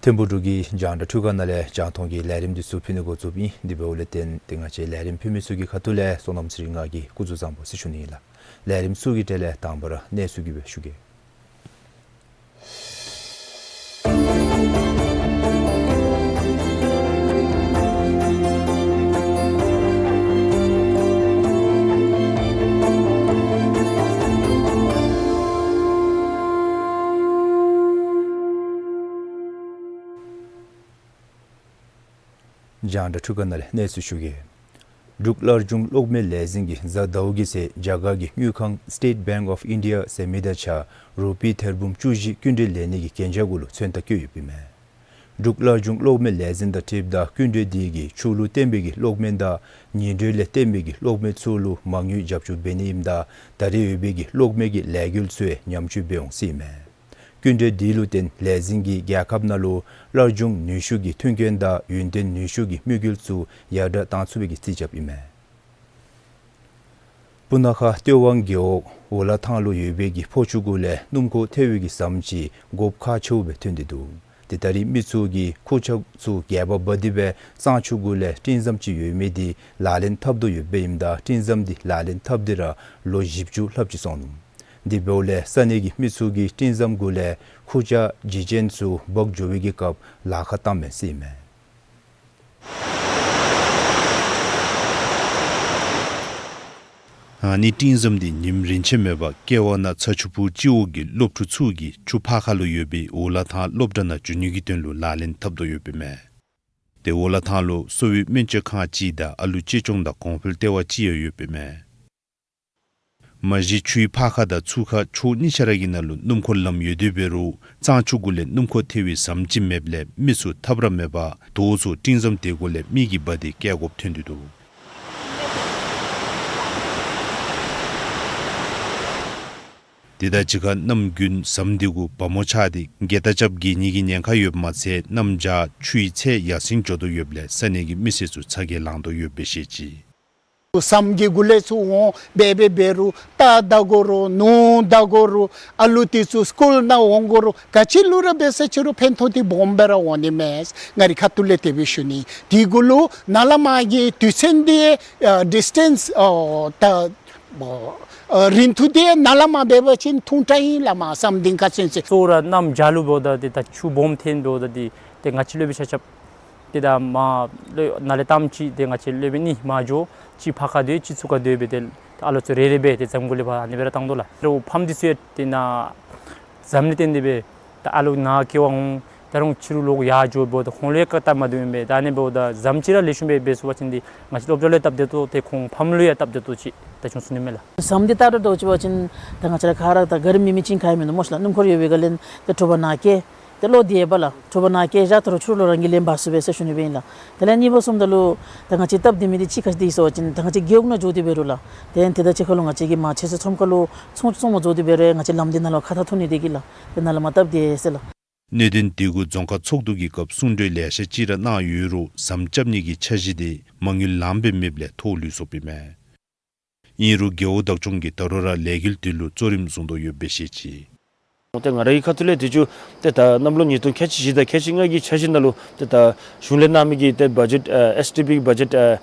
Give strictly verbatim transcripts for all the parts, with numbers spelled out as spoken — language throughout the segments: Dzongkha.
ཐིམ་ཕུག་འབྲུག་གི་རྒྱང་བསྒྲགས་འཕྲུལ་ཁང་ནང་ལས་རྒྱང་མཐོང་གི་ལས་རིམ་འདི་ཚུ་ཕུལ་ནི་འགོ་བཙུགསཔ་ཨིན། དེ་འབདཝ་ལས་བརྟེན་ཏེ་ང་བཅས་ལས་རིམ་ཕུལ་མི་ཚུ་གི་ཁ་ཐུག་ལས་བསོད་ནམས་ཚེ་རིང་ང་གིས་སྐུ་གཟུགས་བཟང་པོ་ཟེར་ཞུ་ནི་ཨིན་ལགས། ལས་རིམ་ཚུ་གི་གྲས་ལས་དང་པ་ར་གནས་ཚུལ་གྱི་སྦེ་ཞུ་གེ། རྒྱང་བསྒྲགས་འཕྲུལ་ཁང་ནང་ལས་གནས་ཚུལ་ཞུ་གེ། འབྲུག་སླར་འབྱུང་གློག་མེ་ལས་འཛིན་གྱིས་གཟའ་ཟླཝ་གི་ཚེ་རྒྱ་གར་གྱི་དངུལ་ཁང་State Bank of India ཟེར་མི་དང་གཅིག་ཁར་རུ་པི་ཐེར་འབུམ་བཅུ་བཞི་སྐྱིན་འགྲུལ་ལེན་ནི་གི་གན་རྒྱ་གུ་ལུ་མཚན་རྟགས་བཀོད་ཡོདཔ་ཨིན་མས། འབྲུག་སླར་འབྱུང་གློག་མེ་ལས་འཛིན་དང་འཁྲིལཝ་ད་སྐྱིན་འགྲུལ་དེ་གིས་ཆུ་ལུ་བརྟེན་པའི་གི་གློག་མེ་དང་ཉིང་འགྲུལ་ལས་བརྟེན་པའི་གི་གློག་མེ་ཚུ་ལུ་མ་དངུལ་རྒྱབ་སྐྱོར་འབད་ནི་ཨིནམ་ད་ད་རེས་ཡོད་པའི་གི་གློག་མེ་གི་ལས་འགུལ་ཚུ་ཡང་ཉམས་བཅོས་འབད་འོང་ཟེར་ཨིན་མས། སྐྱིན་འགྲུལ་དེ་ལུ་བརྟེན་ལས་འཛིན་གྱིས་རྒྱལ་ཁབ་ནང་ལུ་སླར་འབྱུང་ནུས་ཤུགས་ཀྱི་མཐུན་རྐྱེན་དང་ཡུན་བརྟན་ནུས་ཤུགས་ཀྱི་དམིགས་ཡུལ་ཚུ་ཡར་དྲག་གཏང་ཚུགས་པའི་གི་རྩིས་རྐྱབ་ཨིན་མས། སྤུ་ན་ཁ་སྟོད་ཝང་རྒེད་འོག་འོ་ལ་ཐང་ལུ་ཡོད་པའི་གི་ཕོ་ཆུ་གུ་ལས་སྣུམ་འཁོར་ཐལ་བའི་གི་ཟམ་ཅིག་སྒོ་ཁ་ཕྱེཝ་སྦེ་ཐོན་ཏེ་འདུག། དེ་ད་རེས་མི་ཚུ་གིས་ཁུར་ཆ་ཚུ་སྒལ་པར་འབག་སྟེ་སྦེ་གཙང་ཆུ་གུ་ལས་སྤྲིན་ཟམ་ཅིག་ཡོད་མི་དེ་ལག་ལེན་འཐབ་དོ་ཡོདཔ་ཨིནམ་ད་སྤྲིན་ཟམ་དེ་ལག་ལེན་འཐབ་སྟེ་ར་ལོ་བཞི་བཅུ་ལྷགཔ་ཅིག་སོང་ནུག། དེ་འབདཝ་ལས་ས་གནས་ཀྱི་མི་ཚུ་གིས་སྤྲིན་ཟམ་གུ་ལས་ཁུར་ཆ་ལྗིད་ཅན་ཚུ་འབག་འགྱོ་བའི་གི་སྐབས་ལཱ་ཁག་བཏངམ་མས་ཟེར་ཨིན་མས། ཨ་ནི་སྤྲིན་ཟམ་འདི་ཉིནམ་རིན་ཆེན་མེད་པར་ཀེ་ཝ་ན་ཚ་ཆུ་ཕུག་སྤྱི་འོག་གི་སློབ་ཕྲུག་ཚུ་གིས་ཆུ་ཕར་ཁ་ལུ་ཡོད་པའི་འོ་ལ་ཐང་སློབ་གྲྭ་ནང་འགྱོ་ནི་གི་དོན་ལུ་ལག་ལེན་འཐབ་དོ་ཡོདཔ་ཨིན་མས། ཏེ་འོ་ལ་ཐང་ལུ་གསོ་བའི་སྨན་བཅོས་ཁང་ཅིག་དང་ཨ་ལུ་གཅེས་སྐྱོང་དང་གོང་འཕེལ་ལྟེ་བ་ཅིག་ཡང་ཡོདཔ་ཨིན་མས། མ་གཞི་ཆུའི་ཕར་ཁ་དང་ཚུར་ཁ་ཕྱོགས་གཉིས་ཆ་ར་གི་ནང་ལུ་སྣུམ་འཁོར་ལམ་ཡོད་དེ་འབད་རུང་གཙང་ཆུ་གུ་ལས་སྣུམ་འཁོར་ཐལ་བའི་ཟམ་ཅིག་མེདཔ་ལས་མི་ཚུ་ཐབས་ར་མེད་པར་དོགས་སུ་སྤྲིན་ཟམ་དེ་གུ་ལས་མི་གིས་འབག་སྟེ་བསྐྱལ་དགོཔ་ཐོན་ཏེ་འདུག། དེ་དང་གཅིག་ཁར་གནམ་དགུན་ཟམ་དེ་གུ་བ་མོ་ཆགས་ཏེ་རྒྱལ་རྟགས་རྐྱབ་འགྱེལ་ནི་གི་ཉེན་ཁ་ཡོདཔ་མ་ཚད་གནམ་བྱཱར་ཆུའི་ཚད་ཡར་སེང་འགྱོ་དོ་ཡོདཔ་ལས་ས་གནས་ཀྱི་མི་སེར་ཚུ་ཚ་གྱང་ལང་དོ་ཡོདཔ་སྦེ་བཤད་ཅི། ཟམ་གྱི་གུ་ལས་ཚུར་འོང་འབད་འབད་འབད་རུང་རྟ་བདའ་དགོ་རུང་ནོར་བདའ་དགོ་རུང་ཨ་ལུ་དེ་ཚུ་སི་ཀུལ་ནང་འོང་དགོ་རུང་ག་ཅི་ལུ་ར་འབད་ས་ཅི་རུང་ཕན་ཐོགས་འདི་སྦོམ་སྦེ་ར་འོང་ནི་མས། ང་རའི་ཁ་ཐུག་ལས་དེ་སྦེ་ཞུ་ནི། དེ་གུ་ལུ་ནཱ་ལས་མར་གྱི་དུས་ཚོད་འདི་ཨ་ཌིས་ཊེནསི་ཨ་ད་ཨ་རིང་ཐུང་འདི་ནཱ་ལས་མར་འབད་བ་ཅིན་ཐུང་དྲགས་ཨིན་ལགས། མར་ཟམ་འདི་ཁར་ཚུན་ཚོད་གཙོ་བོ་ར་གནམ་བྱཱར་ལུ་འབདཝ་ད་ཏེ་ད་ཆུ་སྦོམ་ཐོན་འབདཝ་ད་ཏེ་ཏེ་ང་བཅས་སློབ་དཔོན་ཆ་ཁྱབ་ཏེ་ད་མར་ལུ་ནཱ་ལས་ཐམས་ཅད་ཏེ་ང་བཅས་སློབ་དཔོན་གཉིས་མར་འགྱོ། གཅིག་ཕར་ཁར་སྡོད། གཅིག་ཚུར་ཁར་སྡོད་སྦེ་ཏེ་ཨ་ལོ་ཚུ་རེ་རེ་སྦེ་ཏེ་ཟམ་གུ་ལས་ཕར་ཨ་ནི་སྦེ་ར་བཏང་དོ་ལགས། རོགས་ཕམ་འདི་ཚུ་ཡང་ཏེ་ནཱ་ཟམ་ལས་བརྟེན་ཏེ་སྦེ་ད་ཨ་ལོ་ནཱ་ཀེ་ཝ་འོང་ད་རུང་ཕྱི་རུ་ལོག་ཡར་འགྱོ་འབདཝ་ད་ཁོང་ལུ་ཡང་བཀག་ཐབས་མ་བཏུབ་ཨིན་པས། ད་ཨ་ནི་འབདཝ་ད་ཟམ་ཅིག་ར་ལེགས་ཤོམ་སྦེ་འབད་ཚུགས་པ་ཅིན་ཏེ་ང་བཅས་སློབ་གྲྭ་ལུ་ཡང་སྟབས་བདེ་ཏོག་ཏེ་ཁོང་ཕམ་ལུ་ཡང་སྟབས་བདེ་ཏོག་ཅིག་ད་བྱུང་ཚུགས་ནི་མས་ལགས། ཟམ་འདི་ད་ལྟོ་འདྲཝ་ཅིག་འབད་བ་ཅིན་ད་ང་བཅས་ར་ག་ར་ད་ག་ར་མི་མི་ཅིག་ཁར་ཨིན་མས་སྨོ་ལགས། སྣུམ་འཁོར་ཡོད་པའི་སྒང་ལས་ཏེ་དྲོ་པ་ནཱ་བསྐྱལ། ཏེ་ལོག་སྟེ་ཡོདཔ་ལགས། འཕྲོ་བརླག་ནང་བཀལ་བཞག་ད་རུང་ཕྱི་རུ་ལུ་རང་གིས་ལེན་འབག་ཚུགས་པས་ཟེར་ཞུ་ནི་སྦེ་ཨིན་ལགས། དེ་ལས་གཉིས་པ་བཟུམ་ད་ལུ་ད་ང་བཅས་སྟབས་བདེ་མི་འདི་གཅིག་ག་ཅི་འདི་ཟེར་བ་ཅིན་ད་ང་བཅས་རྒེད་འོག་ནང་འགྱོ་སྟེ་འབད་རུང་ལགས། ཏེ་དེ་དང་གཅིག་ཁར་ལུ་ང་བཅས་ཀྱི་མང་ཆེ་ཚུ་ཁྲོམ་ཁ་ལུ་ཚོང་ཚོང་པ་འགྱོ་སྟེ་འབད་རུང་ང་བཅས་ལམ་འདི་ནང་ལུ་ཁ་ཐུག་ཐུག་ནི་དེ་གིས་ལགས། དེ་ནང་ལུ་མ་སྟབས་བདེ་ཟེར་ལགས། གནད་དོན་འདི་གུ་རྫོང་ཁག་ཚོགས་འདུ་གི་སྐབས་གསུང་གྲོས་ལེ་ཤ་ཅིག་ར་གནང་ཡོད་རུང་ཟམ་རྐྱབ་ནི་གི་འཆར་གཞི་དེ་མ་དངུལ་ལངམ་སྦེ་མེདཔ་ལས་ཐོགས་ལུས་སོཔ་ཨིན་མས། ཨིན་རུང་རྒེད་འོག་བདག་སྐྱོང་གིས་ད་རུང་ར་ལས་འགུལ་འདི་ལུ་གཙོ་རིམ་བཟུང་དོ་ཡོདཔ་སྦེ་བཤད་ཅི། ཏེ་ང་རའི་ཁ་ཐུག་ལས་དུས་ཅི་ཏེ་ད་གནམ་ལོ་ཉིས་སྟོང་ཁལ་གཅིག་བཞི་དང་ཁལ་གཅིག་ལྔ་གི་འཆར་གཞི་ནང་ལུ་ཏེ་ད་གཞུང་ལས་གནང་མི་གི་ཏེ་བ་ཇེཊ་ཨ་ཨེསི་ཌི་པི་གི་བ་ཇེཊ་ཨ་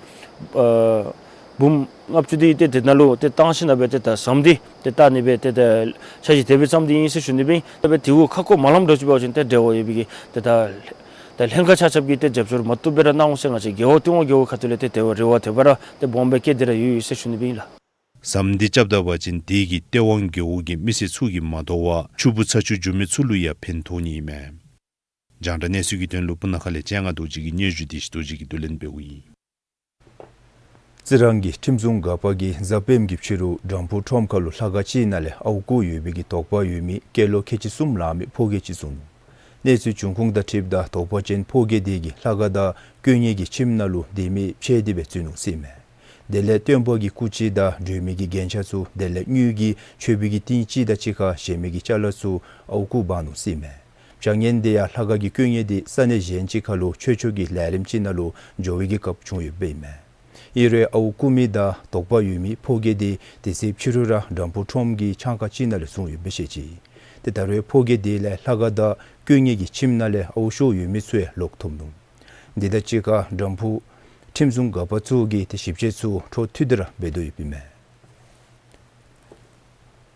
ཨ་འབུམ་ལྔ་བཅུ་འདི་ཏེ་དེ་ནང་ལུ་ཏེ་བཏང་ཞིནམ་ལས་ཏེ་ད་ཟམ་འདི་ཏེ་བཏང་ནི་སྦེ་ཏེ་ད་འཆར་གཞི་དེ་སྦེ་བརྩམས་ཏེ་ཨིན་ཟེར་ཞུ་ནི་སྦེ་ཨིན། ཏེ་འབད་དེ་གུ་ཁ་སྐོང་མ་ལངམ་འགྱོ་ཅི་འབད་བ་ཅིན་ཏེ་འབྲེལ་བ་ཡོད་པའི་གི་ཏེ་ད་ད་ལྷན་ཁག་ཆ་ཁྱབ་ཀྱིས་ཏེ་རྒྱབ་སྐྱོར་མ་བཏུབ་སྦེ་ར་གནང་འོང་ཟེར་ང་བཅས་རྒེད་འོག་སྟོད་ཝང་རྒེད་འོག་ཁ་ཐུག་ལས་ཏེ་དེ་སྦེ་རེ་བ་དེ་སྦེ་ར་ཏེ་སྦོམ་སྦེ་བསྐྱེད་དེ་ར་ཡོད་ཡོད་ཟེར་ཞུ་ནི་སྦེ་ཨིན་ལགས། ཟམ་འདི་རྐྱབ་ད་པ་ཅིན་དེ་གིས་སྟོད་ཝང་རྒེད་འོག་གི་མི་སེར་ཚུ་གིས་མ་དོ་བར་ཕྱུགཔོ་ཚ་ཆུ་འགྱོ་མི་ཚུ་ལུ་ཡང་ཕན་ཐོགས་ནི་ཨིན་མས། རྒྱང་བསྒྲགས་གནས་ཚུལ་གྱི་དོན་ལུ་སྤུ་ན་ཁ་ལས་སྤྱན་སྔ་རྡོ་རྗེ་གི་སྙན་ཞུ་དེ་བཞིན་རྡོ་རྗེ་གིས་བསྡུ་ལེན་འབདཝ་ཨིན། རྩི་རང་གི་ཁྲིམས་སྲུང་འགག་པ་གིས་གཟའ་སྤེནམ་གྱི་ཕྱི་རུ་དྲམ་ཕུག་ཁྲོམ་ཁ་ལུ་ལྷ་ཁང་ཅིག་ནང་ལས་ཨརཝ་རྐུ་ཡོད་པའི་གི་དོགས་པ་ཡོད་མི་སྐྱེས་ལོ་ཁལ་གཅིག་གསུམ་ལང་མི་ཕོ་སྐྱེས་ཅིག་བཟུང་ནུག། གནས་ཚུལ་བྱུང་ཁུངས་དང་འཁྲིལཝ་ད་དོགས་པ་ཅན་ཕོ་སྐྱེས་དེ་གིས་ལྷ་ཁང་དང་དཀོན་གཉེར་གྱི་ཁྱིམ་ནང་ལུ་སྡོད་མི་འཕྱད་དེ་སྦེ་བཙུགས་ནུག་ཟེར་ཨིན་མས། དེ་ལས་སྟོན་པ་གི་སྐུ་ཅིག་དང་སྒྲོལ་མའི་གི་རྒྱན་ཆ་ཚུ་དེ་ལས་དངུལ་གྱི་མཆོད་པའི་གི་ཏིང་ཅིག་དང་གཅིག་ཁར་གཞན་མི་གི་ཅ་ལ་ཚུ་ཨརཝ་རྐུ་འབག་ནུག་ཟེར་ཨིན་མས། བྱ་ངན་དེ་ཡང་ལྷ་ཁང་གི་དཀོན་གཉེར་དེ་ས་གནས་གཞན་ཅིག་ཁ་ལུ་ཆོས་ཕྱོགས་ཀྱི་ལས་རིམ་ཅིག་ནང་ལུ་འགྱོ་བའི་གི་སྐབས་བྱུང་ཡོདཔ་ཨིན་མས། ཨིན་རུང་ཨརཝ་རྐུ་མི་དང་དོགས་པ་ཡོད་མི་ཕོ་སྐྱེས་དེ་དེ་ཚེ་ཕྱི་རུ་ར་དྲམ་ཕུག་ཁྲོམ་གྱི་ཆང་ཁང་ཅིག་ནང་ལས་བཟུང་ཡོདཔ་སྦེ་བཤད་ཅི། ཏེ་ད་རུང་ཕོ་སྐྱེས་དེ་ལས་ལྷ་ཁང་དང་དཀོན་གཉེར་གྱི་ཁྱིམ་ནང་ལས་ཨརཝ་ཤོར་ཡོད་མི་ཚུ་ཡང་ལོག་ཐོབ་ནུག། དེ་དང་གཅིག་ཁར་དྲམ་ཕུག་ཁྲིམས་སྲུང་འགག་པ་ཚུ་གིས་ཏེ་ཞིབ་དཔྱད་ཚུ་འཕྲོ་མཐུད་དེ་ར་འབད་དོ་ཡོདཔ་ཨིན་མས།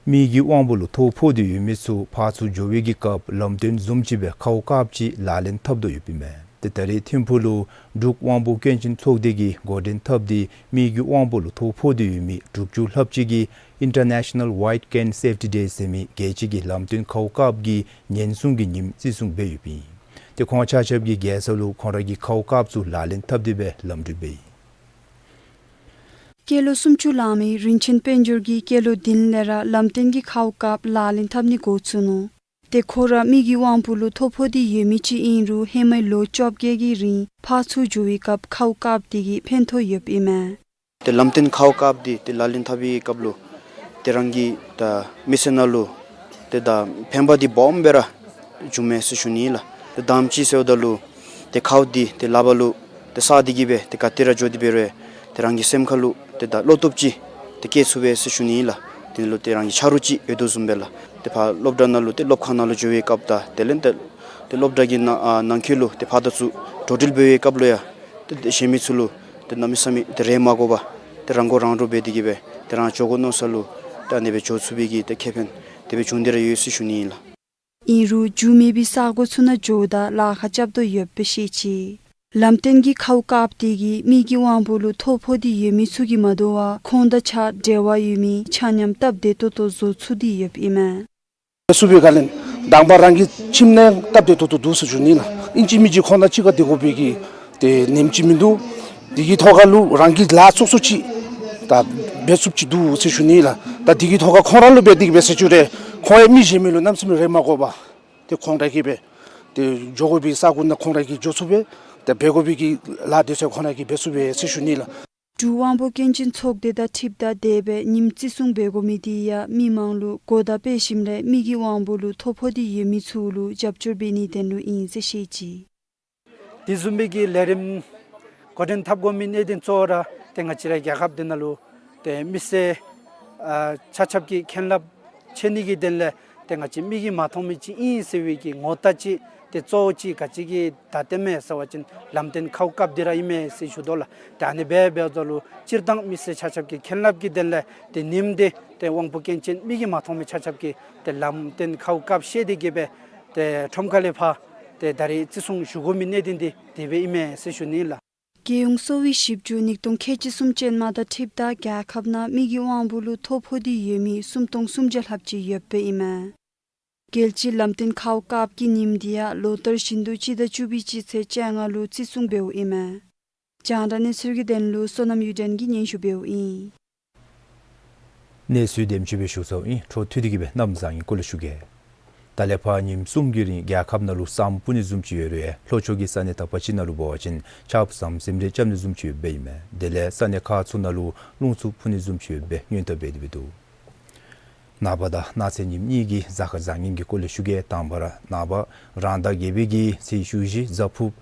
མི་གི་དབང་པོ་ལུ་ཐོ་ཕོག་སྟེ་ཡོད་མི་ཚུ་ཕར་ཚུར་འགྱོ་བའི་གི་སྐབས་ལམ་སྟོན་བཟུམ་ཅིག་སྦེ་ཁཝ་དཀརཔོ་ཅིག་ལག་ལེན་འཐབ་དོ་ཡོདཔ་ཨིན་མས། ཏེ་ད་རེས་ཐིམ་ཕུག་ལུ་འབྲུག་དབང་པོ་སྐྱོན་ཅན་ཚོགས་སྡེ་གིས་འགོ་འདྲེན་འཐབ་སྟེ་མི་གི་དབང་པོ་ལུ་ཐོ་ཕོག་སྟེ་ཡོད་མི་དྲུག་ཅུ་ལྷགཔ་ཅིག་གིས་International White Cane Safety Day ཟེར་མི་རྒྱལ་སྤྱི་གི་ལམ་སྟོན་ཁཝ་དཀརཔོ་གི་ཉེན་སྲུང་གི་ཉིནམ་བརྩི་སྲུང་འབད་ཡོདཔ་ཨིན། ཏེ་ཁོང་ཆ་ཁྱབ་ཀྱིས་རྒྱལ་ས་ལུ་ཁོང་ར་གི་ཁཝ་དཀརཔོ་ཚུ་ལག་ལེན་འཐབ་སྟེ་སྦེ་ལམ་འགྲུལ་འབད་ཡི། སྐྱེས་ལོ་སུམ་ཅུ་ལང་མི་རིན་ཆེན་དཔལ་འབྱོར་གྱིས་སྐྱེས་ལོ་བདུན་ལས་ར་ལམ་སྟོན་གྱི་ཁཝ་དཀརཔོ་ལག་ལེན་འཐབ་ནི་འགོ་བཙུགས་ནུག། ཏེ་ཁོ་ར་མི་གི་དབང་པོ་ལུ་ཐོ་ཕོག་སྟེ་ཡོད་མི་ཅིག་ཨིན་རུང་ཧེ་མའི་ལོ་བཅོ་བརྒྱད་ཀྱི་རིང་ཕར་ཚུར་འགྱོ་བའི་སྐབས་ཁཝ་དཀརཔོ་དེ་གིས་ཕན་ཐོགས་ཡོདཔ་ཨིན་མས། ཏེ་ལམ་སྟོན་ཁཝ་དཀརཔོ་དེ་ཏེ་ལག་ལེན་འཐབ་པའི་སྐབས་ལུ་ཏེ་རང་གི་ད་མི་ཚེ་ནང་ལུ་ཏེ་ད་ཕན་པ་དེ་སྦོམ་སྦེ་ར་བྱུངམ་མས་ཟེར་ཞུ་ནི་ལགས། ཏེ་དང་པ་ཅིག་ཟེརཝ་ད་ལུ་ཏེ་ཁཝ་དེ་ཏེ་ལག་པ་ལུ་ཏེ་བསགས་ཏེ་གི་སྦེ་ཏེ་ག་ཏེ་ར་འགྱོ་སྟེ་འབད་རུང་ཏེ་རང་གི་སེམས་ཁ་ལུ་ཏེ་ད་བློ་སྟོབས་ཅིག་ཏེ་སྐྱེ་ཚུགས་པས་ཟེར་ཞུ་ནི་ལགས། དེ་ལུ་ཏེ་རང་གི་ཆ་རོགས་ཅིག་ཡོད་དོ་བཟུམ་སྦེ་ལགས། ཏེ་ཕར་སློབ་གྲྭ་ནང་ལུ་ཏེ་སློབ་ཁང་ནང་ལུ་འགྱོ་བའི་སྐབས་དང་དེ་ལས་ཏེ་ཏེ་སློབ་གྲྭ་གི་ནང་ཨ་ནང་འཁོད་ལུ་ཏེ་ཕར་དང་ཚུར་འགྲོ་འགྲུལ་འབད་བའི་སྐབས་ལུ་ཡང་ཏེ་ཏེ་གཞན་མི་ཚུ་ལུ་ཏེ་གནམ་མེད་ས་མེད་ཏེ་རེ་མ་དགོ་པར་ཏེ་རང་མགོ་རང་འདྲོངས་འབད་དེ་གི་སྦེ་ཏེ་རང་འགྱོ་དགོ་མནོ་ས་ལུ་ཏེ་ཨ་ནི་སྦེ་འགྱོ་ཚུགས་པའི་གི་ཏེ་ཁེ་ཕན་དེ་སྦེ་བྱུང་སྟེ་ར་ཡོད་ཟེར་ཞུ་ནི་ཨིན་ལགས། ཨིན་རུང་རྒྱུས་མེད་པའི་ས་གོ་ཚུ་ནང་འགྱོཝ་ད་ལཱ་ཁག་རྐྱབ་དོ་ཡོདཔ་སྦེ་བཤད་ཅི། ལམ་སྟོན་གྱི་ཁཝ་དཀརཔོ་དེ་གིས་མི་གི་དབང་པོ་ལུ་ཐོ་ཕོག་སྟེ་ཡོད་མི་ཚུ་གིས་མ་དོ་བར་ཁོང་དང་ཆ་འབྲེལ་བ་ཡོད་མི་ཆ་མཉམ་སྟབས་བདེ་ཏོག་ཏོ་བཟོ་ཚུགས་ཏེ་ཡོདཔ་ཨིན་མས། འབད་ཚུགས་པའི་སྒང་ལས་དང་པ་རང་གི་ཁྱིམ་ནང་སྟབས་བདེ་ཏོག་ཏོ་འདུག་ཟེར་ཞུ་ནི་ལགས། ཨིན་ཅི་མིན་ཅི་ཁོང་དང་གཅིག་ཁར་སྡོད་དགོ་པའི་གི་ཏེ་ཉིནམ་ཅིག་མིན་འདུག། དེ་གི་ཐོག་ཁར་ལུ་རང་གི་ལཱ་སོ་སོ་ཅིག་ད་འབད་ཚུགསཔ་ཅིག་འདུག་ཟེར་ཞུ་ནི་ལགས། ད་དེ་གི་ཐོག་ཁར་ཁོང་ར་ལུ་འབད་དེ་གི་སྦེ་ཟེར་ཞུ་རུང་ཁོང་ཡང་མི་གཞན་མི་ལུ་གནམ་མེད་ས་མེད་རེ་མ་དགོ་པར་ཏེ་ཁོང་ར་གིས་སྦེ་ཏེ་འགྱོ་དགོ་པའི་ས་གོ་ནང་ཁོང་ར་གིས་འགྱོ་ཚུགས་པས། ཏེ་འབད་དགོ་པའི་གི་ལཱ་དེ་ཚུ་ཁོང་ར་གིས་འབད་ཚུགས་པས་ཟེར་ཞུ་ནི་ལགས། འབྲུག་དབང་པོ་སྐྱོན་ཅན་ཚོགས་སྡེ་དང་འཁྲིལཝ་ད་དེ་སྦེ་ཉིནམ་བརྩི་སྲུང་འབད་དགོ་མི་དེ་ཡང་མི་མང་ལུ་གོ་བརྡ་སྤེལ་ཞིནམ་ལས་མི་གི་དབང་པོ་ལུ་ཐོ་ཕོག་སྟེ་ཡོད་མི་ཚུ་ལུ་རྒྱབ་སྐྱོར་འབད་ནིའི་དོན་ལུ་ཨིན་ཟེར་བཤད་ཅི། དེ་བཟུམ་མའི་གི་ལས་རིམ་འགོ་འདྲེན་འཐབ་དགོ་མི་གནད་དོན་གཙོ་བོ་ར་ཏེ་ང་བཅས་རའི་རྒྱལ་ཁབ་འདི་ནང་ལུ་ཏེ་མི་སེར་ཨ་ཆ་ཁྱབ་ཀྱི་མཁྱེན་རླབས་ཆེ་ནི་གི་དོན་ལས་ཏེ་ང་བཅས་མིག་གིས་མ་མཐོང་མི་ཅིག་ཨིན་ཟེར་བའི་གི་ངོ་རྟགས་ཅིག་ཏེ་གཙོ་བོ་ཅིག་ག་ཅི་གིས་ད་སྟོནམ་མས་ཟེར་བ་ཅིན་ལམ་སྟོན་ཁཝ་དཀརཔོ་འདི་ར་ཨིན་མས་ཟེར་ཞུ་དོ་ལགས། ཏེ་ཨ་ནི་སྦེ་འབདཝ་ད་ལུ་སྤྱིར་བཏང་མི་སེར་ཆ་ཁྱབ་ཀྱི་མཁྱེན་རླབས་ཀྱི་དོན་ལས་ཏེ་ཉིནམ་འདི་ཏེ་དབང་པོ་སྐྱོན་ཅན་མིག་གིས་མ་མཐོང་མི་ཆ་ཁྱབ་ཀྱིས་ཏེ་ལམ་སྟོན་ཁཝ་དཀརཔོ་ཤེས་ཏེ་གི་སྦེ་ཏེ་ཁྲོམ་ཁ་ལས་ཕར་ཏེ་ད་རེས་བརྩི་སྲུང་ཞུ་དགོ་མི་གནད་དོན་འདི་དེ་སྦེ་ཨིན་མས་ཟེར་ཞུ་ནི་ལགས། རྒྱལ་ཡོངས་གསོ་བའི་ཞིབ་འཇུག་ཉིས་སྟོང་ཁལ་གཅིག་གསུམ་ཅན་མ་དང་འཁྲིལཝ་ད་རྒྱལ་ཁབ་ནང་མིག་གི་དབང་པོ་ལུ་ཐོ་ཕོག་སྟེ་ཡོད་མི་སུམ་སྟོང་སུམ་བརྒྱ་ལྷགཔ་ཅིག་ཡོདཔ་ཨིན་མས། རྒྱལ་སྤྱིའི་ལམ་སྟོན་ཁཝ་དཀརཔོ་གི་ཉིནམ་འདི་ཡང་ལོ་ལྟར་བཞིན་དུ་སྤྱི་ཟླ་བཅུ་པའི་སྤྱི་ཚེས་བཅོ་ལྔ་ལུ་བརྩི་སྲུང་འབདཝ་ཨིན་མས། རྒྱང་བསྒྲགས་གནས་ཚུལ་གྱི་དོན་ལུ་བསོད་ནམས་གཡུ་སྒྲོན་གྱིས་སྙན་ཞུ་འབདཝ་ཨིན། གནས་ཚུལ་དེམ་ཅིག་སྦེ་ཞུ་ཚརཝ་ཨིན། འཕྲོ་མཐུད་དེ་གི་སྦེ་གནམ་བཟང་ངན་སྐོར་ལས་ཞུ་གེ། ད་ལས་ཕར་ཉིནམ་གསུམ་གྱི་རིང་རྒྱལ་ཁབ་ནང་ལུ་ཟམ་སྤུ་ནི་བཟུམ་ཅིག་ཡོད་རུང་ལྷོ་ཕྱོགས་ཀྱི་ས་གནས་དག་པ་ཅིག་ནང་ལུ་འབད་བ་ཅིན་ཆརཔ་ཟམ་ཟིམ་རས་རྐྱབ་ནི་བཟུམ་ཅིག་ཡོདཔ་ཨིན་མས། དེ་ལས་ས་གནས་ཁག་ཚུ་ནང་ལུ་རླུང་འཚུབ་འཕུ་ནི་བཟུམ་ཅིག་ཡོདཔ་སྦེ་སྔོན་བརྡ་འབད་དེ་སྦེ་འདུག། ནངས་པ་དང་གནངས་ཚེ་ཉིནམ་གཉིས་ཀྱི་གཟའ་སྐར་བཟང་ངན་གྱི་སྐོར་ལས་ཞུ་གེ། དང་པ་ར་ནངས་པ་རང་ཟླ་བརྒྱད་པའི་གི་ཚེས་བཅུ་བཞི་གཟའ་ཕུརཔ་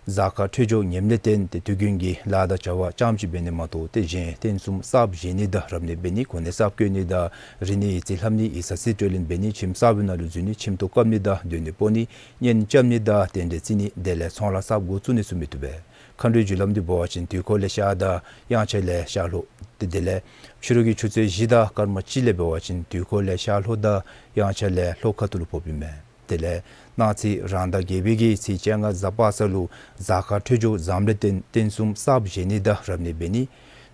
གཟའ་སྐར་འཕྲོད་སྦྱོར་ངནམ་ལས་བརྟེན་ཏེ་དུས་རྒྱུན་གྱི་ལཱ་དང་བྱ་བ་ཙམ་ཅིག་འབད་ནི་མ་གཏོགས་ཏེ་གཞན་རྟེན་གསུམ་གསརཔ་བཞེངས་ནི་དང་རབ་གནས་འབད་ནི་གོ་གནས་གསརཔ་བསྐོ་ནི་དང་རིག་གནས་ཡིག་རྩིས་ལྷབ་ནི་ཡིག་ཚང་རྩིས་སྤྲོད་ལེན་འབད་ནི་ཁྱིམ་གསར་པའི་ནང་ལུ་འཛུལ་ནི་ཁྱིམ་ཐོག་བཀབ་ནི་དང་སྡོད་གནས་སྤོ་ནི་གཉེན་རྐྱབ་ནི་དང་རྟེན་འབྲེལ་བརྩི་ནི་དེ་ལས་ཚོང་ལཱ་གསརཔ་འགོ་བཙུགས་ནི་ཚུ་མི་བཏུབ་པས། མཁའ་འགྲོའི་རྒྱུ་ལམ་འདི་འབད་བ་ཅིན་དུས་འཁོར་ལས་ཤར་དང་དབྱངས་འཆར་ལས་ཤར་ལྷོ། ཏེ་དེ་ལས་ཕྱི་རུ་གི་ཆུ་ཚོད་བཞི་དང་སྐར་མ་གཅིག་ལས་འབད་བ་ཅིན་དུས་འཁོར་ལས་ཤར་ལྷོ་དང་དབྱངས་འཆར་ལས་ལྷོ་ཁ་ཐུག་ལུ་ཕོགཔ་ཨིན་མས། དེ་ལས་གནངས་ཚེ་རང་ཟླ་བརྒྱད་པའི་གི་ཚེས་བཅོ་ལྔ་གཟའ་པ་སངས་ལུ་གཟའ་སྐར་འཕྲོད་སྦྱོར་བཟངམ་ལས་བརྟེན་རྟེན་གསུམ་གསརཔ་བཞེངས་ནི་དང་རབ་གནས་འབད་ནི།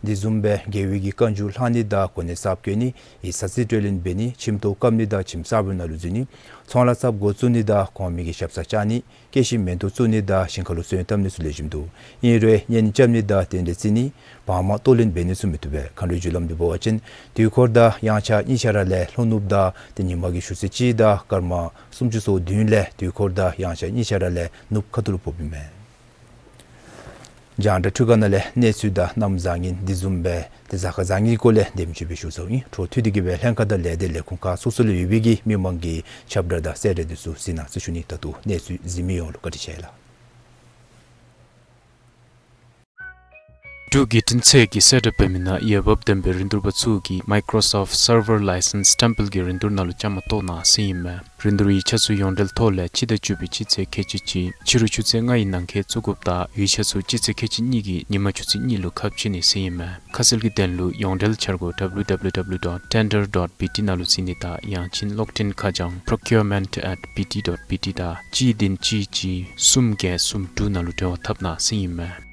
དེ་བཟུམ་སྦེ་རྒྱལ་བའི་གི་བཀའ་འགྱུར་ལྷག་ནི་དང་གོ་གནས་གསརཔ་བསྐོ་ནི་ཡིག་ཚང་རྩིས་སྤྲོད་ལེན་འབད་ནི་ཁྱིམ་ཐོག་བཀབ་ནི་དང་ཁྱིམ་གསར་པའི་ནང་ལུ་འཛུལ་ནི་ཚོང་ལཱ་གསརཔ་འགོ་བཙུགས་ནི་དང་གོང་མའི་གི་ཞབས་སར་བཅར་ནི་སྐྱེད་ཤིང་མེ་ཏོག་བཙུགས་ནི་དང་ཞིང་ཁ་ལུ་སོན་བཏབ་ནི་ཚུ་ལེགས་ཤོམ་འདུག། ཨིན་རུང་གཉེན་རྐྱབ་ནི་དང་རྟེན་འབྲེལ་བརྩི་ནི་བག་མ་གཏོགས་ལེན་འབད་ནི་ཚུ་མི་བཏུབ་པས། མཁའ་འགྲོའི་རྒྱུ་ལམ་འདི་འབད་བ་ཅིན་དུས་འཁོར་དང་དབྱངས་འཆར་གཉིས་ཆ་ར་ལས་ལྷོ་ནུབ་དང་ཏེ་ཉིན་མ་གི་ཞུ་ཚོད་གཅིག་དང་སྐར་མ་སུམ་ཅུ་སོ་བདུན་ལས་དུས་འཁོར་དང་དབྱངས་འཆར་གཉིས་ཆ་ར་ལས་ནུབ་ཁ་ཐུག་ལུ་ཕོགཔ་ཨིན་མས། རྒྱང་བསྒྲགས་འཕྲུལ་ཁང་ནང་ལས་གནས་ཚུལ་དང་གནམ་བཟང་ངན་དེ་བཟུམ་སྦེ་ཏེ་གཟའ་སྐར་བཟང་ངན་སྐོར་ལས་དེམ་ཅིག་སྦེ་ཞུ་ཚརཝ་ཨིན། འཕྲོ་མཐུད་དེ་གི་སྦེ་ལྷན་ཁག་དང་ལས་སྡེ་ལས་ཁུངས་ཁག་སོ་སོ་ལུ་ཡོད་པའི་གི་མི་མང་གི་ཁྱབ་བསྒྲགས་དང་གསལ་བསྒྲགས་དེ་ཚུ་གཟིགས་གནང་ཟེར་ཞུ་ནི། ད་ལྟོ་གནས་ཚུལ་གཟིགས་མི་ཡོངས་ལུ་བཀའ་དྲིན་ཆེ་ལགས། འབྲུག་བརྒྱུད་འཕྲིན་ཚད་ཀྱིས་གསལ་བསྒྲགས་འབད་མི་ནང་འོས་འབབ་ལྡན་པའི་རིན་བསྡུར་པ་ཚུ་གིས་Microsoft Server License Template ཀྱི་རིན་བསྡུར་ནང་ལུ་བཅའ་མར་གཏོགས་གནང་ཟེར་ཨིན་མས། རིན་བསྡུར་ཡིག་ཆ་ཚུ་ཡོངས་འབྲེལ་ཐོག་ལས་སྤྱི་ཟླ་བཅུ་པའི་སྤྱི་ཚེས་ཁལ་གཅིག་གཅིག་ཕྱི་རུ་ཆུ་ཚོད་ལྔ་ཡི་ནང་འཁོད་བཙུགས་དགོཔ་དང་ཡིག་ཆ་ཚུ་སྤྱི་ཚེས་ཁལ་གཅིག་གཉིས་ཀྱི་ཉིན་མ་ཆུ་ཚོད་གཉིས་ལུ་ཁ་ཕྱེ་ནི་ཟེར་ཨིན་མས། ཁ་གསལ་གྱི་དོན་ལུ་ཡོངས་འབྲེལ་འཆར་སྒོ་W W W dot tender dot B T ནང་ལུ་གཟིགས་ནི་དང་ཡང་ཅིན་གློག་འཕྲིན་ཁ་བྱང་procurement at B T dot B T དང་གཅིག་བདུན་གཅིག་གཅིག་གསུམ་བརྒྱད་གསུམ་དྲུག་ནང་ལུ་འབྲེལ་བ་འཐབ་གནང་ཟེར་ཨིན་མས།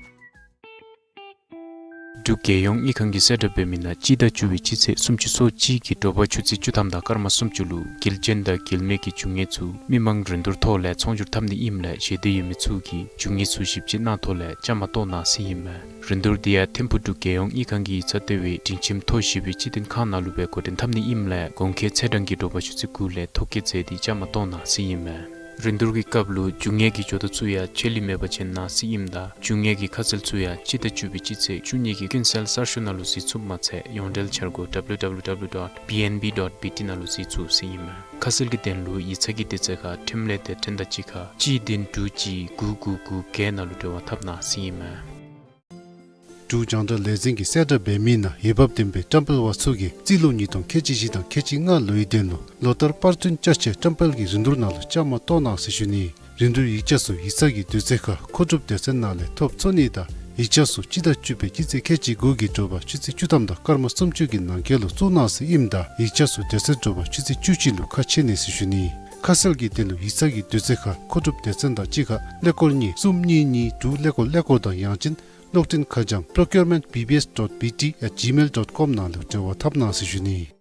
འབྲུག་རྒྱལ་ཡོངས་དངུལ་ཁང་གིས་གསལ་བསྒྲགས་འབད་མི་ནང་སྤྱི་ཟླ་བཅུ་པའི་སྤྱི་ཚེས་སུམ་ཅུ་སོ་གཅིག་གི་དྲོ་པ་ཆུ་ཚོད་བཅུ་ཐམ་དང་སྐར་མ་སུམ་ཅུ་ལུ་དགེ་རྒན་དང་དགེ་ལས་ཀྱི་རྒྱུ་དངོས་ཚུ་མི་མང་རིན་བསྡུར་ཐོག་ལས་ཚོང་སྒྱུར་འཐབ་ནི་ཨིནམ་ལས་ཞལ་འདེབས་ཡོད་མི་ཚུ་གིས་རྒྱུ་དངོས་ཚུ་ཞིབ་དཔྱད་གནང་ཐོག་ལས་བཅའ་མར་གཏོགས་གནང་ཟེར་ཨིན་མས། རིན་བསྡུར་འདི་ཡང་ཐིམ་ཕུག་འབྲུག་རྒྱལ་ཡོངས་དངུལ་ཁང་གི་ཡིག་ཚང་ལྟེ་བའི་སྒྲིང་ཁྱིམ་མཐོ་བཞི་པའི་སྤྱི་མཐུན་ཁང་ནང་ལུ་སྦེ་འགོ་འདྲེན་འཐབ་ནི་ཨིནམ་ལས་གོང་འཁོད་ཚེས་གྲངས་ཀྱི་དྲོ་པ་ཆུ་ཚོད་དགུ་ལས་ཐོ་བཀོད་མཛད་དེ་བཅའ་མར་གཏོགས་གནང་ཟེར་ཨིན་མས། རིན་བསྡུར་གྱི་སྐབས་ལུ་རྒྱུ་དངོས་ཀྱི་ཇོ་བདག་ཚུ་ཡང་ཆད་ལུས་མེད་པར་བྱོན་གནང་ཟེར་ཨིནམ་ད་རྒྱུ་དངོས་ཀྱི་ཁ་གསལ་ཚུ་ཡང་སྤྱི་ཟླ་བཅུ་པའི་སྤྱི་ཚེས་བཅུ་གཉིས་ཀྱི་ཀུན་གསལ་གསར་ཤོག་ནང་ལུ་གཟིགས་ཚུགསཔ་མ་ཚད་ཡོངས་འབྲེལ་འཆར་སྒོ་W W W dot B N B dot B T ནང་ལུ་གཟིགས་ཚུགས་ཟེར་ཨིན་མས། ཁ་གསལ་གྱི་དོན་ལུ་ཡིག་ཚང་གི་དུས་ཚོད་ཁར་འཕྲིན་ལས་སྡེ་ཚན་དང་གཅིག་ཁར་གཅིག་བདུན་དྲུག་གཅིག་དགུ་དགུ་དགུ་བརྒྱད་ནང་ལུ་འབྲེལ་བ་འཐབ་གནང་ཟེར་ཨིན་མས། འབྲུག་རྒྱང་བསྒྲགས་ལས་འཛིན་གྱིས་གསལ་བསྒྲགས་འབད་མི་ནང་འོས་འབབ་ལྡན་པའི་བཀྲམ་སྤེལ་པ་ཚུ་གིས་རྩིས་ལོ་ཉིས་སྟོང་ཁལ་གཅིག་བཞི་དང་ཁལ་གཅིག་ལྔ་ལོའི་དོན་ལུ་ལོ་ལྟར་པར་སྐྲུན་བཅའ་ཆས་བཀྲམ་སྤེལ་གྱི་རིན་བསྡུར་ནང་ལུ་བཅའ་མར་གཏོགས་གནང་ཟེར་ཞུ་ནི། རིན་བསྡུར་ཡིག་ཆ་ཚུ་ཡིག་ཚང་གི་དུས་ཚོད་ཁར་མཁོ་སྒྲུབ་སྡེ་ཚན་ནང་ལས་ཐོབ་ཚུགས་ནི་དང་ཡིག་ཆ་ཚུ་སྤྱི་ཟླ་བཅུ་པའི་སྤྱི་ཚེས་ཁལ་གཅིག་དགུ་གི་དྲོ་པ་ཆུ་ཚོད་བཅུ་ཐམ་དང་སྐར་མ་སུམ་ཅུ་གི་ནང་འཁོད་ལུ་བཙུགས་གནང་ཟེར་ཨིནམ་ད་ཡིག་ཆ་ཚུ་དེ་ཚེ་དྲོ་པ་ཆུ་ཚོད་བཅུ་གཅིག་ལུ་ཁ་ཕྱེ་ནི་ཟེར་ཞུ་ནི། ཁ་གསལ་གྱི་དོན་ལུ་ཡིག་ཚང་གི་དུས་ཚོད་ཁར་མཁོ་སྒྲུབ་སྡེ་ཚན་དང་གཅིག་ཁར་ཀླད་ཀོར་གཉིས་གསུམ་གཉིས་གཉིས་དྲུག་ཀླད་ཀོར་ཀླད་ཀོར་དང་ཡང་ཅིན་གློག་འཕྲིན་ཁ་བྱང་procurement B B S dot B T at gmail dot com ནང་ལུ་འབྲེལ་བ་འཐབ་གནང་ཟེར་ཞུ་ནི།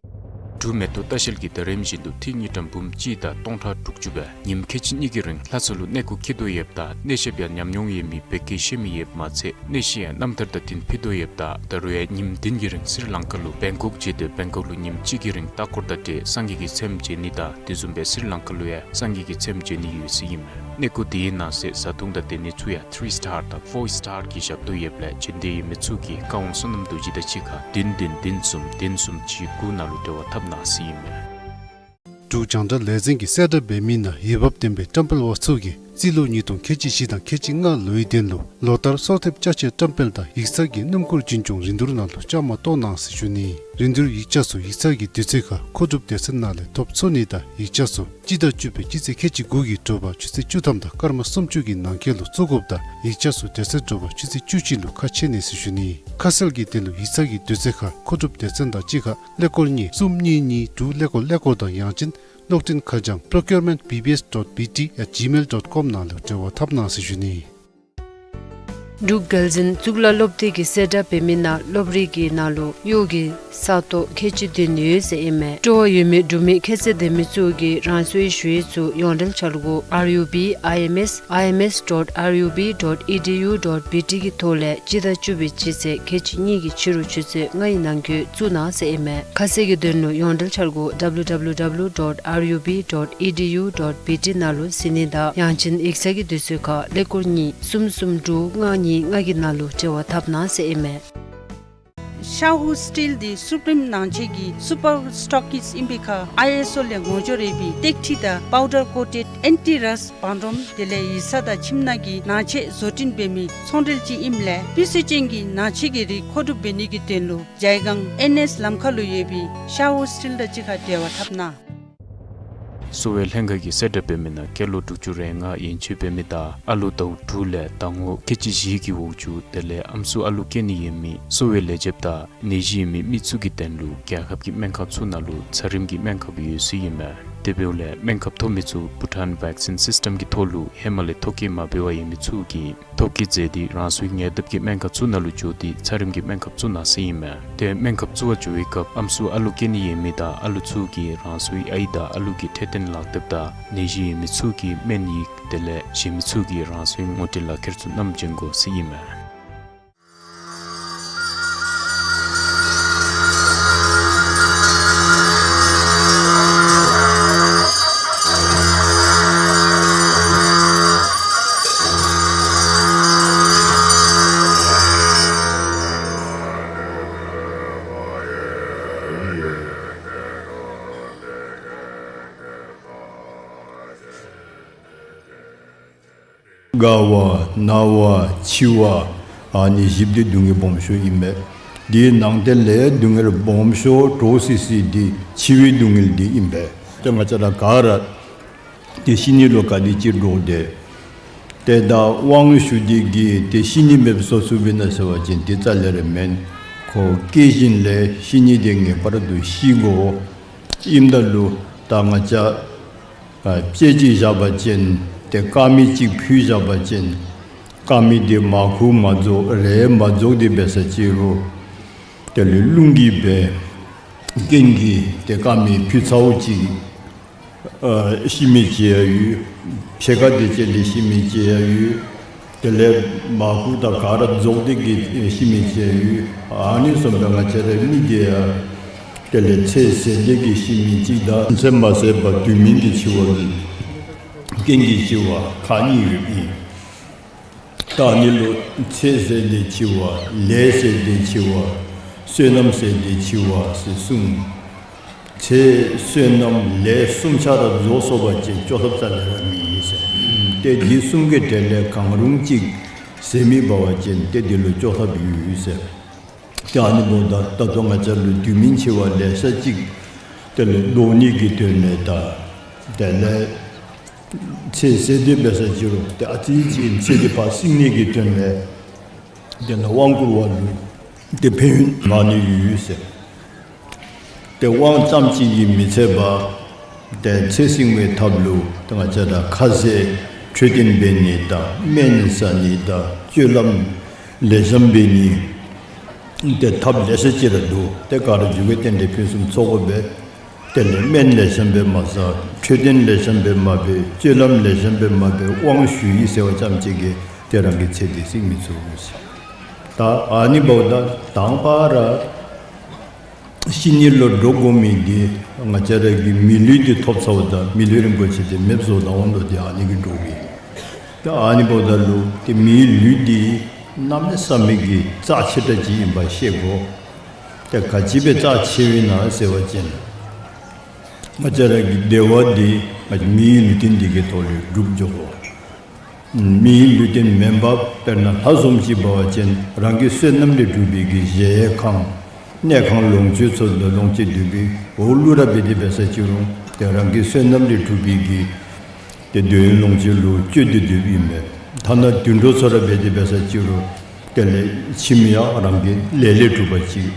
འབྲུག་མེ་ཏོག་ལྟ་བཤལ་གྱིས་ད་རིམ་བཞིན་དུ་ཏི་རུ་དངུལ་ཀྲམ་འབུམ་གཅིག་དང་སྟོང་ཕྲག་དྲུག་ཅུ་སྦེ་ཉིནམ་ཁལ་གཅིག་གཉིས་ཀྱི་རིང་ལྷ་ས་ལུ་གནས་སྐོར་འཁྱིད་དོ་ཡོདཔ་ད་གནས་བཤདཔ་ཡང་ཉམས་མྱོང་ཡོད་མི་བོད་སྐད་ཤེས་མི་ཡོདཔ་མ་ཚད་གནས་གཞི་ཡང་རྣམ་ཐར་དང་བསྟུན་ཕུལ་དོ་ཡོདཔ་ད་ད་རུང་ཡང་ཉིནམ་བདུན་གྱི་རིང་སི་རི་ལང་ཀ་ལུ་བེང་ཀོག་མཇལ་ཏེ་བེང་ཀོག་ལུ་ཉིནམ་གཅིག་གི་རིང་ལྟ་སྐོར་དང་འབྲེལ་སངས་རྒྱས་ཀྱི་ཚལ་མཇལ་ནི་དང་དེ་བཟུམ་སྦེ་སི་རི་ལང་ཀ་ལུ་ཡང་སངས་རྒྱས་ཀྱི་ཚལ་མཇལ་ནི་ཡོད་ཟེར་ཨིན་མས། གནས་སྐོར་འདི་ནང་གསེས་བཟའ་འཐུང་དང་སྡོད་གནས་ཚུ་ཡང་ཐི་རི་སི་ཊར་དང་ཕོར་སི་ཊར་གྱི་ཞབས་ཏོག་ཡོདཔ་ལས་འབྱོན་འདོད་ཡོད་མི་ཚུ་གིས་བཀའ་དབང་བསོད་ནམས་རྡོ་རྗེ་དང་གཅིག་ཁར་བདུན་བདུན་བདུན་གསུམ་བདུན་གསུམ་གཅིག་དགུ་ནང་ལུ་འབྲེལ་བ་འཐབ་གནང་ཟེར་ཨིན་མས། འབྲུག་རྒྱང་བསྒྲགས་ལས་འཛིན་གྱིས་གསལ་བསྒྲགས་འབད་མི་ནང་འོས་འབབ་ལྡན་པའི་བཀྲམ་སྤེལ་པ་ཚུ་གིས་རྩིས་ལོ་ཉིས་སྟོང་ཁལ་གཅིག་བཞི་དང་ཁལ་གཅིག་ལྔ་ལོའི་དོན་ལུ་ལོ་ལྟར་གསོལ་འདེབས་བཅའ་ཆས་བཀྲམ་སྤེལ་དང་ཡིག་ཚང་གི་སྣུམ་འཁོར་རྒྱུན་སྐྱོང་རིན་བསྡུར་ནང་ལུ་བཅའ་མར་གཏོགས་གནང་ཟེར་ཞུ་ནི། རིན་བསྡུར་ཡིག་ཆ་ཚུ་ཡིག་ཚང་གི་དུས་ཚོད་ཁར་མཁོ་སྒྲུབ་སྡེ་ཚན་ནང་ལས་ཐོབ་ཚུགས་ནི་དང་ཡིག་ཆ་ཚུ་སྤྱི་ཟླ་བཅུ་པའི་སྤྱི་ཚེས་ཁལ་གཅིག་དགུ་གི་དྲོ་པ་ཆུ་ཚོད་བཅུ་ཐམ་དང་སྐར་མ་སུམ་ཅུ་གི་ནང་འཁོད་ལུ་བཙུགས་དགོཔ་དང་ཡིག་ཆ་ཚུ་དེ་ཚེ་དྲོ་པ་ཆུ་ཚོད་བཅུ་གཅིག་ལུ་ཁ་ཕྱེ་ནི་ཟེར་ཞུ་ནི། ཁ་གསལ་གྱི་དོན་ལུ་ཡིག་ཚང་གི་དུས་ཚོད་ཁར་མཁོ་སྒྲུབ་སྡེ་ཚན་དང་གཅིག་ཁར་ཀླད་ཀོར་གཉིས་གསུམ་གཉིས་གཉིས་དྲུག་ཀླད་ཀོར་ཀླད་ཀོར་དང་ཡང་ཅིན་གློག་འཕྲིན་ཁ་བྱང་procurement B B S dot B T at gmail dot com ནང་ལུ་འབྲེལ་བ་འཐབ་གནང་ཟེར་ཞུ་ནི། འབྲུག་རྒྱལ་འཛིན་གཙུག་ལག་སློབ་སྡེ་གིས་གསལ་བསྒྲགས་འབད་མི་ནང་སློབ་རིམ་གྱི་ནང་ལུ་གཡོག་གི་ ས་སྟོང་ཁལ་གཅིག་བདུན་ཡོད་ཟེར་ཨིན་མས། སྤྲོ་བ་ཡོད་མི་འབྲུག་མི་ཁྱད་ཚད་ལྡན་མི་ཚུ་གིས་རང་སོའི་ཞུ་ཡིག་ཚུ་ཡོངས་འབྲེལ་འཆར་སྒོ་R U B I M S I M S dot R U B dot E D U dot B T གི་ཐོག་ལས་སྤྱི་ཟླ་བཅུ་པའི་སྤྱི་ཚེས་ཁལ་གཅིག་གཉིས་ཀྱི་ཕྱི་རུ་ཆུ་ཚོད་ལྔ་ཡི་ནང་འཁོད་བཙུགས་གནང་ཟེར་ཨིན་མས། ཁ་གསལ་གྱི་དོན་ལུ་ཡོངས་འབྲེལ་འཆར་སྒོ་W W W dot R U B dot E D U dot B T ནང་ལུ་གཟིགས་ནི་དང་ཡང་ཅིན་ཡིག་ཚང་གི་དུས་ཚོད་ཁར་ཀླད་ཀོར་གཉིས་གསུམ་གསུམ་དྲུག་ལྔ་གཉིས་ལྔ་གི་ནང་ལུ་འབྲེལ་བ་འཐབ་གནང་ཟེར་ཨིན་མས། ཤ་ཧུ་སི་ཊིལ་འདི་སུ་པི་རིམ་ནང་ཆས་ཀྱི་སུ་པར་སི་ཊོག་གིས་ཨིན་པའི་ཁར་ཨའི་ཨེསི་ཨོ་ལས་ངོ་སྦྱོར་ཡོད་པའི་ཏེག་ཁྲི་དང་པའུ་ཌར་ཀོ་ཊེཌ་ཨེན་ཊི་རསཊ་བང་རིམ་དེ་ལས་ཡིག་ཚང་དང་ཁྱིམ་ནང་གི་ནང་ཆས་བཟོ་སྐྲུན་འབད་མི་ཚོང་འབྲེལ་ཅིག་ཨིནམ་ལས་སྤུས་ཚད་ཅན་གྱི་ནང་ཆས་ཀྱི་རིགས་མཁོ་སྒྲུབ་འབད་ནི་གི་དོན་ལུ་ཇའི་སྒང་ཨེན་ཨེསི་ལམ་ཁ་ལུ་ཡོད་པའི་ཤ་ཧུ་སི་ཊིལ་དང་གཅིག་ཁར་འབྲེལ་བ་འཐབ་གནང་། གསོ་བའི་ལྷན་ཁག་གིས་གསལ་བསྒྲགས་འབད་མི་ནང་སྐྱེས་ལོ་དྲུག་ཅུ་རེ་ལྔ་ཡན་ཆད་འབད་མི་དང་ཨ་ལོ་ཟླཝ་དྲུག་ལས་ཟླ་ངོ་ཁལ་གཅིག་བཞི་གི་འོག་ཅུ་དེ་ལས་ཨམ་སྲུ་ཨ་ལོ་སྐྱེ་ནི་ཡོད་མི་གསོ་བའི་ལས་བྱེདཔ་དང་ནད་གཞི་ཡོད་མི་མི་ཚུ་གི་དོན་ལུ་རྒྱལ་ཁབ་ཀྱི་སྨན་ཁང་ཚུ་ནང་ལུ་ཚད་རིམས་ཀྱི་སྨན་ཁབ་ཡོད་ཟེར་ཨིན་མས། དེ་འབདཝ་ལས་སྨན་ཁབ་ཐོབ་མི་ཚུ་བྷུ་ཊཱན་བེག་སིན་སིསི་ཊམ་གྱི་ཐོག་ལུ་ཧེ་མ་ལས་ཐོ་བཀོད་མ་འབད་བར་ཡོད་མི་ཚུ་གིས་ཐོ་བཀོད་མཛད་དེ་རང་སོའི་ཉེ་འདབས་ཀྱི་སྨན་ཁང་ཚུ་ནང་ལུ་འགྱོ་སྟེ་ཚད་རིམས་ཀྱི་སྨན་ཁབ་བཙུགས་གནང་ཟེར་ཨིན་མས། ཏེ་སྨན་ཁབ་བཙུགས་པར་འགྱོ་བའི་སྐབས་ཨམ་སྲུ་ཨ་ལོ་སྐྱེ་ནི་ཡོད་མི་དང་ཨ་ལོ་ཚུ་གིས་རང་སོའི་ཨའི་དང་ཨ་ལུ་གི་འཕྲོད་བསྟེན་ལག་དེབ་དང་ནད་གཞི་ཡོད་མི་ཚུ་གི་སྨན་ཡིག་དེ་ལས་གཞན་མི་ཚུ་གིས་རང་སོའི་ངོ་སྤྲོད་ལག་ཁྱེར་ཚུ་བསྣམས་བྱོན་དགོ་ཟེར་ཨིན་མས། རྒ་བ་ན་བ་འཆི་བ་ཨ་ནི་བཞི་འདི་སྡུག་བསྔལ་སྦོམ་ཤོས་ཨིན་པས། དེའི་ནང་དེ་ལས་སྡུག་བསྔལ་སྦོམ་ཤོས་འདྲོག་སི་སི་འདི་འཆི་བའི་སྡུག་བསྔལ་འདི་ཨིན་པས། ཏེ་ང་བཅས་ར་ག་ར་ཏེ་ཤི་ནི་ལུ་ག་དེ་ཅིག་འདྲོག་དེས། ཏེ་ད་དབང་ཞུ་སྟེ་གིས་ཏེ་ཤི་ནི་མེདཔ་བཟོ་ཚུགསཔ་ཨིན་ན་ཟེར་བ་ཅིན་དེ་རྩ་ལས་ར་མེན། ཁོ་སྐྱེས་ཞིནམ་ལས་ཤི་ནི་དེ་ངེས་པར་དུ་ཤི་དགོ། ཨིནམ་ད་ལུ་ད་ང་བཅས་ཨ་དཔེ་ཅིག་བཞག་པ་ཅིན་ཏེ་དཀར་མེ་ཅིག་ཕུལ་བཞག་པ་ཅིན་དཀར་མེ་དེ་མར་ཁུ་མ་རྫོགས་རས་མ་རྫོགས་དེ་འབད་ས་ཅིག་རུང་དེ་ལས་རླུང་གི་སྦེ་རྐྱེན་གྱིས་ཏེ་དཀར་མེ་ཕུལ་ཚརཝ་ཅིག་ཨ་ཤི་མི་ཅིག་ཡང་ཡོད། ཕྱེད་ཀ་དེ་ཅིག་ལས་ཤི་མི་ཅིག་ཡང་ཡོད། དེ་ལས་མར་ཁུ་དང་ག་ར་རྫོགས་ཏེ་གིས་ཤི་མི་ཅིག་ཡང་ཡོད། ཨ་ནི་བཟུམ་སྦེ་ང་བཅས་རའི་མི་དེ་ཡང་དེ་ལས་ཚེ་ཟད་དེ་གིས་ཤི་མི་ཅིག་དང་ཚེ་མ་ཟད་པར་དུས་མིན་གྱི་འཆི་བ་གི་རྐྱེན་གྱིས་འཆི་བ་ཁག་གཉིས་ཡོདཔ་ཨིན། ད་ཨ་ནི་ལུ་ཚེ་ཟད་དེ་འཆི་བ་ལས་ཟད་དེ་འཆི་བ་བསོད་ནམས་ཟད་དེ་འཆི་བ་ཟེར་གསུངས། ཚེ་བསོད་ནམས་ལས་གསུམ་ཆ་ར་རྫོགས་སོང་པ་ཅིན་སྐྱོབ་ཐབས་རྩ་ལས་ར་མེད་ཟེར། ཏེ་འདི་གསུམ་གྱི་གྲས་ལས་གང་རུང་ཅིག་ཟད་མི་འབད་བ་ཅིན་ཏེ་འདི་ལུ་སྐྱོབ་ཐབས་ཡོད་ཟེར། ཏེ་ཨ་ནི་འབདཝ་ད་ད་ལྟོ་ང་བཅས་ལུ་དུས་མིན་འཆི་བ་ལེ་ཤ་ཅིག་དེ་ལས་བཟློག་ནི་གི་དོན་ལས་དང་དེ་ལས་ཚེ་ཟད་དེ་འབད་ས་ཅིག་རུང་ཏེ་ཨ་ཙི་ཅིག་ཚེ་འདི་ཕར་བསྲིང་ནི་གི་དོན་ལས་དེ་ལས་དབང་བསྐུར་བ་ལུ་ཏེ་ཕན་ཡོན་མང་ནི་ཡོད་ཟེར། ཏེ་དབང་ཙམ་ཅིག་གིས་མི་ཚད་པར་ཏེ་ཚེ་བསྲིང་བའི་ཐབས་ལུ་ཏེ་ང་བཅས་ར་ཁ་ཟས་འཕྲོད་བསྟེན་འབད་ནི་དང་སྨན་བཟའ་ནི་དང་སྤྱོད་ལམ་ལེགས་ཤོམ་འབད་ནི་ཏེ་ཐབས་ལེ་ཤ་ཅིག་ར་འདུག། ཏེ་ག་ར་འཇུག་པའི་རྟེན་འབྲེལ་ཕུན་སུམ་ཚོགས་པ་སྦེ་དེ་ལས་སྨན་ལེགས་ཤོམ་སྦེ་མ་བཟའ་འཕྲོད་བསྟེན་ལེགས་ཤོམ་སྦེ་མ་འབད་སྤྱོད་ལམ་ལེགས་ཤོམ་སྦེ་མ་འབད་དབང་ཞུ་ཡི་ཟེར་བ་ཙམ་ཅིག་གིས་ཏེ་རང་གི་ཚེ་འདི་བསྲིང་མི་ཚུགས་ཟེར། ད་ཨ་ནི་འབདཝ་ད་དང་པ་ར་ཤི་ནི་ལུ་འདྲོག་དགོ་མི་འདི་ང་བཅས་ར་གིས་མི་ལུས་འདི་ཐོབ་ཚརཝ་ད་མི་ལུས་རིན་པོ་ཆེ་འདི་མེདཔ་བཟོ་བཏང་འོང་དོ། ཏེ་ཨ་ནི་གིས་འདྲོག་གི། ཏེ་ཨ་ནི་འབདཝ་ད་ལུ་ཏེ་མིའི་ལུས་འདི་གནམ་མེད་ས་མེད་ཀྱི་རྩ་ཆེ་དྲགས་ཅིག་ཨིནམ་ཤེས་དགོ། ཏེ་ག་ཅི་སྦེ་རྩ་ཆེཝ་ཨིན་ན་ཟེར་བ་ཅིན་ང་བཅས་ར་གི་བདེ་བ་འདི་ང་བཅས་མིའི་ལུས་རྟེན་འདི་གི་ཐོག་ལས་སྒྲུབ་འགྱོ་དགོ། མིའི་ལུས་རྟེན་མེན་པར་དཔེར་ན་ལྷ་བཟུམ་ཅིག་འབད་བ་ཅིན་རང་གི་བསོད་ནམས་ལས་གྲུབ་པའི་གི་གཞལ་ཡས་ཁང་གནས་ཁང་ལོངས་སྤྱོད་ཚུ་ལུ་ལོངས་སྤྱོད་སྡོད་པའི་འོག་ལུ་ར་འབད་དེ་འབད་ས་ཅིག་རུང་ཏེ་རང་གི་བསོད་ནམས་ལས་གྲུབ་པའི་གི་ཏེ་འདོད་ཡོན་ལོངས་སྤྱོད་ལུ་སྤྱོད་དེ་སྡོདཔ་ཨིན་མས། ཐ་ན་དུད་འགྲོ་ཚུ་ར་འབད་དེ་འབད་ས་ཅིག་རུང་དེ་ལས་ཁྱིམ་ཡང་རང་གི་ལས་ལས་གྲུབ་པ་ཅིག།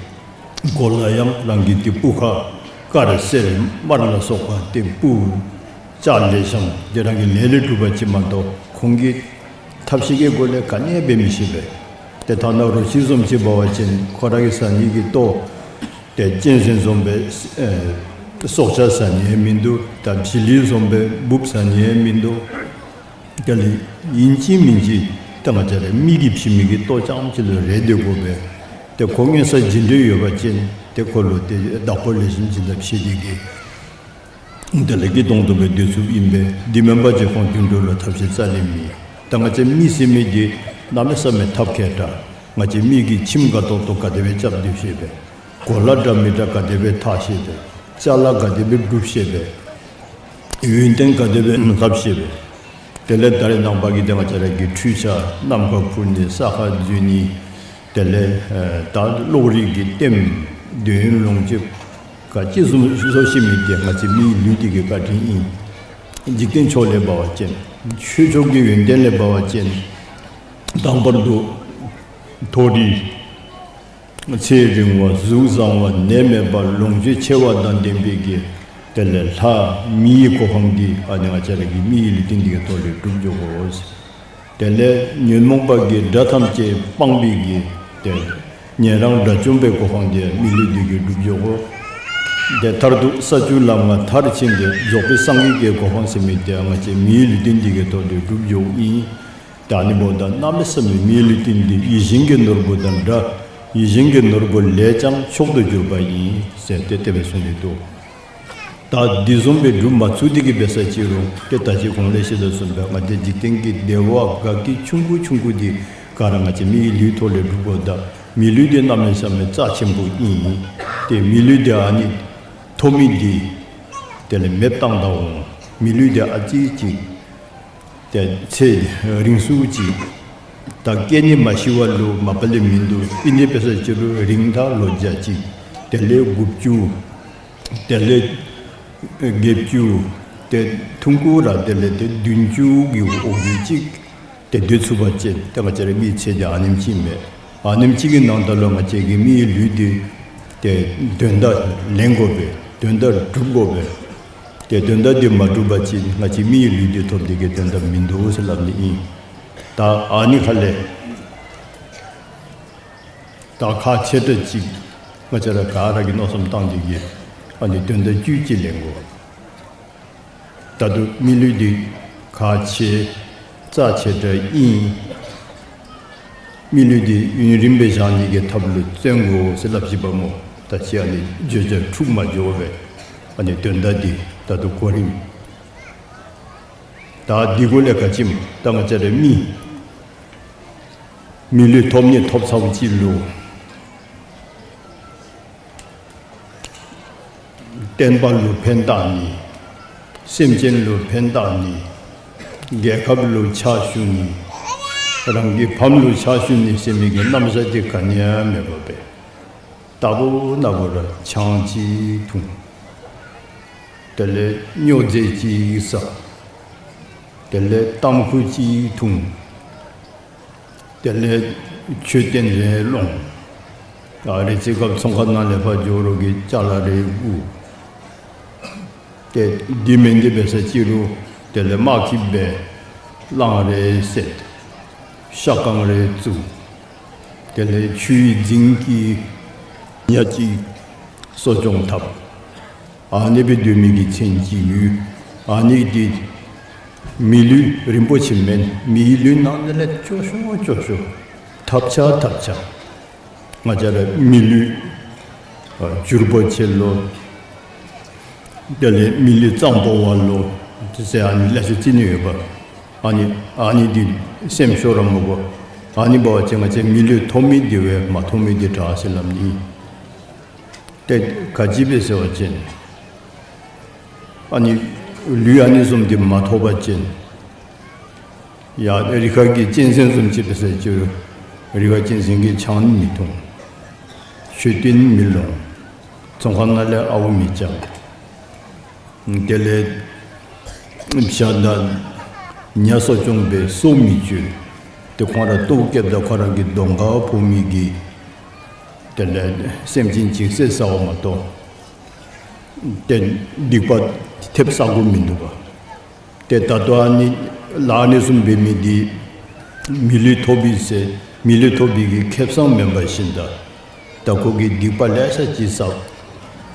གོ་ལ་ཡང་རང་གི་ཏེ་སྤུ་ཁ་དཀར་སེར་དམར་ལ་སོགས་པ་ཏེ་སྤུ་ལྕགས་ལེགས་ཤོམ་ཏེ་རང་གི་ལས་ལས་གྲུབ་པ་ཅིག་མ་གཏོགས་ཁོང་གི་ཐབས་ཤེས་ཀྱི་སྒོ་ལས་ག་ནི་ཡང་འབད་མི་ཤེས་པས། ཏེ་ཐ་ན་རོ་ཁྱི་བཟུམ་ཅིག་འབད་བ་ཅིན་ཁོ་ར་གི་བཟའ་ནི་གི་ལྟོ་ ཏེ་གཅན་གཟན་བཟུམ་སྦེ་ཨེ་སྲོག་ཆགས་ཟ་ནི་ཡང་མིན་འདུག། ད་བྱི་ལི་བཟུམ་སྦེ་འབུཔ་ཟ་ནི་ཡང་མིན་འདུག། དེ་ལས་ཨིན་ཅི་མིན་ཅི་ད་ང་བཅས་ར་མི་གིས་བྱིན་མི་གི་ལྟོ་རྐྱངམ་ཅིག་ལུ་རེ་སྡོད་དགོ་པས། ཏེ་ཁོ་མངོན་གསལ་ཇི་འདྲ་ཡོད་པ་ཅིན་ཏེ་ཁོ་ལུ་ཏེ་བདག་པོ་ལེགས་ཤོམ་བྱིན་ད་བྱིན་ཏེ་གི་དེ་ལས་སྐྱིད་ཏོང་ཏོ་སྦེ་སྡོད་ཚུགསཔ་ཨིན་པས། དེ་མེན་པ་ཅིན་ཁོང་དུད་འགྲོ་ལུ་ཐབས་ཤེས་རྩ་ལས་མེད། ད་ང་བཅས་མི་ཟེར་མི་འདི་གནམ་མེད་ས་མེད་ཐབས་མཁས་དྲགས། ང་བཅས་མི་གི་ཁྱིམ་དགའ་ཏོག་ཏོ་ག་དེ་སྦེ་རྐྱབ་སྡོད་ཤེས་པས། གོ་ལ་འདྲ་མི་འདྲ་ག་དེ་སྦེ་འཐག་ཤེས་པས། ཅ་ལ་ག་དེ་སྦེ་སྒྲུབ་ཤེས་པས། ཡོན་ཏན་ག་དེ་སྦེ་ལྷབ་ཤེས་པས། དེ་ལས་ད་རེས་ནངས་པ་གི་ཏེ་ང་བཅས་ར་གི་འཕྲུལ་ཆས་ནམ་མཁའ་འཕུར་ནི་ས་ཁར་འཛུལ་ནི། དེ་ལས་ཨེ་ད་གློག་རིག་གི་ལྟདམོ་འདོད་ཡོན་ལོངས་སྤྱོད་ག་ཅི་བཟུམ་བཟོ་ཤེས་མི་འདི་ང་བཅས་མིའི་ལུས་འདི་གི་བཀའ་དྲིན་ཨིན། འཇིག་རྟེན་ཕྱོགས་ལས་འབད་བ་ཅིན་ཆོས་ཕྱོགས་ཀྱི་ཡོན་ཏན་ལས་འབད་བ་ཅིན་དང་པར་དུ་མཐོ་རིས་ཚེ་རིང་བ་གཟུགས་བཟང་བ་ནད་མེད་པ་ལོངས་སྤྱོད་ཆེ་བ་དང་ལྡན་པའི་གི་དེ་ལས་ལྷ་མིའི་གོ་འཕང་འདི་ཨ་ནི་ང་བཅས་ར་གི་མིའི་ལུས་རྟེན་འདི་གི་ཐོག་ལས་སྒྲུབ་འགྱོ་དགོ། དེ་ལས་ཉོན་མོངས་པ་གི་དགྲ་ཐམས་ཅད་སྤངས་པའི་གི་ཏེ་ཉན་རང་དགྲ་བཅོམ་པའི་གོ་འཕང་འདི་མི་ལུས་འདི་གིས་སྒྲུབ་འགྱོ་དགོ། ཏེ་མཐར་ཐུག་ས་བཅུ་ལམ་ལྔ་མཐར་ཕྱིན་ཏེ་རྫོགས་པའི་སངས་རྒྱས་ཀྱི་གོ་འཕང་ཟེར་མི་འདི་ང་བཅས་མིའི་ལུས་རྟེན་འདི་གི་ཐོག་ཏུ་སྒྲུབ་འགྱོཝ་ཨིན། ད་ཨ་ནི་འབདཝ་ད་གནམ་མེད་ས་མེད་མིའི་ལུས་རྟེན་འདི་ཡིད་བཞིན་གྱི་ནོར་བུ་དང་འདྲ། ཡིད་བཞིན་གྱི་ནོར་བུ་ལས་ཀྱང་མཆོག་ཏུ་གྱུར་པ་ཡིན་ཟེར་ཏེ་དེ་སྦེ་གསུངས་ཏེ་འདུག། ད་འདི་བཟུམ་སྦེ་སྒྲུབ་མ་ཚུགས་ཏེ་གི་འབད་ས་ཅི་རུང་ཏེ་ད་ཅི་གོང་ལས་ཞུ་དོ་བཟུམ་སྦེ་ང་བཅས་འཇིག་རྟེན་གྱི་བདེ་བ་དགའ་སྐྱིད་ཆུང་ཀུ་ཆུང་ཀུ་འདི་ག་ར་ང་བཅས་མིའི་ལུས་ཐོག་ལས་སྒྲུབ་དགོཔ་ད་མི་ལུས་འདི་གནམ་མེད་ས་མེད་རྩ་ཆེན་པོ་ཨིན། ཏེ་མི་ལུས་འདི་ཨ་ནི་ཐོབ་མི་འདི་དེ་ལས་མེདཔ་བཏང་ད་འོང་། མི་ལུས་འདི་ཨ་ཙི་ཅིག་ཏེ་ཚེ་རིང་སུ་ཅིག་ད་སྐྱེ་ནི་མ་ཤི་བ་ལུ་མ་པ་ལས་མིན་འདུག། ཨིན་ཏེ་འབད་ས་ཅི་རུང་རིང་ད་ལོ་བརྒྱ་ཅིག། དེ་ལས་དགུ་བཅུ། དེ་ལས་བརྒྱད་ཅུ། ཏེ་ཐུང་ཀུ་ར་དེ་ལས་ཏེ་བདུན་ཅུ་གི་འོག་ལུ་ཅིག་ཏེ་སྡོད་ཚུགས་པ་ཅིན་ཏེ་ང་བཅས་ར་མིའི་ཚེ་འདི་ཨ་ནེམ་ཅིག་མས། ཨ་ནེམ་ཅིག་གི་ནང་ད་ལུ་ང་བཅས་ཀྱི་མིའི་ལུས་འདི་ཏེ་དོན་དག་ལེན་དགོ་པས། དོན་དག་སྒྲུབ་དགོ་པས། ཏེ་དོན་དག་འདི་མ་སྒྲུབ་པ་ཅིན་ང་བཅས་མིའི་ལུས་འདི་ཐོབ་འདི་གི་དོན་དག་མིན་འདུག་ཟེར་སླབ་ནི་ཨིན། ད་ཨ་ནི་ཁ་ལས་ད་ཁག་ཆེ་དྲགས་ཅིག་ང་བཅས་ར་ག་ར་གིས་མནོ་བསམ་བཏང་འདི་གིས་ཨ་ནི་དོན་དག་བཅུ་གཅིག་ལེན་དགོ། ད་ལྟོ་མི་ལུས་འདི་ཁག་ཆེ་རྩ་ཆེ་དྲགས་ཨིན། མི་ལུས་འདི་ཡུན་རིངམོ་སྦེ་བཞག་ནི་གི་ཐབས་ལུ་བརྩོན་དགོ་ཟེར་སླབ་ཅི་པ་སྨོ། ད་ཅི་ཨ་ནི་བརྗོད་བྱ་འཁྲུགས་མ་འགྱོ་བས། ཨ་ནི་དོན་དག་འདི་ད་ལྟོ་གོ་རིམ་ད་འདི་གུ་ལས་ག་ཅི་སྨོ། ད་ང་བཅས་ར་མི་མི་ལུས་ཐོབ་ནི་ཐོབ་ཚརཝ་ཅིག་ལུ་བསྟན་པ་ལུ་ཕན་བཏགས་ནི། སེམས་ཅན་ལུ་ཕན་བཏགས་ནི། རྒྱལ་ཁབ་ལུ་ཕྱག་ཞུ་ནི། རང་གི་ཕམ་ལུ་ཕྱག་ཞུ་ནི་ཟེར་མི་གི་རྣམ་གཞག་འདི་ག་ནི་ཡང་མེད་པར་སྦེ་རྟག་བུ་ན་བུ་ར་ཆང་ཅིག་འཐུང་། དེ་ལས་སྨྱོ་རྫས་ཅིག་ཟ། དེ་ལས་ཏམ་ཁུ་ཅིག་འཐུང་། དེ་ལས་མཆོད་རྟེན་རེ་སློང་། ཨ་རེ་ཅིག་སྐབས་ཚོང་ཁང་ནང་ལས་ཕར་འགྱོ་རོགས་ཀྱི་ཅ་ལ་རེ་བསྐུར། ཏེ་འདི་མེན་ཏེ་འབད་ས་ཅི་རུང་དེ་ལས་དམག་གི་སྦེ་གླང་རེ་བསད། ཤ་རྐང་རེ་བཙུགས། དེ་ལས་ཆུའི་རྫིང་གི་ཉ་ཅིག་གསོ་སྐྱོང་འཐབ། ཨ་ནི་སྦེ་སྡོད་མི་གི་མཚན་ཅིག་ཡོད། ཨ་ནི་འདི་མི་ལུས་རིན་པོ་ཆེ་མེན། མིའི་ལུས་ནང་ན་ལས་སྐྱོ་ཤོས་སྐྱོ་ཤོས། ཐབས་ཆག་ཐབས་ཆག། ང་བཅས་ར་མི་ལུས་ཨ་འགྱུར་བ་ཆེ་ལོ། དེ་ལས་མི་ལུས་གཙང་པོ་བ་ལོ། དེ་ཟེར་ཨ་ནི་ལེ་ཤ་ཅིག་ནི་ཡོད་པ། ཨ་ནི་ཨ་ནི་འདི་སེམས་ཤོར་ར་མི་དགོ། ཨ་ནི་འབད་བ་ཅིན་ང་བཅས་མི་ལུས་ཐོབ་མི་འདི་བས་མ་ཐོབ་མི་འདི་དྲག་ཟེར་སླབ་ནི། ཏེ་ག་ཅི་སྦེ་ཟེར་བ་ཅིན་ཨ་ནི་ལུས་ཨ་ནི་བཟུམ་འདི་མ་ཐོབ་པ་ཅིན་ཡ་རི་ཁ་གི་གཅན་གཟན་བཟུམ་ཅིག་འབད་ས་ཅི་རུང་རི་ཁ་གཅན་གཟན་གྱིས་ཆང་མི་འཐུང་། མཆོད་རྟེན་མི་སློང་། ཚོང་ཁང་ནང་ལས་ཨརཝ་མི་རྐྱབ། དེ་ལས་བྱ་དང་ཉ་གསོ་སྐྱོང་སྦེ་སོ་མི་གཅོད། ཏེ་ཁོང་ར་ལྟོཝ་བཀྱེསཔ་ད་ཁོ་ར་གི་གདོང་ཁར་ཕོག་མི་གི་དེ་ལས་སེམས་ཅན་ཅིག་བསད་ཟཝ་མ་གཏོགས་ཏེ་སྡིག་པ་ཐེབས་ཟ་དགོཔ་མིན་འདུག་པ། ཏེ་ད་ལྟོ་ཨ་ནི་ལཱ་ཨ་ནི་བཟུམ་འབད་མི་འདི་མི་ལུས་ཐོབ་པའི་ཟེར་མི་ལུས་ཐོབ་པའི་གི་ཁེ་སང་མེན་པར་ཤིན་ད། ད་ཁོ་གིས་སྡིག་པ་ལེ་ཤ་ཅིག་བསགས།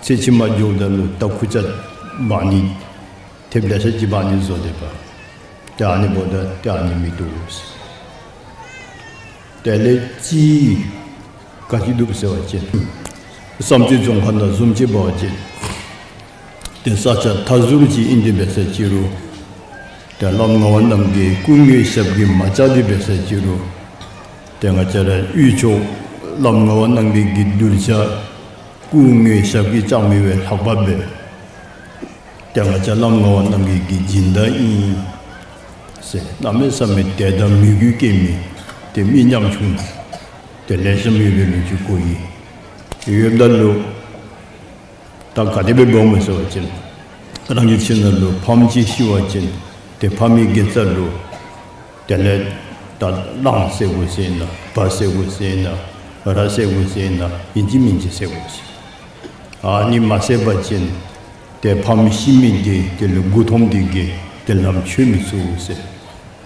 ཚེ་ཕྱི་མ་འགྱོཝ་ད་ལུ་ད་ཁུར་ཆ་འབག་ནི་ཐེབས་ལེ་ཤ་ཅིག་འབག་ནི་བཟོ་སྡོདཔ། ཏེ་ཨ་ནི་འབདཝ་ད་ཏེ་ཨ་ནི་མི་བཏུབ་ཟེར། དེ་ལས་ཅིག་ག་ཅི་འདུག་ཟེར་བ་ཅིན་བསམ་རྩེ་རྫོང་ཁ་ནང་བཟུམ་ཅིག་འབད་བ་ཅིན་ཏེ་ས་ཆ་མཐའ་ཟུར་ཅིག་ཨིན་ཏེ་འབད་ས་ཅིག་རུང་ཏེ་བླམ་ངག་དབང་རྣམ་རྒྱལ་སྐུ་དངོས་ཞབས་ཀྱིས་མ་བཅགས་ཏེ་འབད་ས་ཅིག་རུང་ཏེ་ང་བཅས་ར་དབུས་ཕྱོགས་བླམ་ངག་དབང་རྣམ་རྒྱལ་གྱི་གདུལ་བྱ་སྐུ་དངོས་ཞབས་ཀྱིས་བཅགས་མི་བས་ལྷག་པ་སྦེ་ཏེ་ང་བཅས་བླམ་ངག་དབང་རྣམ་རྒྱལ་གྱི་སྦྱིན་བདག་ཨིན་ཟེར་གནམ་མེད་ས་མེད་དད་དང་མོས་གུས་སྐྱེ་མི་ཏེ་མི་ཉམ་ཆུང་ཏེ་ལེགས་ཤོམ་ཡོད་པའི་ལོ་རྒྱུས་གོ་ཡི། ཡོདཔ་ད་ལུ་ད་ག་དེ་སྦེ་འབདཝ་སྨོ་ཟེར་བ་ཅིན་རང་གི་ཁྱིམ་ནང་ལུ་ཕམ་ཅིག་ཤི་བ་ཅིན་ཏེ་ཕམ་གྱི་དགེ་རྩ་ལུ་དེ་ལས་ད་གླང་བསད་དགོ་ཟེར་ན་བ་བསད་དགོ་ཟེར་ན་ར་བསད་དགོ་ཟེར་ན་ཨིན་ཅི་མིན་ཅི་བསད་དགོ་ཟེར། ཨ་ནི་མ་བསད་པ་ཅིན་ཏེ་ཕམ་ཤི་མི་དེ་དེ་ལུ་མགུ་འཐོམས་ཏེ་གིས་ཏེ་ལམ་ཆོད་མི་ཚུགས་ཟེར།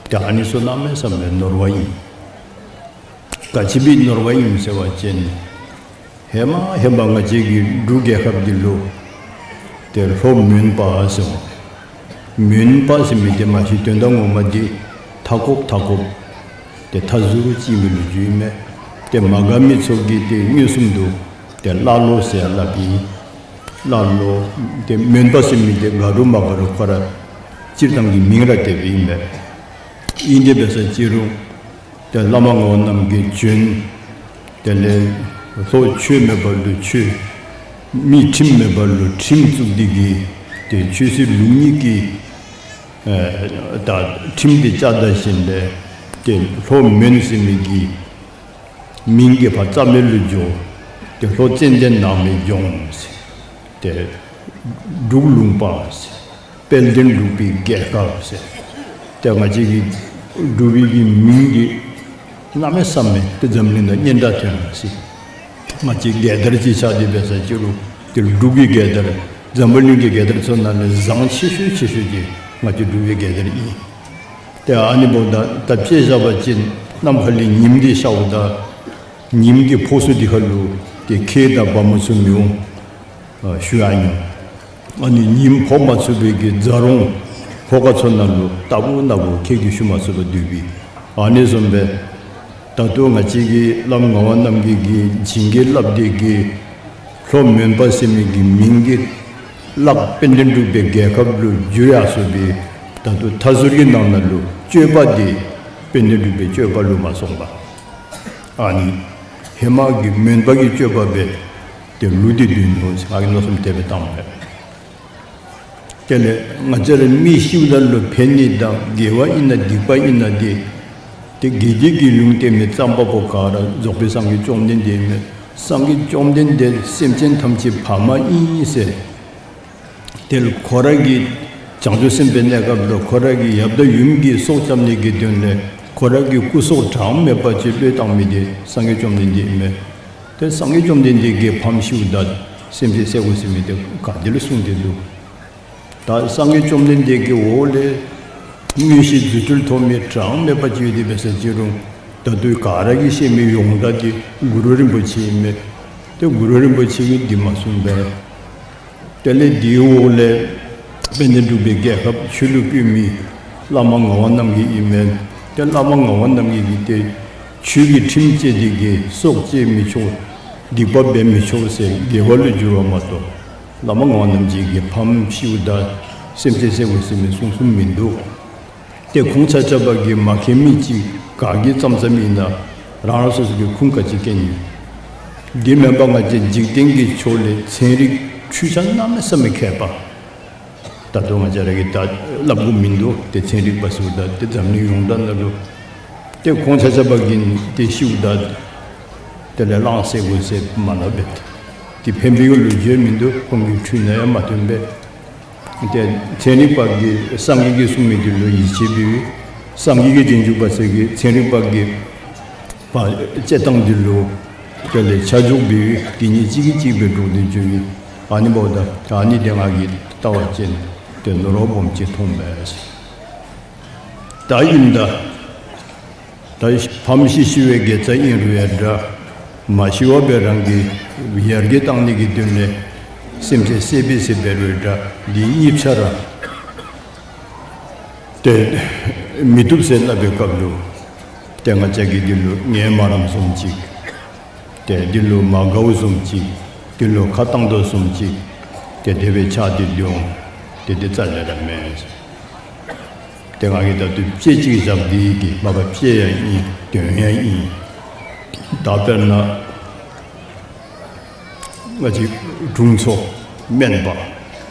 ཏེ་ཨ་ནི་ཚུ་གནམ་མེད་ས་མེད་ནོར་བ་ཨིན། ག་ཅི་སྦེ་ནོར་བ་ཨིན་ཟེར་བ་ཅིན་ཧེ་མ་ཧེ་མ་ང་བཅས་ཀྱི་འབྲུག་རྒྱལ་ཁབ་འདི་ལུ་ཏེ་ལྷོ་མོན་པ་ཟེར་འོང་། མོན་པ་ཟེར་མི་དེ་མ་གཞི་དོན་དག་ངོ་མ་འདི་མཐའ་འཁོབ་མཐའ་འཁོབ་ཏེ་མཐའ་ཟུར་ཅིག་ཨིན་པའི་ལོ་རྒྱུས་ཨིན་མས། ཏེ་མ་དགའ་མི་ཚུ་གིས་ཏེ་མངོན་སུམ་དུ་ཏེ་ཀླ་ཀློ་ཟེར་སླབ་ཨིན། ཀླ་ཀློ་ཏེ་མོན་པ་ཟེར་མི་དེ་དགའ་རུང་མ་དགའ་རུང་ཁོ་ར་སྤྱིར་བཏང་གི་མིང་ར་དེ་སྦེ་ཨིན་མས། ཨིན་ཏེ་འབད་ས་ཅིག་རུང་ཏེ་བླ་མ་ངག་དབང་རྣམ་རྒྱལ་བྱོན། དེ་ལས་ལྷོ་ཆོས་མེད་པ་ལུ་ཆོས། མི་ཁྲིམས་མེད་པ་ལུ་ཁྲིམས་བཙུགས་ཏེ་གིས་ཏེ་ཆོས་སྲིད་ལུགས་གཉིས་ཀྱི་ཨེ་ད་ཁྲིམས་དེ་བཅའ་ད་ཞིནམ་ལས་ཏེ་ལྷོ་མོན་ཟེར་མི་གི་མིང་གི་ཕར་རྩ་མེད་ལུ་འགྱོ། ཏེ་ལྷོ་ཙན་དན་ནགས་མའི་ལྗོངས་ཟེར། ཏེ་འབྲུག་ལུང་པ་ཟེར། དཔལ་ལྡན་འབྲུག་པའི་རྒྱལ་ཁབ་ཟེར། ཏེ་ང་བཅས་ཀྱི་འབྲུག་པའི་གི་མིང་འདི་གནམ་མེད་ས་མེད་ཏེ་འཛམ་གླིང་ནང་སྙན་གྲགས་ཐོན་ཡི་ཟེར། ང་བཅས་རྒྱལ་དར་ཅིག་ཆགས་ཏེ་འབད་ས་ཅིག་རུང་ཏེ་འབྲུག་གི་རྒྱལ་དར་འཛམ་བུ་གླིང་གི་རྒྱལ་དར་ཚུ་ནང་ལས་བཟང་ཆེ་ཤོས་ཆེ་ཤོས་འདི་ང་བཅས་འབྲུག་པའི་རྒྱལ་དར་ཨིན། ཏེ་ཨ་ནི་འབདཝ་ད་ད་དཔེ་བཞག་པ་ཅིན་ནམ་མཁའ་ལས་ཉིམ་འདི་ཤརཝ་ད་ཉིམ་གྱི་ཕོ་སོ་འདི་ཁ་ལུ་ཏེ་ཁྱེགས་དང་བ་མོ་ཚུ་མི་འོང་། ཨ་ཞུ་ཡང་ཉོན། ཨ་ནི་ཉིམ་ཕོག་མ་ཚུགས་པའི་གི་ཛ་རོང་ལྷོ་ཁ་ཚུ་ནང་ལུ་ལྟ་བུ་ན་བུ་ཁྱེགས་ཀྱིས་ཞུ་མ་ཚུགས་པར་སྡོད་པའི། ཨ་ནི་བཟུམ་སྦེ་ད་ལྟོ་ང་བཅས་ཀྱི་བླམ་ངག་དབང་རྣམ་རྒྱལ་གྱིས་བྱིན་གྱིས་བརླབས་ཏེ་གིས་ལྷོ་མོན་པ་ཟེར་མི་གི་མིང་འདི་བརླག་དཔལ་ལྡན་འབྲུག་པའི་རྒྱལ་ཁབ་ལུ་འགྱུར་ཡར་སོ་བའི་ད་ལྟོ་མཐའ་ཟུར་གྱི་ནང་ན་ལུ་སྤྱོད་པ་འདི་དཔལ་ལྡན་འབྲུག་པའི་སྤྱོད་པ་ལུ་མ་སོང་བར་ཨ་ནི་ཧེ་མ་གི་མོན་པ་གི་སྤྱོད་པ་སྦེ་ཏེ་ལུས་ཏེ་སྡོད་ནུག་ཟེར་ང་གིས་མནོ་བསམ་དེ་སྦེ་བཏངམ་མས། དེ་ལས་ང་བཅས་ར་མི་ཤིཝ་ད་ལུ་ཕན་ནི་དང་དགེ་བ་ཨིན་ན་སྡིག་པ་ཨིན་ན་འདི་ཏེ་དགེ་སྡིག་གི་ལུང་བསྟན་མི་རྩོམ་པ་པོ་ག་ར་རྫོགས་པའི་སངས་རྒྱས་བཅོམ་ལྡན་འདས་ཨིན་མས། སངས་རྒྱས་བཅོམ་ལྡན་འདས་སེམས་ཅན་ཐམས་ཅད་ཕ་མ་ཨིན་ཟེར། དེ་ལུ་ཁོ་ར་གི་བྱང་ཆུབ་སེམས་དཔའི་གནས་སྐབས་ལུ་ཁོ་ར་གི་ཡབ་དང་ཡུམ་གྱི་སྲོག་བཅད་ནི་གི་དོན་ལས་ཁོ་ར་གི་སྐུ་སྲོག་གྲངས་མེད་པ་ཅིག་བློས་བཏང་མི་དེ་སངས་རྒྱས་བཅོམ་ལྡན་འདས་ཨིན་མས། ཏེ་སངས་རྒྱས་བཅོམ་ལྡན་འདས་ཀྱིས་ཕམ་ཤིཝ་ད་སེམས་ཅན་བསད་དགོ་ཟེར་མི་དེ་ག་ཏེ་ལུ་གསུངས་ཏེ་འདུག། ད་སངས་རྒྱས་བཅོམ་ལྡན་འདས་ཀྱི་འོག་ལས་མངོན་ཤེས་རྫུ་འཕྲུལ་ཐོབ་མི་གྲངས་མེད་པ་ཅིག་ཡོད་དེ་འབད་ས་ཅིག་རུང་ད་ལྟོ་ག་ར་གིས་ཤེས་མི་ཡོངས་གྲགས་དེ་གུ་རུ་རིན་པོ་ཆེ་ཨིན་མས། ཏེ་གུ་རུ་རིན་པོ་ཆེ་གིས་འདི་མ་གསུངས་པས། དེ་ལས་དེའི་འོག་ལས་དཔལ་ལྡན་འབྲུག་པའི་རྒྱལ་ཁབ་ཆོས་ལུ་བཀོད་མི་བླ་མ་ངག་དབང་རྣམ་རྒྱལ་ཨིན་མས། ཏེ་བླ་མ་ངག་དབང་རྣམ་རྒྱལ་གྱིས་ཏེ་ཆོས་ཀྱི་ཁྲིམས་བཅད་དེ་གིས་སྲོག་བཅད་མི་ཆོག། སྡིག་པ་འབད་མི་ཆོག་ཟེར་དགེ་བ་ལུ་བསྒྱུར་བ་མ་གཏོགས་བླ་མ་ངག་དབང་རྣམ་རྒྱལ་གྱིས་ཕམ་ཤིཝ་ད་སེམས་ཅན་བསད་དགོ་ཟེར་མི་གསུངས་གསུངསམ་མིན་འདུག། ཏེ་ཁོང་ཆ་ཁྱབ་ཀྱིས་མ་མཁྱེན་མི་ཅིག་ག་གིས་བརྩམས་བརྩམསམ་ཨིན་ན་རང་རང་སོ་སོ་གི་ཁུངས་ག་ཅི་བཀལ་ནི། འདི་མེན་པར་ང་བཅས་འཇིག་རྟེན་གྱི་ཕྱོགས་ལས་ཚན་རིག་འཕྲུལ་ཆས་གནམ་མེད་ས་མེད་མཁས་པ། ད་ལྟོ་ང་བཅས་ར་གིས་ད་སླབ་དགོཔ་མིན་འདུག། ཏེ་ཚན་རིག་པ་ཚུ་ད་ཏེ་འཛམ་གླིང་ཡོངས་གྲགས་ནང་ལུ་ཏེ་ཁོང་ཆ་ཁྱབ་ཀྱིས་ཏེ་ཤིཝ་ད་དེ་ལས་གླང་བསད་དགོ་ཟེར་མ་སླབ་པས། ཏེ་ཕན་པའི་ལོ་རྒྱུས་མིན་འདུག། ཁོང་གི་འཕྲུལ་ནང་ཡང་མ་ཐོན་པས། ཏེ་ཚན་རིག་པ་གིས་སངས་རྒྱས་ཀྱིས་གསུངས་མི་དེ་ལུ་ཡིད་ཆེས་འབད་བའི་སངས་རྒྱས་ཀྱི་རྗེས་འཇུག་པ་ཚུ་གིས་ཚན་རིག་པ་གི་བ་དཔྱད་སྟངས་དེ་ལུ་དེ་ལས་ཆ་འཇོག་འབད་བའི་དེ་གཉིས་གཅིག་གིས་གཅིག་སྦེ་འགྲོགས་ཏེ་འགྱོ་བའི་ཨ་ནི་འབདཝ་ད་ཨ་ནི་དེ་ང་གིས་བལྟ་བ་ཅིན་ཏེ་ནོར་བ་སྦོམ་ཅིག་མཐོང་མས་ཟེར། ད་ཨིན་ད། ད་ཕམ་ཤི་ཤི་བའི་དགེ་རྩ་ཨིན་རུང་ཡང་འདྲ། མ་ཤི་བར་སྦེ་རང་གི་ཡར་རྒྱས་བཏང་ནི་གི་དོན་ལས་སེམས་ཅན་བསད་པས་ཟེར་འབད་རུང་འདྲ། འདི་གཉིས་ཆ་ར་ཏེ་མི་བཏུབ་ཟེར་སླབ་པའི་སྐབས་ལུ་ཏེ་ང་བཅས་ཀྱིས་འདི་ལུ་ངལ་མ་རངསམ་བཟུམ་ཅིག། ཏེ་འདི་ལུ་མ་དགའཝ་བཟུམ་ཅིག། འདི་ལུ་ཁ་བཏང་དོ་བཟུམ་ཅིག། ཏེ་དེ་སྦེ་ཆགས་ཏེ་འདུག། ཏེ་འདི་རྩ་ལས་ར་མེན། ཏེ་ང་གིས་ད་ལྟོ་དཔེ་ཅིག་བཞག་སྟེ་གི་མ་པ་དཔེ་ཡང་ཨིན། དོན་ཡང་ཨིན། ད་དཔེར་ན་ང་བཅས་དྲུང་འཚོ་སྨན་པ་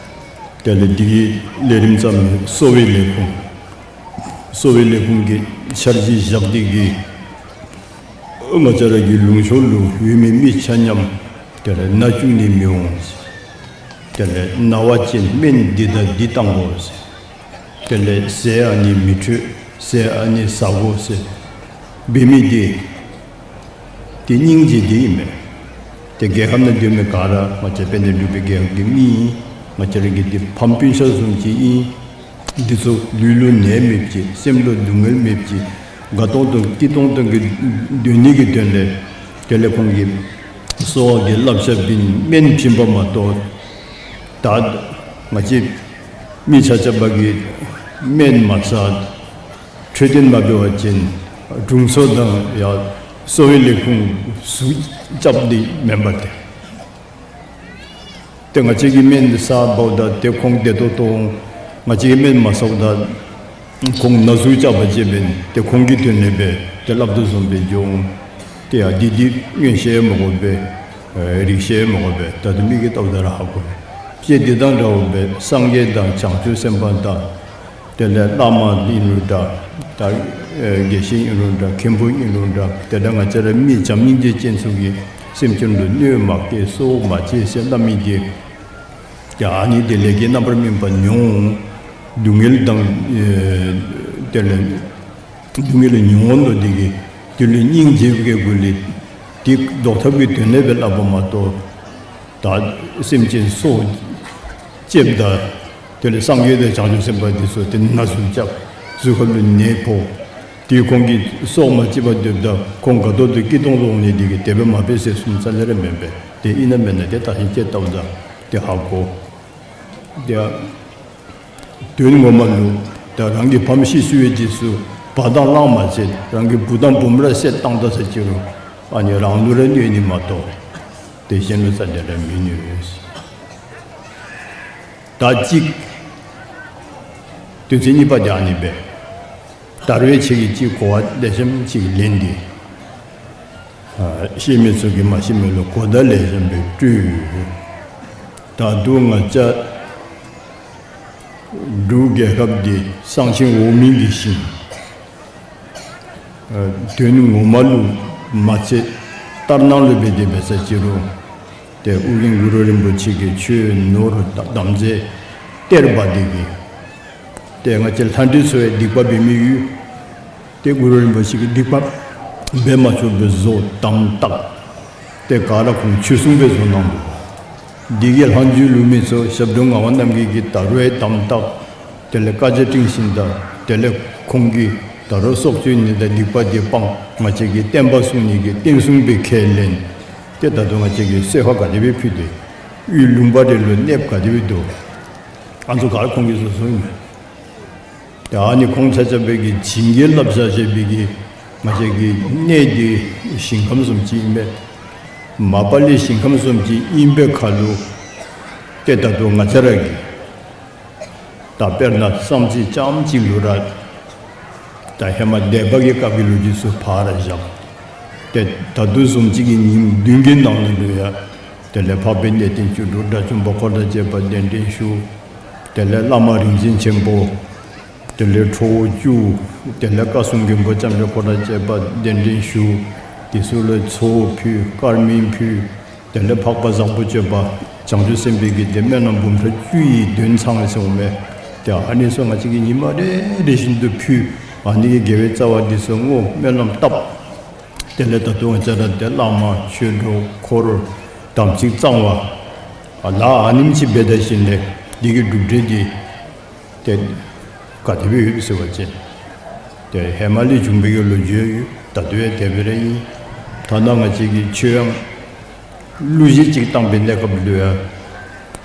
དེ་ལས་འདི་གི་ལས་རིམ་བརྩམ་མི་གསོ་བའི་ལས་ཁུངས། གསོ་བའི་ལས་ཁུངས་ཀྱི་འཆར་གཞི་བཞག་སྟེ་གི་ང་བཅས་ར་གི་ལུང་ཕྱོགས་ལུ་ཡོད་མི་མི་ཆ་མཉམ་དེ་ལས་ན་བཅུག་ནི་མི་འོང་། དེ་ལས་ན་བ་ཅིན་སྨན་འདི་དང་འདི་བཏང་དགོ་ཟེར། དེ་ལས་ཟས་ཨ་ནི་མི་འཕྲོད། ཟས་ཨ་ནི་ཟ་དགོ་ཟེར་འབད་མི་འདི་ཏེ་སྙིང་རྗེ་འདི་ཨིན་མས། ཏེ་རྒྱལ་ཁབ་ནང་སྡོད་མི་ག་ར་ང་བཅས་དཔལ་ལྡན་འབྲུག་པའི་རྒྱལ་ཁབ་ཀྱི་མི་ཨིན། ང་བཅས་ར་གི་འདི་ཕམ་སྤུན་ཆ་བཟུམ་ཅིག་ཨིན། འདི་ཚུ་ལུས་ལུ་ནད་མེདཔ་ཅིག། སེམས་ལུ་སྡུག་བསྔལ་མེདཔ་ཅིག། དགའ་ཏོང་ཏོ་སྐྱིད་ཏོང་ཏོ་གི་སྡོད་ནི་གི་དོན་ལས་དེ་ལས་ཁོང་གིས་གསོ་བ་གི་བསླབ་བྱ་བྱིན་སྨན་བྱིན་པ་མ་གཏོགས་ད་ང་བཅས་མི་ཆ་ཁྱབ་ཀྱིས་སྨན་མ་ཟ་འཕྲོད་བསྟེན་མ་འབད་བ་ཅིན་དྲུང་འཚོ་དང་ཡང་གསོ་བའི་ལས་ཁུངས་ཟུག་རྐྱབ་ནི་མེན་པ་ཏེ། ཏེ་ང་བཅས་ཀྱིས་སྨན་ཟཝ་ད་ཏེ་ཁོང་བདེ་ཏོག་ཏོ་འོང་། ང་བཅས་ཀྱིས་སྨན་མ་ཟཝ་ད་ཁོང་ན་ཟུག་རྐྱབ་པ་ཅིན་ཏེ་ཁོང་གི་དོན་ལས་སྦེ་ཏེ་སླབ་དོ་བཟུམ་སྦེ་འགྱོ་འོང་། ཏེ་ཡ་འདི་འདི་མངོན་ཤེས་མ་དགོ་པས། རིག་ཤེས་མ་དགོ་པས། ད་ལྟོ་མིག་གིས་བལྟཝ་ད་ར་ཧ་གོ་བས། དཔེ་འདི་དང་འདྲཝ་སྦེ་སངས་རྒྱས་དང་བྱང་ཆུབ་སེམས་དཔའ་དང་དེ་ལས་བླ་མ་ཨིན་རུང་འདྲ། ད་དགེ་བཤེས་ཨིན་རུང་འདྲ། མཁན་པོ་ཨིན་རུང་འདྲ། དེ་ལས་ང་བཅས་ར་མི་བྱམས་སྙིང་རྗེ་ཅན་ཚུ་གིས་སེམས་ཅན་ལུ་གནོད་མ་བསྐྱལ་གསོད་མ་བྱེད་ཟེར་སླབ་མི་འདི་ཡ་ཨ་ནི་འདི་ལས་ཀྱི་རྣམ་པར་སྨིན་པ་མྱོང་། སྡུག་བསྔལ་དང་དེ་ལས་སྡུག་བསྔལ་མྱོང་ནུག། འདི་གིས་དེ་ལུ་སྙིང་རྗེ་བའི་སྒོ་ལས་དེ་བཟློག་ཐབས་ཀྱི་དོན་ལས་སྦེ་སླབ་པ་མ་གཏོགས་ད་སེམས་ཅན་སྲོག་བཅདཔ་ད་དེ་ལས་སངས་རྒྱས་དང་བྱང་ཆུབ་སེམས་དཔའ་འདི་ཚུ་ཏེ་ན་ཟུག་རྐྱབ། གཟུགས་ཁ་ལུ་ནད་ཕོག། ཏེ་ཁོང་གིས་སྲོག་མ་བཅད་པར་སྡོདཔ་ད་ཁོང་དགའ་ཏོག་ཏོ་སྐྱིད་ཏོང་ཏོ་འོང་ནི་འདི་གིས་དེ་སྦེ་མ་འབད་ཟེར་གསུངམ་རྩ་ལས་ར་མེན་པས། ཏེ་ཨིན་ན་མེན་ན་ཏེ་ད་ཧིང་ཅིག་བལྟཝ་ད་ཏེ་ཧ་གོ། ཏེ་དོན་ངོ་མ་ལུ་ད་རང་གི་ཕམ་ཤི་སོང་བའི་རྗེས་སུ་བ་དང་གླང་མ་བསད། རང་གི་བུ་དང་བུམོ་ར་བསད་བཏང་ད་ཟེར་ཅི་རུང་ཨ་ནི་རང་ལུ་ར་གནོད་ནི་མ་གཏོགས་ཏེ་གཞན་ལུ་རྩ་ལས་ར་མི་གནོད། ད་གཅིག་དོན་ཚན་གཉིས་པ་འདི་ཨ་ནི་སྦེ། ད་རུང་ཁྱེད་ཀྱིས་གཅིག་གོ་བ་ལེགས་ཤོམ་ཅིག་ལེན་ཏེ་ཨ་ཤེས་མི་ཚུ་གིས་མ་ཤེས་མི་ལུ་གོ་བརྡ་ལེགས་ཤོམ་སྦེ་སྤྲོད། ད་རུང་ང་བཅས་འབྲུག་རྒྱལ་ཁབ་འདི་གསང་ཆེན་འོག་མིན་གྱི་ཞིང་། ཨ་དོན་ངོ་མ་ལུ་མ་ཚད་ལྟར་སྣང་ལུ་འབད་དེ་འབད་ས་ཅི་རུང་ཏེ་ཨོ་རྒྱན་གུ་རུ་རིན་པོ་ཆེ་གི་ཆོས་ནོར་དམ་རྫས་གཏེར་སྦ་འདི་གིས་ཏེ་ང་བཅས་ལྷ་འདྲེ་ཚུ་ཡང་སྡིག་པ་འབད་མི་ཡོད། ཏེ་གུ་རུ་རིན་པོ་ཆེ་གིས་སྡིག་པ་འབད་མ་ཆོགཔ་སྦེ་བཟོ་དམ་བཏགས། ཏེ་ག་ར་ཁོང་ཆོས་སྲུང་སྦེ་བཟོ་གནང་འདུག། འདི་གིས་ལྷག་འཇུག་ལུང་མི་ཚུ་ཞབས་དྲུང་ངག་དབང་རྣམ་རྒྱལ་གྱིས་ད་རུང་ཡང་དམ་བཏགས། དེ་ལས་བཀའ་རྒྱ་སྒྲིང་ཞིནམ་ད་དེ་ལས་ཁོང་གིས་ད་རུང་སྲོག་གཅོད་ནི་དང་སྡིག་པ་འདི་སྤང་། ང་བཅས་ཀྱི་བསྟན་པ་སྲུང་ནི་གི་བསྟན་སྲུང་སྦེ་ཁས་ལེན། ཏེ་ད་ལྟོ་ང་བཅས་ཀྱིས་གསོལ་ཁ་ག་དེ་སྦེ་ཕུལ་ཏེ་ཡུལ་ལུང་པ་རེ་ལུ་གནསཔ་ག་དེ་སྦེ་འདུག། ཨ་ནི་ཚུ་ག་ར་ཁོང་གིས་བཟོ་བཟོཝ་ཨིན་མས། ཏེ་ཨ་ནི་ཁོང་ཆ་ཁྱབ་ཀྱིས་བྱིན་གྱིས་བརླབས་བཞག་བཞག་པའི་གི་ང་བཅས་ཀྱི་གནས་འདི་ཞིང་ཁམས་བཟུམ་ཅིག་ཨིན་པས། མ་པ་ལས་ཞིང་ཁམས་བཟུམ་ཅིག་ཨིན་པའི་ཁར་ལུ་ཏེ་ད་ལྟོ་ང་བཅས་ར་གིས་ད་དཔེར་ན་བསམ་རྩེ་རྐྱངམ་ཅིག་ལུ་ར་ད་ཧེ་མ་སྡེ་པ་གི་སྐབས་ཀྱི་ལོ་རྒྱུས་ཚུ་ཕར་བཞག། ཏེ་ད་ལྟོ་བཟུམ་ཅིག་གི་ཉིནམ་བདུན་གྱི་ནང་ན་ལུ་ཡང་དེ་ལས་འཕགས་པའི་གནས་བརྟན་བཅུ་དྲུག་དགྲ་བཅོམ་པ་འཁོར་དང་བཅས་པ་གདན་འདྲེན་ཞུ། དེ་ལས་བླ་མ་རིག་འཛིན་ཆེན་པོ། དེ་ལས་ཁྲོ་བོ་བཅུ། དེ་ལས་བཀའ་སྲུང་མགོན་པོ་ལྕམ་དྲལ་འཁོར་དང་བཅས་པ་གདན་འདྲེན་ཞུ། དེ་ཚུ་ལུ་ཚོགས་ཕུལ། དཀར་མེ་ཕུལ། དེ་ལས་འཕགས་པ་བཟང་པོ་སྤྱོད་པ་བྱང་ཆུབ་སེམས་དཔའི་གི་ཏེ་སྨོན་ལམ་འབུམ་ཕྲག་བཅུ་ཡི་དོན་ཚང་ཟེརཝ་མས། ཏེ་ཨ་ནི་ཚུ་ང་བཅས་ཀྱིས་ཉིནམ་རེ་རེ་བཞིན་དུ་ཕུལ། ཨ་ནི་གི་དགེ་བའི་རྩ་བ་འདི་ཚུ་བསྔོ་སྨོན་ལམ་བཏབ། དེ་ལས་ད་ལྟོ་ང་བཅས་ར་ཏེ་བླ་མ་ཆོས་གྲོགས་འཁོར་དམ་ཚིག་གཙང་བ་ཨ་ལ་ཨ་ནེམ་ཅིག་འབད་ད་ཞིནམ་ལས་འདི་གི་གྲུབ་འབྲས་འདི་ཏེ་ག་དེ་སྦེ་ཡོདཔ་ཟེར་བ་ཅིན་ཏེ་ཧེ་མ་ལས་བྱུང་བའི་གི་ལོ་རྒྱུས་ཡོད། ད་ལྟོ་ཡང་དེ་སྦེ་ར་ཨིན། ཐ་ན་ང་བཅས་ཀྱི་ཆོས་ཡང་གླུ་གཞས་ཅིག་བཏང་པའི་གནས་སྐབས་ལུ་ཡང་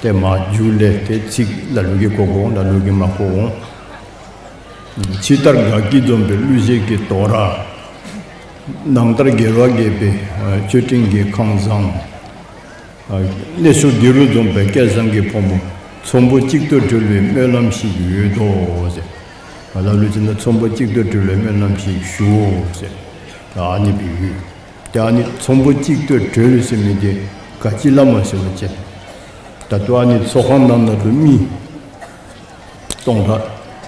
ཏེ་མ་མཇུག་ལས་ཏེ་ཚིག་ལ་ལུ་གིས་གོ་དགོ་འོང་ལ་ལུ་གིས་མ་གོ་འོང་། ཕྱི་ལྟར་དགའ་སྐྱིད་འཛོམས་པའི་གླུ་གཞས་ཀྱི་དོ་ར། ནང་ལྟར་དགེ་བ་རྒྱས་པའི་མཆོད་སྤྲིན་གྱི་ཁང་བཟང་། གནས་ཚུལ་འདི་རུ་འཛོམས་པའི་སྐལ་བཟང་གི་ཕོ་མོ། ཚོམ་བུ་གཅིག་ཏུ་སྒྲིལ་བའི་སྨོན་ལམ་ཞིག་ཡོད་དོ་ཟེར། ལ་ལུ་ཅིག་ནང་ཚོམ་བུ་གཅིག་ཏུ་སྒྲིལ་བའི་སྨོན་ལམ་ཞིག་ཞུའོ་ཟེར། ཨ་ནི་སྦེ་ཡོད། ཏེ་ཨ་ནི་ཚོམ་བུ་གཅིག་ཏུ་སྒྲིལ་ཟེར་མི་འདི་ག་ཅི་སླབ་མས་ཟེར་བ་ཅིན་ད་ལྟོ་ཨ་ནི་ཚོགས་ཁང་ནང་ན་ལུ་མི་སྟོང་ཕྲག་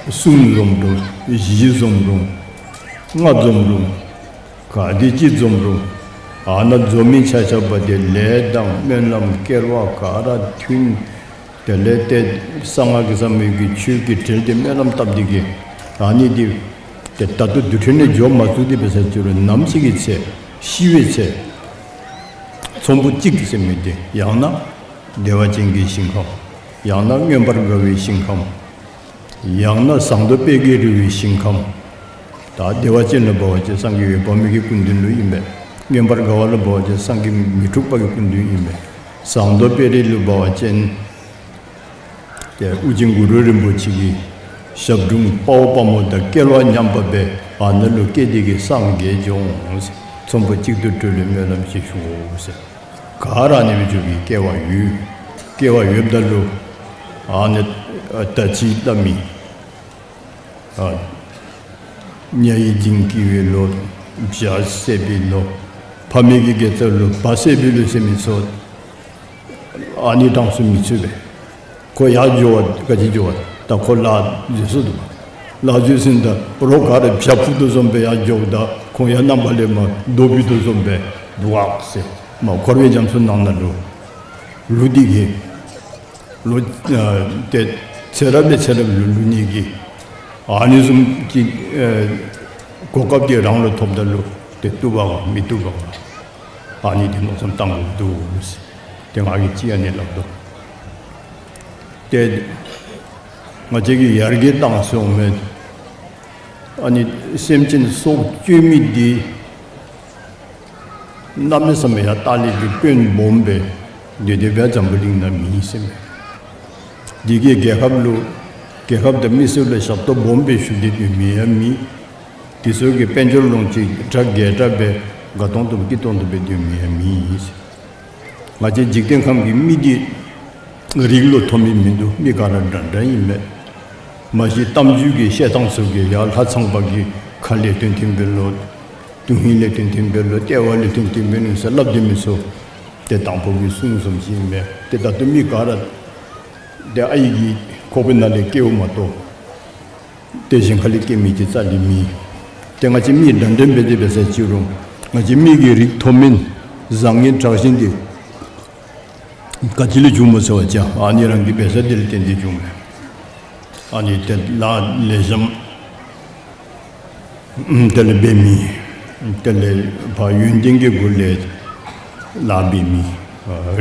གསུམ་འཛོམས་རུང་བཞི་འཛོམས་རུང་ལྔ་འཛོམས་རུང་ག་དེ་ཅིག་འཛོམས་རུང་ཨ་ནཱ་འཛོམས་མི་ཆ་ཁྱབ་དེ་ལས་དང་སྨོན་ལམ་སྐལ་བ་ག་ར་མཐུན། དེ་ལས་ཏེ་གསང་སྔགས་ཀྱི་ཟབ་མོའི་གི་ཆོས་ཀྱི་གྲལ་དེ་སྨོན་ལམ་བཏབ་སྟེ་གི་ཨ་ནི་འདི་ཏེ་ད་ལྟོ་དུས་ཁྲོད་ནས་འགྱོ་མ་ཚུགས་ཏེ་འབད་ས་ཅིག་རུང་ནམ་ཞིག་གི་ཚེ་ཤི་བའི་ཚེ་ཚོམ་བུ་གཅིག་ཟེར་མི་འདི་ཡང་ན་བདེ་བ་ཅན་གྱི་ཞིང་ཁམས། ཡང་ན་མངོན་པར་དགའ་བའི་ཞིང་ཁམས། ཡང་ན་ཟངས་མདོག་དཔལ་གྱི་རི་བོའི་ཞིང་ཁམས། ད་བདེ་བ་ཅན་ལུ་འབད་བ་ཅིན་སངས་རྒྱས་འོད་དཔག་མེད་ཀྱི་སྐུ་མདུན་ལུ་ཨིན་པས། མངོན་པར་དགའ་བ་ལུ་འབད་བ་ཅིན་སངས་རྒྱས་མི་འཁྲུགས་པ་གི་སྐུ་མདུན་ཨིན་པས། ཟངས་མདོག་དཔལ་རི་ལུ་འབད་བ་ཅིན་ཏེ་ཨོ་རྒྱན་གུ་རུ་རིན་པོ་ཆེ་གི་ཞབས་དྲུང་དཔའ་བོ་དཔའ་མོ་དང་སྐལ་བ་མཉམ་པ་སྦེ་ཨ་ནཱ་ལུ་སྐྱེས་ཏེ་གི་སངས་རྒྱས་འགྱོ་འོང་། ཚོམ་བུ་གཅིག་ཏུ་སྒྲིལ་བའི་སྨོན་ལམ་ཞིག་ཞུའོ་ཟེར། ག་ར་ཨ་ནི་སྦེ་འགྱོ་བའི་སྐལ་བ་ཡོད། སྐལ་བ་ཡོདཔ་ད་ལུ་ཨ་ནི་ད་ཅི་སླབ་མི་ཨ་ཉ་ཡི་འཇིང་སྐྱིད་པའི་ལོ། བྱ་བསད་པའི་ལོ། ཕ་མེས་ཀྱི་དགེ་རྩ་ལོ། བ་བསད་པའི་ལོ་ཟེར་མི་ཚུ་ཨ་ནི་གྲངས་སུ་མི་ཚུད་པས། ཁོ་ཡར་འགྱོ་བ་ག་ཅི་འགྱོ་བ་ད་ཁོ་ལཱ་འཛོལ་སོ་ནུག། ལཱ་འཛོལ་སོ་ནུག། ད་རོགས་ག་ར་བྱ་འཕུར་དོ་བཟུམ་སྦེ་ཡར་འགྱོཝ་ད་ཁོང་ཡར་རྣམ་པ་ལས་མར་རྡོ་འཕུར་དོ་བཟུམ་སྦེ་འདུག་ཟེར། མར་འཁོར་བའི་རྒྱ་མཚོ་ནང་ན་ལུ་ལུ་སྟེ་གི་ལོ་ཨ་ཏེ་ཚེ་རབས་ལས་ཚེ་རབས་ལུ་ལུ་ནི་གི་ཨ་ནི་བཟུམ་གྱི་ཨ་གོ་སྐབས་དེ་རང་ལུ་ཐོབ་ད་ལུ་ཏེ་བཏུབ་པ་ག་མི་བཏུབ་པ་ག་ཨ་ནི་དེ་མནོ་བསམ་བཏང་དགོཔ་འདུག་ཟེར། ཏེ་ང་གིས་ཅིག་ཨ་ནི་སླབ་དོ། ཏེ་ང་བཅས་ཀྱིས་ཡར་རྒྱས་བཏང་སོང་མས། ཨ་ནི་སེམས་ཅན་སྲོག་གཅོད་མི་འདི་གནམ་མེད་ས་མེད་ཡང་ལྟག་ལས་ཀྱི་དཔོན་སྦོམ་སྦེ་སྡོད་དེ་སྦེ་འཛམ་བུ་གླིང་ནང་མེད་ཟེར་མས། འདི་གིས་རྒྱལ་ཁབ་ལུ་རྒྱལ་ཁབ་དང་མི་སེར་ལུ་ཞབས་ཏོག་སྦོམ་སྦེ་ཞུ་སྟེ་སྡོད་མི་ཡང་མེད། དེ་ཚུ་གིས་དཔལ་འབྱོར་ལོངས་སྤྱོད་གྲ་རྒྱས་དྲགས་སྦེ་དགའ་ཏོང་ཏོ་སྐྱིད་ཏོང་ཏོ་སྦེ་སྡོད་མི་ཡང་མེད་ཟེར། ང་བཅས་འཇིག་རྟེན་ཁམས་ཀྱི་མི་འདི་རིགས་ལུ་མཐོ་དམན་མིན་འདུག། མི་ག་ར་འདྲ་འདྲ་ཨིན་མས། མ་གཞི་གཏམ་རྒྱུད་ཀྱི་བཤད་ཐངས་ཚུ་གིས་ཡར་ལྷ་ཚངས་པ་གི་ཁ་ལས་ཐོན་ཐོན་པའི་ལོ། དོན་ཧིང་ལས་ཐོན་ཐོན་པའི་ལོ། ལྟེ་བ་ལས་ཐོན་ཐོན་པའི་ལོ་ཟེར་སླབ་སྡོད་མི་ཚུ་ཏེ་དང་པོ་གི་གསུང་བཟུམ་ཅིག་ཨིན་མས། ཏེ་ད་ལྟོ་མི་ག་ར་ཏེ་ཨའི་གི་ཁོག་པའི་ནང་ལས་སྐྱེཝ་མ་གཏོགས་ཏེ་གཞན་ཁ་ལས་སྐྱེ་མི་ཅིག་རྩ་ལས་མེད། ཏེ་ང་བཅས་མི་འདྲ་འདྲ་འབད་དེ་འབད་ས་ཅིག་རུང་ང་བཅས་མི་གི་རིགས་མཐོ་དམན་བཟང་ངན་དྲག་ཞན་འདི་ག་ཅི་ལས་བྱུངམ་སྨོ་ཟེར་བ་ཅིན་ཨ་ནི་རང་གི་འབད་ས་དེ་ལས་བརྟེན་ཏེ་བྱུངམ་མས། ཨ་ནི་ཏེ་ལཱ་ལེགས་ཤོམ་དེ་ལས་འབད་མི་དེ་ལས་ཕར་ཡོན་ཏན་གྱི་སྒོ་ལས་ལཱ་འབད་མི་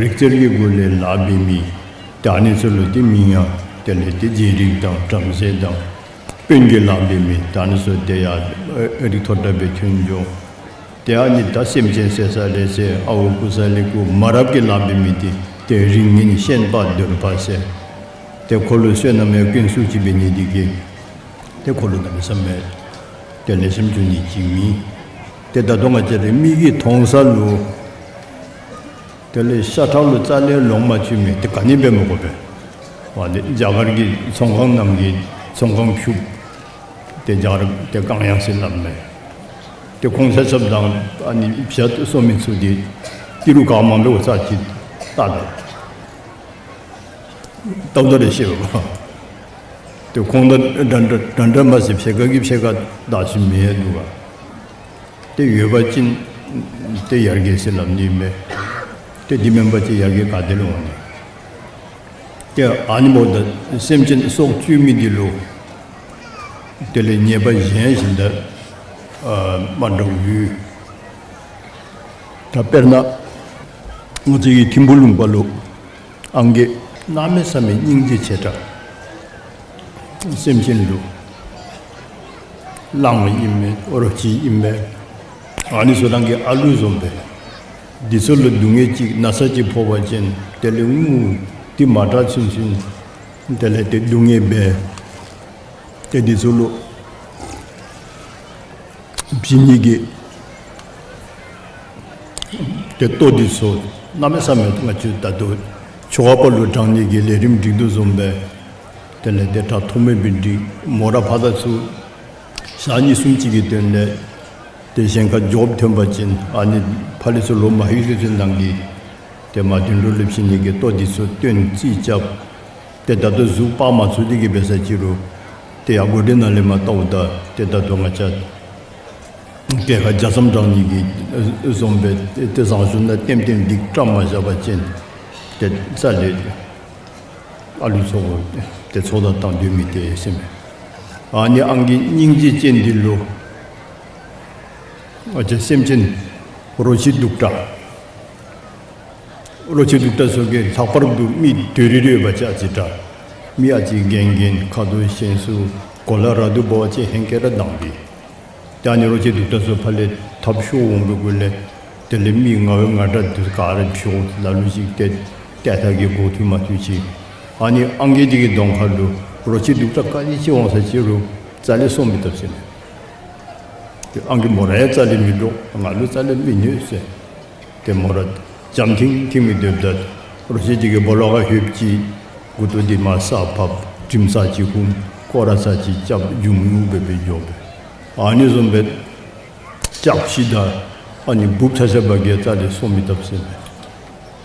རིག་རྩལ་གྱི་སྒོ་ལས་ལཱ་འབད་མི་ཏེ་ཨ་ནི་ཚུ་ལུ་ཏེ་མིང་ཡང་དེ་ལས་ཏེ་རྗེ་རིགས་དང་བྲམ་ཟེ་དང་དཔོན་གྱི་ལཱ་འབད་མི་ཏེ་ཨ་ནི་ཚུ་ཏེ་ཡར་རིགས་མཐོ་དྲགས་སྦེ་ཐོན་འགྱོ། ཏེ་ཨ་ནི་ད་སེམས་ཅན་བསད་ས་ལས་བསད་ཨརཝ་རྐུ་ས་ལས་རྐུ་མ་རབས་ཀྱི་ལཱ་འབད་མི་འདི་ཏེ་རིགས་ངན་ཤན་པ་གདོལ་པ་ཟེར། ཏེ་ཁོ་ལུ་བསོད་ནམས་ཡང་ཀུན་སུ་ཅིག་འབད་ནི་འདི་གིས་ཏེ་ཁོ་ལུ་གནམ་མེད་ས་མེད་ཏེ་ལེགས་ཤོམ་འགྱོ་ནི་ཅིག་མེད། ཏེ་ད་ལྟོ་ང་བཅས་ར་མིག་གིས་མཐོང་ས་ལུ་དེ་ལས་ཤ་ཁྲག་ལུ་རྩ་ལས་ལོང་མ་བཅུག་མི་འདི་ག་ནི་འབད་མི་དགོ་པས། ཨ་ནི་རྒྱ་གར་གྱི་ཚོང་ཁང་ནང་གི་ཚོང་ཁང་ཕྱུགཔོ་ཏེ་རྒྱ་གར་ཏེ་གང་ཡང་ཟེར་སླབ་མས། ཏེ་ཁོང་ཆ་ཁྱབ་དང་ཨ་ནི་བྱ་གསོ་མི་ཚུ་འདི་ཏི་རུ་ག་མང་པོ་ཡོད་ས་ཅིག་ལྟ་ད་ལྟཝ་ད་ར་ཤེས་པས། ཏེ་ཁོང་དང་འདྲ་འདྲ་འདྲ་འདྲ་མ་ཚད་ཕྱེད་ཀ་གིས་ཕྱེད་ཀ་བདག་ཅིག་མེད་འདུག་ག། ཏེ་ཡོད་པ་ཅིན་ཏེ་ཡར་རྒྱས་ཟེར་སླབ་ནི་མས། ཏེ་འདི་མེན་པ་ཅིན་ཡར་རྒྱས་ག་ཏེ་ལུ་འོང་ནི། ཏེ་ཨ་ནི་འབདཝ་ད་སེམས་ཅན་སྲོག་གཅོད་མི་འདི་ལུ་དེ་ལས་ཉེས་པ་གཞན་བཞིན་དུ་ཨ་མ་འདྲཝ་ཡོད། ད་དཔེར་ན་ང་བཅས་ཀྱི་ཐིམ་ཕུ་ལུང་པ་ལུ་ཨང་རྒས་གནམ་མེད་ས་མེད་སྙིང་རྗེ་ཆེ་དྲགས། སེམས་ཅན་ལུ་གླང་ཨིན་མས། རོ་ཁྱི་ཨིན་མས། ཨ་ནི་ཚུ་རང་གི་ཨ་ལུ་བཟུམ་སྦེ་འདི་ཚུ་ལུ་སྡུག་བསྔལ་ཅིག་ན་ཚ་ཅིག་ཕོག་པ་ཅིན་དེ་ལས་ངུ་སྟེ་མ་དྲག་ཚུན་ཚུན་དེ་ལས་ཏེ་སྡུག་བསྔལ་འབད་ཏེ་འདི་ཚུ་ལུ་བྱིན་ནི་གི་ཏེ་ལྟོ་འདི་ཚུ་གནམ་མེད་ས་མེད་ང་བཅས་ད་ལྟོ་ཆོ་ག་པ་ལུ་དྲང་ནི་གི་ལས་རིམ་སྒྲིག་དོ་བཟུམ་སྦེ་དེ་ལས་ཏེ་དྲག་ཐོགས་མེད་སྦེ་སྒྲིག། མོ་ར་ཕར་དང་ཚུར་ཞག་གཉིས་གསུམ་ཅིག་གི་དོན་ལས་ཏེ་གཞན་ཁར་འགྱོ་ཐོན་པ་ཅིན་ཨ་ནི་ཕར་ལས་ཚུར་ལོག་མ་ལྷོད་ཚུན་ཚོད་ནང་གི་ཏེ་མ་དུད་འགྲོ་ལུ་བྱིན་ནི་གི་ལྟོ་འདི་ཚུ་སྟོན་རྩིས་རྐྱབ། ཏེ་ད་ལྟོ་གཟུགས་སྤར་མ་ཚུགས་ཏེ་གི་འབད་ས་ཅིག་རུང་ཏེ་ཡར་སྒོ་འདི་ནང་ལས་མར་བལྟཝ་ད་ཏེ་ད་ལྟོ་ང་བཅས་གྲལ་ཁར་ཇ་མཚམས་དྲང་ནི་གི་བཟུམ་སྦེ་ཏེ་བཟང་ཤོས་ནང་ལྟེམ་ལྟེམ་སྒྲིག་བཀྲམ་མ་བཞག་པ་ཅིན་ཏེ་རྩ་ལས་ཨ་ལུ་ཚུ་ཏེ་ཚོགས་བསགས་བཏང་སྡོད་མི་ཏེ་ཟེར་མས། ཨ་ནི་ཨང་རྒས་སྙིང་རྗེ་ཅན་འདི་ལུ་ང་བཅས་སེམས་ཅན་རོ་ཁྱི་གདུག་དྲགས་རོ་ཁྱི་གདུག་དྲགས་ཚུ་གིས་ལྷག་པར་དུ་མི་དོ་རི་རི་ཡོད་པ་ཅིན་ཨ་ཙི་དྲག། མི་ཨ་ཙི་རྒན་རྒས་ཁ་དོག་ཞན་སུ་གོ་ལ་ར་དུ་འབད་བ་ཅིན་ཧེང་སྐལ་ར་དྭངས་པས། ཏེ་ཨ་ནི་རོ་ཁྱི་གདུག་དྲགས་ཚུ་ཕར་ལས་ཐབས་ཤོར་འོང་བའི་གུ་ལས་དེ་ལས་མི་ང་བའི་ང་དྲག་འདི་ག་ར་འཕྱོག་ལ་ལུ་ཅིག་ཏེ་ཏེ་ཐག་གི་འགོ་ཐུག་མ་ཐུག་ཅིག། ཨ་ནི་ཨང་རྒས་འདི་གི་གདོང་ཁ་ལུ་རོ་ཁྱི་གདུག་དྲགས་ག་ནི་ཅིག་འོང་ས་ཅིག་རུང་རྩ་ལས་སོང་མི་བཏུབ་ཟེར་མས། ཏེ་ཨང་རྒས་མོ་ར་ཡང་རྩ་ལས་མི་འདྲོག། ང་ལུ་རྩ་ལས་མི་གནོད་ཟེར། ཏེ་མོ་ར་འཇམ་ཐིང་ཐིང་སྦེ་སྡོདཔ་ད་རོ་ཁྱི་འདི་གིས་སྦོ་ལོགས་ཁར་ལྷོདཔ་ཅིག་མགུ་ཏོ་འདི་མར་ས་ཕབ། དྲིམ་ཚར་ཅིག་ཧུམ། སྐོར་ར་ཚར་ཅིག་རྐྱབ། ཡུམ་ཡུམ་སྦེ་སྦེ་འགྱོ་སྦེ། ཨ་ནི་བཟུམ་སྦེ་སྐྱབས་ཤིག་དང་ཨ་ནི་འབུཔ་ཆ་ཁྱབ་གིས་རྩ་ལས་སོང་མི་བཏུབ་ཟེར་མས།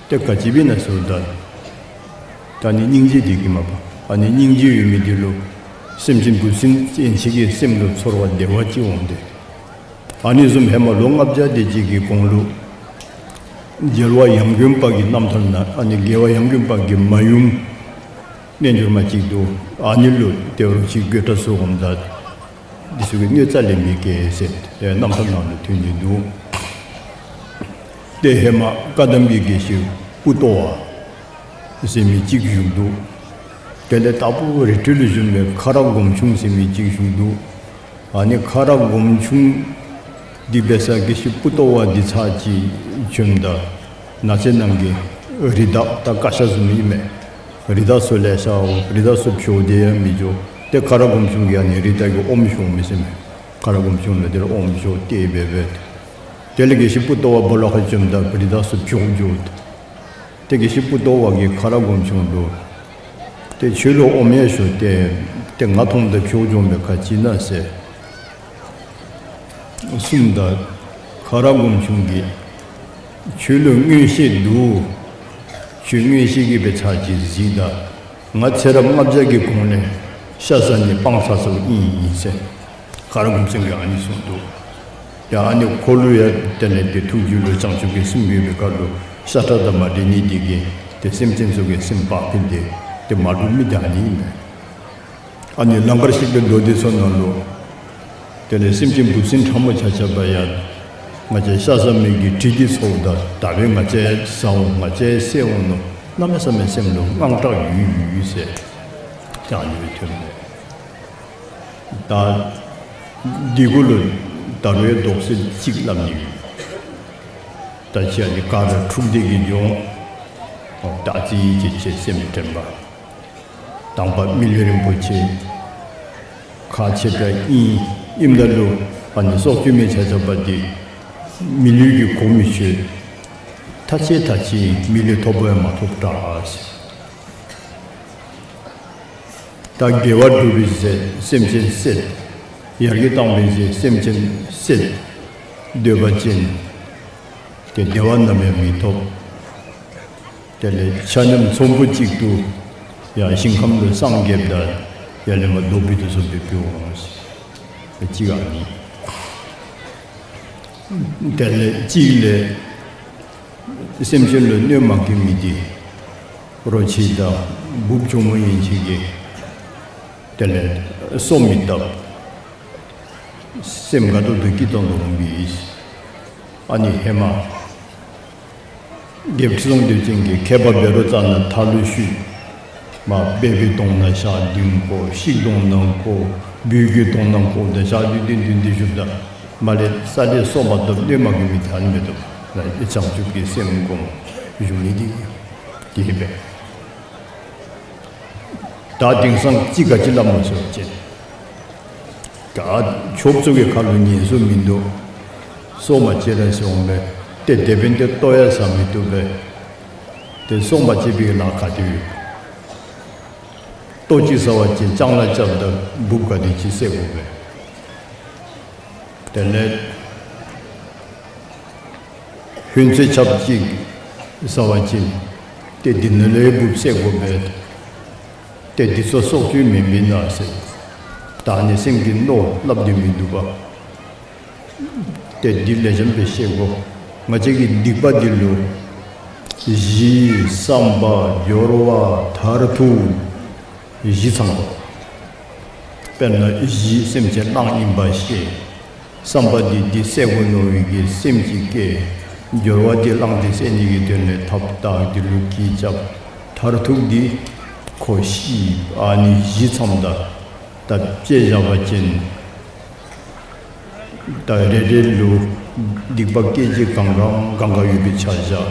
ཏེ་ག་ཅི་སྦེ་ན་ཟེརཝ་ད་ད་ཨ་ནི་སྙིང་རྗེ་འདི་གིས་མ་པ། ཨ་ནི་སྙིང་རྗེ་ཡོད་མི་འདི་ལུ་སེམས་ཅན་འབུ་སྲིན་ཅན་ཅིག་གི་སེམས་ལུ་ཚོར་བ་བདེ་བ་ཅིག་འོང་སྟེ། ཨ་ནི་བཟུམ་ཧེ་མ་ལོ་ལྔ་བརྒྱ་དེ་ཅིག་གི་གོང་ལུ་རྒྱལ་བ་ཡང་དགོན་པ་གི་རྣམ་ཐར་ནང་ཨ་ནི་རྒྱལ་བ་ཡང་དགོན་པ་གི་མ་ཡུམ་རྣལ་འབྱོར་མ་ཅིག་འདུག། ཨ་ནི་ལུ་ཏེ་རོ་ཁྱི་དགོད་བྲ་ཚུ་འོངམ་ད་འདི་ཚུ་གིས་གནོད་རྩ་ལས་མི་བཀལ་ཟེར་ཏེ་རྣམ་ཐར་ནང་ལུ་ཐོན་ནི་འདུག། ཏེ་ཧེ་མ་བཀའ་གདམས་ཀྱི་དགེ་བཤེས་པུ་ཏོ་བ་ཟེར་མི་ཅིག་བཞུགས་འདུག། དེ་ལས་དྭགས་པོ་རི་ཁྲོད་ལུ་བཞུགས་མི་ཁ་རག་སྒོམ་ཆུང་ཟེར་མི་ཅིག་བཞུགས་འདུག། ཨ་ནི་ཁ་རག་སྒོམ་ཆུང་འདི་འབད་ས་དགེ་བཤེས་པུ་ཏོ་བ་འདི་ཚར་ཅིག་བྱོནམ་ད་ནགས་ཚལ་ནང་གི་རི་དྭགས་ད་ཀ་ཤ་བཟུམ་ཨིན་མས། རི་དྭགས་ཚུ་ལེ་ཤ་འོང་། རི་དྭགས་ཚུ་འཕྱོག་སྟེ་ཡང་མི་འགྱོ། ཏེ་ཁ་རག་སྒོམ་ཆུང་གིས་ཨ་ནི་རི་དྭགས་ཀྱི་ཨོམ་ཤོརཝ་མས་ཟེར་མས། ཁ་རག་སྒོམ་ཆུང་ལུ་དེ་ལས་ཨོམ་ཤོར་ཏེ་འབད་འབད། དེ་ལས་དགེ་བཤེས་པུ་ཏོ་བ་སྦོ་ལོགས་ཁར་བྱོནམ་ད་རི་དྭགས་ཚུ་འཕྱོག་འགྱོ། ཏེ་དགེ་བཤེས་པུ་ཏོ་བ་གིས་ཁ་རག་སྒོམ་ཆུང་ལུ་ཏེ་ཁྱོད་ལུ་ཨོམ་ཡང་ཤོར་ཏེ་ཏེ་ང་མཐོངམ་ད་འཕྱོག་འགྱོ་མི་ག་ཅི་ཨིན་ན་ཟེར་གསུངམ་ད་ཁ་རག་སྒོམ་ཆུང་གིས་ཁྱོད་ལུ་མངོན་ཤེས་འདུག། ཁྱོད་མངོན་ཤེས་ཀྱིས་འབད་ཚར་ཅིག་གཟིགས་ད། ང་ཚེ་རབས་ལྔ་བརྒྱ་གི་གོང་ལས་ཤ་ཟ་ནི་སྤང་ཚར་སོ་ཨིན་ཟེར་ཁ་རག་སྒོམ་ཆུང་གིས་ཨ་ནི་གསུངས་འདུག། ཡ་ཨ་ནི་ཁོ་ལུ་ཡང་དེ་ལས་ཏེ་ཐུགས་རྒྱུད་ལུ་བྱང་ཆུབ་ཀྱི་སེམས་ཡོད་པའི་ཁར་ལུ་ཤ་ཁྲག་དང་མ་འདྲེས་ནི་འདི་གིས་ཏེ་སེམས་ཅན་ཚུ་གི་སེམས་བག་ཕེབས་ཏེ་ཏེ་མ་འདྲོག་མི་འདི་ཨ་ནི་ཨིན་མས། ཨ་ནི་ལང་ཀར་གཤེགས་པའི་མདོ་སྡེ་ཚུ་ནང་ལུ་དེ་ལས་སེམས་ཅན་འབུ་སྲིན་ཕྲ་མོ་ཆ་ཁྱབ་ཡང་ང་བཅས་ཤ་ཟ་མི་གི་དྲི་འདི་ཚོརཝ་ད་ད་འབདན་ང་བཅས་ཟ་འོང་ང་བཅས་བསད་འོང་མནོ་གནམ་མེད་ས་མེད་སེམས་ལུ་དངངས་སྐྲག་ཡོད་ཡོད་ཟེར་ཏེ་ཨ་ནི་སྦེ་ཐོན་མས། ད་འདི་གུ་ལུ་ད་རུང་ཡང་དོགས་སེལ་ཅིག་སླབ་ནི་ཡོད། ད་ཅི་ཨ་ནི་ག་ར་འཁྲུགས་ཏེ་གི་འགྱོ་འོང་། ད་ཅི་ཅིག་ཅིག་སེམས་དྲན་པ། དང་པ་མི་ལུས་རིན་པོ་ཆེ་ཁག་ཆེ་དྲགས་ཨིན། ཨིནམ་ད་ལུ་ཨ་ནི་སྲོག་གཅོད་མི་ཆ་ཁྱབ་འདི་མི་ལུས་ཀྱི་གོ་མི་ཆོད། ཐ་ཆད་ཐ་ཆད་མི་ལུས་ཐོབ་པ་ཡང་མ་ཐོབ་དྲགས། ད་དགེ་བ་སྒྲུབ་པའི་ཆེད་སེམས་ཅན་བསད། ཡར་རྒྱས་བཏང་བའི་ཆེད་སེམས་ཅན་བསད། སྡོད་པ་ཅིན་ཏེ་བདེ་བ་ནམ་ཡང་མི་ཐོབ། དེ་ལས་ཆ་མཉམ་ཚོམ་བུ་གཅིག་ཏུ་ཡང་ཞིང་ཁམས་ལུ་སངས་རྒྱསཔ་ད་ཡར་ལས་མར་རྡོ་སྦིས་དེ་ཚུ་སྦེ་འབད་འོང་། གཅིག་ཨ་ནི། དེ་ལས་གཅིག་ལས་སེམས་ཅན་ལུ་གནོད་མ་བཀལ་མི་འདི་རོ་ཁྱི་དང་འབུཔ་གྱོག་མོ་ཡན་ཆད་ཀྱིས་དེ་ལས་སོ་མི་བཏབ། སེམས་དགའ་ཏོག་ཏོ་སྐྱིད་ཏོང་ཏོ་འོང་པས། ཨ་ནི་ཧེ་མ་རྒྱལཔོ་ཁྲི་སྲོང་ལྡེའུ་བཙན་གྱིས་མཁས་པ་འབད་རུང་རྩ་ནས་མཐའ་ལུ་བཤུད། མར་སྦལ་པའི་གདོང་ནང་ཞག་བདུན་འཁོར། ཤིག་གདོང་ནང་འཁོར། སྦུལ་གྱི་གདོང་ནང་འཁོར་ཏེ་ཞག་བདུན་བདུན་བདུན་བདུན་བཞུགསཔ་ད་ མ་ལས་ས་ལས་སོ་མ་བཏུབ་གནོད་མ་གོ་མི་ཐ་མི་བཏུབ་ལ་བྱང་ཆུབ་ཀྱི་སེམས་སྒོམ་བཞུགས་ནི་འདི་དེ་སྦེ། ད་དེང་སང་ཅི་ག་ཅི་སླབ་མོ་ཟེར་བ་ཅིན། ད་ཆོསཔ་ཚུ་གི་ཁ་ལུ་ཉན་སུ་མིན་འདུག། སོ་མ་བཅད་ར་ཟེར་འོང་པས། ཏེ་དེ་འབདན་ཏེ་ལྟོ་ཡང་ཟ་མི་བཏུབ་པས། ཏེ་སོ་མ་བཅད་པའི་ལཱ་ག་དེ་ཡོད། ལྟོ་ཅིག་ཟ་བ་ཅིན་ལྕང་ལཱ་རྐྱབ་ད་འབུཔ་ག་དེ་ཅིག་བསད་དགོ་པས། དེ་ལས་ཧོན་ཚོད་ཆབ་ཅིག་ཟ་བ་ཅིན་ཏེ་འདི་ནང་ལུ་འབུཔ་བསད་དགོ་པས། ཏེ་འདི་ཚུ་སྲོག་གཅོད་མེན་པས་ན་ཟེར། ད་ནི་སེམས་ཀྱི་མནོ་སླབ་སྟེ་མི་འདུག་པ། ཏེ་འདི་ལེགས་ཤོམ་སྦེ་ཤེས་དགོ། ང་བཅས་ཀྱི་སྡིག་པ་འདི་ལུ་གཞི་བསམ་པ་སྦྱོར་བ་མཐར་ཐུག་བཞི་ཚང་དགོ། དཔེར་ན་གཞི་སེམས་ཅན་གླང་ཨིན་པ་ཤེས། བསམ་པ་འདི་འདི་བསད་དགོ་མནོ་བའི་གི་སེམས་ཅིག་སྐྱེ། སྦྱོར་བ་འདི་གླང་འདི་བསད་ནི་གི་དོན་ལས་ཐབས་དང་འདི་ལུ་གི་རྐྱབ། མཐར་ཐུག་འདི་ཁོ་ཤི། ཨ་ནི་བཞི་ཚངམ་ད་ད་དཔྱེ་བཞག་པ་ཅིན་ད་རེ་རེ་ལུ་སྡིག་པ་སྐད་ཅིག་གང་གང་གང་ག་ཡོད་པའི་ཆ་བཞག།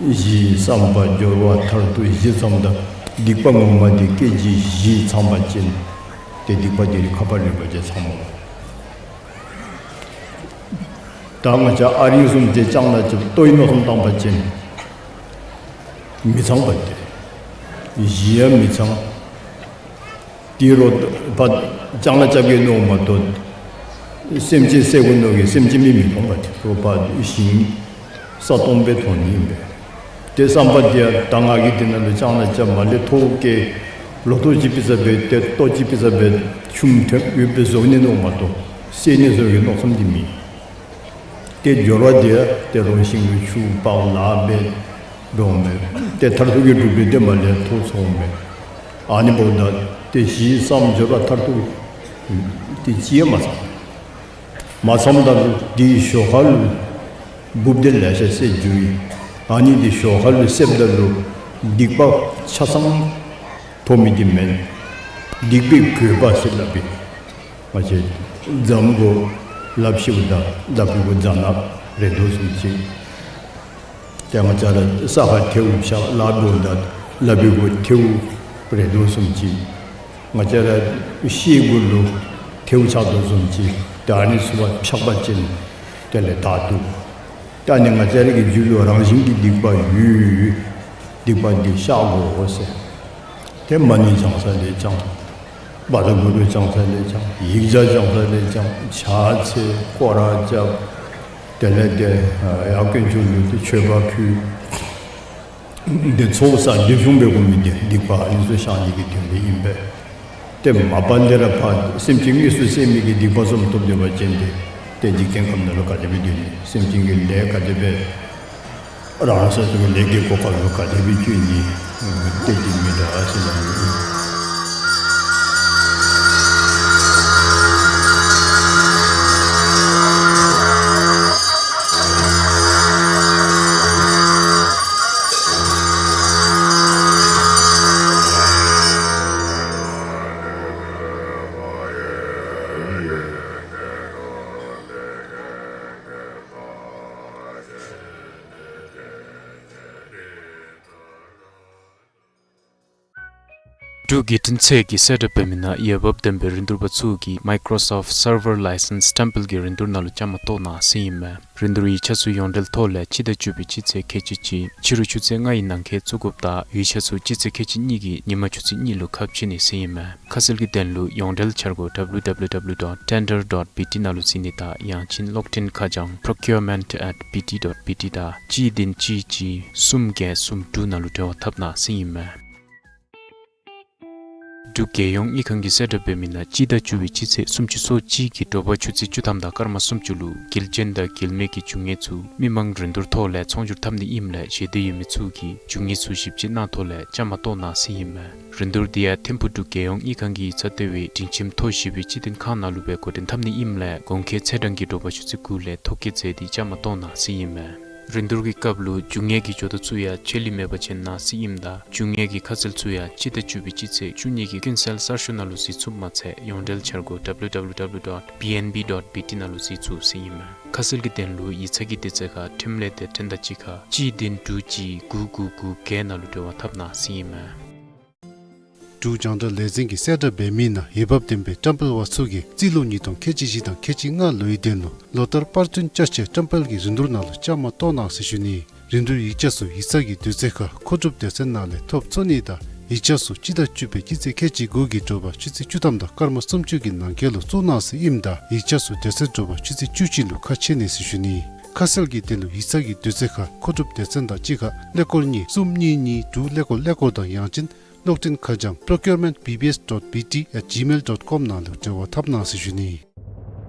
གཞི་བསམ་པ་སྦྱོར་བ་མཐར་ཐུག་བཞི་ཚངམ་ད་སྡིག་པ་ངོ་མ་འདི་སྐད་ཅིག་བཞི་ཚང་པ་ཅིན་ཏེ་སྡིག་པ་འདི་ཁ་པར་རིམ་པ་ཅིག་ཚང་མོ། ད་ང་བཅས་ཨ་རིང་བཟུམ་ཏེ་ལྕང་ལཱ་རྐྱབ་ལྟོའི་མནོ་བསམ་བཏང་པ་ཅིན་མི་ཚང་པ་ཏེ། གཞི་ཡང་མི་ཚང་། དེ་རུ་ཕར་ལྕང་ལཱ་རྐྱབ་གེ་མནོཝ་མ་གཏོགས་སེམས་ཅན་བསད་དགོ་མནོ་གེ་སེམས་ཅན་མི་མི་མཐོང་པ་ཏེ། རུ་ཕར་ཞིང་ས་སྟོང་སྦེ་མཐོང་ནི་ཨིན་པས། ཏེ་བསམ་པ་འདི་ཡང་ད་ང་གིས་འདི་ནང་ལུ་ལྕང་ལཱ་རྐྱབ་མ་ལས་ཐོག་གེ་ལོ་ཐོག་ཅིག་ཕུལ་ས་སྦེ་ཏེ་ལྟོ་ཅིག་ཕུལ་ས་སྦེ་ཆུམ་ཐོན་ཡོད་པའི་བཟོ་ནི་མནོཝ་མ་གཏོགས་བསད་ནི་བཟོ་གི་མནོ་བསམ་འདི་མེད། ཏེ་སྦྱོར་བ་འདི་ཡང་ཏེ་རོ་ཤིང་གི་ཆུ་པག་ལཱ་འབད་འགྱོ་མས། ཏེ་མཐར་ཐུག་གི་གྲུབ་པའི་དེ་མ་ལས་ཐོག་ཚོགས་མས། ཨ་ནི་འབདཝ་ད་ཏེ་གཞི་བསམ་སྦྱོར་བ་མཐར་ཐུག་ཏེ་ཅི་ཡང་མ་ཚང་། མ་ཚངམ་ད་ལུ་དེའི་ཞོར་ཁ་ལུ་འབུཔ་དེ་ལེ་ཤ་བསད་འགྱོ་ཡི། ཨ་ནི་དེ་ཞོར་ཁ་ལུ་བསདཔ་ད་ལུ་སྡིག་པ་ཆ་ཚང་ཐོབ་མི་དེ་མེན། སྡིག་པའི་གོས་པ་ཟེར་སླབ་པས། ང་བཅས་རྫམ་གུ་ལགཔ་བཤེད་ད་ལགཔ་གུ་རྫ་ནག་རེག་དོ་བཟུམ་ཅིག། ཏེ་ང་བཅས་ར་ས་ཁར་ཐལཝ་བཞག་ལཱ་འབདཝ་ད་ལགཔ་གུ་ཐལཝ་རེག་དོ་བཟུམ་ཅིག། ང་བཅས་ར་ཤེལ་གུ་ལུ་ཐལཝ་ཆགས་དོ་བཟུམ་ཅིག། ཏེ་ཨ་ནི་ཚུ་བ་ཕྱག་པ་ཅིན་དེ་ལས་དག་འདུག། ཏེ་ཨ་ནི་ང་བཅས་ར་གི་རྒྱུད་ལུ་རང་བཞིན་གྱི་སྡིག་པ་ཡོད། སྡིག་པ་འདི་བཤགས་དགོ་ཟེར། ཏེ་མ་ཎི་བགྱང་ས་ལས་བགྱང་། བཛྲ་གུ་རུ་བགྱང་ས་ལས་བགྱང་། ཡིག་བརྒྱ་བགྱང་ས་ལས་བགྱང་། ཕྱག་འཚལ་སྐོར་ར་རྐྱབ། དེ་ལས་ཏེ་ཡར་དཀོན་མཆོག་ལུ་ཏེ་མཆོད་པ་ཕུལ། འདི་ཚོགས་བསགས་འདི་བཟུམ་སྦེ་དགོ་མི་འདི་སྡིག་པ་ཨ་ནི་ཚུ་བཤགས་ནི་གི་དོན་ལས་ཨིན་པས། ཏེ་མ་པ་ལས་ར་ཕར་སེམས་ཅན་དངོས་སུ་བསད་མི་གི་སྡིག་པ་བཟུམ་ཐོབ་སྡོད་པ་ཅིན་ཏེ་ཏེ་འཇིག་རྟེན་ཁམས་ནང་ལུ་ག་དེ་སྦེ་སྡོད་ནི། སེམས་ཅན་གྱི་ལས་ག་དེ་སྦེ་རང་སོ་སོ་གི་ལས་ཀྱི་གོ་སྐབས་ལུ་ག་དེ་སྦེ་བཅུག་ནི། ཏེ་འདི་མི་འདྲ་ཟེར་ལ། འབྲུག་རྒྱལ་ཕྲན་ཚད་ཀྱིས་གསལ་བསྒྲགས་འབད་མི་ནང་འོས་འབབ་ལྡན་པའི་རིན་བསྡུར་པ་ཚུ་གིས་Microsoft Server License Temple གྱི་རིན་བསྡུར་ནང་ལུ་བཅའ་མར་གཏོགས་གནང་ཟེར་ཨིན་མས། རིན་བསྡུར་ཡིག་ཆ་ཚུ་ཡོངས་འབྲེལ་ཐོག་ལས་སྤྱི་ཟླ་བཅུ་པའི་སྤྱི་ཚེས་ཁལ་གཅིག་གཅིག་ཕྱི་རུ་ཆུ་ཚོད་ལྔ་ཡི་ནང་འཁོད་བཙུགས་དགོཔ་དང་འོས་ཆ་ཚུ་སྤྱི་ཚེས་ཁལ་གཅིག་གཉིས་ཀྱི་ཉིན་མ་ཆུ་ཚོད་གཉིས་ལུ་ཁ་ཕྱེ་ནི་ཟེར་ཨིན་མས། ཁ་གསལ་གྱི་དོན་ལུ་ཡོངས་འབྲེལ་འཆར་སྒོ་W W W dot tender dot B T ནང་ལུ་གཟིགས་ནི་དང་ཡང་ཅིན་གློག་འཕྲིན་ཁ་བྱང་procurement at B T dot B T དང་གཅིག་བདུན་གཅིག་གཅིག་གསུམ་བརྒྱད་གསུམ་དྲུག་ནང་ལུ་འབྲེལ་བ་འཐབ་གནང་ཟེར་ཨིན་མས། འབྲུག་རྒྱལ་ཡོངས་དངུལ་ཁང་གིས་གསལ་བསྒྲགས་འབད་མི་ནང་སྤྱི་ཟླ་བཅུ་པའི་སྤྱི་ཚེས་སུམ་ཅུ་སོ་གཅིག་གི་དྲོ་པ་ཆུ་ཚོད་བཅུ་ཐམ་དང་སྐར་མ་སུམ་ཅུ་ལུ་དགེ་རྒན་དང་དགེ་མེད་ཀྱི་རྒྱུ་དངོས་ཚུ་མི་མང་རིན་བསྡུར་ཐོག་ལས་ཚོང་སྒྱུར་འཐབ་ནི་ཨིནམ་ལས་ཞེ་འདོད་ཡོད་མི་ཚུ་གིས་རྒྱུ་དངོས་ཚུ་ཞིབ་དཔྱད་གནང་ཐོག་ལས་བཅའ་མར་གཏོགས་གནང་ཟེར་ཨིན་མས། རིན་བསྡུར་འདི་ཡང་ཐིམ་ཕུག་འབྲུག་རྒྱལ་ཡོངས་དངུལ་ཁང་གི་ཡིག་ཚང་ལྟེ་བའི་སྒྲིང་ཁྱིམ་མཐོ་ཞིང་སྦེ་སྤྱི་མཐུན་ཁང་ནང་ལུ་སྦེ་འགོ་འདྲེན་འཐབ་ནི་ཨིནམ་ལས་གོང་འཁོད་ཚེས་གྲངས་ཀྱི་དྲོ་པ་ཆུ་ཚོད་དགུ་ལས་ཐོ་བཀོད་མཛད་དེ་བཅའ་མར་གཏོགས་གནང་ཟེར་ཨིན་མས། རིན་བསྡུར་གྱི་སྐབས་ལུ་རྒྱུ་དངོས་ཀྱི་ཇོ་བདག་ཚུ་ཡང་ཆད་ལུས་མེད་པར་བྱིན་གནང་ཟེར་ཨིནམ་ད་རྒྱུ་དངོས་ཀྱི་ཁ་གསལ་ཚུ་ཡང་སྤྱི་ཟླ་བཅུ་པའི་སྤྱི་ཚེས་བཅུ་གཉིས་ཀྱི་ཀུན་གསལ་གསར་ཤོག་ནང་ལུ་གཟིགས་ཚུགས་མ་ཚད་ཡོངས་འབྲེལ་འཆར་སྒོ་W W W dot B N B dot B T ནང་ལུ་གཟིགས་ཚུགས་ཟེར་ཨིན་མས། ཁ་གསལ་གྱི་དོན་ལུ་ཡིག་ཚང་གི་དུས་ཚོད་ཁར་འཕྲིན་ལས་དེབ་ཕྲེང་དང་གཅིག་ཁར་གཅིག་བདུན་དྲུག་གཅིག་དགུ་དགུ་དགུ་བརྒྱད་ནང་ལུ་འབྲེལ་བ་འཐབ་གནང་ཟེར་ཨིན་མས། འབྲུག་རྒྱང་བསྒྲགས་ལས་འཛིན་གྱིས་གསལ་བསྒྲགས་འབད་མི་ནང་འོས་འབབ་ལྡན་པའི་བཀྲམ་སྤེལ་པ་ཚུ་གིས་རྩིས་ལོ་ཉིས་སྟོང་ཁལ་གཅིག་བཞི་དང་ཁལ་གཅིག་ལྔ་ལོའི་དོན་ལུ་ལོ་ལྟར་པར་བཏོན་བསྐྱར་བཅོས་བཀྲམ་སྤེལ་གྱི་རིན་བསྡུར་ནང་ལུ་བཅའ་མར་གཏོགས་གནང་ཟེར་ཞུ་ནི། རིན་བསྡུར་ཡིག་ཆ་ཚུ་ཡིག་ཚང་གི་དུས་ཚོད་ཁར་མཁོ་སྒྲུབ་སྡེ་ཚན་ནང་ལས་ཐོབ་ཚུགས་ནི་དང་ཡིག་ཆ་ཚུ་སྤྱི་ཟླ་བཅུ་པའི་སྤྱི་ཚེས་ཁལ་གཅིག་དགུ་གི་དྲོ་པ་ཆུ་ཚོད་བཅུ་ཐམ་དང་སྐར་མ་སུམ་ཅུ་གི་ནང་འཁོད་ལུ་བཙུགས་གནང་ཟེར་ཨིནམ་ད་ཡིག་ཆ་ཚུ་དེ་ཚེ་དྲོ་པ་ཆུ་ཚོད་བཅུ་གཅིག་ལུ་ཁ་ཕྱེ་ནི་ཟེར་ཞུ་ནི། ཁ་གསལ་གྱི་དོན་ལུ་ཡིག་ཚང་གི་དུས་ཚོད་ཁར་མཁོ་སྒྲུབ་སྡེ་ཚན་དང་གཅིག་ཁར་ཀླད་ཀོར་གཉིས་གསུམ་གཉིས་གཉིས་དྲུག་ཀླད་ཀོར་ཀླད་ཀོར་དང་ཡང་ཅིན་གློག་འཕྲིན་ཁ་བྱང་procurement B B S dot B T at gmail dot com ནང་ལུ་འབྲེལ་བ་འཐབ་གནང་ཟེར་ཞུ་ནི།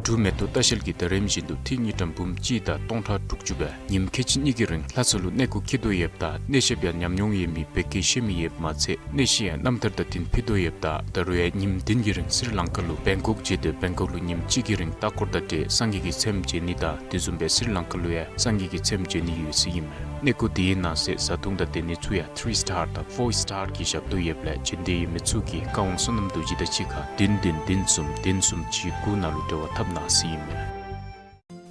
འབྲུག་མེ་ཏོག་ལྟ་བཤལ་གྱིས་ད་རིམ་བཞིན་དུ་ཏི་རུ་དངུལ་ཀྲམ་འབུམ་གཅིག་དང་སྟོང་ཕྲག་དྲུག་ཅུ་སྦེ་ཉིནམ་ཁལ་གཅིག་གཉིས་ཀྱི་རིང་ལྷ་ས་ལུ་གནས་སྐོར་འཁྱིད་དོ་ཡོདཔ་ད་གནས་བཤདཔ་ཡང་ཉམས་མྱོང་ཡོད་མི་བོད་སྐད་ཤེས་མི་ཡོདཔ་མ་ཚད་གནས་གཞི་ཡང་རྣམ་ཐར་དང་བསྟུན་ཕུལ་དོ་ཡོདཔ་ད་ད་རུང་ཡང་ཉིནམ་བདུན་གྱི་རིང་སི་རི་ལང་ཀ་ལུ་བེང་ཀོག་མཇལ་དོ། བེང་ཀོག་ལུ་ཉིནམ་གཅིག་གི་རིང་ལྟ་སྐོར་དང་འབྲེལ་སངས་རྒྱས་ཀྱི་ཚེམས་མཇལ་ནི་དང་དེ་བཟུམ་སྦེ་སི་རི་ལང་ཀ་ལུ་ཡང་སངས་རྒྱས་ཀྱི་ཚེམས་མཇལ་ནི་ཡོད་ཟེར་ཨིན་མས། གནས་སྐོར་དེའི་ནང་གསེས་བཟའ་འཐུང་དང་སྡོད་ནི་ཚུ་ཡང་ཐི་རི་སི་ཊར་དང་ཕོར་སི་ཊར་གྱི་ཞབས་ཏོག་ཡོདཔ་ལས་བྱོན་འདོད་ཡོད་མི་ཚུ་གིས་བཀའ་དབང་བསོད་ནམས་རྡོ་རྗེ་དང་གཅིག་ཁར་བདུན་བདུན་བདུན་གསུམ་བདུན་གསུམ་གཅིག་དགུ་ནང་ལུ་འབྲེལ་བ་འཐབ་གནང་ཟེར་ཨིན་མས།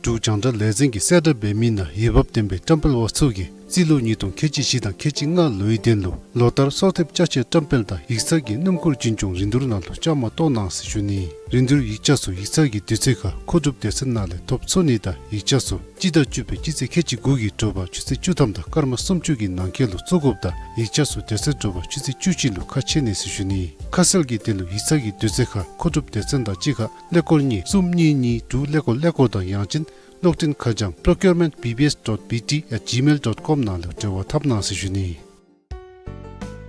འབྲུག་རྒྱང་བསྒྲགས་ལས་འཛིན་གྱིས་གསལ་བསྒྲགས་འབད་མི་ནང་འོས་འབབ་ལྡན་པའི་བཀྲམ་སྤེལ་པ་ཚུ་གིས་རྩིས་ལོ་ཉིས་སྟོང་ཁལ་གཅིག་བཞི་དང་ཁལ་གཅིག་ལྔ་ལོའི་དོན་ལུ་ལོ་ལྟར་གསོལ་འདེབས་བསྐྱར་བཅོས་བཀྲམ་སྤེལ་དང་ཡིག་ཚང་གི་སྣུམ་འཁོར་རྒྱུན་སྐྱོང་རིན་བསྡུར་ནང་ལུ་བཅའ་མར་གཏོགས་གནང་ཟེར་ཞུ་ནི། རིན་བསྡུར་ཡིག་ཆ་ཚུ་ཡིག་ཚང་གི་དུས་ཚོད་ཁར་མཁོ་སྒྲུབ་སྡེ་ཚན་ནང་ལས་ཐོབ་ཚུགས་ནི་དང་ཡིག་ཆ་ཚུ་སྤྱི་ཟླ་བཅུ་པའི་སྤྱི་ཚེས་ཁལ་གཅིག་དགུ་གི་དྲོ་པ་ཆུ་ཚོད་བཅུ་ཐམ་དང་སྐར་མ་སུམ་ཅུ་གི་ནང་འཁོད་ལུ་བཙུགས་དགོཔ་ད་ཡིག་ཆ་ཚུ་དེ་ཚེ་དྲོ་པ་ཆུ་ཚོད་བཅུ་གཅིག་ལུ་ཁ་ཕྱེ་ནི་ཟེར་ཞུ་ནི། ཁ་གསལ་གྱི་དོན་ལུ་ཡིག་ཚང་གི་དུས་ཚོད་ཁར་མཁོ་སྒྲུབ་སྡེ་ཚན་དང་གཅིག་ཁར་ཀླད་ཀོར་གཉིས་གསུམ་གཉིས་གཉིས་དྲུག་ཀླད་ཀོར་ཀླད་ཀོར་དང་ཡང་ཅིན་གློག་འཕྲིན་ཁ་བྱང་procurement B B S dot B T at gmail dot com ནང་ལུ་འབྲེལ་བ་འཐབ་གནང་ཟེར་ཞུ་ནི།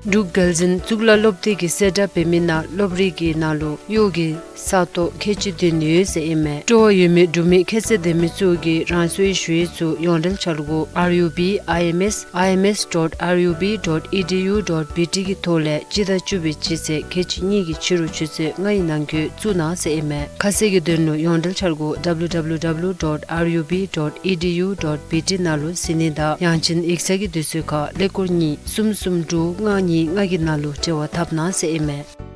འབྲུག་རྒྱལ་འཛིན་གཙུག་ལག་སློབ་སྡེ་གིས་གསལ་བསྒྲགས་འབད་མི་ནང་སློབ་རིམ་གྱི་ནང་ལུ་གཡོག་གི་ས་སྟོང་ཁལ་གཅིག་བདུན་ཡོད་ཟེར་ཨིན་མས། སྤྲོ་བ་ཡོད་མི་འབྲུག་མི་ཁྱད་ཚད་ལྡན་མི་ཚུ་གིས་རང་སོའི་ཞུ་ཡིག་ཚུ་ཡོངས་འབྲེལ་འཆར་སྒོ་R U B I M S I M S dot R U B dot E D U dot B T གི་ཐོག་ལས་སྤྱི་ཟླ་བཅུ་པའི་སྤྱི་ཚེས་ཁལ་གཅིག་གཉིས་ཀྱི་ཕྱི་རུ་ཆུ་ཚོད་ལྔའི་ནང་འཁོད་བཙུགས་གནང་ཟེར་ཨིན་མས། ཁ་གསལ་གྱི་དོན་ལུ་ཡོངས་འབྲེལ་འཆར་སྒོ་W W W dot R U B dot E D U dot B T ནང་ལུ་གཟིགས་ནི་དང་ཡང་ཅིན་ཡིག་ཚང་གི་དུས་ཚོད་ཁར་ཀླད་ཀོར་གཉིས་གསུམ་གསུམ་དྲུག་ལྔ་གཉིས་ལྔ་གི་ནང་ལུ་འབྲེལ་བ་འཐབ་གནང་ཟེར་ཨིན་མས།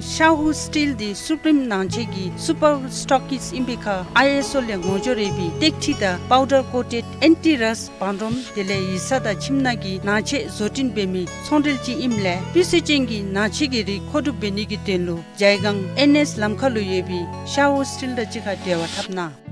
ཤ་ཧུ་སི་ཊིལ་འདི་སུ་པིམ་ནང་ཆེན་གྱི་སུ་པར་སི་ཊོག་ཀིསཊ་ཨིན་པའི་ཁར་ཨའི་ཨེསི་ཨོ་ལས་ངོ་སྦྱོར་ཡོད་པའི་ཏེག་ཁྲི་དང་པའུ་ཌར་ཀོ་ཊེཌ་ཨེན་ཊི་རསཊ་བང་རིམ་དེ་ལས་ཡིག་ཚང་དང་ཁྱིམ་ནང་གི་ནང་ཆས་བཟོ་སྐྲུན་འབད་མི་ཚོང་འབྲེལ་ཅིག་ཨིནམ་ལས་སྤུས་ཚད་ཅན་གྱི་ནང་ཆས་ཀྱི་རིགས་མཁོ་སྒྲུབ་འབད་ནི་གི་དོན་ལུ་ཇའི་སྒང་ཨེན་ཨེསི་ལམ་ཁ་ལུ་ཡོད་པའི་ཤ་ཧུ་སི་ཊིལ་དང་གཅིག་ཁར་འབྲེལ་བ་འཐབ་གནང་།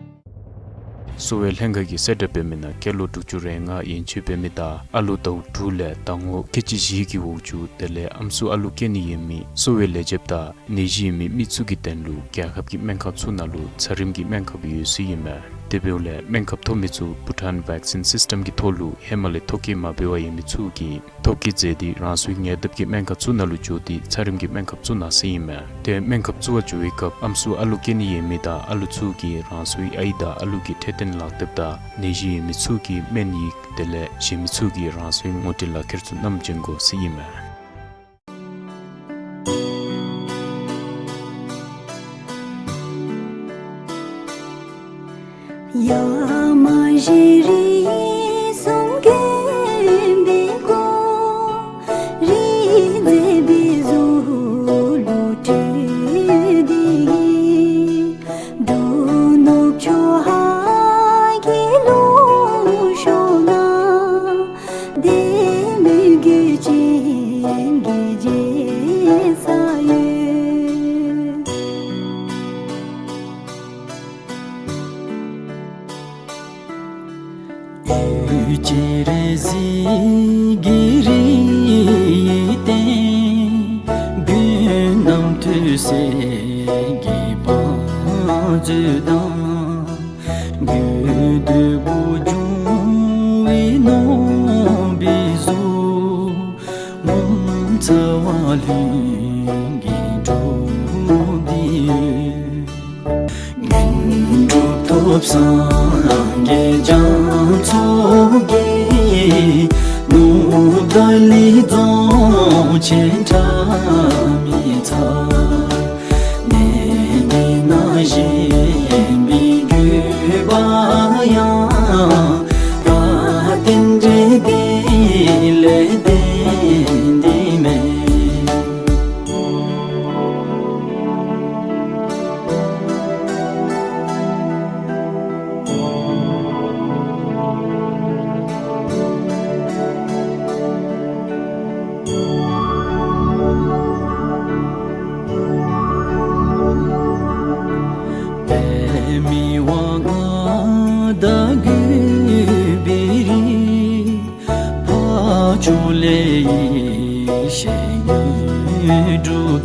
གསོ་བའི་ལྷན་ཁག་གིས་གསལ་བསྒྲགས་འབད་མི་ནང་སྐྱེས་ལོ་དྲུག་ཅུ་རེ་ལྔ་ཡན་ཆད་འབད་མི་དང་ཨ་ལོ་ཟླཝ་དྲུག་ལས་ཟླ་ངོ་ཁལ་གཅིག་བཞི་གི་འོག་ཅུག་དེ་ལས་ཨམ་སྲུ་ཨ་ལུ་སྐྱེ་ནི་ཡོད་མི་གསོ་བའི་ལས་བྱེདཔ་དང་ནད་གཞི་ཡོད་མི་མི་ཚུ་གི་དོན་ལུ་རྒྱལ་ཁབ་ཀྱི་སྨན་ཁང་ཚུ་ནང་ལུ་ཚད་རིམས་ཀྱི་སྨན་ཁབ་ཡོད་ཟེར་ཨིན་མས། དེ་འབདཝ་ལས་སྨན་ཁབ་ཐོབ་མི་ཚུ་བྷུ་ཊཱན་བེག་སིན་སིསི་ཊམ་གྱི་ཐོག་ལུ་ཧེ་མ་ལས་ཐོ་བཀོད་མ་འབད་བར་ཡོད་མི་ཚུ་གིས་ཐོ་བཀོད་མཛད་དེ་རང་སོའི་ཉེ་འདབས་ཀྱི་སྨན་ཁང་ཚུ་ནང་ལུ་འགྱོ་སྟེ་ཚད་རིམས་ཀྱི་སྨན་ཁབ་བཙུགས་གནང་ཟེར་ཨིན་མས། དེ་སྨན་ཁབ་བཙུགས་པར་འགྱོ་བའི་སྐབས་ཨམ་སྲུ་ཨ་ལུ་སྐྱེ་ནི་ཡོད་མི་དང་ཨ་ལུ་ཚུ་གིས་རང་སོའི་ཨའི་དང་ཨ་ལུ་གི་འཕྲོད་བསྟེན་ལག་དེབ་དང་ནད་གཞི་ཡོད་མི་ཚུ་གི་སྨན་ཡིག་དེ་ལས་གཞན་མི་ཚུ་གིས་རང་སོའི་ངོ་སྤྲོད་ལག་ཁྱེར་ཚུ་བསྣམས་བྱོན་དགོ་ཟེར་ཨིན་མས།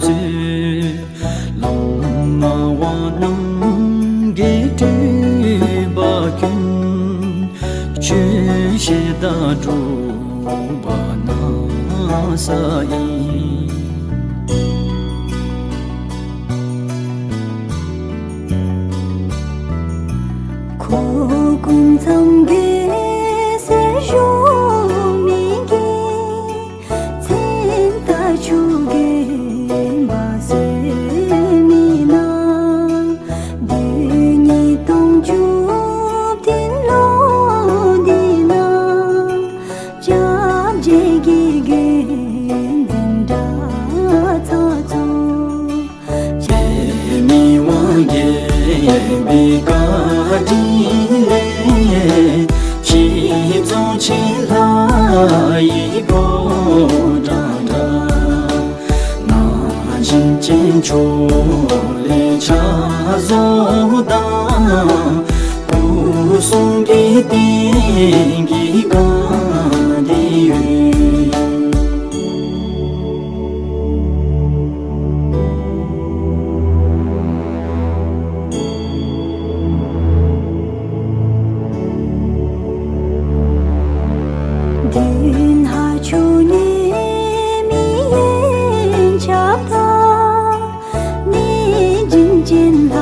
ཚུལ། བླ་མ་དབང་རྣམས་ཀྱིས་སྤྲུལ་པ་ཀུན། ཆོས་བཤད་དང་སྒྲུབ་པ་གནང་ས་ཡིན། ཁོ་སྐུ་མཚམས་བརྒྱད་ཟེར་ཞུ་མི་གི། མཚན་རྟགས་ཆུ་རྒྱུན་པ་ཟེར་མི་ན། བདུན་ཉིས་སྟོང་བཅུ་བདུན་ལོ་འདི་ན། སྐྱབས་རྗེ་གི་དགེ་འདུན་གྲྭ་ཚང་ཚུ། རྗེ་མི་དབང་རྒྱལ་པོའི་བཀའ་དྲིན་ལས། ཤིང་རྫོང་ཆེན་ལྷ་ཡི་ཕོ་བྲང་འདྲ། ནང་བཞིན་ཅན་ཕྱོགས་ལས་ཕྱག་བཟོ་དང་། སྐུ་གསུང་གི་རྟེན་གྱི་སྒང་འདི་ཡོད། མདུན་ལྷ་ཆུ་ནས་མི་ཡན་ཆབ་དང་། གནས་བྱིན་ཅན་ལྷ་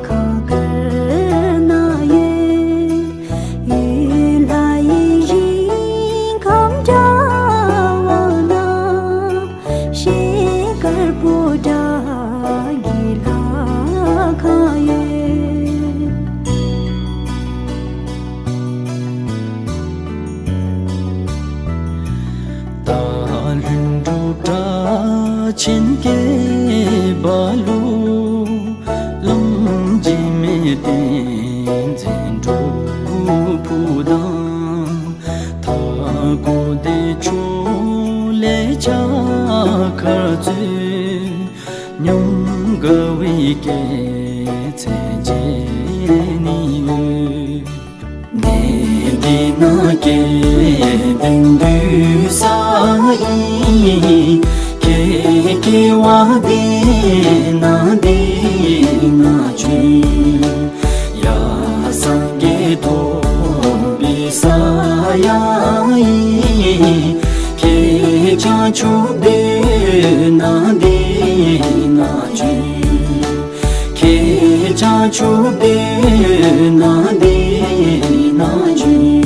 ཁང་དཀར་ནང་ཡོད། ཡུལ་ལྷ་ཡི་ཞིང་ཁམས་འདྲ་བ་ན། ཤེལ་དཀར་པོ་ཏ་གི་ལྷ་ཁང་ཡོད། སྟག་ལུང་འབྲུག་གྲགས་ཆེན་སྐྱེས་པ་ལུ། བླམ་འཇིགས་མེད་བསྟན་འཛིན་སྒྲུབ་ཕུག་དང་། མཐའ་སྐོར་བདེ་མཆོག་ལས་ཕྱག་འཁར་སྩོལ། ཉམས་དགའ་བའི་སྐྱེད་ཚལ་མཇལ་ནི་ཡོད། གནས་འདི་ན་སྐལ་ལྡན་འདུས་ས་ཨིན། ཁྱེད་སྐྱེ་བ་འདི་ན་འདི་ན་བྱོན། ཡ་སངས་རྒྱས་ཐོབ་པའི་ས་ཡང་ཨིན། ཁྱེད་བྱང་ཆུབ་སྡོད་ན་འདི་ན་བྱོན། ཁྱེད་བྱང་ཆུབ་སྡོད་ན་འདི་ན་བྱོན།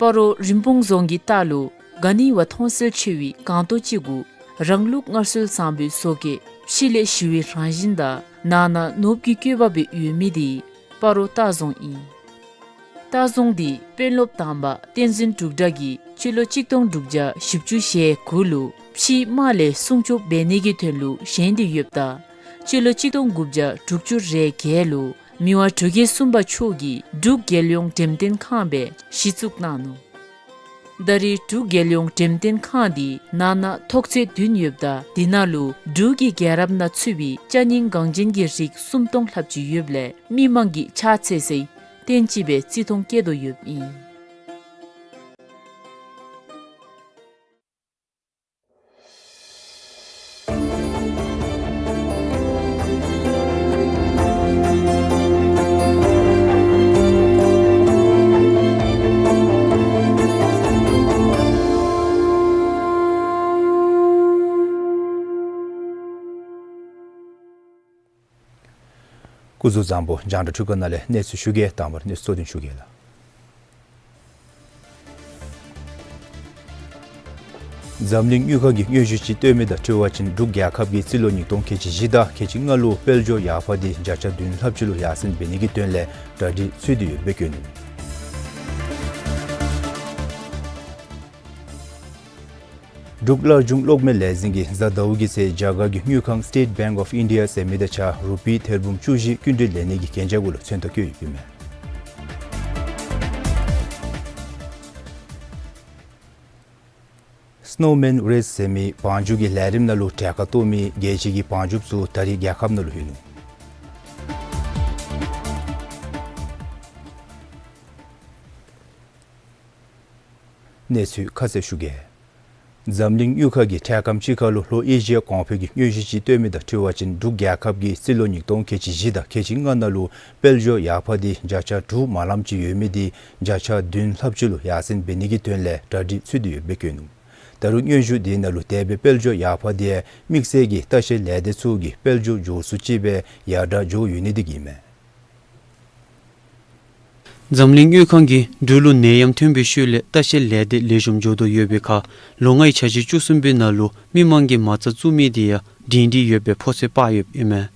སྤ་རོ་རིན་སྤུངས་རྫོང་གི་ལྟག་ལུ་ག་ནི་བ་མཐོང་གསལ་ཆེ་བའི་སྒང་ཏོ་ཅིག་གུ་རང་ལུགས་སྔར་སྲོལ་བཟང་པོའི་བཟོ་བཀོད་ཕྱི་ལས་ཞི་བའི་རང་བཞིན་དང་ནང་ན་ནོར་བུ་གི་བཀོད་པ་སྦེ་ཡོད་མི་འདི་སྤ་རོ་ལྟ་རྫོང་ཨིན། ལྟ་རྫོང་འདི་དཔོན་སློབ་དང་པ་བསྟན་འཛིན་འབྲུག་གྲགས་ཀྱིས་སྤྱི་ལོ་གཅིག་སྟོང་དྲུག་བརྒྱ་བཞི་བཅུ་ཞེ་དགུ་ལུ་ཕྱིའི་དམག་ལས་སྲུང་སྐྱོབ་འབད་ནི་གི་དོན་ལུ་བཞེངས་ཏེ་ཡོདཔ་ད་སྤྱི་ལོ་གཅིག་སྟོང་དགུ་བརྒྱ་དྲུག་ཅུ་རེ་བརྒྱད་ལུ་མི་དབང་འབྲུག་རྒྱལ་གསུམ་པ་མཆོག་གིས་འབྲུག་རྒྱལ་ཡོངས་འགྲེམས་སྟོན་ཁང་སྦེ་གཞི་བཙུགས་གནང་ནུག། ད་རེས་འབྲུག་རྒྱལ་ཡོངས་འགྲེམས་སྟོན་ཁང་འདི་ནང་ན་ཐོག་ཚད་བདུན་ཡོདཔ་ད་འདི་ནང་ལུ་འབྲུག་གི་རྒྱལ་རབས་ནང་ཚུད་པའི་ཅ་རྙིང་འགངས་ཅན་གྱི་རིགས་སུམ་སྟོང་ལྷགཔ་ཅིག་ཡོདཔ་ལས་མི་མང་གིས་ཕྱག་འཚལ་སའི་རྟེན་ཅིག་སྦེ་བརྩི་མཐོང་བསྐྱེད་དོ་ཡོདཔ་ཨིན། སྐུ་གཟུགས་བཟང་པོ། རྒྱང་བསྒྲགས་འཕྲུལ་ཁང་ནང་ལས་གནས་ཚུལ་ཞུ་གེ། དང་པ་ར་གནས་ཚུལ་གཙོ་དོན་ཞུ་གེ་ལགས། འཛམ་གླིང་དངུལ་ཁང་གི་དངོས་གཞི་ཅིག་བཏོན་མི་དང་འཁྲིལ་བ་ཅིན་འབྲུག་རྒྱལ་ཁབ་ཀྱིས་རྩིས་ལོ་ཉིས་སྟོང་ཁལ་གཅིག་བཞི་དང་ཁལ་གཅིག་ལྔ་ལུ་དཔལ་འབྱོར་ཡར་འཕར་འདི་བརྒྱ་ཆ་བདུན་ལྷགཔ་ཅིག་ལུ་ཡར་སེང་འབད་ནི་གི་དོན་ལས་གྲ་སྒྲིག་ཚུད་དེ་ཡོདཔ་སྦེ་བཀོད་ནུག། འབྲུག་སླར་འབྱུང་གློག་མེ་ལས་འཛིན་གྱིས་གཟའ་ཟླཝ་གི་ཚེ་རྒྱ་གར་གྱི་དངུལ་ཁང་State Bank of India ཟེར་མི་དང་གཅིག་ཁར་རུ་པི་ཐེར་འབུམ་བཅུ་བཞི་སྐྱིན་འགྲུལ་ལེན་ནི་གི་གན་རྒྱ་གུ་ལུ་མཚན་རྟགས་བཀོད་ཡོདཔ་ཨིན་མས། Snowman Race ཟེར་མི་བང་རྒྱུག་གི་ལས་རིམ་ནང་ལུ་གྲལ་ཁར་གཏོགས་མི་རྒྱལ་སྤྱི་གི་བང་རྒྱུགཔ་ཚུ་ད་རིས་རྒྱལ་ཁབ་ནང་ལུ་ལྷོད་ནུག། གནས་ཚུལ་ཁ་གསལ་ཞུ་གེ། འཛམ་གླིང་དངུལ་ཁང་གིས་འཕྲལ་ཁམས་ཅིག་ཁར་ལུ་ལྷོ་ཨེ་ཤི་ཡ་གོང་འཕེལ་གྱི་སྙན་ཞུ་ཅིག་བཏོན་མི་དང་འཁྲིལ་བ་ཅིན་འབྲུག་རྒྱལ་ཁབ་ཀྱིས་རྩིས་ལོ་ཉིས་སྟོང་ཁལ་གཅིག་བཞི་དང་ཁལ་གཅིག་ལྔ་ནང་ལུ་དཔལ་འབྱོར་ཡར་འཕར་འདི་བརྒྱ་ཆ་དྲུག་དེམ་ཅིག་ཡོད་མི་འདི་བརྒྱ་ཆ་བདུན་ལྷགཔ་ཅིག་ལུ་ཡར་སེང་འབད་ནི་གི་དོན་ལས་གྲ་སྒྲིག་ཚུད་དེ་ཡོདཔ་སྦེ་བཀོད་ནུག། ད་རུང་སྙན་ཞུ་དེ་ནང་ལུ་དེ་སྦེ་དཔལ་འབྱོར་ཡར་འཕར་འདི་དམིགས་བསལ་གྱི་ལྟ་བཤལ་ལས་སྡེ་ཚུ་གིས་དཔལ་འབྱོར་འགྱོ་ཚུགསཔ་ཅིག་སྦེ་ཡར་དྲག་འགྱོ་ཡོད་ནི་དེ་གིས་ཨིན་མས། འཛམ་གླིང་དངུལ་ཁང་གིས་འབྲུག་ལུ་ནད་ཡམས་ཐོན་པའི་ཤུལ་ལས་ལྟ་བཤལ་ལས་སྡེ་ལེགས་ཤོམ་འགྱོ་དོ་ཡོད་པའི་ཁར་ལོ་ལྔའི་འཆར་གཞི་བཅུ་གསུམ་པའི་ནང་ལུ་མི་མང་གིས་མ་རྩ་བཙུགས་མི་དེ་ཡང་སྒྲིང་སྒྲི་ཡོད་པའི་ཕོ་ཚོད་དཔག་ཡོདཔ་ཨིན་མས།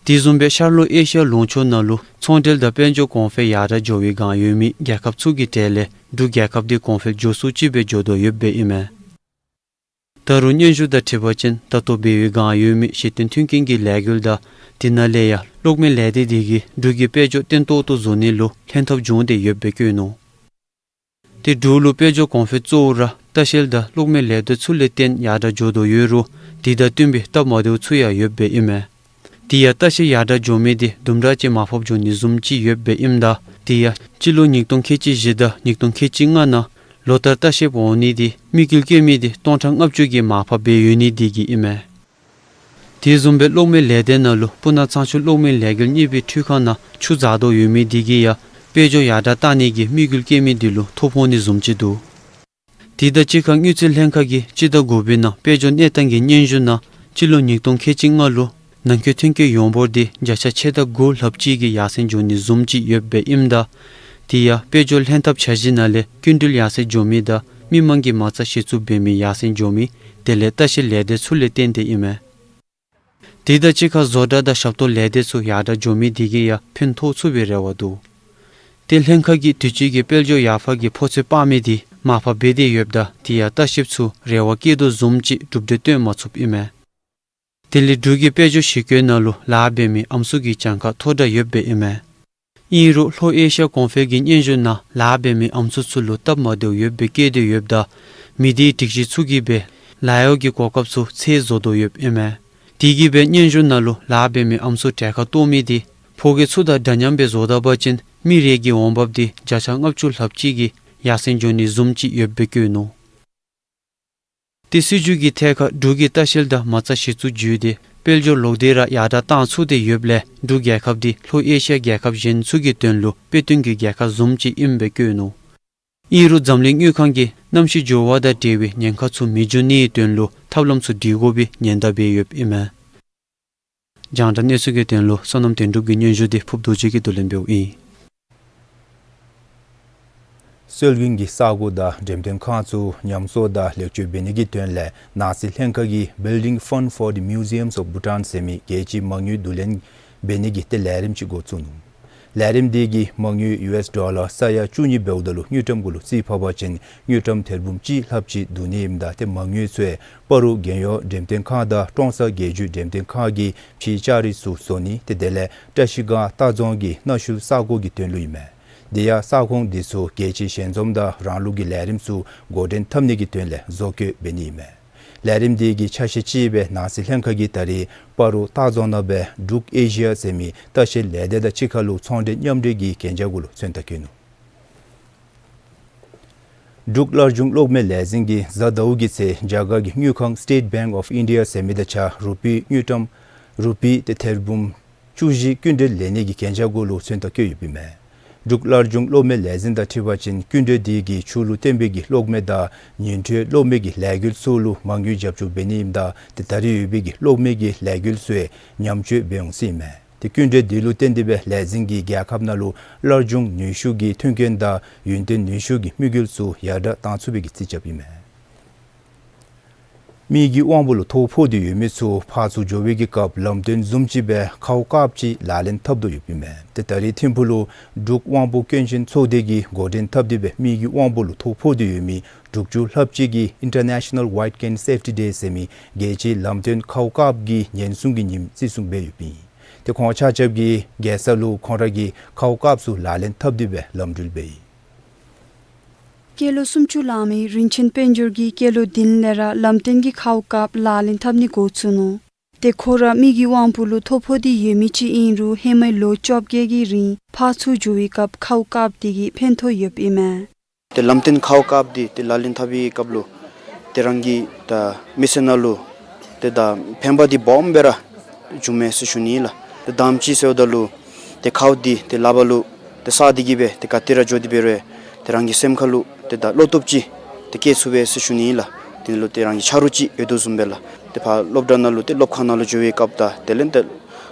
དེ་བཟུམ་སྦེ་ཤར་ལྷོ་ཨེ་ཤི་ཡ་ལུང་ཕྱོགས་ནང་ལུ་ཚོང་འབྲེལ་དང་དཔལ་འབྱོར་གོང་འཕེལ་ཡར་དྲག་འགྱོ་བའི་སྒང་ཡོད་མི་རྒྱལ་ཁབ་ཚུ་གི་གྲས་ལས་འབྲུག་རྒྱལ་ཁབ་དེ་གོང་འཕེལ་འགྱོ་ཚུགསཔ་ཅིག་སྦེ་འགྱོ་དོ་ཡོདཔ་ཨིན་མས། ད་རུང་སྙན་ཞུ་དང་འཁྲིལ་བ་ཅིན་ད་ལྟོ་འབད་བའི་སྒང་ཡོད་མི་གཞི་རྟེན་མཐུན་རྐྱེན་གྱི་ལས་འགུལ་དང་དེ་ནང་ལས་ཡང་གློག་མེ་ལས་སྡེ་དེ་གིས་འབྲུག་གི་དཔལ་འབྱོར་བརྟན་ཏོག་ཏོ་བཟོ་ནི་ལུ་ལྷན་ཐབས་བྱུང་སྟེ་ཡོདཔ་སྦེ་བཀོད་ནུག། ཏེ་འབྲུག་ལུ་དཔལ་འབྱོར་གོང་འཕེལ་གཙོ་བོ་ར་ལྟ་བཤལ་དང་གློག་མེ་ལས་སྡེ་ཚུ་ལས་བརྟེན་ཡར་དྲག་འགྱོ་དོ་ཡོད་རུང་དེ་དང་བསྟུན་པའི་སྟབས་མ་བདེཝ་ཚུ་ཡང་ཡོདཔ་ཨིན་མས། དེ་ཡང་ལྟ་བཤལ་ཡར་དྲག་འགྱོ་མི་དེ་དུམ་གྲ་ཅིག་མར་ཕབ་འགྱོ་ནི་བཟུམ་ཅིག་ཡོདཔ་ཨིནམ་ད་དེ་ཡང་སྤྱི་ལོ་ཉིས་སྟོང་ཁལ་གཅིག་བཞི་དང་ཉིས་སྟོང་ཁལ་གཅིག་ལྔ་ནང་ལོ་ལྟར་ལྟ་བཤལཔ་འོང་ནི་དེ་དམིགས་ཡུལ་བསྐྱེད་མི་དེ་སྟོང་ཕྲག་ལྔ་བཅུ་གིས་མར་ཕབ་འབད་ཡོད་ནི་དེ་གིས་ཨིན་མས། དེ་བཟུམ་སྦེ་གློག་མེ་ལས་སྡེ་ནང་ལུ་སྤུ་ན་གཙང་ཆུ་གློག་མེ་ལས་འགུལ་གཉིས་པའི་འཕྲུལ་ཁང་ནང་ཆུ་འཛག་དོ་ཡོད་མི་དེ་གིས་ཡང་དཔལ་འབྱོར་ཡར་དྲག་བཏང་ནི་གི་དམིགས་ཡུལ་བསྐྱེད་མི་དེ་ལུ་ཐོ་ཕོག་ནི་བཟུམ་ཅིག་འདུག། དེ་དང་གཅིག་ཁར་དངུལ་རྩིས་ལྷན་ཁག་གིས་སྤྱི་ཟླ་དགུ་པའི་ནང་དཔལ་འབྱོར་གནས་སྟངས་ཀྱི་སྙན་ཞུ་ནང་སྤྱི་ལོ་ཉིས་སྟོང་ཁལ་གཅིག་ལྔ་ལུ་ནང་འཁོད་ཐོན་སྐྱེད་ཡོངས་འབོར་དེ་བརྒྱ་ཆ་ཕྱེད་དང་དགུ་ལྷགཔ་ཅིག་གིས་ཡར་སེང་འགྱོ་ནི་བཟུམ་ཅིག་ཡོདཔ་ཨིནམ་ད་དེ་ཡང་དཔལ་འབྱོར་ལྷན་ཐབས་འཆར་གཞི་ནང་ལས་སྐྱིན་འགྲུལ་ཡར་སེང་འགྱོ་མི་དང་མི་མང་གིས་མ་རྩ་གཞི་བཙུགས་འབད་མི་ཡར་སེང་འགྱོ་མི་དེ་ལས་ལྟ་བཤལ་ལས་སྡེ་ཚུ་ལས་བརྟེན་ཏེ་ཨིན་མས། དེ་དང་གཅིག་ཁར་བཟོ་གྲྭ་དང་ཞབས་ཏོག་ལས་སྡེ་ཚུ་ཡར་དྲག་འགྱོ་མི་དེ་གིས་ཡང་ཕན་ཐོགས་ཚུགས་པའི་རེ་བ་འདུག། ཏེ་ལྷན་ཁག་གིས་དུས་ཅི་གི་དཔལ་འབྱོར་ཡར་འཕར་གྱི་ཕོ་ཚོད་དཔག་མི་དེ་མར་ཕབ་འབད་དེ་ཡོདཔ་ད་དེ་ཡང་ལྟ་བཤལཔ་ཚུ་རེ་བ་བསྐྱེད་དོ་བཟུམ་ཅིག་གྲུབ་འབྲས་བཏོན་མ་ཚུགསཔ་ཨིན་མས། དེ་ལས་འབྲུག་གི་དཔལ་འབྱོར་གཞི་བཀོད་ནང་ལུ་ལཱ་འབད་མི་ཨམ་སྲུ་གི་གྱངས་ཁ་མཐོ་དྲགས་ཡོདཔ་ཨིན་མས། ཨིན་རུང་ལྷོ་ཨེ་ཤི་ཡ་གོང་འཕེལ་གྱི་སྙན་ཞུ་ནང་ལཱ་འབད་མི་ཨམ་སྲུ་ཚུ་ལུ་སྟབས་མ་བདེཝ་ཡོདཔ་སྦེ་བཀོད་དེ་ཡོདཔ་ད་མི་སྡེའི་སྒྲིག་གཞི་ཚུ་གིས་སྦེ་ལཱ་གཡོག་གི་གོ་སྐབས་ཚུ་ཚད་བཟོ་དོ་ཡོདཔ་ཨིན་མས། དེ་གིས་སྦེ་སྙན་ཞུ་ནང་ལུ་ལཱ་འབད་མི་ཨམ་སྲུ་གྲལ་ཁར་གཏོགས་མི་དེ་ཕོ་སྐྱེས་ཚུ་དང་འདྲ་མཉམ་སྦེ་བཟོ་ད་པ་ཅིན་མི་རེ་གི་འོང་འབབ་དེ་བརྒྱ་ཆ་ལྔ་བཅུ་ལྷགཔ་ཅིག་གིས་ཡར་སེང་འགྱོ་ནི་བཟུམ་ཅིག་ཡོདཔ་སྦེ་བཀོད་ནུག། ཏེ་སྲིད་བྱུས་ཀྱི་ཐད་ཁར་འབྲུག་གིས་ལྟ་བཤལ་དང་མ་རྩ་གཞི་བཙུགས་བརྒྱུད་དེ་དཔལ་འབྱོར་ལོག་སྟེ་ར་ཡར་དྲག་བཏང་ཚུགས་ཏེ་ཡོདཔ་ལས་འབྲུག་རྒྱལ་ཁབ་དེ་ལྷོ་ཨེ་ཤི་ཡ་རྒྱལ་ཁབ་གཞན་ཚུ་གི་དོན་ལུ་དཔེ་སྟོན་གྱི་རྒྱལ་ཁབ་བཟུམ་ཅིག་ཨིནམ་སྦེ་བཀོད་ནུག། ཨིན་རུང་འཛམ་གླིང་དངུལ་ཁང་གིས་གནམ་གཤིས་འགྱུར་བ་དང་འབྲེལ་བའི་ཉེན་ཁ་ཚུ་མི་འབྱུང་ནིའི་དོན་ལུ་ཐབས་ལམ་ཚུ་སྒྲིག་དགོ་པའི་ཉེན་བརྡ་འབད་ཡོདཔ་ཨིན་མས། རྒྱང་བསྒྲགས་གནས་ཚུལ་གྱི་དོན་ལུ་བསོད་ནམས་དོན་གྲུབ་ཀྱི་སྙན་ཞུ་དེ་ཕུརཔ་རྡོ་རྗེ་གིས་བསྡུ་ལེན་འབདཝ་ཨིན། སྲོལ་རྒྱུན་གྱི་ས་གོ་དང་འགྲེམས་སྟོན་ཁང་ཚུ་ཉམས་གསོ་དང་ལེགས་བཅོས་འབད་ནི་གི་དོན་ལས་ནང་སྲིད་ལྷན་ཁག་གིས་Building Fund for the Museums of Bhutan ཟེར་མི་རྒྱལ་སྤྱིའི་མ་དངུལ་བསྡུ་ལེན་འབད་ནི་གི་ཏེ་ལས་རིམ་ཅིག་འགོ་བཙུགས་ནུག། ལས་རིམ་དེ་གིས་མ་དངུལ་ཡུ་ཨེསི་ཌོ་ལར་ས་ཡ་བཅུ་གཉིས་འབདཝ་ད་ལུ་དངུལ་ཀྲམ་གུ་ལུ་རྩིས་ཕབ་པ་ཅིན་དངུལ་ཀྲམ་ཐེར་འབུམ་གཅིག་ལྷགཔ་ཅིག་བསྡུ་ནི་ཨིནམ་ད་ཏེ་མ་དངུལ་ཚུ་ཡང་སྤ་རོ་རྒྱལ་ཡོངས་འགྲེམས་སྟོན་ཁང་དང་ཀྲོང་གསར་རྒྱལ་བརྒྱུད་འགྲེམས་སྟོན་ཁང་གིས་ཕྱིའི་ལྕགས་རི་ཚུ་བཟོ་ནི་ཏེ་དེ་ལས་བཀྲ་ཤིས་སྒང་རྟ་རྫོང་གི་གནའ་ཤུལ་ས་གོ་གི་དོན་ལུ་ཨིན་མས། དེ་ཡང་ས་ཁོངས་དེ་ཚུ་རྒྱལ་སྤྱིའི་ཞལ་འཛོམས་དང་རང་ལུགས་ཀྱི་ལས་རིམ་ཚུ་འགོ་འདྲེན་འཐབ་ནི་གི་དོན་ལས་བཟོ་བཀོད་འབད་ནི་ཨིན་མས། ལས་རིམ་དེ་གི་ཆ་ཤས་ཅིག་སྦེ་ནང་སྲིད་ལྷན་ཁག་གིས་ད་རིས་སྤ་རོ་རྟ་རྫོང་ནང་སྦེ་འབྲུག་ཨེ་ཤི་ཡ་ཟེར་མི་ལྟ་བཤལ་ལས་སྡེ་དང་གཅིག་ཁར་ལུ་ཚོང་འབྲེལ་མཉམ་འབྲེལ་གྱི་གན་རྒྱ་གུ་ལུ་མཚོན་རྟགས་བཀོད་ནུག། འབྲུག་སླར་འབྱུང་གློག་མེ་ལས་འཛིན་གྱིས་གཟའ་ཟླཝ་གི་ཚེ་རྒྱ་གར་གྱི་དངུལ་ཁང་State Bank of India ཟེར་མི་དང་གཅིག་ཁར་རུ་པི་དངུལ་ཀྲམ་རུ་པི་ཏེ་ཐེར་འབུམ་བཅུ་བཞི་སྐྱིན་འགྲུལ་ལེན་ནི་གི་གན་རྒྱ་གུ་ལུ་མཚོན་རྟགས་བཀོད་ཡོདཔ་ཨིན་མས། འབྲུག་སླར་འབྱུང་གློག་མེ་ལས་འཛིན་དང་འཁྲིལ་བ་ཅིན་སྐྱིན་འགྲུལ་དེ་གིས་ཆུ་ལུ་བརྟེན་པའི་གི་གློག་མེ་དང་ཉིང་ཁྲི་གློག་མེ་གི་ལས་འགུལ་ཚུ་ལུ་མ་དངུལ་རྒྱབ་སྐྱོར་འབད་ནི་ཨིནམ་ད་ཏེ་ད་རིས་ཡོད་པའི་གི་གློག་མེ་གི་ལས་འགུལ་ཚུ་ཡང་ཉམས་བཅོས་འབད་འོང་ཟེར་ཨིན་མས། ཏེ་སྐྱིན་འགྲུལ་དེ་ལུ་བརྟེན་ཏེ་སྦེ་ལས་འཛིན་གྱིས་རྒྱལ་ཁབ་ནང་ལུ་སླར་འབྱུང་ནུས་ཤུགས་ཀྱི་མཐུན་རྐྱེན་དང་ཡུན་བརྟན་ནུས་ཤུགས་ཀྱི་དམིགས་ཡུལ་ཚུ་ཡར་དྲག་བཏང་ཚུགས་པའི་གི་རྩིས་རྐྱབ་ཨིན་མས། མི་གི་དབང་པོ་ལུ་ཐོ་ཕོག་སྟེ་ཡོད་མི་ཚུ་ཕར་ཚུར་འགྱོ་བའི་གི་སྐབས་ལམ་སྟོན་བཟུམ་ཅིག་སྦེ་ཁཝ་དཀརཔོ་ཅིག་ལག་ལེན་འཐབ་དོ་ཡོདཔ་ཨིན་མས། ཏེ་ད་རིས་ཐིམ་ཕུག་ལུ་འབྲུག་དབང་པོ་སྐྱོན་ཅན་ཚོགས་སྡེ་གིས་འགོ་འདྲེན་འཐབ་སྟེ་སྦེ་མི་གི་དབང་པོ་ལུ་ཐོ་ཕོག་སྟེ་ཡོད་མི་དྲུག་ཅུ་ལྷགཔ་ཅིག་གིས་International White Cane Safety Day ཟེར་མི་རྒྱལ་སྤྱིའི་ལམ་སྟོན་ཁཝ་དཀརཔོ་གི་ཉེན་སྲུང་གི་ཉིནམ་བརྩི་སྲུང་འབད་ཡོདཔ་ཨིན། ཏེ་ཁོང་ཆ་ཁྱབ་ཀྱིས་རྒྱལ་ས་ལུ་ཁོང་ར་གི་ཁཝ་དཀརཔོ་ཚུ་ལག་ལེན་འཐབ་སྟེ་སྦེ་ལམ་འགྲུལ་འབད་ཡི། སྐྱེས་ལོ་སུམ་ཅུ་ལང་མི་རིན་ཆེན་དཔལ་འབྱོར་གྱིས་སྐྱེས་ལོ་བདུན་ལས་ར་ལམ་སྟོན་གྱི་ཁཝ་དཀརཔོ་ལག་ལེན་འཐབ་ནི་འགོ་བཙུགས་ནུག། ཏེ་ཁོ་ར་མི་གི་དབང་པོ་ལུ་ཐོ་ཕོག་སྟེ་ཡོད་མི་ཅིག་ཨིན་རུང་ཧེ་མའི་ལོ་བཅོ་བརྒྱད་ཀྱི་རིང་ཕར་ཚུར་འགྱོ་བའི་སྐབས་ཁཝ་དཀརཔོ་དེ་གིས་ཕན་ཐོགས་ཡོདཔ་ཨིན་མས། ཏེ་ལམ་སྟོན་ཁཝ་དཀརཔོ་འདི་ཏེ་ལག་ལེན་འཐབ་པའི་སྐབས་ལུ་ཏེ་རང་གི་ད་མི་ཚེ་ནང་ལུ་ཏེ་ད་ཕན་པ་འདི་སྦོམ་སྦེ་ར་བྱུངམ་མས་ཟེར་ཞུ་ནི་ལགས། ཏེ་དང་པ་ཅིག་ཟེརཝ་ད་ལུ་ཏེ་ཁཝ་འདི་ཏེ་ལག་པ་ལུ་ཏེ་བསགས་ཏེ་གི་སྦེ་ཏེ་ག་ཏེ་ར་འགྱོ་སྟེ་འབད་རུང་ཏེ་རང་གི་སེམས་ཁ་ལུ་ཏེ་ད་བློ་སྟོབས་ཅིག་ཏེ་སྐྱེ་ཚུགས་པས་ཟེར་ཞུ་ནི་ལགས། དེ་ནང་ལུ་ཏེ་རང་གི་ཆ་རོགས་ཅིག་ཡོད་དོ་བཟུམ་སྦེ་ལགས། ཏེ་ཕར་སློབ་གྲྭ་ནང་ལུ་ཏེ་སློབ་ཁང་ནང་ལུ་འགྱོ་བའི་སྐབས་དང་དེ་ལས་ཏེ་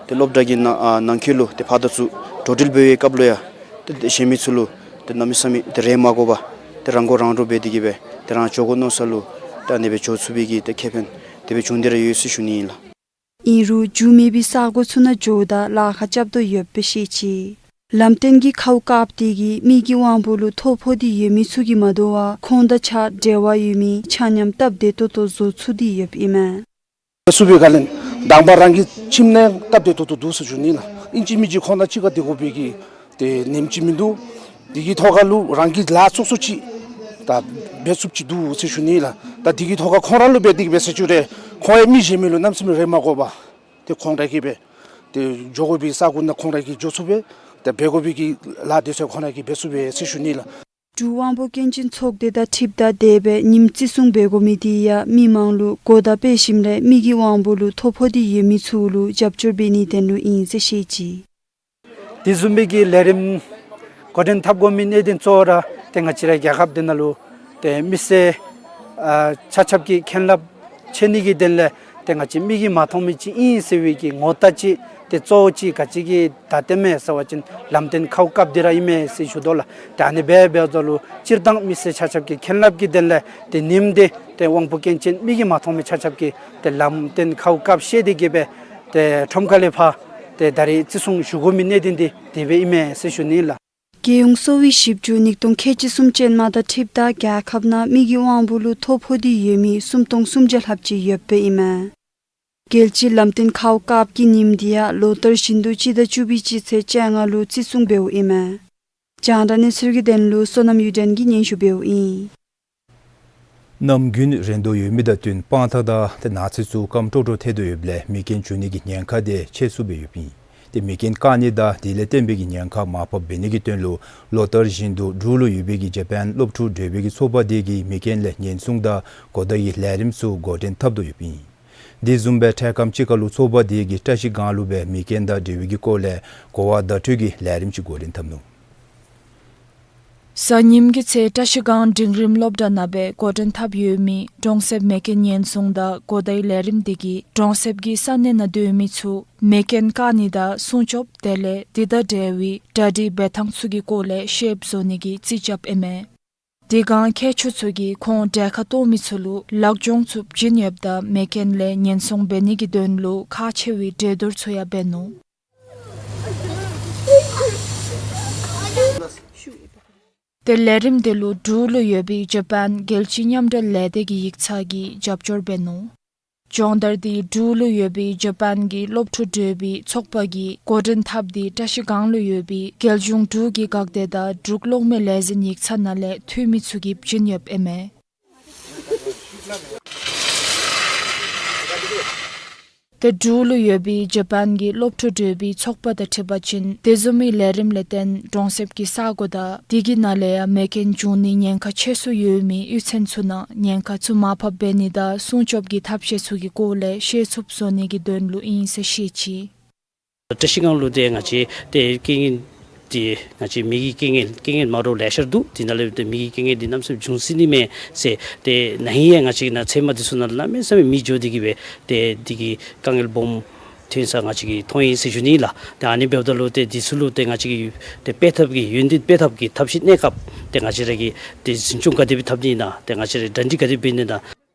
ཏེ་སློབ་གྲྭ་གི་ནང་ཨ་ནང་འཁོད་ལུ་ཏེ་ཕར་དང་ཚུར་འགྲོ་འགྲུལ་འབད་བའི་སྐབས་ལུ་ཡང་ཏེ་ཏེ་གཞན་མི་ཚུ་ལུ་ཏེ་གནམ་མེད་ས་མེད་ཏེ་རེ་མ་དགོ་པར་ཏེ་རང་མགོ་རང་འདྲོངས་འབད་དེ་གི་སྦེ་ཏེ་རང་འགྱོ་དགོ་མནོ་ས་ལུ་ཏེ་ཨ་ནི་སྦེ་འགྱོ་ཚུགས་པའི་གི་ཏེ་ཁེ་ཕན་དེ་སྦེ་བྱུང་སྟེ་ར་ཡོད་ཟེར་ཞུ་ནི་ཨིན་ལགས། ཨིན་རུང་རྒྱུས་མེད་པའི་ས་གོ་ཚུ་ནང་འགྱོཝ་ད་ལཱ་ཁག་རྐྱབ་དོ་ཡོདཔ་སྦེ་བཤད་ཅི། ལམ་སྟོན་གྱི་ཁཝ་དཀརཔོ་དེ་གིས་མི་གི་དབང་པོ་ལུ་ཐོ་ཕོག་སྟེ་ཡོད་མི་ཚུ་གིས་མ་དོ་བར་ཁོང་དང་གཅིག་ཁར་འབྲེལ་བ་ཡོད་མི་ཆ་མཉམ་སྟབས་བདེ་ཏོག་ཏོ་བཟོ་ཚུགས་ཏེ་ཡོདཔ་ཨིན་མས། འབད་ཚུགས་པའི་སྒང་ལས་དང་པ་རང་གི་ཁྱིམ་ནང་སྟབས་བདེ་ཏོག་ཏོ་འདུག་ཟེར་ཞུ་ནི་ལགས། ཨིན་ཅི་མིན་ཅི་ཁོང་དང་གཅིག་ཁར་སྡོད་དགོ་པའི་གི་ཏེ་ཉིནམ་ཅིག་མིན་འདུག། དེ་གི་ཐོག་ཁར་ལུ་རང་གིས་ལཱ་ཚུགས་ཚུགས་ཅིག་ད་འབད་ཚུགསཔ་ཅིག་འདུག་ཟེར་ཞུ་ནི་ལགས། ད་དེ་གི་ཐོག་ཁར་ཁོང་ར་ལུ་འབད་དེ་གི་སྦེ་ཟེར་ཞུ་རུང་ཁོང་ཡང་མི་གཞན་མི་ལུ་གནམ་མེད་ས་མེད་རེ་མ་དགོ་པར་ཏེ་ཁོང་ར་གིས་སྦེ་ཏེ་འགྱོ་དགོ་པའི་ས་གོ་ནང་ཁོང་ར་གིས་འགྱོ་ཚུགས་པས། ཏེ་འབད་དགོ་པའི་གི་ལཱ་དེ་ཚུ་ཁོང་ར་གིས་འབད་ཚུགས་པས་ཟེར་ཞུ་ནི་ལགས། འབྲུག་དབང་པོ་སྐྱོན་ཅན་ཚོགས་སྡེ་དང་འཁྲིལཝ་ད་དེ་སྦེ་ཉིནམ་བརྩི་སྲུང་འབད་དགོ་མི་དེ་ཡང་མི་མང་ལུ་གོ་བརྡ་སྤེལ་ཞིནམ་ལས་མི་གི་དབང་པོ་ལུ་ཐོ་ཕོག་སྟེ་ཡོད་མི་ཚུ་ལུ་རྒྱབ་སྐྱོར་འབད་ནིའི་དོན་ལུ་ཨིན་ཟེར་བཤད་ཅི། དེ་བཟུམ་མའི་གི་ལས་རིམ་འགོ་འདྲེན་འཐབ་དགོ་མི་གནད་དོན་གཙོ་བོ་ར་ཏེ་ང་བཅས་རའི་རྒྱལ་ཁབ་འདི་ནང་ལུ་ཏེ་མི་སེར་ཨ་ཆ་ཁྱབ་ཀྱི་མཁྱེན་རླབས་ཆེ་ནི་གི་དོན་ལས་ཏེ་ང་བཅས་མིག་གིས་མ་མཐོང་མི་ཅིག་ཨིན་ཟེར་བའི་གི་ངོ་རྟགས་ཅིག་ཏེ་གཙོ་བོ་ཅིག་ག་ཅི་གི་ད་ལྟོ་མས་ཟེར་བ་ཅིན་ལམ་སྟོན་ཁཝ་དཀརཔོ་འདི་ར་ཨིན་མས་ཟེར་ཞུ་དོ་ལགས། ཏེ་ཨ་ནི་སྦེ་འབདཝ་ད་ལུ་སྤྱིར་བཏང་མི་སེར་ཆ་ཁྱབ་ཀྱི་མཁྱེན་རླབས་ཀྱི་དོན་ལས་ཏེ་ཉིནམ་འདི་ཏེ་དབང་པོ་སྐྱོན་ཅན་མིག་གིས་མ་མཐོང་མི་ཆ་ཁྱབ་ཀྱིས་ཏེ་ལམ་སྟོན་ཁཝ་དཀརཔོ་ཤེས་ཏེ་གི་སྦེ་ཏེ་ཁྲོམ་ཁ་ལས་ཕར་ཏེ་ད་རིས་བརྩི་སྲུང་ཞུ་དགོ་མི་གནད་དོན་འདི་དེ་སྦེ་ཨིན་མས་ཟེར་ཞུ་ནི་ལགས། རྒྱལ་ཡོངས་གསོ་བའི་ཞིབ་འཇུག་ཉིས་སྟོང་ཁལ་གཅིག་གསུམ་ཅན་མ་དང་འཁྲིལཝ་ད་རྒྱལ་ཁབ་ནང་མི་གི་དབང་པོ་ལུ་ཐོ་ཕོག་སྟེ་ཡོད་མི་སུམ་སྟོང་སུམ་བརྒྱ་ལྷགཔ་ཅིག་ཡོདཔ་ཨིན་མས། རྒྱལ་སྤྱིའི་ལམ་སྟོན་ཁཝ་དཀརཔོ་གི་ཉིནམ་འདི་ཡང་ལོ་ལྟར་བཞིན་དུ་སྤྱི་ཟླ་བཅུ་པའི་སྤྱི་ཚེས་བཅོ་ལྔ་ལུ་བརྩི་སྲུང་འབདཝ་ཨིན་མས། རྒྱང་བསྒྲགས་གནས་ཚུལ་གྱི་དོན་ལུ་བསོད་ནམས་གཡུ་སྒྲོན་གྱིས་སྙན་ཞུ་འབདཝ་ཨིན། གནམ་དགུན་རན་དོ་ཡོད་མི་དང་བསྟུན་སྤང་ཐང་དང་ཏེ་ནགས་ཚལ་ཚུ་སྐམ་ཀྲོག་ཀྲོ་ཐལ་དོ་ཡོདཔ་ལས་མེ་རྐྱེན་འབྱུང་ནི་གི་ཉེན་ཁ་དེ་ཆེ་སུ་སྦེ་ཡོདཔ་ཨིན། ཏེ་མེ་རྐྱེན་བཀག་ནི་དང་དེ་ལས་བརྟེན་པའི་གི་ཉེན་ཁ་མར་ཕབ་འབད་ནི་གི་དོན་ལུ་ལོ་ལྟར་བཞིན་དུ་འབྲུག་ལུ་ཡོད་པའི་གི་ཇ་པཱན་སློབ་ཕྲུག་གྲོས་པའི་གི་ཚོགས་པ་དེ་གིས་མེ་རྐྱེན་ལས་ཉེན་སྲུང་དང་གོ་བརྡ་གི་ལས་རིམ་ཚུ་འགོ་འདྲེན་འཐབ་དོ་ཡོདཔ་ཨིན། དེ་བཟུམ་སྦེ་འཕྲལ་ཁམས་ཅིག་ཁར་ལུ་ཚོགས་པ་དེ་གིས་བཀྲ་ཤིས་སྒང་ལུ་སྦེ་མེ་རྐྱེན་དང་འབྲེལ་བའི་གི་སྐོར་ལས་གོ་བ་བརྡ་སྤྲོད་ཀྱི་ལས་རིམ་ཅིག་འགོ་འདྲེན་འཐབ་ནུག། གཟའ་ཉིམ་གི་ཚེ་བཀྲ་ཤིས་སྒང་འབྲིང་རིམ་སློབ་གྲྭ་ནང་སྦེ་འགོ་འདྲེན་འཐབ་ཡོད་མི་གྲོང་གསེབ་མེ་རྐྱེན་ཉེན་སྲུང་དང་གོ་བརྡའི་ལས་རིམ་དེ་གིས་གྲོང་གསེབ་ཀྱི་ས་གནས་ནང་སྡོད་མི་ཚུ་མེ་རྐྱེན་བཀག་ནི་དང་སྲུང་སྐྱོབ་དེ་ལས་དེ་དང་འབྲེལ་བའི་གྲ་སྒྲིག་འབད་ཐངས་ཚུ་གི་སྐོར་ལས་ཤེསཔ་བཟོ་ནི་གི་རྩིས་རྐྱབ་ཨིན་མས། དེ་སྒང་མཁས་མཆོག་ཚུ་གིས་ཁོང་གྲལ་ཁར་གཏོགས་མི་ཚུ་ལུ་ལཱ་སྦྱོང་ཚུ་བྱིན་ཡོདཔ་ད་མེ་རྐྱེན་ལས་ཉེན་སྲུང་འབད་ནི་གི་དོན་ལུ་ཁག་ཆེ་བའི་གྲོས་བསྡུར་ཚུ་ཡང་འབད་ནུག། ཏེ་ལས་རིམ་དེ་ལུ་འབྲུག་ལུ་ཡོད་པའི་ཇ་པཱན་རྒྱལ་སྤྱིའི་མཉམ་འབྲེལ་ལས་སྡེ་གི་ཡིག་ཚང་གིས་རྒྱབ་སྐྱོར་འབད་ནུག། སྦྱོང་བརྡར་དེ་འབྲུག་ལུ་ཡོད་པའི་ཇ་པཱན་གྱི་སློབ་ཕྲུག་གྲོས་པའི་ཚོགས་པ་གིས་འགོ་འདྲེན་འཐབ་སྟེ་བཀྲ་ཤིས་སྒང་ལུ་ཡོད་པའི་རྒྱལ་གཞུང་འབྲུག་གི་འགག་སྡེ་དང་འབྲུག་གློག་མེ་ལས་འཛིན་ཡིག་ཚང་ནང་ལས་འཐུས་མི་ཚུ་གིས་བྱིན་ཡོདཔ་ཨིན་མས། ཏེ་འབྲུག་ལུ་ཡོད་པའི་ཇ་པཱན་གྱི་སློབ་ཕྲུག་གྲོས་པའི་ཚོགས་པ་དང་འཁྲིལ་བ་ཅིན་དེ་བཟུམ་མའི་ལས་རིམ་ལས་བརྟེན་གྲོང་གསེབ་ཀྱི་ས་གོ་དང་དེ་གི་ནང་ལས་ཡང་མེ་རྐྱེན་འབྱུང་ནི་ཉེན་ཁ་ཆེ་སུ་ཡོད་མི་གཡུས་ཚན་ཚུ་ནང་ཉེན་ཁ་ཚུ་མར་ཕབ་འབད་ནི་དང་སྲུང་སྐྱོབ་ཀྱི་ཐབས་ཤེས་ཚུ་གི་སྐོར་ལས་ཤེས་ཚུགསཔ་བཟོ་ནི་གི་དོན་ལུ་ཨིན་ཟེར་བཤད་ཅི། བཀྲ་ཤིས་སྒང་ལུ་ཏེ་ང་བཅས་ཏེ་རྐྱེན་ངན་འདི་ང་བཅས་མེ་གི་རྐྱེན་ངན་རྐྱེན་ངན་མ་འདྲཝ་ལེ་ཤ་ར་འདུག། དེ་ནང་ལས་ཏེ་མེ་གི་རྐྱེན་ངན་འདི་གནམ་མེད་ས་མེད་འབྱུང་སྲིད་ནི་མས་ཟེར། ཏེ་ན་ཧིང་ཡང་ང་བཅས་ཀྱི་ནཱ་ཚལ་མ་འདི་ཚུ་ནང་ལུ་གནམ་མེད་ས་མེད་མེ་འགྱོ་སྟེ་གི་སྦེ་ཏེ་འདི་གི་དཀའ་ངལ་སྦོམ་ཐོན་ས་ང་བཅས་ཀྱིས་མཐོང་ཡི་ཟེར་ཞུ་ནི་ལགས། ཏེ་ཨ་ནི་འབདཝ་ད་ལུ་ཏེ་འདི་ཚུ་ལུ་ཏེ་ང་བཅས་ཀྱིས་ཏེ་སྤེལ་ཐབས་ཀྱི་ཡོན་ཏན་སྤེལ་ཐབས་ཀྱི་ཐབས་ཤེས་གནས་སྐབས་ཏེ་ང་བཅས་ར་གིས་ཏེ་འཛིན་སྐྱོང་ག་དེ་སྦེ་འཐབ་ནི་ཨིན་ན་ཏེ་ང་བཅས་ར་གྲ་སྒྲིག་ག་དེ་སྦེ་འབད་ནི་ཨིན་ན།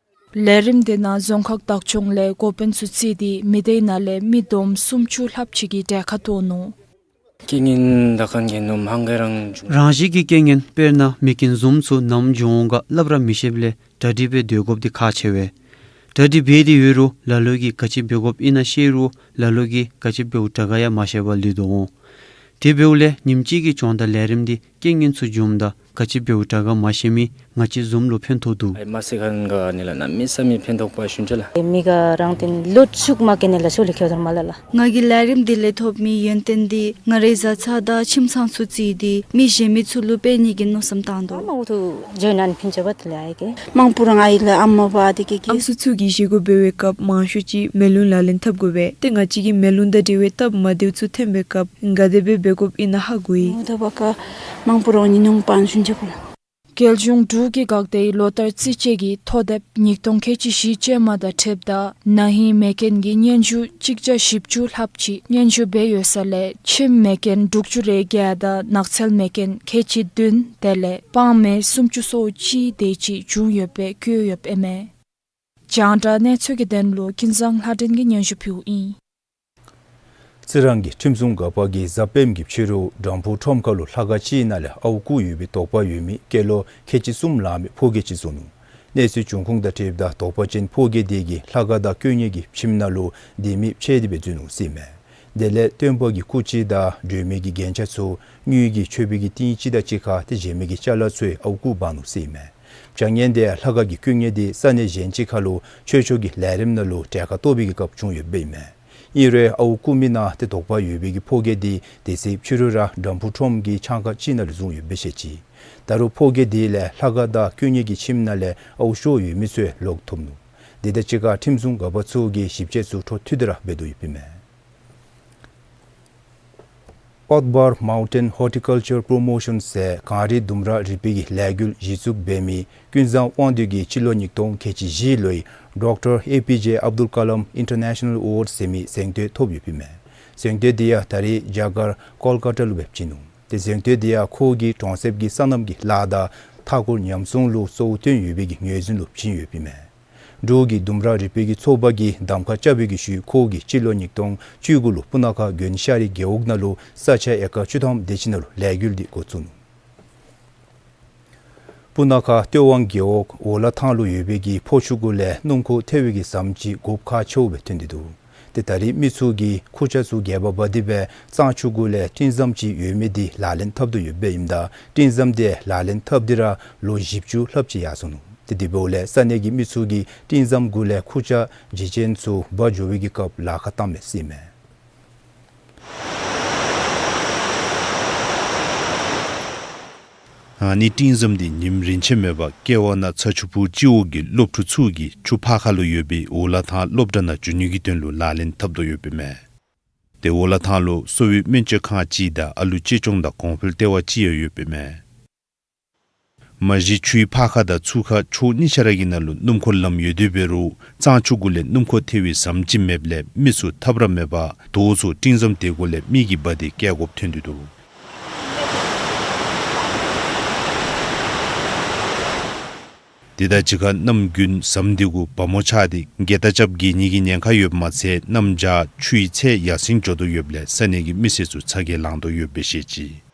ལས་རིམ་དེ་ནང་རྫོང་ཁག་བདག་སྐྱོང་ལས་འགོ་དཔོན་ཚུ་བརྩིས་ཏེ་མི་སྡེ་ནང་ལས་མི་བསྡོམས་སུམ་ཅུ་ལྷགཔ་ཅིག་གིས་གྲལ་ཁར་གཏོགས་ནུག། རྐྱེན་ངན་དང་གན་རྐྱེན་ནུམ་ཧང་ག་རང་བྱུང་། རང་བཞིན་གྱི་རྐྱེན་ངན་དཔེར་ན་མེ་རྐྱེན་བཟུམ་ཚུ་ནམ་འབྱུང་འོང་ག་སླབ་ར་མི་ཤེསཔ་ལས་གྲ་སྒྲིག་འབད་སྡོད་དགོཔ་འདི་ཁག་ཆེ་བས། གྲ་སྒྲིག་འབད་དེ་ཡོད་རུང་ལ་ལུ་གིས་ག་ཅི་འབད་དགོཔ་ཨིན་ན་ཤེས་རུང་ལ་ལུ་གིས་ག་ཅི་འབདཝ་དྲག་ག་ཡང་མ་ཤེས་པར་ལུས་དོ་འོང་། དེ་འབདཝ་ལས་ཉིནམ་གཅིག་གི་སྦྱོང་བརྡར་ལས་རིམ་འདི་རྐྱེན་ངན་ཚུ་བྱུངམ་ད་ག་ཅི་འབདཝ་དྲག་ག་མ་ཤེས་མི་ང་བཅས་བཟུམ་ལུ་ཕན་ཐོགས་འདུག། ཨའི་མ་སི་ཁན་ག་ནི་ལགས་གནམ་མེད་ས་མེད་ཕན་ཐོགས་པ་ཞུ་ནི་ལགས། མི་ག་རང་བརྟེན་ལོ་ཚུགས་མ་ག་ནི་ལགས་ཤོ་ལེ་ཁྱོད་དར་མ་ལགས་ལགས། ང་གིས་ལས་རིམ་འདི་ལས་ཐོབ་མི་ཡོན་ཏན་འདི་ང་རའི་བཟའ་ཚང་དང་ཁྱིམ་ཚང་ཚུ་བརྩིས་ཏེ་མི་གཞན་མི་ཚུ་ལུ་སྤེལ་ནི་གི་མནོ་བསམ་བཏང་དོ། མང་པོ་ཚུ་གིས་ཞུ་བའི་སྐབས་མང་ཤོས་ཅིག་མེ་རླུང་ལག་ལེན་འཐབ་དགོ་པས། ཏེ་ང་བཅས་ཀྱིས་མེ་རླུང་དང་འབྲེལ་བའི་སྟབས་མ་བདེཝ་ཚུ་ཐོན་པའི་སྐབས་ག་དེ་སྦེ་འབད་དགོཔ་ཨིན་ན་ཧ་གོ་ཡི། རྒྱལ་གཞུང་འབྲུག་གི་འགག་སྡེའི་ལོ་བསྟར་རྩིས་དཔྱད་ཀྱིས་ཐོ་དེབ་ཉིས་སྟོང་ཁལ་གཅིག་བཞི་ཅན་མ་དང་འཁྲིལཝ་ད་ན་ཧིང་མེ་རྐྱེན་གྱི་སྙན་ཞུ་གཅིག་བརྒྱ་བཞི་བཅུ་ལྷགཔ་ཅིག་སྙན་ཞུ་འབད་ཡོད་ས་ལས་ཁྱིམ་མེ་རྐྱེན་དྲུག་ཅུ་རེ་བརྒྱད་དང་ནགས་ཚལ་མེ་རྐྱེན་ཁལ་གཅིག་བདུན་དེ་ལས་སྤང་མེ་སུམ་ཅུ་སོ་གཅིག་དེ་ཅིག་བྱུང་ཡོདཔ་སྦེ་བཀོད་ཡོདཔ་ཨིན་མས། རྒྱང་བསྒྲགས་གནས་ཚུལ་གྱི་དོན་ལུ་ཀུན་བཟང་ལྷ་སྒྲོན་གྱིས་སྙན་ཞུ་ཕུལཝ་ཨིན། རྩི་རང་གི་ཁྲིམས་སྲུང་འགག་པ་གིས་གཟའ་སྤེནམ་གྱི་ཕྱི་རུ་དམ་ཕུ་ཁྲོམ་ཁ་ལུ་ལྷ་ཁང་ཅིག་ནང་ལས་ཨརཝ་རྐུ་ཡོད་པའི་དོགས་པ་ཡོད་མི་སྐྱེས་ལོ་ཁལ་གཅིག་གསུམ་ལང་མི་ཕོ་སྐྱེས་ཅིག་བཟུང་ནུག། གནས་ཚུལ་བྱུང་ཁུངས་དང་འཁྲིལཝ་ད་དོགས་པ་ཅན་ཕོ་སྐྱེས་དེ་གིས་ལྷ་ཁང་དང་དཀོན་གཉེར་གྱི་ཁྱིམ་ནང་ལུ་ལྡེ་མིག་ཕྱེ་སྟེ་སྦེ་འཛུལ་ནུག་ཟེར་ཨིན་མས། དེ་ལས་སྟོན་པ་གི་སྐུ་ཅིག་དང་སྒྲོལ་མའི་གི་རྒྱན་ཆ་ཚུ་དངུལ་གྱི་མཆོད་པའི་གི་ཏིང་ཅིག་དང་གཅིག་ཁར་ཏེ་གཞན་མི་གི་ཅ་ལ་ཚུ་ཡང་ཨརཝ་རྐུ་འབག་ནུག་ཟེར་ཨིན་མས། བྱ་ངན་དེ་ལྷ་ཁང་གི་དཀོན་གཉེར་དེ་ས་གནས་གཞན་ཅིག་ཁ་ལུ་ཆོས་ཕྱོགས་ཀྱི་ལས་རིམ་ནང་ལུ་གྲལ་ཁར་གཏོགས་པའི་གི་སྐབས་བྱུང་ཡོདཔ་ཨིན་མས། ཨིན་རུང་ཨརཝ་རྐུ་མི་ནང་ཏེ་དོགས་པ་ཡོད་པའི་གི་ཕོ་སྐྱེས་དེ་དེ་ཚེ་ཕྱི་རུ་ར་དམ་ཕུ་ཁྲོམ་གྱི་ཆང་ཁང་ཅིག་ནང་ལུ་བཟུང་ཡོདཔ་སྦེ་བཤད་ཅི། ད་རུང་ཕོ་སྐྱེས་དེ་ལས་ལྷ་ཁང་དང་དཀོན་གཉེར་གྱི་ཁྱིམ་ནང་ལས་ཨརཝ་ཤོར་ཡོད་མི་ཚུ་ཡང་ལོག་ཐོབ་ནུག། དེ་དང་གཅིག་ཁར་ཁྲིམས་སྲུང་འགག་པ་ཚུ་གིས་ཞིབ་དཔྱད་ཚུ་འཕྲོ་མཐུད་དེ་ར་འབད་དོ་ཡོདཔ་ཨིན་མས། Akbar Mountain Horticulture Promotion ཟེར་གངས་རི་ལྡུམ་ར་རིག་པའི་གི་ལས་འགུལ་གཞི་བཙུགས་འབད་མི་ཀུན་བཟང་དབང་འདུས་ཀྱིས་སྤྱི་ལོ་ཉིས་སྟོང་ཁལ་གཅིག་བཞི་ལོའི་Doctor A P J Abdul Kalam International Award ཟེར་མི་གཟེངས་བསྟོད་ཐོབ་ཡོདཔ་ཨིན་མས། གཟེངས་བསྟོད་དེ་ཡང་ད་རེས་རྒྱ་གར་ཀོལ་ཀ་ཏ་ལུ་སྦེ་བྱིན་ནུག། ཏེ་གཟེངས་བསྟོད་དེ་ཡང་ཁོ་གིས་གྲོང་གསེབ་ཀྱི་སོ་ནམ་གྱི་ལཱ་དང་མཐའ་འཁོར་ཉམས་སྲུང་ལུ་གཙོ་བོ་བཏོན་ཡོད་པའི་གི་ངོས་འཛིན་ལུ་བྱིན་ཡོདཔ་ཨིན་མས། འབྲུག་གི་ལྡུམ་ར་རིག་པའི་གི་ཚོགས་པ་གིས་གདམ་ཁ་རྐྱབ་པའི་གི་ཤུལ་ཁོ་གིས་སྤྱི་ལོ་ཉིས་སྟོང་བཅུ་དགུ་ལུ་སྤུ་ན་ཁ་དགོན་ཤ་རི་རྒེད་འོག་ནང་ལུ་ས་ཆ་ཨེ་ཀར་བཅུ་ཐམ་དེ་ཅིག་ནང་ལུ་ལས་འགུལ་འདི་འགོ་བཙུགས་ནུག། སྤུ་ན་ཁ་སྟོད་ཝང་རྒེད་འོག་འོ་ལ་ཐང་ལུ་ཡོད་པའི་གི་ཕོ་ཆུ་གུ་ལས་སྣུམ་འཁོར་ཐལ་བའི་གི་ཟམ་ཅིག་དགོཔ་ཁག་ཆེཝ་སྦེ་ཐོན་ཏེ་འདུག། ཏེ་ད་རེས་མི་ཚུ་གིས་ཁུར་ཆ་ཚུ་རྒྱབ་ཁར་འབག་སྟེ་སྦེ་གཙང་ཆུ་གུ་ལས་སྤྲིན་ཟམ་ཅིག་ཡོད་མི་འདི་ལག་ལེན་འཐབ་དོ་ཡོདཔ་ཨིནམ་ད་སྤྲིན་ཟམ་དེ་ལག་ལེན་འཐབ་སྟེ་ར་ལོ་བཞི་བཅུ་ལྷགཔ་ཅིག་ཡར་སོ་ནུག། ཏེ་དེ་འབདཝ་ལས་ས་གནས་ཀྱི་མི་ཚུ་གིས་སྤྲིན་ཟམ་གུ་ལས་ཁུར་ཆ་བརྗེ་ཅན་ཚུ་འབག་འགྱོ་བའི་གི་སྐབས་ལཱ་ཁག་བཏངམ་མས་ཟེར་ཨིན་མས། ཨ་ནི་སྤྲིན་ཟམ་འདི་ཉིནམ་རེ་ཆད་མེད་པར་ཀེ་ཝ་ན་ཚ་ཆུ་ཕུག་སྤྱི་འོག་གི་སློབ་ཕྲུག་ཚུ་གིས་ཆུ་ཕར་ཁ་ལུ་ཡོད་པའི་འོ་ལ་ཐང་སློབ་གྲྭ་ནང་འགྱོ་ནི་གི་དོན་ལུ་ལག་ལེན་འཐབ་དོ་ཡོདཔ་ཨིན་མས། ཏེ་འོ་ལ་ཐང་ལུ་གསོ་བའི་སྨན་བཅོས་ཁང་ཅིག་དང་ཨ་ལུ་གཅེས་སྐྱོང་དང་གོང་འཕེལ་ལྟེ་བ་ཅིག་ཡང་ཡོདཔ་ཨིན་མས། མ་གཞི་ཆུའི་ཕར་ཁ་དང་ཚུར་ཁ་ཕྱོགས་གཉིས་ཆ་ར་གི་ནང་ལུ་སྣུམ་འཁོར་ལམ་ཡོད་དེ་འབད་རུང་གཙང་ཆུ་གུ་ལས་སྣུམ་འཁོར་ཐལ་བའི་ཟམ་ཅིག་མེདཔ་ལས་མི་ཚུ་ཐབས་ར་མེད་པར་དོགས་སུ་སྤྲིན་ཟམ་དེ་གུ་ལས་མི་གིས་འབག་སྟེ་བསྐྱལ་དགོཔ་ཐོན་ཏེ་འདུག། དེ་དང་གཅིག་ཁར་གནམ་དགུན་ཟམ་དེ་གུ་བ་མོ་ཆགས་ཏེ་རྒྱས་ཏ་རྐྱབ་འགྱེལ་ནི་གི་ཉེན་ཁ་ཡོདཔ་མ་ཚད་གནམ་བྱཱར་ཆུའི་ཚད་ཡར་སེང་འགྱོ་དོ་ཡོདཔ་ལས་ས་གནས་ཀྱི་མི་སེར་ཚུ་ཚ་གྱང་ལང་དོ་ཡོདཔ་སྦེ་བཤད་ཅི།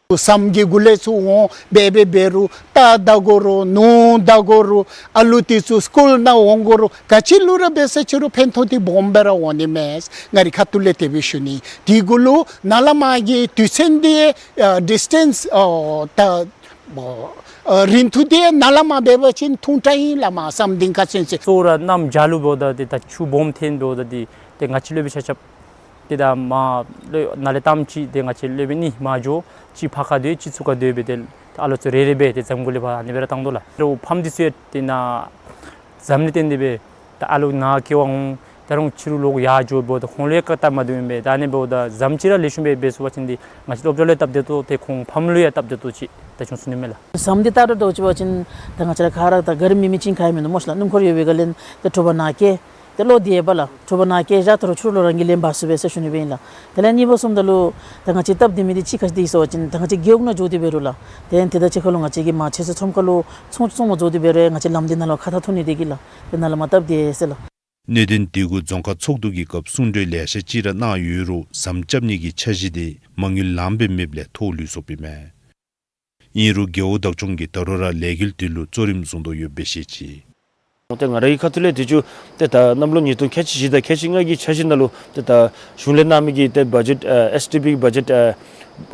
ཟམ་གྱི་གུ་ལས་ཚུར་འོང་འབད་འབད་འབད་རུང་རྟ་བདའ་དགོ་རུང་ནོར་བདའ་དགོ་རུང་ཨ་ལུ་དེ་ཚུ་སི་ཀུལ་ནང་འོང་དགོ་རུང་ག་ཅི་ལུ་ར་འབད་ས་ཅི་རུང་ཕན་ཐོགས་འདི་སྦོམ་སྦེ་ར་འོང་ནི་མས། ང་རའི་ཁ་ཐུག་ལས་དེ་སྦེ་ཞུ་ནི། དེ་གུ་ལུ་ནཱ་ལས་མར་གྱི་དུས་ཚོད་འདི་ཨ་ཌིས་ཊེནསི་ཨ་ད་ཨ་རིང་ཐུང་འདི་ནཱ་ལས་མར་འབད་བ་ཅིན་ཐུང་དྲགས་ཨིན་ལགས། མར་ཟམ་འདི་ཁར་ཚུན་ཚོད་གཙོ་བོ་ར་གནམ་བྱཱར་ལུ་འབདཝ་ད་ཏེ་ད་ཆུ་སྦོམ་ཐོན་འབདཝ་ད་ཏེ་ཏེ་ང་བཅས་སློབ་དཔོན་ཆ་ཁྱབ་ཏེ་ད་མར་སློབ་ནཱ་ལས་ཐམས་ཅད་ཏེ་ང་བཅས་སློབ་དཔོན་གཉིས་མར་འགྱོ། གཅིག་ཕར་ཁར་སྡོད་གཅིག་ཚུར་ཁར་སྡོད་སྦེ་ཏེ་ཨ་ལོ་ཚུ་རེ་རེ་སྦེ་ཏེ་ཟམ་གུ་ལས་ཕར་ཨ་ནི་སྦེ་ར་བཏང་དོ་ལགས། རོགས་ཕམ་འདི་ཚུ་ཡང་ཏེ་ནཱ་ཟམ་ལས་བརྟེན་ཏེ་སྦེ་ད་ཨ་ལོ་ནཱ་ཀེ་ཝ་འོང་ད་རུང་ཕྱི་རུ་ལོག་ཡར་འགྱོ་འབདཝ་ད་ཁོང་ལུ་ཡང་ཁ་ཏ་མ་བདེཝ་ཨིན་པས། ད་ཨ་ནི་འབདཝ་ད་ཟམ་ཅིག་ར་ལེགས་ཤོམ་སྦེ་འབད་ཚུགས་པ་ཅིན་འདི་ང་བཅས་སློབ་གྲྭ་ལུ་ཡང་སྟབས་བདེ་ཏོག་ཏོ་ཏེ་ཁོང་ཕམ་ལུ་ཡང་སྟབས་བདེ་ཏོག་ཏོ་ཅིག་ད་བྱུང་ཚུགས་ནི་མས་ལགས། ཟམ་འདི་ད་རུང་འདྲཝ་ཅིག་འབད་བ་ཅིན་ད་ང་བཅས་ར་ཁ་ར་ད་ག་ར་མི་མི་ཅིག་ཁར་ཡང་མིན་འདུག་སྨོ་ཤི་ལགས། སྣུམ་འཁོར་ཡོད་པའི་སྒང་ལས་ད་དྲོ་པ་ནཱ་བསྐྱལ། ཏེ་ལོ་འདི་ཡང་པ་ལགས་ཐུབ་པ་ནཱ་སྐྱེལ་བཞག་ད་རུང་ཕྱི་རུ་ལོག་རང་གིས་ལེན་འབག་ཚུགས་པས་ཟེར་ཞུ་ནི་སྦེ་ཨིན་ལགས། དེ་ལས་གཉིས་པ་གསུམ་ད་ལུ་ད་ང་བཅས་སྟབས་བདེ་མི་འདི་ཅིག་ཁ་ཅིག་འདི་ཟེར་བ་ཅིན་ད་ང་བཅས་རྒེད་འོག་ནང་འགྱོ་སྟེ་འབད་རུང་ལགས། དེ་ལས་དེ་དང་གཅིག་ཁར་ལུ་ང་བཅས་ཀྱི་མར་ཕྱི་སོ་ཚོམ་ཁ་ལུ་ཚོང་ཚོང་མ་འགྱོ་སྟེ་འབད་རུང་ཡང་ང་བཅས་ལམ་འདི་ནང་ལུ་ཁ་ཐག་ཐུག་ནི་དེ་གིས་ལགས། དེ་ནང་ལུ་མ་སྟབས་བདེ་ཟེར་ལགས། གནད་དོན་འདི་གུ་རྫོང་ཁག་ཚོགས་འདུ་གི་སྐབས་གསུང་གྲོས་ལེ་ཤ་ཅིག་ར་གནང་ཡོད་རུང་ཟམ་རྐྱབ་ནི་གི་འཆར་གཞི་དེ་མ་དངུལ་ལངམ་སྦེ་མེདཔ་ལས་ཐོག་ལུས་སོཔ་ཨིན་མས། ཨིན་རུང་རྒེད་འོག་བདག་སྐྱོང་གིས་ད་རུང་ར་ལས་འགུལ་འདི་ལུ་གཙོ་རིམ་བཟུང་དོ་ཡོདཔ་སྦེ་བཤད་ཅི། ཏེ་ང་རའི་ཁ་ཐུག་ལས་དུས་ཅི་ཏེ་ད་གནམ་ལོ་ཉིས་སྟོང་ཁལ་གཅིག་བཞི་དང་ཁལ་གཅིག་ལྔ་གི་འཆར་གཞི་ནང་ལུ་ཏེ་ད་གཞུང་ལས་གནང་མི་གི་ཏེ་བ་ཇེཊ་ཨ་ཨེསི་ཌི་པི་གི་བ་ཇེཊ་ཨ་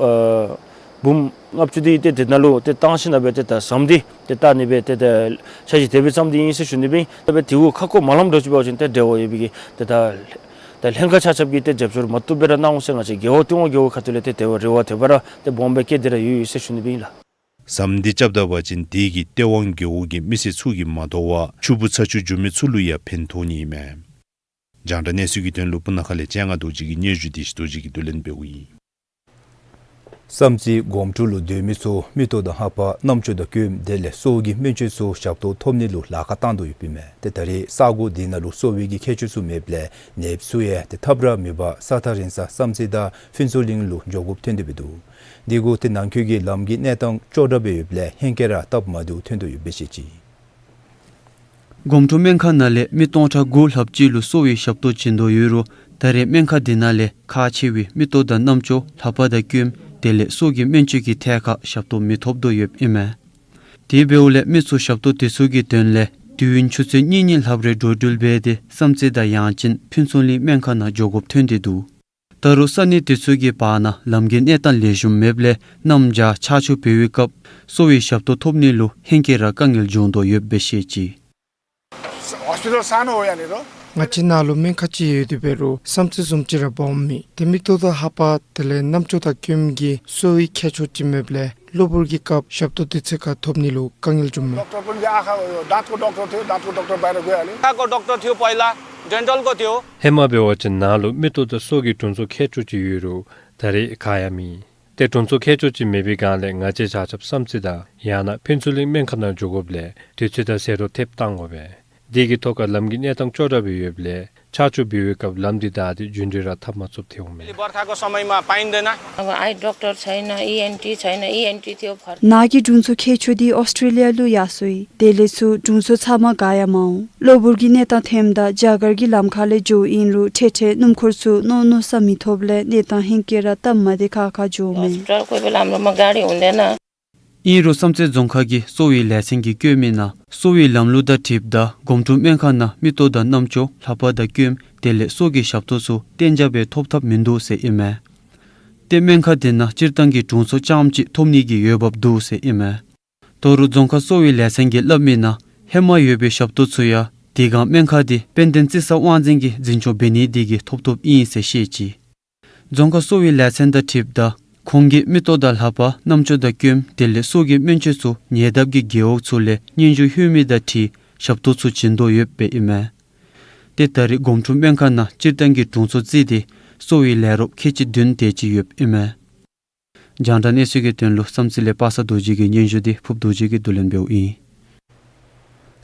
ཨ་འབུམ་ལྔ་བཅུ་འདི་ཏེ་དེ་ནང་ལུ་ཏེ་བཏང་ཞིནམ་ལས་ཏེ་ད་ཟམ་འདི་ཏེ་བཏང་ནི་སྦེ་ཏེ་ད་འཆར་གཞི་དེ་སྦེ་བརྩམས་ཏེ་ཨིན་ཟེར་ཞུ་ནི་སྦེ་ཨིན། ཏེ་འབད་དེ་གུ་ཁ་སྐོང་མ་ལངམ་འགྱོ་ཅི་འབད་བ་ཅིན་ཏེ་འབྲེལ་བ་ཡོད་པའི་གི་ཏེ་ད་ད་ལྷན་ཁག་ཆ་ཁྱབ་ཀྱིས་ཏེ་རྒྱབ་སྐྱོར་མ་བཏུབ་སྦེ་ར་གནང་འོང་ཟེར་ང་བཅས་རྒེད་འོག་སྟོང་རྒེད་འོག་ཁ་ཐུག་ལས་ཏེ་དེ་སྦེ་རེ་བ་དེ་སྦེ་ར་ཏེ་སྦོམ་སྦེ་བསྐྱེད་དེ་ར་ཡོད་ཡོད་ཟེར་ཞུ་ནི་སྦེ་ཨིན་ལགས། ཟམ་འདི་རྐྱབ་ད་པ་ཅིན་དེ་གིས་སྟེས་དབང་རྒེད་འོག་གི་མི་སེར་ཚུ་གིས་མ་དོ་བར་ཕྱུག་པོ་ཚ་ཆུ་འགྱོ་མི་ཚུ་ལུ་ཡང་ཕན་ཐོགས་ནི་ཨིན་མས། རྒྱང་བསྒྲགས་གནས་ཚུལ་གྱི་དོན་ལུ་སྤུ་ན་ཁ་ལས་སྤྱན་སྔ་རྡོ་རྗེ་གི་སྙན་ཞུ་དེ་ཞི་རྡོ་རྗེ་གིས་བསྡུ་ལེན་འབདཝ་ཨིན། བསམ་རྩེ་སྒོམ་ཕྲུག་ལུ་སྡོད་མི་ཚུ་མིག་ཏོ་དང་ལྷ་པ་རྣམ་ཅོ་དང་སྐྱོནམ་དེ་ལས་སོ་གི་སྨན་བཅོས་ཚུ་ཞབས་ཏོག་ཐོབ་ནི་ལུ་ལཱ་ཁག་བཏང་དོ་ཡོདཔ་ཨིན་མས། ཏེ་ད་རེས་ས་གོ་འདི་ནང་ལུ་གསོ་བའི་གི་མཁས་མཆོག་ཚུ་མེདཔ་ལས་ནདཔ་ཚུ་ཡང་ཏེ་ཐབས་ར་མེད་པར་ས་ཐག་རིང་ས་བསམ་རྩེ་དང་ཕུན་ཚོགས་གླིང་ལུ་འགྱོ་དགོཔ་ཐོན་ཏེ་འབད་འདུག། འདི་གུ་ཏེ་ནང་འཁོད་ཀྱི་ལམ་གྱི་གནས་སྟངས་ཅོག་འཐདཔ་སྦེ་ཡོདཔ་ལས་ཧེང་སྐལ་ར་སྟབས་མ་བདེཝ་ཐོན་དོ་ཡོདཔ་སྦེ་བཤད་ཅི། སྒོམ་ཕྲུག་སྨན་ཁང་ནང་ལས་མི་སྟོང་ཕྲག་དགུ་ལྷགཔ་ཅིག་ལུ་གསོ་བའི་ཞབས་ཏོག་བྱིན་དོ་ཡོད་རུང་ད་རེས་སྨན་ཁང་འདི་ནང་ལས་ཁག་ཆེ་བའི་མིག་ཏོ་དང་རྣམ་ཅོ་ལྷ་པ་དང་སྐྱོནམ་དེ་ལས་སོ་གི་སྨན་བཅོས་ཀྱི་ཐད་ཁར་ཞབས་ཏོག་མི་ཐོབ་དོ་ཡོདཔ་ཨིན་མས། དེ་འབདཝ་ལས་མི་ཚུ་ཞབས་ཏོག་དེ་ཚུ་གི་དོན་ལས་དུས་ཡུན་ཆུ་ཚོད་གཉིས་གཉིས་ལྷགཔ་རེ་འགྲོ་འགྲུལ་འབད་དེ་བསམ་རྩེ་དང་ཡང་ཅིན་ཕུན་ཚོགས་གླིང་སྨན་ཁང་ནང་འགྱོ་དགོཔ་ཐོན་ཏེ་འདུག། ད་རུང་ས་གནས་དེ་ཚུ་གི་བར་ན་ལམ་གྱི་གནས་སྟངས་ལེགས་ཤོམ་མེདཔ་ལས་གནམ་བྱཱར་ཆར་ཆུ་འབབ་པའི་སྐབས་གསོ་བའི་ཞབས་ཏོག་ཐོབ་ནི་ལུ་ཧེང་སྐལ་ར་དཀའ་ངལ་འབྱུང་དོ་ཡོདཔ་སྦེ་བཤད་ཅི། ཧོསི་པི་ཊལ་ས་ནུ་ཡ་ནི་རོ། ང་བཅས་ནཱ་ལུ་སྨན་ཁང་ཅིག་ཡོད་དེ་འབད་རུང་བསམ་རྩེ་བཟུམ་ཅིག་ར་སྦོམ་མེད། ཏེ་མིག་ཏོ་དང་ལྷ་པ་དེ་ལས་རྣམ་ཅོ་དང་སྐྱོནམ་གྱི་གསོ་བའི་མཁས་མཆོག་ཅིག་མེདཔ་ལས་གློ་བུར་གྱི་སྐབས་ཞབས་ཏོག་དུས་ཚོད་ཁར་ཐོབ་ནི་ལུ་དཀའ་ངལ་འབྱུངམ་མས། ཌོག་ཊར་ཀུན་གྱི་ཨ་ཁ་དཱནྟ་གི་ཌོག་ཊར་ཐོན་དཱནྟ་གི་ཌོག་ཊར་བའི་ར་དགོ་ཡ་ལེ། ཨ་ཁ་གི་ཌོག་ཊར་ཐོན་པ་ཡི་ལ་ཌེན་ཊལ་གི་ཐོན། ཧེ་མ་འབད་བ་ཅིན་ནཱ་ལུ་མིག་ཏོ་དང་སོ་གི་དྲུང་འཚོ་མཁས་མཆོག་ཅིག་ཡོད་རུང་ད་རེས་ག་ཡང་མེད། ཏེ་དྲུང་འཚོ་མཁས་མཆོག་ཅིག་མེད་པའི་སྒང་ལས་ང་བཅས་ཆ་ཁྱབ་བསམ་རྩེ་དང་ཡང་ན་ཕུན་ཚོགས་གླིང་སྨན་ཁང་ནང་འགྱོ་དགོཔ་ལས་དུས་ཚོད་དང་ཟད་འགྲོ་ཐེབས་བཏང་དགོ་པས། དེ་གི་ཐོག་ཁར་ལམ་གྱི་གནས་སྟངས་ཅོག་འཐདཔ་སྦེ་ཡོདཔ་ལས་ཆར་ཆུ་འབབ་པའི་སྐབས་ལམ་འདི་བདའ་སྟེ་རྒྱུན་འགྲུལ་ར་འཐབ་མ་ཚུགསཔ་ཐལཝ་མས། बर्खाको समयमा पाइँदैन। अब आई डाक्टर छैन, इएनटी छैन, इएनटी थियो भर्ती। ནཱ་གི་དྲུང་འཚོ་མཁས་མཆོག་འདི་ཨོསི་ཊྲེ་ལི་ཡ་ལུ་ཡར་སོ་ཡི། དེ་ལས་ཚུར་དྲུང་འཚོ་ཚབ་མ་ག་ཡང་མ་འོང་། གློ་བུར་གྱི་གནས་སྟངས་ཐོནམ་ད་རྒྱ་གར་གྱི་ལམ་ཁ་ལས་འགྱོཝ་ཨིན་རུང་འཕྲལ་འཕྲལ་སྣུམ་འཁོར་ཚུ་མནོ་མནོ་ས་མི་ཐོབ་ལས་གནས་སྟངས་ཧེང་སྐལ་ར་སྟབས་མ་བདེ་ཁག་ཁ་འགྱོཝ་མས། हस्पिटल कोही बेला हाम्रोमा गाडी हुँदैन। ཨིན་རུང་བསམ་རྩེ་རྫོང་ཁག་གི་གསོ་བའི་ལས་ཚན་གྱིས་བཀོད་མི་ནང་གསོ་བའི་ལམ་ལུགས་དང་འཁྲིལཝ་ད་སྒོམ་ཕྲུག་སྨན་ཁང་ནང་མིག་ཏོ་དང་རྣམ་ཅོ་ལྷ་པ་དང་སྐྱོནམ་དེ་ལས་སོ་གི་ཞབས་ཏོག་ཚུ་གཏན་འཇགས་སྦེ་ཐོབ་ཐབས་མིན་འདུག་ཟེར་ཨིན་མས། ཏེ་སྨན་ཁང་དེ་ནང་སྤྱིར་བཏང་གི་དྲུང་འཚོ་རྐྱངམ་ཅིག་ཐོབ་ནི་གི་འོས་འབབ་འདུག་ཟེར་ཨིན་མས། ད་རུང་རྫོང་ཁག་གསོ་བའི་ལས་ཚན་གྱིས་སླབ་མི་ནང་ཧེ་མ་ཡོད་པའི་ཞབས་ཏོག་ཚུ་ཡང་དེ་སྒང་སྨན་ཁང་དེ་དཔལ་ལྡན་རྩི་ས་དབང་འཛིན་གྱིས་འཛིན་སྐྱོང་འབད་ནི་དེ་གིས་ཐོབ་ཐོབཔ་ཨིན་ཟེར་བཤད་ཅི། རྫོང་ཁག་གསོ་བའི་ལས་ཚན་དང་འཁྲིལཝ་ད་ཁོང་གིས་མིག་ཏོ་དང་ལྷ་པ་རྣམ་ཅོ་དང་སྐྱོནམ་དེ་ལས་སོ་གི་སྨན་བཅོས་ཚུ་ཉེ་འདབས་ཀྱི་རྒེད་འོག་ཚུ་ལས་སྙན་ཞུ་ལྷོད་མི་དང་འཁྲིལ་ཞབས་ཏོག་ཚུ་བྱིན་དོ་ཡོདཔ་སྦེ་ཨིན་མས། ཏེ་ད་རེས་སྒོམ་ཕྲུག་སྨན་ཁང་ནང་སྤྱིར་བཏང་གི་དྲུང་འཚོ་བརྩིས་ཏེ་གསོ་བའི་ལས་རོགསཔ་ཁལ་གཅིག་བདུན་དེ་ཅིག་ཡོདཔ་ཨིན་མས། རྒྱང་བསྒྲགས་གནས་ཚུལ་གྱི་དོན་ལུ་བསམ་རྩེ་ལས་པ་སངས་རྡོ་རྗེ་གི་སྙན་ཞུ་དེ་ཕུབ་རྡོ་རྗེ་གིས་བསྡུ་ལེན་འབདཝ་ཨིན།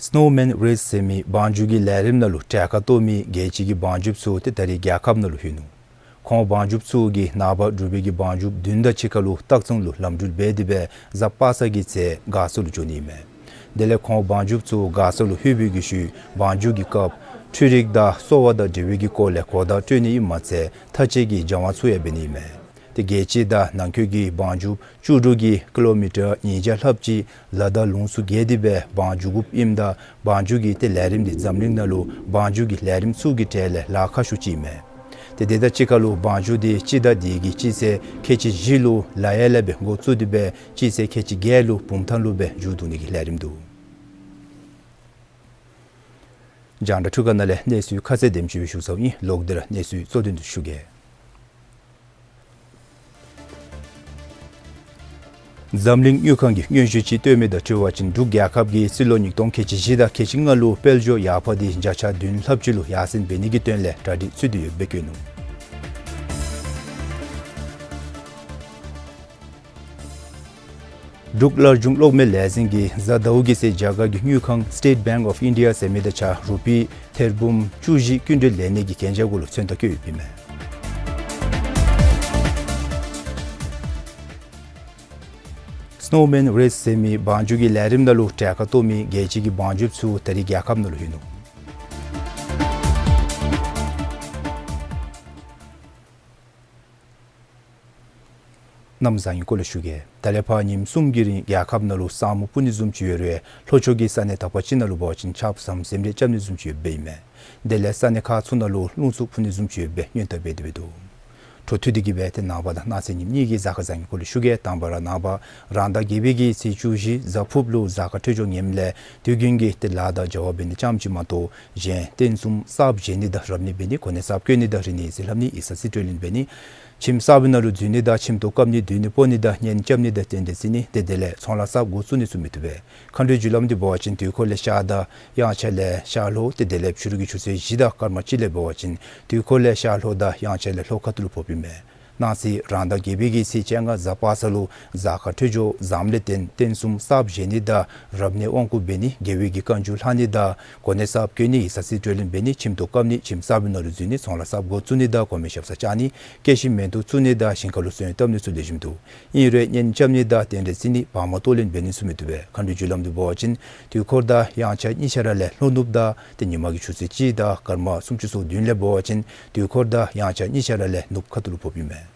སི་ནོ་མེན་རེས་ཟེར་མི་བང་རྒྱུག་གི་ལས་རིམ་ནང་ལུ་གྲལ་ཁར་གཏོགས་མི་རྒྱལ་སྤྱི་གི་བང་རྒྱུགཔ་ཚུ་ཏེ་ད་རེས་རྒྱལ་ཁབ་ནང་ལུ་ལྷོད་ནུག། ཁོང་བང་རྒྱུགཔ་ཚུ་གིས་ནངས་པ་འབྲུག་པའི་གི་བང་རྒྱུགཔ་བདུན་དང་གཅིག་ཁར་ལུ་སྟག་ཚང་ལུ་ལམ་འགྲུལ་འབད་དེ་སྦེ་གཟའ་པ་སངས་ཀྱི་ཚེ་མགར་ས་ལུ་འགྱོ་ནི་ཨིན་མས། དེ་ལས་ཁོང་བང་རྒྱུགཔ་ཚུ་མགར་ས་ལུ་ལྷོད་པའི་གི་ཤུལ་བང་རྒྱུག་གི་སྐབས་འཕྲུལ་རིག་དང་གསོ་བ་དང་འབྲེལ་བའི་གི་སྐོར་ལས་གོ་བརྡ་སྤྲོད་ནི་ཨིནམ་མ་ཚད་མཐའ་དཔྱད་ཀྱི་སྦྱང་བ་ཚུ་ཡང་འབད་ནི་ཨིན་མས། ཏེ་རྒྱལ་སྤྱི་དང་ནང་འཁོད་ཀྱི་བང་རྒྱུགཔ་བཅུ་དྲུག་གིས་ཀི་ལོ་མི་ཊར་ཉིས་བརྒྱ་ལྷགཔ་ཅིག་ལ་དྭགས་ལུང་ཚུ་བརྒལ་ཏེ་སྦེ་བང་རྒྱུག་དགོཔ་ཨིནམ་ད་བང་རྒྱུག་གི་ཏེ་ལས་རིམ་འདི་འཛམ་གླིང་ནང་ལུ་བང་རྒྱུག་གི་ལས་རིམ་ཚུ་གི་གྲས་ལས་ལཱ་ཁག་ཤོས་ཅིག་ཨིན་མས། ཏེ་དེ་དང་གཅིག་ཁར་ལུ་བང་རྒྱུག་འདི་སྤྱི་ཟླ་འདི་གི་སྤྱི་ཚེས་ཁལ་གཅིག་བཞི་ལུ་ལ་ཡ་ལས་སྦེ་འགོ་བཙུགས་ཏེ་སྦེ་སྤྱི་ཚེས་ཁལ་གཅིག་བརྒྱད་ལུ་བུམ་ཐང་ལུ་སྦེ་མཇུག་བསྡུ་ནི་གི་ལས་རིམ་འདུག། རྒྱང་བསྒྲགས་འཕྲུལ་ཁང་ནང་ལས་གནས་ཚུལ་ཁ་གསལ་དེམ་ཅིག་སྦེ་ཞུ་ཚརཝ་ཨིན། ལོག་སྟེ་ར་གནས་ཚུལ་གཙོ་དོན་དུ་ཞུ་གེ། འཛམ་གླིང་དངུལ་ཁང་གིས་སྙན་ཞུ་ཅིག་བཏོན་མི་དང་འཁྲིལ་བ་ཅིན་འབྲུག་རྒྱལ་ཁབ་ཀྱིས་རྩིས་ལོ་ཉིས་སྟོང་ཁལ་གཅིག་བཞི་དང་ཁལ་གཅིག་ལྔ་ལུ་དཔལ་འབྱོར་ཡར་འཕར་འདི་བརྒྱ་ཆ་བདུན་ལྷགཔ་ཅིག་ལུ་ཡར་སེང་འབད་ནི་གི་དོན་ལས་གྲ་སྒྲིག་ཚུད་དེ་ཡོདཔ་སྦེ་བཀོད་ནུག། འབྲུག་སླར་འབྱུང་གློག་མེ་ལས་འཛིན་གྱིས་གཟའ་ཟླཝ་གི་ཚེ་རྒྱ་གར་གྱི་དངུལ་ཁང་State Bank of India ཟེར་མི་དང་གཅིག་ཁར་རུ་པི་ཐེར་འབུམ་བཅུ་བཞི་སྐྱིན་འགྲུལ་ལེན་ནི་གི་གན་རྒྱ་གུ་ལུ་མཚན་རྟགས་བཀོད་ཡོདཔ་ཨིན་མས། སི་ནོ་མེན་རེས་ཟེར་མི་བང་རྒྱུག་གི་ལས་རིམ་ནང་ལུ་གྲལ་ཁར་གཏོགས་མི་རྒྱལ་སྤྱི་གི་བང་རྒྱུགཔ་ཚུ་ད་རིས་རྒྱལ་ཁབ་ནང་ལུ་ལྷོད་ནུག། གནམ་བཟང་ངན་སྐོར་ལས་ཞུ་གེ། ད་ལས་ཕར་ཉིནམ་གསུམ་གྱི་རིང་རྒྱལ་ཁབ་ནང་ལུ་ས་སྨུག་སྤུབ་ནི་བཟུམ་ཅིག་ཡོད་རུང་ལྷོ་ཕྱོགས་ཀྱི་ས་གནས་དག་པ་ཅིག་ནང་ལུ་འབད་བ་ཅིན་ཆརཔ་ཟམ་ཟིམ་རེ་རྐྱབ་ནི་བཟུམ་ཅིག་ཡོདཔ་ཨིན་མས། དེ་ལས་ས་གནས་ཁག་ཚུ་ནང་ལུ་རླུང་འཚུབ་འཕུ་ནི་བཟུམ་ཅིག་ཡོདཔ་སྦེ་སྔོན་བརྡ་འབད་དེ་སྦེ་འདུག། འཕྲོ་མཐུད་དེ་གིས་སྦེ་ཏེ་ནངས་པ་དང་གནངས་ཚེ་ཉིནམ་གཉིས་ཀྱི་གཟའ་སྐར་བཟང་ངན་སྐོར་ལས་ཞུ་གེ། དང་པ་ར་ནངས་པ་རང་ཟླ་བརྒྱད་པའི་གི་ཚེས་བཅུ་བཞི་གཟའ་ཕུརཔ་ལུ་གཟའ་སྐར་འཕྲོད་སྦྱོར་ངནམ་ལས་དུས་རྒྱུན་གྱི་ཏེ་ལཱ་དང་བྱ་བ་འབད་ནི་རྐྱངམ་ཅིག་མ་གཏོགས་གཞན་རྟེན་གསུམ་གསརཔ་བཞེངས་ནི་དང་རབ་གནས་འབད་ནི་གོ་གནས་གསརཔ་བསྐོ་ནི་དང་རིག་གནས་ཡིག་ཚང་ལྷབ་ནི་ཡིག་ཚང་རྩིས་སྤྲོད་ལེན་འབད་ནི་ཁྱིམ་གསར་པའི་ནང་ལུ་འཛུལ་ནི་དང་ཁྱིམ་ཐོག་བཀབ་ནི་སྡོད་ནི་སྤོ་ནི་དང་གཉེན་རྐྱབ་ནི་དང་རྟེན་འབྲེལ་བརྩི་ནི་ཏེ་དེ་ལས་ཚོང་ལཱ་གསརཔ་འགོ་བཙུགས་ནི་ཚུ་མི་བཏུབ་པས། མཁའ་འགྲོའི་རྒྱུ་ལམ་འདི་འབད་བ་ཅིན་དུས་འཁོར་ལས་ཤར་དང་དབྱངས་འཆར་ལས་ཤར་ལྷོ་ཏེ་དེ་ལས་ཕྱི་རུ་གི་ཆུ་ཚོད་བཞི་དང་སྐར་མ་གཅིག་ལས་འབད་བ་ཅིན་དུས་འཁོར་ལས་ཤར་ལྷོ་དང་དབྱངས་འཆར་ལས་ལྷོ་ཁ་ཐུག་ལུ་ཕོགཔ་ཨིན་མས། གནངས་ཚེ་རང་ཟླ་བརྒྱད་པའི་གི་ཚེས་བཅོ་ལྔ་གཟའ་པ་སངས་ལུ་གཟའ་སྐར་འཕྲོད་སྦྱོར་བཟངམ་ལས་བརྟེན་རྟེན་གསུམ་གསརཔ་བཞེངས་ནི་དང་རབ་གནས་དབང་བསྐུར་འབད་ནི་རྒྱལ་བའི་གི་བཀའ་འགྱུར་ལྷག་ནི་དང་གོ་གནས་གསརཔ་བསྐོ་ནི་ཡིག་ཚང་རྩིས་སྤྲོད་ལེན་འབད་ནི་ཁྱིམ་ཐོག་བཀབ་ནི་ཁྱིམ་གསར་པའི་ནང་ལུ་འཛུལ་ནི་ཚོང་ལཱ་གསརཔ་འགོ་བཙུགས་ནི་དང་གོང་མའི་ཞབས་སར་བཅར་ནི་སྐྱེད་ཤིང་མེ་ཏོག་བཙུགས་ནི་དང་གཤིན་ཁ་ལུ་སོན་བཏབ་ནི་ཚུ་ལེགས་ཤོམ་འདུག། ཨིན་རུང་གཉེན་རྐྱབ་ནི་དང་རྟེན་འབྲེལ་བརྩི་ནི་བག་མ་གཏོགས་ལེན་འབད་ནི་ཚུ་མི་བཏུབ་པས། མཁའ་འགྲོའི་རྒྱུ་ལམ་འདི་འབད་བ་ཅིན་དུས་འཁོར་དང་དབྱངས་འཆར་གཉིས་ཆ་ར་ལས་ལྷོ་ནུབ་དང་ཏེ་ཉིན་མ་གི་ཆུ་ཚོད་གཅིག་དང་སྐར་མ་སུམ་ཅུ་སོ་བདུན་ལས་འབད་བ་ཅིན་དུས་འཁོར་དང་དབྱངས་འཆར་གཉིས་ཆ་ར་ལས་ནུབ་ཁ་ཐུག་ལུ་ཕོགཔ་ཨིན་མས།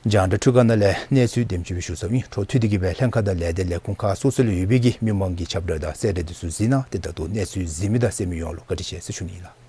རྒྱང་བསྒྲགས་འཕྲུལ་ཁང་ནང་ལས་གནས་ཚུལ་དེམ་ཅིག་སྦེ་ཞུ་ཚརཝ་ཨིན། འཕྲོ་མཐུད་དེ་གིས་སྦེ་ལྷན་ཁག་དང་ལས་སྡེ་ལས་ཁུངས་ཁག་སོ་སོ་ལུ་ཡོད་པའི་གི་མི་མང་གི་ཁྱབ་བསྒྲགས་དང་གསལ་བསྒྲགས་འདི་ཚུ་གཟིགས་གནང་། ཏེ་ད་ལྟོ་གནས་ཚུལ་གཟིགས་མི་དང་གསན་མི་ཡོངས་ལུ་བཀའ་དྲིན་ཆེ་ཟེར་ཞུ་ནི་ཨིན་ལགས།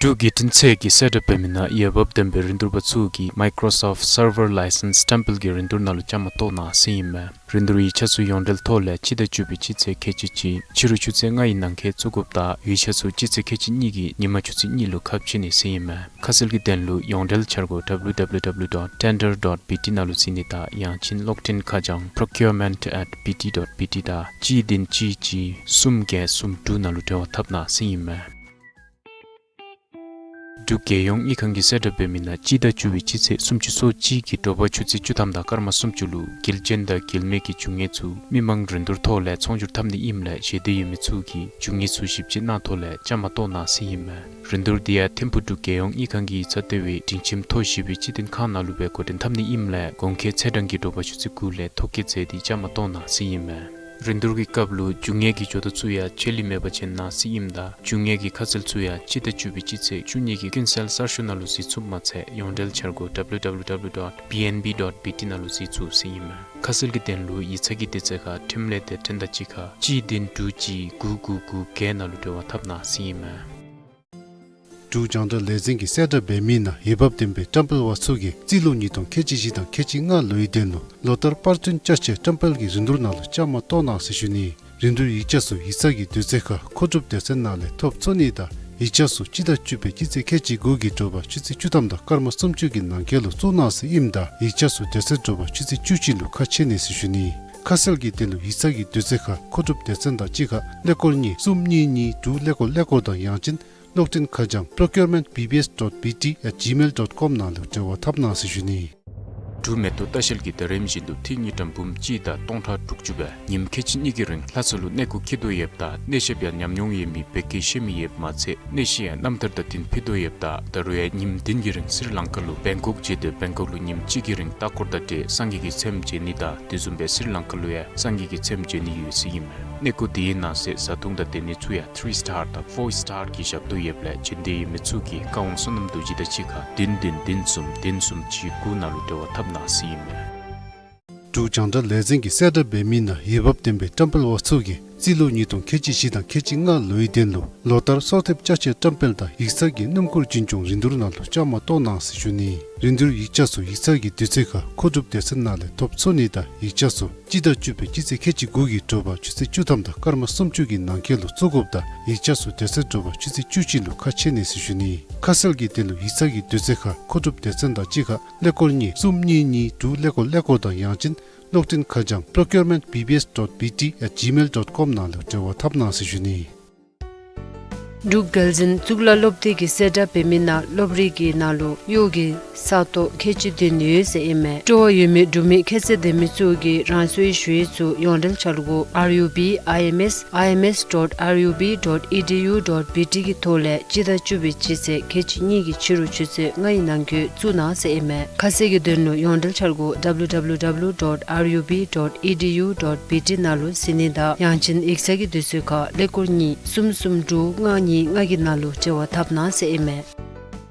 འབྲུག་བརྒྱུད་འཕྲིན་ཚད་ཀྱིས་གསལ་བསྒྲགས་འབད་མི་ནང་འོས་འབབ་ལྡན་པའི་རིན་བསྡུར་པ་ཚུ་གིས་Microsoft Server License Temple གྱི་རིན་བསྡུར་ནང་ལུ་བཅའ་མར་གཏོགས་གནང་ཟེར་ཨིན་མས། རིན་བསྡུར་ཡིག་ཆ་ཚུ་ཡོངས་འབྲེལ་ཐོག་ལས་སྤྱི་ཟླ་བཅུ་པའི་སྤྱི་ཚེས་ཁལ་གཅིག་གཅིག་ཕྱི་རུ་ཆུ་ཚོད་ལྔའི་ནང་འཁོད་བཙུགས་དགོཔ་དང་ཡིག་ཆ་ཚུ་སྤྱི་ཚེས་ཁལ་གཅིག་གཉིས་ཀྱི་ཉིན་མ་ཆུ་ཚོད་གཉིས་ལུ་ཁ་ཕྱེ་ནི་ཟེར་ཨིན་མས། ཁ་གསལ་གྱི་དོན་ལུ་ཡོངས་འབྲེལ་འཆར་སྒོ་W W W dot tender dot B T ནང་ལུ་གཟིགས་ནི་དང་ཡང་ཅིན་གློག་འཕྲིན་ཁ་བྱང་procurement at B T dot B T དང་གཅིག་བདུན་གཅིག་གཅིག་གསུམ་བརྒྱད་གསུམ་དྲུག་ནང་ལུ་འབྲེལ་བ་འཐབ་གནང་ཟེར་ཨིན་མས། འབྲུག་རྒྱལ་ཡོངས་དངུལ་ཁང་གིས་གསལ་བསྒྲགས་འབད་མི་ནང་སྤྱི་ཟླ་བཅུ་པའི་སྤྱི་ཚེས་སུམ་ཅུ་སོ་གཅིག་གི་དྲོ་པ་ཆུ་ཚོད་བཅུ་ཐམ་དང་སྐར་མ་སུམ་ཅུ་ལུ་དགེ་ལྗོན་དང་དགེ་མེད་ཀྱི་རྒྱུ་དངོས་ཚུ་མི་མང་རིན་བསྡུར་ཐོག་ལས་ཚོང་སྒྱུར་འཐབ་ནི་ཨིནམ་ལས་ཞེ་འདོད་ཡོད་མི་ཚུ་གིས་རྒྱུ་དངོས་ཚུ་ཞིབ་དཔྱད་གནང་ཐོག་ལས་བཅའ་མར་གཏོགས་གནང་ཟེར་ཨིན་མས། རིན་བསྡུར་འདི་ཡང་ཐིམ་ཕུག་འབྲུག་རྒྱལ་ཡོངས་དངུལ་ཁང་གི་ཡིག་ཚང་ལྟེ་བའི་སྒྲིང་ཁྱིམ་མཐོ་བཞི་པའི་སྤྱི་མཐུན་ཁང་ནང་ལུ་སྦེ་འགོ་འདྲེན་འཐབ་ནི་ཨིནམ་ལས་གོང་འཁོད་ཚེས་གྲངས་ཀྱི་དྲོ་པ་ཆུ་ཚོད་དགུ་ལས་ཐོ་བཀོད་མཛད་དེ་བཅའ་མར་གཏོགས་གནང་ཟེར་ཨིན་མས། རིན་བསྡུར་གྱི་སྐབས་ལུ་རྒྱུ་དངོས་ཀྱི་འབྱོར་ཐོ་ཚུ་ཡང་ཆད་ལུས་མེད་པ་ཅིན་གནང་ཟེར་ཨིནམ་ད་རྒྱུ་དངོས་ཀྱི་ཁ་གསལ་ཚུ་ཡང་སྤྱི་ཟླ་བཅུ་པའི་སྤྱི་ཚེས་བཅུ་གཉིས་ཀྱི་ཀུན་གསལ་གསར་ཤོག་ནང་ལུ་གཟིགས་ཚུགསཔ་མ་ཚད་ཡོངས་འབྲེལ་འཆར་སྒོ་W W W dot B N B dot B T ནང་ལུ་གཟིགས་ཚུགས་ཟེར་ཨིན་མས། ཁ་གསལ་གྱི་དོན་ལུ་ཡིག་ཚང་གི་དུས་ཚོད་ཁར་ཁྲིམས་ལས་སྡེ་ཁྲིམས་དང་གཅིག་ཁར་གཅིག་བདུན་དྲུག་གཅིག་དགུ་དགུ་དགུ་བརྒྱད་ནང་ལུ་འབྲེལ་བ་འཐབ་གནང་ཟེར་ཨིན་མས། འབྲུག་རྒྱང་བསྒྲགས་ལས་འཛིན་གྱིས་གསལ་བསྒྲགས་འབད་མི་ནང་འོས་འབབ་ལྡན་པའི་བཀྲམ་སྤེལ་པ་ཚུ་གིས་རྩིས་ལོ་ཉིས་སྟོང་ཁལ་གཅིག་བཞི་དང་ཁལ་གཅིག་ལྔ་ལོའི་དོན་ལུ་ལོ་ལྟར་པར་སྐྲུན་བསྐྱར་ཞིབ་བཀྲམ་སྤེལ་གྱི་རིན་བསྡུར་ནང་ལུ་བཅའ་མར་གཏོགས་གནང་ཟེར་ཞུ་ནི། རིན་བསྡུར་ཡིག་ཆ་ཚུ་ཡིག་ཚང་གི་དུས་ཚོད་ཁར་མཁོ་སྒྲུབ་སྡེ་ཚན་ནང་ལས་ཐོབ་ཚུགས་ནི་དང་ཡིག་ཆ་ཚུ་སྤྱི་ཟླ་བཅུ་པའི་སྤྱི་ཚེས་ཁལ་གཅིག་དགུ་གི་དྲོ་པ་ཆུ་ཚོད་བཅུ་ཐམ་དང་སྐར་མ་སུམ་ཅུ་གི་ནང་འཁོད་ལུ་བཙུགས་གནང་ཟེར་ཨིནམ་ད་ཡིག་ཆ་ཚུ་དེ་ཚེ་དྲོ་པ་ཆུ་ཚོད་བཅུ་གཅིག་ལུ་ཁ་ཕྱེ་ནི་ཟེར་ཞུ་ནི། ཁ་གསལ་གྱི་དོན་ལུ་ཡིག་ཚང་གི་དུས་ཚོད་ཁར་མཁོ་སྒྲུབ་སྡེ་ཚན་དང་གཅིག་ཁར་ཀླད་ཀོར་གཉིས་གསུམ་གཉིས་གཉིས་དྲུག་ཀླད་ཀོར་ཀླད་ཀོར་དང་ཡང་ཅིན་གློག་འཕྲིན་ཁ་བྱང་procurement B B S dot B T at gmail dot com ནང་ལུ་འབྲེལ་བ་འཐབ་གནང་ཟེར་ཞུ་ནི། འབྲུག་མེ་ཏོག་ལྟ་བཤལ་གྱིས་ད་རིམ་བཞིན་དུ་ཏི་རུ་དངུལ་ཀྲམ་འབུམ་གཅིག་དང་སྟོང་ཕྲག་དྲུག་ཅུ་སྦེ་ཉིནམ་ཁལ་གཅིག་གཉིས་ཀྱི་རིང་ལྷ་ས་ལུ་གནས་སྐོར་འཁྱིད་དོ་ཡོདཔ་ད་གནས་བཤད་པ་ཡང་ཉམས་མྱོང་ཡོད་མི་བོད་སྐད་ཤེས་མི་ཡོདཔ་མ་ཚད་གནས་བཤད་ཡང་རྣམ་ཐར་དང་བསྟུན་ཕུལ་དོ་ཡོདཔ་ད་ད་རུང་ཡང་ཉིནམ་བདུན་གྱི་རིང་སི་རི་ལང་ཀ་ལུ་བེང་ཀོག་བརྒྱུད་དེ་བེང་ཀོག་ལུ་ཉིནམ་གཅིག་གི་རིང་ལྟ་སྐོར་དང་འབྲེལ་སངས་རྒྱས་ཀྱི་ཚེམས་མཇལ་ནི་དང་དེ་བཟུམ་སྦེ་སི་རི་ལང་ཀ་ལུ་ཡང་སངས་རྒྱས་ཀྱི་ཚེམས་མཇལ་ནི་ཡོད་ཟེར་ཨིན་མས། གནས་སྐོར་དེའི་ནང་གསེས་བཟའ་འཐུང་དང་སྡོད་ནི་ཚུ་ཡང་ཐི་རི་སི་ཊར་དང་ཕོར་སི་ཊར་གྱི་ཞབས་ཏོག་ཡོདཔ་ལས་འབྱོན་འདོད་ཡོད་མི་ཚུ་གིས་བཀའ་དབང་བསོད་ནམས་རྡོ་རྗེ་དང་གཅིག་ཁར་བདུན་བདུན་བདུན་གསུམ་བདུན་གསུམ་གཅིག་དགུ་ནང་ལུ་འབྲེལ་བ་འཐབ་གནང་ཟེར་ཨིན་མས། འབྲུག་རྒྱང་བསྒྲགས་ལས་འཛིན་གྱིས་གསལ་བསྒྲགས་འབད་མི་ནང་འོས་འབབ་ལྡན་པའི་བཀྲམ་སྤེལ་པ་ཚུ་གིས་རྩིས་ལོ་ཉིས་སྟོང་ཁལ་གཅིག་བཞི་དང་ཁལ་གཅིག་ལྔ་ལོའི་དོན་ལུ་ལོ་ལྟར་གསོལ་འདེབས་བཅའ་ཆས་བཀྲམ་སྤེལ་དང་ཡིག་ཚང་གི་སྣུམ་འཁོར་རྒྱུན་སྐྱོང་རིན་བསྡུར་ནང་ལུ་བཅའ་མར་གཏོགས་གནང་ཟེར་ཞུ་ནི། རིན་བསྡུར་ཡིག་ཆ་ཚུ་ཡིག་ཚང་གི་དུས་ཚོད་ཁར་མཁོ་སྒྲུབ་སྡེ་ཚན་ནང་ལས་ཐོབ་ཚུགས་ནི་དང་ཡིག་ཆ་ཚུ་སྤྱི་ཟླ་བཅུ་པའི་སྤྱི་ཚེས་ཁལ་གཅིག་དགུ་གི་དྲོ་པ་ཆུ་ཚོད་བཅུ་ཐམ་དང་སྐར་མ་སུམ་ཅུ་གི་ནང་འཁོད་ལུ་བཙུགས་དགོཔ་དང་ཡིག་ཆ་ཚུ་དེ་ཚེ་དྲོ་པ་ཆུ་ཚོད་བཅུ་གཅིག་ལུ་ཁ་ཕྱེ་ནི་ཟེར་ཞུ་ནི། ཁ་གསལ་གྱི་དོན་ལུ་ཡིག་ཚང་གི་དུས་ཚོད་ཁར་མཁོ་སྒྲུབ་སྡེ་ཚན་དང་གཅིག་ཁར་ཀླད་ཀོར་གཉིས་གསུམ་གཉིས་གཉིས་དྲུག་ཀླད་ཀོར་ཀླད་ཀོར་དང་ཡང་ཅིན་གློག་འཕྲིན་ཁ་བྱང་procurement B B S dot B T at gmail dot com ནང་ལུ་འབྲེལ་བ་འཐབ་གནང་ཟེར་ཞུ་ནི། འབྲུག་དགའ་ལྡན་གཙུག་ལག་སློབ་སྡེ་གིས་གསལ་བསྒྲགས་འབད་མི་ནང་སློབ་རིམ་གྱི་ནང་ལུ་གཡོག་གི་ས་སྟོང་ཁལ་གཅིག་བདུན་ཡོད་ཟེར་ཨིན་མས། སྤྲོ་བ་ཡོད་མི་འབྲུག་མི་ཁྱད་ཚད་ལྡན་མི་ཚུ་གིས་རང་སོའི་ཞུ་ཡིག་ཚུ་ཡོངས་འབྲེལ་འཆར་སྒོ་R U B I M S I M S dot R U B dot E D U dot B T གི་ཐོག་ལས་སྤྱི་ཟླ་བཅུ་པའི་སྤྱི་ཚེས་ཁལ་གཅིག་གཉིས་ཀྱི་ཕྱི་རུ་ཆུ་ཚོད་ལྔ་ཡི་ནང་འཁོད་བཙུགས་གནང་ཟེར་ཨིན་མས། ཁ་གསལ་གྱི་དོན་ལུ་ཡོངས་འབྲེལ་འཆར་སྒོ W W W dot R U B dot E D U dot B T ནང་ལུ་གཟིགས་ནི་དང་ཡང་ཅིན་ཡིག་ཚང་གི་དུས་ཚོད་ཁར་ཀླད་ཀོར་གཉིས་གསུམ་གསུམ་དྲུག་ལྔ་གཉིས་ལྔ་གི་ནང་ལུ་འབྲེལ་བ་འཐབ་གནང་ཟེར་ཨིན་མས།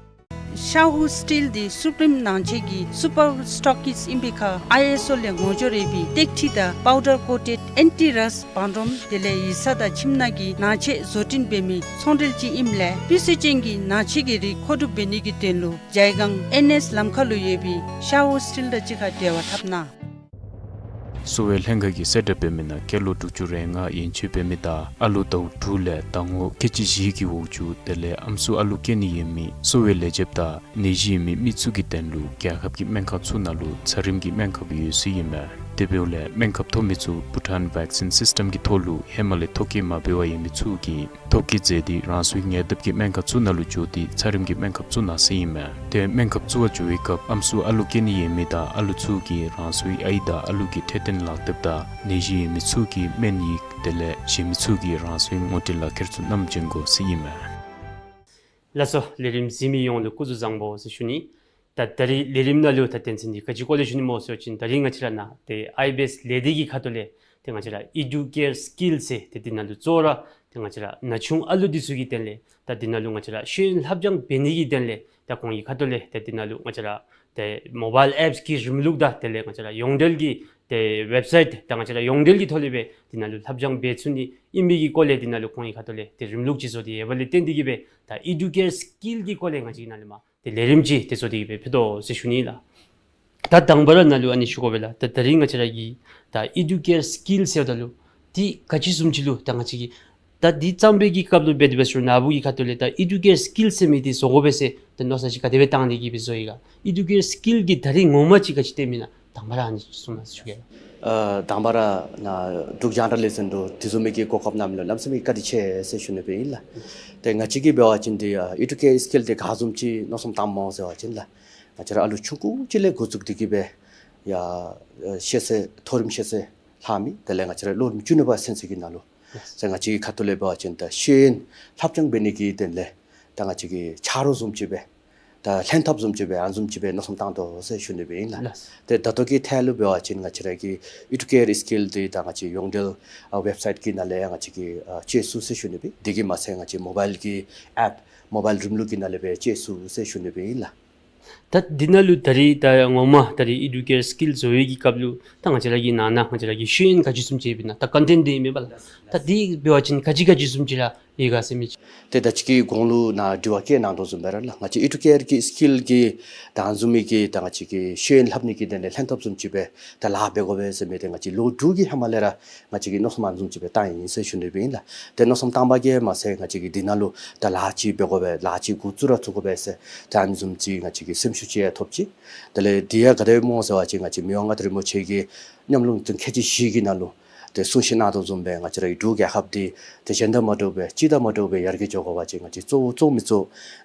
ཤ་ཧུ་སི་ཊིལ་འདི་སུ་པི་རིམ་ནང་ཆེན་གྱི་སུ་པར་སི་ཊོག་ཀིསཊ་ཨིན་པའི་ཁར་ཨའི་ཨེསི་ཨོ་ལས་ངོ་སྦྱོར་ཡོད་པའི་ཏེག་ཁྲི་དང་པའུ་ཌར་ཀོ་ཊེཌ་ཨེན་ཊི་རསཊ་བང་རིམ་དེ་ལས་ཡིག་ཚང་དང་ཁྱིམ་ནང་གི་ནང་ཆས་བཟོ་སྐྲུན་འབད་མི་ཚོང་འབྲེལ་ཅིག་ཨིནམ་ལས་སྤུས་ཚད་ཅན་གྱི་ནང་ཆས་ཀྱི་རིགས་མཁོ་སྒྲུབ་འབད་ནི་གི་དོན་ལུ་ཇའི་སྒང་ཨེན་ཨེསི་ལམ་ཁ་ལུ་ཡོད་པའི་ཤ་ཧུ་སི་ཊིལ་དང་གཅིག་ཁར་འབྲེལ་བ་འཐབ་གནང་། གསོ་བའི་ལྷན་ཁག་གིས་གསལ་བསྒྲགས་འབད་མི་ནང་སྐྱེས་ལོ་དྲུག་ཅུ་རེ་ལྔ་ཡན་ཆད་འབད་མི་དང་ཨ་ལོ་ཟླཝ་དྲུག་ལས་ཟླ་ངོ་ཁལ་གཅིག་བཞི་གི་འོག་ཅུ་དེ་ལས་ཨམ་སྲུ་ཨ་ལུ་སྐྱེ་ནི་ཡོད་མི་གསོ་བའི་ལས་བྱེདཔ་དང་ནད་གཞི་ཡོད་མི་མི་ཚུ་གི་དོན་ལུ་རྒྱལ་ཁབ་ཀྱི་སྨན་ཁང་ཚུ་ནང་ལུ་ཚད་རིམ་གྱི་སྨན་ཁབ་ཡོད་ཟེར་ཨིན་མས། དེ་འབདཝ་ལས་སྨན་ཁབ་ཐོབ་མི་ཚུ་བྷུ་ཊཱན་ཝེག་སིན་སིསི་ཊམ་གྱི་ཐོག་ལུ་ཧེ་མ་ལས་ཐོ་བཀོད་མ་འབད་བར་ཡོད་མི་ཚུ་གིས་ཐོ་བཀོད་མཛད་དེ་རང་སོའི་ཉེ་འདབས་ཀྱི་སྨན་ཁང་ཚུ་ནང་ལུ་འགྱོ་སྟེ་ཚད་རིམ་གྱི་སྨན་ཁབ་བཙུགས་གནང་ཟེར་ཨིན་མས། ཏེ་སྨན་ཁབ་བཙུགས་པར་འགྱོ་བའི་སྐབས་ཨམ་སྲུ་ཨ་ལུ་སྐྱེ་ནི་ཡོད་མི་དང་ཨ་ལུ་ཚུ་གིས་རང་སོའི་ཨའི་དང་ཨ་ལུ་གི་འཕྲོད་བསྟེན་ལག་དེབ་དང་ནད་གཞི་ཡོད་མི་ཚུ་གི་སྨན་ཡིག་དེ་ལས་གཞན་མི་ཚུ་གིས་རང་སོའི་ངོ་སྤྲོད་ལག་ཁྱེར་ཚུ་བསྣམས་བྱོན་དགོ་ཟེར་ཨིན་མས། ལགས་སོ། ལས་རིམ་གཟིགས་མི་ཡོངས་ལུ་སྐུ་གཟུགས་བཟང་པོ་ཟེར་ཞུ་ནི། ད་ད་རིས་ལས་རིམ་ནང་ལུ་ད་དོན་ཚན་འདི་ག་ཅི་སྐོར་ལས་ཞུ་ནི་སྨོ་ཟེར་བ་ཅིན་ད་རིས་ང་བཅས་ར་ནཱ་ཏེ་ཨའི་བི་ཨེསི་ལས་སྡེ་གི་ཁ་ཐུག་ལས་ཏེ་ང་བཅས་ར་ཨི་ཌུ་ཀེར་སི་ཀིལ་ཟེར་ཏེ་འདི་ནང་ལུ་གཙོ་བོ་ར་ཏེ་ང་བཅས་ར་ན་ཆུང་ཨ་ལུ་འདི་ཚུ་གི་དོན་ལས་ད་འདི་ནང་ལུ་ང་བཅས་ར་ཤེས་ཡོན་ལྷབ་སྦྱང་འབད་ནི་གི་དོན་ལས་ད་ཁོང་གི་ཁ་ཐུག་ལས་ད་འདི་ནང་ལུ་ང་བཅས་ར་ཏེ་མོ་བཱའིལ་ཨེཔསི་གི་རིམ་ལུགས་དང་དེ་ལས་ང་བཅས་ར་ཡོངས་འབྲེལ་གྱི་ཏེ་ཝེབ་སའིཊ་ད་ང་བཅས་ར་ཡོངས་འབྲེལ་གྱི་ཐོག་ལས་སྦེ་འདི་ནང་ལུ་ལྷབ་སྦྱང་འབད་ཚུགས་ནི་ཨིན་པའི་གི་སྐོར་ལས་འདི་ནང་ལུ་ཁོང་གི་ཁ་ཐུག་ལས་ཏེ་རིམ་ལུགས་ཅིག་བཟོ་སྟེ་ཡོདཔ་ལས་བརྟེན་ཏེ་གིས་སྦེ་ད་ཨི་ཌུ་ཀེར་སི་ཀིལ་གྱི་སྐོར་ལས་ང་བཅས་ཀྱིས་ནཱ་ལས་མར་ཏེ་ལས་རིམ་ཅིག་ཏེ་བཟོ་སྟེ་གིས་སྦེ་ཕུལ་དོ་ཟེར་ཞུ་ནི་ལགས། ད་དང་པ་ར་ནཱ་ལུ་ཨ་ནི་ཞུ་དགོ་པས་ལགས། ད་ད་རིས་ང་བཅས་ར་གི་ད་ཨི་ཌུ་ཀེར་སི་ཀིལ་ཟེརཝ་ད་ལུ་འདི་ག་ཅི་བཟུམ་ཅིག་ལུ་ད་ང་བཅས་ཀྱིས་ད་འདི་བརྩམ་པའི་གི་སྐབས་ལུ་འབད་དེ་འབད་ཟེར་ན་ཨ་བུ་གི་ཁ་ཐུག་ལས་ད་ཨི་ཌུ་ཀེར་སི་ཀིལ་ཟེར་མི་འདི་བཟོ་དགོ་པས་ཟེར་ད་མནོ་བསམ་ཅིག་ག་དེ་སྦེ་བཏང་སྟེ་གིས་སྦེ་བཟོ་ཡི་ག། ཨི་ཌུ་ཀེར་སི་ཀིལ་གྱི་ད་རིས་ངོ་མ་ཅིག་ག་ཅི་སྟོན་མི་ན་དང་པ་ར་ཨ་ནི་གསུང་གནང་ཟེར་ཞུ་གེ་ལགས། ཨ་དང་པ་ར་ནཱ་འབྲུག་རྒྱང་བསྒྲགས་ལས་འཛིན་ལུ་དེ་བཟུམ་མའི་གི་གོ་སྐབས་གནང་མི་ལུ་གནམ་མེད་ས་མེད་བཀའ་དྲིན་ཆེ་ཟེར་ཞུ་ནི་སྦེ་ཨིན་ལགས། ཏེ་ང་བཅས་ཀྱིས་འབད་བ་ཅིན་འདི་ཨ་ཨི་ཌུ་ཀེར་སི་ཀིལ་འདི་ག་བཟུམ་ཅིག་མནོ་བསམ་བཏངམ་སྨོ་ཟེར་བ་ཅིན་ལགས། ང་བཅས་ར་ཨ་ལུ་ཆུང་ཀུ་ཅིག་ལས་འགོ་བཙུགས་ཏེ་གིས་སྦེ་ཡར་ཨ་ཤེས་ཚད་མཐོ་རིམ་ཤེས་ཚད་ལྷག་མི་དེ་ལས་ང་བཅས་ར་ལོ་རིམ་བཅུ་གཉིས་པ་ཚུན་ཚོད་ཀྱི་ནང་ལུ་ཟེར་ང་བཅས་ཀྱི་ཁ་ཐུག་ལས་འབད་བ་ཅིན་ད་ཤེས་ཡོན་ལྷབ་སྦྱང་འབད་ནི་གི་དོན་ལས་ད་ང་བཅས་ཀྱི་ཆ་རོགས་བཟུམ་ཅིག་སྦེ་ད་ལྷན་ཐབས་བཟུམ་ཅིག་སྦེ་ཨ་ནི་བཟུམ་ཅིག་སྦེ་མནོ་བསམ་བཏང་དོ་ཟེར་ཞུ་ནི་སྦེ་ཨིན་ལགས། ལགས། ཏེ་ད་ལྟོ་གི་ཐད་ལུ་འབད་བ་ཅིན་ང་བཅས་ར་གི་ཨི་ཌུ་ཀེར་སི་ཀིལ་འདི་ད་ང་བཅས་ཡོངས་འབྲེལ་ཨ་ཝེབ་སའིཊ་གི་ནང་ལས་ཡང་ང་བཅས་ཀྱིས་ཨ་སྤྱོད་ཚུགས་ཟེར་ཞུ་ནི་སྦེ། དེ་གིས་མ་ཚད་ང་བཅས་མོ་བཱའིལ་གྱི་ཨེཔ་མོ་བཱའིལ་རིམ་ལུགས་ཀྱི་ནང་ལས་སྦེ་སྤྱོད་ཚུགས་ཟེར་ཞུ་ནི་སྦེ་ཨིན་ལགས། ད་འདི་ནང་ལུ་ད་རིས་ད་ངོ་མ་ད་རིས་ཨི་ཌུ་ཀེར་སི་ཀིལ་བཟོ་བའི་གི་སྐབས་ལུ་ད་ང་བཅས་ར་གི་ནང་ན་ང་བཅས་ར་གི་ཤེས་ཡོན་ག་ཅི་བཟུམ་ཅིག་ཡོདཔ་ཨིན་ན་ད་ཀོན་ཊེནཊ་འདི་ཨིན་མས་པ་ལགས། ད་འདི་འབད་བ་ཅིན་ག་ཅི་ག་ཅི་བཟུམ་ཅིག་ར་ཡོད་ག་ཟེར་མི་ཅིག། ཏེ་ད་ཅི་གི་གོང་ལུ་ནཱ་དྲི་བ་བཀོད་གནང་དོ་བཟུམ་སྦེ་ར་ལགས། ང་བཅས་ཨི་ཌུ་ཀེར་གྱི་སི་ཀིལ་གྱི་ད་ཨ་ནི་བཟུམ་མའི་གི་ད་ང་བཅས་ཀྱི་ཤེས་ཡོན་ལྷབ་ནི་གི་དོན་ལས་ལྷན་ཐབས་བཟུམ་ཅིག་སྦེ་ད་ལཱ་འབད་དགོ་པས་ཟེར་མི་འདི་ང་བཅས་ལོ་དྲུག་གི་ཧེ་མ་ལས་ར་ང་བཅས་ཀྱིས་མནོ་བསམ་ཨ་ནི་བཟུམ་ཅིག་སྦེ་བཏང་ཡི་ཟེར་ཞུ་ནི་སྦེ་ཨིན་ལགས། ཏེ་མནོ་བསམ་བཏང་པ་གིས་མ་ཚད་ང་བཅས་ཀྱིས་འདི་ནང་ལུ་ད་ལཱ་ཅིག་འབད་དགོ་པས་ལཱ་ཅིག་འགོ་བཙུགས་ར་བཙུགས་དགོ་པས་ཟེར་ད་ཨ་ནི་བཟུམ་ཅིག་ང་བཅས་ཀྱིས་སེམས་ཤུགས་ཅིག་ཡང་ཐོབ་ཅི། དེ་ལས་འདི་ཡང་ག་དེ་སྦེ་སྨོ་ཟེར་བ་ཅིན་ང་བཅས་མི་དབང་མངའ་བདག་རིན་པོ་ཆེ་གིས་ཉམས་མྱོང་དོན་ཁལ་གཅིག་བཞི་གི་ནང་ལུ་ཏེ་གསུང་བཤད་གནང་དོ་བཟུམ་སྦེ་ང་བཅས་ར་གི་འབྲུག་རྒྱལ་ཁབ་འདི་ཏེ་གཞན་དང་མ་འདྲཝ་སྦེ་སྤྱི་དང་མ་འདྲཝ་སྦེ་ཡར་རྒྱས་འགྱོ་དགོ་པ་ཅིན་ང་བཅས་གཙོ་བོ་གཙོ་མི་གཙོ་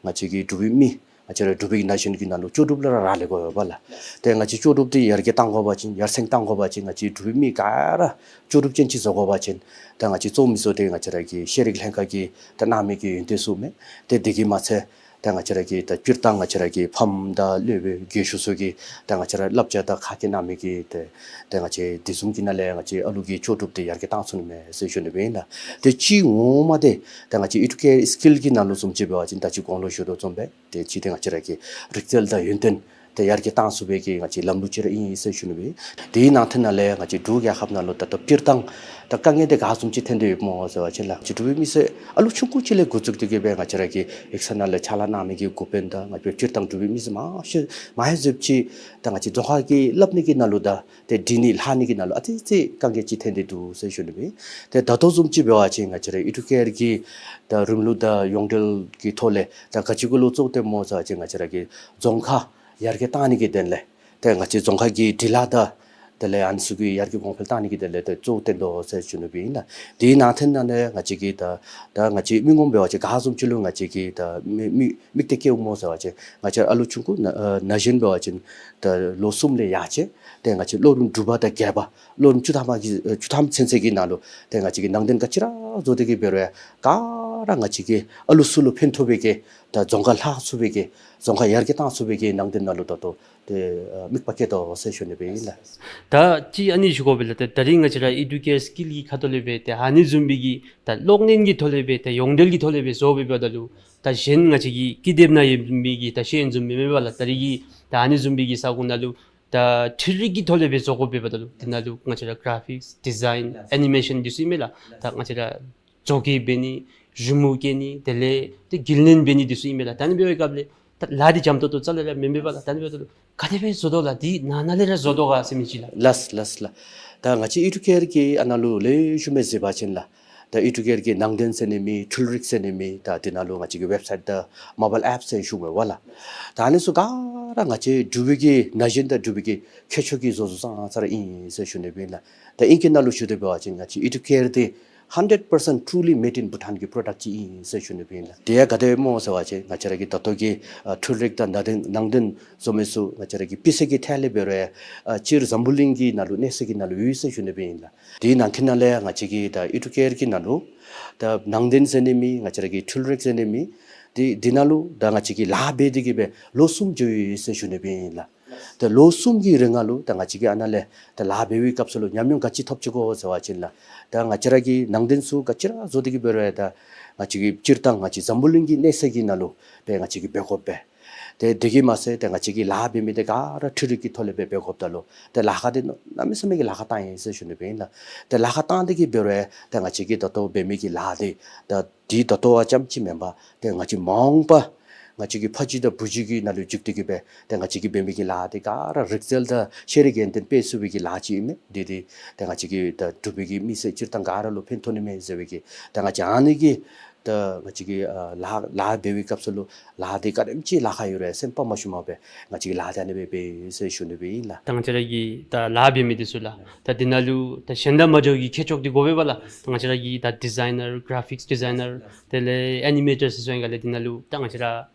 ང་བཅས་ཀྱི་འབྲུག་པའི་མི་ ང་བཅས་ར་འབྲུག་པའི་ན་གཞོན་གྱི་ནང་ལུ་ལྕོགས་གྲུབ་ལུ་ར་རག་ལས་དགོ་པས་ལགས། ཏེ་ང་བཅས་ལྕོགས་གྲུབ་འདི་ཡར་རྒྱས་གཏང་དགོ་པ་ཅིན་ཡར་སེང་གཏང་དགོ་པ་ཅིན་ང་བཅས་འབྲུག་པའི་མི་ག་ར་ལྕོགས་གྲུབ་ཅན་ཅིག་བཟོ་དགོ་པ་ཅིན་ད་ང་བཅས་གཙོ་མི་ཚུ་ཏེ་ང་བཅས་ར་གི་ཤེས་རིག་ལྷན་ཁག་གིས་ད་གནང་མི་གི་ཡོན་ཏན་ཚུ་མས། ཏེ་དེ་གིས་མ་ཚད་ད་ང་བཅས་ར་གི་ད་སྤྱིར་བཏང་ང་བཅས་ར་གི་ཕམ་དང་སློབ་དཔོན་རྒས་ཤོས་ཚུ་གིས་ད་ང་བཅས་ར་བསླབ་བྱ་དང་ཁ་སྐད་གནང་མི་གི་ཏེ་ཏེ་ང་བཅས་དེ་བཟུམ་གྱི་ནང་ལས་ང་བཅས་ཨ་ལུ་གི་ལྕོགས་གྲུབ་འདི་ཡར་རྒྱས་གཏང་ཚུགས་ནི་མས་ཟེར་ཞུ་ནི་སྦེ་ཨིན་ལགས། ཏེ་གཅིག་ངོ་མ་འདི་ད་ང་བཅས་ཨེ་ཌུ་ཀེར་སི་ཀིལ་གྱི་ནང་ལུ་བཟུམ་ཅིག་འབད་བ་ཅིན་ད་ཅི་གོང་ལུ་ཞུ་དོ་བཟུམ་སྦེ་ཏེ་གཅིག་འདི་ང་བཅས་ར་གི་རིག་རྩལ་དང་ཡོན་ཏན་འདི་ཡར་རྒྱས་གཏང་ཚུགས་པའི་གི་ང་བཅས་ལམ་ལུགས་ཅིག་ར་ཨིན་ཟེར་ཞུ་ནི་སྦེ། དེའི་ནང་དོན་ནང་ལས་ང་བཅས་འབྲུག་རྒྱལ་ཁབ་ནང་ལུ་ད་ལྟོ་སྤྱིར་བཏང་ད་དཀའ་ངལ་འདི་ག་བཟུམ་ཅིག་ཐོན་ཏེ་ཡོདཔ་སྨོ་ཟེར་བ་ཅིན་ལགས། ང་བཅས་འབྲུག་པའི་མི་སེར་ཨ་ལུ་ཆུང་ཀུ་ཅིག་ལས་འགོ་བཙུགས་ཏེ་གི་སྦེ་ང་བཅས་ར་གི་ཡིག་ཚང་ནང་ལས་ཕྱག་ལཱ་གནང་མི་གི་འགོ་དཔོན་དང་ང་བཅས་སྤྱིར་བཏང་འབྲུག་པའི་མི་སེར་མང་ཤོས་མང་ཤོས་ཅིག་ད་ང་བཅས་རྫོང་ཁ་གི་སླབ་ནི་གི་ནང་ལུ་ད་ཏེ་འབྲི་ནི་ལྷག་ནི་གི་ནང་ལུ་ཨ་ཙི་ཙི་དཀའ་ངལ་ཅིག་ཐོན་ཏེ་འདུག་ཟེར་ཞུ་ནི་སྦེ། ཏེ་ད་ལྟོ་བཟུམ་ཅིག་འབད་བ་ཅིན་ང་བཅས་ར་ཨེ་ཌུ་ཀེར་གྱི་ད་རིམ་ལུགས་དང་ཡོངས་འབྲེལ་གྱི་ཐོག་ལས་ད་ག་ཅི་གུ་ལུ་བཙུགས་ཏེ་སྨོ་ཟེར་བ་ཅིན་ང་བཅས་ར་གི་རྫོང་ཁ་ཡར་རྒྱས་གཏང་ནི་གི་དོན་ལས་ཏེ་ང་བཅས་རྫོང་ཁ་གི་འབྲི་ལྷག་དང་དེ་ལས་ཨ་ནི་ཚུ་གི་ཡར་རྒྱས་གོང་འཕེལ་གཏང་ནི་གི་དོན་ལས་ཏེ་བཙུགས་ཏེ་འདུག་ཟེར་ཞུ་ནི་སྦེ་ཨིན་ལགས། དེའི་ནང་དོན་ནང་ལས་ང་བཅས་ཀྱི་ད་ད་ང་བཅས་མི་ངོམ་འབད་བ་ཅིན་ག་བཟུམ་ཅིག་ལུ་ང་བཅས་ཀྱི་ད་མི་མི་དམིགས་གཏད་བསྐྱེདཔ་སྨོ་ཟེར་བ་ཅིན་ང་བཅས་ཨ་ལུ་ཆུང་ཀུ་ན་ན་གཞོན་འབད་བ་ཅིན་ད་ལོ་གསུམ་ལས་ཡར་བཅད་ཏེ་ང་བཅས་སློབ་རིམ་དྲུག་པ་དང་བརྒྱད་པ་སློབ་རིམ་བཅུ་ཐམ་གྱི་བཅུ་ཐམ་ཚུན་ཚོད་ཀྱི་ནང་ལུ་ཏེ་ང་བཅས་ཀྱིས་ནང་དོན་ག་ཅི་ར་བཟོ་སྟེ་གི་འབད་རུང་ག་ར་ང་བཅས་ཀྱི་ཨ་ལུ་ཚུ་ལུ་ཕན་ཐོགས་པའི་གི་ད་རྫོང་ཁ་ལྷག་ཚུགས་པའི་གི་རྫོང་ཁ་ཡར་རྒྱས་གཏང་ཚུགས་པའི་གི་ནང་དོན་ནང་ལུ་ད་ལྟོ་ཏེ་ཨ་དམིགས་པ་བསྐྱེད་དོ་ཟེར་ཞུ་ནི་སྦེ་ཨིན་ལགས། ད་ཅི་ཨ་ནི་ཞུ་དགོ་པས་ལགས། ད་ད་རིས་ང་བཅས་ར་ཨེ་ཌུ་ཀེར་སི་ཀིལ་གྱི་ཁ་ཐུག་ལས་སྦེ་ཏེ་ཨ་ནི་བཟུམ་སྦེ་གི་ད་གློག་བརྙན་གྱི་ཐོག་ལས་སྦེ་ད་ཡོངས་འབྲེལ་གྱི་ཐོག་ལས་སྦེ་བཟོ་སྦེ་འབདཝ་ད་ལུ་ད་གཞན་ང་བཅས་ཀྱི་ཀི་དེབ་ནང་ཡོད་མི་གི་ད་ཤེས་ཡོན་བཟུམ་མེན་མེན་པ་ལགས། ད་རིས་ཀྱི་ད་ཨ་ནི་བཟུམ་སྦེ་གི་ས་གོ་ནང་ལུ་ད་འཕྲུལ་རིག་གི་ཐོག་ལས་སྦེ་བཟོ་དགོ་པས་འབདཝ་ད་ལུ་དེ་ནང་ལུ་ང་བཅས་ར་ག་ར་ཕིགསི་ཌི་ཛའིན་ཨེ་ནི་མེ་ཤཱན་འདི་ཚུ་ཨིན་མས་ལགས། ད་ང་བཅས་ར་བཟོ་བཀོད་འབད་ནི་རི་མོ་བཀལ་ནི་དེ་ལས་ཏེ་རྒྱུན་ལེན་འབད་ནི་འདི་ཚུ་ཨིན་མས་ལགས། ད་ཨ་ནི་འབད་བའི་སྐབས་ལས་ད་ལཱ་འདི་འཇམ་ཏོང་ཏོ་རྩ་ལས་ར་མེན་མེན་པ་ལགས། ད་ཨ་ནི་འབདཝ་ད་ལུ་ག་དེ་སྦེ་བཟོ་དོ་ལགས། འདི་ནང་ན་ལས་ར་བཟོ་དོ་ག་ཟེར་མི་ཅིག་ལགས། ལགས་ལགས་ལགས། ད་ང་བཅས་ཨེ་ཌུ་ཀེར་གྱི་ཨ་ནཱ་ལུ་ལེགས་ཤོམ་སྦེ་གཟིགས་པ་ཅིན་ལགས། ད་ཨེ་ཌུ་ཀེར་གྱི་ནང་དོན་ཟེར་ནི་མེད་འཕྲུལ་རིག་ཟེར་ནི་མེད་ད་དེ་ནང་ལུ་ང་བཅས་ཀྱི་ཝེབ་སའིཊ་དང་མོ་བཱའིལ་ཨེཔ་ཟེར་ཞུ་དགོ་པས་ལགས། ད་ཨ་ནི་ཚུ་ག་ར་ང་བཅས་འབྲུག་པའི་གི་ན་གཞོན་དང་འབྲུག་པའི་གི་ཁྱད་ཆོས་ཀྱིས་བཟོ་བཟོཝ་ཙང་ཙ་ར་ཨིན་ཟེར་ཞུ་ནི་སྦེ་ཨིན་ལགས། ད་ཨིང་སྐད་ནང་ལུ་ཞུ་དོ་འབད་བ་ཅིན་ང་བཅས་ཨེ་ཌུ་ཀེར་འདི་hundred percent truly made in Bhutan གི་པྲོ་ཌགཊ་ཅིག་ཨིན་ཟེར་ཞུ་ནི་སྦེ་ཨིན་ལགས། དེ་ཡང་ག་དེ་སྦེ་སྨོ་ཟེར་བ་ཅིན་ང་བཅས་ར་གི་ད་ལྟོ་གི་ཨ་འཕྲུལ་རིག་དང་ནང་དོན་ནང་དོན་བཟོ་མི་ཚུ་ང་བཅས་ར་གི་སྤུས་ཚད་ཀྱི་ཐད་ལས་འབད་རུང་ཨ་སྤྱིར་འཛམ་བུ་གླིང་གི་ནང་ལུ་གནས་ས་གི་ནང་ལུ་ཡོད་ཟེར་ཞུ་ནི་སྦེ་ཨིན་ལགས། དེའི་ནང་གི་ནང་ལས་ང་བཅས་ཀྱི་ད་ཨེ་ཌུ་ཀེར་གྱི་ནང་ལུ་ད་ནང་དོན་ཟེར་ནི་མེད་ང་བཅས་ར་གི་འཕྲུལ་རིག་ཟེར་ནི་མེད་དེ་དེ་ནང་ལུ་ད་ང་བཅས་ཀྱིས་ལཱ་འབད་དེ་གི་སྦེ་ལོ་གསུམ་འགྱོ་ཡི་ཟེར་ཞུ་ནི་སྦེ་ཨིན་ལགས། ད་ལོ་གསུམ་གྱི་རིང་ལུ་ད་ང་བཅས་ཀྱིས་ཨ་ནཱ་ལས་ད་ལཱ་འབད་བའི་སྐབས་སུ་ལུ་ཉམས་མྱོང་ག་ཅི་ཐོབ་ཅི་གོ་ཟེར་བ་ཅིན་ལགས། ད་ང་བཅས་ར་གི་ནང་དོན་ཚུ་ག་ཅི་ར་བཟོ་སྟེ་གི་འབད་རུང་ད་ང་བཅས་ཀྱི་སྤྱིར་བཏང་ང་བཅས་འཛམ་བུ་གླིང་གི་གནས་ས་གི་ནང་ལུ་སྦེ་ང་བཅས་ཀྱིས་འབད་དགོ་པས། ཏེ་དེ་གིས་མ་ཚད་ཏེ་ང་བཅས་ཀྱིས་ལཱ་འབད་མི་འདི་ག་ར་འཕྲུལ་རིག་གི་ཐོག་ལས་སྦེ་འབད་དགོཔ་ད་ལུ་ཏེ་ལཱ་ཁག་འདི་གནམ་མེད་ས་མེད་ཀྱི་ལཱ་ཁག་བཏང་ཡི་ཟེར་ཞུ་ནི་སྦེ་ཨིན་ལགས། ཏེ་ལཱ་ཁག་བཏང་སྟེ་གི་འབད་རུང་ཏེ་ང་བཅས་ཀྱིས་ད་ལྟོ་འབད་མི་གི་ལཱ་འདི་ད་དེ་ད་ལྟོ་བ་ཙམ་ཅིག་མེན་པར་ཏེ་ང་བཅས་མ་འོངས་པ་ང་བཅས་ཀྱི་ཕ་གཞིས་དང་བུ་གཞིས་ཀྱི་ནང་ལུ་འཇུག་སྟེ་གི་སྦེ་ཏེ་ང་བཅས་ཀྱིས་འབད་མི་གི་ལཱ་འདི་ག་ར་རིག་རྩལ་དང་ཤེས་རིག་ཡོན་ཏན་སྤེལ་ཚུགས་པའི་གི་ལཱ་ཅིག་ཨིན་མས། འདི་འདི་ཏེ་ང་བཅས་ཀྱི་ད་འབྲུག་པའི་གི་མི་སེར་སྤྱིར་བཏང་ག་ར་ལུ་ཕན་ཐོགས་ནི་མས་ཟེར་བའི་གི་ཏེ་ང་བཅས་ཨ་ནི་གི་ད་ང་བཅས་ཀྱིས་ཨ་ལཱ་ལཱ་འབད་བའི་སྐབས་སུ་ལུ་ལཱ་འདི་ག་དེམ་ཅིག་ལཱ་ཁག་ཡོད་རུང་སེམས་པ་མ་ཞུམ་པར་སྦེ་ང་བཅས་ཀྱིས་ལཱ་འདི་ཨ་ནི་སྦེ་འབད་ཡི་ཟེར་ཞུ་ནི་སྦེ་ཨིན་ལགས། ད་ང་བཅས་ར་གི་ད་ལཱ་འབད་མི་འདི་ཚུ་ལགས། ད་འདི་ནང་ལུ་ད་གཞན་དང་མ་འདྲཝ་གི་ཁྱད་ཆོས་འདི་དགོ་པས་པ་ལགས། ད་ང་བཅས་ར་གི་ད་ཌི་ཛའིན་ནར་ག་ར་ཕིགསི་ཌི་ཛའིན་ནར་དེ་ལས་ཨེ་ནི་མེ་ཊར་ཟེར་སོང་ཡི་ག་ལས་འདི་ནང་ལུ་ད་ང་བཅས་ར་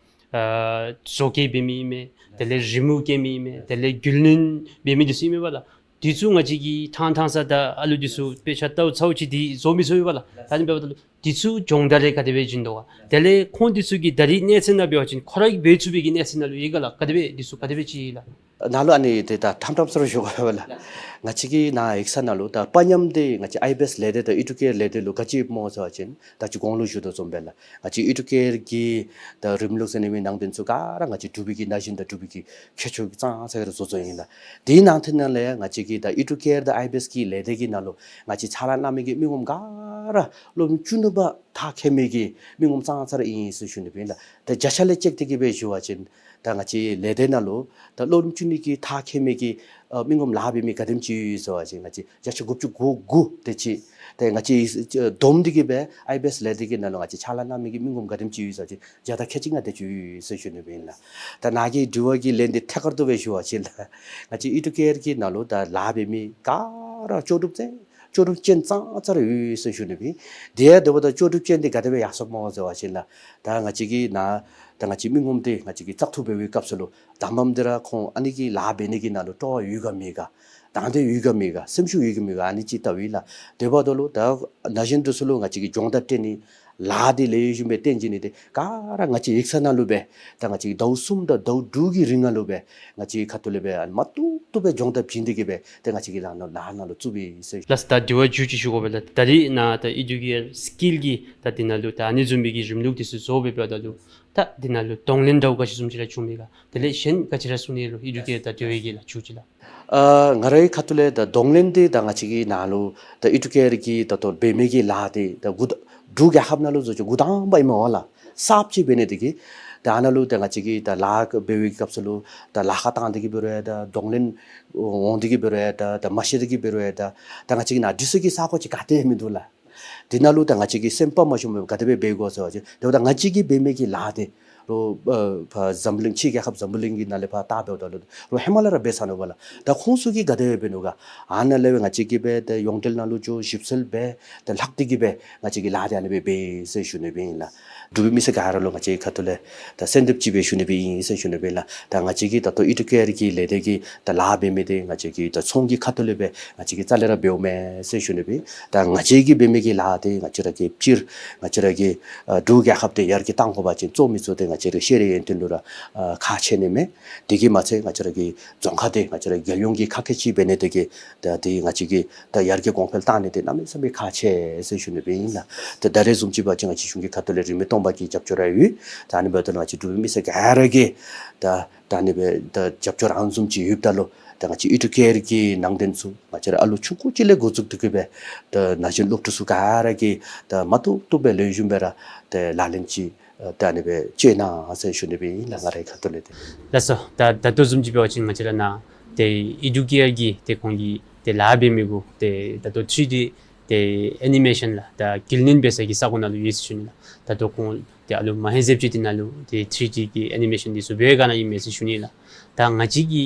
ཨ་བཟོ་བཀོད་འབད་མི་ཨིན་མས། དེ་ལས་རི་མོ་བཀལ་མི་ཨིན་མས། དེ་ལས་རྒྱུན་ལེན་འབད་མི་འདི་ཚུ་ཨིན་མས་པ་ལགས། འདི་ཚུ་ང་བཅས་ཀྱིས་ཐང་ཐང་ས་ད་ཨ་ལུ་འདི་ཚུ་དཔེ་ཆ་ལྟཝ་ཚརཝ་ཅིག་འདི་བཟོ་མི་ཚུགས་པས་པ་ལགས། ད་ཨ་ནི་འབདཝ་ད་ལུ་འདི་ཚུ་སྦྱོང་བརྡར་རེ་ག་དེ་སྦེ་བྱིན་དོ་ག། དེ་ལས་ཁོང་འདི་ཚུ་གིས་ད་རིས་གནས་ཚད་ནང་འབད་བ་ཅིན་ཁོ་ར་གིས་འབད་ཚུགས་པའི་གི་གནས་ཚད་ནང་ལུ་ཡོད་ག་ལགས། ག་དེ་སྦེ་འདི་ཚུ་ག་དེ་སྦེ་ཅིག་ལགས། ནཱ་ལུ་ཨ་ནི་འདི་ད་ཐམ་ཐམ་ས་ར་ཞུ་དགོ་པས་ལགས། ང་བཅས་ཀྱི་ནཱ་ཡིག་ཚང་ནང་ལུ་ད་པ་ཉམས་འདི་ང་བཅས་ཨའི་བི་ཨེསི་ལས་སྡེ་དང་ཨེ་ཌུ་ཀེར་ལས་སྡེ་ལུ་ག་ཅི་ཡོདཔ་སྨོ་ཟེར་བ་ཅིན་ད་ཅི་གོང་ལུ་ཞུ་དོ་བཟུམ་སྦེ་ལགས། ང་བཅས་ཨེ་ཌུ་ཀེར་གྱི་ད་རིམ་ལུགས་ཟེར་ནི་མེད་ནང་དོན་ཚུ་ག་ར་ང་བཅས་འབྲུག་པའི་གི་ན་གཞོན་དང་འབྲུག་པའི་གི་ཁྱད་ཆོས་ཀྱིས་ཙང་ཙ་ར་བཟོ་བཟོཝ་ཨིན་ལགས། དེའི་ནང་དོན་ནང་ལས་ང་བཅས་ཀྱི་ད་ཨེ་ཌུ་ཀེར་དང་ཨའི་བི་ཨེསི་གི་ལས་སྡེ་གི་ནང་ལུ་ང་བཅས་ཕྱག་ལཱ་གནང་མི་གི་མི་ངོམ་ག་ར་སློབ་རིམ་བཅུ་གཉིས་པ་མཐར་འཁྱོལ་མི་གི་མི་ངོམ་ཙང་ཙ་ར་ཨིན་ཟེར་ཞུ་ནི་སྦེ་ཨིན་ལགས། ད་བརྒྱ་ཆ་ལས་ཅིག་དེ་གིས་སྦེ་ཞུ་བ་ཅིན་ད་ང་བཅས་ལས་སྡེ་ནང་ལུ་ད་སློབ་རིམ་བཅུ་གཉིས་ཀྱི་མཐར་འཁྱོལ་མི་གི་ཨ་མི་ངོམ་ལཱ་འབད་མི་ག་དེམ་ཅིག་ཡོད་ཟེར་བ་ཅིན་ང་བཅས་བརྒྱ་ཆ་དགུ་བཅུ་གོ་དགུ་དེ་ཅིག། ད་ང་བཅས་བསྡོམས་ཏེ་གིས་སྦེ་ཨའི་བི་ཨེསི་ལས་སྡེ་གི་ནང་ལུ་ང་བཅས་ཕྱག་ལཱ་གནང་མི་གི་མི་ངོམ་ག་དེམ་ཅིག་ཡོད་ཟེར་བ་ཅིན་བརྒྱ་དང་ཁལ་གཅིག་ལྔ་དེ་ཅིག་ཡོད་ཟེར་ཞུ་ནི་སྦེ་ཨིན་ལགས། ད་ནཱ་གི་དྲི་བ་གི་ལན་འདི་ཐད་ཀར་དུ་སྦེ་ཞུ་བ་ཅིན་ལགས། ང་བཅས་ཨེ་ཌུ་ཀེར་གྱི་ནང་ལུ་ད་ལཱ་འབད་མི་ག་ར་ལྕོགས་གྲུབ་ཅན་ ལྕོགས་གྲུབ་ཅན་ཙང་ཙ་ར་ཡོད་ཟེར་ཞུ་ནི་སྦེ། དེ་ཡང་དེ་འབདཝ་ད་ལྕོགས་གྲུབ་ཅན་དེ་ག་དེ་སྦེ་ཡར་སོངམ་སྨོ་ཟེར་བ་ཅིན་ལགས། ད་ང་བཅས་ཀྱི་ནཱ་ད་ང་བཅས་མི་ངོམ་དེ་ང་བཅས་ཀྱིས་བཙག་འཐུ་འབད་བའི་སྐབས་སུ་ལུ་དང་པམ་དེ་ར་ཁོང་ཨ་ནི་གི་ལཱ་འབད་ནི་གི་ནང་ལུ་སྤྲོ་བ་ཡོད་ག་མེད་ག། དང་འདོད་ཡོད་ག་མེད་ག། སེམས་ཤུགས་ཡོད་ག་མེད་ག། ཨ་ནི་ཅིག་བལྟཝ་ཨིན་ལགས། དེ་འབདཝ་ད་ལུ་ད་ན་གཞོན་འདི་ཚུ་ལུ་ང་བཅས་ཀྱིས་སྦྱོང་བརྡར་སྤྲོད་ནི་ལཱ་འདི་ལེགས་ཤོམ་སྦེ་སྟོན་བྱིན་ནི་དེ་ག་ར་ང་བཅས་ཡིག་ཚང་ནང་ལུ་སྦེ་ད་ང་བཅས་ཀྱིས་ཟླཝ་གསུམ་དང་ཟླཝ་དྲུག་གི་རིང་ནང་ལུ་སྦེ་ང་བཅས་ཀྱི་ཁ་ཐུག་ལས་སྦེ་ཨ་ནི་མ་བཏུབ་བཏུབ་སྦེ་སྦྱོང་བརྡར་བྱིན་ཏེ་གི་སྦེ་ཏེ་ང་བཅས་ཀྱིས་ལཱ་ནང་ལཱ་ནང་ལུ་བཙུགས་པས་ཟེར། ལགས་སོ། ད་དེ་བ་མཇུག་ཅིག་ཞུ་དགོ་པས་ལགས། ད་རེས་ནཱ་ད་ཨི་ཌུ་ཀེ་ཨར་སི་ཀིལ་གྱི་ད་དེ་ནང་ལུ་ད་ཨ་ནི་བཟུམ་མའི་གི་རིམ་ལུགས་དེ་ཚུ་བཟོ་སྦེ་འབདཝ་ད་ལུ་ད་དེ་ནང་ལུ་གདོང་ལེན་འདྲཝ་ག་ཅི་བཟུམ་ཅིག་ར་བྱུང་མས་ག། དེ་ལས་གཞན་ག་ཅི་ར་གསུང་ནི་ལོ་ཨི་ཌུ་ཀེ་ཨར་ད་དེ་བའི་གི་ལགས་མཇུག་ཅིག་ལགས། ཨ་ང་རའི་ཁ་ཐུག་ལས་ད་གདོང་ལེན་འདི་ད་ང་བཅས་ཀྱི་ནཱ་ལུ་ད་ཨི་ཌུ་ཀེ་ཨར་གྱིས་ད་ལྟོ་འབད་མི་གི་ལཱ་འདི་ད་འགོ་ད་འབྲུག་རྒྱལ་ཁབ་ནང་ལུ་བཟོ་ཅིག་འགོ་དང་པ་ཨིན་མས་པ་ལགས། གསརཔ་ཅིག་འབད་ནི་དེ་གིས་ད་ཨ་ནཱ་ལུ་ད་ང་བཅས་ཀྱིས་ད་ལཱ་འབད་བའི་སྐབས་སུ་ལུ་ད་ལཱ་ཁག་བཏང་སྟེ་གི་འབད་རུང་ཡང་ད་གདོང་ལེན་འོང་སྟེ་གི་འབད་རུང་ཡང་ད་ད་མ་ཤེས་ཏེ་གི་འབད་རུང་ཡང་ད་ད་ང་བཅས་ཀྱི་ནཱ་འདི་ཚུ་གི་ས་གོ་ཅིག་ག་ཏེ་མིན་འདུག་ལགས། དེ་ནང་ལུ་ད་ང་བཅས་ཀྱིས་སེམས་པ་མ་ཞུམ་སྦེ་ག་དེ་སྦེ་འབད་དགོ་ཟེར་བ་ཅིན་དེ་འབདཝ་ད་ང་བཅས་ཀྱིས་འབད་མི་གི་ལཱ་འདི་རོགས་ཨ་ཕར་འཛམ་བུ་གླིང་ཕྱི་རྒྱལ་ཁབ་འཛམ་བུ་གླིང་གི་ནང་ལས་ཕར་བལྟ་འབདཝ་ད་ལུ་རོགས་ཧེ་མ་ལས་ར་འབད་ཚར་ནུག་པ་ལགས། ད་ཁོང་ཚུ་གིས་ག་དེ་སྦེ་འབད་ནུག་ག། ཨ་ནཱ་ལས་སྦེ་ང་བཅས་ཀྱིས་སྦེ་ད་ཡོངས་འབྲེལ་ནང་ལུ་འགྱོ་ཞིབ་འཚོལ་འབད་ད་ལྷག་སྟེ་གི་སྦེ་ང་བཅས་ཀྱིས་ལཱ་འདི་ཨ་ནི་སྦེ་འབད་ཟེར་ཞུ་ནི་སྦེ་ཨིན་ལགས། འབྲུག་པའི་མི་སེར་ག་ར་ལུ་ང་བཅས་ཁ་ཐུག་ལས་ད་གསོལ་འདེབས་ཅིག་སྦེ་ཞུ་ནི་སྦེ་ཨིན་ཟེར་ཞུ་ནི་སྦེ་ཨིན་ལགས། ད་ང་བཅས་ཀྱིས་ད་ལྟོ་ཨི་ཌུ་ཀེ་ཨར་གྱི་ལས་སྡེ་གི་ད་ལཱ་འབད་མི་འདི་ང་བཅས་ཀྱིས་ད་ཚོང་གི་ཁ་ཐུག་ལས་སྦེ་ང་བཅས་ཀྱིས་རྩ་ལས་ར་འབདཝ་མེན་ཟེར་ཞུ་ནི་སྦེ། ད་ང་བཅས་ཀྱིས་འབད་མི་གི་ལཱ་འདི་ང་བཅས་ར་གིས་སྤྱིར་ང་བཅས་ར་གི་ཨ་འབྲུག་རྒྱལ་ཁབ་འདི་ཡར་རྒྱས་གཏང་དགོ་པ་ཅིན་གཙོ་མི་གཙོ་འདི་ང་བཅས་ར་ཤེས་རིག་ཡོན་ཏན་ལུ་ར་ཨ་ཁག་ཆེ་ནི་མས། དེ་གིས་མ་ཚད་ང་བཅས་ར་གི་རྫོང་ཁ་འདི་ང་བཅས་ར་རྒྱལ་ཡོངས་ཀྱི་ཁ་སྐད་ཅིག་འབད་ནི་དེ་གིས་ད་འདི་ང་བཅས་ཀྱིས་ད་ཡར་རྒྱས་གོང་འཕེལ་གཏང་ནི་འདི་གནམ་མེད་ས་མེད་ཁག་ཆེ་ཟེར་ཞུ་ནི་སྦེ་ཨིན་ལགས། ད་ད་རེས་བཟུམ་ཅིག་འབད་བ་ཅིན་ང་བཅས་གཞུང་གི་ཁ་ཐུག་ལས་རིན་མེད་སྟོང་པ་གི་རྒྱབ་སྐྱོར་ར་ཡོད། ད་ཨ་ནི་འབདཝ་ད་ལུ་ང་བཅས་འབྲུག་པའི་མི་སེར་ག་ར་གིས་ད་ད་ཨ་ནི་སྦེ་ད་རྒྱབ་སྐྱོར་ཨ་ནི་བཟུམ་ཅིག་ཡོདཔ་ད་ལུ་ད་ང་བཅས་ཨི་ཌུ་ཀེ་ཨར་གྱི་ནང་རྟེན་ཚུ་ང་བཅས་ར་ཨ་ལུ་ཆུང་ཀུ་ཅིག་ལས་འགོ་བཙུགས་ཏེ་གི་སྦེ་ད་ན་གཞོན་སློབ་ཕྲུག་ཚུ་ག་ར་གིས་ད་མ་བཏུབ་བཏུབ་སྦེ་ལེགས་ཤོམ་སྦེ་ར་ད་ལག་ལེན་ཅིག་ད་ཨ་ནི་སྦེ་སྤྱོད་གནང་ཟེར་ཞུ་ནི་སྦེ་ཨིན་ལགས། ང་རའི་ཁ་ཐུག་ལས་ཏེ། ལགས་སོ། ད་ད་ལྟོ་བཟུམ་ཅིག་འབད་བ་ཅིན་ང་བཅས་ར་ནཱ་ཏེ་ཨི་ཌུ་ཀེ་ཨར་གྱི་ཏེ་ཁོང་གི་ཏེ་ལཱ་འབད་མི་གུ་ཏེ་ད་ལྟོ་ཐྲི་ཌི་ཏེ་ཨེ་ནི་མེ་ཤཱན་ལགས་ད་དཀྱིལ་ལེན་འབད་ས་གི་ས་གོ་ནང་ལུ་ཡོད་ཟེར་ཞུ་ནི་ལགས། ད་ལྟོ་ཁོང་ཏེ་ཨ་ལུ་མ་ཧེ་ཟེབ་ཅིག་འདི་ནང་ལུ་ཏེ་ཐྲི་ཌི་གི་ཨེ་ནི་མེ་ཤཱན་འདི་ཚུ་འབད་ག་ནི་ཨིན་མས་ཟེར་ཞུ་ནི་ལགས། ད་ང་བཅས་ཀྱི་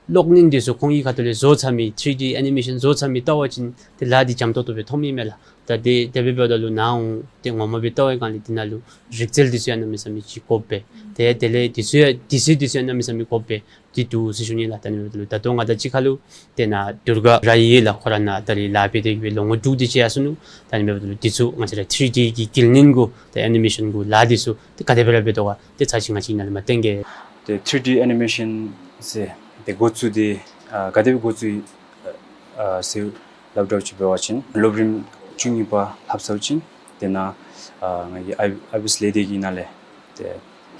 གློག་བརྙན་འདི་ཚུ་ཁོང་གི་ཁ་ཐུག་ལས་བཟོ་ཚར་མི་ཐྲི་ཌི་ཨེ་ནི་མེ་ཤཱན་བཟོ་ཚར་མི་བལྟ་བ་ཅིན་ཏེ་ལཱ་འདི་འཇམ་ཏོག་ཏོ་སྦེ་མཐོངམ་ཨིན་མས་ལགས། ད་དེ་དེ་སྦེ་འབདཝ་ད་ལུ་ནཱ་འོང་སྟེ་ངོ་མ་སྦེ་བལྟ་བའི་སྒང་ལས་འདི་ནང་ལུ་རིག་རྩལ་འདི་ཚུ་ཡང་གནམ་མེད་ས་མེད་ཅིག་དགོཔ་སྦེ་ཏེ་དེ་ལས་འདི་ཚུ་ཡང་དུས་ཚོད་འདི་ཚུ་ཡང་གནམ་མེད་ས་མེད་དགོཔ་སྦེ་འདི་འདུག་ཟེར་ཞུ་ནི་ལགས། ད་ཨ་ནི་འབདཝ་ད་ལུ་ད་ལྟོ་ང་དང་གཅིག་ཁར་ལུ་ཏེ་ནཱ་དུར་ག་ར་ཡོད་ལགས། ཁོ་ར་ནཱ་ད་རེས་ལཱ་འབད་དེ་གི་སྦེ་ལོ་ངོ་དྲུག་དེ་ཅིག་ཡར་སོ་ནུག། ད་ཨ་ནི་འབདཝ་ད་ལུ་འདི་ཚུ་ང་བཅས་ར་ཐྲི་ཌི་གི་དཀྱིལ་ལེན་གུ་ཏེ་ཨེ་ནི་མེ་ཤཱན་གུ་ལཱ་འདི་ཚུ་ཏེ་ག་དེ་སྦེ་ར་འབད་དོ་ག་ཏེ་ཚར་ཅིག་ང་བཅས་ནཱ་ལས་མར་སྟོན་གེ། ཏེ་ཐྲི་ཌི་ཨེ་ནི་མེ་ཤཱན་ཟེར་ཏེ་འགོ་བཙུགས་ཏེ་ཨ་ག་དེ་སྦེ་འགོ་བཙུགས་ཨ་ཟེར་སླབ་འདྲཝ་ཅིག་འབད་བ་ཅིན་སློབ་རིམ་བཅུ་གཉིས་པ་ལྷབ་ཚརཝ་ཅིག་ཏེ་ནཱ་ཨ་ང་གི་ཨའི་ཨའི་བི་ཨེསི་ལས་སྡེ་གི་ནང་ལས་ཏེ་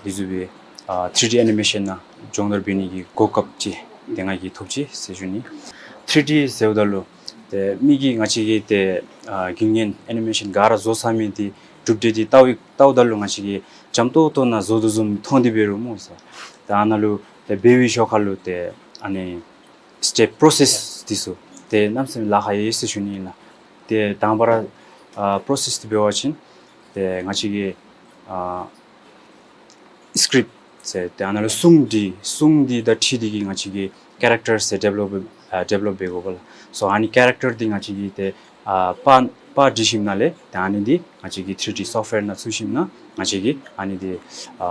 འདི་བཟུམ་སྦེ་ཨ་ཐྲི་ཌི་ཨེ་ནི་མེ་ཤཱན་ནང་སྦྱོང་བརྡར་འབད་ནི་གི་གོ་སྐབས་ཅིག་ཏེ་ང་གིས་ཐོབ་ཅི་ཟེར་ཞུ་ནི། ཐྲི་ཌི་ཟེརཝ་ད་ལུ་ཏེ་མི་གིས་ང་བཅས་ཀྱི་ཏེ་ཨ་རྐྱེན་ངན་ཨེ་ནི་མེ་ཤཱན་ག་ར་བཟོ་ཚར་མི་འདི་གྲུབ་འབྲས་འདི་བལྟཝ་བལྟཝ་ད་ལུ་ང་བཅས་ཀྱིས་འཇམ་ཏོག་ཏོ་ནང་བཟོ་དོ་བཟུམ་མཐོང་སྟེ་འབད་རུང་སྨོ་ཟེར། ཏེ་ཨ་ནཱ་ལུ་ཏེ་འབད་བའི་ཞོར་ཁར་ལུ་ཏེ་ཨ་ནི་སི་ཊེབ་པྲོ་སེསི་འདི་ཚུ་ཏེ་གནམ་མེད་ས་མེད་ལཱ་ཁག་ཡོད་ཟེར་ཞུ་ནི་ཨིན་ལགས། ཏེ་དང་པ་ར་ཨ་པྲོ་སེསི་འདི་འབད་བ་ཅིན་ཏེ་ང་བཅས་ཀྱིས་ཨ་སི་ཀིརིཔཊ་ཟེར་ཏེ་ཨ་ནཱ་ལུ་སྲུང་འདི་སྲུང་འདི་དང་འཁྲིལ་ཏེ་གི་ང་བཅས་ཀྱིས་ཀེ་རེཀ་ཊར་ཟེར་ཌི་བེ་ལོབ་ཨ་ཌི་བེ་ལོབ་འབད་དགོ་པས་ལགས། སོ་ཨ་ནི་ཀེ་རེཀ་ཊར་འདི་ང་བཅས་ཀྱིས་ཏེ་ཨ་པར་པར་བྲི་ཞིནམ་ལས་ཏེ་ཨ་ནི་འདི་ང་བཅས་ཀྱིས་ཐྲི་ཌི་སོཕཊ་ཝེར་ནང་བཙུགས་ཞིནམ་ལས་ང་བཅས་ཀྱིས་ཨ་ནི་འདི་ཨ་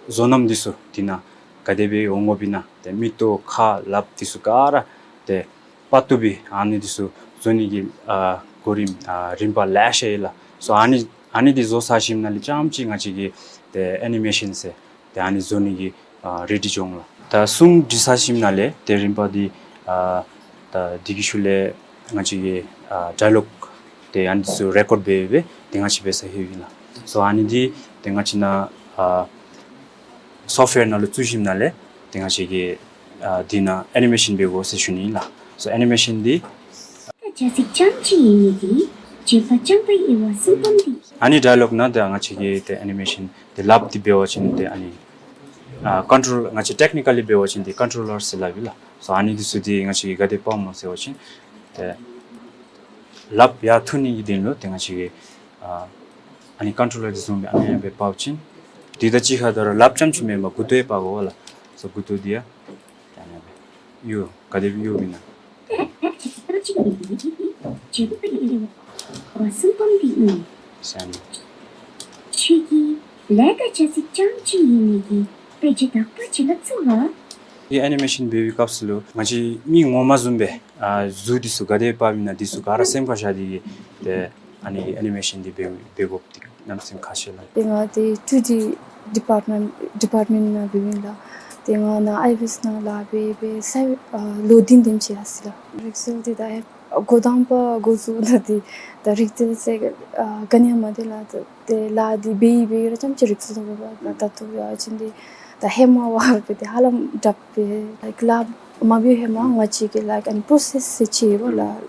བཟོ་རྣམ་འདི་ཚུ་འདི་ནང་ག་དེ་སྦེ་འོང་དགོཔ་ཨིན་ན་ཏེ་མིག་ཏོ་ཁ་ལགཔ་འདི་ཚུ་ག་ར་ཏེ་དཔའ་བཏུབ་སྦེ་ཨ་ནི་འདི་ཚུ་བཟོ་ནི་གི་ཨ་གོ་རིམ་ཨ་རིམ་པ་ལེ་ཤ་ཡོད་ལགས། སོ་ཨ་ནི་ཨ་ནི་འདི་བཟོ་ཚར་ཞིནམ་ལས་རྐྱངམ་ཅིག་ང་བཅས་ཀྱིས་ཏེ་ཨེ་ནི་མེ་ཤཱན་ཟེར་ཏེ་ཨ་ནི་བཟོ་ནི་གི་ཨ་རེ་ཌི་འགྱོ་འོང་ལགས། ད་སྲུང་བྲི་ཚར་ཞིནམ་ལས་ཏེ་རིམ་པ་འདི་ཨ་ད་འདི་གི་ཤུལ་ལས་ང་བཅས་ཀྱིས་ཨ་ཌའི་ལོག་ཏེ་ཨ་ནི་ཚུ་རེ་ཀོཌ་འབད་སྦེ་ཏེ་ང་བཅས་འབད་ས་ཡོདཔ་ཨིན་ལགས། སོ་ཨ་ནི་འདི་ཏེ་ང་བཅས་ནཱ་ཨ་སོཕཊ་ཝེར་ནང་ལུ་བཙུགས་ཞིནམ་ལས་ཏེ་ང་བཅས་ཀྱིས་ཨ་འདི་ནང་ཨེ་ནི་མེ་ཤཱན་འབད་དགོ་ཟེར་ཞུ་ནི་ཨིན་ལགས། སོ་ཨེ་ནི་མེ་ཤཱན་འདི་ཨ་ནི་ཌའི་ལོག་ནང་ཏེ་ང་བཅས་ཀྱིས་ཏེ་ཨ་ནི་མེ་ཤཱན་ཏེ་ལགཔ་འདི་འབད་བ་ཅིན་ཏེ་ཨ་ནི་ཨ་ཀོན་ཊོལ་ང་བཅས་ཊེཀ་ནི་ཀ་ལི་འབད་བ་ཅིན་ཏེ་ཀོན་ཊོ་ལར་ཟེར་སླབ་ཨིན་ལགས། སོ་ཨ་ནི་འདི་ཚུ་འདི་ང་བཅས་ཀྱིས་ག་དེ་འབག་འོང་སྨོ་ཟེར་བ་ཅིན་ཏེ་ལགཔ་ཡར་འཐུ་ནི་གི་དོན་ལུ་ཏེ་ང་བཅས་ཀྱིས་ཨ་ཨ་ནི་ཀོན་ཊོ་ལར་འདི་བཟུམ་སྦེ་ཨ་ནི་སྦེ་འབག་པ་ཅིན་འདི་དང་གཅིག་ཁར་ད་རུང་ལགཔ་རྐྱངམ་ཅིག་མེན་པར་མགུ་ཏོ་ཡང་འབག་དགོ་ལགས། སོ་མགུ་ཏོ་འདི་ཡང་ཏེ་ཨ་ནི་སྦེ་གཡུག་ག་དེ་སྦེ་གཡུགཔ་ཨིན་ན། བཟུམ་སྤང་གི་ཨིན། ཁྱོད་ཀྱིས་ལས་ཀ་བྱ་ས་རྐྱངམ་ཅིག་ཨིན་ནི་གིས་དཔེ་ཆ་དག་པ་ཅིག་ལྷབ་ཚུགས་ག། ཨེ་ནི་མེ་ཤཱན་འབད་བའི་སྐབས་སུ་ལུ་ང་བཅས་མི་ངོ་མ་བཟུམ་སྦེ་ཨ་གཟུགས་འདི་ཚུ་ག་དེ་སྦེ་འབད་ཨིན་ན་འདི་ཚུ་ག་ར་སེམས་ཁར་བཞག་སྟེ་གིས་ཏེ་ཨ་ནི་ཨེ་ནི་མེ་ཤཱན་འདི་འབད་འབད་དགོཔ་འདི་གནམ་མེད་ས་མེད་ཁག་ཆེ་ལགས། ཏེ་ང་ཏེ་ཊུ་ཌི་ཌི་པཱརཊ་མེནཊ་ཌི་པཱརཊ་མེནཊ་ནང་འབད་ཨིན་ལགས། ཏེ་ང་ནཱ་ཨའི་བི་ཨེསི་ནང་ལཱ་འབད་འབད་ས་ཨ་ལོ་བདུན་དེམ་ཅིག་ཡར་སོ་ཡི་ལགས། རིག་རྩལ་འདི་ད་ཨེ་འགོ་དང་པ་འགོ་བཙུགས་ད་འདི་ད་རིག་རྩལ་ཟེར་ཨ་ག་ནི་ཡང་མ་འདི་ལགས། ད་ཏེ་ལཱ་འདི་འབད་འབད་ར་རྐྱངམ་ཅིག་རིག་སོ་ནུག་པ། ད་ད་ལྟོ་ཡང་ཅིན་འདི་ད་ཧེ་མ་བ་འབད་དེ་ཧ་ལམ་དྲག་པས། ལའིཀ་ལཱ་མ་འབད་ཧེ་མ་ང་བཅས་ཀྱིས་ལའིཀ་ཨ་ནི་པོརོ་སེསི་ཟེར་ཅིག་ཡོད་པ་ལགས།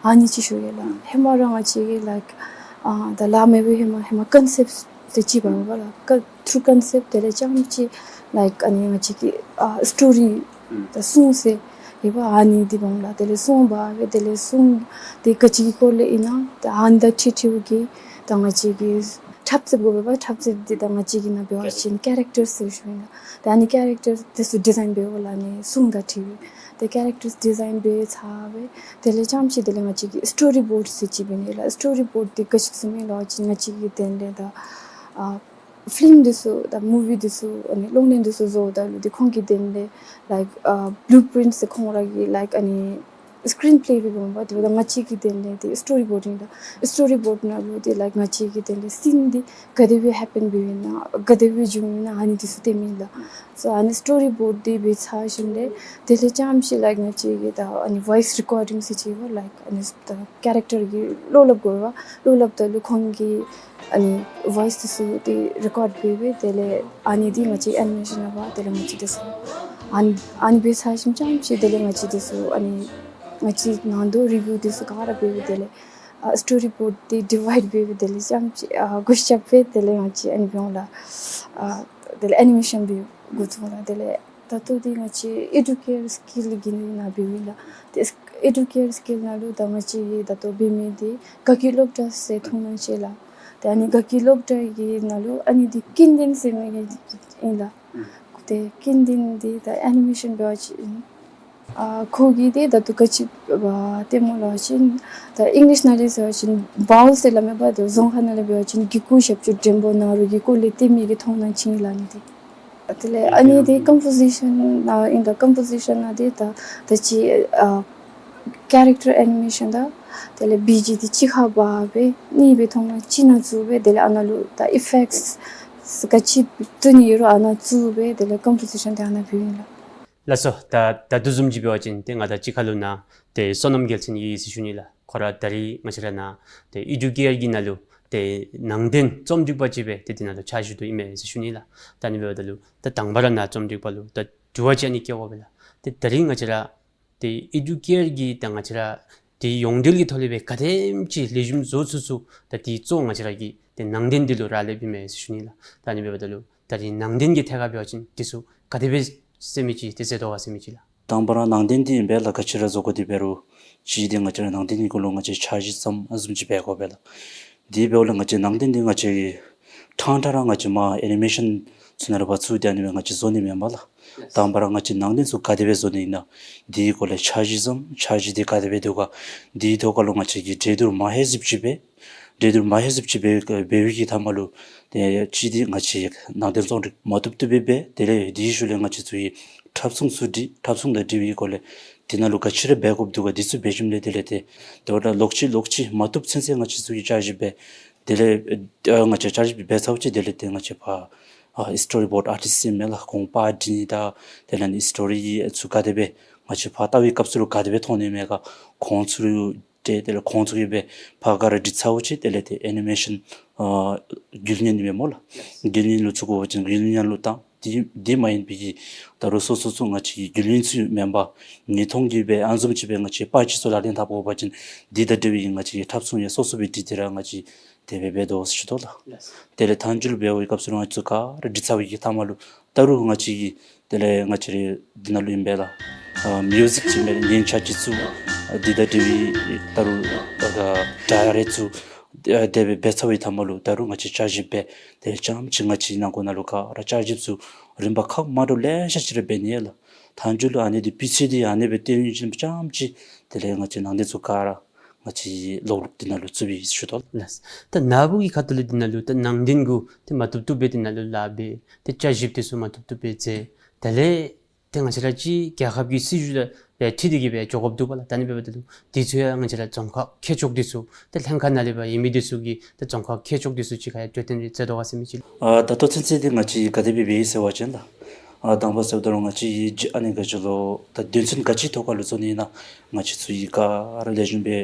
ཨ་ནི་ཅིག་ཞུ་ཡི་ལགས། ཧེ་མ་ར་ང་བཅས་ཀྱིས་ལའིཀ་ཨ་ད་ལཱ་མ་འབད་ཧེ་མ་ཧེ་མ་ཀོན་སེཔཊ་ཟེར་ཅིག་འབད་བ་ལགས། ཀ་ཐུརུ་ཀོན་སེཔཊ། དེ་ལས་རྐྱངམ་ཅིག་ལའིཀ་ཨ་ནི་ང་བཅས་ཀྱི་ཨ་སི་ཊོ་རི་ད་སྲུང་ཟེར་ཡོད་པ། ཨ་ནི་འདི་འབདཝ་ལགས། དེ་ལས་སྲུང་འབད་སྦེ་དེ་ལས་སྲུང་འདི་ག་ཅི་གི་སྐོར་ལས་ཨིན་ན་ད་ཨ་ནི་དང་འཁྲིལ་འཁྲིལཝ་གི་ད་ང་བཅས་ཀྱིས་འཁྲབ་རྩེདཔ་དགོ་པས་པ། འཁྲབ་རྩེདཔ་འདི་ད་ང་བཅས་ཀྱི་ནང་འབད་བ་ཅིན་ཀེ་རེཀ་ཊར་ཟེར་ཞུཝ་ཨིན་ལགས། ད་ཨ་ནི་ཀེ་རེཀ་ཊར་འདི་ཚུ་ཌི་ཛའིན་འབདཝ་ལགས། ཨ་ནི་སྲུང་དང་འཁྲིལ་བའི་ཏེ་ཀེ་རེཀ་ཊར་ཌི་ཛའིན་འབད་ཚར་བའི་དེ་ལས་རྐྱངམ་ཅིག་དེ་ལས་ང་བཅས་ཀྱིས་སི་ཊོ་རི་བོརཌ་ཟེར་ཅིག་འབད་ནི་ལགས། སི་ཊོ་རི་བོརཌ་འདི་ག་ཅི་ཟེར་མི་ལགས་ཅིན་ང་བཅས་ཀྱི་དོན་ལས་ད་ཨ་ཕིལམ་འདི་ཚུ་དང་མུ་ཝི་འདི་ཚུ་ཨ་ནི་གློག་བརྙན་འདི་ཚུ་བཟོཝ་ད་ལུ་ཏེ་ཁོང་གི་དོན་ལས་ལའིཀ་ཨ་བླུ་པིརིནཊ་ཟེར་ཁོང་ར་གི་ལའིཀ་ཨ་ནི་སི་ཀིརིན་པེ་སྦེ་འབདཝ་ད་ཏེ་ང་བཅས་ཀྱི་དོན་ལས་ཏེ་སི་ཊོ་རི་བོརཌ་ཨིན་ལགས། སི་ཊོ་རི་བོརཌ་ནང་ལུ་ཏེ་ལའིཀ་ང་བཅས་ཀྱི་དོན་ལས་སིན་འདི་ག་དེ་སྦེ་ཧེ་པེན་འབདཝ་ཨིན་ན་ག་དེ་སྦེ་བྱུངམ་ཨིན་ན་ཨ་ནི་འདི་ཚུ་སྟོནམ་ཨིན་ལགས། སོ་ཨ་ནི་སི་ཊོ་རི་བོརཌ་འདི་འབད་ཚར་ཞིནམ་ལས་དེ་ལས་རྐྱངམ་ཅིག་ལའིཀ་ང་བཅས་ཀྱིས་ད་ཨ་ནི་ཝོའིསི་རི་ཀོར་ཌིང་ཟེར་ཅིག་ཡོད་པ་ལགས། ཨ་ནི་ད་ཀེ་རེཀ་ཊར་གྱི་བློ་སླབ་དགོ་པས་པ། བློ་སླབ་ད་ལུ་ཁོང་གི་ཨ་ནི་ཝོའིསི་འདི་ཚུ་འདི་རི་ཀོཌ་འབད་སྦེ་དེ་ལས་ཨ་ནི་འདི་ང་བཅས་ཨེ་ནི་མེ་ཤཱན་ནང་འབད་དེ་ལས་ང་བཅས་འདི་ཚུ་ཨ་ནི་ཨ་ནི་འབད་ཚར་ཞིནམ་རྐྱངམ་ཅིག་དེ་ལས་ང་བཅས་འདི་ཚུ་ཨ་ནི་ང་བཅས་ནང་དོག་རི་བིའུ་འདི་ཚུ་ག་ར་འབད་སྦེ་དེ་ལས་ཨ་སི་ཊོ་རི་བོརཌ་འདི་ཌི་ཝའིཌ་འབད་སྦེ་དེ་ལས་རྐྱངམ་ཅིག་ཨ་གུ་ཤ་སྦེ་དེ་ལས་ང་བཅས་ཨ་ནི་འབདཝ་ལགས། ཨ་དེ་ལས་ཨེ་ནི་མེ་ཤཱན་འབད་འགོ་བཙུགས་ལགས། དེ་ལས་ད་ལྟོ་འདི་ང་བཅས་ཨེ་ཌུ་ཀེར་སི་ཀིལ་གྱི་ནང་འབདཝ་ཨིན་ལགས། ཏེ་ཨེ་ཌུ་ཀེར་སི་ཀིལ་ནང་ལུ་ད་ང་བཅས་ཀྱིས་ད་ལྟོ་འབད་མི་འདི་དགའ་སྐྱིད་སློབ་གྲྭ་ཟེར་མཐོང་སྣང་ཅིག་ལགས། ཏེ་ཨ་ནི་དགའ་སྐྱིད་སློབ་གྲྭ་གི་ནང་ལུ་ཨ་ནི་འདི་ཀུན་ལྡན་ཟེར་མི་གི་ཨིན་ལགས། ཏེ་ཀུན་ལྡན་འདི་ད་ཨེ་ནི་མེ་ཤཱན་འབད་བ་ཅིན་ཨ་ཁོ་གིས་འདི་ད་ལྟོ་ག་ཅི་འབད་སྟེ་སྨོ་ལབ་པ་ཅིན་ད་ཨིང་ལིཤ་ནང་ལས་ཟེར་བ་ཅིན་བའོལ་ཟེར་སླབ་མས་པ། ད་རྫོང་ཁ་ནང་ལས་འབད་བ་ཅིན་གི་གུ་ཞབས་ཀྱུ་འགྲེང་པོ་ན་རོ་གི་སྐོར་ལས་སྟོན་མི་གི་མཐོང་སྣང་ཅིག་ཨིན་ལགས་ཨ་ནི་འདི། དེ་ལས་ཨ་ནི་འདི་ཀམ་པོ་ཟི་ཤཱན་ནང་ཨིན། ད་ཀམ་པོ་ཟི་ཤཱན་ནང་འདི་ད་ད་ཅི་ཨ་ཀེ་རེཀ་ཊར་ཨེ་ནི་མེ་ཤཱན་དང་དེ་ལས་བི་ཇི་འདི་གཅིག་ཁར་འབག་སྦེ་གཉིས་སྦེ་མཐོང་སྣང་གཅིག་ནང་བཙུགས་སྦེ་དེ་ལས་ཨ་ནཱ་ལུ་ད་ཨི་ཕེཀཊ་ག་ཅི་བཙུགས་ནི་ཡོད་རུང་ཨ་ནཱ་བཙུགས་སྦེ་དེ་ལས་ཀམ་པོ་ཟི་ཤཱན་འདི་ཨ་ནཱ་འབདཝ་ཨིན་ལགས། ལགས་སོ། ད་ད་དེ་བཟུམ་ཅིག་འབད་བ་ཅིན་ཏེ་ང་དང་གཅིག་ཁར་ལུ་ནཱ་ཏེ་བསོད་ནམས་རྒྱལ་མཚན་ཡོད་ཟེར་ཞུ་ནི་ལགས། ཁོ་ར་ད་རིས་ང་བཅས་ར་ནཱ་ཏེ་ཨེ་ཌུ་ཀེར་གྱི་ནང་ལུ་ཏེ་ནང་རྟེན་རྩོམ་སྒྲིག་པ་ཅིག་སྦེ་ཏེ་འདི་ནང་ལུ་ཕྱག་ཞུ་དོ་ཨིན་མས་ཟེར་ཞུ་ནི་ལགས། ད་ཨ་ནི་འབདཝ་ད་ལུ་ད་དང་པ་ར་ནཱ་རྩོམ་སྒྲིག་པ་ལུ་ད་དྲི་བ་ཅིག་ཨ་ནི་བཀོད་དགོ་པས་ལགས། ཏེ་ད་རིས་ང་བཅས་ར་ཏེ་ཨེ་ཌུ་ཀེར་གྱི་ད་ང་བཅས་ར་ཏེ་ཡོངས་འབྲེལ་གྱི་ཐོག་ལས་སྦེ་ག་དེམ་ཅིག་ལེགས་ཤོམ་བཟོ་ཚུགས་ཚུགས་ད་འདི་གཙོ་བོ་ང་བཅས་ར་གི་ཏེ་ནང་རྟེན་འདི་ལུ་རག་ལསཔ་ཨིན་མས་ཟེར་ཞུ་ནི་ལགས། ད་ཨ་ནི་འབདཝ་ད་ལུ་ད་རིས་ནང་རྟེན་གྱི་ཐད་ཁར་འབད་བ་ཅིན་འདི་ཚུ་ག་དེ་སྦེ་ཟེར་མི་ཅིག་ཏེ་ཟེར་དོ་ག་ཟེར་མི་ཅིག་ལགས། དང་པ་ར་ནང་རྟེན་འདི་ཨིན་པས་ལགས། ག་ཅི་ར་བཟོ་དགོ་འདི་འབད་རུང་ཅིག་འདི་ང་བཅས་ར་ནང་རྟེན་འདི་གུ་ལུ་ང་བཅས་འཆར་གཞི་བརྩམ་ཨ་བཟུམ་ཅིག་འབད་དགོ་པས་ལགས། འདི་འབདཝ་ལས་ང་བཅས་ནང་རྟེན་འདི་ང་བཅས་ཀྱིས་ཕྲང་ཕྲང་ར་ང་བཅས་མར་ཨེ་ནི་མེ་ཤཱན་ཚུ་ནང་ལུ་འབག་བཙུགས་ཏེ་ཨ་ནི་སྦེ་ང་བཅས་བཟོ་ནི་མེན་པས་ལགས། དང་པ་ར་ང་བཅས་ནང་རྟེན་ཚུ་ག་དེ་སྦེ་བཟོ་ནི་ཨིན་ན་འདི་གུ་ལས་འཆར་གཞི་བརྩམ། འཆར་གཞི་འདི་ག་དེ་སྦེ་འདུག་ག། འདི་ཐོག་ཁར་ལུ་ང་བཅས་ཀྱིས་འགྲན་བསྡུར་མ་ཧེ་ཟིབ་ཅིག་འབད། འགྲན་བསྡུར་མ་ཧེ་ཟིབ་ཅིག་འབད་འབད་བའི་གི་མཐའ་མ་ལུ་ཏེ་ཅིག་འདི་ང་བཅས་ནང་རྟེན་བརྩོན་འགྲུས་མ་བཏུབ་བཏུབ་སྦེ་འབད། དེ་ལས་འདི་ཤུལ་ལས་ང་བཅས་ཚུ་གིས་འཁྲབ་ཚོང་ཚུ་སྒྲིག། འཁྲབ་ཚོང་དང་འབྲེལ་བའི་སྐོར་ལས་འདི་ནང་ལུ་ག་ཅི་ར་འབད་དགོཔ་འདུག་ག། འདི་ཚུ་འབད་ཞིནམ་ལས་དེ་ལས་ཏེ་དེ་འབདཝ་ད་ལོག་ཅི་ལོག་ཅི་མ་བཏུབ་ཚུན་ཚོད་ང་བཅས་ཚུ་གིས་འཆར་གཞི་འབད། དེ་ལས་ཨ་ང་བཅས་འཆར་གཞི་འབད་ཚརཝ་ཅིག་དེ་ལས་ཏེ་ང་བཅས་ཕར་ཨ་སི་ཊོ་རི་བོརཌ་ཨར་ཊིསཊ་ཟེར་མི་ལགས། ཁོང་པར་སྒྲིག་ནི་དང་དེ་ལས་ཨ་ནི་སི་ཊོ་རི་ཚུ་ག་དེ་སྦེ་ང་བཅས་ཕར་ལྟ་བའི་སྐབས་སུ་ལུ་ག་དེ་སྦེ་མཐོང་ནི་མས་ག། ཁོང་ཚུ་ལུ་ཏེ་དེ་ལས་ཁོང་ཚུ་གིས་སྦེ་ཕར་ག་ར་སྒྲིག་ཚརཝ་ཅིག་དེ་ལས་ཏེ་ཨེ་ནི་མེ་ཤཱན་ཨ་རྒྱུ་ལེན་ཨིན་མས་སྨོ་ལགས། རྒྱུ་ལེན་ལུ་བཙུགས་དགོ་པ་ཅིན་རྒྱུ་ལེན་ལུ་བཏང་། དེ་དེ་མ་ཡིན་པའི་གི་ད་རུང་སོ་སོ་ཚུ་ང་བཅས་ཀྱི་རྒྱུ་ལེན་ཚུ་མེན་པར་ཉིས་སྟོང་གི་སྦེ་ཨ་བཟུམ་ཅིག་སྦེ་ང་བཅས་པར་ཅིག་ཚུ་ལག་ལེན་འཐབ་དགོ་པ་ཅིན་འདི་དང་འབྲེལ་བའི་ང་བཅས་ཀྱི་འཁྲབ་ཚོང་ཡང་སོ་སོ་སྦེ་སྒྲིག་སྟེ་ར་ང་བཅས་དེ་སྦེ་འབད་དོ་ཟེར་ཞུ་དོ་ལགས། དེ་ལས་མཐའ་མཇུག་འབད་བའི་སྐབས་སུ་ལུ་ང་བཅས་ཚུ་ག་ར་སྒྲིག་ཚར་བའི་གི་མཐའ་མ་ལུ་ད་རུང་ང་བཅས་ཀྱིས་དེ་ལས་ང་བཅས་རའི་འདི་ནང་ལུ་ཨིན་པས་ལགས། ཨ་མིའུ་ཟིཀ་ཅིག་མེན་ན་ཉན་ཆ་ཅིག་ཚུ་ཨ་འདི་དང་འབྲེལ་བའི་ད་རུང་ཨ་ཌའི་རེཀཊ་ཚུ་ཨ་དེ་སྦེ་འབད་ཚར་བའི་མཐའ་མ་ལུ་ད་རུང་ང་བཅས་འཆར་གཞི་འབད། དེ་ལས་རྐྱངམ་ཅིག་ང་བཅས་ནང་འཁོད་ནང་ལུ་ག་ར་འཆར་གཞི་ཚུ་རིམ་པ་ཁག་མ་འདྲཝ་ལེ་ཤ་ཅིག་ར་འབད་ནི་ཡོད་ལགས། མཐའ་མཇུག་ལུ་ཨ་ནི་འདི་སྤུས་ཚད་འདི་ཨ་ནི་སྦེ་བཏོན་ཞིནམ་ཙམ་ཅིག་དེ་ལས་ང་བཅས་ནང་རྟེན་ཚུ་ག་ར་ང་བཅས་ལོག་ལུག་འདི་ནང་ལུ་བཙུགས་པའི་ཞུ་དོ་ལགས། ད་ནཱ་བུ་གི་ཁ་ཐུག་ལས་འདི་ནང་ལུ་ད་ནང་རྟེན་གུ་ཏེ་མ་བཏུབ་བཏུབ་སྦེ་འདི་ནང་ལུ་ལཱ་འབད། ཏེ་བསྐྱར་ཞིབ་འདི་ཚུ་མ་བཏུབ་བཏུབ་སྦེ་མཛད། དེ་ལས་ཏེ་ང་བཅས་ར་ཅིག་རྒྱལ་ཁབ་ཀྱི་སྲིད་བྱུས་ལུ་ཡང་འཁྲིལ་ཏེ་གི་སྦེ་འགྱོ་དགོཔ་འདུག་པ་ལགས། ད་ཨ་ནི་འབདཝ་ད་ལུ་འདི་ཚུ་ཡང་ང་བཅས་ར་རྫོང་ཁག་མཁས་མཆོག་འདི་ཚུ་ཏེ་ལྷན་ཁག་ནང་ལས་ཕར་ཡོད་མི་འདི་ཚུ་གིས་ཏེ་རྫོང་ཁག་མཁས་མཆོག་འདི་ཚུ་གཅིག་ཁར་ཡང་གྲོས་བསྟུན་རེ་མཛད་དོ་ག་ཟེར་མི་ཅིག་ལགས། ཨ་ད་ལྟོ་ཚུན་ཚོད་འདི་ང་བཅས་ག་དེ་སྦེ་འབད་ཡི་ཟེར་བ་ཅིན་ལགས། ཨ་དང་པ་ཟེརཝ་ད་ལུ་ང་བཅས་ཡི་ཨ་ནི་ག་ཅི་ལོ་ད་དོན་ཚན་ག་ཅི་ཐོག་ཁར་ལུ་བཟོ་ནི་ཨིན་ན་ང་བཅས་ཚུ་གིས་ག་ར་ལེགས་ཤོམ་སྦེ་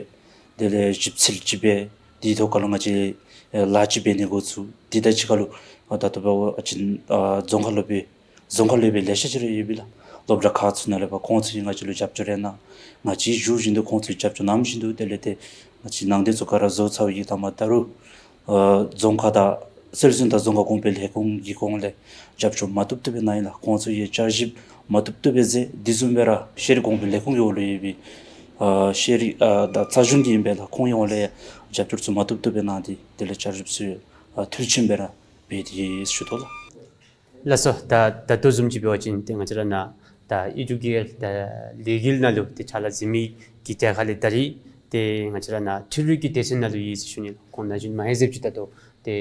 དེ་ལས་ཞིབ་འཚོལ་ཅིག་འབད། དེའི་ཐོག་ཁར་ལུ་ང་བཅས་ཨེ་ལཱ་ཅིག་འབད་ནི་འགོ་བཙུགས། དེ་དང་གཅིག་ཁར་ལུ་ཨ་ད་ལྟོ་འབད་བ་ཅིན་ཨ་རྫོང་ཁག་ལུ་སྦེ་རྫོང་ཁག་ལུ་སྦེ་ལེ་ཤ་ཅིག་ར་ཡོད་པས་ལགས། སློབ་གྲྭ་ཁག་ཚུ་ནང་ལས་ཕར་ཁོང་ཚུ་གིས་ང་བཅས་ལུ་རྒྱབ་སྐྱོར་རེ་གནང་། ང་བཅས་ཞུ་བཞིན་དུ་ཁོང་ཚུ་རྒྱབ་སྐྱོར་གནང་བཞིན་དུ་དེ་ལས་ཏེ་ང་བཅས་ནང་རྟེན་ཚུ་ག་ར་བཟོ་ཚར་བའི་གི་མཐའ་མ་ད་རུང་ཨ་རྫོང་ཁག་དང་སྲོལ་འཛིན་དང་རྫོང་ཁ་གོང་འཕེལ་ལས་ཁུངས་ཀྱི་ཁོང་ལས་རྒྱབ་སྐྱོར་མ་བཏུབ་བཏུབ་སྦེ་གནང་ཡི་ལགས། ཁོང་ཚུ་གིས་བསྐྱར་ཞིབ་མ་བཏུབ་བཏུབ་སྦེ་མཛད། དེ་བཟུམ་སྦེ་ར་ཤེས་རིག་གོང་འཕེལ་ལས་ཁུངས་ཀྱི་འོག་ལུ་ཡོད་པའི་ཨ་ཤེས་རིག་ཨ་དང་རྩ་གཞུང་གི་ཨིན་པས་ལགས། ཁོང་ཡོངས་ལས་རྒྱབ་སྐྱོར་ཚུ་མ་བཏུབ་བཏུབ་སྦེ་གནང་སྟེ་དེ་ལས་བསྐྱར་ཞིབ་ཚུ་ཨ་མཐིལ་ཕྱིན་སྦེ་ར་འབད་དེ་ཡོད་ཟེར་ཞུ་དོ་ལགས། ལགས་སོ། ད་ད་ལྟོ་བཟུམ་ཅིག་འབད་བ་ཅིན་ཏེ་ང་བཅས་ར་ནཱ་ད་ཨི་ཌུ་ཀེ་ཡར་ད་ལས་འགུལ་ནང་ལུ་ཏེ་ཕྱག་ལཱ་མཛད་མི་གི་གྲས་ཁ་ལས་ད་རིས་ཏེ་ང་བཅས་ར་ནཱ་འཕྲུལ་རིག་གི་སྡེ་ཚན་ནང་ལུ་ཡོད་ཟེར་ཞུ་ནི་ལགས། ཁོང་ན་གཞོན་མ་ཧེ་ཟེར་ཅིག་ད་ལྟོ་ཏེ་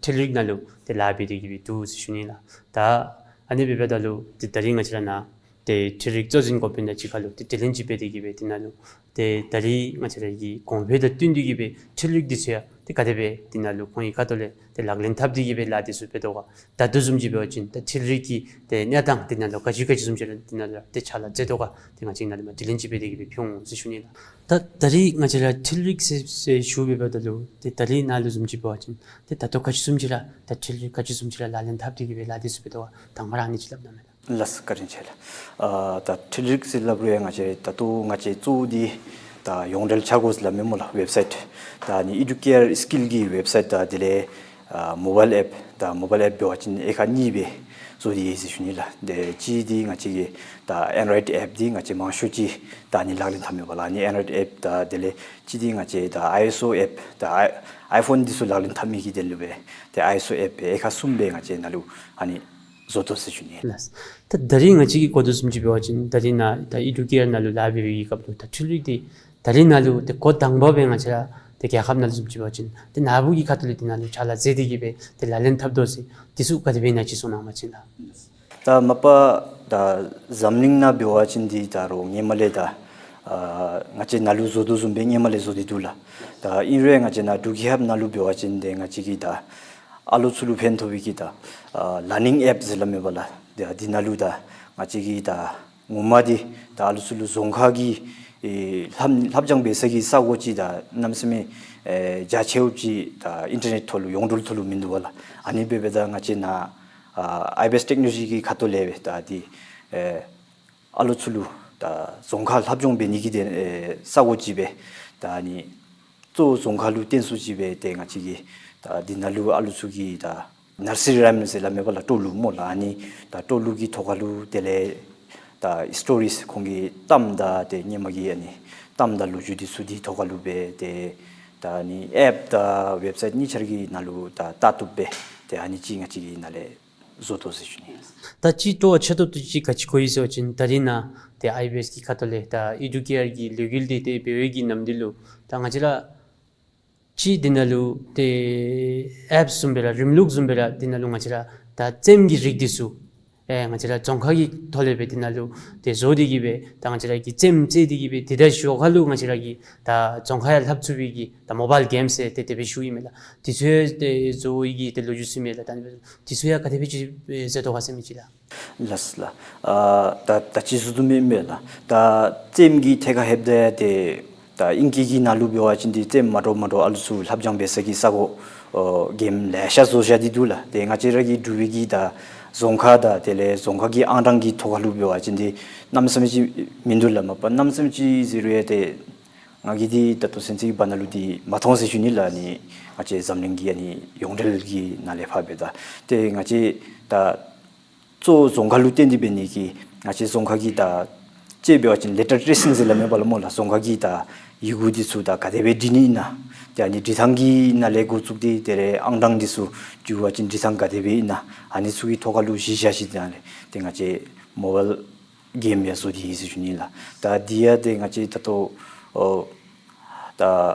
འཕྲུལ་རིག་ནང་ལུ་ཏེ་ལཱ་འབད་དེ་གི་སྦེ་འདུག་ཟེར་ཞུ་ནི་ལགས། ད་ཨ་ནི་འབདཝ་ད་ལུ་ཏེ་ད་རིས་ང་བཅས་ར་ནཱ་ཏེ་འཕྲུལ་རིག་གཙོ་འཛིན་འགོ་དཔོན་དང་གཅིག་ཁར་ལུ་ཏེ་དྲི་ལན་ཅིག་འབད་དེ་གི་སྦེ་དེ་ནང་ལུ་ཏེ་ད་རིས་ང་བཅས་ར་གི་གོང་འཕེལ་དང་བསྟུན་ཏེ་གི་སྦེ་འཕྲུལ་རིག་འདི་ཚུ་ཡང་ཏེ་ག་དེ་སྦེ་དེ་ནང་ལུ་ཁོང་གི་ཁ་ཐུག་ལས་ཏེ་ལག་ལེན་འཐབ་སྟེ་གི་སྦེ་ལཱ་འདི་ཚུ་འབད་དོ་ག། ད་ལྟོ་བཟུམ་ཅིག་འབད་བ་ཅིན་ད་འཕྲུལ་རིག་གི་ཏེ་གནས་སྟངས་དེ་ནང་ལུ་ག་ཅི་ག་ཅི་བཟུམ་ཅིག་ར་དེ་ནང་ལུ་ཏེ་ཕྱག་ལཱ་མཛད་དོ་ག། ཏེ་ང་བཅས་ནཱ་ལས་མར་དྲི་ལན་ཅིག་འབད་དེ་གི་སྦེ་ཕུལ་འོང་ཟེར་ཞུ་ནི་ལགས། ད་ད་རིས་ང་བཅས་ར་འཕྲུལ་རིག་ཟེར་ཟེར་ཞུ་འབདཝ་ད་ལུ་ཏེ་ད་རིས་ནཱ་ལུ་བཟུམ་ཅིག་འབད་བ་ཅིན་ཏེ་ད་ལྟོ་ག་ཅི་བཟུམ་ཅིག་ར་ད་འཕྲུལ་རིག་ག་ཅི་བཟུམ་ཅིག་ར་ལག་ལེན་འཐབ་སྟེ་གི་སྦེ་ལཱ་འདི་ཚུ་འབད་དོ་ག། དང་པ་ར་ཨ་ནི་ཅིག་སླབ་གནང་མས་ལགས། ལགས་སོ། བཀའ་དྲིན་ཆེ་ལགས། ཨ་ད་འཕྲུལ་རིག་ཟེར་སླབ་རུང་ཡང་ང་བཅས་ད་ལྟོ་ང་བཅས་གཙོ་བོ་འདི་ད་ཡོངས་འབྲེལ་ཆ་བགོས་ཟེར་སླབ་མས་སྨོ་ལགས། ཝེབ་སའིཊ་ད་ཨ་ནི་ཨི་ཌུ་ཀེ་ཡར་སི་ཀིལ་གྱི་ཝེབ་སའིཊ་དང་དེ་ལས་ཨ་མོ་བཱའིལ་ཨེཔ་ད་མོ་བཱའིལ་ཨེཔ་འབད་བ་ཅིན་དབྱེ་ཁག་གཉིས་སྦེ་བཟོ་སྟེ་ཡོད་ཟེར་ཞུ་ནི་ལགས། ཏེ་གཅིག་འདི་ང་བཅས་ཀྱི་ད་ཨེན་ཌོ་རོའིཌ་ཨེཔ་འདི་ང་བཅས་མང་ཤོས་ཅིག་ད་ཨ་ནི་ལག་ལེན་འཐབ་མས་པ་ལགས། ཨ་ནི་ཨེན་ཌོ་རོའིཌ་ཨེཔ་དང་དེ་ལས་གཅིག་འདི་ང་བཅས་ད་ཨའི་ཨེསི་ཨོ་ཨེཔ་ད་ཨའི་ཨའི་ཕོན་འདི་ཚུ་ལག་ལེན་འཐབ་མི་གི་དོན་ལུ་སྦེ་ཏེ་ཨའི་ཨེསི་ཨོ་ཨེཔ་སྦེ་དབྱེ་ཁག་གསུམ་སྦེ་ང་བཅས་ནཱ་ལུ་ཨ་ནི་བཟོ་དོ་ཟེར་ཞུ་ནི། ལགས། ད་ད་རིས་ང་བཅས་ཀྱིས་གོ་དོ་བཟུམ་ཅིག་འབད་བ་ཅིན་ད་རིས་ནཱ་ད་ཨི་ཌུ་ཀེ་ཡར་ནང་ལུ་ལཱ་འབད་བའི་གི་སྐབས་ལུ་ད་འཕྲུལ་རིག་འདི་ད་རིས་ནཱ་ལུ་ཏེ་འགོ་དང་པ་སྦེ་ང་བཅས་ར་ཏེ་རྒྱལ་ཁབ་ནང་ལུ་བཟུམ་ཅིག་འབད་བ་ཅིན་ཏེ་ནཱ་བུ་གི་ཁ་ཐུག་ལས་དེ་ནང་ལུ་ཕྱག་ལཱ་མཛད་དེ་གི་སྦེ་ཏེ་ལག་ལེན་འཐབ་དོ་ཟེར་འདི་ཚུ་ག་དེ་སྦེ་ཨིན་ན་ཅིག་གསུང་གནང་བ་ཅིན་ལགས། ད་མ་པ་ད་འཛམ་གླིང་ནང་འབད་བ་ཅིན་འདི་ད་རུང་སྔོན་མ་ལས་ད་ཨ་ང་བཅས་ནཱ་ལུ་བཟོ་དོ་བཟུམ་སྦེ་སྔོན་མ་ལས་བཟོ་སྟེ་འདུག་ལགས། ད་ཨིན་རུང་ང་བཅས་ནཱ་འབྲུག་རྒྱལ་ཁབ་ནང་ལུ་འབད་བ་ཅིན་ཏེ་ང་བཅས་ཀྱི་ད་ཨ་ལུ་ཚུ་ལུ་ཕན་ཐོགས་པའི་གི་ད་ཨ་ལར་ནིང་ཨེཔ་ཟེར་སླབ་མས་པ་ལགས། ད་འདི་ནང་ལུ་ད་ང་བཅས་ཀྱི་ད་ངོ་མ་འདི་ད་ཨ་ལུ་ཚུ་ལུ་རྫོང་ཁ་གི་ཨེ་ལྷབ་ལྷབ་སྦྱང་འབད་ས་གི་ས་གོ་ཅིག་ད་གནམ་མེད་ས་མེད་ཨེ་རྒྱ་ཆེཝ་ཅིག་ད་ཨིན་ཊར་ནེཊ་ཐོག་ལུ་ཡོངས་འབྲེལ་ཐོག་ལུ་མིན་འདུག་པ་ལགས། ཨ་ནི་འབདཝ་ད་ང་བཅས་ནཱ་ཨ་ཨའི་བི་ཨེསི་ཊེཀ་ནོ་ལོ་ཇི་གི་ཁ་ཐུག་ལས་སྦེ་ད་འདི་ཨེ་ཨ་ལུ་ཚུ་ལུ་ད་རྫོང་ཁ་ལྷབ་སྦྱོང་འབད་ནི་གི་དོན་ཨེ་ས་གོ་ཅིག་སྦེ་ད་ཨ་ནི་གཙོ་བོ་རྫོང་ཁ་ལུ་བརྟེན་སུ་ཅིག་སྦེ་ཏེ་ང་བཅས་ཀྱི་ད་འདི་ནང་ལུ་ཨ་ལུ་ཚུ་གི་ད་ནར་སི་རི་རའིམ་ཟེར་སླབ་མས་པ་ལགས། སྤྲོ་ལུགས་སྨོ་ལགས། ཨ་ནི་ད་སྤྲོ་ལུགས་ཀྱི་ཐོག་ཁ་ལུ་དེ་ལས་ད་ཨིསི་ཊོ་རིསི་ཁོང་གི་གཏམ་དང་ཏེ་སྔོན་མ་གི་ཨ་ནི་གཏམ་དང་ལོ་རྒྱུས་འདི་ཚུ་འདི་ཐོག་ཁ་ལུ་སྦེ་ཏེ་ད་ཨ་ནི་ཨེཔ་དང་ཝེབ་སའིཊ་གཉིས་ཆ་ར་གི་ནང་ལུ་ད་ལྟ་བཏུབ་སྦེ་ཏེ་ཨ་ནི་ཅིག་ང་བཅས་ཀྱིས་ནཱ་ལས་བཟོ་དོ་ཟེར་ཞུ་ནི། ད་ཅིག་སྤྲོ་བ་ཆེ་ཏོག་ཏོ་ཅིག་ག་ཅི་གོ་ཡི་ཟེར་བ་ཅིན་ད་རིས་ནཱ་ཏེ་ཨའི་བི་ཨེསི་གི་ཁ་ཐུག་ལས་ད་ཨི་ཌུ་ཀེ་ཡར་གྱི་ལས་འགུལ་འདི་ཏེ་འབད་བའི་གི་ནམ་དུས་ལུ་ད་ང་བཅས་ར་ཅིག་འདི་ནང་ལུ་ཏེ་ཨེཔ་བཟུམ་སྦེ་ར་རིམ་ལུགས་བཟུམ་སྦེ་ར་འདི་ནང་ལུ་ང་བཅས་ར་ད་རྩེདམོ་གི་རིགས་འདི་ཚུ་ཨེ་ང་བཅས་ར་རྫོང་ཁ་གི་ཐོག་ལས་སྦེ་འདི་ནང་ལུ་ཏེ་བཟོ་སྟེ་གི་སྦེ་ད་ང་བཅས་ར་གིས་རྩེདམོ་རྩེ་སྟེ་གི་སྦེ་དེ་དང་གཞོགས་ཁ་ལུ་ང་བཅས་ར་གིས་ད་རྫོང་ཁ་ཡང་ལྷབ་ཚུགས་པའི་གི་ད་མོ་བཱའིལ་གེམ་ཟེར་ཏེ་དེ་སྦེ་ཞུཝ་ཨིན་མས་ལགས། དེ་ཚུ་ཡང་ཏེ་བཟོ་བའི་གི་ཏེ་ལོ་རྒྱུས་ཚུ་ཨིན་མས་ལགས། ད་ཨ་ནི་དེ་ཚུ་ཡང་ག་དེ་སྦེ་ཅིག་ཨེ་མཛད་དོ་ག་ཟེར་མི་ཅིག་ལགས། ལགས་ལགས། ཨ་ད་ད་ཅི་ཟེར་དོ་མེན་མས་ལགས། ད་རྩེདམོ་གི་ཐད་ཁར་ལྷོདཔ་ད་ཏེ་ད་ཨིང་སྐད་ཀྱི་ནང་ལུ་འབད་བ་ཅིན་ཏེ་རྩེདམོ་མ་འདྲཝ་མ་འདྲཝ་ཨ་ལུ་ཚུ་ལྷབ་སྦྱང་འབད་ས་གི་ས་གོ་ཨོ་གེམ་ལེ་ཤ་བཟོ་བཞག་སྟེ་འདུག་ལགས། ཏེ་ང་བཅས་ར་གི་འབྲུག་པའི་གི་ད་རྫོང་ཁ་དང་དེ་ལས་རྫོང་ཁ་གི་ཨང་གྲངས་ཀྱི་ཐོག་ཁ་ལུ་འབད་བ་ཅིན་ཏེ་གནམ་མེད་ས་མེད་ཅིག་མིན་འདུག་ལགས། མ་པ་གནམ་མེད་ས་མེད་ཅིག་ཟེར་རུང་ཡང་ཏེ་ང་གིས་འདི་ད་ལྟོ་ཚུན་ཚོད་ཀྱི་བར་ན་ལུ་འདི་མ་མཐོང་ཟེར་ཞུ་ནི་ལགས། ཨ་ནི་ང་བཅས་འཛམ་གླིང་གི་ཨ་ནི་ཡོངས་འབྲེལ་གྱི་ནང་ལས་ཕར་འབདཝ་ད་ཏེ་ང་བཅས་ད་གཙོ་བོ་རྫོང་ཁ་ལུ་བརྟེན་ཏེ་འབད་ནི་གི་ང་བཅས་རྫོང་ཁ་གི་ད་ཅིག་འབད་བ་ཅིན་ལེ་ཊར་ཊེ་སིང་ཟེར་སླབ་མས་པ་ལགས་སྨོ་ལགས། རྫོང་ཁ་གི་ད་ཡི་གུ་འདི་ཚུ་ད་ག་དེ་སྦེ་འབྲི་ནི་ཨིན་ན། ཏེ་ཨ་ནི་འབྲི་ཐངས་ཀྱི་ནང་ལས་འགོ་བཙུགས་ཏེ་དེ་ལས་ཨང་གྲངས་འདི་ཚུ་འབྲི་བ་ཅིན་འབྲི་ཐངས་ག་དེ་སྦེ་ཨིན་ན། ཨ་ནི་ཚུ་གི་ཐོག་ཁ་ལུ་གཞི་བཞག་ཞིནམ་ལས་ཏེ་ང་བཅས་མོ་བཱའིལ་ གེམ་ཡང་བཟོ་སྟེ་ཡོད་ཟེར་ཞུ་ནི་ལགས། ད་འདི་ཡང་ཏེ་ང་བཅས་ད་ལྟོ་ཨོ་ད་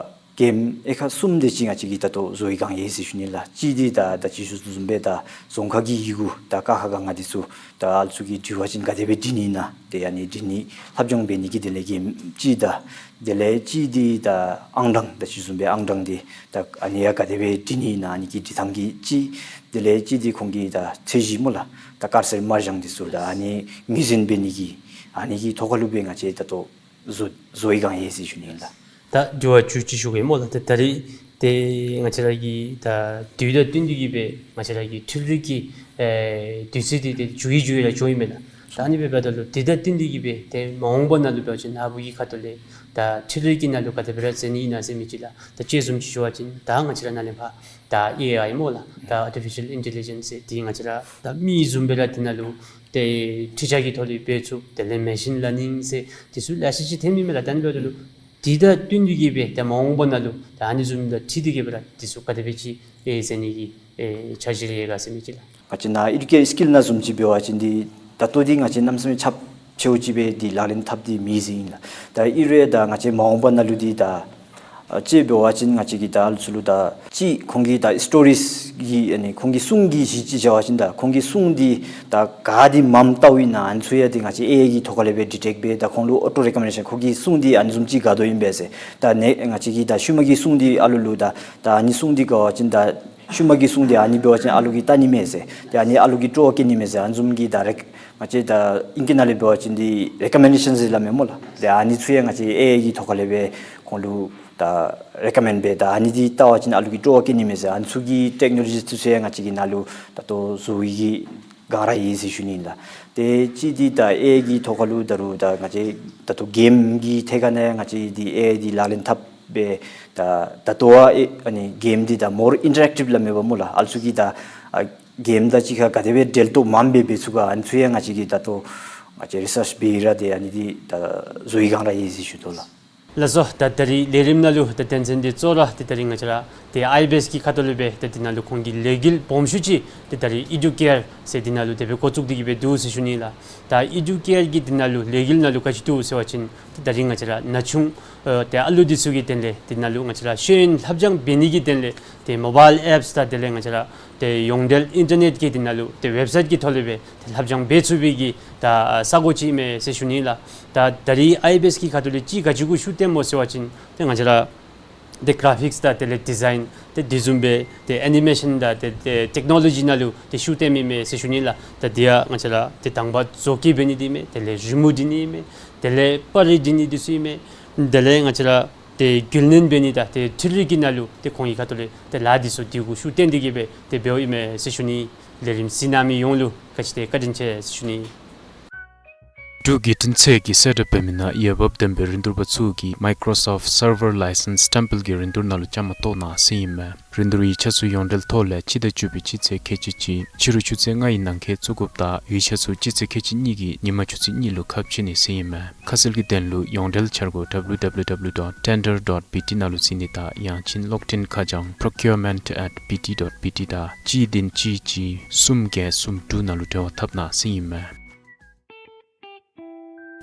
གེམ་ཨེ་ཁ་གསུམ་དེ་ཅིག་ང་བཅས་ཀྱིས་ད་ལྟོ་བཟོ་བའི་སྒང་ཡོད་ཟེར་ཞུ་ནི་ལགས། གཅིག་འདི་ད་ད་ཅི་ཞུ་དོ་བཟུམ་སྦེ་ད་རྫོང་ཁ་གི་ཡི་གུ་ད་ཀ་ཁ་ག་ང་འདི་ཚུ་ད་ཨ་ལུ་ཚུ་གིས་འབྲི་བ་ཅིན་ག་དེ་སྦེ་འབྲི་ནི་ཨིན་ན་ཏེ་ཨ་ནི་འབྲི་ནི་ལྷབ་སྦྱང་འབད་ནི་གི་དེ་ལས་གེམ་གཅིག་ད་དེ་ལས་གཅིག་འདི་ད་ཨང་གྲངས་ད་ཅི་བཟུམ་སྦེ་ཨང་གྲངས་འདི་ད་ཨ་ནི་ཡང་ག་དེ་སྦེ་འབྲི་ནི་ཨིན་ན་ཨ་ནི་གི་འབྲི་ཐངས་ཀྱི་གཅིག། དེ་ལས་གཅིག་འདི་ཁོང་གི་ད་ཚད་གཞི་སྨོ་ལགས། ད་དཀར་སེར་དམར་ལྗང་འདི་ཚུ་ད་ཨ་ནི་ངོས་འཛིན་འབད་ནི་གི་ཨ་ནི་གི་ཐོག་ཁ་ལུ་སྦེ་ང་བཅས་ད་ལྟོ་བཟོ་བཟོ་བའི་སྒང་ཡོད་ཟེར་ཞུ་ནི་ཨིན་ལགས། ད་དྲི་བ་མཇུག་ཅིག་ཞུ་གེ་སྨོ་ལགས། ད་ད་རིས་ཏེ་ང་བཅས་ར་གི་ད་དུས་དང་བསྟུན་ཏེ་གི་སྦེ་ང་བཅས་ར་གི་འཕྲུལ་རིག་གི་ཨེ་དུས་ཚོད་འདི་ཏེ་མཇུག་གི་མཇུག་ལུ་འགྱོ་ཡི་མས་ལགས། ད་ཨ་ནི་སྦེ་འབདཝ་ད་ལུ་དེ་དང་བསྟུན་ཏེ་གི་སྦེ་ཏེ་མ་འོངས་པ་ནང་ལུ་འབད་བ་ཅིན་ནཱ་བུ་གི་ཁ་ཐུག་ལས་ད་འཕྲུལ་རིག་གི་ནང་ལུ་ག་དེ་སྦེ་ར་འཛུལ་ནི་ཨིན་ན་ཟེར་མི་ཅིག་ལགས། ད་དཔྱེ་བཟུམ་ཅིག་ཞུ་བ་ཅིན་ད་ང་བཅས་ར་ནཱ་ལས་ཕར་ད་ཨེ་ཨའི་སྨོ་ལགས། ད་ཨར་ཊི་ཕི་ཤཱལ་ཨིན་ཊེ་ལི་ཇེནསི་ཟེར་འདི་ང་བཅས་ར་ད་མི་བཟུམ་སྦེ་ར་འདི་ནང་ལུ་ཏེ་འཕྲུལ་ཆས་ཀྱི་ཐོག་ལས་འབད་ཚུགས། དེ་ལས་མེ་ཤིན་ལར་ནིང་ཟེར་འདི་ཚུ་ལེ་ཤ་ཅིག་ཐོན་མི་མས་ལགས། ད་ཨ་ནི་འབདཝ་ད་ལུ་དེ་དང་བསྟུན་ཏེ་གི་སྦེ་ད་མ་འོངས་པ་ནང་ལུ་ད་ཨ་ནི་བཟུམ་དང་འཁྲིལ་ཏེ་གི་སྦེ་ར་འདི་ཚུ་ག་དེ་སྦེ་ཅིག་ཨེ་མཛད་ནི་གི་ཨེ་འཆར་གཞི་རེ་ཡོད་ག་ཟེར་མི་ཅིག་ལགས། ང་བཅས་ནཱ་ཨེ་ཌུ་ཀེར་སི་ཀིལ་ནང་བཟུམ་ཅིག་འབད་བ་ཅིན་འདི་ད་ལྟོ་འདི་ང་བཅས་གནམ་མེད་ས་མེད་ཁྱབ་ཆེཝ་ཅིག་སྦེ་འདི་ལག་ལེན་འཐབ་སྟེ་མེད་ཟེར་ཨིན་ལགས། ད་ཨིན་རུང་ད་ང་བཅས་མ་འོངས་པ་ནང་ལུ་འདི་ད་ཨ་དཔྱེ་འབད་བ་ཅིན་ང་བཅས་ཀྱིས་ད་ཨ་ལུ་ཚུ་ལུ་ད་ཅིག་ཁོང་གི་ད་སི་ཊོ་རིས་ཀྱི་ཨ་ནི་ཁོང་གི་སྲུང་འདི་གཞི་ཅིག་བཞག་པ་ཅིན་ད་ཁོང་གི་སྲུང་འདི་ད་ག་ཏེ་མངམ་བལྟཝ་ཨིན་ན་ཨ་ནི་ཚུ་ཡང་འདི་ང་བཅས་ཨེ་ཨའི་གི་ཐོག་ཁ་ལས་སྦེ་ཌི་ཊེཀཊ་འབད་ད་ཁོང་ལུ་ཨོ་ཊོ་རེ་ཀོ་མེན་ཌེ་ཤཱན་ཁོང་གི་སྲུང་འདི་ཨ་ནི་བཟུམ་ཅིག་དགའ་དོ་ཨིན་པས་ཟེར། ད་ནི་ང་བཅས་ཀྱིས་ད་ཤུལ་མ་གི་སྲུང་འདི་ཨ་ལུ་ལུ་ད་ད་ཨ་ནི་སྲུང་འདི་དགའ་བ་ཅིན་ད་ཤུལ་མ་གི་སྲུང་འདི་ཨ་ནི་འབད་བ་ཅིན་ཨ་ལུ་གིས་བལྟ་ནི་མས་ཟེར། ད་ཨ་ནི་ཨ་ལུ་གིས་སྤྲོ་བ་སྐྱེ་ནི་མས་ཟེར། ཨ་ནི་བཟུམ་གྱི་ད་རེ་ང་བཅས་ད་ཨིང་སྐད་ནང་ལས་འབད་བ་ཅིན་འདི་རེ་ཀོ་མེན་ཌེ་ཤཱན་ཟེར་སླབ་མས་སྨོ་ལགས། ཏེ་ཨ་ནི་ཚུ་ཡང་ང་བཅས་ཨེ་ཨའི་གི་ཐོག་ཁ་ལས་སྦེ་ཁོང་ལུ་ད་རེ་ཀོ་མེནཌ་འབད་ད་ཨ་ནི་འདི་བལྟ་བ་ཅིན་ཨ་ལུ་གིས་སྤྲོ་བ་སྐྱེ་ནི་མས་ཟེར། ཨ་ནི་ཚུ་གི་ཊེཀ་ནོ་ལོ་ཇི་ཚུ་ཡང་ང་བཅས་ཀྱིས་ནཱ་ལུ་ད་ལྟོ་བཟོ་བའི་གི་སྒང་ར་ཡོད་ཟེར་ཞུ་ནི་ཨིན་ལགས། ཏེ་གཅིག་འདི་ད་ཨེ་ཨའི་གི་ཐོག་ཁ་ལུ་ད་རུང་ད་ང་བཅས་ད་ལྟོ་གེམ་གྱི་ཐད་ཁར་ནང་ང་བཅས་འདི་ཨེ་ཨའི་འདི་ལག་ལེན་འཐབ་སྦེ་ད་ད་ལྟོ་ཨ་ཨེ་ཨ་ནི་གེམ་འདི་ད་མོར་ཨིན་ཊ་རེཀ་ཊིབ་སླབ་མས་པ་སྨོ་ལགས། ཨ་ལུ་ཚུ་གིས་ད་ཨ་གེམ་དང་གཅིག་ཁར་ག་དེ་སྦེ་འབྲེལ་གཏོགས་མངམ་སྦེ་འབད་ཚུགས་ག་ཨ་ནི་ཚུ་ཡང་ང་བཅས་ཀྱིས་ད་ལྟོ་ང་བཅས་རི་སརཆ་འབད་ར་ཏེ་ཨ་ནི་འདི་ད་བཟོ་བའི་སྒང་ར་ཡོད་ཟེར་ཞུ་དོ་ལགས། ལགས་སོ། ད་ད་རིས་ལས་རིམ་ནང་ལུ་ད་དོན་ཚན་འདི་གཙོ་བོ་ར་ཏེ་ད་རིས་ང་བཅས་ར་ཏེ་ཨའི་བི་ཨེསི་གི་ཁ་ཐུག་ལས་སྦེ་ཏེ་འདི་ནང་ལུ་ཁོང་གི་ལས་འགུལ་སྦོམ་ཤོས་ཅིག་ཏེ་ད་རིས་ཨི་ཌུ་ཀེར་ཟེར་འདི་ནང་ལུ་དེ་སྦེ་འགོ་བཙུགས་ཏེ་གི་སྦེ་འདུག་ཟེར་ཞུ་ནི་ལགས། ད་ཨི་ཌུ་ཀེར་གྱི་འདི་ནང་ལུ་ལས་འགུལ་ནང་ལུ་ག་ཅི་འདུག་ཟེར་བ་ཅིན་ཏེ་ད་རིས་ང་བཅས་ར་ན་ཆུང་ཨ་ཏེ་ཨ་ལུ་འདི་ཚུ་གི་དོན་ལས་འདི་ནང་ལུ་ང་བཅས་ར་ཤེས་ཡོན་ལྷབ་སྦྱང་འབད་ནི་གི་དོན་ལས་ཏེ་མོ་བཱའིལ་ཨེཔསི་དང་དེ་ལས་ང་བཅས་ར་ཏེ་ཡོངས་འབྲེལ་ཨིན་ཊར་ནེཊ་ཀྱི་འདི་ནང་ལུ་ཏེ་ཝེབ་སའིཊ་ཀྱི་ཐོག་ལས་སྦེ་ཏེ་ལྷབ་སྦྱང་འབད་ཚུགས་པའི་གི་ད་ས་གོ་ཅིག་ཨིན་མས་ཟེར་ཞུ་ནི་ལགས། ད་ད་རིས་ཨའི་བི་ཨེསི་གི་ཁ་ཐུག་ལས་ཅིག་ག་ཅི་གུ་ཤུགས་བཏོནམ་སྨོ་ཟེར་བ་ཅིན་ཏེ་ང་བཅས་ར་ཏེ་གར་ཕིཀསི་དང་དེ་ལས་ཌི་ཛའིན་ཏེ་དེ་བཟུམ་སྦེ་ཏེ་ཨེ་ནི་མེ་ཤཱན་དང་ཏེ་ཏེ་ཊེཀ་ནོ་ལོ་ཇི་ནང་ལུ་ཏེ་ཤུགས་བཏོནམ་ཨིན་མས་ཟེར་ཞུ་ནི་ལགས། ད་འདི་ཡང་ང་བཅས་ར་ཏེ་དང་པ་བཟོ་བཀོད་འབད་ནི་འདི་མས། དེ་ལས་རི་མོ་འབྲི་ནི་ཨིན་མས། དེ་ལས་པར་རིས་འབྲི་ནི་འདི་ཚུ་ཨིན་མས། དེ་ལས་ང་བཅས་ར་ཏེ་རྒྱུན་ལེན་འབད་ནི་དང་ཏེ་འཕྲུལ་རིག་གི་ནང་ལུ་ཏེ་ཁོང་གི་ཁ་ཐུག་ལས་ཏེ་ལཱ་འདི་ཚུ་འདི་གུ་ཤུགས་བཏོན་ཏེ་གི་སྦེ་ཏེ་འབདཝ་ཨིན་མས་ཟེར་ཞུ་ནི། ལས་རིམ་གཟིགས་གནང་མི་ཡོངས་ལུ་ག་ཅི་ཏེ་བཀའ་དྲིན་ཆེ་ཟེར་ཞུ་ནི། འབྲུག་རྒྱལ་ཕྲན་ཚད་ཀྱིས་གསལ་བསྒྲགས་འབད་མི་ནང་འོས་འབབ་ལྡན་པའི་རིན་བསྡུར་པ་ཚུ་གིས་Microsoft Server License སི་ཊེམ་པལ་གྱི་རིན་བསྡུར་ནང་ལུ་བཅའ་མར་གཏོགས་གནང་ཟེར་ཨིན་མས། རིན་བསྡུར་ཡིག་ཆ་ཚུ་ཡོངས་འབྲེལ་ཐོག་ལས་སྤྱི་ཟླ་བཅུ་པའི་སྤྱི་ཚེས་ཁལ་གཅིག་གཅིག་ཕྱི་རུ་ཆུ་ཚོད་ལྔ་ཡི་ནང་འཁོད་བཙུགས་དགོཔ་དང་ཡིག་ཆ་ཚུ་སྤྱི་ཚེས་ཁལ་གཅིག་གཉིས་ཀྱི་ཉིན་མ་ཆུ་ཚོད་གཉིས་ལུ་ཁ་ཕྱེ་ནི་ཟེར་ཨིན་མས། ཁ་གསལ་གྱི་དོན་ལུ་ཡོངས་འབྲེལ་འཆར་སྒོ་W W W dot tender dot B T ནང་ལུ་གཟིགས་ནི་དང་ཡང་ཅིན་གློག་འཕྲིན་ཁ་བྱང་procurement at B T dot B T དང་གཅིག་བདུན་གཅིག་གཅིག་གསུམ་བརྒྱད་གསུམ་དྲུག་ནང་ལུ་འབྲེལ་བ་འཐབ་གནང་ཟེར་ཨིན་མས།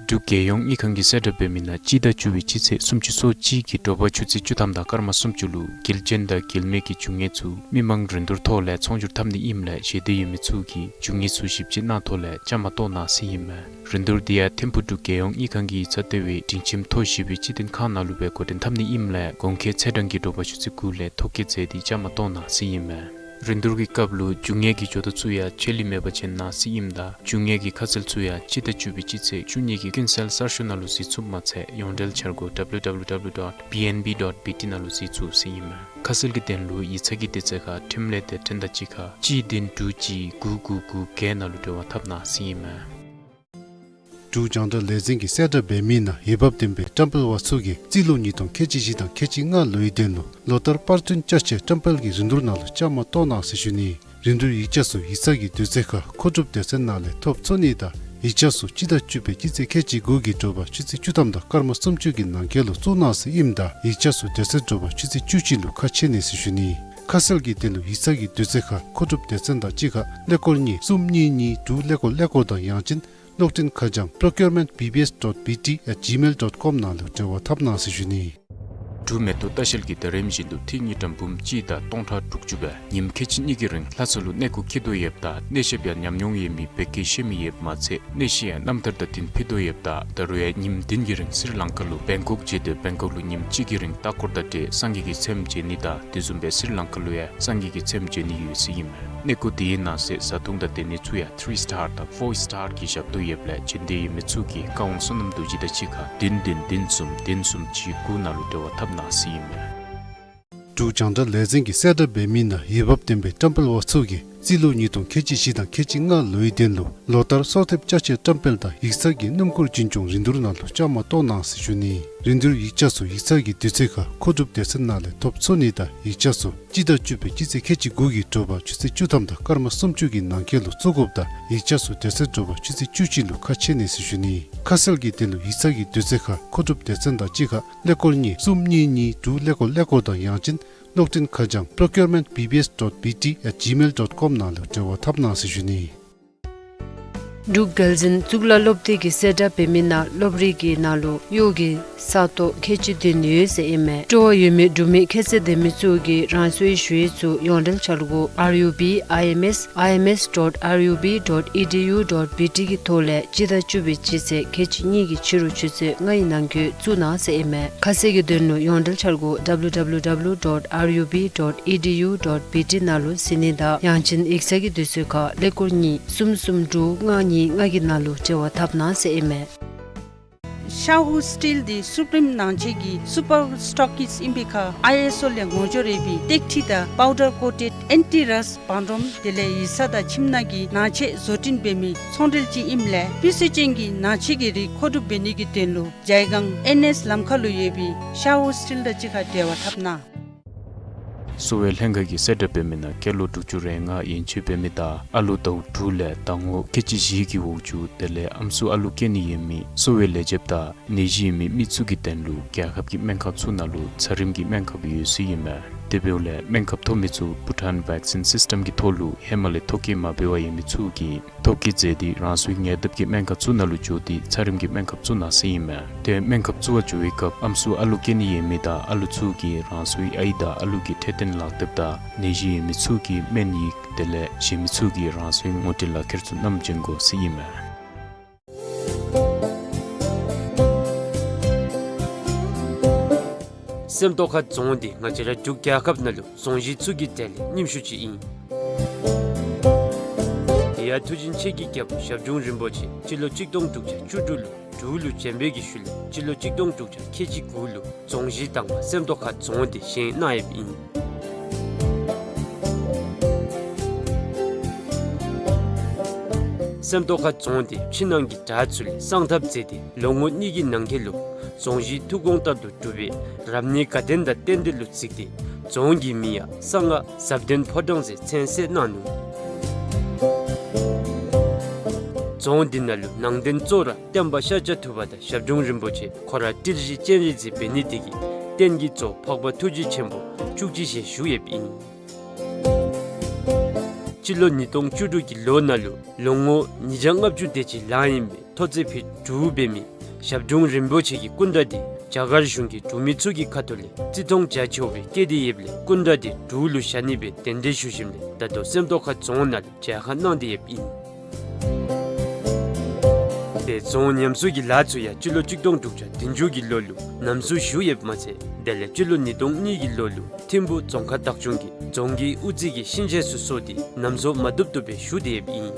འབྲུག་རྒྱལ་ཡོངས་དངུལ་ཁང་གིས་གསལ་བསྒྲགས་འབད་མི་ནང་སྤྱི་ཟླ་བཅུ་པའི་སྤྱི་ཚེས་སུམ་ཅུ་སོ་གཅིག་གི་དྲོ་པ་ཆུ་ཚོད་བཅུ་ཐམ་དང་སྐར་མ་སུམ་ཅུ་ལུ་དགེ་ལྗོན་དང་དགེ་མེད་ཀྱི་རྒྱུ་དངོས་ཚུ་མི་མང་རིན་བསྡུར་ཐོག་ལས་ཚོང་སྒྱུར་འཐབ་ནི་ཨིནམ་ལས་ཞལ་འདེབས་ཡོད་མི་ཚུ་གིས་རྒྱུ་དངོས་ཚུ་ཞིབ་དཔྱད་གནང་ཐོག་ལས་བཅའ་མར་གཏོགས་གནང་ཟེར་ཨིན་མས། རིན་བསྡུར་འདི་ཡང་ཐིམ་ཕུག་འབྲུག་རྒྱལ་ཡོངས་དངུལ་ཁང་གི་ཡིག་ཚང་ལྟེ་བའི་སྒྲིང་ཁྱིམ་མཐོ་ཞི་བའི་སྤྱི་བདེ་ཁང་ནང་ལུ་སྦེ་འགོ་འདྲེན་འཐབ་ནི་ཨིནམ་ལས་གོང་འཁོད་ཚེས་གྲངས་ཀྱི་དྲོ་པ་ཆུ་ཚོད་དགུ་ལས་ཐོ་བཀོད་མཛད་དེ་བཅའ་མར་གཏོགས་གནང་ཟེར་ཨིན་མས། རིན་བསྡུར་གྱི་སྐབས་ལུ་རྒྱུ་དངོས་ཀྱི་ཇོ་ཐོ་ཚུ་ཡང་ཆད་ལུས་མེད་པ་ཅིན་གནང་ཟེར་ཨིནམ་ད་རྒྱུ་དངོས་ཀྱི་ཁ་གསལ་ཚུ་ཡང་སྤྱི་ཟླ་བཅུ་པའི་སྤྱི་ཚེས་བཅུ་གཉིས་ཀྱི་ཀུན་གསལ་གསར་ཤོག་ནང་ལུ་གཟིགས་ཚུགསཔ་མ་ཚད་ཡོངས་འབྲེལ་འཆར་སྒོ་W W W dot B N B dot B T ནང་ལུ་གཟིགས་ཚུགས་ཟེར་ཨིན་མས། ཁ་གསལ་གྱི་དོན་ལུ་ཡིག་ཚང་གི་དུས་ཚོད་ཁར་ཁྲིམས་ལས་སྡེ་ཁྲིམས་དང་གཅིག་ཁར་གཅིག་བདུན་དྲུག་གཅིག་དགུ་དགུ་དགུ་བརྒྱད་ནང་ལུ་འབྲེལ་བ་འཐབ་གནང་ཟེར་ཨིན་མས། འབྲུག་རྒྱང་བསྒྲགས་ལས་འཛིན་གྱིས་གསལ་བསྒྲགས་འབད་མི་ནང་འོས་འབབ་ལྡན་པའི་བཀྲམ་སྤེལ་པ་ཚུ་གིས་རྩིས་ལོ་ཉིས་སྟོང་ཁལ་གཅིག་བཞི་དང་ཁལ་གཅིག་ལྔ་ལོའི་དོན་ལུ་ལོ་ལྟར་པར་སྐྲུན་བསྐྱར་ཞིབ་བཀྲམ་སྤེལ་གྱི་རིན་བསྡུར་ནང་ལུ་བཅའ་མར་གཏོགས་གནང་ཟེར་ཞུ་ནི། རིན་བསྡུར་ཡིག་ཆ་ཚུ་ཡིག་ཚང་གི་དུས་ཚོད་ཁར་མཁོ་སྒྲུབ་སྡེ་ཚན་ནང་ལས་ཐོབ་ཚུགས་ནི་དང་ཡིག་ཆ་ཚུ་སྤྱི་ཟླ་བཅུ་པའི་སྤྱི་ཚེས་ཁལ་གཅིག་དགུ་གི་དྲོ་པ་ཆུ་ཚོད་བཅུ་ཐམ་དང་སྐར་མ་སུམ་ཅུ་གི་ནང་འཁོད་ལུ་བཙུགས་གནང་ཟེར་ཨིནམ་ད་ཡིག་ཆ་ཚུ་དེ་ཚེ་དྲོ་པ་ཆུ་ཚོད་བཅུ་གཅིག་ལུ་ཁ་ཕྱེ་ནི་ཟེར་ཞུ་ནི། ཁ་གསལ་གྱི་དོན་ལུ་ཡིག་ཚང་གི་དུས་ཚོད་ཁར་མཁོ་སྒྲུབ་སྡེ་ཚན་དང་གཅིག་ཁར་ཀླད་ཀོར་གཉིས་གསུམ་གཉིས་གཉིས་དྲུག་ཀླད་ཀོར་ཀླད་ཀོར་དང་ཡང་ཅིན་ གློག་འཕྲིན་ཁ་བྱང་procurement B B S dot B T at gmail dot com ནང་ལུ་འབྲེལ་བ་འཐབ་གནང་ཟེར་ཞུ་ནི། འབྲུག་མེ་ཏོག་ལྟ་བཤལ་གྱིས་ད་རིམ་བཞིན་དུ་ཏི་རུ་དངུལ་ཀྲམ་འབུམ་གཅིག་དང་སྟོང་ཕྲག་དྲུག་ཅུ་སྦེ་ཉིནམ་ཁལ་གཅིག་གཉིས་ཀྱི་རིང་ལྷ་ས་ལུ་གནས་སྐོར་འཁྱིད་དོ་ཡོདཔ་ད་གནས་བཤདཔ་ཡང་ཉམས་མྱོང་ཡོད་མི་བོད་སྐད་ཤེས་མི་ཡོདཔ་མ་ཚད་གནས་བཤད་ཡང་རྣམ་ཐར་དང་འདོན་ཕུལ་དོ་ཡོདཔ་ད་ད་རུང་ཡང་ཉིནམ་བདུན་གྱི་རིང་སི་རི་ལང་ཀ་ལུ་བེང་ཀོག་མཇལ་ཏེ་བེང་ཀོག་ལུ་ཉིནམ་གཅིག་གི་རིང་ལྟ་སྐོར་དང་འབྲེལ་སངས་རྒྱས་ཀྱི་ཚལམ་མཇལ་ནི་དང་དེ་བཟུམ་སྦེ་སི་རི་ལང་ཀ་ལུ་ཡང་སངས་རྒྱས་ཀྱི་ཚལམ་མཇལ་ནི་ཡོད་ཟེར་ཨིན་མས། གནས་སྐོར་དེའི་ནང་གསེས་བཟའ་འཐུང་དང་སྡོད་ནི་ཚུ་ཡང་ཐི་རི་སི་ཊར་དང་ཕོར་སི་ཊར་གྱི་ཞབས་ཏོག་ཡོདཔ་ལས་བྱོན་འདོད་ཡོད་མི་ཚུ་གིས་བཀའ་དབང་བསོད་ནམས་རྡོ་རྗེ་དང་གཅིག་ཁར་བདུན་བདུན་བདུན་གསུམ་བདུན་གསུམ་གཅིག་དགུ་ནང་ལུ་འབྲེལ་བ་འཐབ་གནང་ཟེར་ཨིན་མས། འབྲུག་རྒྱང་བསྒྲགས་ལས་འཛིན་གྱིས་གསལ་བསྒྲགས་འབད་མི་ནང་འོས་འབབ་ལྡན་པའི་བཀྲམ་སྤེལ་པ་ཚུ་གིས་རྩིས་ལོ་ཉིས་སྟོང་ཁལ་གཅིག་བཞི་དང་ཁལ་གཅིག་ལྔ་ལོའི་དོན་ལུ་ལོ་ལྟར་གསོལ་འདེབས་ཅ་ཆས་བཀྲམ་སྤེལ་དང་ཡིག་ཚང་གི་སྣུམ་འཁོར་རྒྱུན་སྐྱོང་རིན་བསྡུར་ནང་ལུ་བཅའ་མར་གཏོགས་གནང་ཟེར་ཞུ་ནི། རིན་བསྡུར་ཡིག་ཆ་ཚུ་ཡིག་ཚང་གི་དུས་ཚོད་ཁར་མཁོ་སྒྲུབ་སྡེ་ཚན་ནང་ལས་ཐོབ་ཚུགས་ནི་དང་ཡིག་ཆ་ཚུ་སྤྱི་ཟླ་བཅུ་པའི་སྤྱི་ཚེས་ཁལ་གཅིག་དགུ་གི་དྲོ་པ་ཆུ་ཚོད་བཅུ་ཐམ་དང་སྐར་མ་སུམ་ཅུ་གི་ནང་འཁོད་ལུ་བཙུགས་དགོཔ་དང་ཡིག་ཆ་ཚུ་དེ་ཚེ་དྲོ་པ་ཆུ་ཚོད་བཅུ་གཅིག་ལུ་ཁ་ཕྱེ་ནི་ཟེར་ཞུ་ནི། ཁ་གསལ་གྱི་དོན་ལུ་ཡིག་ཚང་གི་དུས་ཚོད་ཁར་མཁོ་སྒྲུབ་སྡེ་ཚན་དང་གཅིག་ཁར་ཀླད་ཀོར་གཉིས་གསུམ་གཉིས་གཉིས་དྲུག་ཀླད་ཀོར་ཀླད་ཀོར་དང་ཡང་ཅིན་གློག་འཕྲིན་ཁ་བྱང་procurement B B S dot B T at gmail dot com ནང་ལུ་འབྲེལ་བ་འཐབ་གནང་ཟེར་ཞུ་ནི། འབྲུག་རྒྱལ་འཛིན་གཙུག་ལག་སློབ་སྡེ་གིས་གསལ་བསྒྲགས་འབད་མི་ནང་སློབ་རིམ་གྱི་ནང་ལུ་གཡོག་གི་ས་སྟོང་ཁལ་གཅིག་བདུན་ཡོད་ཟེར་ཨིན་མས། སྤྲོ་བ་ཡོད་མི་འབྲུག་མི་ཁྱད་ཚད་ལྡན་མི་ཚུ་གིས་རང་སོའི་ཞུ་ཡིག་ཚུ་ཡོངས་འབྲེལ་འཆར་སྒོ་R U B I M S I M S dot R U B dot E D U dot B T གི་ཐོག་ལས་སྤྱི་ཟླ་བཅུ་པའི་སྤྱི་ཚེས་ཁལ་གཅིག་གཉིས་ཀྱི་ཕྱི་རུ་ཆུ་ཚོད་ལྔའི་ནང་འཁོད་བཙུགས་གནང་ཟེར་ཨིན་མས། ཁ་གསལ་གྱི་དོན་ལུ་ཡོངས་འབྲེལ་འཆར་སྒོ་W W W dot R U B dot E D U dot B T ནང་ལུ་གཟིགས་ནི་དང་ཡང་ཅིན་ཡིག་ཚང་གི་དུས་ཚོད་ཁར་ཀླད་ཀོར་གཉིས་གསུམ་གསུམ་དྲུག་ལྔ་གཉིས་ལྔ་གི་ནང་ལུ་འབྲེལ་བ་འཐབ་གནང་ཟེར་ཨིན་མས། ཤ་ཧུ་སི་ཊིལ་འདི་སུ་པྲིམ་ནང་ཆས་ཀྱི་སུ་པར་སི་ཊོག་ཀིསཊ་ཨིན་པའི་ཁར་ཨའི་ཨེསི་ཨོ་ལས་ངོ་སྦྱོར་ཡོད་པའི་ཏེག་ཁྲི་དང་པའུ་ཌར་ཀོ་ཊེཌ་ཨེན་ཊི་རསཊ་བང་རིམ་དེ་ལས་ཡིག་ཚང་དང་ཁྱིམ་ནང་གི་ནང་ཆས་བཟོ་སྐྲུན་འབད་མི་ཚོང་འབྲེལ་ཅིག་ཨིནམ་ལས་སྤུས་ཚད་ཅན་གྱི་ནང་ཆས་ཀྱི་རིགས་མཁོ་སྒྲུབ་འབད་ནི་གི་དོན་ལུ་ཇའི་སྒང་ཨེན་ཨེསི་ལམ་ཁ་ལུ་ཡོད་པའི་ཤ་ཧུ་སི་ཊིལ་དང་གཅིག་ཁར་འབྲེལ་བ་འཐབ་གནང་། གསོ་བའི་ལྷན་ཁག་གིས་གསལ་བསྒྲགས་འབད་མི་ནང་སྐྱེས་ལོ་དྲུག་ཅུ་རེ་ལྔ་ཡན་ཆད་འབད་མི་དང་ཨ་ལུ་ཟླཝ་དྲུག་ལས་ཟླ་ངོ་ཁལ་གཅིག་བཞི་གི་འོག་ཅུག་དེ་ལས་ཨམ་སྲུ་ཨ་ལུ་སྐྱེ་ནི་ཡོད་མི་གསོ་བའི་ལས་བྱེདཔ་དང་ནད་གཞི་ཡོད་མི་མི་ཚུ་གི་དོན་ལུ་རྒྱལ་ཁབ་ཀྱི་སྨན་ཁབ་ཚུ་ནང་ལུ་ཚད་རིམ་གྱི་སྨན་ཁབ་ཡོད་ཟེར་ཨིན་མས། དེ་འབདཝ་ལས་སྨན་ཁབ་ཐོབ་མི་ཚུ་བྷུ་ཊཱན་བེག་སིན་སིསི་ཊམ་གྱི་ཐོག་ལུ་ཧེ་མ་ལས་ཐོ་བཀོད་མ་འབད་བར་ཡོད་མི་ཚུ་གིས་ཐོ་བཀོད་མཛད་དེ་རང་སོའི་ཉེ་འདབས་ཀྱི་སྨན་ཁབ་ཚུ་ནང་ལུ་འགྱོ་སྟེ་ཚད་རིམ་གྱི་སྨན་ཁབ་བཙུགས་གནང་ཟེར་ཨིན་མས། དེ་སྨན་ཁབ་བཙུགས་པར་འགྱོ་བའི་སྐབས་ཨམ་སྲུ་ཨ་ལུ་སྐྱེ་ནི་ཡོད་མི་དང་ཨ་ལུ་ཚུ་གིས་རང་སོའི་ཨའི་དང་ཨ་ལུ་གི་འཕྲོད་བསྟེན་ལག་དེབ་དང་ནད་གཞི་ཡོད་མི་ཚུ་གི་སྨན་ཡིག་དེ་ལས་གཞན་མི་ཚུ་གིས་རང་སོའི་ངོ་སྤྲོད་ལག་ཁྱེར་ཚུ་བསྣམས་བྱོན་དགོ་ཟེར་ཨིན་མས། སེམས་རྟོགས་ཁ་རྫོང་འདི་ང་བཅས་ར་འབྲུག་རྒྱལ་ཁབ་ནང་ལུ་རྫོང་གཞི་ཚུ་གི་གྲས་ལས་རྙིང་ཤོས་ཅིག་ཨིན། དེ་ཡང་ཐུགས་རྗེ་ཆེན་གྱི་རྒྱལ་པོ་ཞབས་དྲུང་རིན་པོ་ཆེ་སྤྱི་ལོ་གཅིག་སྟོང་དྲུག་བརྒྱ་བཅུ་དྲུག་ལུ་འབྲུག་ལུ་བྱོན་པའི་གི་ཤུལ་ལས་སྤྱི་ལོ་གཅིག་སྟོང་དྲུག་བརྒྱ་ཁལ་གཅིག་དགུ་ལུ་རྫོང་གཞི་དང་པ་སེམས་རྟོགས་ཁ་རྫོང་འདི་བཞེངས་གནང་ཡོདཔ་ཨིན། སེམས་རྟོགས་ཁ་རྫོང་འདི་ཕྱི་ནང་གི་བྲག་ཚུ་ལས་བསང་ཐབ་མཛད་དེ་ལོ་ངོ་གཉིས་ཀྱི་ནང་འཁོད་ལུ་རྫོང་གཞི་ཐུགས་དགོངས་ལྟར་དུ་གྲུབ་པའི་རབ་གནས་དགའ་ལྡན་དང་རྟེན་འབྲེལ་ལུ་གཟིགས་ཏེ་རྫོང་གི་མིང་ཡང་གསང་སྔགས་ཟབ་ལྡན་ཕོ་བྲང་ཟེར་མཚན་གསོལ་གནང་ནུག། རྫོང་འདི་ནང་ལུ་ནང་རྟེན་གཙོ་བོ་ར་སྟོན་པ་ཤཱཀྱ་ཐུབ་པ་དང་ཞབས་དྲུང་རིན་པོ་ཆེ་ཁོ་ར་ཏིལ་བཞི་སྤྱན་རས་གཟིགས་འབད་ནི་དེ་གིས་རྟེན་གྱི་གཙོ་བོ་འཕགས་པ་ཐུགས་རྗེ་ཆེན་པོ་བཅུ་གཅིག་ཞལ་བཞུགས་ཡོདཔ་ཨིན། སྤྱི་ལོ་ཉིས་སྟོང་བཅུ་དྲུག་གི་ལོ་ནང་ལུ་ལོ་ངོ་ཉིས་བརྒྱ་ལྔ་བཅུ་དེ་ཅིག་ལང་ཡོད་པའི་ཐོག་བརྩེགས་ཕུད་དྲུག་འབད་མི་ཞབས་དྲུང་རིན་པོ་ཆེ་གི་སྐུ་འདྲ་འདི་རྒྱ་གར་གཞུང་གིས་འབྲུག་མི་ཚུ་གི་ཁ་ཐུག་ལས་བརྩི་མཐོང་རྒྱ་ཆེ་བའི་བསྐྱེད་དེ་ཡོདཔ་ལས་སྐུ་འདྲ་འདི་འབྲུག་ལུ་བཞག་ནི་སྦེ་གདན་འདྲེན་ཞུ་ཞིནམ་ལས་ད་ལྟོ་སེམས་རྟོགས་ཁ་རྫོང་ནང་ལུ་མཇལ་ཁ་གནང་སྟེ་ཡོདཔ་ཨིན། དེ་རྫོང་ཉམས་གསོ་གི་ལཱ་ཚུ་ཡང་སྤྱི་ལོ་གཅིག་སྟོང་དྲུག་བརྒྱ་བདུན་ཅུ་གི་ལོ་ལུ་ཉམས་གསོ་ཞུ་ཡོདཔ་མ་ཚད་དེ་ལས་སྤྱི་ལོ་ཉིས་སྟོང་གཉིས་ཀྱི་ལོ་ལུ་ཐིམ་ཕུ་རྫོང་ཁག་བདག་སྐྱོང་གིས་རྫོང་གི་དབུ་རྩེ་གི་ཤིང་ཆས་ཚུ་བཟོ་སྟེ་ཉམས་གསོ་མ་བཏུབ་བཏུབ་སྦེ་ཞུ་སྟེ་ཡོདཔ་ཨིན།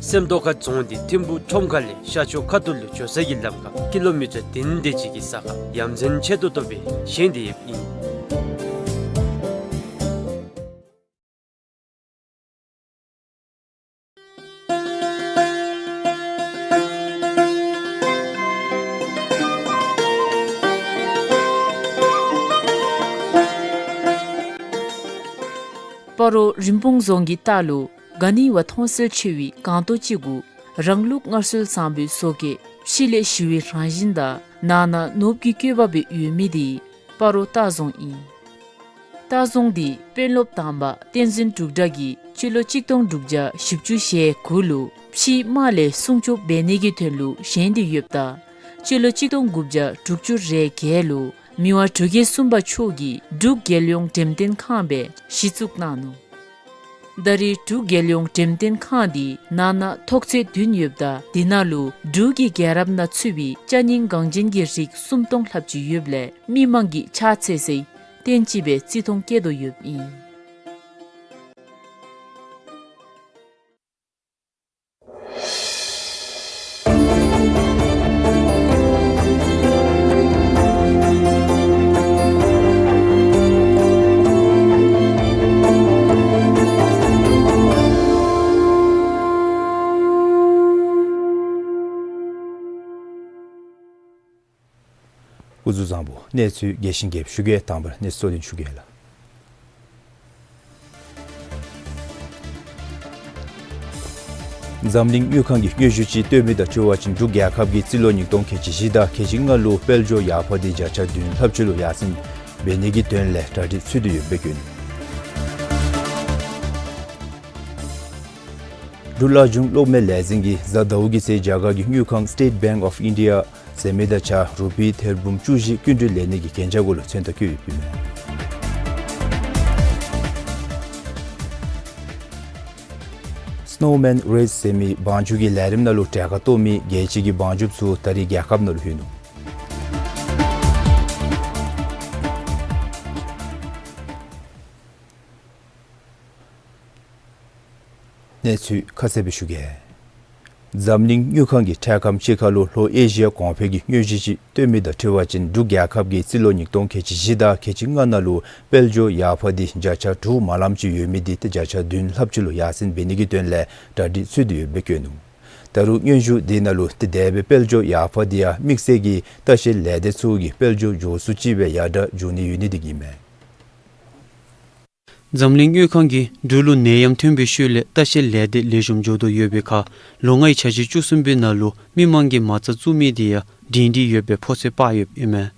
སེམས་རྟོགས་ཁ་རྫོང་འདི་ཐིམ་ཕུ་ཁྲོམ་ཁ་ལས་ཤར་ཕྱོགས་ཁ་ཐུག་ལུ་འགྱོ་ས་གི་ལམ་ཁར་ཀི་ལོ་མི་ཊར་བདུན་དེ་ཅིག་གི་ས་ཁར་ཡ་མཚན་ཆེ་ཏོག་ཏོ་སྦེ་བཞེངས་ཏེ་ཡོདཔ་ཨིན། སྤ་རོ་རིན་སྤུངས་རྫོང་གི་ལྟག་ལུ་ག་ནི་བ་མཐོང་གསལ་ཆེ་བའི་སྒང་ཏོག་ཅིག་གུ་རང་ལུགས་སྔར་སྲོལ་བཟང་པོའི་བཟོ་བཀོད་ཕྱི་ལས་ཞི་བའི་རང་བཞིན་དང་ནང་ན་ནོར་བུའི་བཀོད་པ་སྦེ་ཡོད་མི་འདི་སྤ་རོ་ལྟ་རྫོང་ཨིན། ལྟ་རྫོང་འདི་དཔོན་སློབ་དང་པ་བསྟན་འཛིན་འབྲུག་གྲགས་ཀྱིས་ སྤྱི་ལོ་གཅིག་སྟོང་དྲུག་བརྒྱ་བཞི་བཅུ་ཞེ་དགུ་ལུ་ཕྱིའི་དམག་ལས་སྲུང་སྐྱོབ་འབད་ནི་གི་དོན་ལུ་བཞེངས་ཏེ་ཡོདཔ་ད་སྤྱི་ལོ་གཅིག་སྟོང་དགུ་བརྒྱ་དྲུག་ཅུ་རེ་བརྒྱད་ལུ་མི་དབང་འབྲུག་རྒྱལ་གསུམ་པ་མཆོག་གིས་འབྲུག་རྒྱལ་ཡོངས་འགྲེམས་སྟོན་ཁང་སྦེ་གཞི་བཙུགས་གནང་ནུག། ད་རེས་འབྲུག་རྒྱལ་ཡོངས་འགྲེམས་སྟོན་ཁང་འདི་ནང་ན་ཐོག་ཚད་བདུན་ཡོདཔ་ད་དེ་ནང་ལུ་འབྲུག་གི་རྒྱལ་རབས་ནང་ཚུད་པའི་ཅ་རྙིང་འགངས་ཅན་གྱི་རིགས་སུམ་སྟོང་ལྷགཔ་ཅིག་ཡོདཔ་ལས་མི་མང་གིས་ཕྱག་འཚལ་སའི་རྟེན་ཅིག་སྦེ་བརྩི་མཐོང་བསྐྱེད་དོ་ཡོདཔ་ཨིན། སྐུ་གཟུགས་བཟང་པོ། གནས་ཚུལ་རྒྱས་ཤིང་རྒྱསཔ་ཞུ་གེ། དང་པ་ར་གནས་ཚུལ་གཙོ་དོན་ཞུ་གེ་ལགས། འཛམ་གླིང་དངུལ་ཁང་གིས་སྙན་ཞུ་ཅིག་བཏོན་མི་དང་འཁྲིལ་བ་ཅིན་འབྲུག་རྒྱལ་ཁབ་ཀྱིས་རྩིས་ལོ་ཉིས་སྟོང་ཁལ་གཅིག་བཞི་དང་ཁལ་གཅིག་ལྔ་ལུ་དཔལ་འབྱོར་ཡར་འཕར་འདི་བརྒྱ་ཆ་བདུན་ལྷགཔ་ཅིག་ལུ་ཡར་སེང་འབད་ནི་གི་དོན་ལས་གྲ་སྒྲིག་ཚུད་དེ་ཡོདཔ་སྦེ་བཀོད་ནུག། འབྲུག་ལ་བྱུང་གློག་མེ་ལས་འཛིན་གྱིས་གཟའ་ཟླཝ་གི་ཚེ་རྒྱ་གར་གྱི་དངུལ་ཁང་State Bank of India ཟེར་མི་དང་གཅིག་ཁར་རུ་པི་ཐེར་འབུམ་བཅུ་བཞི་སྐྱིན་འགྲུལ་ལེན་ནི་གི་གན་རྒྱ་གུ་ལུ་མཚན་རྟགས་བཀོད་ཡོདཔ་ཨིན་མས། Snowman Race ཟེར་མི་བང་རྒྱུག་གི་ལས་རིམ་ནང་ལུ་གྲལ་ཁར་གཏོགས་མི་རྒྱལ་སྤྱི་གི་བང་རྒྱུགཔ་ཚུ་ད་རེས་རྒྱལ་ཁབ་ནང་ལུ་ལྷོད་ནུག། གནས་ཚུལ་ཁ་གསལ་སྦེ་ཞུ་གེ། འཛམ་གླིང་དངུལ་ཁང་གིས་འཕྲལ་ཁམས་ཅིག་ཁར་ལུ་ལྷོ་ཨེ་ཤི་ཡ་གོང་འཕེལ་གྱི་སྙན་ཞུ་ཅིག་བཏོན་མི་དང་འཁྲིལ་བ་ཅིན་འབྲུག་རྒྱལ་ཁབ་ཀྱིས་རྩིས་ལོ་ཉིས་སྟོང་ཁལ་གཅིག་བཞི་དང་ཁལ་གཅིག་ལྔ་ནང་ལུ་དཔལ་འབྱོར་ཡར་འཕར་འདི་བརྒྱ་ཆ་དྲུག་མ་ལངམ་ཅིག་ཡོད་མི་འདི་ཏེ་བརྒྱ་ཆ་བདུན་ལྷགཔ་ཅིག་ལུ་ཡར་སེང་འབད་ནི་གི་དོན་ལས་གྲ་སྒྲིག་ཚུད་དེ་ཡོདཔ་སྦེ་བཀོད་ནུག། ད་རུང་སྙན་ཞུ་འདི་ནང་ལུ་ཏེ་དེ་སྦེ་དཔལ་འབྱོར་ཡར་འཕར་འདི་ཡང་དམིགས་བསལ་གྱིས་ལྟ་བཤལ་ལས་སྡེ་ཚུ་གིས་དཔལ་འབྱོར་མགྱོགས་སུ་ཅིག་སྦེ་ཡར་དྲག་འགྱོ་ནི་ཡོད་ནི་འདི་གིས་ཨིན་མས། འཛམ་གླིང་དངུལ་ཁང་གིས་འབྲུག་ལུ་ནད་ཡམས་ཐོན་པའི་ཤུལ་ལས་ལྟ་བཤལ་ལས་སྡེ་ལེགས་ཤོམ་འགྱོ་དོ་ཡོད་པའི་ཁར་ལོ་ལྔའི་འཆར་གཞི་བཅུ་གསུམ་པའི་ནང་ལུ་མི་མང་གིས་མ་རྩ་བཙུགས་མི་འདི་ཡང་སྒྲིང་སྒྲི་ཡོད་པའི་ཕོ་ཚོད་དཔག་ཡོདཔ་ཨིན་མས།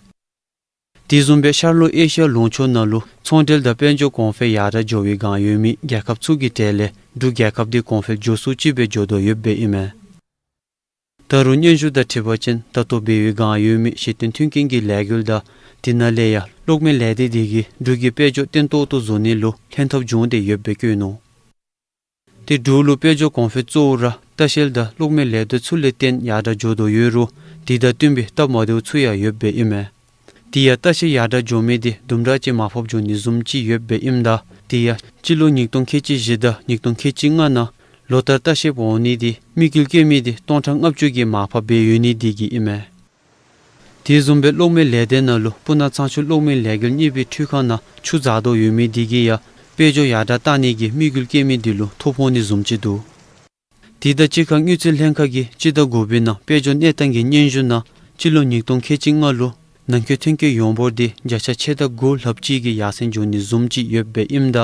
དེ་བཟུམ་སྦེ་ཤར་ལྷོ་ཨེ་ཤི་ཡ་ལུང་ཕྱོགས་ནང་ལུ་ཚོང་འབྲེལ་དང་དཔལ་འབྱོར་གོང་འཕེལ་ཡར་དྲག་འགྱོ་བའི་སྒང་ཡོད་མི་རྒྱལ་ཁབ་ཚུ་གི་གྲས་ལས་འབྲུག་རྒྱལ་ཁབ་འདི་གོང་འཕེལ་མགྱོགས་སུ་ཅིག་སྦེ་འགྱོ་དོ་ཡོདཔ་ཨིན་མས། ད་རུང་སྙན་ཞུ་དང་འཁྲིལ་བ་ཅིན་ད་ལྟོ་འབད་བའི་སྒང་ཡོད་མི་གཞི་རྟེན་མཐུན་རྐྱེན་གྱི་ལས་འགུལ་དང་དེ་ནང་ལས་ཡང་གློག་མེ་ལས་སྡེ་འདི་གིས་འབྲུག་གི་དཔལ་འབྱོར་བརྟན་ཏོག་ཏོ་བཟོ་ནི་ལུ་ལྷན་ཐབས་བྱུང་སྟེ་ཡོདཔ་སྦེ་བཀོད་ནུག། ཏེ་འབྲུག་ལུ་དཔལ་འབྱོར་གོང་འཕེལ་གཙོ་བོ་ར་ལྟ་བཤལ་དང་གློག་མེ་ལས་སྡེ་ཚུ་ལས་བརྟེན་ཡར་དྲག་འགྱོ་དོ་ཡོད་རུང་དེ་དང་བསྟུན་པའི་སྟབས་མ་བདེཝ་ཚུ་ཡང་ཡོདཔ་སྦེ་ཨིན་མས། དེ་ཡང་ལྟ་བཤལ་ཡར་དྲག་འགྱོ་མི་འདི་དུམ་གྲ་ཅིག་མར་ཕབ་འགྱོ་ནི་བཟུམ་ཅིག་ཡོདཔ་སྦེ་ཨིནམ་ད་དེ་ཡང་སྤྱི་ལོ་ཉིས་སྟོང་ཁལ་གཅིག་བཞི་དང་ཉིས་སྟོང་ཁལ་གཅིག་ལྔ་ནང་ལོ་ལྟར་ལྟ་བཤལཔ་འོང་ནི་འདི་དམིགས་ཡུལ་བསྐྱེད་མི་འདི་སྟོང་ཕྲག་ལྔ་བཅུ་གིས་མར་ཕབ་འབད་ཡོད་ནི་འདི་གིས་ཨིན་མས། དེ་བཟུམ་སྦེ་གློག་མེ་ལས་སྡེ་ནང་ལུ་སྤུ་ན་གཙང་ཆུ་གློག་མེ་ལས་འགུལ་གཉིས་པའི་འཕྲུལ་ཁང་ནང་ཆུ་འཛག་དོ་ཡོད་མི་འདི་གིས་ཡང་དཔལ་འབྱོར་ཡར་དྲག་བཏང་ནི་གི་དམིགས་ཡུལ་བསྐྱེད་མི་འདི་ལུ་ཐོ་ཕོག་ནི་བཟུམ་ཅིག་འདུག། དེ་དང་གཅིག་ཁར་དངུལ་རྩིས་ལྷན་ཁག་གིས་སྤྱི་ཟླ་དགུ་པའི་ནང་དཔལ་འབྱོར་གནས་སྟངས་ཀྱི་སྙན་ཞུ་ནང་སྤྱི་ལོ་ཉིས་སྟོང་ཁལ་གཅིག་ལྔ་ལུ་ནང་འཁོད་ཐོན་སྐྱེད་ཡོངས་འབོར་འདི་བརྒྱ་ཆ་ཕྱེད་དང་དགུ་ལྷགཔ་ཅིག་གིས་ཡར་སེང་འགྱོ་ནི་བཟུམ་ཅིག་ཡོདཔ་སྦེ་ཨིནམ་ད་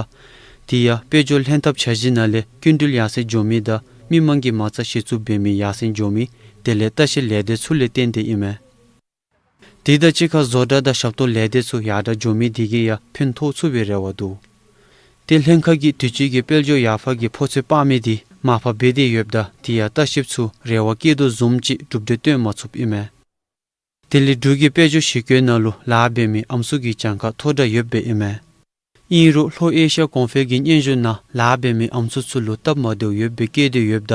དེ་ཡང་དཔལ་འབྱོར་ལྷན་ཐབས་འཆར་གཞི་ནང་ལས་སྐྱིན་འགྲུལ་ཡར་སེང་འགྱོ་མི་དང་མི་མང་གིས་མ་རྩ་གཞི་བཙུགས་འབད་མི་ཡར་སེང་འགྱོ་མི་དེ་ལས་ལྟ་བཤལ་ལས་སྡེ་ཚུ་ལས་བརྟེན་ཏེ་ཨིན་མས། དེ་དང་གཅིག་ཁར་བཟོ་གྲྭ་དང་ཞབས་ཏོག་ལས་སྡེ་ཚུ་ཡར་དྲག་འགྱོ་མི་འདི་གིས་ཡང་ཕན་ཐོགས་ཚུགས་པའི་རེ་བ་འདུག། ཏེ་ལྷན་ཁག་གིས་དུས་ཅི་གི་དཔལ་འབྱོར་ཡར་འཕར་གྱི་ཕོ་ཚོད་དཔག་མི་འདི་མར་ཕབ་འབད་དེ་ཡོདཔ་ད་དེ་ཡང་ལྟ་བཤལཔ་ཚུ་རེ་བ་བསྐྱེད་དོ་བཟུམ་ཅིག་གྲུབ་འབྲས་སྟོན་མ་ཚུགསཔ་ཨིན་མས། དེ་ལས་འབྲུག་གི་དཔལ་འབྱོར་གཞི་བཀོད་ནང་ལུ་ལཱ་འབད་མི་ཨམ་སྲུ་གི་གྱངས་ཁ་མཐོ་དྲགས་ཡོདཔ་སྦེ་ཨིན་མས། ཨིན་རུང་ལྷོ་ཨེ་ཤི་ཡ་གོང་འཕེལ་གྱི་སྙན་ཞུ་ནང་ལཱ་འབད་མི་ཨམ་སྲུ་ཚུ་ལུ་སྟབས་མ་བདེཝ་ཡོདཔ་སྦེ་བཀོད་དེ་ཡོདཔ་ད་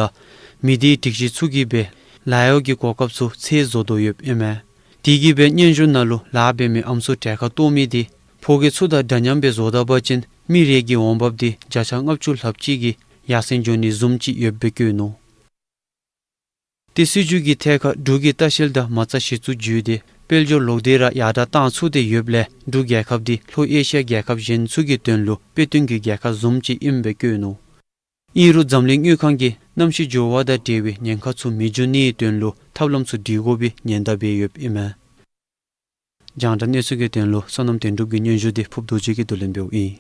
མི་སྡེའི་སྒྲིག་གཞི་ཚུ་གིས་སྦེ་ལཱ་གཡོག་གི་གོ་སྐབས་ཚུ་ཚད་བཟོ་དོ་ཡོདཔ་ཨིན་མས། དེ་གིས་སྦེ་སྙན་ཞུ་ནང་ལུ་ལཱ་འབད་མི་ཨམ་སྲུ་གྲལ་ཁར་གཏོགས་མི་འདི་ཕོ་སྐྱེས་ཚུ་དང་འདྲ་མཉམ་སྦེ་བཟོ་ད་པ་ཅིན་མི་རེ་གི་འོང་འབབ་འདི་བརྒྱ་ཆ་ལྔ་བཅུ་ལྷགཔ་ཅིག་གིས་ཡར་སེང་འགྱོ་ནི་བཟུམ་ཅིག་ཡོདཔ་སྦེ་བཀོད་ནུག། ཏེ་སྲིད་བྱུས་ཀྱི་ཐད་ཁར་འབྲུག་གིས་ལྟ་བཤལ་དང་མ་རྩ་གཞི་བཙུགས་བརྒྱུད་དེ་དཔལ་འབྱོར་ལོག་སྟེ་ར་ཡར་དྲག་བཏང་ཚུགས་ཏེ་ཡོདཔ་ལས་འབྲུག་རྒྱལ་ཁབ་འདི་ལྷོ་ཨེ་ཤི་ཡ་རྒྱལ་ཁབ་གཞན་ཚུ་གི་དོན་ལུ་དཔེ་སྟོན་གྱི་རྒྱལ་ཁབ་བཟུམ་ཅིག་ཨིནམ་སྦེ་བཀོད་ནུག། ཨིན་རུང་འཛམ་གླིང་དངུལ་ཁང་གིས་གནམ་གཤིས་འགྱུར་བ་དང་འབྲེལ་བའི་ཉེན་ཁ་ཚུ་མི་འབྱུང་ནིའི་དོན་ལུ་ཐབས་ལམ་ཚུ་སྒྲིག་དགོ་པའི་ཉེན་བརྡ་འབད་ཡོདཔ་ཨིན་མས། རྒྱང་བསྒྲགས་གནས་ཚུལ་གྱི་དོན་ལུ་བསོད་ནམས་དོན་གྲུབ་ཀྱི་སྙན་ཞུ་འདི་ཕུབ་རྡོ་རྗེ་གིས་བསྡུ་ལེན་འབདཝ་ཨིན།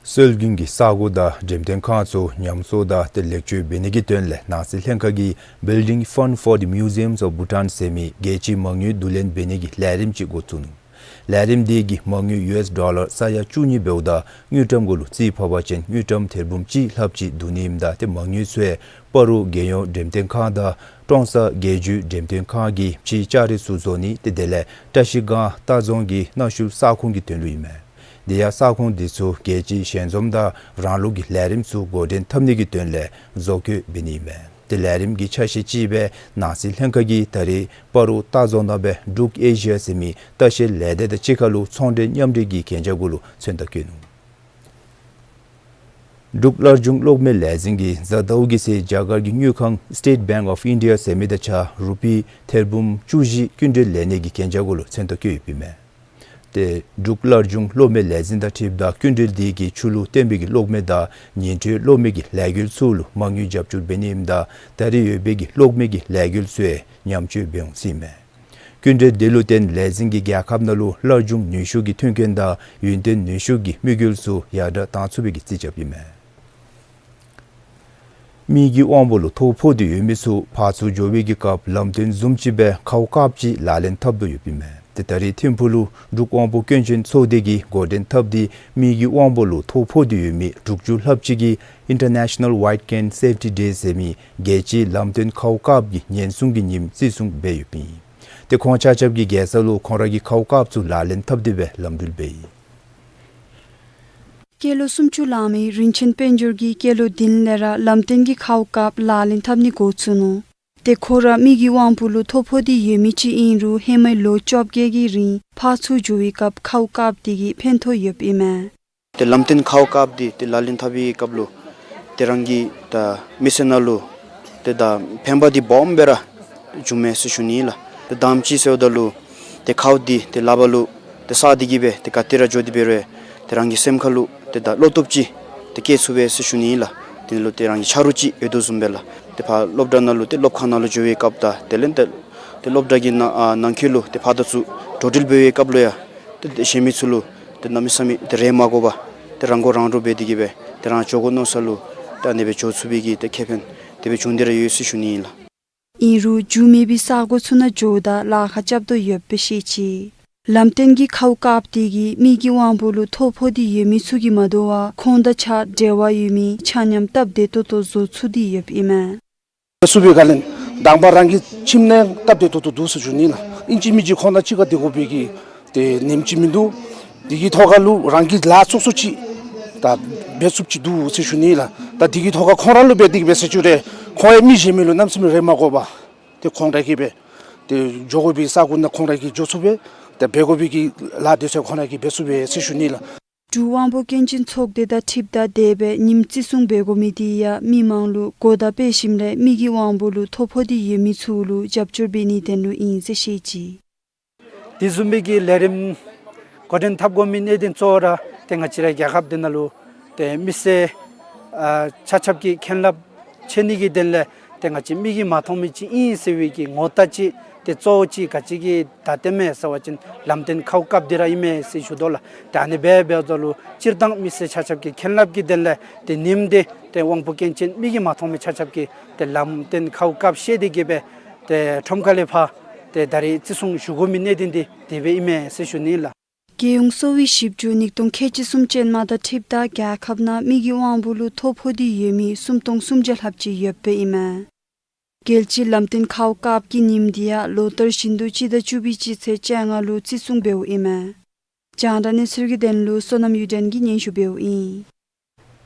སྲོལ་རྒྱུན་གྱི་ས་གོ་དང་འགྲེམས་སྟོན་ཁང་ཚུ་ཉམས་གསོ་དང་ཏེ་ལེགས་བཅོས་འབད་ནི་གི་དོན་ལས་ནང་སྲིད་ལྷན་ཁག་གིས་Building Fund for the Museums of Bhutan ཟེར་མི་རྒྱལ་སྤྱིའི་མ་དངུལ་བསྡུ་ལེན་འབད་ནི་གི་ལས་རིམ་ཅིག་འགོ་བཙུགས་ནུག། ལས་རིམ་དེ་གི་མ་དངུལ་ཡུ་ཨེསི་ཌོ་ལར་ས་ཡ་བཅུ་གཉིས་འབདཝ་ད་དངུལ་ཀྲམ་གུ་ལུ་རྩིས་ཕབ་པ་ཅིན་དངུལ་ཀྲམ་ཐེར་འབུམ་གཅིག་ལྷགཔ་ཅིག་བསྡུ་ནི་ཨིནམ་ད་ཏེ་མ་དངུལ་ཚུ་ཡང་སྤ་རོ་རྒྱལ་ཡོངས་འགྲེམས་སྟོན་ཁང་དང་ཀྲོང་གསར་རྒྱལ་བརྒྱུད་འགྲེམས་སྟོན་ཁང་གི་ཕྱི་ལྕགས་རི་ཚུ་བཟོ་ནི་ཏེ་དེ་ལས་བཀྲ་ཤིས་སྒང་རྟ་རྫོང་གི་གནའ་ཤུལ་ས་ཁོངས་ཀྱི་དོན་ལུ་ཨིན་མས། དེ་ཡང་ས་ཁོངས་དེ་ཚུ་རྒྱལ་སྤྱིའི་ཞལ་འཛོམས་དང་རང་ལུགས་ཀྱི་ལས་རིམ་ཚུ་འགོ་འདྲེན་འཐབ་ནི་གི་དོན་ལས་བཟོ་བཀོད་འབད་ནི་ཨིན་མས། ཏེ་ལས་རིམ་གྱི་ཆ་ཤས་ཅིག་སྦེ་ནང་སྲིད་ལྷན་ཁག་གིས་ད་རེས་སྤ་རོ་རྟ་རྫོང་ནང་སྦེ་འབྲུག་ཨེ་ཤི་ཡ་ཟེར་མི་ལྟ་བཤལ་ལས་སྡེ་དང་གཅིག་ཁར་ལུ་ཚོང་འབྲེལ་མཉམ་འབྲེལ་གྱི་གན་རྒྱ་གུ་ལུ་མཚན་རྟགས་བཀོད་ནུག། འབྲུག་སླར་འབྱུང་གློག་མེ་ལས་འཛིན་གྱིས་གཟའ་ཟླཝ་གི་ཚེ་རྒྱ་གར་གྱི་དངུལ་ཁང་སི་ཊེཊ་བེངཀ་ཨོཕ་ཨིན་ཌི་ཡ་ཟེར་མི་དང་གཅིག་ཁར་རུ་པི་ཐེར་འབུམ་བཅུ་བཞི་སྐྱིན་འགྲུལ་ལེན་ནི་གི་གན་རྒྱ་གུ་ལུ་མཚན་རྟགས་བཀོད་ཡོདཔ་ཨིན་མས། ཏེ་འབྲུག་སླར་འབྱུང་གློག་མེ་ལས་འཛིན་དང་འཁྲིལཝ་ད་སྐྱིན་འགྲུལ་དེ་གིས་ཆུ་ལུ་བརྟེན་པའི་གི་གློག་མེ་དང་ཉིང་འཕྲུལ་གློག་མེ་གི་ལས་འགུལ་ཚུ་ལུ་མ་དངུལ་རྒྱབ་སྐྱོར་འབད་ནི་ཨིནམ་ད་ད་རེས་ཡོད་པའི་གི་གློག་མེ་གི་ལས་འགུལ་ཚུ་ཡང་ཉམས་བཅོས་འབད་འོང་ཟེར་ཨིན་མས། སྐྱིན་འགྲུལ་དེ་ལུ་བརྟེན་ལས་འཛིན་གྱིས་རྒྱལ་ཁབ་ནང་ལུ་སླར་འབྱུང་ནུས་ཤུགས་ཀྱི་མཐུན་རྐྱེན་དང་ཡུན་བརྟན་ནུས་ཤུགས་ཀྱི་དམིགས་ཡུལ་ཚུ་ཡར་དྲགས་གཏང་ཚུགས་པའི་གི་རྩིས་རྐྱབ་ཨིན་མས། མེ་གི་དབང་པོ་ལུ་ཐོ་ཕོག་སྟེ་ཡོད་མི་ཚུ་ཕར་ཚུར་འགྱོ་བའི་གི་སྐབས་ལམ་སྟོན་བཟུམ་ཅིག་སྦེ་ཁཝ་དཀརཔོ་ཅིག་ལག་ལེན་འཐབ་དོ་ཡོདཔ་ཨིན་མས། ཏེ་ད་རེས་ཐིམ་ཕུག་ལུ་འབྲུག་དབང་པོ་སྐྱོན་ཅན་ཚོགས་སྡེ་གིས་འགོ་འདྲེན་འཐབ་སྟེ་མེ་གི་དབང་པོ་ལུ་ཐོ་ཕོག་སྟེ་ཡོད་མི་དྲུག་ཅུ་ལྷགཔ་ཅིག་གིས་International White Cane Safety Day ཟེར་མི་རྒྱལ་སྤྱིའི་ལམ་སྟོན་ཁཝ་དཀརཔོ་གི་ཉེན་སྲུང་གི་ཉིནམ་བརྩི་སྲུང་འབད་ཡོདཔ་ཨིན། ཏེ་ཁོང་ཆ་ཁྱབ་ཀྱིས་རྒྱལ་ས་ལུ་ཁོང་ར་གི་ཁཝ་དཀརཔོ་ཚུ་ལག་ལེན་འཐབ་སྟེ་སྦེ་ལམ་འགྲུལ་འབད་ཡི། སྐྱེས་ལོ་སུམ་ཅུ་ལང་མི་རིན་ཆེན་དཔལ་འབྱོར་གྱིས་སྐྱེས་ལོ་བདུན་ལས་ར་ལམ་སྟོན་གྱི་ཁཝ་དཀརཔོ་ལག་ལེན་འཐབ་ནི་འགོ་བཙུགས་ནུག། ཏེ་ཁོ་ར་མེ་གི་དབང་པོ་ལུ་ཐོ་ཕོག་སྟེ་ཡོད་མི་ཅིག་ཨིན་རུང་ཧེ་མའི་ལོ་བཅོ་བརྒྱད་ཀྱི་རིང་ཕར་ཚུར་འགྱོ་བའི་སྐབས་ཁཝ་དཀརཔོ་དེ་གིས་ཕན་ཐོགས་ཡོདཔ་ཨིན་མས། ཏེ་ལམ་སྟོན་ཁཝ་དཀརཔོ་འདི་ཏེ་ལག་ལེན་འཐབ་པའི་སྐབས་ལུ་ཏེ་རང་གི་ད་མི་ཚེ་ནང་ལུ་ཏེ་ད་ཕན་པ་འདི་སྦོམ་སྦེ་ར་བྱུངམ་མས་ཟེར་ཞུ་ནི་ལགས། ཏེ་དང་པ་ཅིག་ཟེརཝ་ད་ལུ་ཏེ་ཁཝ་འདི་ཏེ་ལག་པ་ལུ་ཏེ་བསགས་ཏེ་གི་སྦེ་ཏེ་ག་ཏེ་ར་འགྱོ་སྟེ་འབད་རུང་ཏེ་རང་གི་སེམས་ཁ་ལུ་ཏེ་ད་བློ་སྟོབས་ཅིག་ཏེ་སྐྱེ་ཚུགས་པས་ཟེར་ཞུ་ནི་ལགས། དེ་ལུ་ཏེ་རང་གི་ཆ་རོགས་ཅིག་ཡོད་དོ་བཟུམ་སྦེ་ལགས། ཏེ་ཕར་སློབ་གྲྭ་ནང་ལུ་ཏེ་སློབ་ཁང་ནང་ལུ་འགྱོ་བའི་སྐབས་དང་དེ་ལས་ཏེ་ཏེ་སློབ་གྲྭ་གི་ནང་ཨ་ནང་འཁོད་ལུ་ཏེ་ཕར་དང་ཚུར་འགྲོ་འགྲུལ་འབད་བའི་སྐབས་ལུ་ཡང་ཏེ་ཏེ་གཞན་མི་ཚུ་ལུ་ཏེ་གནམ་མེད་ས་མེད་ཏེ་རེ་མ་དགོ་པར་ཏེ་རང་མགོ་རང་འདྲོངས་འབད་དེ་གི་སྦེ་ཏེ་རང་འགྱོ་དགོ་མནོ་ས་ལུ་ཏེ་ཨ་ནི་སྦེ་འགྱོ་ཚུགས་པའི་གི་ཏེ་ཁེ་ཕན་དེ་སྦེ་བྱུང་སྟེ་ར་ཡོད་ཟེར་ཞུ་ནི་ཨིན་ལགས། ཨིན་རུང་རྒྱུས་མེད་པའི་ས་གོ་ཚུ་ནང་འགྱོཝ་ད་ལཱ་ཁག་རྐྱབ་དོ་ཡོདཔ་སྦེ་བཤད་ཅི། ལམ་སྟོན་གྱི་ཁཝ་དཀརཔོ་དེ་གིས་མེ་གི་དབང་པོ་ལུ་ཐོ་ཕོག་སྟེ་ཡོད་མི་ཚུ་གིས་མ་དོ་བར་ཁོང་དང་གཅིག་ཁར་འབྲེལ་བ་ཡོད་མི་ཆ་མཉམ་སྟབས་བདེ་ཏོག་ཏོ་བཟོ་ཚུགས་ཏེ་ཡོདཔ་ཨིན་མས། སུ་སྦེ་ག་ལས་དང་པ་རང་གི་ཁྱིམ་ནང་སྟབས་བདེ་ཏོག་ཏོ་འདུག་ཟེར་ཞུ་ནི་ལགས། ཨིན་ཅི་མིན་ཅི་ཁོང་དང་གཅིག་ཁར་སྡོད་དགོ་པའི་གི་ཏེ་ཉིནམ་ཅིག་མིན་འདུག། དེ་གི་ཐོག་ཁར་ལུ་རང་གི་ལཱ་ཚུགས་ཚུགས་ཅིག་ད་འབད་ཚུགསཔ་ཅིག་འདུག་ཟེར་ཞུ་ནི་ལགས། ད་དེ་གི་ཐོག་ཁར་ཁོང་ར་ལུ་འབད་དེ་གི་སྦེ་ཟེར་ཞུ་རུང་ཁོང་ཡང་མི་གཞན་མི་ལུ་གནམ་མེད་ས་མེད་རེ་མ་དགོ་པར་ཏེ་ཁོང་ར་གིས་སྦེ་ཏེ་འགྱོ་དགོ་པའི་ས་གོ་ནང་ཁོང་ར་གིས་འགྱོ་ཚུགས་པས། ཏེ་འབད་དགོ་པའི་གི་ལཱ་དེ་ཚུ་ཁོང་ར་གིས་འབད་ཚུགས་པས་ཟེར་ཞུ་ནི་ལགས། འབྲུག་དབང་པོ་སྐྱོན་ཅན་ཚོགས་སྡེ་དང་འཁྲིལཝ་ད་དེ་སྦེ་ཉིནམ་བརྩི་སྲུང་འབད་དགོ་མི་དེ་ཡང་མི་མང་ལུ་གོ་བརྡ་སྤེལ་ཞིནམ་ལས་མེ་གི་དབང་པོ་ལུ་ཐོ་ཕོག་སྟེ་ཡོད་མི་ཚུ་ལུ་རྒྱབ་སྐྱོར་འབད་ནིའི་དོན་ལུ་ཨིན་ཟེར་བཤད་ཅི། དེ་བཟུམ་མའི་གི་ལས་རིམ་འགོ་འདྲེན་འཐབ་དགོ་མི་གནད་དོན་གཙོ་བོ་ར་ཏེ་ང་བཅས་རའི་རྒྱལ་ཁབ་འདི་ནང་ལུ་ཏེ་མི་སེར་ཨ་ཆ་ཁྱབ་ཀྱི་མཁྱེན་རླབས་ཆེ་ནི་གི་དོན་ལས་ཏེ་ང་བཅས་མིག་གིས་མ་མཐོང་མི་ཅིག་ཨིན་ཟེར་བའི་གི་ངོ་རྟགས་ཅིག་ཏེ་གཙོ་བོ་ཅིག་ག་ཅི་གིས་ད་སྟོནམ་མས་ཟེར་བ་ཅིན་ལམ་སྟོན་ཁཝ་དཀརཔོ་འདི་ར་ཨིན་མས་ཟེར་ཞུ་དོ་ལགས། ཏེ་ཨ་ནི་སྦེ་འབདཝ་ད་ལུ་སྤྱིར་བཏང་མི་སེར་ཆ་ཁྱབ་ཀྱི་མཁྱེན་རླབས་ཀྱི་དོན་ལས་ཏེ་ཉིནམ་འདི་ཏེ་དབང་པོ་སྐྱོན་ཅན་མིག་གིས་མ་མཐོང་མི་ཆ་ཁྱབ་ཀྱིས་ཏེ་ལམ་སྟོན་ཁཝ་དཀརཔོ་ཤེས་ཏེ་གི་སྦེ་ཏེ་ཁྲོམ་ཁ་ལས་ཕར་ཏེ་ད་རེས་བརྩི་སྲུང་ཞུ་དགོ་མི་གནད་དོན་འདི་དེ་སྦེ་ཨིན་མས་ཟེར་ཞུ་ནི་ལགས། རྒྱལ་ཡོངས་གསོ་བའི་ཞིབ་འཇུག་ཉིས་སྟོང་ཁལ་གཅིག་གསུམ་ཅན་མ་དང་འཁྲིལཝ་ད་རྒྱལ་ཁབ་ནང་མེ་གི་དབང་པོ་ལུ་ཐོ་ཕོག་སྟེ་ཡོད་མི་སུམ་སྟོང་སུམ་བརྒྱ་ལྷགཔ་ཅིག་ཡོདཔ་ཨིན་མས། རྒྱལ་སྤྱིའི་ལམ་སྟོན་ཁཝ་དཀརཔོ་གི་ཉིནམ་འདི་ཡང་ལོ་ལྟར་བཞིན་དུ་སྤྱི་ཟླ་བཅུ་པའི་སྤྱི་ཚེས་བཅོ་ལྔ་ལུ་བརྩི་སྲུང་འབདཝ་ཨིན་མས། རྒྱང་བསྒྲགས་གནས་ཚུལ་གྱི་དོན་ལུ་བསོད་ནམས་གཡུ་སྒྲོན་གྱིས་སྙན་ཞུ་འབདཝ་ཨིན།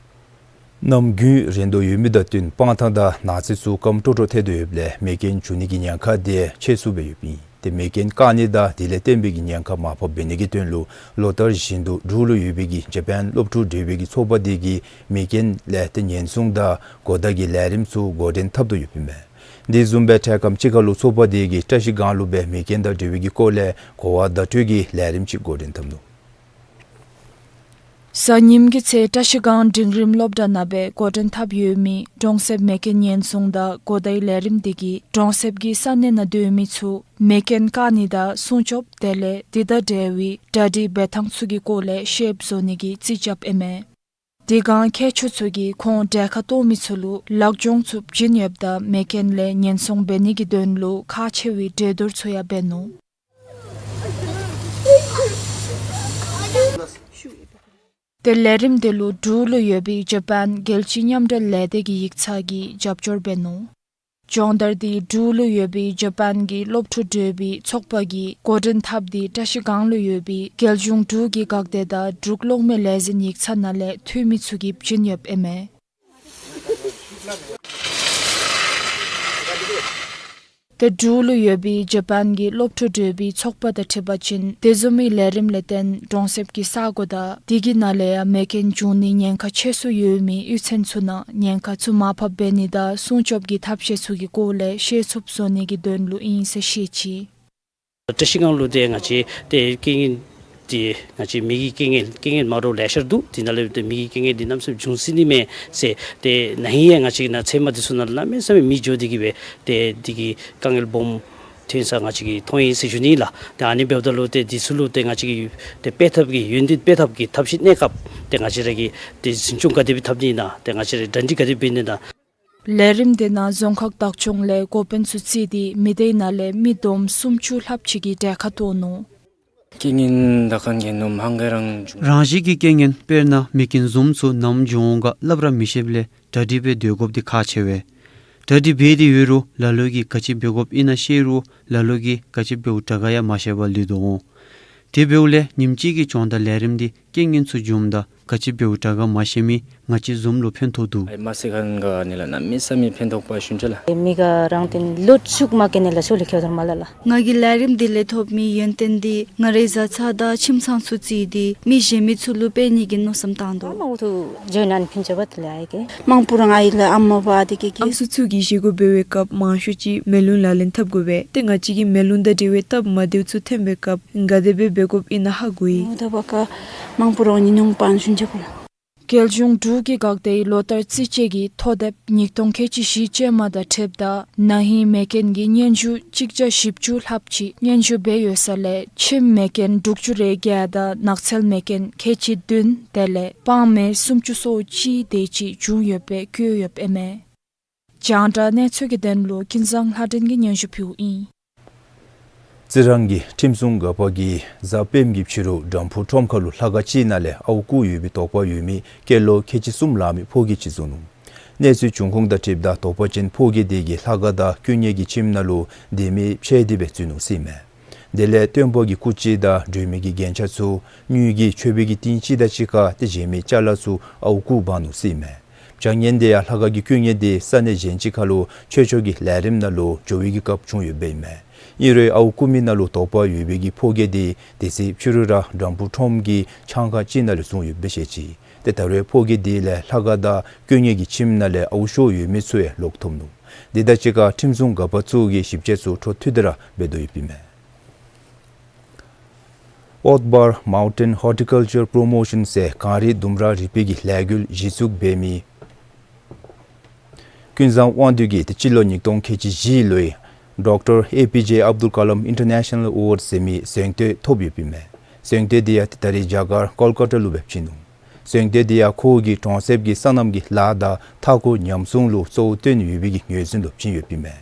གནམ་དགུན་རན་དོ་ཡོད་མི་དང་བསྟུན་སྤང་ཐང་དང་ནགས་ཚལ་ཚུ་སྐམ་ཀྲོག་ཀྲོ་ཐལ་དོ་ཡོདཔ་ལས་མེ་རྐྱེན་འབྱུང་ནི་གི་ཉེན་ཁ་དེ་ཆེ་སུ་སྦེ་ཡོདཔ་ཨིན། ཏེ་མེ་རྐྱེན་བཀག་ནི་དང་དེ་ལས་བརྟེན་པའི་གི་ཉེན་ཁ་མར་ཕབ་འབད་ནི་གི་དོན་ལུ་ལོ་ལྟར་བཞིན་དུ་འབྲུག་ལུ་ཡོད་པའི་གི་ཇ་པཱན་སློབ་ཕྲུག་འབྲེལ་བའི་གི་ཚོགས་པ་དེ་གིས་མེ་རྐྱེན་ལས་ཏེ་ཉེན་སྲུང་དང་གོ་བརྡ་གི་ལས་རིམ་ཚུ་འགོ་འདྲེན་འཐབ་དོ་ཡོདཔ་ཨིན་མས། དེ་བཟུམ་སྦེ་འཕྲལ་ཁམས་ཅིག་ཁར་ལུ་ཚོགས་པ་དེ་གིས་བཀྲ་ཤིས་སྒང་ལུ་སྦེ་མེ་རྐྱེན་དང་འབྲེལ་བའི་གི་སྐོར་ལས་གོ་བ་བརྡ་སྤྲོད་ཀྱི་ལས་རིམ་ཅིག་འགོ་འདྲེན་འཐབ་ནུག། གཟའ་ཉིམ་གི་ཚེ་བཀྲ་ཤིས་སྒང་འབྲིང་རིམ་སློབ་གྲྭ་ནང་སྦེ་འགོ་འདྲེན་འཐབ་ཡོད་མི་གྲོང་གསེབ་མེ་རྐྱེན་ཉེན་སྲུང་དང་གོ་བརྡའི་ལས་རིམ་དེ་གིས་གྲོང་གསེབ་ཀྱི་ས་གནས་ནང་སྡོད་མི་ཚུ་མེ་རྐྱེན་བཀག་ནི་དང་སྲུང་སྐྱོབ་དེ་ལས་དེ་དང་འབྲེལ་བའི་གྲ་སྒྲིག་འབད་ཐངས་ཚུ་གི་སྐོར་ལས་ཤེསཔ་བཟོ་ནི་གི་རྩིས་རྐྱབ་ཨིན་མས། དེ་སྒང་མཁས་མཆོག་ཚུ་གིས་ཁོང་གྲལ་ཁར་གཏོགས་མི་ཚུ་ལུ་ལཱག་གྱོང་ཚུ་བྱིན་ཡོདཔ་ད་མེ་རྐྱེན་ལས་ཉེན་སྲུང་འབད་ནི་གི་དོན་ལུ་ཁག་ཆེ་བའི་གྲོས་བསྡུར་ཚུ་ཡང་འབད་ནུག། ཏེ་ལས་རིམ་དེ་ལུ་འབྲུག་ལུ་ཡོད་པའི་ཇ་པཱན་རྒྱལ་སྤྱིའི་མཉམ་འབྲེལ་ལས་སྡེ་གི་ཡིག་ཚང་གིས་རྒྱབ་སྐྱོར་འབད་ནུག། སྦྱོང་བརྡར་འདི་འབྲུག་ལུ་ཡོད་པའི་ཇ་པཱན་གྱི་སློབ་ཕྲུག་གྲོས་པའི་ཚོགས་པ་གིས་འགོ་འདྲེན་འཐབ་སྟེ་བཀྲ་ཤིས་སྒང་ལུ་ཡོད་པའི་རྒྱལ་གཞུང་འབྲུག་གི་འགག་སྡེ་དང་འབྲུག་གློག་མེ་ལས་འཛིན་ཡིག་ཚང་ནང་ལས་འཐུས་མི་ཚུ་གིས་བྱིན་ཡོདཔ་ཨིན་མས། ཏེ་འབྲུག་ལུ་ཡོད་པའི་ཇ་པཱན་གྱི་སློབ་ཕྲུག་གྲོས་པའི་ཚོགས་པ་དང་འཁྲིལ་བ་ཅིན་དེ་བཟུམ་མའི་ལས་རིམ་ལས་བརྟེན་གྲོང་གསེབ་ཀྱི་ས་གོ་དང་དེ་གི་ནང་ལས་ཡང་མེ་རྐྱེན་འབྱུང་ནིའི་ཉེན་ཁ་ཆེ་སུ་ཡོད་མི་གཡུས་ཚན་ཚུ་ནང་ཉེན་ཁ་ཚུ་མར་ཕབ་འབད་ནི་དང་སྲུང་སྐྱོབ་ཀྱི་ཐབས་ཤེས་ཚུ་གི་སྐོར་ལས་ཤེས་ཚུགསཔ་བཟོ་ནི་གི་དོན་ལུ་ཨིན་ཟེར་བཤད་ཅི། བཀྲ་ཤིས་སྒང་ལུ་ཏེ་ང་བཅས་ཏེ་རྐྱེན་ངན་འདི་ང་བཅས་མེ་གི་རྐྱེན་ངན་རྐྱེན་ངན་མ་འདྲཝ་ལེ་ཤ་ར་འདུག། དེ་ནང་ལས་ཏེ་མེ་གི་རྐྱེན་ངན་འདི་གནམ་མེད་ས་མེད་འབྱུང་སྲིད་ནི་མས་ཟེར། ཏེ་ན་ཧིང་ཡང་ང་བཅས་ནཱ་ཚལ་མ་འདི་ཚུ་ནང་ལུ་གནམ་མེད་ས་མེད་མེ་འགྱོ་སྟེ་གི་སྦེ་ཏེ་འདི་གི་དཀའ་ངལ་སྦོམ་ཐོན་ས་ང་བཅས་ཀྱིས་མཐོང་ཡི་ཟེར་ཞུ་ནི་ལགས། ཏེ་ཨ་ནི་འབདཝ་ད་ལུ་ཏེ་འདི་ཚུ་ལུ་ཏེ་ང་བཅས་ཀྱིས་ཏེ་སྤེལ་ཐབས་ཀྱི་ཡོན་ཏན་སྤེལ་ཐབས་ཀྱི་ཐབས་ཤེས་གནས་སྐབས་ཏེ་ང་བཅས་ར་གིས་ཏེ་འཛིན་སྐྱོང་ག་དེ་སྦེ་འཐབ་ནི་ཨིན་ན་ཏེ་ང་བཅས་ར་གྲ་སྒྲིག་ག་དེ་སྦེ་འབད་ནི་ཨིན་ན། ལས་རིམ་དེ་ནང་རྫོང་ཁག་བདག་སྐྱོང་ལས་འགོ་དཔོན་ཚུ་བརྩིས་ཏེ་མི་སྡེ་ནང་ལས་མི་བསྡོམས་སུམ་ཅུ་ལྷགཔ་ཅིག་གིས་གྲལ་ཁར་གཏོགས་ནུག། རྐྱེན་ངན་དང་ག་ནི་ནུམ་ཧང་ག་རང་བྱུང་། རང་བཞིན་གྱི་རྐྱེན་ངན་དཔེར་ན་མེ་རྐྱེན་བཟུམ་ཚུ་ནམ་འབྱུང་འོང་ག་སླབ་ར་མི་ཤེསཔ་ལས་གྲ་སྒྲིག་འབད་སྡོད་དགོཔ་འདི་ཁག་ཆེ་བས། གྲ་སྒྲིག་འབད་དེ་ཡོད་རུང་ལ་ལུ་གིས་ག་ཅི་འབད་དགོཔ་ཨིན་ན་ཤེས་རུང་ལ་ལུ་གིས་ག་ཅི་འབདཝ་དྲག་ག་ཡང་མ་ཤེས་པར་ལུས་དོ་འོང་། དེ་འབདཝ་ལས་ཉིནམ་གཅིག་གི་སྦྱོང་བརྡར་ལས་རིམ་འདི་རྐྱེན་ངན་ཚུ་འབྱུངམ་ད་ག་ཅི་འབདཝ་དྲག་ག་མ་ཤེས་མི་ང་བཅས་བཟུམ་ལུ་ཕན་ཐོགས་འདུག། ཨའི་མ་སི་ཁན་ག་ནི་ལགས་གནམ་མེད་ས་མེད་ཕན་ཐོགས་པ་ཞུ་ནི་ལགས། མི་ག་རང་བརྟེན་ལོ་ཚུགས་མ་ཁན་ནི་ལགས་ཤོ་ལི་ཁེའུ་དར་མ་ལ་ལགས། ང་གིས་ལས་རིམ་འདི་ལས་ཐོབ་མི་ཡོན་ཏན་འདི་ང་རའི་བཟའ་ཚང་དང་ཁྱིམ་ཚང་ཚུ་བརྩིས་ཏེ་མི་གཞན་མི་ཚུ་ལུ་སྤེལ་ནི་གི་མནོ་བསམ་བཏང་དོ། མང་པོ་ཐུགས་འཇོན་ནན་ཕིན་ཆ་བ་དེ་ལས་ཨའི་གེ། མང་པོ་རང་ཨའི་ལགས་ཨམ་མ་བ་དེ་གེ་གེ། ཨམ་སྲུ་ཚུ་གིས་བཞེས་སྒོ་འབད་བའི་སྐབས་མང་ཤོས་ཅིག་མེ་རླུང་ལག་ལེན་འཐབ་དགོ་པས། ཏེ་ང་བཅས་ཀྱིས་མེ་རླུང་དང་འབྲེལ་བའི་སྟབས་མ་བདེཝ་ཚུ་ཐོན་པའི་སྐབས་ག་དེ་སྦེ་འབད་དགོཔ་ཨིན་ན་ཧ་གོ་ཡི། ཨོ་ད་བ་ཀ་མང་པོ་རང་ཉིན་ནུང་པང་ཞུན་ཆ་པོ་ལགས། རྒྱལ་གཞུང་འབྲུག་གི་འགག་སྡེའི་ལོ་ལྟར་རྩིས་དཔྱད་ཀྱི་ཐོ་དེབ་ཉིས་སྟོང་ཁལ་གཅིག་བཞི་ཅན་མ་དང་འཁྲིལཝ་ད་ན་ཧིང་མེ་རྐྱེན་གྱི་སྙན་ཞུ་གཅིག་བརྒྱ་བཞི་བཅུ་ལྷགཔ་ཅིག་སྙན་ཞུ་འབད་ཡོད་ས་ལས་ཁྱིམ་མེ་རྐྱེན་དྲུག་ཅུ་རེ་བརྒྱད་དང་ནགས་ཚལ་མེ་རྐྱེན་ཁལ་གཅིག་བདུན་དེ་ལས་སྤང་མེ་སུམ་ཅུ་སོ་གཅིག་དེ་ཅིག་བྱུང་ཡོདཔ་སྦེ་བཀོད་ཡོདཔ་ཨིན་མས། རྒྱང་བསྒྲགས་གནས་ཚུལ་གྱི་དོན་ལུ་ཀུན་བཟང་ལྷ་སྒྲོན་གྱིས་སྙན་ཞུ་ཕུལཝ་ཨིན། རྩི་རང་གི་ཁྲིམས་སྲུང་འགག་པ་གིས་གཟའ་སྤེནམ་གྱི་ཕྱི་རུ་དམ་ཕུ་ཁྲོམ་ཁ་ལུ་ལྷ་ཁང་ཅིག་ནང་ལས་ཨརཝ་རྐུ་ཡོད་པའི་དོགས་པ་ཡོད་མི་སྐྱེས་ལོ་ཁལ་གཅིག་གསུམ་ལང་མི་ཕོ་སྐྱེས་ཅིག་བཟུང་ནུག། གནས་ཚུལ་བྱུང་ཁུངས་དང་འཁྲིལཝ་ད་དོགས་པ་ཅན་ཕོ་སྐྱེས་དེ་གིས་ལྷ་ཁང་དང་དཀོན་གཉེར་གྱི་ཁྱིམ་ནང་ལུ་ལྡེ་མིག་ཕྱེ་སྟེ་སྦེ་འཛུལ་ནུག་ཟེར་ཨིན་མས། དེ་ལས་སྟོན་པ་གི་སྐུ་ཅིག་དང་སྒྲོལ་མའི་གི་རྒྱན་ཆ་ཚུ་དངུལ་གྱི་མཆོད་པའི་གི་ཏིང་ཅིག་དང་གཅིག་ཁར་ཏེ་གཞན་མི་ཅ་ལ་ཚུ་ཨརཝ་རྐུ་འབག་ནུག་ཟེར་ཨིན་མས། བྱ་ངན་དེ་ཡང་ལྷ་ཁང་གི་དཀོན་གཉེར་དེ་ས་གནས་གཞན་ཅིག་ཁ་ལུ་ཆོས་ཕྱོགས་ཀྱི་ལས་རིམ་ནང་ལུ་འགྱོ་བའི་གི་སྐབས་བྱུང་ཡོདཔ་ཨིན་མས། ཨིན་རུང་ཨརཝ་རྐུ་མི་ནང་ལུ་དོགས་པ་ཡོད་པའི་གི་ཕོ་སྐྱེས་དེ་དེ་ཚེ་ཕྱི་རུ་ར་དམ་ཕུ་ཁྲོམ་གྱི་ཆང་ཁང་ཅིག་ནང་ལས་བཟུང་ཡོདཔ་སྦེ་བཤད་ཅི། ཏེ་ད་རེས་ཕོ་སྐྱེས་དེ་ལས་ལྷ་ཁང་དང་དཀོན་གཉེར་གྱི་ཁྱིམ་ནང་ལས་ཨརཝ་ཤོར་ཡོད་མི་ཚུ་ཡང་ལོག་ཐོབ་ནུག། དེ་དང་གཅིག་ཁར་ཁྲིམས་སྲུང་འགག་པ་ཚུ་གིས་ཞིབ་དཔྱད་ཚུ་འཕྲོ་མཐུད་དེ་ར་འབད་དོ་ཡོདཔ་ཨིན་མས། Otbar Mountain Horticulture Promotion ཟེར་གངས་རི་ལྡུམ་ར་རི་པའི་གི་ལས་འགུལ་གཞི་བཙུགས་འབད་མི་ཀུན་བཟང་དབང་འདུས་ཀྱིས་ཏེ་སྤྱི་ལོ་ཉིས་སྟོང་ཁལ་གཅིག་བཞི་ལོའི་Doctor A P J Abdul Kalam International Award ཟེར་མི་གཟེངས་བསྟོད་ཐོབ་ཡོདཔ་ཨིན་མས། གཟེངས་བསྟོད་དེ་ཡང་ཏེ་ད་རེས་རྒྱ་གར་ཀོལ་ཀ་ཏ་ལུ་སྦེ་བྱིན་ནུག། གཟེངས་བསྟོད་དེ་ཡང་ཁོ་གིས་གྲོང་གསེབ་ཀྱི་སོ་ནམ་གྱི་ལཱ་དང་མཐའ་འཁོར་ཉམས་སྲུང་ལུ་གཙོ་བོ་བཏོན་ཡོད་པའི་གི་ངོས་འཛིན་ལུ་བྱིན་ཡོདཔ་ཨིན་མས།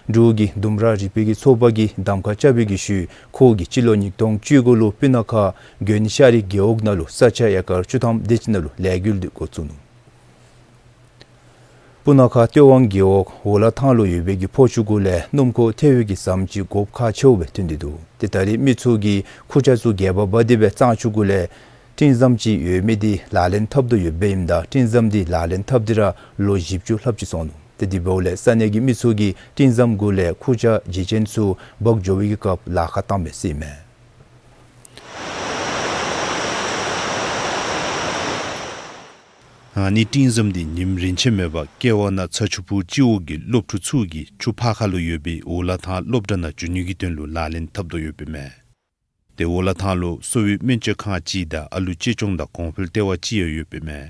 འབྲུག་གི་ལྡུམ་ར་རི་པའི་གི་ཚོགས་པ་གིས་གདམ་ཁ་རྐྱབ་པའི་གི་ཤུལ་ཁོ་གིས་སྤྱི་ལོ་ཉིས་སྟོང་བཅུ་དགུ་ལུ་སྤུ་ན་ཁ་དགོན་ཤ་རི་རྒེད་འོག་ནང་ལུ་ས་ཆ་ཨེ་ཀར་བཅུ་ཐམ་དེ་ཅིག་ནང་ལུ་ལས་འགུལ་དེ་འགོ་བཙུགས་ནུག། སྤུ་ན་ཁ་སྟོད་ཝང་རྒེད་འོག་འོ་ལ་ཐང་ལུ་ཡོད་པའི་གི་ཕོ་ཆུ་གུ་ལས་སྣུམ་འཁོར་ཐལ་བའི་གི་ཟམ་ཅིག་དགོཔ་ཁག་ཆེཝ་སྦེ་ཐོན་ཏེ་འདུག། ཏེ་ད་རེས་མི་ཚུ་གིས་ཁུར་ཆ་ཚུ་རྒྱས་པ་འབག་སྟེ་སྦེ་གཙང་ཆུ་གུ་ལས་སྤྲིན་ཟམ་ཅིག་ཡོད་མི་དེ་ལག་ལེན་འཐབ་དོ་ཡོདཔ་ཨིནམ་ད་སྤྲིན་ཟམ་དེ་ལག་ལེན་འཐབ་སྟེ་ར་ལོ་བཞི་བཅུ་ལྷགཔ་ཅིག་སོང་ནུག། ཏེ་དེ་འབདཝ་ལས་ས་གནས་ཀྱི་མི་ཚུ་གིས་སྤྲིན་ཟམ་གུ་ལས་ཁུར་ཆ་བརྗེ་ཅན་ཚུ་འབག་འགྱོ་བའི་གི་སྐབས་ལཱ་ཁག་བཏངམ་མས་ཟེར་ཨིན་མས། ཨ་ནི་སྤྲིན་ཟམ་འདི་ཉིནམ་རེ་ཆད་མེད་པར་ཀེ་ཝ་ན་ཚ་ཆུ་ཕུག་སྤྱི་འོག་གི་སློབ་ཕྲུག་ཚུ་གིས་ཆུ་ཕར་ཁ་ལུ་ཡོད་པའི་འོ་ལ་ཐང་སློབ་གྲྭ་ནང་འགྱོ་ནི་གི་དོན་ལུ་ལག་ལེན་འཐབ་དོ་ཡོདཔ་ཨིན་མས། ཏེ་འོ་ལ་ཐང་ལུ་གསོ་བའི་སྨན་བཅོས་ཁང་ཅིག་དང་ཨ་ལུ་གཅེས་སྐྱོང་དང་གོང་འཕེལ་ལྟེ་བ་ཅིག་ཡང་ཡོདཔ་ཨིན་མས།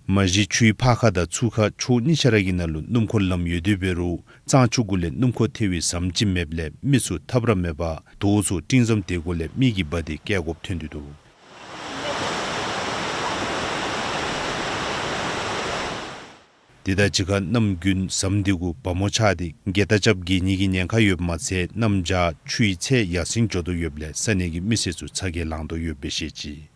མ་གཞི་ཆུའི་ཕར་ཁ་དང་ཚུར་ཁ་ཕྱོགས་གཉིས་ཆ་ར་གི་ནང་ལུ་སྣུམ་འཁོར་ལམ་ཡོད་དེ་འབད་རུང་གཙང་ཆུ་གུ་ལས་སྣུམ་འཁོར་ཐལ་བའི་ཟམ་ཅིག་མེདཔ་ལས་མི་ཚུ་ཐབས་ར་མེད་པར་དོ་ཚུ་སྤྲིན་ཟམ་དེ་གུ་ལས་མི་གིས་འབག་སྟེ་བསྐྱལ་དགོཔ་ཐོན་ཏེ་འདུག། དེ་དང་གཅིག་ཁར་གནམ་དགུན་ཟམ་འདི་གུ་བ་མོ་ཆགས་ཏེ་གྱེས་རྟ་རྐྱབ་འགྱེལ་ནི་གི་ཉེན་ཁ་ཡོདཔ་མ་ཚད་གནམ་བྱཱར་ཆུའི་ཚད་ཡར་སེང་འགྱོ་དོ་ཡོདཔ་ལས་ས་གནས་ཀྱི་མི་སེར་ཚུ་ཚ་གྱང་ལང་དོ་ཡོདཔ་སྦེ་བཤད་ཅི།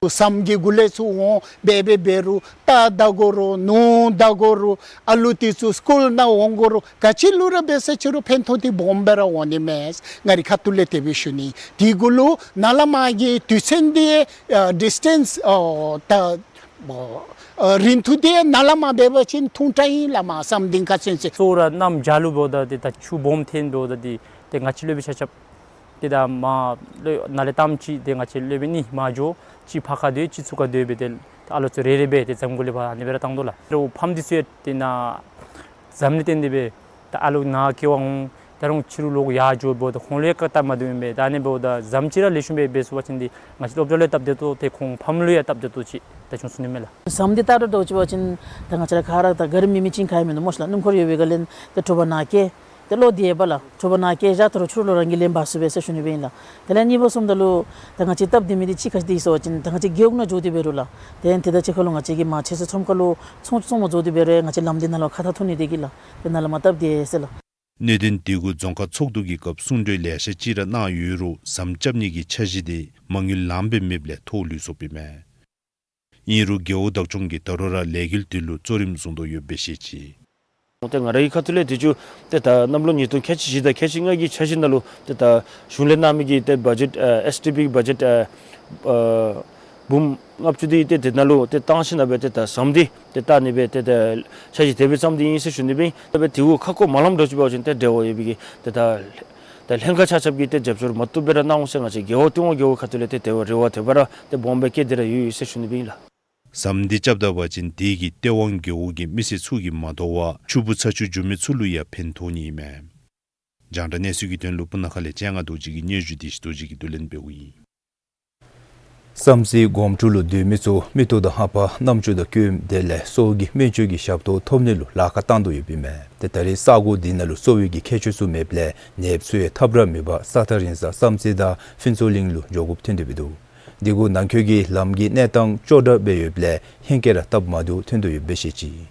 ཟམ་གྱི་གུ་ལས་ཚུར་འོང་འབད་འབད་འབད་རུང་རྟ་བདའ་དགོ་རུང་ནོར་བདའ་དགོ་རུང་ཨ་ལུ་འདི་ཚུ་སི་ཀུལ་ནང་འོང་དགོ་རུང་ག་ཅི་ལུ་ར་འབད་ས་ཅི་རུང་ཕན་ཐོགས་འདི་སྦོམ་སྦེ་ར་འོང་ནི་མས། ང་རའི་ཁ་ཐུག་ལས་དེ་སྦེ་ཞུ་ནི། དེ་གུ་ལུ་ནཱ་ལས་མར་གྱི་དུས་ཚོད་འདི་ཨ་ཌིས་ཊེནསི་ཨ་ད་ཨ་རིང་ཐུང་འདི་ནཱ་ལས་མར་འབད་བ་ཅིན་ཐུང་དྲགས་ཨིན་ལགས། མར་ཟམ་འདི་ཁར་ཚུན་ཚོད་གཙོ་བོ་ར་གནམ་བྱཱར་ལུ་འབདཝ་ད་ཏེ་ད་ཆུ་སྦོམ་ཐོན་འབདཝ་ད་ཏེ་ཏེ་ང་བཅས་སློབ་དཔོན་ཆ་ཁྱབ་ཏེ་ད་མར་ལུ་ནཱ་ལས་ཐམས་ཅད་ཏེ་ང་བཅས་སློབ་དཔོན་གཉིས་མར་འགྱོ། གཅིག་ཕར་ཁར་སྡོད་གཅིག་ཚུར་ཁར་སྡོད་སྦེ་ཏེ་ཨ་ལོ་ཚུ་རེ་རེ་སྦེ་ཏེ་ཟམ་གུ་ལས་ཕར་ཨ་ནི་སྦེ་ར་བཏང་དོ་ལགས། རོགས་ཕམ་འདི་ཚུ་ཡང་ཏེ་ནཱ་ཟམ་ལས་བརྟེན་ཏེ་སྦེ་ད་ཨ་ལོ་ནཱ་གྱེལ་བར་འོང་། ད་རུང་ཕྱི་རུ་ལོག་ཡར་འགྱོ་འབདཝ་ད་ཁོང་ལུ་ཡང་བཀག་སྟབས་མ་བདེཝ་ཨིན་པས། ད་ཨ་ནི་འབདཝ་ད་ཟམ་ཅིག་ར་ལེགས་ཤོམ་སྦེ་འབད་ཚུགས་པ་ཅིན་འདི་ང་བཅས་སློབ་གྲྭ་ལུ་ཡང་སྟབས་བདེ་ཏོག་ཏོ་ཏེ་ཁོང་ཕམ་ལུ་ཡང་སྟབས་བདེ་ཏོག་ཏོ་ཅིག་ད་བྱུང་ཚུགས་ནི་མས་ལགས། ཟམ་འདི་ད་རུང་འདྲཝ་ཅིག་འབད་བ་ཅིན་ད་ང་བཅས་ར་ག་ར་ད་ག་ར་མི་མི་ཅིག་ག་ཡང་མིན་འདུག་སྨོ་ཤ་ལགས། སྣུམ་འཁོར་ཡོད་པའི་སྒང་ལས་ཏེ་དྲོ་པ་ནཱ་གྱེས་ཏེ་ལོག་སྟེ་ཡོདཔ་ལགས། དྲོ་པ་ནཱ་གྱེས་བཞག་ད་རུང་ཕྱི་རུ་ལོག་རང་གིས་ལེན་འབག་ཚུགས་པས་ཟེར་ཞུ་ནི་སྦེ་ཨིན་ལགས། དེ་ལས་གཉིས་པ་གསུམ་ད་ལུ་ད་ང་བཅས་སྟབས་བདེ་མི་འདི་ཅིག་ག་ཅི་འདི་ཟེར་བ་ཅིན་ད་ང་བཅས་རྒེད་འོག་ནང་འགྱོ་སྟེ་འབད་རུང་ལགས། ཏེ་དེ་དང་གཅིག་ཁར་ལུ་ང་བཅས་ཀྱི་མར་ཆོས་སྲིད་ཚོགས་ཁང་ལུ་ཚོང་ཚོང་མ་འགྱོ་སྟེ་འབད་རུང་ང་བཅས་ལམ་འདི་ནང་ལུ་ཁ་ཐུག་ཐུག་ནི་འདི་གིས་ལགས། ཏེ་ནཱ་ལས་མར་སྟབས་བདེ་ཟེར་ལགས། གནད་དོན་འདི་གུ་རྫོང་ཁག་ཚོགས་འདུ་གི་སྐབས་གསུང་གྲོས་ལེ་ཤ་ཅིག་ར་གནང་ཡོད་རུང་ཟམ་རྐྱབ་ནི་གི་འཆར་གཞི་དེ་མ་དངུལ་ལངམ་སྦེ་མེདཔ་ལས་ཐོགས་ལུས་སོཔ་ཨིན་མས། ཨིན་རུང་རྒེད་འོག་བདག་སྐྱོང་གིས་ད་རུང་ར་ལས་འགུལ་དེ་ལུ་གཙོ་རིམ་བཟུང་དོ་ཡོདཔ་སྦེ་བཤད་ཅི། ཏེ་ང་རའི་ཁ་ཐུག་ལས་དུས་ཅི་ཏེ་ད་གནམ་ལོ་ཉིས་སྟོང་ཁལ་གཅིག་བཞི་དང་ཁལ་གཅིག་ལྔ་གི་འཆར་གཞི་ནང་ལུ་ཏེ་ད་གཞུང་ལས་གནང་མི་གི་ཏེ་བ་ཇེཊ་ཨ་ཨེསི་ཌི་པི་གི་བ་ཇེཊ་ཨ་ཨ་འབུམ་ལྔ་བཅུ་འདི་ཏེ་དེ་ནང་ལུ་ཏེ་བཏང་ཞིནམ་ལས་སྦེ་ཏེ་ད་ཟམ་འདི་ཏེ་བཏང་ནི་སྦེ་ཏེ་ད་འཆར་གཞི་དེ་སྦེ་བརྩམས་ཏེ་ཨིན་ཟེར་ཞུ་ནི་སྦེ་ཨིན། ད་སྦེ་དེ་གུ་ཁ་སྐོང་མ་ལངམ་འདྲཝ་ཅིག་འབད་བ་ཅིན་ཏེ་འབྲེལ་བ་ཡོད་པའི་གི་ཏེ་ད་ད་ལྷན་ཁག་ཆ་ཁྱབ་ཀྱིས་ཏེ་རྒྱབ་སྐྱོར་མ་བཏུབ་སྦེ་ར་གནང་འོང་ཟེར་ང་བཅས་རྒེད་འོག་ཏེ་ཝང་རྒེད་འོག་ཁ་ཐུག་ལས་ཏེ་དེ་སྦེ་རེ་བ་དེ་སྦེ་ར་ཏེ་སྦོམ་སྦེ་བསྐྱེད་དེ་ར་ཡོད་ཡོད་ཟེར་ཞུ་ནི་སྦེ་ཨིན་ལགས། ཟམ་འདི་རྐྱབ་ད་པ་ཅིན་དེ་གིས་ཏེ་ཝང་རྒེད་འོག་གི་མི་སེར་ཚུ་གིས་མ་དོ་བར་ཆུ་སྦུག་ཚ་ཆུ་འགྱོ་མི་ཚུ་ལུ་ཡང་ཕན་ཐོགས་ནི་ཨིན་མས། རྒྱང་བསྒྲགས་གནས་ཚུལ་གྱི་དོན་ལུ་སྤུ་ན་ཁ་ལས་སྤྱན་སྔ་རྡོ་རྗེ་གི་སྙན་ཞུ་བདེ་ཆེན་རྡོ་རྗེ་གིས་བསྡུ་ལེན་འབདཝ་ཨིན། བསམ་རྩེ་སྒོམ་དྲུག་ལུ་སྡོད་མི་ཚུ་མིག་ཏོ་དང་ལྷ་པ་རྣམ་ཅོ་དང་སྐྱོནམ་དེ་ལས་སྲོག་གི་སྨན་བཅོས་ཀྱི་ཞབས་ཏོག་ཐོབ་ནི་ལུ་ལཱ་ཁག་བཏང་དོ་ཡོདཔ་ཨིན་མས། ཏེ་ད་རེས་ས་གོ་འདི་ནང་ལུ་གསོ་བའི་གི་ཁྱད་ཆོས་ཚུ་མེདཔ་ལས་ནདཔ་ཚུ་ཡང་ཐབས་ར་མེད་པར་ས་ཐག་རིང་ས་བསམ་རྩེ་དང་ཕུན་ཚོགས་གླིང་ལུ་འགྱོ་དགོཔ་ཐོན་ཏེ་འབད་དོ། འདི་གུ་ནང་འཁོད་ཀྱི་ལམ་གྱི་གནས་སྟངས་ཅོག་འཐདཔ་སྦེ་ཡོདཔ་ལས་ཧེང་སྐལ་ར་སྟབས་མ་བདེཝ་ཐོན་དོ་ཡོདཔ་སྦེ་བཤད་ཅི།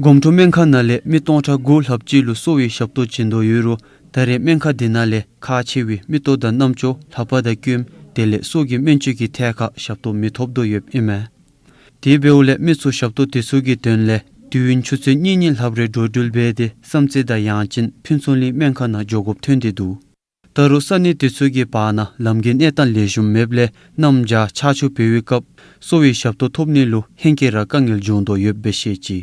སྒོམ་དྲུག་སྨན་ཁང་ནང་ལས་མི་སྟོང་ཕྲག་དགུ་ལྷགཔ་ཅིག་ལུ་གསོ་བའི་ཞབས་ཏོག་བྱིན་དོ་ཡོད་རུང་ད་རེས་སྨན་ཁང་འདི་ནང་ལས་ཁག་ཆེ་བའི་མིག་ཏོ་དང་རྣམ་ཅོ་ལྷ་པ་དང་སྐྱོནམ་དེ་ལས་སྲོག་གི་སྨན་བཅོས་ཀྱི་ཐད་ཁར་ཞབས་ཏོག་མི་ཐོབ་དོ་ཡོདཔ་ཨིན་མས། དེ་འབདཝ་ལས་མི་ཚུ་ཞབས་ཏོག་དེ་ཚུ་གི་དོན་ལས་དུས་ཡུན་ཆུ་ཚོད་གཉིས་གཉིས་ལྷགཔ་རེ་འགྲོ་འགྲུལ་འབད་དེ་བསམ་རྩེ་དང་ཡང་ཅིན་ཕུན་ཚོགས་གླིང་སྨན་ཁང་ནང་འགྱོ་དགོཔ་ཐོན་ཏེ་འདུག། ད་རུང་ས་གནས་དེ་ཚུ་གི་བར་ན་ལམ་གྱི་གནས་སྟངས་ལེགས་ཤོམ་མེདཔ་ལས་གནམ་བྱཱར་ཆར་ཆུ་འབེལ་བའི་སྐབས་གསོ་བའི་ཞབས་ཏོག་ཐོབ་ནི་ལུ་ཧེང་སྐལ་ར་དཀའ་ངལ་འབྱུང་དོ་ཡོདཔ་སྦེ་བཤད་ཅི།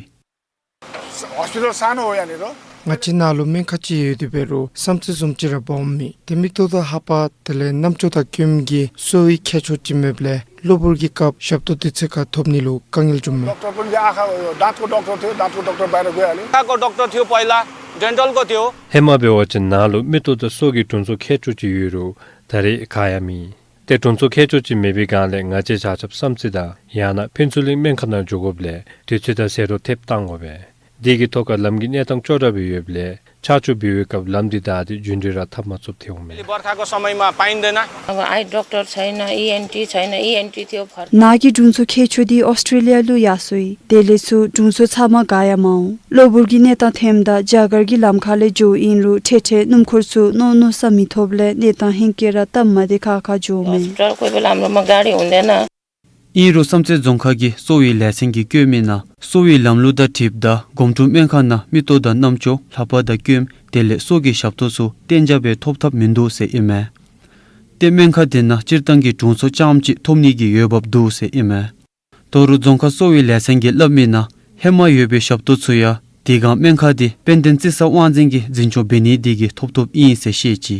ཧོསི་པི་ཊལ་ས་ནུ་ཡ་ནི་རོ། ང་བཅས་ནཱ་ལུ་སྨན་ཁང་ཅིག་ཡོད་དེ་འབད་རུང་བསམ་རྩེ་བཟུམ་ཅིག་ར་སྦོམ་མེད། ཏེ་མིག་ཏོ་དང་ལྷ་པ་དེ་ལས་རྣམ་ཅོ་དང་སྐྱོནམ་གི་གསོ་བའི་ཁྱད་ཆོས་ཅིག་མེདཔ་ལས་གློ་བུར་གྱི་སྐབས་ཞབས་ཏོག་དུས་ཚོད་ཁར་ཐོབ་ནི་ལུ་དཀའ་ངལ་འབྱུངམ་མས། ཌོག་ཊར་ཀུན་གྱིས་ཨ་ཁ་ཌཱཀ་ཀོ་ཌོག་ཊར་ཐོན་ཌཱཀ་ཀོ་ཌོག་ཊར་བའི་ར་གོ་ཡ་ལེ། ཌཱཀ་ཀོ་ཌོག་ཊར་ཐོན་པ་ཡི་ལ་ཌེན་ཊལ་གོ་ཐོན། ཧེ་མ་འབད་བ་ཅིན་ནཱ་ལུ་མིག་ཏོ་དང་སྲོག་གི་དྲུང་འཚོ་མཁས་མཆོག་ཅིག་ཡོད་རུང་ད་རེས་ག་ཡང་མེད། ཏེ་དྲུང་འཚོ་མཁས་མཆོག་ཅིག་མེད་པའི་སྒང་ལས་ང་བཅས་ཆ་ཁྱབ་བསམ་རྩེ་དང་ཡང་ན་ཕུན་ཚོགས་གླིང་སྨན་ཁང་ནང་འགྱོ་དགོཔ་ལས་དུས་ཚོད་དང་ཟད་འགྲོ་ཐེབས་བཏང་དགོ་པས། དེ་གི་ཐོག་ཁར་ལམ་གྱི་གནས་སྟངས་ཅོག་འཐདཔ་སྦེ་ཡོདཔ་ལས་ཆར་ཆུ་འབེལ་བའི་སྐབས་ལམ་འདི་བདའ་སྟེ་རྒྱུན་འགྲུལ་ར་འཐབ་མ་ཚུགསཔ་ཐལཝ་མས། बर्खाको समयमा पाइँदैन। अब आई डाक्टर छैन, इएनटी छैन, इएनटी थियो भर्ती। ནཱ་གི་དྲུང་འཚོ་མཁས་མཆོག་འདི་ཨོསི་ཊྲེ་ལི་ཡ་ལུ་ཡར་སོ་ཡི། དེ་ལས་ཚུར་དྲུང་འཚོ་ཚབ་མ་ག་ཡང་མ་འོང་། གློ་བུར་གྱི་གནས་སྟངས་ཐོནམ་ད་རྒྱ་གར་གྱི་ལམ་ཁ་ལས་འགྱོཝ་ཨིན་རུང་འཕྲལ་འཕྲལ་སྣུམ་འཁོར་ཚུ་མནོ་མནོ་ས་མི་ཐོབ་ལས་གནས་སྟངས་ཧེང་སྐལ་ར་སྟབས་མ་བདེ་ཁག་ཁ་འགྱོཝ་མས། हस्पिटल कोही बेला हाम्रोमा गाडी हुँदैन। ཨིན་རུང་བསམ་རྩེ་རྫོང་ཁག་གི་གསོ་བའི་ལས་ཚན་གྱིས་བཀོད་མི་ནང་གསོ་བའི་ལམ་ལུགས་དང་འཁྲིལཝ་ད་སྒོམ་དྲུག་སྨན་ཁང་ནང་མིག་ཏོ་དང་རྣམ་ཅོ་ལྷ་པ་དང་སྐྱོནམ་དེ་ལས་སྲོག་གི་ཞབས་ཏོག་ཚུ་གཏན་འཇགས་སྦེ་ཐོབ་ཐབས་མིན་འདུག་ཟེར་ཨིན་མས། ཏེ་སྨན་ཁང་དེ་ནང་སྤྱིར་བཏང་གི་དྲུང་འཚོ་རྐྱངམ་ཅིག་ཐོབ་ནི་གི་འོས་འབབ་འདུག་ཟེར་ཨིན་མས། ད་རུང་རྫོང་ཁག་གསོ་བའི་ལས་ཚན་གྱིས་སླབ་མི་ནང་ཧེ་མ་ཡོད་པའི་ཞབས་ཏོག་ཚུ་ཡང་དེ་སྒང་སྨན་ཁང་འདི་དཔལ་ལྡན་རྩི་ས་དབང་འཛིན་གྱིས་འཛིན་སྐྱོང་འབད་ནི་དེ་གིས་ཐོབ་ཐོབཔ་ཨིན་ཟེར་བཤད་ཅི།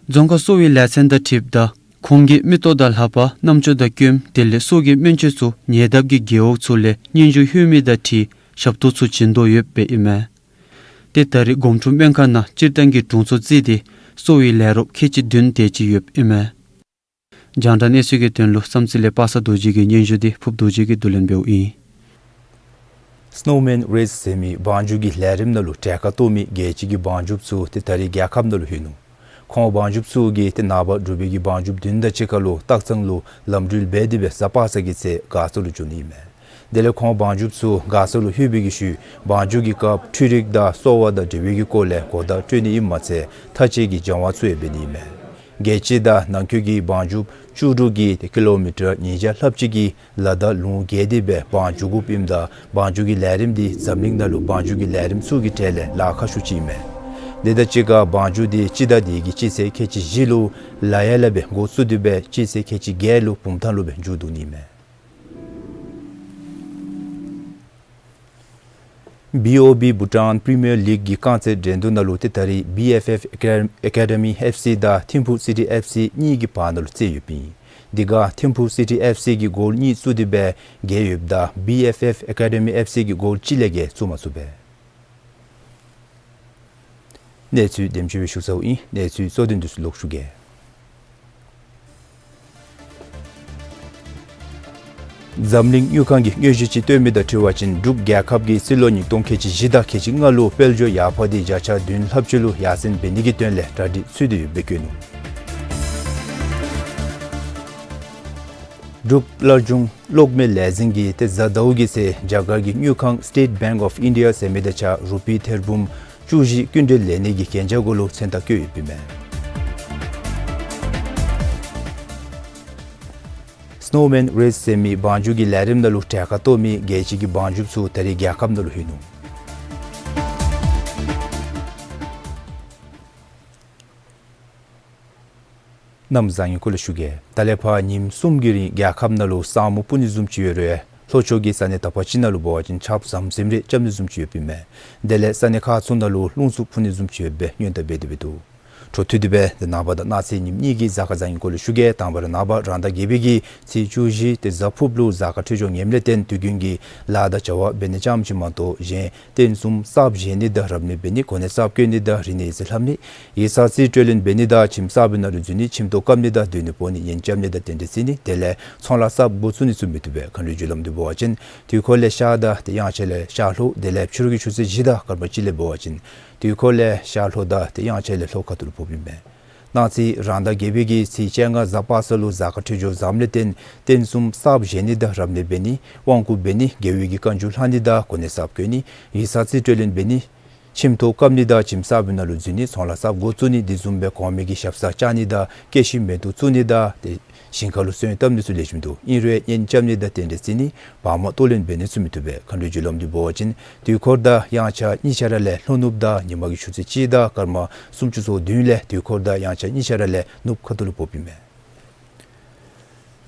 རྫོང་ཁག་གསོ་བའི་ལས་ཚན་དང་འཁྲིལཝ་ད་ཁོང་གིས་མིག་ཏོ་དང་ལྷ་པ་རྣམ་ཅོ་དང་སྐྱོནམ་དེ་ལས་སྲོག་གི་སྨན་བཅོས་ཚུ་ཉེ་འདབས་ཀྱི་རྒེད་འོག་ཚུ་ལས་སྙན་ཞུ་ལྷོད་མི་དང་འཁྲིལ་ཞབས་ཏོག་ཚུ་བྱིན་དོ་ཡོདཔ་སྦེ་ཨིན་མས། ཏེ་ད་རེས་སྒོམ་དྲུག་སྨན་ཁང་ནང་སྤྱིར་བཏང་གི་དྲུང་འཚོ་བརྩིས་ཏེ་གསོ་བའི་ལས་རོགས་ཁལ་གཅིག་བདུན་དེ་ཅིག་ཡོདཔ་ཨིན་མས། རྒྱང་བསྒྲགས་གནས་ཚུལ་གྱི་དོན་ལུ་བསམ་རྩེ་ལས་པ་སངས་རྡོ་རྗེ་གི་སྙན་ཞུ་འདི་ཕུབ་རྡོ་རྗེ་གིས་བསྡུ་ལེན་འབདཝ་ཨིན། སི་ནོ་མེན་རེསི་ཟེར་མི་བང་རྒྱུག་གི་ལས་རིམ་ནང་ལུ་གྲལ་ཁར་གཏོགས་མི་རྒྱལ་སྤྱི་གི་བང་རྒྱུགཔ་ཚུ་ཏེ་ད་རེས་རྒྱལ་ཁབ་ནང་ལུ་ལྷོད་ནུག། ཁོང་བང་རྒྱུགཔ་ཚུ་གིས་ཏེ་ནངས་པ་འབྲུག་པའི་གི་བང་རྒྱུགཔ་བདུན་དང་གཅིག་ཁར་ལུ་སྟག་ཚང་ལུ་ལམ་འགྲུལ་འབད་དེ་སྦེ་གཟའ་པ་སངས་ཀྱི་ཚེ་མགར་རྩེ་ལུ་འགྱོ་ནི་ཨིན་མས། དེ་ལས་ཁོང་བང་རྒྱུགཔ་ཚུ་མགར་ས་ལུ་ལྷོད་པའི་གི་ཤུལ་བང་རྒྱུག་གི་སྐབས་འཕྲུལ་རིག་དང་གསོ་བ་དང་འབྲེལ་བའི་གི་སྐོར་ལས་གོ་བརྡ་སྤྲོད་ནི་ཨིནམ་མ་ཚད་མཐའ་དཔྱད་ཀྱི་སྦྱང་བ་ཚུ་ཡང་འབད་ནི་ཨིན་མས། རྒྱལ་སྤྱི་དང་ནང་འཁོད་ཀྱི་བང་རྒྱུགཔ་བཅུ་དྲུག་གིས་ཏེ་ཀི་ལོ་མི་ཊར་ཉིས་བརྒྱ་ལྷགཔ་ཅིག་གི་ལ་དྭགས་ལུང་བརྒལ་ཏེ་སྦེ་བང་རྒྱུག་དགོཔ་ཨིནམ་ད་བང་རྒྱུག་གི་ལས་རིམ་འདི་འཛམ་གླིང་ནང་ལུ་བང་རྒྱུག་གི་ལས་རིམ་ཚུ་གི་གྲས་ལས་ལཱ་ཁག་ཤོས་ཅིག་ཨིན་མས། དེ་དང་གཅིག་ཁར་བང་རྒྱུག་འདི་སྤྱི་ཟླ་འདི་གི་སྤྱི་ཚེས་ཁལ་གཅིག་བཞི་ལུ་ལ་ཡ་ལས་སྦེ་འགོ་བཙུགས་ཏེ་སྦེ་སྤྱི་ཚེས་ཁལ་གཅིག་བརྒྱད་ལུ་བུམ་ཐང་ལུ་སྦེ་མཇུག་བསྡུ་ནི་ཨིན་མས། བི་ཨོ་བི་བྷུ་ཊཱན་པི་རི་མི་ཡར་ལིག་གི་རྐང་རྩེད་འགྲན་བསྡུར་ནང་ལུ་ཏེ་ད་རིས་བི་ཨེཕ་ཨེཕ་ཨེ་ཀ་ཨེ་ཌི་མི་ཨེཕ་སི་དང་ཐིམ་ཕུ་སི་ཊི་ཨེཕ་སི་གཉིས་ཀྱི་བར་ན་ལུ་རྩེད་ཡོདཔ་ཨིན། དེ་ཁར་ཐིམ་ཕུ་སི་ཊི་ཨེཕ་སི་གིས་གོལ་གཉིས་བཙུགས་ཏེ་སྦེ་རྒྱལ་ཡོདཔ་ད་བི་ཨེཕ་ཨེཕ་ཨེ་ཀ་ཨེ་ཌི་མི་ཨེཕ་སི་གིས་གོལ་གཅིག་ལས་བརྒལ་བཙུགས་མ་ཚུགས་པས། གནས་ཚུལ་དེམ་ཅིག་སྦེ་ཞུ་ཚརཝ་ཨིན། གནས་ཚུལ་གཙོ་དོན་འདི་ཚུ་ལོག་ཞུ་གེ། འཛམ་གླིང་དངུལ་ཁང་གིས་དངོས་གཞི་ཅིག་སྟོན་མི་དང་འཁྲིལ་བ་ཅིན་འབྲུག་རྒྱལ་ཁབ་ཀྱིས་རྩིས་ལོ་ཉིས་སྟོང་ཁལ་གཅིག་བཞི་དང་ཁལ་གཅིག་ལྔ་ལུ་དཔལ་འབྱོར་ཡར་འཕར་འདི་བརྒྱ་ཆ་བདུན་ལྷགཔ་ཅིག་ལུ་ཡར་སེང་འབད་ནི་གི་དོན་ལས་གྲ་སྒྲིག་ཚུད་དེ་ཡོདཔ་སྦེ་བཀོད་ནུག། འབྲུག་སླར་འབྱུང་གློག་མེ་ལས་འཛིན་གྱིས་ཏེ་གཟའ་ཟླཝ་གི་ཚེ་རྒྱ་གར་གྱི་དངུལ་ཁང་State Bank of India ཟེར་མི་དང་གཅིག་ཁར་རུ་པི་ཐེར་འབུམ་བཅུ་བཞི་སྐྱིན་འགྲུལ་ལེན་ནི་གི་གན་རྒྱ་གུ་ལུ་མཚན་རྟགས་བཀོད་ཡོདཔ་ཨིན་མས། སི་ནོ་མེན་རེས་ཟེར་མི་བང་རྒྱུག་གི་ལས་རིམ་ནང་ལུ་གྲལ་ཁར་གཏོགས་མི་རྒྱལ་སྤྱི་གི་བང་རྒྱུགཔ་ཚུ་ད་རིས་རྒྱལ་ཁབ་ནང་ལུ་ལྷོད་ནུག། གནམ་བཟང་ངན་སྐོར་ལས་ཞུ་གེ། ད་ལས་ཕར་ཉིནམ་གསུམ་གྱི་རིང་རྒྱལ་ཁབ་ནང་ལུ་ས་སྨུག་སྤུབ་ནི་བཟུམ་ཅིག་ཡོད་རུང་ལྷོ་ཕྱོགས་ཀྱི་ས་གནས་དག་པ་ཅིག་ནང་ལུ་འབད་བ་ཅིན་ཆརཔ་ཟམ་ཟིམ་རེ་རྐྱབ་ནི་བཟུམ་ཅིག་ཡོདཔ་ཨིན་མས། དེ་ལས་ས་གནས་ཁག་ཚུ་ནང་ལུ་རླུང་འཚུབ་འཕུ་ནི་བཟུམ་ཅིག་ཡོདཔ་སྦེ་སྔོན་བརྡ་འབད་དེ་འབད་འདུག། འཕྲོ་མཐུད་དེ་སྦེ་ཏེ་ནངས་པ་དང་གནངས་ཚེ་ཉིནམ་གཉིས་ཀྱི་གཟའ་སྐར་བཟང་ངན་སྐོར་ལས་ཞུ་གེ། དང་པ་ར་ནངས་པ་རང་ཟླ་བརྒྱད་པའི་གི་ཚེས་བཅུ་བཞི་ཏེ་གཟའ་ཕུརཔ་ལུ་གཟའ་སྐར་འཕྲོད་སྦྱོར་ངནམ་ལས་བརྟེན་དུས་རྒྱུན་གྱི་ལཱ་དང་བྱ་བ་འབད་ནི་ཙམ་ཅིག་མ་གཏོགས་གཞན་རྟེན་གསུམ་གསརཔ་བཞེངས་ནི་དང་རབ་གནས་འབད་ནི་གོ་གནས་གསརཔ་བསྐོ་ནི་དང་རིག་གནས་ཡིག་ཚང་ལྷབ་ནི་ཡིག་ཚང་རྩིས་སྤྲོད་ལེན་འབད་ནི་དང་ཁྱིམ་གསརཔ་ནང་ལུ་འཛུལ་ནི་ཁྱིམ་ཐོག་བཀབ་ནི་དང་སྡོད་གནས་སྤོ་ནི་གཉེན་རྐྱབ་ནི་དང་རྟེན་འབྲེལ་བརྩི་ནི་དེ་ལས་ཚོང་ལཱ་གསརཔ་འགོ་བཙུགས་ནི་ཚུ་མི་བཏུབ་པས། མཁའ་འགྲོའི་རྒྱུ་ལམ་འདི་འབད་བ་ཅིན་དུས་འཁོར་ལས་ཤར་དང་ཏེ་དབྱངས་འཆར་ལས་ཤར་ལྷོ་དེ་ལས་ཕྱི་རུ་གི་ཆུ་ཚོད་བཞི་དང་སྐར་མ་གཅིག་ལས་འབད་བ་ཅིན་དུས་འཁོར་ལས་ཤར་ལྷོ་དང་ཏེ་དབྱངས་འཆར་ལས་ལྷོ་ཁ་ཐུག་ལུ་ཕོགཔ་ཨིན་མས། གནངས་ཚེ་རང་ཟླ་བརྒྱད་པའི་གི་ཚེས་བཅོ་ལྔ་གཟའ་པ་སངས་ལུ་གཟའ་སྐར་འཕྲོད་སྦྱོར་བཟངམ་ལས་བརྟེན་རྟེན་གསུམ་གསརཔ་བཞེངས་ནི་དང་རབ་གནས་འབད་ནི་དབང་བསྐུར་འབད་ནི་རྒྱལ་བའི་གི་བཀའ་འགྱུར་ལྷག་ནི་དང་གོ་གནས་གསརཔ་བསྐོ་ནི་ཡིག་ཚང་རྩིས་སྤྲོད་ལེན་འབད་ནི་ཁྱིམ་ཐོག་བཀབ་ནི་དང་ཁྱིམ་གསར་པའི་ནང་ལུ་འཛུལ་ནི་ཚོང་ལཱ་གསརཔ་འགོ་བཙུགས་ནི་དེ་བཟུམ་སྦེ་གོང་མའི་གི་ཞབས་སར་བཅར་ནི་དང་སྐྱེད་ཤིང་མེ་ཏོག་བཙུགས་ནི་དང་ཏེ་ཞིང་ཁ་ལུ་སོན་བཏབ་ནི་ཚུ་ལེགས་ཤོམ་འདུག། ཨིན་རུང་གཉེན་རྐྱབ་ནི་དང་རྟེན་འབྲེལ་བརྩི་ནི་བར་མ་གཏོགས་ལེན་འབད་ནི་ཚུ་མི་བཏུབ་པས། མཁའ་འགྲོའི་རྒྱུ་ལམ་འདི་འབད་བ་ཅིན་དུས་འཁོར་དང་དབྱངས་འཆར་གཉིས་ཆ་ར་ལས་ལྷོ་ནུབ་དང་ཉིན་མ་གི་ཆུ་ཚོད་གཅིག་དང་སྐར་མ་སུམ་ཅུ་སོ་བདུན་ལས་དུས་འཁོར་དང་དབྱངས་འཆར་གཉིས་ཆ་ར་ལས་ནུབ་ཁ་ཐུག་ལུ་ཕོགཔ་ཨིན་མས།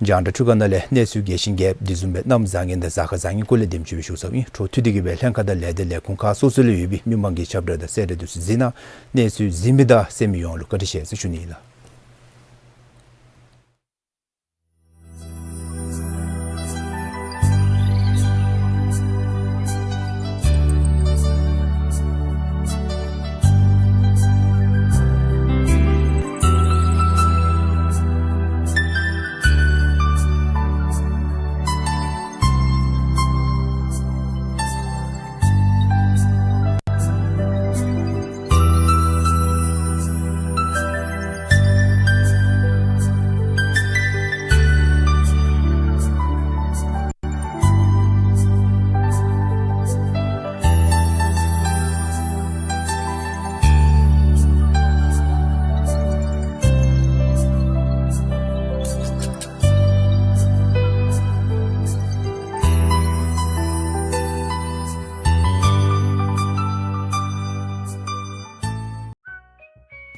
རྒྱང་བསྒྲགས་འཕྲུལ་ཁང་ནང་ལས་གནས་ཚུལ་རྒྱས་ཤིང་རྒྱསཔ་དེ་བཟུམ་སྦེ་གནམ་བཟང་ངན་དང་གཟའ་སྐར་བཟང་ངན་སྐོར་ལས་དེམ་ཅིག་སྦེ་ཞུ་ཚརཝ་ཨིན། འཕྲོ་མཐུད་དེ་གི་སྦེ་ལྷན་ཁག་དང་ལས་སྡེ་ལས་ཁུངས་ཁག་སོ་སོ་ལུ་ཡོད་པའི་མི་མང་གི་ཁྱབ་བསྒྲགས་དང་གསལ་བསྒྲགས་དེ་ཚུ་གཟིགས་གནང་། གནས་ཚུལ་གཟིགས་མི་དང་གསན་མི་ཡོངས་ལུ་བཀའ་དྲིན་ཆེ་ཟེར་ཞུ་ནི་ཨིན་ལགས།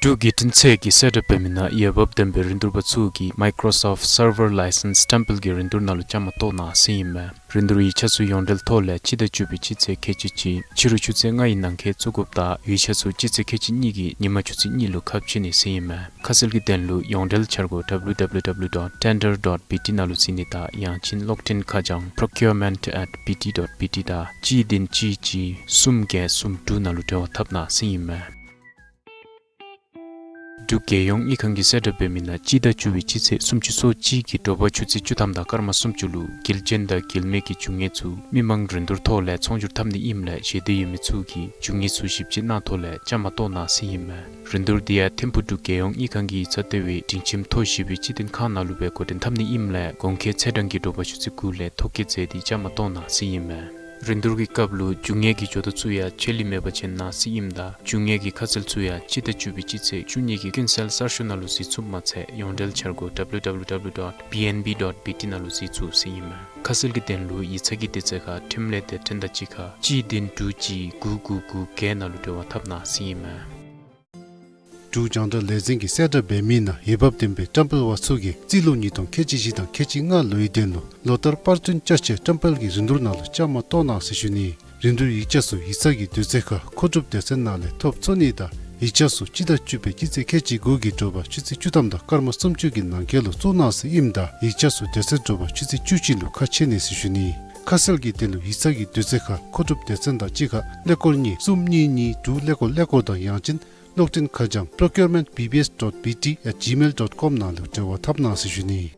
འབྲུག་བརྒྱུད་འཕྲིན་ཚད་ཀྱིས་གསལ་བསྒྲགས་འབད་མི་ནང་འོས་འབབ་ལྡན་པའི་རིན་བསྡུར་པ་ཚུ་གིས་Microsoft Server License Temple གྱི་རིན་བསྡུར་ནང་ལུ་བཅའ་མར་གཏོགས་གནང་ཟེར་ཨིན་མས། རིན་བསྡུར་ཡིག་ཆ་ཚུ་ཡོངས་འབྲེལ་ཐོག་ལས་སྤྱི་ཟླ་བཅུ་པའི་སྤྱི་ཚེས་ཁལ་གཅིག་གཅིག་ཕྱི་རུ་ཆུ་ཚོད་ལྔ་ཡི་ནང་འཁོད་བཙུགས་དགོཔ་དང་ཡིག་ཆ་ཚུ་སྤྱི་ཚེས་ཁལ་གཅིག་གཉིས་ཀྱི་ཉིན་མ་ཆུ་ཚོད་གཉིས་ལུ་ཁ་ཕྱེ་ནི་ཟེར་ཨིན་མས། ཁ་གསལ་གྱི་དོན་ལུ་ཡོངས་འབྲེལ་འཆར་སྒོ་W W W dot tender dot B T ནང་ལུ་གཟིགས་ནི་དང་ཡང་ཅིན་གློག་འཕྲིན་ཁ་བྱང་procurement at B T dot B T དང་གཅིག་བདུན་གཅིག་གཅིག་གསུམ་བརྒྱད་གསུམ་དྲུག་ནང་ལུ་འབྲེལ་བ་འཐབ་གནང་ཟེར་ཨིན་མས། འབྲུག་རྒྱལ་ཡོངས་དངུལ་ཁང་གིས་གསལ་བསྒྲགས་འབད་མི་ནང་སྤྱི་ཟླ་བཅུ་པའི་སྤྱི་ཚེས་སུམ་ཅུ་སོ་གཅིག་གི་དྲོ་པ་ཆུ་ཚོད་བཅུ་ཐམ་དང་སྐར་མ་སུམ་ཅུ་ལུ་དགེ་ལྡན་དང་དགེ་ལས་མེད་ཀྱི་རྒྱུ་དངོས་ཚུ་མི་མང་རིན་བསྡུར་ཐོག་ལས་ཚོང་སྒྱུར་འཐབ་ནི་ཨིནམ་ལས་ཞེ་འདོད་ཡོད་མི་ཚུ་གིས་རྒྱུ་དངོས་ཚུ་ཞིབ་དཔྱད་གནང་ཐོག་ལས་བཅའ་མར་གཏོགས་གནང་ཟེར་ཨིན་མས། རིན་བསྡུར་འདི་ཡང་ཐིམ་ཕུག་འབྲུག་རྒྱལ་ཡོངས་དངུལ་ཁང་གི་ཡིག་ཚང་ལྟེ་བའི་སྒྲིང་ཁྱིམ་ཐོག་བཞི་པའི་སྤྱི་དོན་ཁང་ནང་ལུ་སྦེ་འགོ་འདྲེན་འཐབ་ནི་ཨིནམ་ལས་གོང་འཁོད་ཚེས་གྲངས་ཀྱི་དྲོ་པ་ཆུ་ཚོད་དགུ་ལས་ཐོ་བཀོད་མཛད་དེ་བཅའ་མར་གཏོགས་གནང་ཟེར་ཨིན་མས། རིན་བསྡུར་གྱི་སྐབས་ལུ་རྒྱུ་དངོས་ཀྱི་ཇོ་བདག་ཚུ་ཡང་ཆད་ལུས་མེད་པར་བྱོན་གནང་ཟེར་ཨིནམ་ད་རྒྱུ་དངོས་ཀྱི་ཁ་གསལ་ཚུ་ཡང་སྤྱི་ཟླ་བཅུ་པའི་སྤྱི་ཚེས་བཅུ་གཉིས་ཀྱི་ཀུན་གསལ་གསར་ཤོག་ནང་ལུ་གཟིགས་ཚུགསཔ་མ་ཚད་ཡོངས་འབྲེལ་འཆར་སྒོ་W W W dot B N B dot B T ནང་ལུ་གཟིགས་ཚུགས་ཟེར་ཨིན་མས། ཁ་གསལ་གྱི་དོན་ལུ་ཡིག་ཚང་གི་དུས་ཚོད་ཁར་འཕྲིན་ལས་དེབ་ཕྲེང་དང་གཅིག་ཁར་གཅིག་བདུན་དྲུག་གཅིག་དགུ་དགུ་དགུ་བརྒྱད་ནང་ལུ་འབྲེལ་བ་འཐབ་གནང་ཟེར་ཨིན་མས། འབྲུག་རྒྱང་བསྒྲགས་ལས་འཛིན་གྱིས་གསལ་བསྒྲགས་འབད་མི་ནང་འོས་འབབ་ལྡན་པའི་བཀྲམ་སྤེལ་པ་ཚུ་གིས་རྩིས་ལོ་ཉིས་སྟོང་ཁལ་གཅིག་བཞི་དང་ཁལ་གཅིག་ལྔ་ལོའི་དོན་ལུ་ལོ་ལྟར་པར་སྐྲུན་བསྐྱར་ཞིབ་བཀྲམ་སྤེལ་གྱི་རིན་བསྡུར་ནང་ལུ་བཅའ་མར་གཏོགས་གནང་ཟེར་ཞུ་ནི། རིན་བསྡུར་ཡིག་ཆ་ཚུ་ཡིག་ཚང་གི་དུས་ཚོད་ཁར་མཁོ་སྒྲུབ་སྡེ་ཚན་ནང་ལས་ཐོབ་ཚུགས་ནི་དང་ཡིག་ཆ་ཚུ་སྤྱི་ཟླ་བཅུ་པའི་སྤྱི་ཚེས་ཁལ་གཅིག་དགུ་གི་དྲོ་པ་ཆུ་ཚོད་བཅུ་ཐམ་དང་སྐར་མ་སུམ་ཅུ་གི་ནང་འཁོད་ལུ་བཙུགས་གནང་ཟེར་ཨིནམ་ད་ཡིག་ཆ་ཚུ་དེ་ཚེ་དྲོ་པ་ཆུ་ཚོད་བཅུ་གཅིག་ལུ་ཁ་ཕྱེ་ནི་ཟེར་ཞུ་ནི། ཁ་གསལ་གྱི་དོན་ལུ་ཡིག་ཚང་གི་དུས་ཚོད་ཁར་མཁོ་སྒྲུབ་སྡེ་ཚན་དང་གཅིག་ཁར་ཀླད་ཀོར་གཉིས་གསུམ་གཉིས་གཉིས་དྲུག་ཀླད་ཀོར་ཀླད་ཀོར་དང་ཡང་ཅིན་གློག་འཕྲིན་ཁ་བྱང་procurement B B S dot B T at gmail dot com ནང་ལུ་འབྲེལ་བ་འཐབ་གནང་ཟེར་ཞུ་ནི།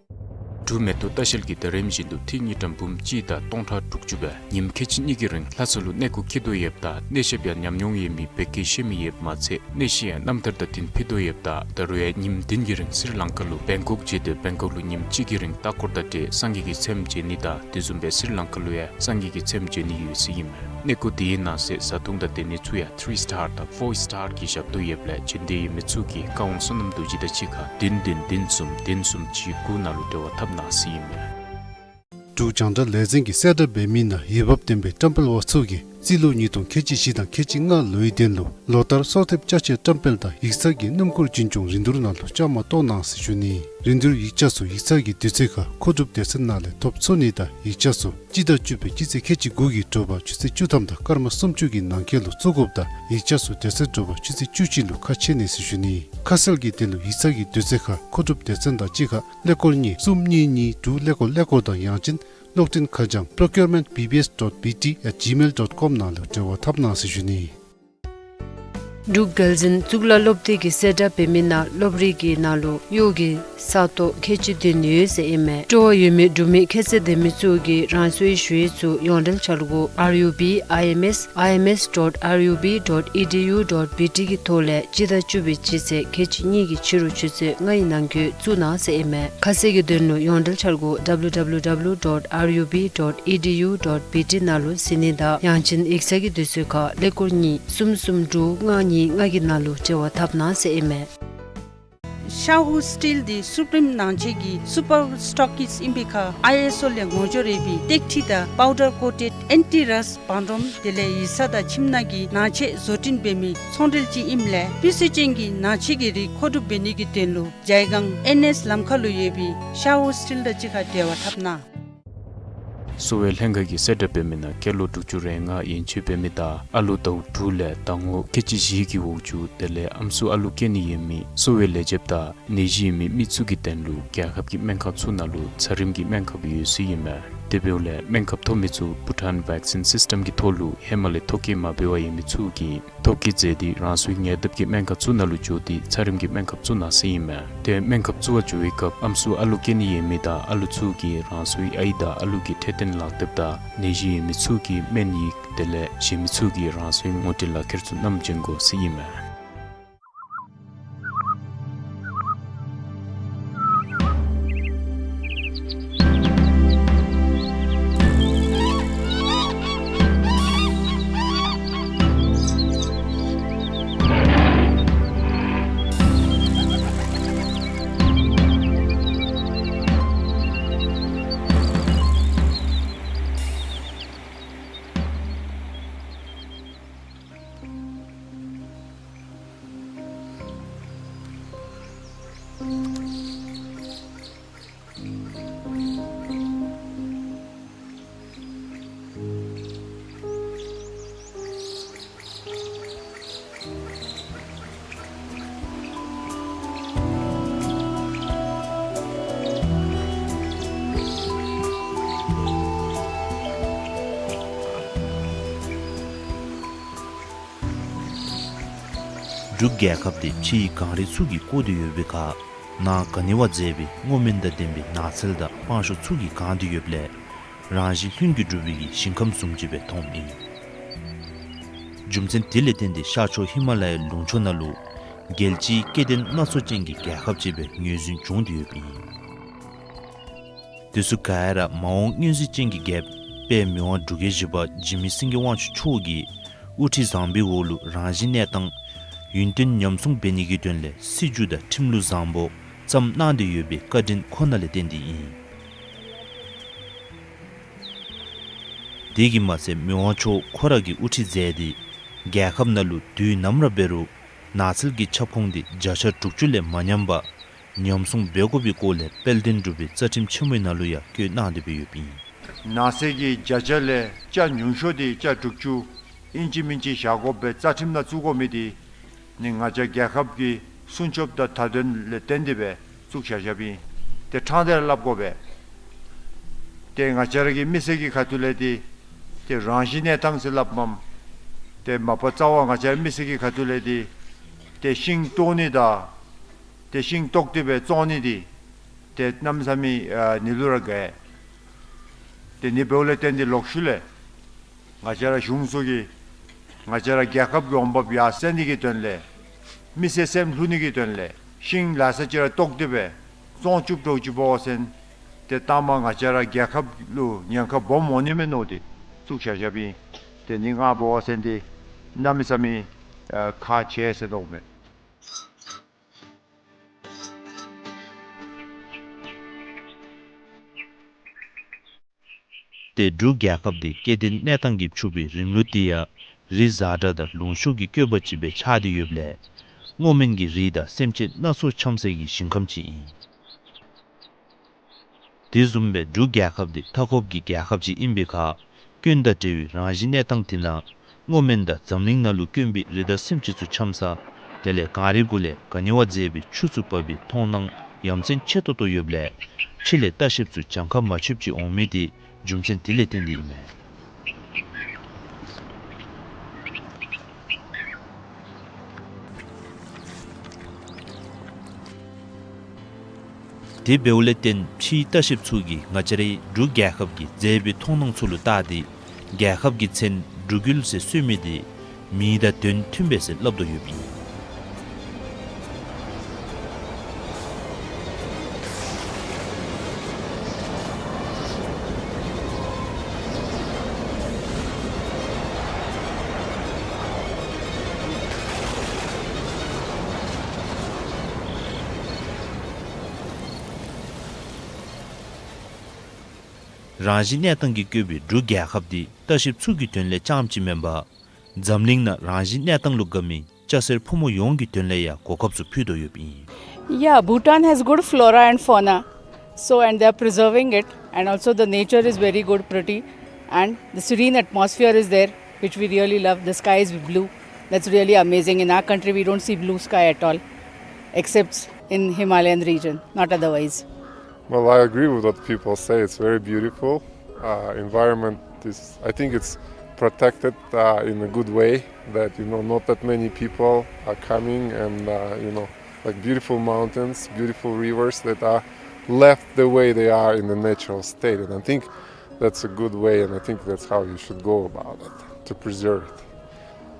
འབྲུག་མེ་ཏོག་ལྟ་བཤལ་གྱིས་ད་རིམ་བཞིན་དུ་ཐིག་གཉིས་ཀྲམ་འབུམ་གཅིག་དང་སྟོང་ཕྲག་དྲུག་ཅུ་སྦེ་ཉིནམ་ཁལ་གཅིག་གཉིས་ཀྱི་རིང་ལྷ་ས་ལུ་གནས་སྐོར་འཁྱིད་དོ་ཡོདཔ་ད་གནས་བཤད་ཡང་ཉམས་མྱོང་ཡོད་མི་བོད་སྐད་ཤེས་མི་ཡོདཔ་མ་ཚད་གནས་གཞི་ཡང་རྣམ་ཐར་དང་འདུན་ཕུལ་དོ་ཡོདཔ་ད་ད་རུང་ཡང་ཉིནམ་བདུན་གྱི་རིང་སི་རི་ལང་ཀ་ལུ་བེང་ཀོག་བྱོན་ཏེ་བེང་ཀོག་ལུ་ཉིནམ་གཅིག་གི་རིང་ལྟ་སྐོར་དང་འབྲེལ་སངས་རྒྱས་ཀྱི་ཚེམས་མཇལ་ནི་དང་དེ་བཟུམ་སྦེ་སི་རི་ལང་ཀ་ལུ་ཡང་སངས་རྒྱས་ཀྱི་ཚེམས་མཇལ་ནི་ཡོད་ཟེར་ཨིན་མས། གནས་སྐོར་དེའི་ནང་གསེས་བཟའ་འཐུང་དང་སྡོད་གནས་ཚུ་ཡང་ཐི་རི་སི་ཊར་དང་ཕོར་སི་ཊར་གྱི་ཞབས་ཏོག་ཡོདཔ་ལས་བྱོན་འདོད་ཡོད་མི་ཚུ་གིས་བཀའ་དབང་བསོད་ནམས་རྡོ་རྗེ་དང་གཅིག་ཁར་བདུན་བདུན་བདུན་གསུམ་བདུན་གསུམ་གཅིག་དགུ་ནང་ལུ་འབྲེལ་བ་འཐབ་གནང་ཟེར་ཨིན་མས། འབྲུག་རྒྱང་བསྒྲགས་ལས་འཛིན་གྱིས་གསལ་བསྒྲགས་འབད་མི་ནང་འོས་འབབ་ལྡན་པའི་བཀྲམ་སྤེལ་པ་ཚུ་གིས་རྩིས་ལོ་ཉིས་སྟོང་ཁལ་གཅིག་བཞི་དང་ཁལ་གཅིག་ལྔ་ལོའི་དོན་ལུ་ལོ་ལྟར་གསོལ་འདེབས་བསྐྱར་ཞིབ་བཀྲམ་སྤེལ་དང་ཡིག་ཚང་གི་སྣུམ་འཁོར་རྒྱུན་སྐྱོང་རིན་བསྡུར་ནང་ལུ་བཅའ་མར་གཏོགས་གནང་ཟེར་ཞུ་ནི། རིན་བསྡུར་ཡིག་ཆ་ཚུ་ཡིག་ཚང་གི་དུས་ཚོད་ཁར་མཁོ་སྒྲུབ་སྡེ་ཚན་ནང་ལས་ཐོབ་ཚུགས་ནི་དང་ཡིག་ཆ་ཚུ་སྤྱི་ཟླ་བཅུ་པའི་སྤྱི་ཚེས་ཁལ་གཅིག་དགུ་གི་དྲོ་པ་ཆུ་ཚོད་བཅུ་ཐམ་དང་སྐར་མ་སུམ་ཅུ་གི་ནང་འཁོད་ལུ་བཙུགས་དགོཔ་ད་ཡིག་ཆ་ཚུ་དེ་ཚེ་དྲོ་པ་ཆུ་ཚོད་བཅུ་གཅིག་ལུ་ཁ་ཕྱེ་ནི་ཟེར་ཞུ་ནི། ཁ་གསལ་གྱི་དོན་ལུ་ཡིག་ཚང་གི་དུས་ཚོད་ཁར་མཁོ་སྒྲུབ་སྡེ་ཚན་དང་གཅིག་ཁར་ཀླད་ཀོར་གཉིས་གསུམ་གཉིས་གཉིས་དྲུག་ཀླད་ཀོར་ཀླད་ཀོར་དང་ཡང་ཅིན་གློག་འཕྲིན་ཁ་བྱང་procurement B B S dot B T at gmail dot com ནང་ལུ་འབྲེལ་བ་འཐབ་གནང་ཟེར་ཞུ་ནི། འབྲུག་རྒྱལ་འཛིན་གཙུག་ལག་སློབ་སྡེ་གིས་གསལ་བསྒྲགས་འབད་མི་ནང་སློབ་རིགས་ཀྱི་ནང་ལུ་གཡོག་གི་ས་སྟོང་ཁལ་གཅིག་བདུན་ཡོད་ཟེར་ཨིན་མས། སྤྲོ་བ་ཡོད་མི་འབྲུག་མི་ཁྱད་ཚད་ལྡན་མི་ཚུ་གིས་རང་སོའི་ཞུ་ཡིག་ཚུ་ཡོངས་འབྲེལ་འཆར་སྒོ་R U B I M S I M S dot R U B dot E D U dot B T གི་ཐོག་ལས་སྤྱི་ཟླ་བཅུ་པའི་སྤྱི་ཚེས་ཁལ་གཅིག་གཉིས་ཀྱི་ཕྱི་རུ་ཆུ་ཚོད་ལྔའི་ནང་འཁོད་བཙུགས་གནང་ཟེར་ཨིན་མས། ཁ་གསལ་གྱི་དོན་ལུ་ཡོངས་འབྲེལ་འཆར་སྒོ་W W W dot R U B dot E D U dot B T ནང་ལུ་གཟིགས་ནི་དང་ཡང་ཅིན་ཡིག་ཚང་གི་དུས་ཚོད་ཁར་ཀླད་ཀོར་གཉིས་གསུམ་གསུམ་དྲུག་ལྔ་གཉིས་ལྔ་གི་ནང་ལུ་འབྲེལ་བ་འཐབ་གནང་ཟེར་ཨིན་མས། ཤ་ཧུ་སི་ཊིལ་འདི་སུ་པི་རིམ་ནང་ཆེན་གྱི་སུ་པར་སི་ཊོག་ཀིསཊ་ཨིན་པའི་ཁར་ཨའི་ཨེསི་ཨོ་ལས་ངོ་སྦྱོར་ཡོད་པའི་ཏེག་ཁྲི་དང་པའུ་ཌར་ཀོ་ཊེཌ་ཨེན་ཊི་རསཊ་བང་རིམ་དེ་ལས་ཡིག་ཚང་དང་ཁྱིམ་ནང་གི་ནང་ཆས་བཟོ་སྐྲུན་འབད་མི་ཚོང་འབྲེལ་ཅིག་ཨིནམ་ལས་སྤུས་ཚད་ཅན་གྱི་ནང་ཆས་ཀྱི་རིགས་མཁོ་སྒྲུབ་འབད་ནི་གི་དོན་ལུ་ཇའི་སྒང་ཨེན་ཨེསི་ལམ་ཁ་ལུ་ཡོད་པའི་ཤ་ཧུ་སི་ཊིལ་དང་གཅིག་ཁར་འབྲེལ་བ་འཐབ་གནང་། གསོ་བའི་ལྷན་ཁག་གིས་གསལ་བསྒྲགས་འབད་མི་ནང་སྐྱེས་ལོ་དྲུག་ཅུ་རེ་ལྔ་ཡན་ཆད་འབད་མི་དང་ཨ་ལུ་ཟླཝ་དྲུག་ལས་ཟླ་ངོ་ཁལ་གཅིག་བཞི་གི་འོག་ཅུ་དེ་ལས་ཨམ་སྲུ་ཨ་ལུ་སྐྱེ་ནི་ཡོད་མི་གསོ་བའི་ལས་བྱེདཔ་དང་ནད་གཞི་ཡོད་མི་མི་ཚུ་གི་དོན་ལུ་རྒྱལ་ཁབ་ཀྱི་སྨན་ཁབ་ཚུ་ནང་ལུ་འཚམས་རིམ་གྱི་སྨན་ཁབ་ཡོད་ཟེར་ཨིན་མས། དེ་འབདཝ་ལས་སྨན་ཁབ་ཐོབ་མི་ཚུ་བྷུ་ཊཱན་བེག་སིན་སིསི་ཊམ་གྱི་ཐོག་ལུ་ཧེ་མ་ལས་ཐོ་བཀོད་མ་འབད་བར་ཡོད་མི་ཚུ་གིས་ཐོ་བཀོད་མཛད་དེ་རང་སོའི་ཉེ་འདབས་ཀྱི་སྨན་ཁང་ཚུ་ནང་ལུ་འགྱོ་སྟེ་འཚམས་རིམ་གྱི་སྨན་ཁབ་བཙུགས་གནང་ཟེར་ཨིན་མས། དེ་སྨན་ཁབ་བཙུགས་པར་འགྱོ་བའི་སྐབས་ཨམ་སྲུ་ཨ་ལུ་སྐྱེ་ནི་ཡོད་མི་དང་ཨ་ལུ་ཚུ་གིས་རང་སོའི་ཨའི་དང་ཨ་ལུ་གི་འཕྲོད་བསྟེན་ལག་དེབ་དང་ནད་གཞི་ཡོད་མི་ཚུ་གི་སྨན་ཡིག་དེ་ལས་གཞན་མི་ཚུ་གིས་རང་སོའི་ངོ་སྤྲོད་ལག་ཁྱེར་ཚུ་བསྣམས་བྱོན་དགོ་ཟེར་ཨིན་མས། འབྲུག་རྒྱལ་ཁབ་འདི་ཕྱིའི་གངས་རི་ཚུ་གིས་བསྐོར་ཏེ་ཡོད་པའི་ཁར་ནང་ག་ནི་བ་མཛེས་པའི་སྔོ་སྨན་དང་ལྡན་པའི་ནགས་ཚལ་དང་སྤང་ཤོག་ཚུ་གིས་གང་སྟེ་ཡོདཔ་ལས་རང་བཞིན་ལྷུན་གྱིས་གྲུབ་པའི་གི་ཞིང་ཁམས་བཟུམ་ཅིག་སྦེ་མཐོངམ་ཨིན། རྒྱུ་མཚན་དེ་ལས་བརྟེན་ཏེ་ཤར་ཕྱོགས་ཧི་མ་ལ་ཡའི་ལུང་ཕྱོགས་ནང་ལུ་རྒྱལ་སྤྱིའི་སྐྱེ་ལྡན་སྣ་ཚོགས་ཅན་གྱི་རྒྱལ་ཁབ་ཅིག་སྦེ་ངོས་འཛིན་བྱུང་སྟེ་ཡོདཔ་ཨིན། དེ་ཚུ་ག་ར་མ་འོངས་མངོན་གཟིགས་ཅན་གྱི་རྒྱལཔོ་དཔལ་མི་དབང་འབྲུག་རྒྱལ་བཞི་པ་འཇིགས་མེད་སེང་གེ་དབང་ཕྱུག་མཆོག་གི་དབུ་ཁྲིད་བཟང་པོའི་འོག་ལུ་རང་བཞིན་གནས་སྟངས་ཡུན་བརྟན་ཉམས་སྲུང་འབད་ནི་གི་དོན་ལས་སྲིད་བྱུས་དང་ཁྲིམས་ལུགས་བཟང་པོ་བརྩམས་གནང་སྟེ་ཡོད་པའི་བཀའ་དྲིན་ཁོ་ན་ལས་བརྟེན་ཏེ་ཨིན། དེ་གིས་མ་ཚད་མི་དབང་མཆོག་ཁོ་ར་གིས་དབུ་ཁྲིད་མཛད་དེ་རྒྱལ་ཁབ་ནང་ལུ་དུས་ནམ་ར་འབད་རུང་ནགས་ཚལ་གྱི་ཁྱབ་ཁོངས་འདི་བརྒྱ་ཆ་དྲུག་ཅུ་ལས་མ་ཉམས་པར་ཉམས་སྲུང་འབད་དགོ་པའི་སྐོར་ལས་དཔལ་ལྡན་འབྲུག་པའི་རྩ་ཁྲིམས་ཆེན་མོའི་ནང་ལུ་ཡང་བཀོད་གནང་སྟེ་སྦེ་ཡོདཔ་ཨིན། ནགས་ཚལ་གྱི་བརྒྱ་ཆ་ལས་ཆ་ཉུང་ཤོས་འདི་ཆ་དྲུག་ཅུ་ཨིན་ཅི་མིན་ཅི་བཞག་དགོ་པའི་རྩ་ཁྲིམས་ནང་བཙུགས་དགོ་མི་འདི་ནི་ང་བཅས་རྒྱལ་ཁབ་ཀྱི་སྲུང་སྐྱོབ་དང་མཐའ་དོན་ལས་བརྟེན་ཏེ་སྦེ་བཙུགས་བཞག་བཞགཔ་ཨིན། ཏེ་ཕྲང་སྟེ་ར་སླབ་དགོ་པས། ཏེ་ང་བཅས་ར་གི་མི་སེར་གྱི་ཁ་ཐུག་ལས་འདི་ཏེ་རང་བཞིན་གནས་སྟངས་ཟེར་སླབ་མས། ཏེ་མ་པ་རྩ་བ་ང་བཅས་མི་སེར་གྱི་ཁ་ཐུག་ལས་འདི་ཏེ་ཤིང་བཏོག་ནི་དང་ཏེ་ཤིང་བཏོག་སྟེ་སྦེ་བཙོང་ནི་འདི་ཏེ་གནམ་མེད་ས་མེད་ཨ་ནི་ལུ་ར་དགའ། ཏེ་ནི་འབདཝ་ལས་བརྟེན་ཏེ་ལོག་ཤུལ་ལས་ང་བཅས་ར་གཞུང་ཚུ་གིས་ང་བཅས་ར་རྒྱལ་ཁབ་ཀྱི་འོང་འབབ་ཡར་སེང་ནི་གི་དོན་ལས་མི་སེར་སེམས་ལྷོད་ནི་གི་དོན་ལས་ཤིང་ལ་ས་ཅིག་ར་བཏོག་སྟེ་སྦེ་བཙོང་བཅུག་འགྱོ་ཅི་འབད་བ་ཅིན་ཏེ་ལྟ་མ་ང་བཅས་ར་རྒྱལ་ཁབ་ལུ་ཉེན་ཁ་སྦོམ་འོང་ནི་མས་མནོ་སྟེ་བཙུགས་བཞག་བཞགཔ་ཨིན། ཏེ་ནི་ང་འབད་བ་ཅིན་འདི་གནམ་མེད་ས་མེད་ཨ་ཁག་ཆེ་ཟེར་མནོཝ་མས། ཏེ་འབྲུག་རྒྱལ་ཁབ་འདི་སྐྱེ་ལྡན་གནས་སྟངས་ཀྱིས་ཕྱུག་པའི་རིང་ལུགས་འདི་ཡང་རི་གཟར་དྲགས་དང་ལུང་ཤུགས་ཀྱི་བཀོད་པ་ཅིག་སྦེ་ཆགས་ཏེ་ཡོདཔ་ལས་སྔོ་སྨན་གྱི་རིགས་དང་སེམས་ཅན་སྣ་ཚོགས་འཁྱམས་སའི་གི་ཞིང་ཁམས་ཅིག་ཨིན། དེ་བཟུམ་སྦེ་འབྲུག་རྒྱལ་ཁབ་འདི་མཐའ་འཁོབ་ཀྱི་རྒྱལ་ཁབ་ཅིག་ཨིན་པའི་ཁར་ཀུན་དང་འབྲེལ་བའི་རང་བཞིན་གནས་སྟངས་དེ་ནང་སྔོ་སྨན་དང་འཛམ་གླིང་ནང་ལུ་དཀོན་པའི་རི་དྭགས་སེམས་ཅན་ཚུ་འཁྱམས་ས་དེ་ལས་གངས་རི་གུ་ལས་ག་ནི་བ་མཛེས་པའི་ཆུ་ཚུ་འབབ་པའི་མཐོང་སྣང་ཡ་མཚན་ཆེ་ཏོག་ཏོ་ཡོདཔ་ལས་ཕྱི་ལས་ལྟ་བཤལཔ་ཚུ་གྱངས་ཁ་མ་ཆོདཔ་ཅིག་འོང་མི་དེ་རྒྱུ་མཚན་དེ་ལས་བརྟེན་ཏེ་ཨིན་མས། དེ་འབདཝ་ལས་བརྟེན་ཕྱིའི་ལྟ་བཤལཔ་ཚུ་གིས་ང་བཅས་རའི་འབྲུག་རྒྱལ་ཁབ་ཀྱི་མཛེས་པའི་མཐོང་སྣང་ཚུ་ལུ་བལྟ་སྟེ་རྒྱལ་ཁབ་ཀྱི་མཚན་འབྲུག་ཡུལ་ཟེར་གསོལ་མི་དེ་མིང་དང་དོན་མཐུན་པས་ཟེར་སླབ་དོ་ཡོདཔ་ཨིན། རང་བཞིན་གནས་སྟངས་ཀྱིས་བཀོད་པའི་འབྲུག་རྒྱལ་ཁབ་འདི་ལྟ་བཤལཔ་ཚུ་གི་དོན་ལས་རྐྱངམ་ཅིག་མེན་པར་འཛམ་གླིང་ནང་རང་བཞིན་གནས་སྟངས་ལུ་དགའ་མི་སྐྱ་སེར་ཕོ་མོ་ཡོངས་ཀྱི་དོན་ལས་ཡང་གོ་སྐབས་ཚུ་ཕུལ་དོ་ཡོདཔ་ཨིན། Yeah, Bhutan has good flora and fauna. So, and they are preserving it, and also the nature is very good, pretty, and the serene atmosphere is there, which we really love. The sky is blue. That's really amazing. In our country, we don't see blue sky at all, except in Himalayan region, not otherwise. Well, I agree with what people say. It's very beautiful. Uh, environment is, I think it's protected, uh, in a good way, that, you know, not that many people are coming and, uh, you know, like, beautiful mountains, beautiful rivers that are left the way they are in the natural state. And I think that's a good way, and I think that's how you should go about it, to preserve it.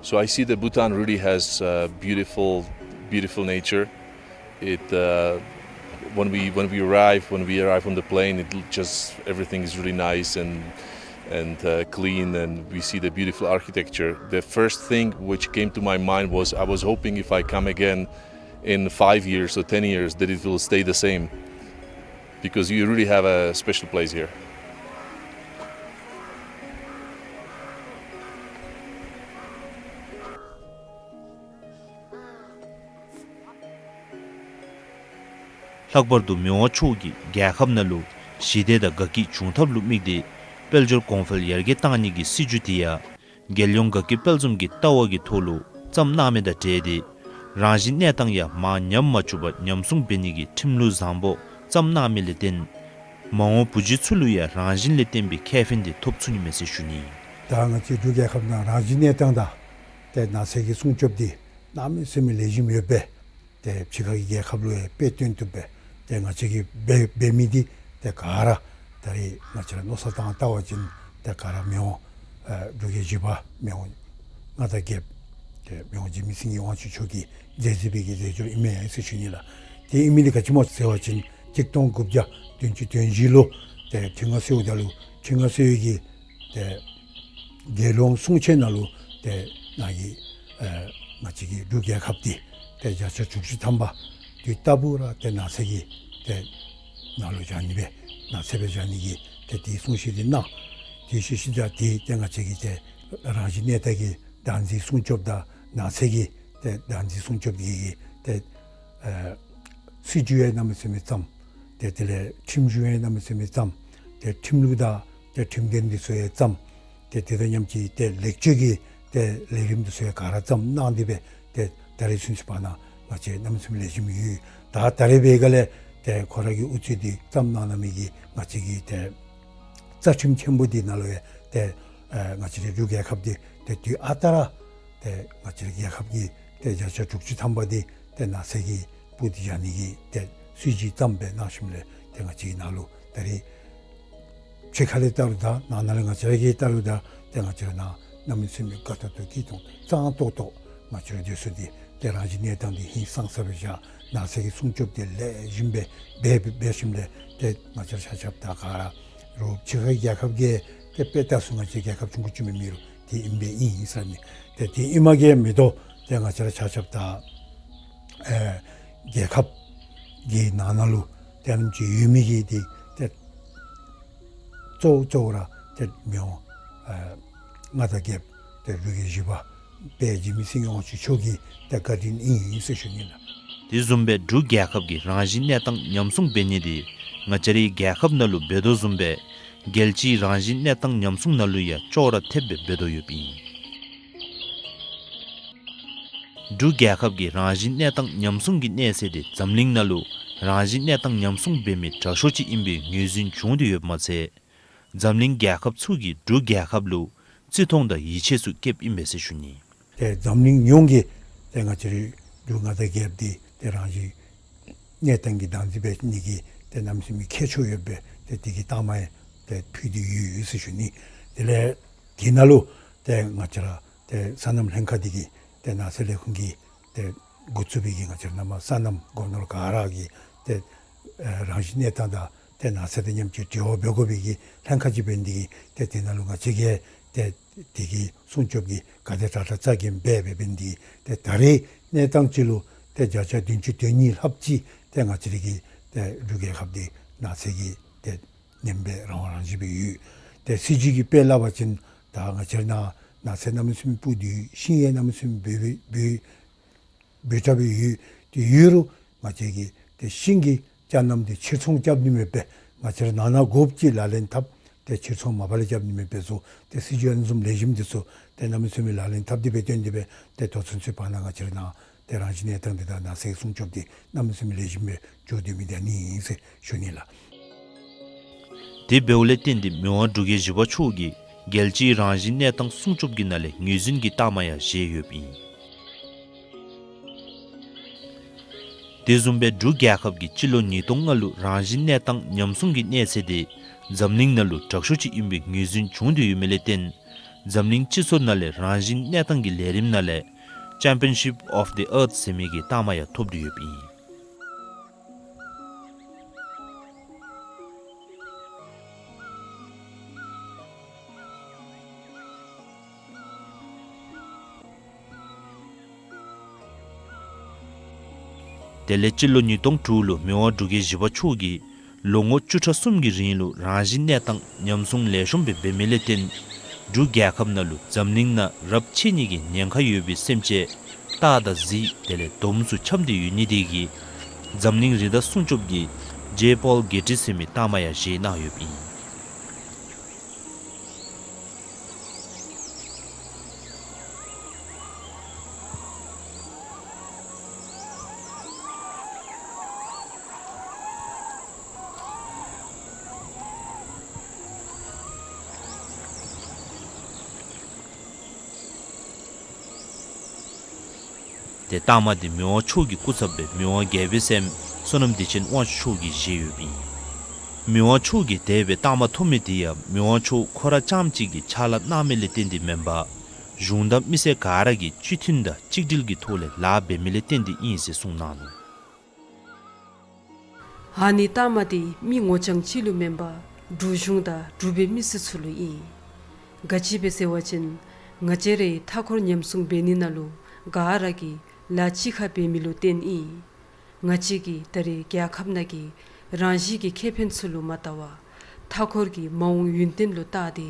So I see that Bhutan really has, uh, beautiful, beautiful nature. It, uh, when we, when we arrive, when we arrive on the plane, it l-, just, everything is really nice and, and, uh, clean, and we see the beautiful architecture. The first thing which came to my mind was, I was hoping if I come again in five years or ten years that it will stay the same, because you really have a special place here. ལྷག་པར་དུ་མི་དབང་མཆོག་གིས་རྒྱལ་ཁབ་ནང་ལུ་ཞི་བདེ་དང་དགའ་སྐྱིད་འབྱུང་ཐབས་ལུ་དམིགས་ཏེ་དཔལ་འབྱོར་གོང་འཕེལ་ཡར་རྒྱས་གཏང་ནི་གི་སྲིད་བྱུས་དེ་ཡང་རྒྱལ་ཡོངས་དགའ་སྐྱིད་དཔལ་འཛོམས་ཀྱི་ལྟ་བ་གི་ཐོག་ལུ་བརྩམས་གནང་མི་དང་འབྲེལ་ཏེ་རང་བཞིན་གནས་སྟངས་ཡང་མར་ཉམས་མ་བཅུག་པར་ཉམས་སྲུང་འབད་ནི་གི་ཁྲིམས་ལུགས་བཟང་པོ་བརྩམས་གནང་མི་ལས་བརྟེན་མ་འོངས་བུ་རྒྱུད་ཚུ་ལུ་ཡང་རང་བཞིན་ལས་བརྟེན་པའི་ཁེ་ཕན་དེ་ཐོབ་ཚུགས་ནི་མས་ཟེར་ཞུ་ནི། ད་ང་བཅས་འབྲུག་རྒྱལ་ཁབ་ནང་རང་བཞིན་གནས་སྟངས་དང་ཏེ་ནགས་ཚལ་གྱི་སྲུང་སྐྱོབ་འདི་ གནམ་མེད་ས་མེད་ལེགས་ཤོམ་ཡོདཔ་སྦེ་ཏེ་ཕྱི་ཁ་གི་རྒྱལ་ཁབ་ལུ་ཡང་དཔེ་སྟོན་བཏུབ་སྦེ་ཏེ་ང་བཅས་ཀྱིས་འབད་འབད་མི་འདི་ཏེ་ག་ར་ད་རེས་ང་བཅས་ར་མནོ་བསམ་བཏང་བལྟ་བ་ཅིན་ཏེ་ག་ར་མི་དབང་ཨེ་འབྲུག་རྒྱལ་བཞི་པ་མི་དབང་མངའ་བདག་རྒྱལཔོ་ཏེ་མི་དབང་འཇིགས་མེད་སེང་གེ་དབང་ཕྱུག་མཆོག་གིས་མཛད་མཛད་པའི་གི་མཛད་སྒོ་ཨིན་མས་ཟེར་ཞུ་ནི་ལགས། ཏེ་ཨིན་མི་འདི་ག་ཅི་སྨོ་ཟེར་བ་ཅིན་གཅིག་སྟོང་དགུ་བརྒྱ་བདུན་ཅུ་དོན་བཞི་ལུ་ཏེ་ཁྲི་མངའ་གསོལཝ་ད་ལུ་ཁྲི་མངའ་གསོལ་བའི་གི་ཏེ་དགེ་སློང་གསུང་ཆོག་ནང་ལུ་ཏེ་ནཱ་གི་ཨེ་ང་བཅས་ཀྱི་འབྲུག་རྒྱལ་ཁབ་འདི་ཏེ་བརྒྱ་ཆ་དྲུག་ཅུ་ཐམ་པ་དུས་རྟག་བུ་ར་ཏེ་ནགས་ཚལ་གྱི་ཏེ་ནང་ལུ་བཞག་ནི་སྦེ་ནགས་ཚལ་སྦེ་བཞག་ནི་གི་ཏེ་དེའི་གསུང་བཤད་འདི་གནང་། དེ་ཤུལ་ཤུལ་ད་དེ་ཏེ་ང་བཅས་ཀྱི་ཏེ་རང་བཞིན་གནས་སྟངས་ཀྱི་བདག་འཛིན་སྲུང་སྐྱོབ་དང་ནགས་ཚལ་གྱི་ཏེ་བདག་འཛིན་སྲུང་སྐྱོབ་ཀྱི་ཏེ་ཨེ་སྲིད་བྱུས་ཡང་གནམ་མེད་ས་མེད་བརྩམས། ཏེ་དེ་ལས་ཁྲིམས་གཞུང་ཡང་གནམ་མེད་ས་མེད་བརྩམས། ཏེ་ཁྲིམས་ལུགས་དང་ཏེ་ཁྲིམས་དོན་འདི་ཚུ་ཡང་བརྩམས། ཏེ་དེ་དང་མཉམ་གཅིག་ཏེ་ལེགས་བཅོས་ཀྱི་ཏེ་ལས་རིམ་འདི་ཚུ་ཡང་ག་ར་བརྩམས་གནང་སྟེ་སྦེ་ཏེ་ད་རེས་ཚུན་ཚོད་བར་ན་ང་བཅས་གནམ་མེད་ས་མེད་ལེགས་ཤོམ་ཡོད། ད་ད་རེས་འབད་ག་ལས་ཏེ་ཁོ་ར་གི་དབུ་ཁྲིད་འདི་བརྩམས་གནང་གནང་མི་གི་ང་བཅས་ཀྱི་ཏེ་རྩ་ཁྲིམས་ཆེན་པོ་འདི་ནང་ལུ་ཡང་ཏེ་ཨེ་ང་བཅས་རའི་འབྲུག་རྒྱལ་ཁབ་འདི་ཏེ་དུས་ཨ་རྟག་ར་ཏེ་ང་བཅས་རའི་རྒྱལ་ཁབ་ཀྱི་ཏེ་བརྒྱ་ཆ་དྲུག་ཅུ་ཐམ་པ་འདི་ཏེ་ནགས་ཚལ་གྱི་སྦུག་ཏུ་བཞག་ནི་གི་ཏེ་སྲིད་བྱུས་བརྩམས་སྦེ་གནང་ཞིནམ་ལས་ཏེ་ང་བཅས་ཀྱི་ནང་ལུ་ད་རེས་ཕྱི་ཁ་ལས་བལྟ་རུང་དང་ནང་ན་ལས་ང་བཅས་ར་གིས་བལྟ་རུང་དང་ཏེ་ང་བཅས་ར་ནང་གནམ་མེད་ས་མེད་དགའ་ཏོག་ཏོ་སྐྱིད་ཏོང་ཏོ་གཙང་ཏོག་ཏོ་ང་བཅས་ར་སྡོད་ས་འདི་ཏེ་རང་བཞིན་གནས་སྟངས་འདི་ཧིང་སངས་ས་སྦེ་བཞག། ནགས་ཚལ་གྱི་སྲུང་སྐྱོབ་འདི་ལེགས་ཤོམ་སྦེ་འབད་འབད་ཞིནམ་ལས་ཏེ་ང་བཅས་ར་ཆ་ཁྱབ་དང་ག་ར་རོགས་ཕྱི་ཁའི་རྒྱལ་ཁབ་ཀྱིས་ཏེ་དཔེ་བལྟ་ཚུགས་ང་བཅས་རྒྱལ་ཁབ་ཆུང་ཀུ་ཅིག་མེན་མི་རུང་དེ་ཨིན་པའི་ཨིན་ཨིན་ཟེར་ནི། ཏེ་དེ་ཨིནམ་གིས་མ་གཏོགས་ཏེ་ང་བཅས་ར་ཆ་ཁྱབ་དང་ཨེ་རྒྱལ་ཁབ་ཀྱི་ནང་ན་ལུ་ཏེ་ཨ་ནེམ་ཅིག་ཡོད་མི་གི་འདི་ཏེ་གཙོ་གཙོ་བོ་ར་ཏེ་མི་དབང་ཨེ་མངའ་བདག་རྒྱལཔོ་ཏེ་འབྲུག་རྒྱལ་བཞི་པ་དཔལ་འཇིགས་མེད་སེང་གེ་དབང་ཕྱུག་མཆོག་གི་ཏེ་བཀའ་དྲིན་ཨིན་ཨིན་ཟེར་ཞུ་ནི་ལགས། དེ་བཟུམ་སྦེ་འབྲུག་རྒྱལ་ཁབ་ཀྱི་རང་བཞིན་གནས་སྟངས་ཉམས་སྲུང་འབད་ནི་འདི་ང་བཅས་རའི་རྒྱལ་ཁབ་ནང་ལུ་འབད་དོ་བཟུམ་སྦེ་རྒྱལ་སྤྱིའི་རང་བཞིན་གནས་སྟངས་ཉམས་སྲུང་ནང་ལུ་ཡང་ཅོག་ར་འཐདཔ་སྦེ་འབད་དོ་ཡོདཔ་ཨིན། འབྲུག་རྒྱལ་ཁབ་ཀྱི་རང་བཞིན་གནས་སྟངས་ཉམས་སྲུང་གི་གནས་ཚད་འདི་འཛམ་གླིང་ནང་ལུ་རང་བཞིན་གནས་སྟངས་ཉམས་སྲུང་འབད་མི་དྲག་ཤོས་ཅིག་ཨིན་པའི་ངོས་འཛིན་བྱུང་སྟེ་ཡོདཔ་མ་ཚད་འཛམ་གླིང་རྒྱལ་ཁབ་ཚུ་གིས་འབྲུག་རྒྱལ་ཁབ་ལུ་བརྩི་མཐོང་དང་ཡིད་ཆེས་ཚུ་བསྐྱེདཔ་ཨིན་པས་ཟེར་ཞུ་ནི། ཏེ་འཛམ་གླིང་ཡོངས་ཀྱིས་ཏེ་ང་བཅས་རའི་འབྲུག་མངའ་བདག་རྒྱལཔོ་འདི་ཏེ་རང་བཞིན་གནས་སྟངས་ཀྱི་བདག་འཛིན་འབད་ནི་གི་ཏེ་གནམ་མེད་ས་མེད་ཁྱད་ཆོས་ཡོད་པའི་ཏེ་དེ་གི་རྟགས་མ་ཡང་ཏེ་ཕུལ་ཏེ་ཡོད་ཟེར་ཞུ་ནི། དེ་ལས་དེ་ནང་ལུ་ཏེ་ང་བཅས་ར་ཏེ་སོ་ནམ་ལྷན་ཁག་འདི་གིས་ཏེ་ནགས་ཚལ་ལས་ཁུངས་ཀྱིས་ཏེ་འགོ་བཙུགས་པའི་གི་ང་བཅས་ར་ནང་མ་སོ་ནམ་སྒོ་ནོར་ག་ར་གིས་ཏེ་ཨེ་རང་བཞིན་གནས་སྟངས་དང་ཏེ་ནགས་ཚལ་དང་མཉམ་གཅིག་འབྲེལ་བ་འབད་དགོ་པའི་གི་ལྷན་ཁག་ཅིག་འབད་ནི་འདི་གིས་ཏེ་དེ་ནང་ལུ་ང་བཅས་ཀྱིས་ཏེ་དེ་གི་སྲུང་སྐྱོབ་ཀྱི་ག་དེ་དྲག་དྲག་རྩ་འགེངས་འབད་འབད་འབད་ནི་འདི་གིས་ཏེ་ད་རེས་གནས་སྟངས་ཅིག་ལུ་ཏེ་བརྒྱ་ཆ་བདུན་ཅུ་དོན་གཉིས་ལྷགཔ་ཅིག་ཏེ་ང་བཅས་རའི་གི་ཏེ་འབྲུག་རྒྱལ་ཁབ་འདི་ནགས་ཚལ་གྱིས་ཏེ་ཉམས་པའི་རང་དབང་རང་བཞིན་སྦེ་ཡོད། ཏེ་སྲིད་བྱུས་ཀྱི་དཔེ་སླབ་པ་ཅིན་ད་ང་བཅས་ར་ནང་ནགས་ཚལ་གནམ་མེད་ས་མེད་སྦུག་ཏུ་ཡོད། ཤིང་ཡང་གནམ་མེད་ས་མེད་འབུ་འབུ་འབུ་ཕྲ་སྦེ་ཡོད། དེ་ཡོད་རུང་ང་བཅས་ཀྱིས་ཏེ་ཤིང་གི་ཅ་རྣམ་འདི་ཕྱིར་ཚོང་རྐྱབ་ནི་མེད་པས། ང་བཅས་ར་ནང་ན་དགོཔ་ཅིག་ལག་ལེན་འཐབ། ཏེ་ཕྱིར་ཚོང་མ་པ་ལས་རྐྱབ་ནི་མེད་པས་ཟེར། ཏེ་སྲིད་བྱུས་ཨ་ནི་བཟུམ་ལེགས་ཤོམ་འདི་ཚུ་ཏེ་གནམ་མེད་ས་མེད་ལག་ལེན་འཐབ་སྟེ་སྦེ་བཏོན་ཏེ་སྦེ་ཏེ་ད་ལྟོ་ཚུན་ཚོད་བར་ན་ང་བཅས་ར་ནང་ཏེ་རང་བཞིན་གནས་སྟངས་འདི་དང་ནགས་ཚལ་སྲུང་སྐྱོབ་འདི་གནམ་མེད་ས་མེད་ལེགས་ཤོམ་སྦེ་འགྱོ་སྡོད་མི་འདི་ཨ་ནི་ཨིན་ཟེར་ཞུ་ནི་ལགས། དེ་འབདཝ་ལས་བརྟེན་ཏེ་མི་དབང་འབྲུག་རྒྱལ་བཞི་པ་མཆོག་གིས་རྒྱལ་སྤྱིའི་རང་བཞིན་གནས་སྟངས་སྲུང་སྐྱོབ་ཀྱི་ནང་ལས་ངོས་འཛིན་གྱི་རྟགས་མ་ཡང་བཞེས་ཡོདཔ་ཨིན། དེ་བཟུམ་སྦེ་འབྲུག་རྒྱལ་ཁབ་ཀྱིས་སྤྱི་ལོ་ཉིས་སྟོང་ལྔ་ལུ་རང་བཞིན་གནས་སྟངས་ཉམས་སྲུང་གི་གནས་ཚད་དེ་འཛམ་གླིང་ནང་ལུ་དྲག་ཤོས་ཅིག་ཨིན་པའི་ངོས་འཛིན་བྱུང་སྟེ་ཡོད་མི་ལས་བརྟེན་འཛམ་གླིང་སྤྱི་ཚོགས་ནང་ལས་རང་བཞིན་གནས་སྟངས་ཀྱི་ལས་རིམ་ནང་ལས་Championship of the Earth ཟེར་མི་གི་རྟགས་མ་ཡང་ཐོབ་སྟེ་ཡོདཔ་ཨིན། དེ་ལས་སྤྱི་ལོ་ཉིས་སྟོང་དྲུག་ལུ་མི་དབང་འབྲུག་རྒྱལ་བཞི་པ་མཆོག་གིས་ལོ་ངོ་བཅུ་ཕྲག་གསུམ་གྱི་རིང་ལུ་རང་བཞིན་གནས་སྟངས་ཉམས་སྲུང་ལེགས་ཤོམ་སྦེ་འབད་མི་ལས་བརྟེན་འབྲུག་རྒྱལ་ཁབ་ནང་ལུ་འཛམ་གླིང་ནང་རབས་ཆད་ནི་གི་ཉེན་ཁ་ཡོད་པའི་སེམས་ཅན་སྟག་དང་གཟིག་དེ་ལས་དོམ་ཚུ་འཁྱམས་ཏེ་ཡོད་ནི་དེ་གིས་འཛམ་གླིང་རི་དྭགས་སྲུང་སྐྱོབ་ཀྱི་ཇེ་པོལ་གྷེ་ཊི་ཟེར་མི་རྟགས་མ་ཡང་བཞེས་གནང་ཡོདཔ་ཨིན། ཏེ་རྟགས་མ་འདི་མི་དབང་མཆོག་གི་སྐུ་ཚབ་སྦེ་མི་དབང་རྒྱལ་པོའི་སྲསམོ་བསོད་ནམས་བདེ་ཆེན་དབང་ཕྱུག་མཆོག་གིས་བཞེས་ཡོདཔ་ཨིན། མི་དབང་མཆོག་གིས་དེ་སྦེ་རྟགས་མ་ཐོབ་མི་དེ་ཡང་མི་དབང་མཆོག་ཁོ་ར་རྐྱངམ་གཅིག་གིས་ཕྱག་ལཱ་གནང་མི་ལས་བརྟེན་ཏེ་མེན་པར་གཞུང་དང་མི་སེར་ག་ར་གིས་སྤྱི་མཐུན་དང་གཅིག་སྒྲིལ་གྱི་ཐོག་ལས་ལཱ་འབད་མི་ལས་བརྟེན་ཏེ་ཨིན་ཟེར་གསུངས་གནང་ནུག། ཨ་ནི་རྟགས་མ་འདི་མི་ངོ་རྐྱང་གཅིག་ལུ་མེན་པར་འབྲུག་གཞུང་དང་འབྲུག་པའི་མི་སེར་ཚུ་ལུ་ཨིན། ག་ཅི་སྦེ་ཟེར་བ་ཅིན་ང་བཅས་རའི་མཐའ་འཁོར་ཉམས་སྲུང་འབད་ནི་ནང་ལུ་ག་ར་གིས་ལཱ་གཅིག་ཁར་འབད་མི་ལུ་བརྟེན་ཨིན། ང་བཅས་ཀྱིས་ད་རེས་རྒྱལ་ཁབ་ནང་གི་རང་བཞིན་གྱི་ཁེ་ཕན་ཚུ་ལུ་མ་བལྟ་བར་མཐའ་འཁོར་གྱི་མ་འོངས་ཡུན་བརྟན་ལུ་བལྟ་སྟེ་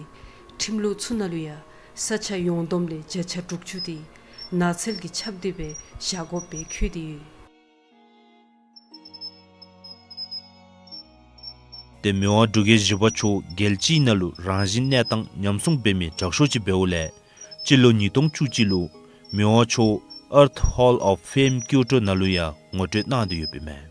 ཁྲིམས་ལུགས་ཚུ་ནང་ལུ་ཡང་ས་ཆ་ཡོངས་བསྡོམས་ལས་བརྒྱ་ཆ་དྲུག་ཅུ་དེ་ནགས་ཚལ་གྱི་ཆརཔ་དེ་སྦེ་བཞག་དགོཔ་སྦེ་འཁོད་དེ་ཡོད། ཏེ་མི་དབང་འབྲུག་རྒྱལ་བཞི་པ་མཆོག་རྒྱལ་སྤྱིའི་ནང་ལུ་རང་བཞིན་གནས་སྟངས་ཉམས་སྲུང་འབད་མི་དྲག་ཤོས་ཅིག་འབདཝ་ལས་སྤྱི་ལོ་ཉིས་སྟོང་བཅུ་གཅིག་ལུ་མི་དབང་མཆོག་Earth Hall of Fame ཀིའོ་ཊོ་ནང་ལུ་ཡང་ངོ་སྤྲོད་གནང་སྟེ་ཡོདཔ་ཨིན་མས།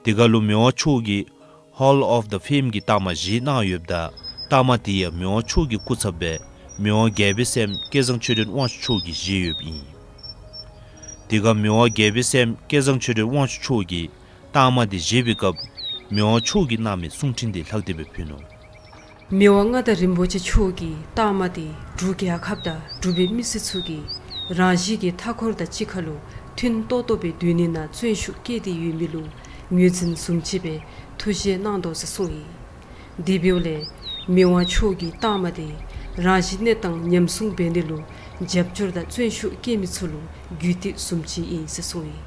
དེ་ཁར་ལུ་མི་དབང་མཆོག་གིས་Hall of the Fame གྱི་རྟགས་མ་བཞེས་གནང་ཡོདཔ་ད་རྟགས་མ་དེ་ཡང་མི་དབང་མཆོག་གི་སྐུ་ཚབ་སྦེ་མི་དབང་རྒྱལ་པོའི་སྲསམོ་སྐལ་བཟང་ཆོས་སྒྲོན་དབང་ཕྱུག་མཆོག་གིས་བཞེས་ཡོདཔ་ཨིན། དེ་ཁར་མི་དབང་རྒྱལ་པོའི་སྲསམོ་སྐལ་བཟང་ཆོས་སྒྲོན་དབང་ཕྱུག་མཆོག་གིས་རྟགས་མ་དེ་བཞེས་པའི་སྐབས་མི་དབང་མཆོག་གིས་གནང་མི་གསུང་འཕྲིན་དེ་ལྷག་སྟེ་སྦེ་ཕུལ་ནུག། མི་དབང་མངའ་བདག་རིན་པོ་ཆེ་མཆོག་གིས་རྟགས་མ་དེ་འབྲུག་རྒྱལ་ཁབ་དང་འབྲུག་པའི་མི་སེར་ཚུ་གིས་རང་བཞིན་གྱི་མཐའ་འཁོར་དང་གཅིག་ཁར་ལུ་མཐུན་ཏོག་ཏོ་སྦེ་སྡོད་ནི་ནང་བརྩོན་ཤུགས་བསྐྱེད་དེ་ཡོད་མི་ལུ་ངོས་འཛིན་བཟུམ་ཅིག་སྦེ་ཐུགས་བཞེད་གནང་དོ་ཟེར་གསུངས་ཡི། དེ་འབདཝ་ལས་མི་དབང་མཆོག་གི་རྟགས་མ་དེ་རང་བཞིན་གནས་སྟངས་ཉམས་སྲུང་འབད་ནི་ལུ་རྒྱབ་སྐྱོར་དང་བརྩོན་ཤུགས་བསྐྱེད་མི་ཚུ་ལུ་རྒྱུད་སྟེགས་བཟུམ་ཅིག་ཨིན་ཟེར་གསུངས་ཡི།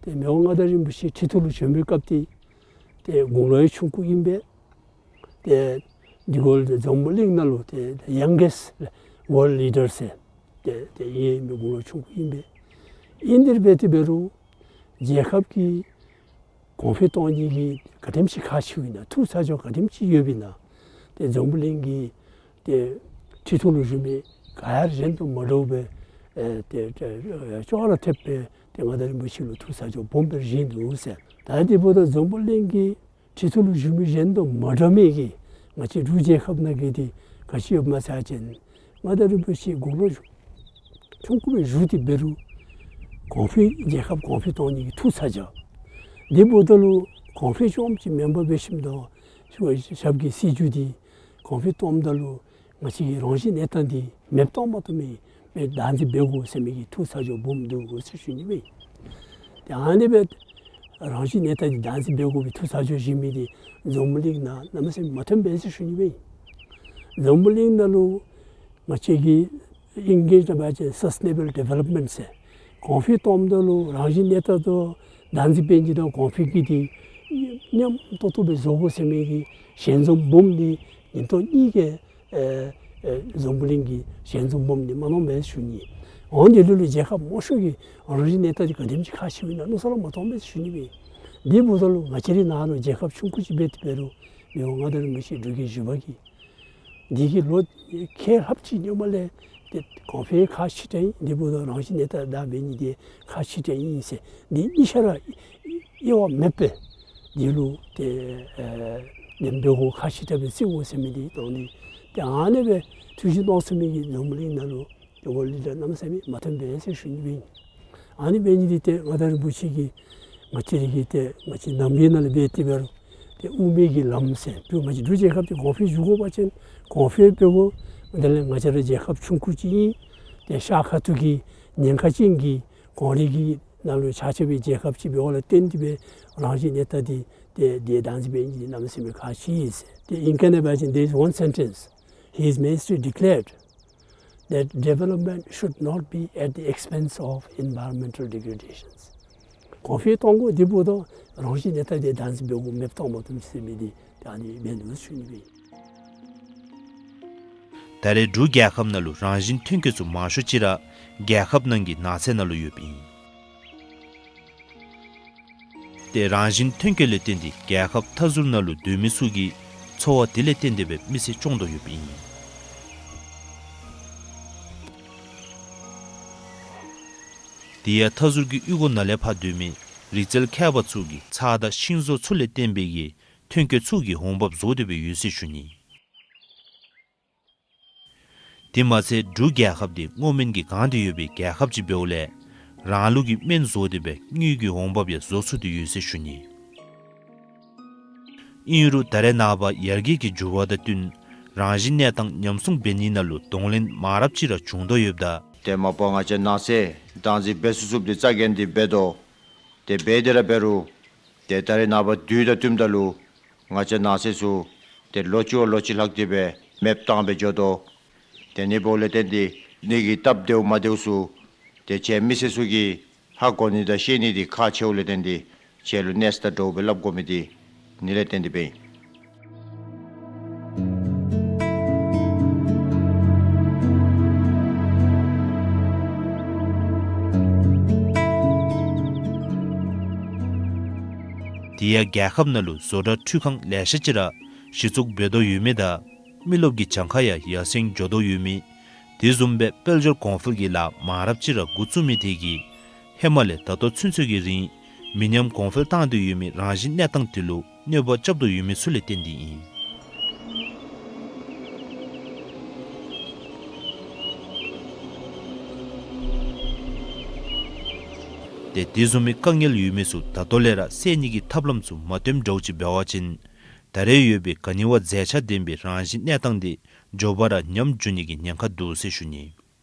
ཏེ་མི་དབང་མངའ་བདག་རིན་པོ་ཆེ་ཁྲི་ཐོག་ལུ་བྱོན་པའི་སྐབས་ཏེ་ཏེ་དགུང་ལོ་ཡང་ཆུང་ཀུ་ཨིན་པས། ཏེ་འདི་གུ་ལུ་ཏེ་འཛམ་བུ་གླིང་ནང་ལུ་ཏེ་ཏེ་ཡང་གེསཊ་ཝཱརལཌ་ལི་ཌར་ཟེར་ཏེ་ཏེ་ཨིན་མི་དགུང་ལོ་ཆུང་ཀུ་ཨིན་པས། ཨིན་དེ་སྦེ་ཏེ་འབད་རུང་རྒྱལ་ཁབ་ཀྱི་གོང་འཕེལ་གཏོང་ནི་གི་ག་དེམ་ཅིག་ཁག་ཆེཝ་ཨིན་ན་ཐུགས་ཚ་གྱང་ག་དེམ་ཅིག་ཡོདཔ་ཨིན་ན་ཏེ་འཛམ་བུ་གླིང་གི་ཏེ་ཁྲི་ཐོག་ལུ་བཞུགས་མི་ག་ཡང་གཞན་དང་མ་འདྲཝ་སྦེ་ཨེ་ཏེ་ཏེ་ཅོག་ར་འཐདཔ་སྦེ་ཏེ་མངའ་བདག་རིན་པོ་ཆེ་ལུ་ཐུགས་ཚ་གྱང་སྦོམ་སྦེ་བཞེས་འདུག་ཟེར། ད་དེ་འབདཝ་ད་འཛམ་བུ་གླིང་གི་ཁྲི་ཐོག་ལུ་བཞུགས་མི་གཞན་དང་མ་འདྲ་མི་གི་ང་བཅས་འབྲུག་རྒྱལ་ཁབ་ནང་གི་དེ་ག་ཅི་ཡོདཔ་སྨོ་ཟེར་བ་ཅིན་མངའ་བདག་རིན་པོ་ཆེ་དགུང་ལོ་ཆུང་ཀུ་སྦེ་བཞུགས་ཏེ་འབད་རུང་གོང་འཕེལ་རྒྱལ་ཁབ་གོང་འཕེལ་གཏོང་ནི་གི་ཐུགས་ཚ་གྱང་། དེ་འབདཝ་ད་ལུ་གོང་འཕེལ་རྐྱངམ་ཅིག་མེན་པར་འབད་ཞིནམ་ད་ཞབས་ཀྱི་སྲིད་བྱུས་འདི་གོང་འཕེལ་གཏངམ་ད་ལུ་ང་བཅས་ཀྱི་རང་བཞིན་གནས་སྟངས་འདི་མེདཔ་གཏང་མ་བཏུབ་མི་སྦེ་བདག་འཛིན་འབད་དགོ་ཟེར་མི་གི་ཐུགས་ཚ་གྱང་སྦོམ་འདུག་ཟེར་ཞུ་ནི་སྦེ། ཏེ་ཨ་ནི་སྦེ་རང་བཞིན་གནས་སྟངས་འདི་བདག་འཛིན་འབད་དགོ་པའི་ཐུགས་ཚ་གྱང་བཞེས་མི་འདི་འཛམ་བུ་གླིང་ནང་གནམ་མེད་ས་མེད་མ་ཐོན་པས་ཟེར་ཞུ་ནི་སྦེ། འཛམ་བུ་གླིང་ནང་ལུ་ང་བཅས་ཀྱི་ཨིང་ལིཤ་ནང་འབད་བ་ཅིན་སཱསི་ཊེ་ནེ་བཱལ་ཌི་ཝེ་ལོབ་མེནཊ་ཟེར་གོང་འཕེལ་གཏངམ་ད་ལུ་རང་བཞིན་གནས་སྟངས་དང་བདག་འཛིན་འབད་ནི་དང་གོང་འཕེལ་གྱི་འདི་མཉམ་ཏོག་ཏོ་སྦེ་བཟོ་དགོ་ཟེར་མི་གི་ཞལ་འཛོམས་སྦོམ་འདི་ཉིན་ཐོག་གཉིས་ཀྱི་ཨེ་ཨེ་འཛམ་བུ་གླིང་གི་ཞལ་འཛོམས་སྦོམ་འདི་མ་གནང་པས་ཟེར་ཞུ་ནི། འོན་ཏེ་ལུ་ལུ་རྒྱལ་ཁབ་མང་ཤོས་ཀྱིས་རང་བཞིན་གནས་སྟངས་འདི་ག་དེམ་ཅིག་ཁག་ཆེཝ་ཨིན་ན་མནོ་བསམ་ར་མ་བཏང་པས་ཟེར་ཞུ་ནི་སྦེ། དེ་འབདཝ་ད་ལུ་ང་བཅས་རའི་ནང་ལུ་རྒྱལ་ཁབ་ཆུང་ཀུ་ཅིག་འབད་དེ་འབད་རུང་མི་དབང་མངའ་བདག་རིན་པོ་ཆེ་འབྲུག་རྒྱལ་བཞི་པ་གིས་འདི་གི་ལོ་ཁལ་ལྷགཔ་ཅིག་སྔོན་མ་ལས་ཏེ་གོང་འཕེལ་ཁག་ཆེ་དྲགས་ཨིན། དེ་འབདཝ་ད་རང་བཞིན་གནས་སྟངས་བདག་འབད་ནི་འདི་ཁག་ཆེ་དྲགས་ཨིན་ཟེར་འདི་གཉིས་ཆ་ར་དབྱེ་བ་མེདཔ་སྦེ་འདི་ལུ་ཏེ་ཨེ་ལན་འབད་དགོ་ཁག་ཆེ་དྲགས་སྦེ་བརྩི་དགོ་ཟེར་མི་འདི་དང་འདི་ཏེ་ཨ་ནི་སྦེ་ཐུགས་བཞེད་གནང་ཚུགས་མི་གི་འཛམ་བུ་གླིང་ནང་ལུ་ཏེ་ཝཱརལཌ་ལི་ཌར་གནམ་མེད་ས་མེད་མ་ཐོན་པས་ཟེར་ཞུ་ནི་སྦེ་ཨིན། ཨ་ནི་འབད་ནི་འདི་ཏེ་མངའ་བདག་རིན་པོ་ཆེ་གིས་ང་བཅས་ར་གི་ཏེ་ང་བཅས་ནང་པའི་ནང་ལས་འབད་དེ་འབད་རུང་ཏེ་དབུ་མའི་གི་ལམ་ཟེར་འབད་ང་བཅས་འབྲུག་རྒྱལ་ཁབ་འདི་གོང་འཕེལ་འགྱོ་དགོ་པ་ཅིན་གོང་འཕེལ་འབད་དགོ། དེ་ལས་ང་བཅས་ར་རྒྱལ་ཁབ་ཆུང་ཀུ་ཅིག་ཨིན། ཏེ་ཤར་ཁ་ཐུག་གི་ཉེན་ཁ་ཅན་གྱི་གངས་རི་གི་ནང་ལུ་ཆགས་ཆགས་པའི་རྒྱལ་ཁབ་ཅིག་འབདཝ་ལས་བརྟེན་ཏེ་སྦེ་རང་བཞིན་གནས་སྟངས་འདི་ཏེ་འདི་བདག་འཛིན་འབད་ནི་འདི་གནམ་མེད་ས་མེད་ཁག་ཆེ་ཟེར། ཏེ་ཨིང་སྐད་ནང་འབད་བ་ཅིན་there is one sentence His Majesty declared that development should not be at the expense of environmental degradations. གོང་འཕེལ་གཏང་དགོ། དེ་འབདཝ་ད་རང་བཞིན་གནས་སྟངས་འདི་བདག་འཛིན་འབད་དགོ། མེདཔ་གཏང་མ་བཏུབ་ཟེར་མི་འདི་ད་ཨ་ནི་འབད་ནུག་ཟེར་ཞུ་ནི་སྦེ། ད་རེས་འབྲུག་རྒྱལ་ཁབ་ནང་ལུ་རང་བཞིན་ཐོན་སྐྱེད་ཚུ་མང་ཤོས་ཅིག་ར་རྒྱལ་ཁབ་ནང་གི་ནགས་ཚལ་ནང་ལུ་ཡོདཔ་ཨིན། ཏེ་རང་བཞིན་ཐོན་སྐྱེད་ལས་བརྟེན་ཏེ་རྒྱལ་ཁབ་མཐའ་ཟུར་ནང་ལུ་སྡོད་མི་ཚུ་གི་འཚོ་བ་དེ་ལས་བརྟེན་ཏེ་སྦེ་མི་ཚེ་སྐྱོང་དོ་ཡོདཔ་ཨིན། དེ་ཡང་མཐའ་ཟུར་གྱི་གཡུས་སྒོ་ནང་ལས་ཕར་སྡོད་མི་ རིག་རྩལ་མཁས་པ་ཚུ་གིས་ཚྭ་དང་ཤིང་བཟོ་ཚུ་ལས་བརྟེན་པའི་གི་ཐོན་སྐྱེད་ཚུ་གི་འོང་འབབ་བཟོ་སྡོད་སྦེ་ཡོད་ཟེར་ཞུ་ནི། དེ་མ་ཚད་འབྲུག་རྒྱལ་ཁབ་འདི་སྔོ་སྨན་གྱིས་གང་སྟེ་ཡོད་པའི་རྒྱལ་ཁབ་ཅིག་འབདཝ་ལས་རང་ལུགས་ཀྱི་སྨན་བཟོ་སྟེ་སྦེ་དངུལ་གྱི་འོང་འབབ་ཡང་བཟོ་ཚུགས་ཏེ་ཡོད་ཟེར་ཞུ་ནི། ཨིན་རུང་ད་རེས་ནངས་པ་ཡར་རྒྱས་ཀྱི་འགྱུར་བ་དང་བསྟུན་རང་བཞིན་གནས་སྟངས་ཉམས་སྲུང་འབད་ནི་ནང་ལུ་གདོང་ལེན་མང་རབས་ཅིག་ར་བྱུང་དོ་ཡོདཔ་ད། ཏེ་མ་པ་ང་བཅས་ནང་སེལ་བདག་འཛིན་འབད་ཚུགས་ཚུགསཔ་འདི་རྩ་འགེངས་ཏེ་འབད་དོ། ཏེ་འབད་དེ་ར་འབད་རུང་ཏེ་ད་རེས་ནངས་པ་དུས་དང་བསྟུནམ་ད་ལུ་ང་བཅས་ནང་སེལ་ཚུ་ཏེ་ལོ་གཅིག་བ་ལོ་གཅིག་ལྷག་སྟེ་སྦེ་མེདཔ་བཏང་སྦེ་འགྱོ་དོ། དེ་ནི་འབདཝ་ལས་བརྟེན་ཏེ་ནི་གི་སྟབས་བདེཝ་མ་བདེཝ་ཚུ་ཏེ་ཁྱེད་མི་སེར་ཚུ་གིས་ཧ་གོ་ནི་དང་ཤེས་ནི་འདི་ཁག་ཆེཝ་ལས་བརྟེན་ཏེ་ཁྱེད་ལུ་གནས་ས་དང་འདྲཝ་སྦེ་སླབ་དགོ་མི་འདི་ནི་ལས་བརྟེན་ཏེ་སྦེ་ཨིན། དེ་ཡང་རྒྱལ་ཁབ་ནང་ལུ་བཟོ་གྲྭ་འཕྲུལ་ཁང་ལེ་ཤ་ཅིག་ར་གཞི་བཙུགས་འབད་དོ་ཡོད་མི་དང་མི་རློབས་ཀྱི་གྱངས་ཁ་ཡང་ཡར་སེང་འགྱོ་དོ་ཡོད་མི། དེ་བཟུམ་སྦེ་དཔལ་འབྱོར་གོང་འཕེལ་གྱི་ལཱ་མང་རབས་ཅིག་ར་འགོ་བཙུགས་མི་དེ་གིས་ཧེ་མ་ལས་ད་ལྟོ་ཚུན་ཚོད་ཀྱི་རིང་མི་ཉམས་གོང་འཕེལ་བཏང་སྟེ་ཡོད་མི་རང་བཞིན་གནས་སྟངས་དེ་ལུ་གནོད་པ་རྐྱབ་དོ་ཡོད་མི་ཚུ་ལས་བརྟེན་ཏེ་ཨིན། ཏེ་དེ་བཟུམ་མའི་དཀའ་ངལ་ཡོད་མི་ཚུ་ད་ལྟོ་ལས་ར་སེལ་ནི་གི་ཐབས་ལམ་ཚུ་མ་བཏོནམ་འདྲཝ་ཅིག་འབད་བ་ཅིན་ད་རེས་ཡོད་པའི་ག་ནི་བ་མཛེས་ཆ་ལྡན་པའི་རང་བཞིན་གནས་སྟངས་དེ་མགྱོགས་པ་ར་ཉམས་འགྱོ་ནི་གི་ཉེན་ཁ་འདུག་ཟེར་ཞུ་ནི།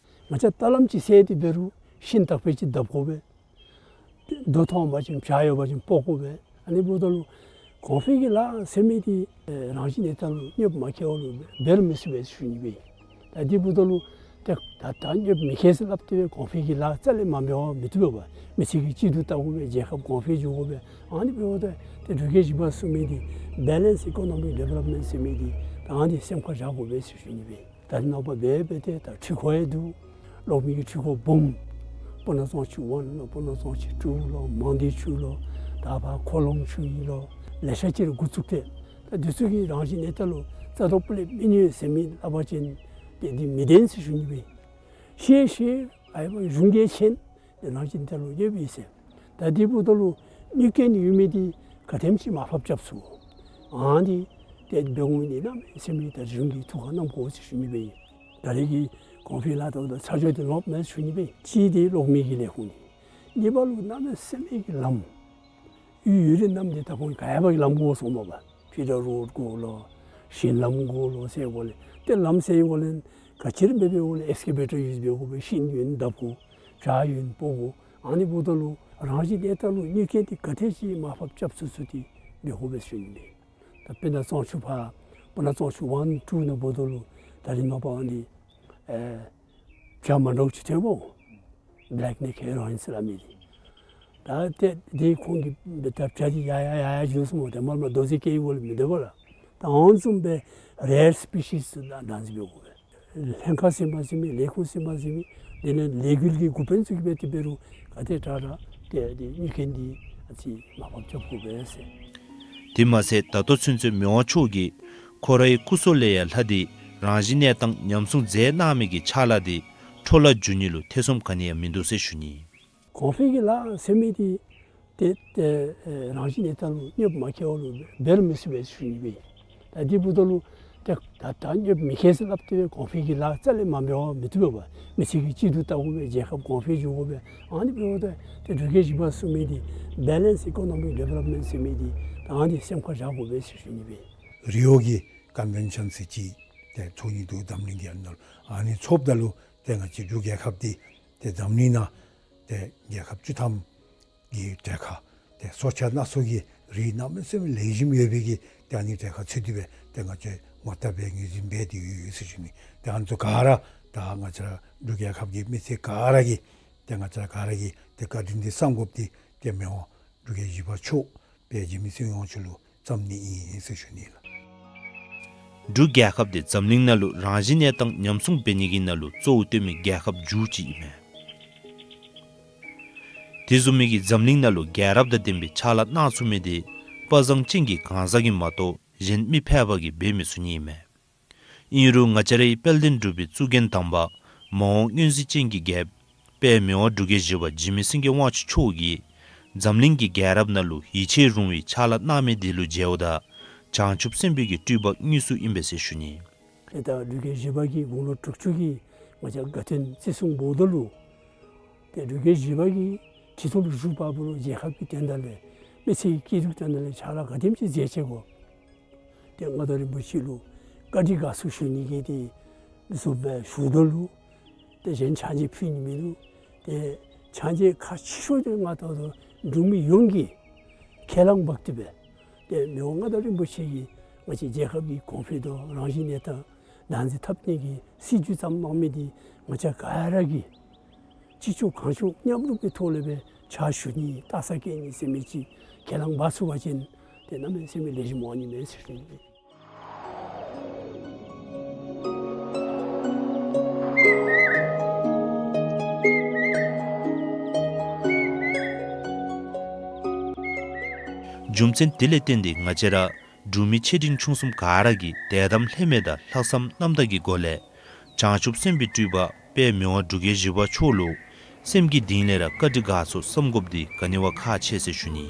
ང་བཅས་ད་ལམ་ཅིག་སེལ་ཏེ་འབད་རུང་ཤིང་དག་པའི་ཅིག་བརྡབ་དགོ་པས། རྡོ་མཐོང་པ་ཅིན་བྱག་ཡོད་པ་ཅིན་སྤོ་དགོ་པས། ཨ་ནི་འབདཝ་ད་ལུ་གོང་འཕེལ་གྱི་ལཱ་ཟེར་མི་འདི་ཨེ་རང་བཞིན་གནས་སྟངས་ལུ་གནོདཔ་མ་བཀལ་བ་ལུ་འབད་རུང་མི་ཚུགས་པས་ཞུ་ནི་སྦེ། ད་འདི་འབདཝ་ད་ལུ་ཏེ་ད་ད་གནོདཔ་མི་བཀལ་ཟེར་སླབ་སྟེ་སྦེ་གོང་འཕེལ་གྱི་ལཱ་རྩ་ལས་མ་འབད་བར་མི་བཏུབ་པས། མི་ཚེ་གི་སྤྱི་འཐུས་བལྟ་དགོ་པས། རྒྱལ་ཁབ་གོང་འཕེལ་འགྱོ་དགོ་པས། ཨ་ནི་འབདཝ་ད་ཏེ་འབྲུག་རྒྱལ་བཞི་པ་གསུངས་མི་འདི་Balanced Economic Development ཟེར་མི་འདི་ད་ཨ་ནི་སེམས་ཁར་བཞག་དགོ་པས་ཟེར་ཞུ་ནི་སྦེ། ད་རེས་ནངས་པ་འབད་འབད་དེ་ད་འཕྲུལ་འཁོར་ཡང་འདུག། གློག་མེ་གི་འཕྲུལ་འཁོར་སྦོམ་སྤུ་ན་གཙང་ཆུ་ཝན་ལོ་སྤུ་ན་གཙང་ཆུ་ཊུ་ལོ་མང་སྡེ་ཆུ་ལོ་ད་ཕར་ཁོ་ལོང་ཆུ་ཡི་ལོ་ལེ་ཤ་ཅིག་ར་འགོ་བཙུགས་ཏེ་ད་འདི་ཚུ་གིས་རང་བཞིན་གནས་སྟངས་ལུ་རྩ་དོག་པོ་ལས་མི་གནོད་ཟེར་མི་སླབ་པ་ཅིན་ཏེ་འདི་མི་བདེན་ཟེར་ཞུ་ནི་སྦེ། ཤེས་ཤེས་ཨའི་བ་གཞུང་གིས་མཁྱེན། ཏེ་རང་བཞིན་གནས་སྟངས་ལུ་ཡོདཔ་ཨིན་ཟེར། ད་འདི་འབདཝ་ད་ལུ་གནོད་སྐྱེལ་ནི་ཡོད་མི་འདི་ག་དེམ་ཅིག་མར་ཕབ་རྐྱབ་ཚུགས། ཨ་ནི་ཏེ་འབད་འོང་མི་འདི་གནམ་མེད་ས་མེད་ད་གཞུང་གིས་ཐུགས་ཁར་བསྣམ་དགོ་ཟེར་ཞུ་ནི་སྦེ་ཨིན། ད་རེས་ཀྱི་གོང་འཕེལ་ལཱ་འདི་ད་ཚ་འགྱོ་སྟེ་ལོངམ་མས་ཞུ་ནི་སྦེ། གཅིག་འདི་གློག་མེ་གི་ལས་ཁུངས་འདི། གཉིས་པ་ལུ་གནམ་མེད་ས་མེད་ཀྱི་ལམ་ཡུལ་ཡུལ་རེ་རྣམས་འདི་ད་ཁོང་ག་ཡ་བ་གི་ལམ་དགོ་གསུངམ་མས་པ། ཕི་ཌར་རོཌ་དགོ་ལོ། ཞིང་ལམ་དགོ་ལོ་ཟེར་འགོ་ལས། ཏེ་ལམ་ཟེར་འགོ་ལས་ག་ཅི་ར་འབད་འབདཝ་ལས་ཨེགས་ཀེ་བེ་ཊར་ཡུས་འབད་དགོ་པས། ཤིང་ཡོདན་བརྡབ་དགོ། བྱག་ཡོདན་སྤོ་དགོ། ཨ་ནི་འབདཝ་ད་ལུ་རང་བཞིན་གནས་སྟངས་ལུ་གནོད་སྐྱེལ་འདི་ག་དེ་ཅིག་མར་ཕབ་རྐྱབ་ཚུགས་ཚུགས་འདི་འབད་དགོ་པས་ཞུ་ནི་ཨིན། ད་སྤུ་ན་གཙང་ཆུ་ཕར་སྤུ་ན་གཙང་ཆུ་ཝན་ཊུ་ནང་འབདཝ་ད་ལུ་ད་རེས་ནངས་པ་ཨ་ནི་ཨེ་བྱ་མ་འདྲཝ་ཅིག་ཐོན་པོ། བེ་ལེཀ་ནེཀཌ་ཧེ་རོ་ཨིན་ཟེར་སླབ་མི་འདི། ད་ཏེ་འདི་ཁོང་གིས་འབད་ད་བྱ་འདི་ཡར་ཡར་ཡར་ཡར་འགྱོ་སོངམ་མས། ཏེ་མར་མར་རྡོ་རྗེ་སྐྱེལ་བའི་སྒོ་ལས་མི་སྡོད་པས་ལགས། ད་ཨ་ནི་བཟུམ་སྦེ་རེར་སི་པི་ཤིསི་ཚུ་ད་བདག་འཛིན་འབད་དགོ་པས། ལྷན་ཁག་ཟིན་པ་ཟིན་མི་ལས་ཁུངས་ཟིན་པ་ཟིན་མི་དེ་ལས་ལས་འགུལ་གྱི་འགོ་དཔོན་ཚུ་གིས་འབད་དེ་འབད་རུང་ག་དེ་དྲག་དྲག་ཏེ་འདི་གནོད་སྐྱེལ་འདི་ཨ་ཙི་མར་ཕབ་རྐྱབ་དགོ་པས་ཟེར། དེ་མ་ཚད་ད་ལྟོ་ཚུན་ཚོད་མི་དབང་མཆོག་གིས་ཁོ་རའི་སྐུ་སྲོག་ལས་ཡང་ལྷག་སྟེ་རང་བཞིན་གནས་སྟངས་ཉམས་སྲུང་མཛད་གནང་མི་གི་ཕྱག་ལཱ་འདི་འཕྲོ་བརླག་འགྱོ་ནི་ལུ་ཐེ་ཚོམ་ག་ནི་ཡང་མིན་འདུག་ཟེར་ཞུ་ནི། གོང་འཕེལ་གྱི་ལཱ་ཟེར་མི་འདི་ཏེ་ཏེ་ཨེ་རང་བཞིན་གནས་སྟངས་ལུ་གནོདཔ་མ་བཀལ་བ་ལུ་འབད་རུང་མི་ཚུགས་པས་ཞུ་ནི་སྦེ། ད་འདི་འབདཝ་ད་ལུ་ཏེ་ད་ད་གནོདཔ་མི་བཀལ་ཟེར་སླབ་སྟེ་སྦེ་གོང་འཕེལ་གྱི་ལཱ་རྩ་ལས་མ་འབད་བར་མི་བཏུབ་པས་པ། མི་ཚེ་གི་སྤྱི་འཐུས་བལྟ་དགོ་པས། རྒྱལ་ཁབ་གོང་འཕེལ་འགྱོ་དགོ་པས། ཨ་ནི་འབདཝ་ད་ཏེ་འབྲུག་རྒྱལ་བཞི་པ་གསུངས་མི་འདི་བེ་ལེནསི་ཨི་ཀོ་ནོ་མིག་ཌི་ཝེ་ལོབ་མེནཊ་ཟེར་མི་འདི་ད་ཨ་ནི་སེམས་ཁར་བཞག་དགོ་པས་ཟེར་ཞུ་ནི་སྦེ། རི་ཡོ་གི་ཀོན་ཝེན་ཤཱན་ཟེར་ཅིག་ཏེ་ཚོགས་ནི་འདུག། འཛམ་གླིང་གི་ཨ་ནཱ་ལུ་ཨ་ནི་ཚོགསཔ་ད་ལུ་ཏེ་ང་བཅས་འབྲུག་རྒྱལ་ཁབ་འདི་ཏེ་འཛམ་གླིང་ནང་ཏེ་རྒྱལ་ཁབ་བཅུ་ཐམ་གི་གྲལ་ཁར་ཏེ་སྲོག་ཆགས་སྣ་ཚོགས་ཀྱི་རིགས་གནམ་མེད་ས་མེད་ལེགས་ཤོམ་ཡོད་པའི་གི་ཏེ་ཨ་ནི་གྲལ་ཁར་ཚུད་དེ་སྦེ་ཏེ་ང་བཅས་ངོ་རྟགས་སྦེ་ངོས་འཛིན་འབད་དེ་ཡོད་ཡོད་ཟེར་ཞུ་ནི། ཏེ་ཨ་ནི་ཚུ་ག་ར་ད་ང་བཅས་ར་འབྲུག་རྒྱལ་ཁབ་ཀྱི་མི་སེར་ག་ར་གིས་ཏེ་ང་བཅས་ག་ར་གིས་ཏེ་བཀའ་དྲིན་འདི་བསམ་དགོཔ་འདི་ཏེ་མི་དབང་འབྲུག་རྒྱལ་བཞི་པ་མཆོག་དཔལ་འཇིགས་མེད་སྲིད་དབང་མཆོག་ལུ་བརྩམ་ནི་ཨིན་ཟེར་ཞུ་ནི་ལགས། འབྲུག་རྒྱལ་ཁབ་འདི་འཛམ་གླིང་ནང་ལུ་རང་བཞིན་གནས་སྟངས་ཉམས་སྲུང་འབད་ནི་གི་ནང་ལུ་གཙོ་བོ་བཏོན་མི་རྒྱལ་ཁབ་མཇུག་ཅིག་ཨིན་མས། དེ་བཟུམ་མའི་གི་འཛམ་གླིང་ནང་ལུ་རྒྱལ་རབས་དང་ལྡན་པའི་ཕྱག་ལཱ་གནང་ཚུགས་མི་འདི་དཔའ་བཟང་ཅན་གྱི་གང་ཟག་གིས་མ་གཏོགས་གཞན་མི་ཕལ་པ་གིས་འབད་མི་ཚུགས་ནི་ཨིན་མས། ཨིན་རུང་ང་བཅས་རའི་དཔལ་ལྡན་འབྲུག་པའི་གཙུག་རྒྱན་དམ་པ་མ་འོངས་མངོན་གཟིགས་ཅན་གྱི་རྒྱལཔོ་དཔལ་མི་དབང་འབྲུག་རྒྱལ་བཞི་པ་འཇིགས་མེད་སེང་གེ་དབང་ཕྱུག་མཆོག་གིས་ འཛམ་གླིང་གི་རྒྱལ་རབས་ནང་ལུ་ཡིད་ཆེས་རུང་བའི་ཕྱག་ལཱ་གནང་མི་དེ་ལུ་མཇལཝ་ད་བྱང་ཆུབ་སེམས་དཔའི་གི་སྤྲུལ་པ་དངོས་སུ་ཨིན་པས་ཟེར་ཞུ་ནི། ཏེ་ད་འབྲུག་རྒྱལ་བཞི་པ་གིས་དགུང་ལོ་དྲུག་ཅུ་གི་ང་བཅས་དགའ་སྟོན་བརྩི་སྲུང་འབོཝ་ད་ལུ་ཏེ་འབྲུག་རྒྱལ་བཞི་པ་གིས་ཁྲི་ཐོག་ལུ་བཞུགས་པ་ལུ་རྒྱལ་ཁབ་ཀྱི་དོན་དག་ལས་མི་ཚེ་གི་སྐྱིད་སྡུག་དོན་དག་ལས་ཕྱག་ལཱ་ག་དེམ་ཅིག་མཛད་ཅི་གོ། ཏེ་མངའ་བདག་རིན་པོ་ཆེ་ལུ་བཀའ་དྲིན་དགའ་ཚོར་ཞུ་ནི་གི་ཏེ་བཟོ་སྦེ་ཞུཝ་ད་ལུ་ཏེ་གཞན་ཕྱག་མཇལ་ཕུལ་ནི་མིན་འདུག། ཏེ་ཕྱག་མཇལ་ཁག་ཆེ་ཤོས་དེ་ང་ལྟ་བུ་ད་འབྲུག་མི་ཡོངས་ཀྱིས་ཁས་བླངས་འབག་སྟེ་སྦེ་ཏེ་མི་དབང་མངའ་བདག་རིན་པོ་ཆེ་གིས་ང་བཅས་རྒྱལ་ཁབ་ཀྱི་གོང་འཕེལ་དང་རང་བཞིན་གནས་སྟངས་བདག་འཛིན་འཐབ་ནི་གི་སྲིད་བྱུས་བརྩམས་གནང་མི་དེ་ང་བཅས་ག་ར་གིས་ཅི་ལྕོགས་གང་ལྕོགས་མཉམ་རུབ་ཀྱི་ཐོག་ལས་སྦེ་ཕྱག་ཞུ་ནི་རྟགས་གསལ་བཀོད་ནི་ཟེར་མི་ཅིག་ཁས་བླངས་འབག་ཚུགས་པ་ཅིན་ཏེ་གནམ་མེད་ས་མེད་ལེགས་ཤོམ་འོང་ནི་མས་ཟེར་ཞུ་ནི། རྒྱུ་མཚན་དེ་ལས་བརྟེན་ཏེ་ང་བཅས་ར་འབྲུག་མི་ཆེ་འབྲིང་ཆུང་གསུམ་ག་ར་གིས་དད་དམ་ལྷད་མེད་དང་ལྷག་བསམ་རྣམ་དག་གི་སྒོ་ལས་བྱང་ཆུབ་སེམས་དཔའི་སྤྲུལ་པ་དཔལ་མི་དབང་འབྲུག་རྒྱལ་བཞི་པ་མཆོག་ལུ་སེམས་ཀྱི་གཏིང་ལས་ར་བཀའ་དྲིན་དགའ་ཚོར་བསམ་དགོཔ་འདི་ག་ནི་བ་ཁག་ཆེ་ཟེར་ཞུ་ནི།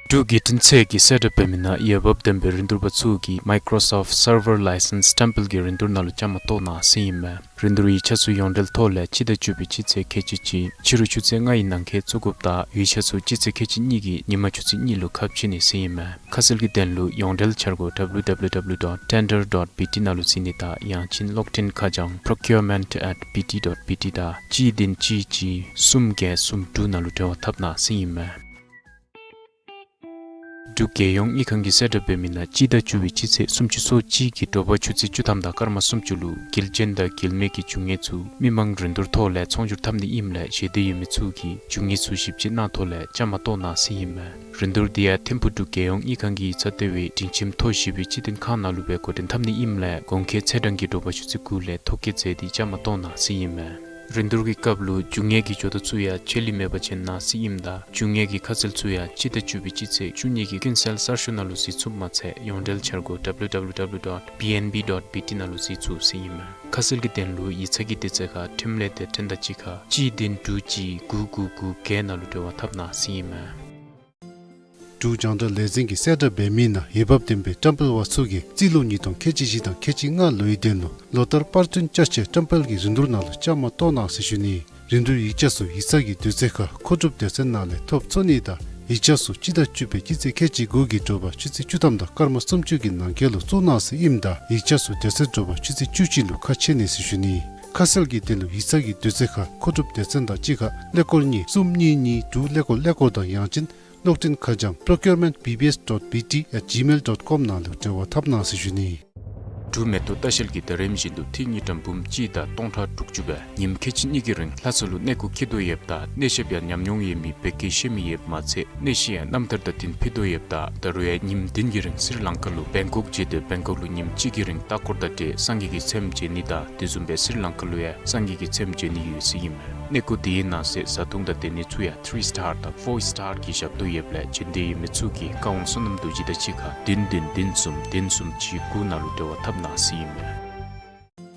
འབྲུག་རྒྱལ་ཕྲན་ཚད་ཀྱིས་གསལ་བསྒྲགས་འབད་མི་ནང་འོས་འབབ་ལྡན་པའི་རིན་བསྡུར་པ་ཚུ་གིས་Microsoft Server License Temple གྱི་རིན་བསྡུར་ནང་ལུ་བཅའ་མར་གཏོགས་གནང་ཟེར་ཨིན་མས། རིན་བསྡུར་ཡིག་ཆ་ཚུ་ཡོངས་འབྲེལ་ཐོག་ལས་སྤྱི་ཟླ་བཅུ་པའི་སྤྱི་ཚེས་ཁལ་གཅིག་གཅིག་ཕྱི་རུ་ཆུ་ཚོད་ལྔ་ཡི་ནང་འཁོད་བཙུགས་དགོཔ་དང་འོས་ཆ་ཚུ་སྤྱི་ཚེས་ཁལ་གཅིག་གཉིས་ཀྱི་ཉིན་མ་ཆུ་ཚོད་གཉིས་ལུ་ཁ་ཕྱེ་ནི་ཟེར་ཨིན་མས། ཁ་གསལ་གྱི་དོན་ལུ་ཡོངས་འབྲེལ་འཆར་སྒོ་W W W dot tender dot B T ནང་ལུ་གཟིགས་ནི་དང་ཡང་ཅིན་གློག་འཕྲིན་ཁ་བྱང་procurement at B T dot B T དང་གཅིག་བདུན་གཅིག་གཅིག་གསུམ་བརྒྱད་གསུམ་དྲུག་ནང་ལུ་འབྲེལ་བ་འཐབ་གནང་ཟེར་ཨིན་མས། འབྲུག་རྒྱལ་ཡོངས་དངུལ་ཁང་གིས་གསལ་བསྒྲགས་འབད་མི་ནང་སྤྱི་ཟླ་བཅུ་པའི་སྤྱི་ཚེས་སུམ་ཅུ་སོ་གཅིག་གི་དྲོ་པ་ཆུ་ཚོད་བཅུ་ཐམ་དང་སྐར་མ་སུམ་ཅུ་ལུ་དགེ་རྒན་དང་དགེ་མེད་ཀྱི་རྒྱུ་དངོས་ཚུ་མི་མང་རིན་བསྡུར་ཐོག་ལས་ཚོང་སྒྱུར་འཐབ་ནི་ཨིནམ་ལས་ཞལ་འདེབས་ཡོད་མི་ཚུ་གིས་རྒྱུ་དངོས་ཚུ་ཞིབ་དཔྱད་གནང་ཐོག་ལས་བཅའ་མར་གཏོགས་གནང་ཟེར་ཨིན་མས། རིན་བསྡུར་འདི་ཡང་ཐིམ་ཕུག་འབྲུག་རྒྱལ་ཡོངས་དངུལ་ཁང་གི་ཡིག་ཚང་ལྟེ་བའི་སྒྲིང་ཁྱིམ་མཐོ་ཞིང་སྡེ་པའི་སྤྱི་དོན་ཁང་ནང་ལུ་སྦེ་འགོ་འདྲེན་འཐབ་ནི་ཨིནམ་ལས་གོང་འཁོད་ཚེས་གྲངས་ཀྱི་དྲོ་པ་ཆུ་ཚོད་དགུ་ལས་ཐོ་བཀོད་མཛད་དེ་བཅའ་མར་གཏོགས་གནང་ཟེར་ཨིན་མས། རིན་བསྡུར་གྱི་སྐབས་ལུ་རྒྱུ་དངོས་ཀྱི་འབྱོར་ཐོ་ཚུ་ཡང་ཆད་ལུས་མེད་པར་བྱིན་གནང་ཟེར་ཨིནམ་ད་རྒྱུ་དངོས་ཀྱི་ཁ་གསལ་ཚུ་ཡང་སྤྱི་ཟླ་བཅུ་པའི་སྤྱི་ཚེས་བཅུ་གཉིས་ཀྱི་ཀུན་གསལ་གསར་ཤོག་ནང་ལུ་གཟིགས་ཚུགསཔ་མ་ཚད་ཡོངས་འབྲེལ་འཆར་སྒོ་W W W dot B N B dot B T ནང་ལུ་གཟིགས་ཚུགས་ཟེར་ཨིན་མས། ཁ་གསལ་གྱི་དོན་ལུ་ཡིག་ཚང་གི་དུས་ཚོད་ཁར་འཕྲིན་ལས་སྡེ་ཚན་དང་གཅིག་ཁར་གཅིག་བདུན་དྲུག་གཅིག་དགུ་དགུ་དགུ་བརྒྱད་ནང་ལུ་འབྲེལ་བ་འཐབ་གནང་ཟེར་ཨིན་མས། འབྲུག་རྒྱང་བསྒྲགས་ལས་འཛིན་གྱིས་གསལ་བསྒྲགས་འབད་མི་ནང་འོས་འབབ་ལྡན་པའི་བཀྲམ་སྤེལ་པ་ཚུ་གིས་རྩིས་ལོ་ཉིས་སྟོང་ཁལ་གཅིག་བཞི་དང་ཁལ་གཅིག་ལྔ་ལོའི་དོན་ལུ་ལོ་ལྟར་པར་སྐྲུན་བསྐྱར་བཅོས་བཀྲམ་སྤེལ་གྱི་རིན་བསྡུར་ནང་ལུ་བཅའ་མར་གཏོགས་གནང་ཟེར་ཞུ་ནི། རིན་བསྡུར་ཡིག་ཆ་ཚུ་ཡིག་ཚང་གི་དུས་ཚོད་ཁར་མཁོ་སྒྲུབ་སྡེ་ཚན་ནང་ལས་ཐོབ་ཚུགས་ནི་དང་ཡིག་ཆ་ཚུ་སྤྱི་ཟླ་བཅུ་པའི་སྤྱི་ཚེས་ཁལ་གཅིག་དགུ་གི་དྲོ་པ་ཆུ་ཚོད་བཅུ་ཐམ་དང་སྐར་མ་སུམ་ཅུ་གི་ནང་འཁོད་ལུ་བཙུགས་གནང་ཟེར་ཨིནམ་ད་ཡིག་ཆ་ཚུ་དེ་ཚེ་དྲོ་པ་ཆུ་ཚོད་བཅུ་གཅིག་ལུ་ཁ་ཕྱེ་ནི་ཟེར་ཞུ་ནི། ཁ་གསལ་གྱི་དོན་ལུ་ཡིག་ཚང་གི་དུས་ཚོད་ཁར་མཁོ་སྒྲུབ་སྡེ་ཚན་དང་གཅིག་ཁར་ཀླད་ཀོར་གཉིས་གསུམ་གཉིས་གཉིས་དྲུག་ཀླད་ཀོར་ཀླད་ཀོར་དང་ཡང་ཅིན་གློག་འཕྲིན་ཁ་བྱང་procurement B B S dot B T at gmail dot com ནང་ལུ་འབྲེལ་བ་འཐབ་གནང་ཟེར་ཞུ་ནི། འབྲུག་མེ་ཏོག་ལྟ་བཤལ་གྱིས་ད་རིམ་བཞིན་དུ་ཏི་རུ་དངུལ་ཀྲམ་འབུམ་གཅིག་དང་སྟོང་ཕྲག་དྲུག་ཅུ་སྦེ་ཉིནམ་ཁལ་གཅིག་གཉིས་ཀྱི་རིང་ལྷ་ས་ལུ་གནས་སྐོར་འཁྱིད་དོ་ཡོདཔ་ད་གནས་ཞབས་ཡང་ཉམས་མྱོང་ཡོད་མི་བོད་སྐད་ཤེས་མི་ཡོདཔ་མ་ཚད་གནས་གཞི་ཡང་རྣམ་ཐར་དང་བསྟུན་ཕུལ་དོ་ཡོདཔ་ད་ད་རུང་ཡང་ཉིནམ་བདུན་གྱི་རིང་སི་རི་ལང་ཀ་ལུ་བེང་ཀོག་མཇལ་དོ། བེང་ཀོག་ལུ་ཉིནམ་གཅིག་གི་རིང་ལྟ་སྐོར་དང་འབྲེལ་སངས་རྒྱས་ཀྱི་ཚལ་མཇལ་ནི་དང་དེ་བཟུམ་སྦེ་སི་རི་ལང་ཀ་ལུ་ཡང་སངས་རྒྱས་ཀྱི་ཚལ་མཇལ་ནི་ཡོད་ཟེར་ཨིན་མས། གནས་སྐོར་དེའི་ནང་གསེས་བཟའ་འཐུང་དང་སྡོད་ནི་ཚུ་ཡང་ཐི་རི་སི་ཊར་དང་ཕོར་སི་ཊར་གྱི་ཞབས་ཏོག་ཡོདཔ་ལས་བྱོན་འདོད་ཡོད་མི་ཚུ་གིས་བཀའ་དབང་བསོད་ནམས་རྡོ་རྗེ་དང་གཅིག་ཁར་བདུན་བདུན་བདུན་གསུམ་བདུན་གསུམ་གཅིག་དགུ་ནང་ལུ་འབྲེལ་བ་འཐབ་གནང་ཟེར་ཨིན་མས།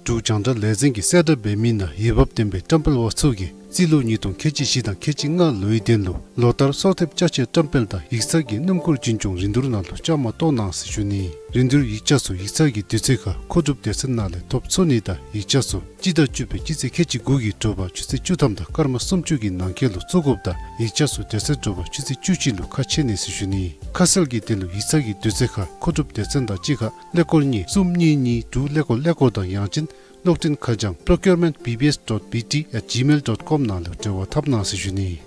འབྲུག་རྒྱང་བསྒྲགས་ལས་འཛིན་གྱིས་གསལ་བསྒྲགས་འབད་མི་ནང་འོས་འབབ་ལྡན་པའི་བཀྲམ་སྤེལ་པ་ཚུ་གིས་རྩིས་ལོ་ཉིས་སྟོང་ཁལ་གཅིག་བཞི་དང་ཁལ་གཅིག་ལྔ་ལོའི་དོན་ལུ་ལོ་ལྟར་གསོལ་འདེབས་བསྐྱར་བཅོས་བཀྲམ་སྤེལ་དང་ཡིག་ཚང་གི་སྣུམ་འཁོར་རྒྱུན་སྐྱོང་རིན་བསྡུར་ནང་ལུ་བཅའ་མར་གཏོགས་གནང་ཟེར་ཞུ་ནི། རིན་བསྡུར་ཡིག་ཆ་ཚུ་ཡིག་ཚང་གི་དུས་ཚོད་ཁར་མཁོ་སྒྲུབ་སྡེ་ཚན་ནང་ལས་ཐོབ་ཚུགས་ནི་དང་ཡིག་ཆ་ཚུ་སྤྱི་ཟླ་བཅུ་པའི་སྤྱི་ཚེས་ཁལ་གཅིག་དགུ་གི་དྲོ་པ་ཆུ་ཚོད་བཅུ་ཐམ་དང་སྐར་མ་སུམ་ཅུ་གི་ནང་འཁོད་ལུ་བཙུགས་དགོཔ་ད་ཡིག་ཆ་ཚུ་དེ་ཚེ་དྲོ་པ་ཆུ་ཚོད་བཅུ་གཅིག་ལུ་ཁ་ཕྱེ་ནི་ཟེར་ཞུ་ནི། ཁ་གསལ་གྱི་དོན་ལུ་ཡིག་ཚང་གི་དུས་ཚོད་ཁར་མཁོ་སྒྲུབ་སྡེ་ཚན་དང་གཅིག་ཁར་ཀླད་ཀོར་གཉིས་གསུམ་གཉིས་གཉིས་དྲུག་ཀླད་ཀོར་ཀླད་ཀོར་དང་ཡང་ཅིན་གློག་འཕྲིན་ཁ་བྱང་procurement B B S dot B T at gmail dot com ནང་ལུ་འབྲེལ་བ་འཐབ་གནང་ཟེར་ཞུ་ནི།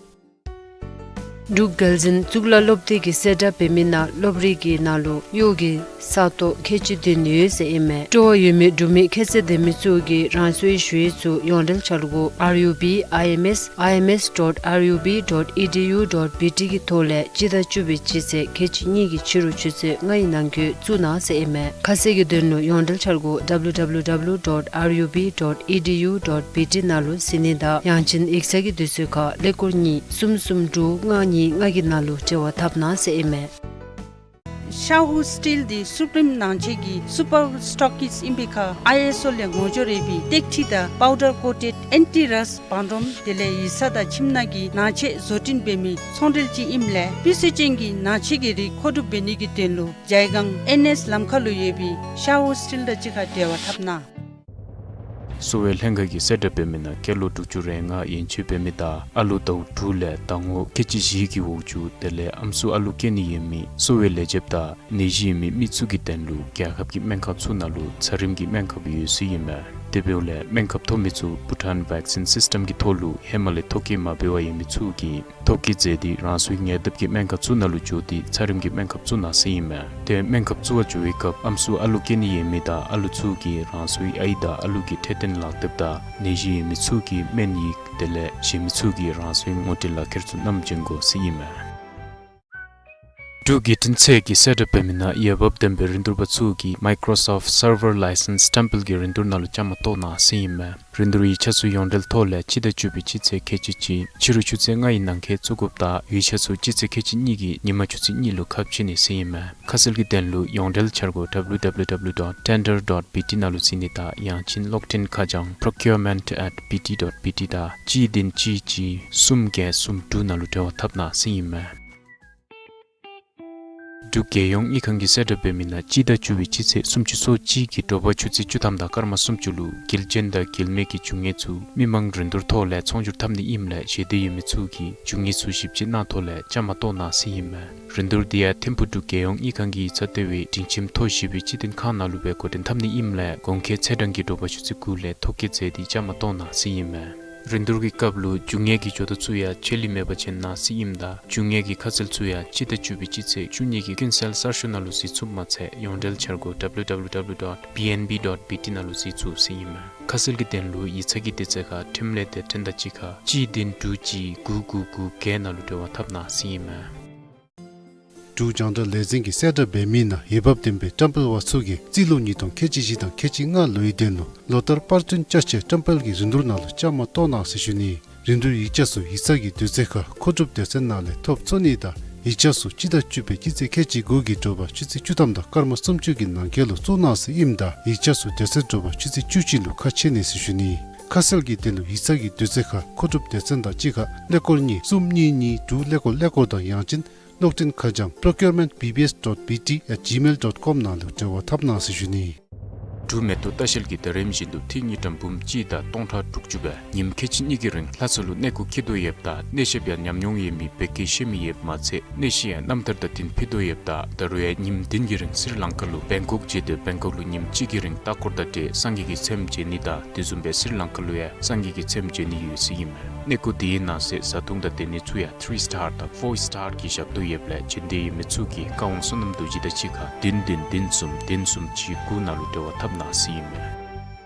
འབྲུག་རྒྱལ་འཛིན་གཙུག་ལག་སློབ་སྡེ་གིས་གསལ་བསྒྲགས་འབད་མི་ནང་སློབ་རིམ་གྱི་ནང་ལུ་གཡོག་གི་ ས་སྟོང་ཁལ་གཅིག་བདུན་ཡོད་ཟེར་ཨིན་མས། སྤྲོ་བ་ཡོད་མི་འབྲུག་མི་ཁྱད་ཚད་ལྡན་མི་ཚུ་གིས་རང་སོའི་ཞུ་ཡིག་ཚུ་ཡོངས་འབྲེལ་འཆར་སྒོ་R U B I M S I M S dot R U B dot E D U dot B T གི་ཐོག་ལས་སྤྱི་ཟླ་བཅུ་པའི་སྤྱི་ཚེས་ཁལ་གཅིག་གཉིས་ཀྱི་ཕྱི་རུ་ཆུ་ཚོད་ལྔ་ཡི་ནང་འཁོད་བཙུགས་གནང་ཟེར་ཨིན་མས། ཁ་གསལ་གྱི་དོན་ལུ་ཡོངས་འབྲེལ་འཆར་སྒོ་W W W dot R U B dot E D U dot B T ནང་ལུ་གཟིགས་ནི་དང་ཡང་ཅིན་ཡིག་ཚང་གི་དུས་ཚོད་ཁར་ཀླད་ཀོར་གཉིས་གསུམ་གསུམ་དྲུག་ལྔ་གཉིས་ལྔ་གི་ནང་ལུ་འབྲེལ་བ་འཐབ་གནང་ཟེར་ཨིན་མས། ཤ་ཧུ་སི་ཊིལ་འདི་སུ་པི་རིམ་ནང་ཆས་ཀྱི་སུ་པར་སི་ཊོག་གིས་ཨིན་པའི་ཁར་ཨའི་ཨེསི་ཨོ་ལས་ངོ་སྦྱོར་འབད་བའི་ཏེག་ཁྲི་དང་པའུ་ཌར་ཀོ་ཊེཌ་ཨེན་ཊི་རསཊ་བང་རིམ་དེ་ལས་ཡིག་ཚང་དང་ཁྱིམ་ནང་གི་ནང་ཆས་བཟོ་སྐྲུན་འབད་མི་ཚོང་འབྲེལ་ཅིག་ཨིནམ་ལས་སྤུས་ཚད་ཅན་གྱི་ནང་ཆས་ཀྱི་རིགས་མཁོ་སྒྲུབ་འབད་ནི་གི་དོན་ལུ་ཇའི་སྒང་ཨེན་ཨེསི་ལམ་ཁ་ལུ་ཡོད་པའི་ཤ་ཧུ་སི་ཊིལ་དང་གཅིག་ཁར་འབྲེལ་བ་འཐབ་གནང་། གསོ་བའི་ལྷན་ཁག་གིས་གསལ་བསྒྲགས་འབད་མི་ནང་སྐྱེས་ལོ་དྲུག་ཅུ་རེ་ལྔ་ཡན་ཆད་འབད་མི་དང་ཨ་ལོ་ཟླཝ་དྲུག་ལས་ཟླ་ངོ་ཁལ་གཅིག་བཞི་གི་འོག་ཅུ་དེ་ལས་ཨམ་སྲུ་ཨ་ལུ་སྐྱེ་ནི་ཡོད་མི་གསོ་བའི་ལས་བྱེདཔ་དང་ནད་གཞི་ཡོད་མི་མི་ཚུ་གི་དོན་ལུ་རྒྱལ་ཁབ་ཀྱི་སྨན་ཁང་ཚུ་ནང་ལུ་ཚད་རིམས་ཀྱི་སྨན་ཁབ་ཡོད་ཟེར་ཨིན་མས། དེ་འབདཝ་ལས་སྨན་ཁབ་ཐོབ་མི་ཚུ་བྷུ་ཊཱན་བེག་སིན་སིསི་ཊེམ་གྱི་ཐོག་ལུ་ཧེ་མ་ལས་ཐོ་བཀོད་མ་འབད་བར་ཡོད་མི་ཚུ་གིས་ཐོ་བཀོད་མཛད་དེ་རང་སོའི་ཉེ་འདབས་ཀྱི་སྨན་ཁང་ཚུ་ནང་ལུ་འགྱོ་སྟེ་ཚད་རིམས་ཀྱི་སྨན་ཁབ་བཙུགས་གནང་ཟེར་ཨིན་མས། ཏེ་སྨན་ཁབ་བཙུགས་པར་འགྱོ་བའི་སྐབས་ཨམ་སྲུ་ཨ་ལུ་སྐྱེ་ནི་ཡོད་མི་དང་ཨ་ལུ་ཚུ་གིས་རང་སོའི་ཨའི་དང་ཨ་ལུ་གི་འཕྲོད་བསྟེན་ལག་དེབ་དང་ནད་གཞི་ཡོད་མི་ཚུ་གི་སྨན་ཡིག་དེ་ལས་གཞན་མི་ཚུ་གིས་རང་སོའི་ངོ་སྤྲོད་ལག་ཁྱེར་ཚུ་བསྣམས་བྱོན་དགོ་ཟེར་ཨིན་མས། འབྲུག་བརྒྱུད་འཕྲིན་ཚད་ཀྱིས་གསལ་བསྒྲགས་འབད་མི་ནང་འོས་འབབ་ལྡན་པའི་རིན་བསྡུར་པ་ཚུ་གིས་མའི་ཀོརོ་སོཕཊ་སར་ཝར་ལའི་སེནསི་ཊེམ་པལ་གྱི་རིན་བསྡུར་ནང་ལུ་བཅའ་མར་གཏོགས་གནང་ཟེར་ཨིན་མས། རིན་བསྡུར་ཡིག་ཆ་ཚུ་ཡོངས་འབྲེལ་ཐོག་ལས་སྤྱི་ཟླ་བཅུ་པའི་སྤྱི་ཚེས་ཁལ་གཅིག་གཅིག་ཕྱི་རུ་ཆུ་ཚོད་ལྔ་ཡི་ནང་འཁོད་བཙུགས་དགོཔ་དང་ཡིག་ཆ་ཚུ་སྤྱི་ཚེས་ཁལ་གཅིག་གཉིས་ཀྱི་ཉིན་མ་ཆུ་ཚོད་གཉིས་ལུ་ཁ་ཕྱེ་ནི་ཟེར་ཨིན་མས། ཁ་གསལ་གྱི་དོན་ལུ་ཡོངས་འབྲེལ་འཆར་སྒོ་W W W dot tender dot B T ནང་ལུ་གཟིགས་ནི་དང་ཡང་ཅིན་གློག་འཕྲིན་ཁ་བྱང་procurement at B T dot B T དང་གཅིག་བདུན་གཅིག་གཅིག་གསུམ་བརྒྱད་གསུམ་དྲུག་ནང་ལུ་འབྲེལ་བ་འཐབ་གནང་ཟེར་ཨིན་མས། འབྲུག་རྒྱལ་ཡོངས་དངུལ་ཁང་གིས་གསལ་བསྒྲགས་འབད་མི་ནང་སྤྱི་ཟླ་བཅུ་པའི་སྤྱི་ཚེས་སུམ་ཅུ་སོ་གཅིག་གི་དྲོ་པ་ཆུ་ཚོད་བཅུ་ཐམ་དང་སྐར་མ་སུམ་ཅུ་ལུ་དགེ་རྒན་དང་དགེ་མི་གི་རྒྱུ་དངོས་ཚུ་མི་མང་རིན་བསྡུར་ཐོག་ལས་ཚོང་སྒྱུར་འཐབ་ནི་ཨིནམ་ལས་ཞེ་འདོད་ཡོད་མི་ཚུ་གིས་རྒྱུ་དངོས་ཚུ་ཞིབ་དཔྱད་གནང་ཐོག་ལས་བཅའ་མར་གཏོགས་གནང་ཟེར་ཨིན་མས། རིན་བསྡུར་འདི་ཡང་ཐིམ་ཕུག་འབྲུག་རྒྱལ་ཡོངས་དངུལ་ཁང་གི་ཡིག་ཚང་ལྟེ་བའི་སྒྲིང་ཁྱིམ་མཐོ་བཞི་པའི་སྤྱི་བདེ་ཁང་ནང་ལུ་སྦེ་འགོ་འདྲེན་འཐབ་ནི་ཨིནམ་ལས་གོང་འཁོད་ཚེས་གྲངས་ཀྱི་དྲོ་པ་ཆུ་ཚོད་དགུ་ལས་ཐོ་བཀོད་མཛད་དེ་བཅའ་མར་གཏོགས་གནང་ཟེར་ཨིན་མས། རིན་བསྡུར་གྱི་སྐབས་ལུ་རྒྱུ་དངོས་ཀྱི་ཇོ་བདག་ཚུ་ཡང་ཆད་ལུས་མེད་པར་བྱོན་གནང་ཟེར་ཨིནམ་ད་རྒྱུ་དངོས་ཀྱི་ཁ་གསལ་ཚུ་ཡང་སྤྱི་ཟླ་བཅུ་པའི་སྤྱི་ཚེས་བཅུ་གཉིས་ཀྱི་ཀུན་གསལ་གསར་ཤོག་ནང་ལུ་གཟིགས་ཚུགསཔ་མ་ཚད་ཡོངས་འབྲེལ་འཆར་སྒོ་W W W dot B N B dot B T ནང་ལུ་གཟིགས་ཚུགས་ཟེར་ཨིན་མས། ཁ་གསལ་གྱི་དོན་ལུ་ཡིག་ཚང་གི་དུས་ཚོད་ཁར་འཕྲིན་ལས་སྡེ་ཚན་དང་གཅིག་ཁར་གཅིག་བདུན་དྲུག་གཅིག་དགུ་དགུ་དགུ་བརྒྱད་ནང་ལུ་འབྲེལ་བ་འཐབ་གནང་ཟེར་ཨིན་མས། འབྲུག་རྒྱང་བསྒྲགས་ལས་འཛིན་གྱིས་གསལ་བསྒྲགས་འབད་མི་ནང་འོས་འབབ་ལྡན་པའི་བཀྲམ་སྤེལ་པ་ཚུ་གིས་རྩིས་ལོ་ཉིས་སྟོང་ཁལ་གཅིག་བཞི་དང་ཁལ་གཅིག་ལྔ་ལོའི་དོན་ལུ་ལོ་ལྟར་པར་སྐྲུན་བཅའ་ཆས་བཀྲམ་སྤེལ་གྱི་རིན་བསྡུར་ནང་ལུ་བཅའ་མར་གཏོགས་གནང་ཟེར་ཞུ་ནི། རིན་བསྡུར་ཡིག་ཆ་ཚུ་ཡིག་ཚང་གི་དུས་ཚོད་ཁར་མཁོ་སྒྲུབ་སྡེ་ཚན་ནང་ལས་ཐོབ་ཚུགས་ནི་དང་ཡིག་ཆ་ཚུ་སྤྱི་ཟླ་བཅུ་པའི་སྤྱི་ཚེས་ཁལ་གཅིག་དགུ་གི་དྲོ་པ་ཆུ་ཚོད་བཅུ་ཐམ་དང་སྐར་མ་སུམ་ཅུ་གི་ནང་འཁོད་ལུ་བཙུགས་གནང་ཟེར་ཨིནམ་ད་ཡིག་ཆ་ཚུ་དེ་ཚེ་དྲོ་པ་ཆུ་ཚོད་བཅུ་གཅིག་ལུ་ཁ་ཕྱེ་ནི་ཟེར་ཞུ་ནི། ཁ་གསལ་གྱི་དོན་ལུ་ཡིག་ཚང་གི་དུས་ཚོད་ཁར་མཁོ་སྒྲུབ་སྡེ་ཚན་དང་གཅིག་ཁར་ཀླད་ཀོར་གཉིས་གསུམ་གཉིས་གཉིས་དྲུག་ཀླད་ཀོར་ཀླད་ཀོར་དང་ཡང་ཅིན་གློག་འཕྲིན་ཁ་བྱང་procurement B B S dot B T at gmail dot com ནང་ལུ་འབྲེལ་བ་འཐབ་གནང་ཟེར་ཞུ་ནི། འབྲུག་མེ་ཏོག་ལྟ་བཤལ་གྱིས་ད་རིམ་བཞིན་དུ་ཐིག་དངུལ་ཀྲམ་འབུམ་གཅིག་དང་སྟོང་ཕྲག་དྲུག་ཅུ་སྦེ་ཉིནམ་ཁལ་གཅིག་གཉིས་ཀྱི་རིང་ལྷ་ས་ལུ་གནས་སྐོར་འཁྱིད་དོ་ཡོདཔ་ད་གནས་བཤདཔ་ཡང་ཉམས་མྱོང་ཡོད་མི་བོད་སྐད་ཤེས་མི་ཡོདཔ་མ་ཚད་གནས་བཤད་ཡང་རྣམ་ཐར་དང་བསྟུན་ཕུལ་དོ་ཡོདཔ་ད་ད་རུང་ཡང་ཉིནམ་བདུན་གྱི་རིང་སི་རི་ལང་ཀ་ལུ་བེང་ཀོག་མཇལ་དོ། བེང་ཀོག་ལུ་ཉིནམ་གཅིག་གི་རིང་ལྟ་སྐོར་དང་འབྲེལ་སངས་རྒྱས་ཀྱི་ཚེམས་མཇལ་ནི་དང་དེ་བཟུམ་སྦེ་སི་རི་ལང་ཀ་ལུ་ཡང་སངས་རྒྱས་ཀྱི་ཚེམས་མཇལ་ནི་ཡོད་ཟེར་ཨིན་མས། གནས་སྐོར་དེའི་ནང་གསེས་བཟའ་འཐུང་དང་སྡོད་གནས་ཚུ་ཡང་ཐི་རི་སི་ཊར་དང་ཕོར་སི་ཊར་གྱི་ཞབས་ཏོག་ཡོདཔ་ལས་འབྱོན་འདོད་ཡོད་མི་ཚུ་གིས་བཀའ་དབང་བསོད་ནམས་རྡོ་རྗེ་དང་གཅིག་ཁར་བདུན་བདུན་བདུན་གསུམ་བདུན་གསུམ་གཅིག་དགུ་ནང་ལུ་འབྲེལ་བ་འཐབ་གནང་ཟེར་ཨིན་མས།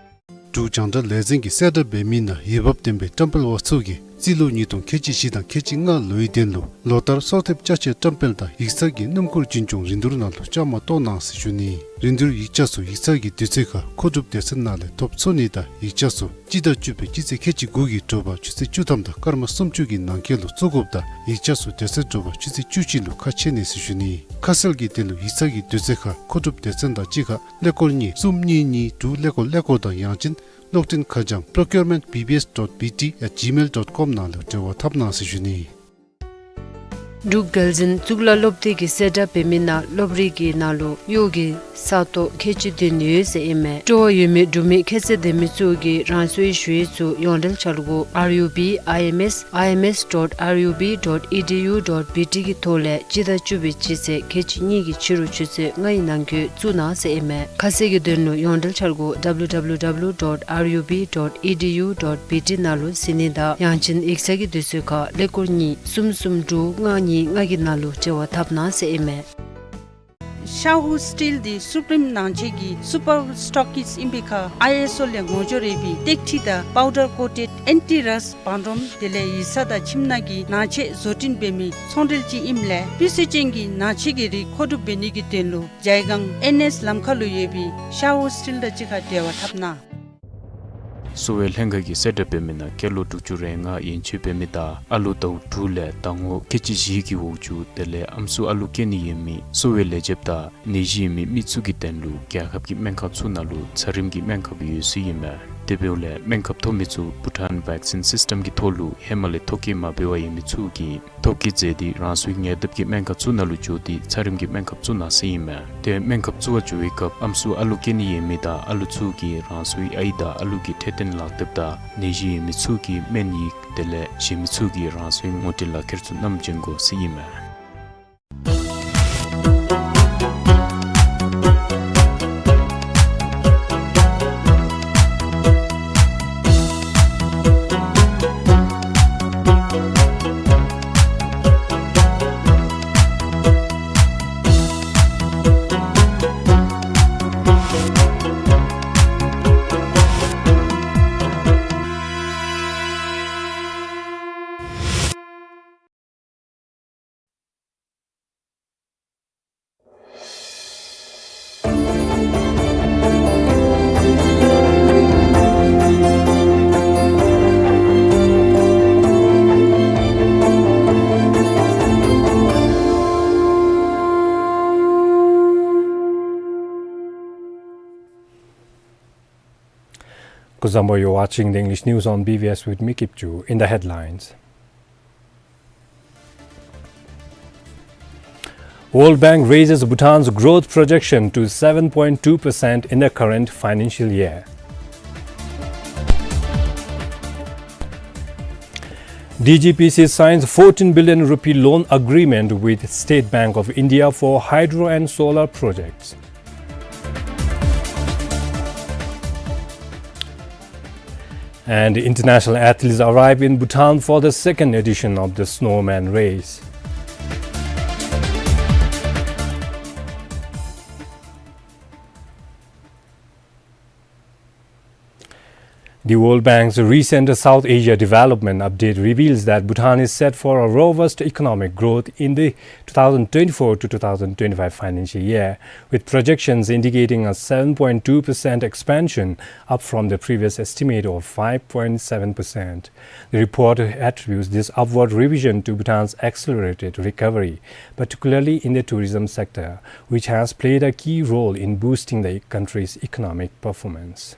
འབྲུག་རྒྱང་བསྒྲགས་ལས་འཛིན་གྱིས་གསལ་བསྒྲགས་འབད་མི་ནང་འོས་འབབ་ལྡན་པའི་བཀྲམ་སྤེལ་པ་ཚུ་གིས་རྩིས་ལོ་ཉིས་སྟོང་ཁལ་གཅིག་བཞི་དང་ཁལ་གཅིག་ལྔ་ལོའི་དོན་ལུ་ལོ་ལྟར་གསོལ་འདེབས་བཅའ་ཆས་བཀྲམ་སྤེལ་དང་ཡིག་ཚང་གི་སྣུམ་འཁོར་རྒྱུན་སྐྱོང་རིན་བསྡུར་ནང་ལུ་བཅའ་མར་གཏོགས་གནང་ཟེར་ཞུ་ནི། རིན་བསྡུར་ཡིག་ཆ་ཚུ་ཡིག་ཚང་གི་དུས་ཚོད་ཁར་མཁོ་སྒྲུབ་སྡེ་ཚན་ནང་ལས་ཐོབ་ཚུགས་ནི་དང་ཡིག་ཆ་ཚུ་སྤྱི་ཟླ་བཅུ་པའི་སྤྱི་ཚེས་ཁལ་གཅིག་དགུ་གི་དྲོ་པ་ཆུ་ཚོད་བཅུ་ཐམ་དང་སྐར་མ་སུམ་ཅུ་གི་ནང་འཁོད་ལུ་བཙུགས་དགོཔ་དང་ཡིག་ཆ་ཚུ་དེ་ཚེ་དྲོ་པ་ཆུ་ཚོད་བཅུ་གཅིག་ལུ་ཁ་ཕྱེ་ནི་ཟེར་ཞུ་ནི། ཁ་གསལ་གྱི་དོན་ལུ་ཡིག་ཚང་གི་དུས་ཚོད་ཁར་མཁོ་སྒྲུབ་སྡེ་ཚན་དང་གཅིག་ཁར་ཀླད་ཀོར་གཉིས་གསུམ་གཉིས་གཉིས་དྲུག་ཀླད་ཀོར་ཀླད་ཀོར་དང་ཡང་ཅིན་གློག་འཕྲིན་ཁ་བྱང་procurement B B S dot B T at gmail dot com ནང་ལུ་འབྲེལ་བ་འཐབ་གནང་ཟེར་ཞུ་ནི། འབྲུག་རྒྱལ་འཛིན་གཙུག་ལག་སློབ་སྡེ་གིས་གསལ་བསྒྲགས་འབད་མི་ནང་སློབ་རིགས་ཀྱི་ནང་ལུ་གཡོག་གི་ས་སྟོང་ཁལ་གཅིག་བདུན་ཡོད་ཟེར་ཨིན་མས། སྤྲོ་བ་ཡོད་མི་འབྲུག་མི་ཁྱད་ཚད་ལྡན་མི་ཚུ་གིས་རང་སོའི་ཞུ་ཡིག་ཚུ་ཡོངས་འབྲེལ་འཆར་སྒོ་R U B I M S I M S dot R U B dot E D U dot B T གི་ཐོག་ལས་སྤྱི་ཟླ་བཅུ་པའི་སྤྱི་ཚེས་ཁལ་གཅིག་གཉིས་ཀྱི་ཕྱི་རུ་ཆུ་ཚོད་ལྔ་ཡི་ནང་འཁོད་བཙུགས་གནང་ཟེར་ཨིན་མས། ཁ་གསལ་གྱི་དོན་ལུ་ཡོངས་འབྲེལ་འཆར་སྒོ་W W W dot R U B dot E D U dot B T ནང་ལུ་གཟིགས་ནི་དང་ཡང་ཅིན་ཡིག་ཚང་གི་དུས་ཚོད་ཁར་ཀླད་ཀོར་གཉིས་གསུམ་གསུམ་དྲུག་ལྔ་གཉིས་ལྔ་གི་ནང་ལུ་འབྲེལ་བ་འཐབ་གནང་ཟེར་ཨིན་མས། ཤ་ཧུ་སི་ཊིལ་འདི་སུ་པྲིམ་ནང་ཆས་ཀྱི་སུ་པར་སི་ཊོག་ཀིསཊ་ཨིན་པའི་ཁར་ཨའི་ཨེསི་ཨོ་ལས་ངོ་སྦྱོར་འབད་བའི་ཏེག་ཁྲི་དང་པའུ་ཌར་ཀོ་ཊེཌ་ཨེན་ཊི་རསཊ་བང་རིམ་དེ་ལས་ཡིག་ཚང་དང་ཁྱིམ་ནང་གི་ནང་ཆས་བཟོ་སྐྲུན་འབད་མི་ཚོང་འབྲེལ་ཅིག་ཨིནམ་ལས་སྤུས་ཚད་ཅན་གྱི་ནང་ཆས་ཀྱི་རིགས་མཁོ་སྒྲུབ་འབད་ནི་གི་དོན་ལུ་ཇའི་སྒང་ཨེན་ཨེསི་ལམ་ཁ་ལུ་ཡོད་པའི་ཤ་ཧུ་སི་ཊིལ་དང་གཅིག་ཁར་འབྲེལ་བ་འཐབ་གནང་། གསོ་བའི་ལྷན་ཁག་གིས་གསལ་བསྒྲགས་འབད་མི་ནང་སྐྱེས་ལོ་དྲུག་ཅུ་རེ་ལྔ་ཡན་ཆད་འབད་མི་དང་ཨ་ལུ་ཟླཝ་དྲུག་ལས་ཟླ་ངོ་ཁལ་གཅིག་བཞི་གི་འོག་ཅུག་དེ་ལས་ཨམ་སྲུ་ཨ་ལུ་སྐྱེ་ནི་ཡོད་མི་གསོ་བའི་ལས་བྱེདཔ་དང་ནད་གཞི་ཡོད་མི་མི་ཚུ་གི་དོན་ལུ་རྒྱལ་ཁབ་ཀྱི་སྨན་ཁང་ཚུ་ནང་ལུ་ཚ་རིམས་ཀྱི་སྨན་ཁབ་ཡོད་ཟེར་ཨིན་མས། དེ་འབདཝ་ལས་སྨན་ཁབ་ཐོབ་མི་ཚུ་བྷུ་ཊཱན་བེག་སིན་སིསི་ཊམ་གྱི་ཐོག་ལུ་ཧེ་མ་ལས་ཐོ་བཀོད་མ་འབད་བར་ཡོད་མི་ཚུ་གིས་ཐོ་བཀོད་མཛད་དེ་རང་སོའི་ཉེ་འདབས་ཀྱི་སྨན་ཁང་ཚུ་ནང་ལུ་འགྱོ་སྟེ་ཚ་རིམས་ཀྱི་སྨན་ཁབ་བཙུགས་གནང་ཟེར་ཨིན་མས། ཏེ་སྨན་ཁབ་བཙུགས་པར་འགྱོ་བའི་སྐབས་ཨམ་སྲུ་ཨ་ལུ་སྐྱེ་ནི་ཡོད་མི་དང་ཨ་ལུ་ཚུ་གིས་རང་སོའི་ཨའི་དང་ཨ་ལུ་གི་འཕྲོད་བསྟེན་ལག་དེབ་དང་ནད་གཞི་ཡོད་མི་ཚུ་གི་སྨན་ཡིག་དེ་ལས་གཞན་མི་ཚུ་གིས་རང་སོའི་ངོ་སྤྲོད་ལག་ཁྱེར་ཚུ་བསྣམས་བྱོན་དགོ་ཟེར་ཨིན་མས། Kuzuzangpo, you're watching the English news on B B S with me, Kipchu. In the headlines, World Bank raises Bhutan's growth projection to seven point two percent in the current financial year. D G P C signs fourteen billion rupee loan agreement with State Bank of India for hydro and solar projects. And international athletes arrive in Bhutan for the second edition of the Snowman Race. The World Bank's recent South Asia Development Update reveals that Bhutan is set for a robust economic growth in the two thousand twenty-four to two thousand twenty-five financial year, with projections indicating a seven point two percent expansion, up from the previous estimate of five point seven percent. The report attributes this upward revision to Bhutan's accelerated recovery, particularly in the tourism sector, which has played a key role in boosting the country's economic performance.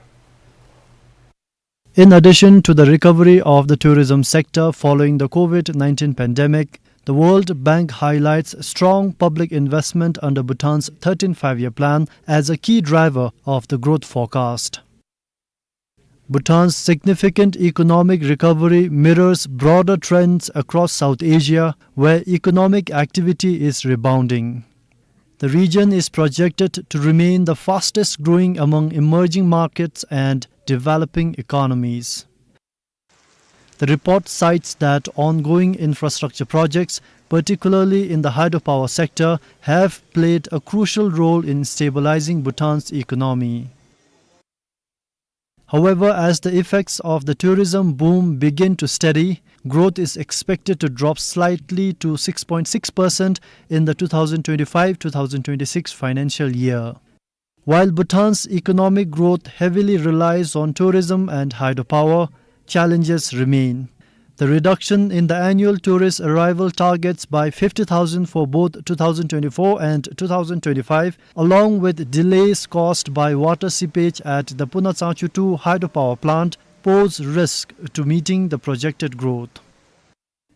In addition to the recovery of the tourism sector following the COVID nineteen pandemic, the World Bank highlights strong public investment under Bhutan's thirteenth Five-Year Plan as a key driver of the growth forecast. Bhutan's significant economic recovery mirrors broader trends across South Asia, where economic activity is rebounding. The region is projected to remain the fastest growing among emerging markets and developing economies. The report cites that ongoing infrastructure projects, particularly in the hydropower sector, have played a crucial role in stabilizing Bhutan's economy. However, as the effects of the tourism boom begin to steady, growth is expected to drop slightly to six point six percent in the two thousand twenty-five two thousand twenty-six financial year. While Bhutan's economic growth heavily relies on tourism and hydropower, challenges remain. The reduction in the annual tourist arrival targets by fifty thousand for both two thousand twenty-four and two thousand twenty-five, along with delays caused by water seepage at the Punatsangchu two hydropower plant, pose risk to meeting the projected growth.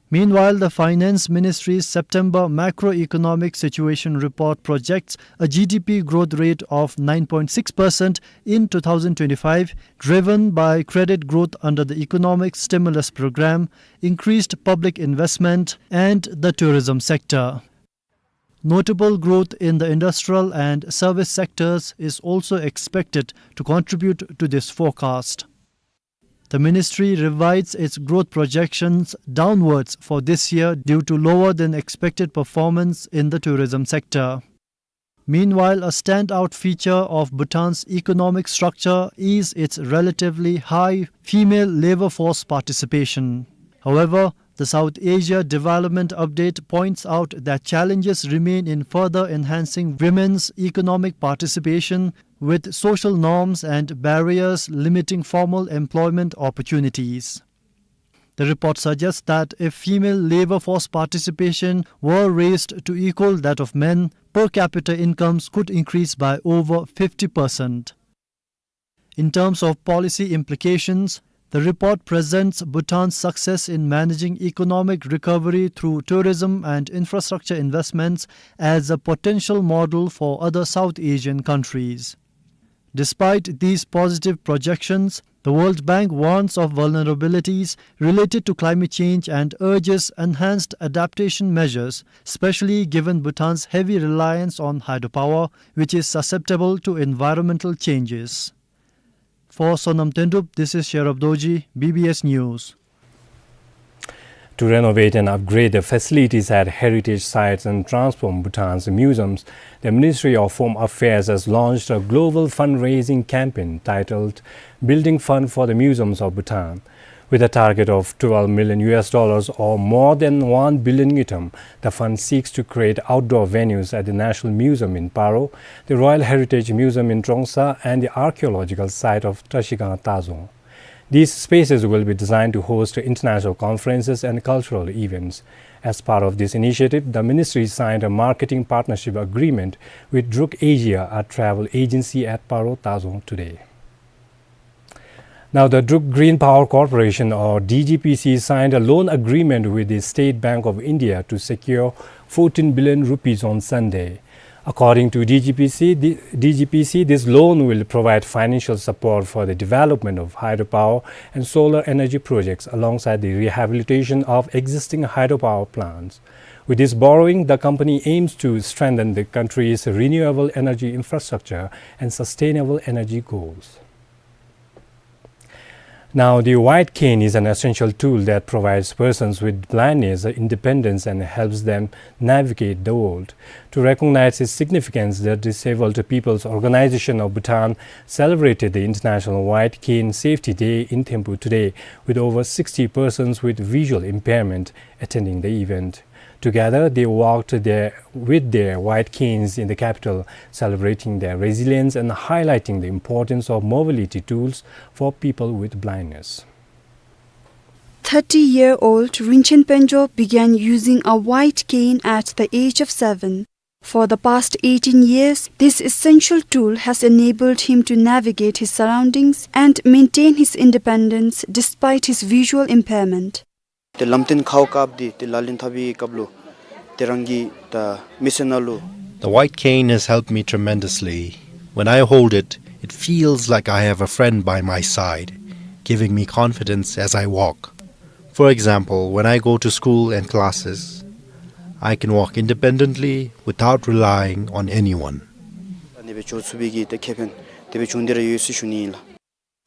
Meanwhile, the Finance Ministry's September macroeconomic situation report projects a G D P growth rate of nine point six percent in two thousand twenty-five, driven by credit growth under the economic stimulus program, increased public investment, and the tourism sector. Notable growth in the industrial and service sectors is also expected to contribute to this forecast. The ministry revised its growth projections downwards for this year due to lower than expected performance in the tourism sector. Meanwhile, a standout feature of Bhutan's economic structure is its relatively high female labor force participation. However, the South Asia Development Update points out that challenges remain in further enhancing women's economic participation, with social norms and barriers limiting formal employment opportunities. The report suggests that if female labor force participation were raised to equal that of men, per capita incomes could increase by over fifty percent. In terms of policy implications, the report presents Bhutan's success in managing economic recovery through tourism and infrastructure investments as a potential model for other South Asian countries. Despite these positive projections, the World Bank warns of vulnerabilities related to climate change and urges enhanced adaptation measures, especially given Bhutan's heavy reliance on hydropower, which is susceptible to environmental changes. For Sonam Tendrup, this is Sherab Dorji, B B S News. To renovate and upgrade the facilities at heritage sites and transform Bhutan's museums, the Ministry of Home Affairs has launched a global fundraising campaign titled Building Fund for the Museums of Bhutan. With a target of twelve million U S dollars, or more than one billion ngultrum, the fund seeks to create outdoor venues at the National Museum in Paro, the Royal Heritage Museum in Trongsa, and the archaeological site of Trashigang Tazong. These spaces will be designed to host international conferences and cultural events. As part of this initiative, the ministry signed a marketing partnership agreement with Druk Asia, a travel agency at Paro Tazong today. Now, the Druk Green Power Corporation, or D G P C, signed a loan agreement with the State Bank of India to secure fourteen billion rupees on Sunday. According to D G P C, the D G P C, this loan will provide financial support for the development of hydropower and solar energy projects alongside the rehabilitation of existing hydropower plants. With this borrowing, the company aims to strengthen the country's renewable energy infrastructure and sustainable energy goals. Now, the white cane is an essential tool that provides persons with blindness independence and helps them navigate the world. To recognize its significance, the Disabled People's Organization of Bhutan celebrated the International White Cane Safety Day in Thimphu today, with over sixty persons with visual impairment attending the event. Together, they walked their, with their white canes in the capital, celebrating their resilience and highlighting the importance of mobility tools for people with blindness. Thirty-year-old Rinchen Penjo began using a white cane at the age of seven. For the past eighteen years, this essential tool has enabled him to navigate his surroundings and maintain his independence despite his visual impairment. ཏེ་ལམ་སྟོན་ཁ་བ་བཀབ་སྟེ་ཏེ་ལག་ལེན་འཐབ་པའི་སྐབས་ལུ་ཏེ་རང་གི་ད་མི་ཚེ་ནང་ལུ། The white cane has helped me tremendously. When I hold it, it feels like I have a friend by my side, giving me confidence as I walk. For example, when I go to school and classes, I can walk independently without relying on anyone. ཨ་ནི་སྦེ་འགྱོ་ཚུགས་པའི་གི་ཏེ་ཁེ་ཕན་དེ་སྦེ་བྱུང་སྟེ་ར་ཡོད་ཟེར་ཞུ་ནི་ཨིན་ལགས།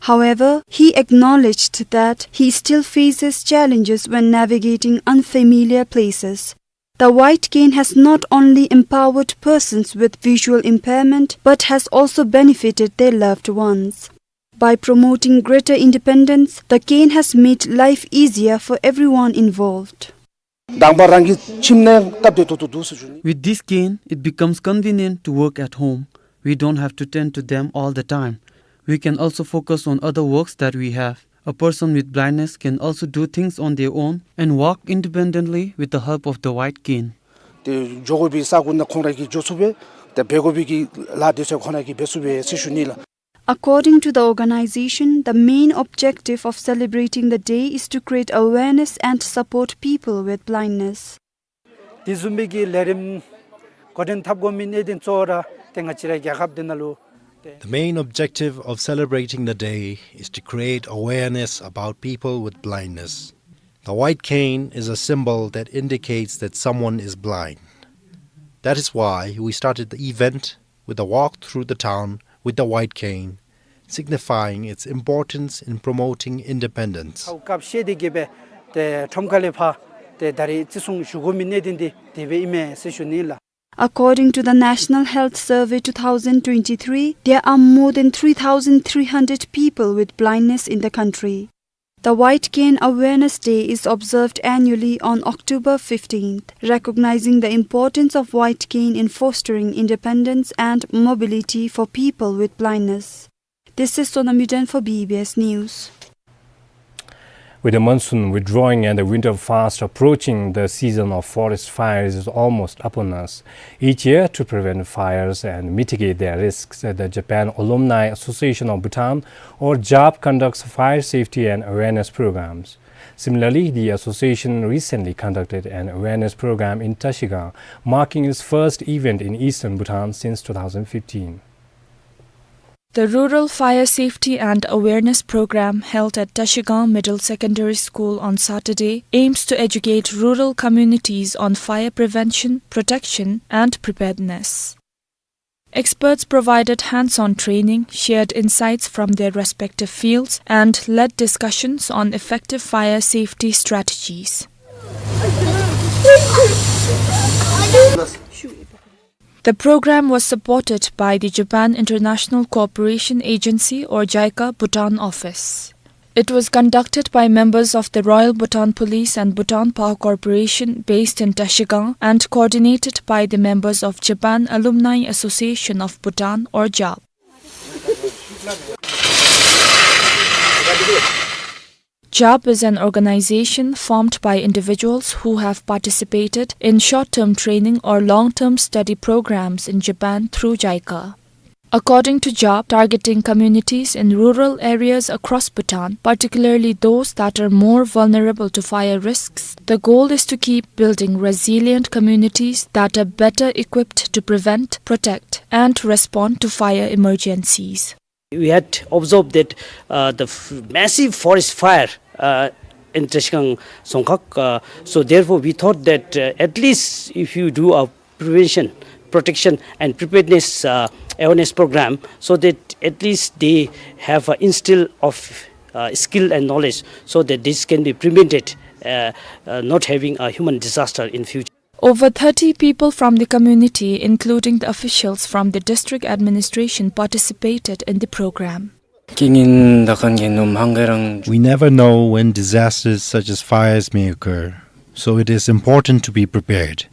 However, he acknowledged that he still faces challenges when navigating unfamiliar places. The white cane has not only empowered persons with visual impairment but has also benefited their loved ones. By promoting greater independence, the cane has made life easier for everyone involved. དང་པ་རང་གི་ཁྱིམ་ནང་སྟབས་བདེ་ཏོག་ཏོ་འདུག་ཟེར་ཞུ་ནི། With this cane, it becomes convenient to work at home. We don't have to tend to them all the time. We can also focus on other works that we have. A person with blindness can also do things on their own and walk independently with the help of the white cane. ཏེ་འགྱོ་དགོ་པའི་ས་གོ་ནང་ཁོང་ར་གིས་འགྱོ་ཚུགས་པས། ཏེ་འབད་དགོ་པའི་གི་ལཱ་དེ་ཚུ་ཁོང་ར་གིས་འབད་ཚུགས་པས་ཟེར་ཞུ་ནི་ལགས། According to the organization, the main objective of celebrating the day is to create awareness and support people with blindness. དེ་བཟུམ་མའི་གི་ལས་རིམ་འགོ་འདྲེན་འཐབ་དགོ་མི་གནད་དོན་གཙོ་བོ་ར་ཏེ་ང་བཅས་ར་རྒྱལ་ཁབ་འདི་ནང་ལུ་ཏེ། The main objective of celebrating the day is to create awareness about people with blindness. The white cane is a symbol that indicates that someone is blind. That is why we started the event with a walk through the town with the white cane, signifying its importance in promoting independence. ཁ་བ་བཀབ་བཤལ་ཏེ་གི་སྦེ་ཏེ་ཁྲོམ་ཁ་ལས་ཕར་ཏེ་ད་རིས་བརྩི་སྲུང་ཞུ་དགོ་མི་གནད་དོན་འདི་དེ་སྦེ་ཨིན་མས་ཟེར་ཞུ་ནི་ལགས། According to the National Health Survey two thousand twenty-three, there are more than three thousand three hundred people with blindness in the country. The White Cane Awareness Day is observed annually on October fifteenth, recognizing the importance of white cane in fostering independence and mobility for people with blindness. This is Sonam Yuden for B B S News. With the monsoon withdrawing and the winter fast approaching, the season of forest fires is almost upon us. Each year, to prevent fires and mitigate their risks, the Japan Alumni Association of Bhutan, or JAB, conducts fire safety and awareness programs. Similarly, the association recently conducted an awareness program in Tashigang, marking its first event in eastern Bhutan since two thousand fifteen. The Rural Fire Safety and Awareness Program held at Tashigang Middle Secondary School on Saturday aims to educate rural communities on fire prevention, protection, and preparedness. Experts provided hands-on training, shared insights from their respective fields, and led discussions on effective fire safety strategies. The program was supported by the Japan International Cooperation Agency, or JICA, Bhutan office. It was conducted by members of the Royal Bhutan Police and Bhutan Power Corporation based in Tashigang and coordinated by the members of Japan Alumni Association of Bhutan, or JAB. JAB is an organization formed by individuals who have participated in short-term training or long-term study programs in Japan through JICA. According to JAB, targeting communities in rural areas across Bhutan, particularly those that are more vulnerable to fire risks, the goal is to keep building resilient communities that are better equipped to prevent, protect, and respond to fire emergencies. We had observed that, uh, the f-, massive forest fire, uh, in Tashigang Dzongkhag. Uh, so therefore, we thought that, uh, at least if you do a prevention, protection and preparedness, uh, awareness program, so that at least they have an instill of, uh, skill and knowledge, so that this can be prevented, uh, uh, not having a human disaster in future. Over thirty people from the community, including the officials from the district administration, participated in the program. We never know when disasters such as fires may occur, so it is important to be prepared.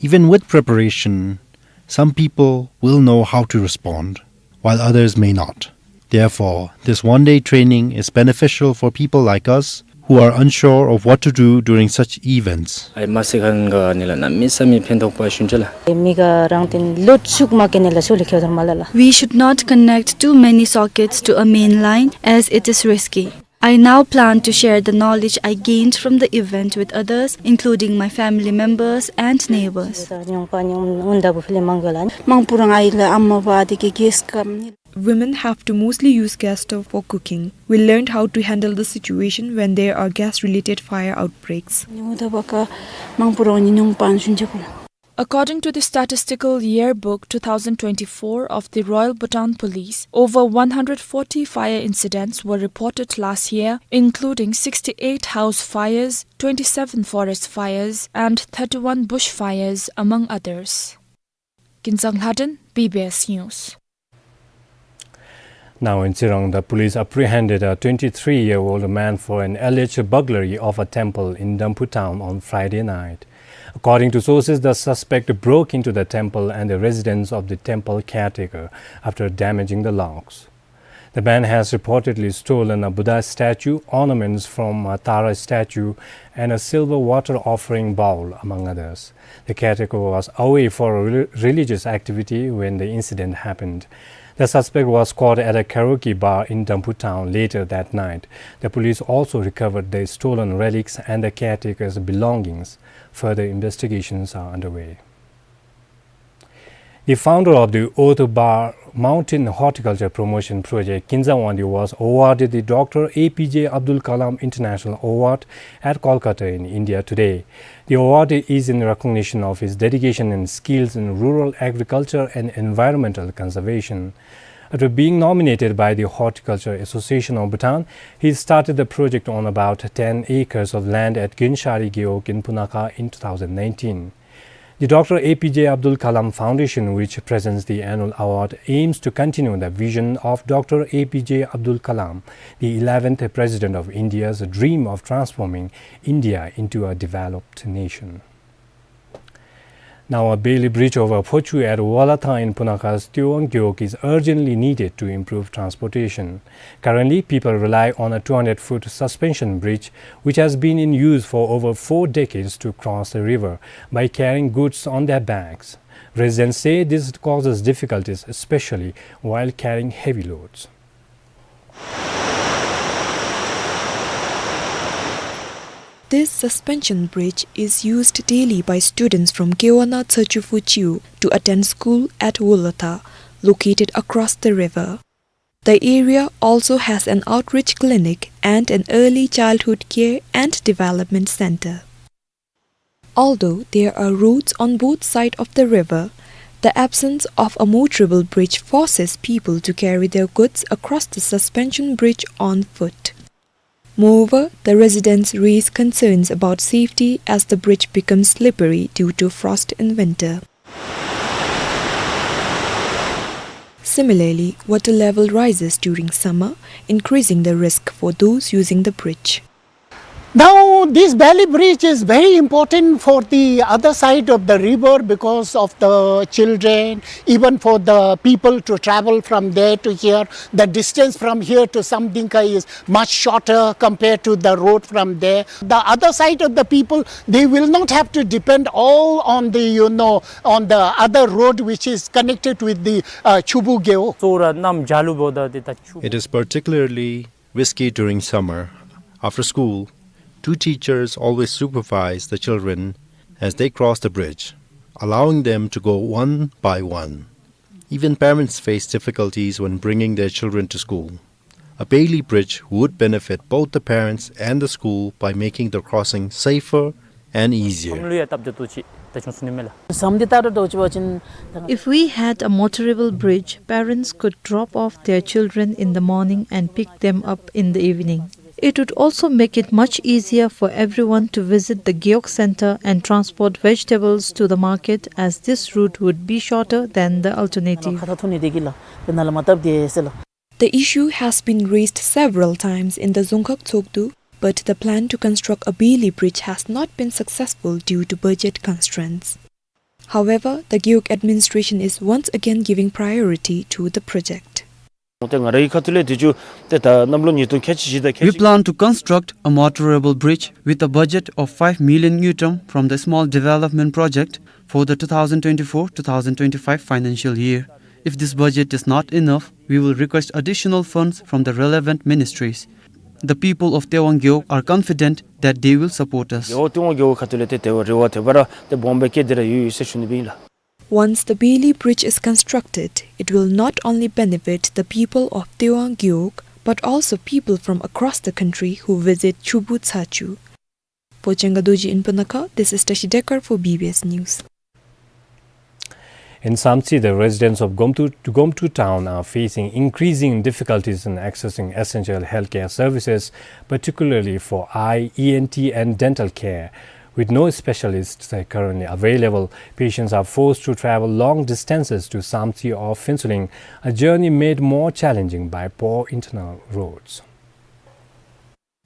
Even with preparation, some people will know how to respond, while others may not. Therefore, this one-day training is beneficial for people like us who are unsure of what to do during such events. ཨའི་མ་སི་ཁན་ག་ནི་ལ་ན་མི་ས་མི་ཕན་ཐོགས་པ་ཤུན་ཅ་ལ། མི་ག་རང་ཏེ་ལོ་ཚུགས་མ་ཀེ་ནི་ལ་ཤོ་ལི་ཁྱོད་དར་མ་ལ་ལ། We should not connect too many sockets to a main line, as it is risky. I now plan to share the knowledge I gained from the event with others, including my family members and neighbors. Women have to mostly use gas stove for cooking. We learned how to handle the situation when there are gas-related fire outbreaks. According to the Statistical Yearbook two thousand twenty-four of the Royal Bhutan Police, over one hundred forty fire incidents were reported last year, including sixty-eight house fires, twenty-seven forest fires, and thirty-one bush fires, among others. Kinzang Lhaden, B B S News. Now in Tsirang, the police apprehended a twenty-three-year-old man for an alleged burglary of a temple in Damphu town on Friday night. According to sources, the suspect broke into the temple and the residence of the temple caretaker after damaging the locks. The man has reportedly stolen a Buddha statue, ornaments from a Tara statue, and a silver water offering bowl, among others. The caretaker was away for a rel-, religious activity when the incident happened. The suspect was caught at a karaoke bar in Damphu town later that night. The police also recovered the stolen relics and the caretaker's belongings. Further investigations are underway. The founder of the Otbar Mountain Horticulture Promotion Project, Kinzha Wangdi, was awarded the Doctor A P J Abdul Kalam International Award at Kolkata in India today. The award is in recognition of his dedication and skills in rural agriculture and environmental conservation. After being nominated by the Horticulture Association of Bhutan, he started the project on about ten acres of land at Ginshari Gewog in Punakha in two thousand nineteen. The Doctor A P J Abdul Kalam Foundation, which presents the annual award, aims to continue the vision of Doctor A P J Abdul Kalam, the eleventh President of India's dream of transforming India into a developed nation. Now, a Bailey Bridge over Phochu at Wolatha in Punakha's Tewang Gewog is urgently needed to improve transportation. Currently, people rely on a two hundred foot suspension bridge, which has been in use for over four decades to cross the river by carrying goods on their backs. Residents say this causes difficulties, especially while carrying heavy loads. This suspension bridge is used daily by students from Kewana Tsachupu Chiu to attend school at Wolatha, located across the river. The area also has an outreach clinic and an early childhood care and development center. Although there are roads on both sides of the river, the absence of a motorable bridge forces people to carry their goods across the suspension bridge on foot. Moreover, the residents raise concerns about safety as the bridge becomes slippery due to frost in winter. Similarly, water level rises during summer, increasing the risk for those using the bridge. Now, this Bailey Bridge is very important for the other side of the river because of the children, even for the people to travel from there to here. The distance from here to Samdingkha is much shorter compared to the road from there. The other side of the people, they will not have to depend all on the, you know, on the other road which is connected with the, uh, Chubu Gewog. It is particularly risky during summer. After school, two teachers always supervise the children as they cross the bridge, allowing them to go one by one. Even parents face difficulties when bringing their children to school. A Bailey bridge would benefit both the parents and the school by making the crossing safer and easier. If we had a motorable bridge, parents could drop off their children in the morning and pick them up in the evening. It would also make it much easier for everyone to visit the Gewog Center and transport vegetables to the market, as this route would be shorter than the alternative. The issue has been raised several times in the Dzongkhag Tshogdu, but the plan to construct a Bailey bridge has not been successful due to budget constraints. However, the Gewog administration is once again giving priority to the project. We plan to construct a motorable bridge with a budget of five million ngultrum from the Small Development Project for the two thousand twenty-four two thousand twenty-five financial year. If this budget is not enough, we will request additional funds from the relevant ministries. The people of Tewang Gewog are confident that they will support us. Once the Bailey Bridge is constructed, it will not only benefit the people of Tewang Gewog, but also people from across the country who visit Chubu Tsachu. For Chenga Dorji in Punakha, this is Tashi Dekar for B B S News. In Samtse, the residents of Gomtu, Gomtu town are facing increasing difficulties in accessing essential healthcare services, particularly for eye, E N T, and dental care. With no specialists currently available, patients are forced to travel long distances to Samtse or Phuentsholing, a journey made more challenging by poor internal roads.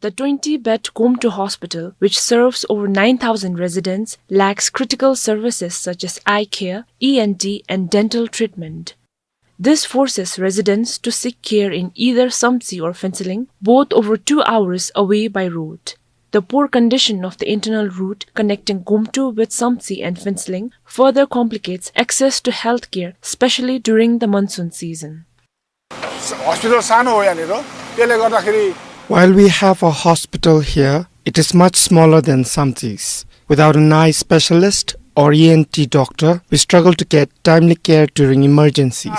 The twenty-bed Gomtu hospital, which serves over nine thousand residents, lacks critical services such as eye care, E N T, and dental treatment. This forces residents to seek care in either Samtse or Phuentsholing, both over two hours away by road. The poor condition of the internal route connecting Gomtu with Samtse and Phuentsholing further complicates access to healthcare, especially during the monsoon season. Hospital सानो हो यहाँनिर, त्यसले गर्दाखेरि While we have a hospital here, it is much smaller than Samtse's. Without an eye specialist or E N T doctor, we struggle to get timely care during emergencies.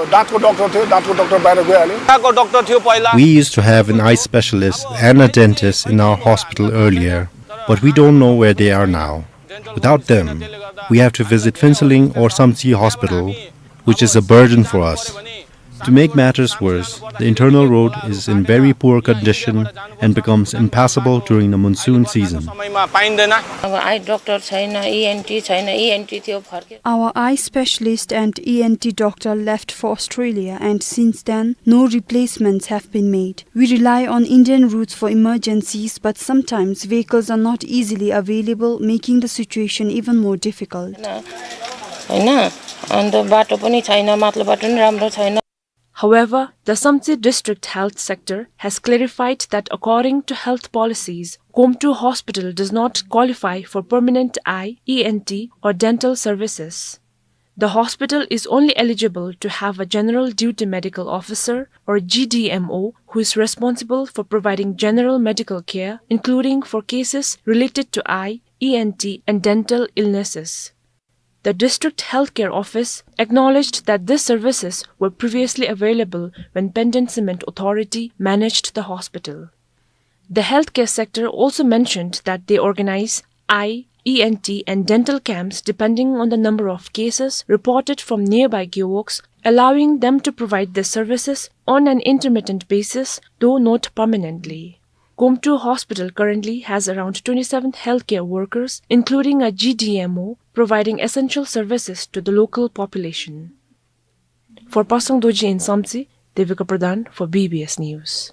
दाँतको डाक्टर थियो, दाँतको डाक्टर बाहिर गइहाल्यो। We used to have an eye specialist and a dentist in our hospital earlier, but we don't know where they are now. Without them, we have to visit Phuentsholing or Samtse hospital, which is a burden for us. To make matters worse, the internal road is in very poor condition and becomes impassable during the monsoon season. अब आई डाक्टर छैन, इएनटी छैन, इएनटी थियो फर्के। Our eye specialist and E N T doctor left for Australia, and since then, no replacements have been made. We rely on Indian routes for emergencies, but sometimes vehicles are not easily available, making the situation even more difficult. होइन, होइन, अन्त बाटो पनि छैन, माथिल्लो बाटो पनि राम्रो छैन। However, the Samtse district health sector has clarified that according to health policies, Komtu Hospital does not qualify for permanent eye, E N T or dental services. The hospital is only eligible to have a general duty medical officer or G D M O who is responsible for providing general medical care, including for cases related to eye, E N T and dental illnesses. The district healthcare office acknowledged that these services were previously available when Pandan Cement Authority managed the hospital. The healthcare sector also mentioned that they organize eye, E N T and dental camps depending on the number of cases reported from nearby gewogs, allowing them to provide their services on an intermittent basis, though not permanently. Komtu Hospital currently has around twenty-seven healthcare workers, including a G D M O, providing essential services to the local population. For Pasang Dorji in Samtse, Devika Pradhan for B B S News.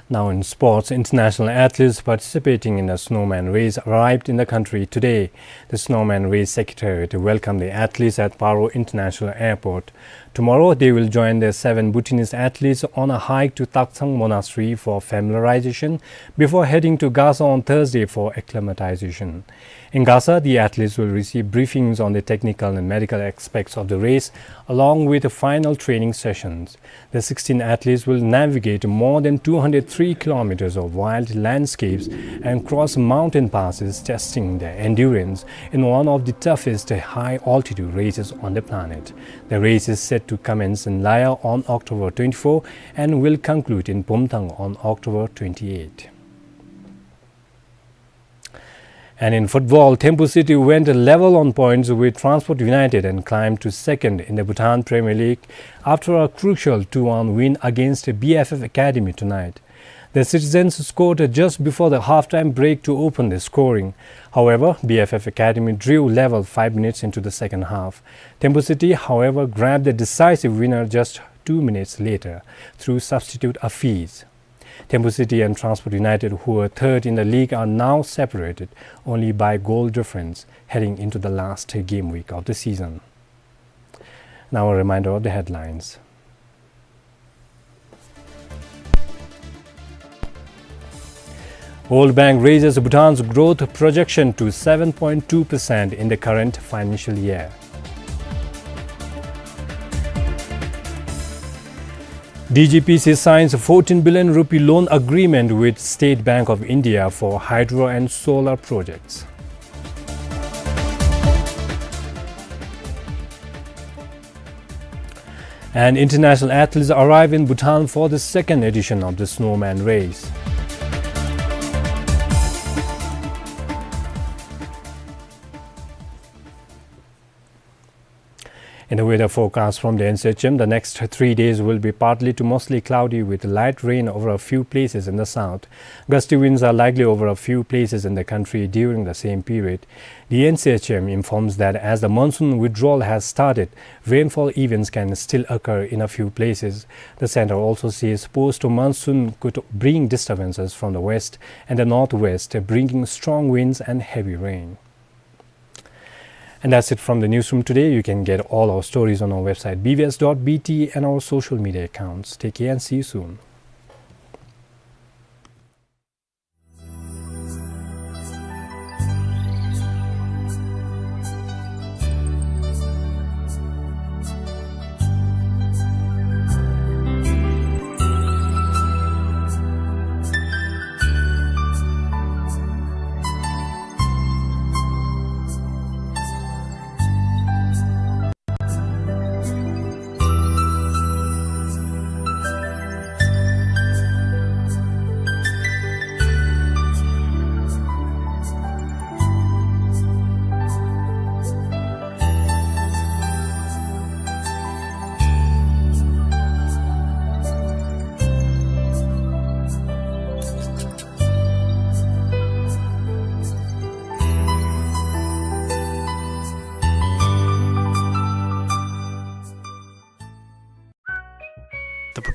Now in sports, international athletes participating in the snowman race arrived in the country today. The snowman race secretariat welcomed the athletes at Paro International Airport. Tomorrow, they will join the seven Bhutanese athletes on a hike to Taktsang Monastery for familiarization before heading to Gasa on Thursday for acclimatization. In Gasa, the athletes will receive briefings on the technical and medical aspects of the race, along with the final training sessions. The sixteen athletes will navigate more than two hundred three kilometers of wild landscapes and cross mountain passes, testing their endurance in one of the toughest high-altitude races on the planet. The race is set to commence in Laya on October twenty-four and will conclude in Bumthang on October twenty-eight. And in football, Thimphu City went level on points with Transport United and climbed to second in the Bhutan Premier League after a crucial two one win against B F F Academy tonight. The citizens scored just before the halftime break to open the scoring. However, B F F Academy drew level five minutes into the second half. Thimphu City, however, grabbed the decisive winner just two minutes later through substitute Afiz. Thimphu City and Transport United, who were third in the league, are now separated only by goal difference heading into the last game week of the season. Now a reminder of the headlines. World Bank raises Bhutan's growth projection to seven point two percent in the current financial year. D G P C signs fourteen billion rupee loan agreement with State Bank of India for hydro and solar projects. And international athletes arrive in Bhutan for the second edition of the Snowman Race. In the weather forecast from the N C H M, the next three days will be partly to mostly cloudy with light rain over a few places in the south. Gusty winds are likely over a few places in the country during the same period. The N C H M informs that as the monsoon withdrawal has started, rainfall events can still occur in a few places. The center also says post-monsoon could bring disturbances from the west and the northwest, bringing strong winds and heavy rain. And that's it from the newsroom today. You can get all our stories on our website, B B S dot B T, and our social media accounts. Take care and see you soon.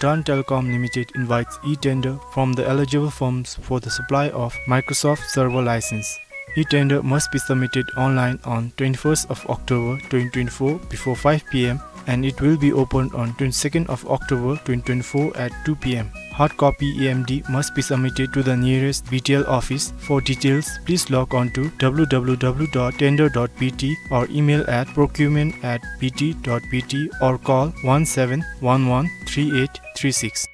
Bhutan Telecom Limited invites e-tender from the eligible firms for the supply of Microsoft Server license. E-tender must be submitted online on twenty-first of October twenty twenty-four before five p m and it will be opened on twenty-second of October twenty twenty-four at two p m. Hard copy A M D must be submitted to the nearest B T L office. For details, please log on to w w w dot tender dot b t or email at procurement at b t dot b t or call one seven one one three eight three six.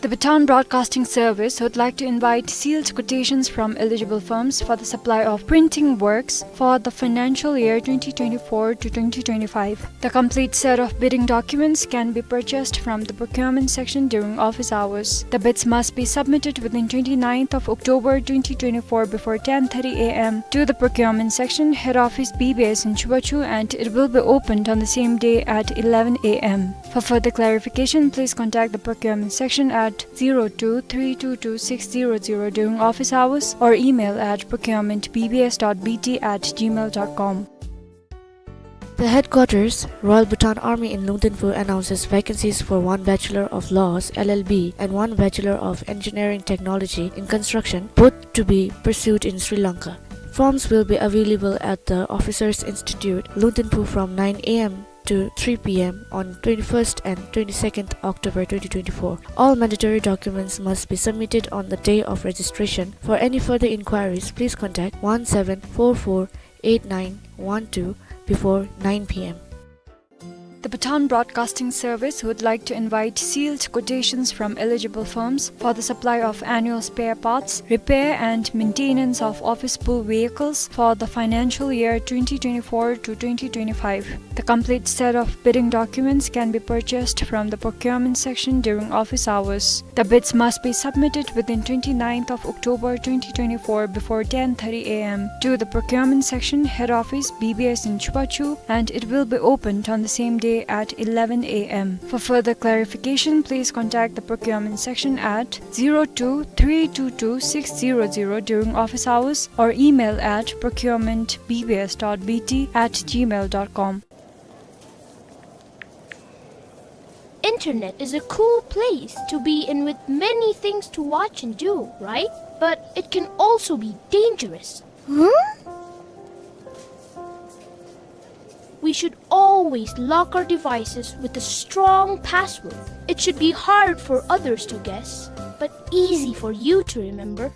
The Bhutan Broadcasting Service would like to invite sealed quotations from eligible firms for the supply of printing works for the financial year twenty twenty-four to twenty twenty-five. The complete set of bidding documents can be purchased from the procurement section during office hours. The bids must be submitted within twenty-ninth of October twenty twenty-four before ten thirty a m to the procurement section, head office B B S in Chubachu, and it will be opened on the same day at eleven a m. For further clarification, please contact the procurement section at zero two three two two six zero zero during office hours or email at procurement b b s dot b t at gmail dot com. The headquarters, Royal Bhutan Army in Lungdinphu, announces vacancies for one Bachelor of Laws, L L B, and one Bachelor of Engineering Technology in Construction, both to be pursued in Sri Lanka. Forms will be available at the Officers Institute, Lungdinphu, from nine a m to three p m on twenty-first and twenty-second October twenty twenty-four. All mandatory documents must be submitted on the day of registration. For any further inquiries, please contact one seven four four eight nine one two before nine p m. The Bhutan Broadcasting Service would like to invite sealed quotations from eligible firms for the supply of annual spare parts, repair and maintenance of office pool vehicles for the financial year twenty twenty-four to twenty twenty-five. The complete set of bidding documents can be purchased from the procurement section during office hours. The bids must be submitted within twenty-ninth of October twenty twenty-four before ten thirty a m to the procurement section, head office, B B S in Chubachu, and it will be opened on the same day at eleven a m. For further clarification, please contact the procurement section at zero two three two two six zero zero during office hours or email at procurement b b s dot b t at gmail dot com. Internet is a cool place to be in with many things to watch and do, right? But it can also be dangerous. Huh? We should always lock our devices with a strong password. It should be hard for others to guess, but easy for you to remember.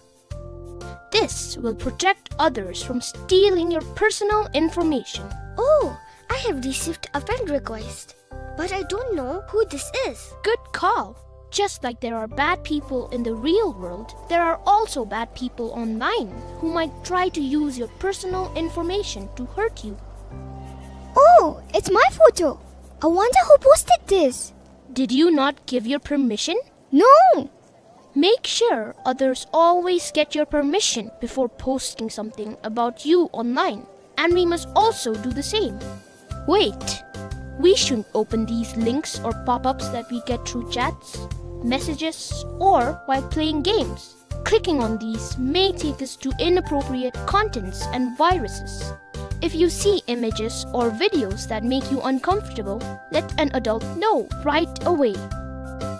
This will protect others from stealing your personal information. Oh, I have received a friend request, but I don't know who this is. Good call. Just like there are bad people in the real world, there are also bad people online who might try to use your personal information to hurt you. Oh, it's my photo. I wonder who posted this. Did you not give your permission? No. Make sure others always get your permission before posting something about you online, and we must also do the same. Wait! We shouldn't open these links or pop-ups that we get through chats, messages, or while playing games. Clicking on these may take us to inappropriate contents and viruses. If you see images or videos that make you uncomfortable, let an adult know right away.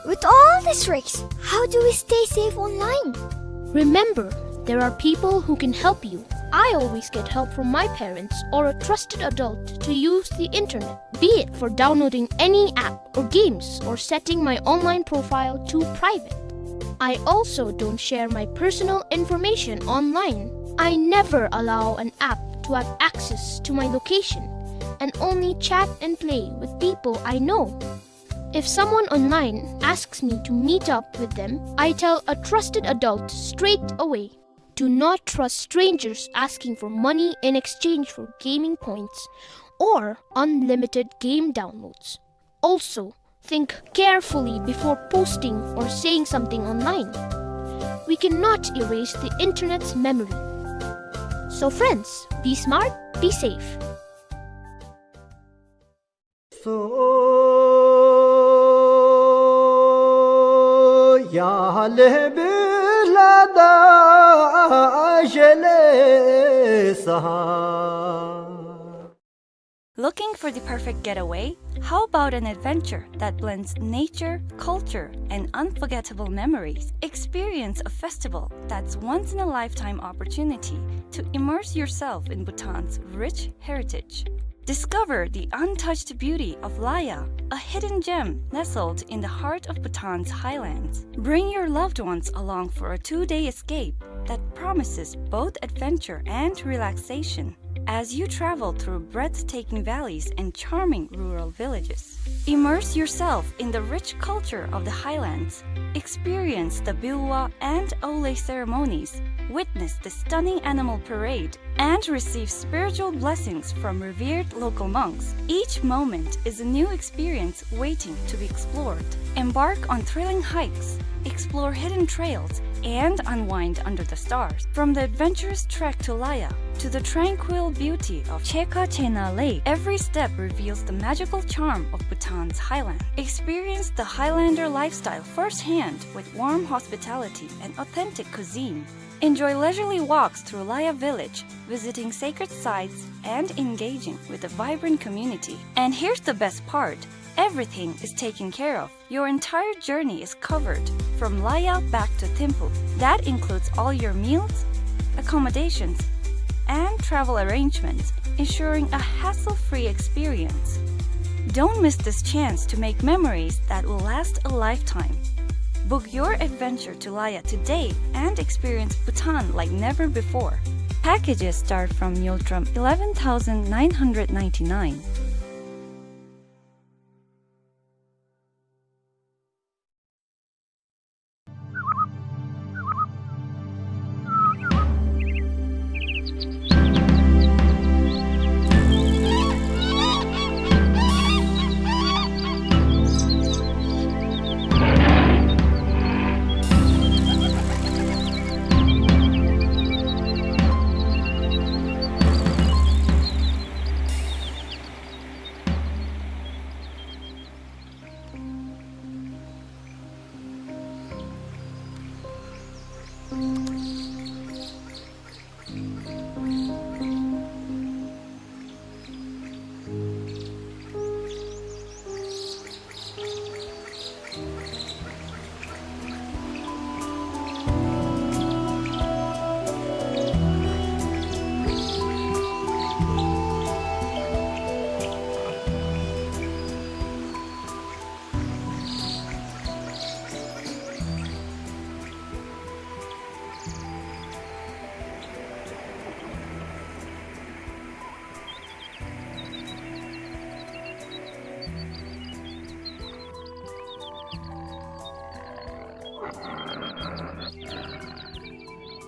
With all these risks, how do we stay safe online? Remember, there are people who can help you. I always get help from my parents or a trusted adult to use the internet, be it for downloading any app or games or setting my online profile to private. I also don't share my personal information online. I never allow an app to have access to my location and only chat and play with people I know. If someone online asks me to meet up with them, I tell a trusted adult straight away. Do not trust strangers asking for money in exchange for gaming points or unlimited game downloads. Also, think carefully before posting or saying something online. We cannot erase the internet's memory. So friends, be smart, be safe. Looking for the perfect getaway? How about an adventure that blends nature, culture, and unforgettable memories? Experience a festival that's once in a lifetime opportunity to immerse yourself in Bhutan's rich heritage. Discover the untouched beauty of Laya, a hidden gem nestled in the heart of Bhutan's highlands. Bring your loved ones along for a two-day escape that promises both adventure and relaxation. As you travel through breathtaking valleys and charming rural villages, immerse yourself in the rich culture of the highlands, experience the Bilwa and Auley ceremonies, witness the stunning animal parade, and receive spiritual blessings from revered local monks. Each moment is a new experience waiting to be explored. Embark on thrilling hikes, explore hidden trails, and unwind under the stars. From the adventurous trek to Laya to the tranquil beauty of Cheka Chena Lake, every step reveals the magical charm of Bhutan's highland. Experience the Highlander lifestyle firsthand with warm hospitality and authentic cuisine. Enjoy leisurely walks through Laya village, visiting sacred sites and engaging with a vibrant community. And here's the best part, everything is taken care of. Your entire journey is covered, from Laya back to Thimphu. That includes all your meals, accommodations, and travel arrangements, ensuring a hassle-free experience. Don't miss this chance to make memories that will last a lifetime. Book your adventure to Laya today and experience Bhutan like never before. Packages start from Ngultrum eleven thousand nine hundred ninety-nine.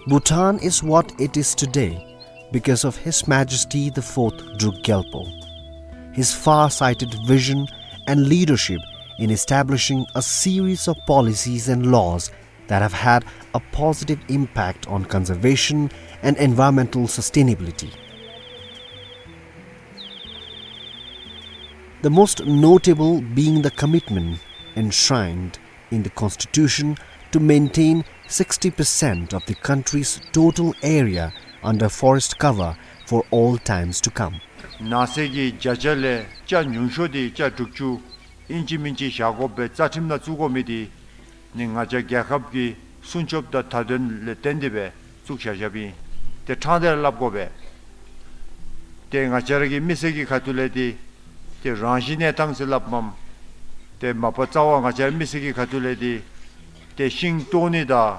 Bhutan is what it is today because of His Majesty the Fourth Druk Gyalpo. His far-sighted vision and leadership in establishing a series of policies and laws that have had a positive impact on conservation and environmental sustainability. The most notable being the commitment enshrined in the Constitution to maintain sixty percent of the country's total area under forest cover for all times to come. ནགས་ཚལ་གྱི་བརྒྱ་ཆ་ལས་ཆ་ཉུང་ཤོས་དེ་ཆ་དྲུག་ཅུ་ཨིན་ཅི་མིན་ཅི་བཞག་དགོ་པའི་རྩ་ཁྲིམས་ནང་བཙུགས་དགོ་མི་དེ་ནི་ང་བཅས་རྒྱལ་ཁབ་ཀྱི་སྲུང་སྐྱོབ་དང་མཐའ་དོན་ལས་བརྟེན་ཏེ་སྦེ་བཙུགས་བཞག་བཞགཔ་ཨིན། ཏེ་ཕྲང་སྟེ་ར་སླབ་དགོ་པས། ཏེ་ང་བཅས་ར་གི་མི་སེར་གྱི་ཁ་ཐུག་ལས་ཏེ་ཏེ་རང་བཞིན་གནས་སྟངས་ཟེར་སླབ་མས། ཏེ་མ་པ་རྩ་བ་ང་བཅས་ར་མི་སེར་གྱི་ཁ་ཐུག་ལས་ཏེ་ཏེ་ཤིང་བཏོག་ནི་དང་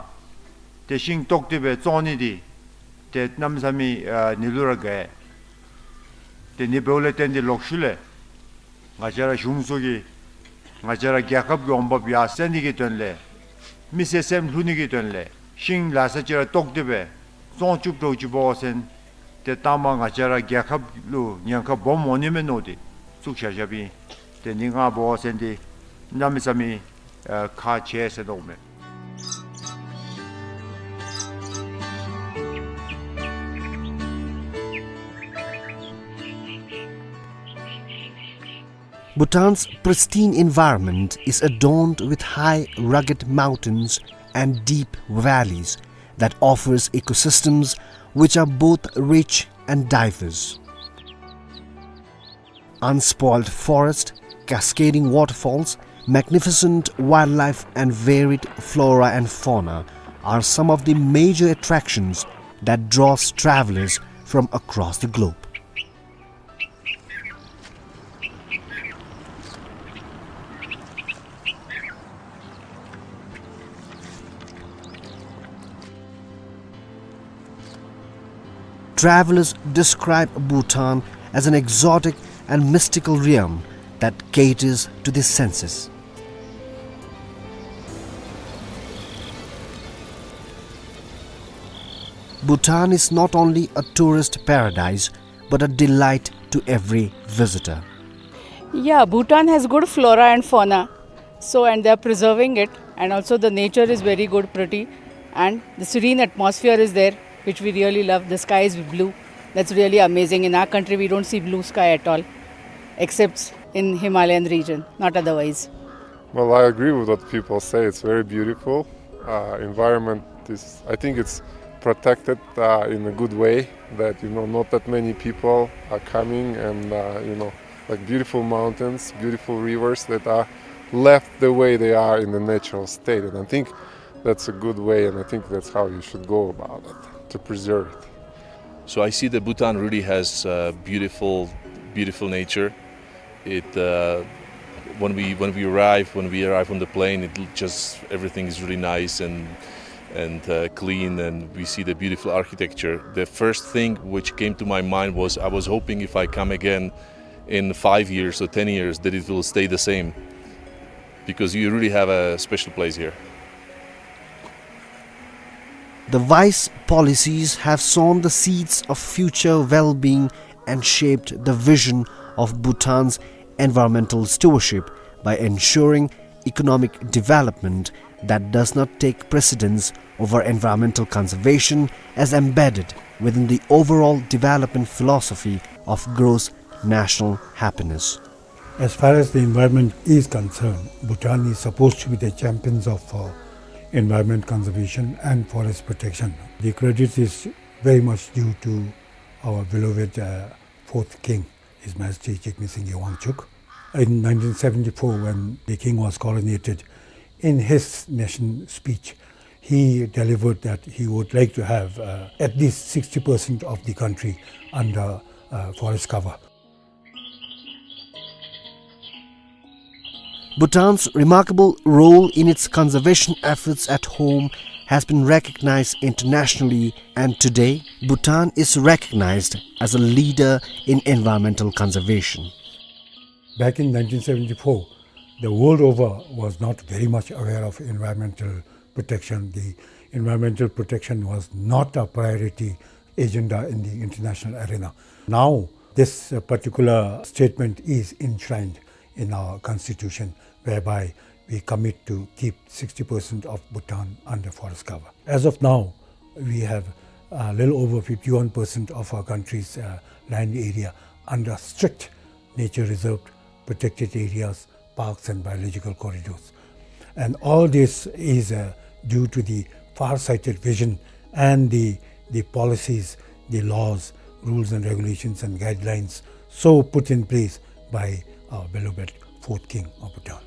ཏེ་ཤིང་བཏོག་སྟེ་སྦེ་བཙོང་ནི་དེ་ཏེ་གནམ་མེད་ས་མེད་ཨ་ནི་ལུ་ར་དགའ། ཏེ་ནི་འབདཝ་ལས་བརྟེན་ཏེ་ལོག་ཤུལ་ལས་ང་བཅས་ར་གཞུང་ཚོགས་ཀྱིས་ང་བཅས་ར་རྒྱལ་ཁབ་ཀྱི་འོང་འབབ་ཡར་སེང་ནི་གི་དོན་ལས་མི་སེར་སེམས་ལྷོད་ནི་གི་དོན་ལས་ཤིང་ལ་ས་ཅིག་ར་བཏོག་སྟེ་སྦེ་བཙོང་བཅུག་འགྱོ་བཅུགཔ་འབད་བ་ཅིན་ཏེ་ལྟག་མ་ང་བཅས་ར་རྒྱལ་ཁབ་ལུ་ཉེན་ཁ་སྦོམ་འོང་ནི་མས་མནོ་སྟེ་བཙུགས་བཞག་བཞགཔ་ཨིན། ཏེ་ནི་ང་འབད་བ་ཅིན་ཏེ་གནམ་མེད་ས་མེད་ཨ་ཁག་ཆེ་ཟེར་མནོཝ་མས། Bhutan's pristine environment is adorned with high, rugged mountains and deep valleys that offers ecosystems which are both rich and diverse. Unspoiled forest, cascading waterfalls, magnificent wildlife and varied flora and fauna are some of the major attractions that draws travelers from across the globe. Travelers describe Bhutan as an exotic and mystical realm that caters to the senses. Bhutan is not only a tourist paradise, but a delight to every visitor. Yeah, Bhutan has good flora and fauna. So, and they are preserving it, and also the nature is very good, pretty, and the serene atmosphere is there, which we really love. The sky is blue. That's really amazing. In our country, we don't see blue sky at all, except in Himalayan region, not otherwise. Well, I agree with what people say. It's very beautiful. Uh, environment is, I think it's protected, uh, in a good way, that, you know, not that many people are coming and, uh, you know, like, beautiful mountains, beautiful rivers that are left the way they are in the natural state. And I think that's a good way, and I think that's how you should go about it, to preserve it. So I see that Bhutan really has, uh, beautiful, beautiful nature. It, uh, when we, when we arrive, when we arrive on the plane, it l-, just, everything is really nice and, and, uh, clean, and we see the beautiful architecture. The first thing which came to my mind was, I was hoping if I come again in five years or ten years that it will stay the same, because you really have a special place here. The wise policies have sown the seeds of future well-being and shaped the vision of Bhutan's environmental stewardship by ensuring economic development that does not take precedence over environmental conservation, as embedded within the overall development philosophy of gross national happiness. As far as the environment is concerned, Bhutan is supposed to be the champions of, uh, environment conservation and forest protection. The credit is very much due to our beloved, uh, fourth king, His Majesty Jigme Singye Wangchuck. In nineteen seventy-four, when the king was coronated, in his nation speech, he delivered that he would like to have, uh, at least sixty percent of the country under, uh, forest cover. Bhutan's remarkable role in its conservation efforts at home has been recognized internationally, and today, Bhutan is recognized as a leader in environmental conservation. Back in nineteen seventy-four, the world over was not very much aware of environmental protection. The environmental protection was not a priority agenda in the international arena. Now, this, uh, particular statement is enshrined in our constitution, whereby we commit to keep sixty percent of Bhutan under forest cover. As of now, we have a little over fifty-one percent of our country's, uh, land area under strict nature reserve, protected areas, parks and biological corridors. And all this is, uh, due to the far-sighted vision and the, the policies, the laws, rules and regulations and guidelines so put in place by our beloved fourth king of Bhutan.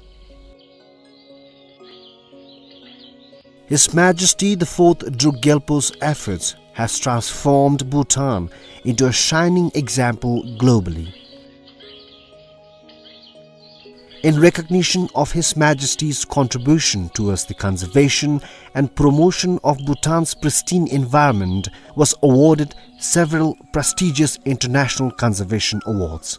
His Majesty the Fourth Druk Gyalpo's efforts has transformed Bhutan into a shining example globally. In recognition of His Majesty's contribution towards the conservation and promotion of Bhutan's pristine environment, was awarded several prestigious international conservation awards.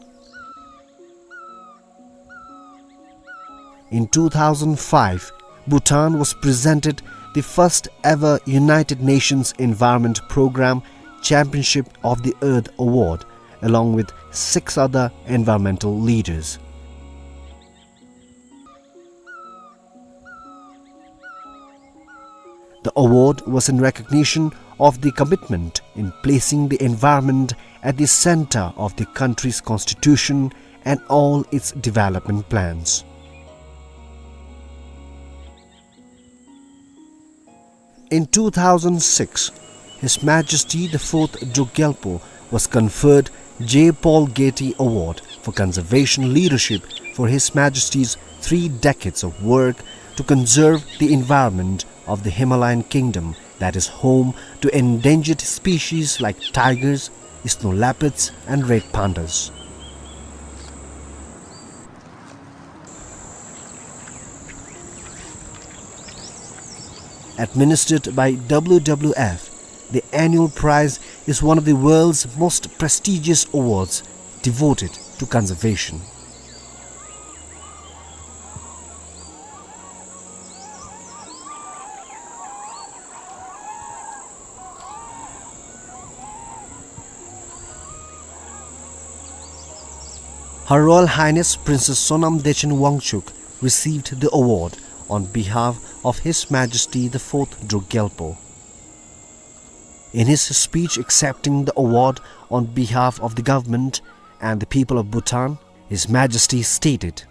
In two thousand five, Bhutan was presented the first ever United Nations Environment Programme Championship of the Earth Award, along with six other environmental leaders. The award was in recognition of the commitment in placing the environment at the center of the country's constitution and all its development plans. In two thousand six, His Majesty the Fourth Druk Gyalpo was conferred J. Paul Getty Award for conservation leadership for His Majesty's three decades of work to conserve the environment of the Himalayan kingdom that is home to endangered species like tigers, snow leopards, and red pandas. Administered by W W F, the annual prize is one of the world's most prestigious awards devoted to conservation. Her Royal Highness Princess Sonam Dechen Wangchuck received the award on behalf of His Majesty the Fourth Druk Gyalpo. In his speech accepting the award on behalf of the government and the people of Bhutan, His Majesty stated,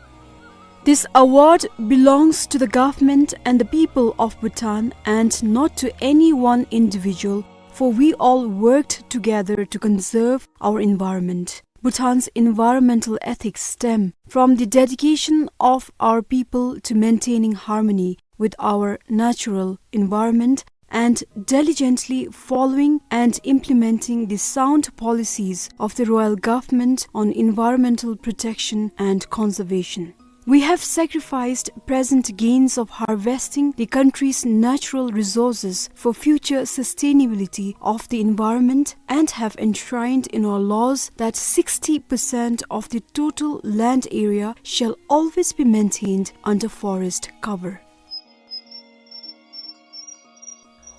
"This award belongs to the government and the people of Bhutan and not to any one individual, for we all worked together to conserve our environment." Bhutan's environmental ethics stem from the dedication of our people to maintaining harmony with our natural environment and diligently following and implementing the sound policies of the royal government on environmental protection and conservation. We have sacrificed present gains of harvesting the country's natural resources for future sustainability of the environment and have enshrined in our laws that sixty percent of the total land area shall always be maintained under forest cover.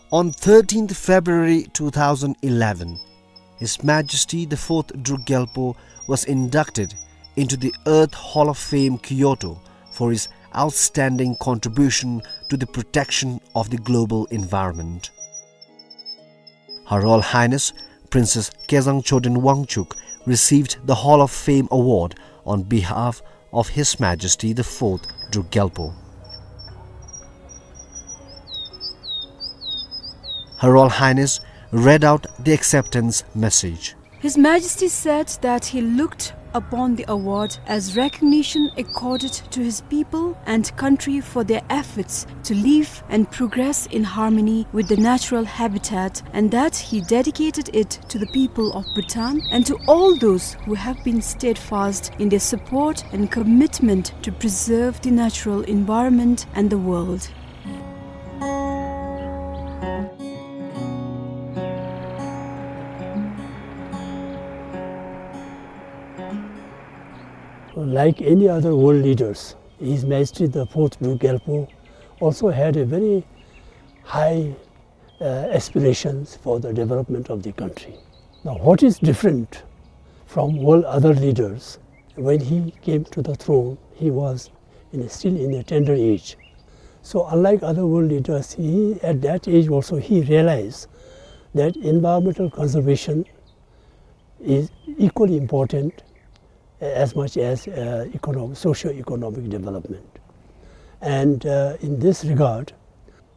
On thirteenth February two thousand eleven, His Majesty the Fourth Druk Gyalpo was inducted into the Earth Hall of Fame, Kyoto, for his outstanding contribution to the protection of the global environment. Her Royal Highness Princess Kezang Choden Wangchuck received the Hall of Fame award on behalf of His Majesty the Fourth Druk Gyalpo. Her Royal Highness read out the acceptance message. His Majesty said that he looked upon the award as recognition accorded to his people and country for their efforts to live and progress in harmony with the natural habitat, and that he dedicated it to the people of Bhutan and to all those who have been steadfast in their support and commitment to preserve the natural environment and the world. Like any other world leaders, His Majesty the Fourth Druk Gyalpo also had a very high, uh, aspirations for the development of the country. Now, what is different from all other leaders, when he came to the throne, he was in a, still in a tender age. So unlike other world leaders, he, at that age also, he realized that environmental conservation is equally important as much as, uh, economic, socio-economic development. And, uh, in this regard,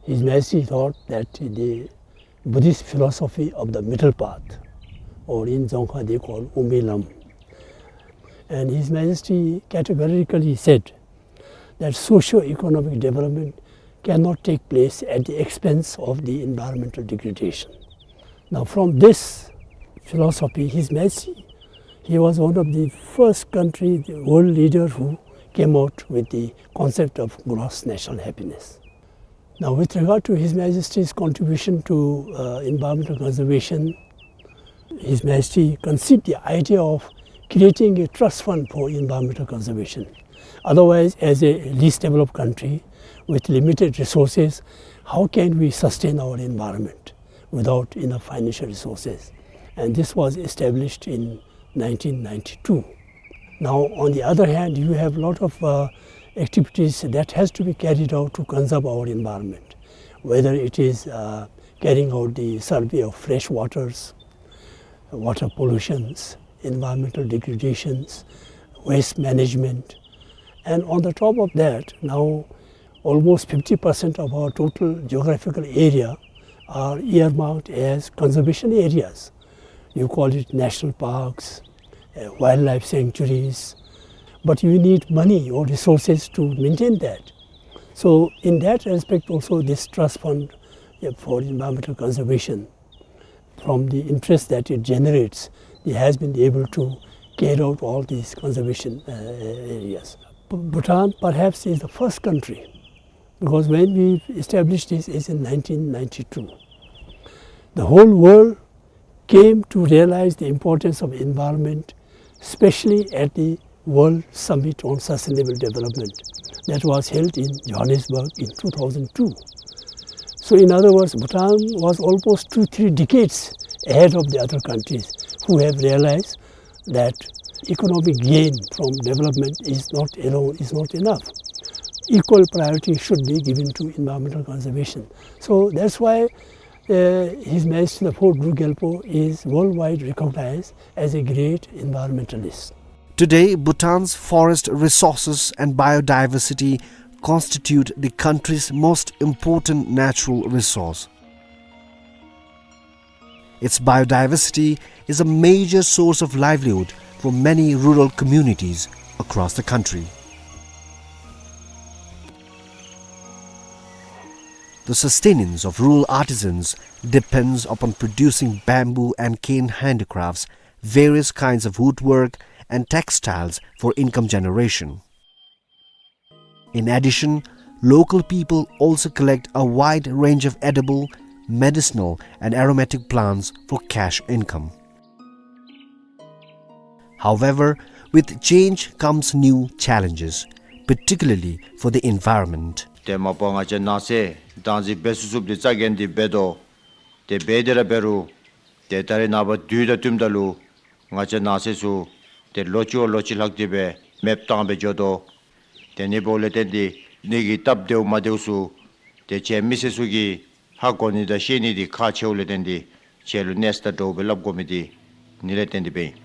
His Majesty thought that the Buddhist philosophy of the middle path, or in Dzongkha they call Umbi Lam, and His Majesty categorically said that socio-economic development cannot take place at the expense of the environmental degradation. Now, from this philosophy, His Majesty, he was one of the first country, the world leader who came out with the concept of gross national happiness. Now, with regard to His Majesty's contribution to, uh, environmental conservation, His Majesty conceived the idea of creating a trust fund for environmental conservation. Otherwise, as a least developed country with limited resources, how can we sustain our environment without enough financial resources? And this was established in nineteen ninety-two. Now, on the other hand, you have lot of, uh, activities that has to be carried out to conserve our environment, whether it is, uh, carrying out the survey of fresh waters, water pollutions, environmental degradations, waste management. And on the top of that, now almost fifty percent of our total geographical area are earmarked as conservation areas. You call it national parks, uh, wildlife sanctuaries, but you need money or resources to maintain that. So in that respect also, this trust fund, uh, for environmental conservation, from the interest that it generates, it has been able to carry out all these conservation, uh, areas. B-, Bhutan perhaps is the first country, because when we established this is in nineteen ninety-two. The whole world came to realize the importance of environment, especially at the World Summit on Sustainable Development that was held in Johannesburg in two thousand two. So in other words, Bhutan was almost two, three decades ahead of the other countries who have realized that economic gain from development is not alone, is not enough. Equal priority should be given to environmental conservation. So that's why, uh, His Majesty the Fourth Druk Gyalpo is worldwide recognized as a great environmentalist. Today, Bhutan's forest resources and biodiversity constitute the country's most important natural resource. Its biodiversity is a major source of livelihood for many rural communities across the country. The sustenance of rural artisans depends upon producing bamboo and cane handicrafts, various kinds of woodwork, and textiles for income generation. In addition, local people also collect a wide range of edible, medicinal, and aromatic plants for cash income. However, with change comes new challenges, particularly for the environment. ཏེ་མ་པ་ང་བཅས་ནགས་ཚལ་བདག་འཛིན་འབད་ཚུགས་ཚུགསཔ་འདི་རྩ་འགེངས་ཏེ་འབད་དོ། ཏེ་འབད་དེ་ར་འབད་རུང་ཏེ་ད་རེས་ནངས་པ་དུས་དང་བསྟུནམ་ད་ལུ་ང་བཅས་ནགས་ཚལ་ཚུ་ཏེ་ལོ་གཅིག་བ་ལོ་གཅིག་ལྷག་སྟེ་སྦེ་མེདཔ་བཏང་སྦེ་འགྱོ་དོ། ཏེ་ཨ་ནི་འབདཝ་ལས་བརྟེན་ཏེ་ཨ་ནི་གི་སྟབས་བདེཝ་མ་བདེཝ་ཚུ་ཏེ་ཁྱེད་མི་སེར་ཚུ་གིས་ཧ་གོ་ནི་དང་ཤེས་ནི་འདི་ཁག་ཆེཝ་ལས་བརྟེན་ཏེ་ཁྱེད་ལུ་གནས་ས་དང་གྲོགས་པོ་སླབ་དགོ་མི་འདི་ཨ་ནི་ལས་བརྟེན་ཏེ་སྦེ་ཨིན།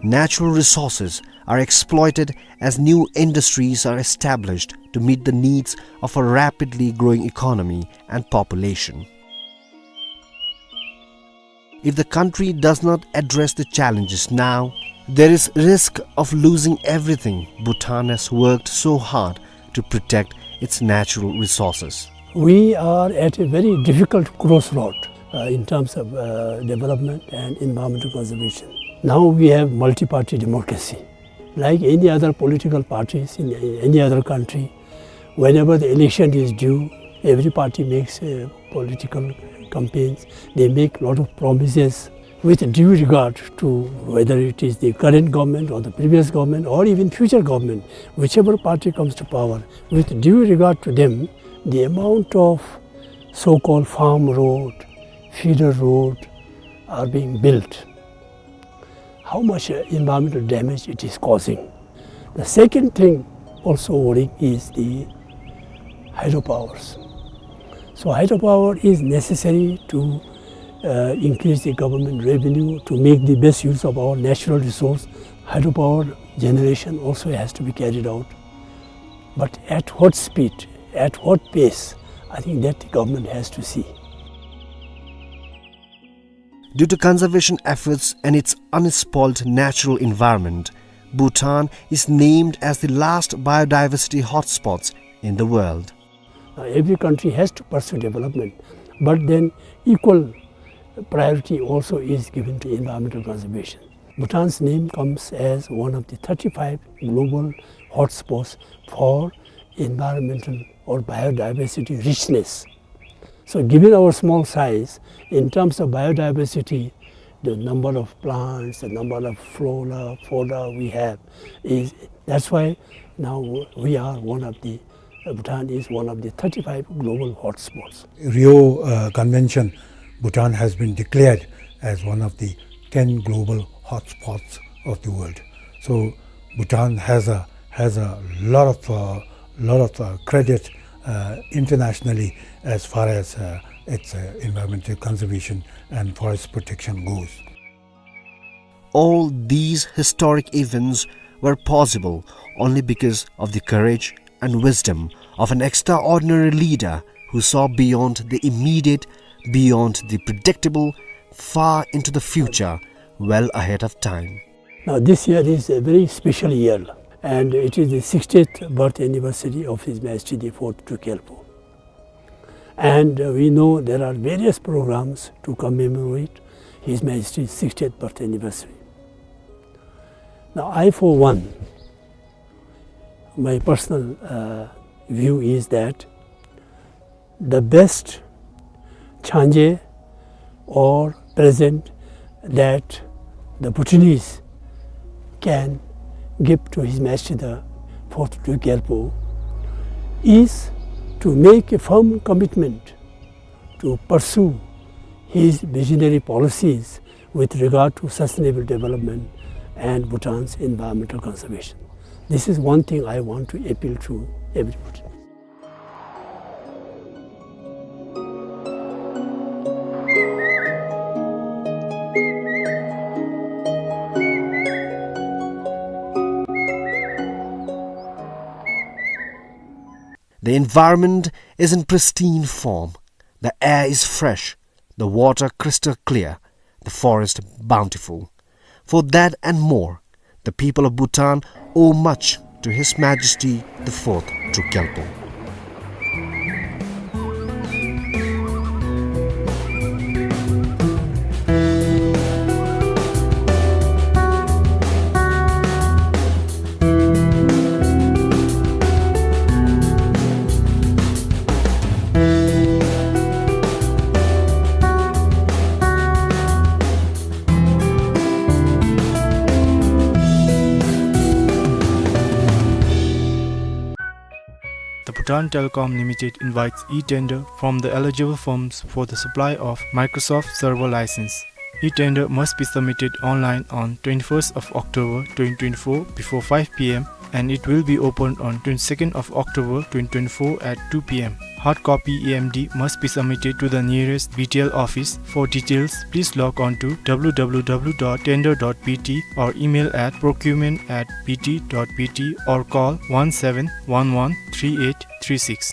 Natural resources are exploited as new industries are established to meet the needs of a rapidly growing economy and population. If the country does not address the challenges now, there is risk of losing everything Bhutan has worked so hard to protect its natural resources. We are at a very difficult crossroad, uh, in terms of, uh, development and environmental conservation. Now we have multi-party democracy. Like any other political parties in any other country, whenever the election is due, every party makes, uh, political campaigns. They make lot of promises with due regard to whether it is the current government or the previous government or even future government, whichever party comes to power. With due regard to them, the amount of so-called farm road, feeder road are being built, how much, uh, environmental damage it is causing. The second thing also worrying is the hydropowers. So hydropower is necessary to, uh, increase the government revenue, to make the best use of our natural resource. Hydropower generation also has to be carried out. But at what speed, at what pace, I think that the government has to see. Due to conservation efforts and its unspoiled natural environment, Bhutan is named as the last biodiversity hotspots in the world. Uh, every country has to pursue development, but then equal priority also is given to environmental conservation. Bhutan's name comes as one of the thirty-five global hotspots for environmental or biodiversity richness. So given our small size, in terms of biodiversity, the number of plants, the number of flora, fauna we have is, that's why now we are one of the, uh, Bhutan is one of the thirty-five global hotspots. Rio, uh, Convention, Bhutan has been declared as one of the ten global hotspots of the world. So Bhutan has a, has a lot of, uh, lot of, uh, credit, uh, internationally as far as, uh, its, uh, environmental conservation and forest protection goes. All these historic events were possible only because of the courage and wisdom of an extraordinary leader who saw beyond the immediate, beyond the predictable, far into the future, well ahead of time. Now, this year is a very special year, and it is the sixtieth birth anniversary of His Majesty the Fourth Duke Gyalpo. And, uh, we know there are various programs to commemorate His Majesty's sixtieth birth anniversary. Now, I, for one, my personal, uh, view is that the best changé or present that the Bhutanese can give to His Majesty the Fourth Duke Gyalpo is to make a firm commitment to pursue his visionary policies with regard to sustainable development and Bhutan's environmental conservation. This is one thing I want to appeal to everybody. The environment is in pristine form. The air is fresh, the water crystal clear, the forest bountiful. For that and more, the people of Bhutan owe much to His Majesty the Fourth Druk Gyalpo. The Bhutan Telecom Limited invites e-tender from the eligible firms for the supply of Microsoft Server license. E-tender must be submitted online on twenty-first of October twenty twenty-four before five p m, and it will be opened on twenty-second of October twenty twenty-four at two p m. Hard copy E M D must be submitted to the nearest B T L office. For details, please log on to w w w dot tender dot b t or email at procurement at b t dot b t or call one seven one one three eight three six.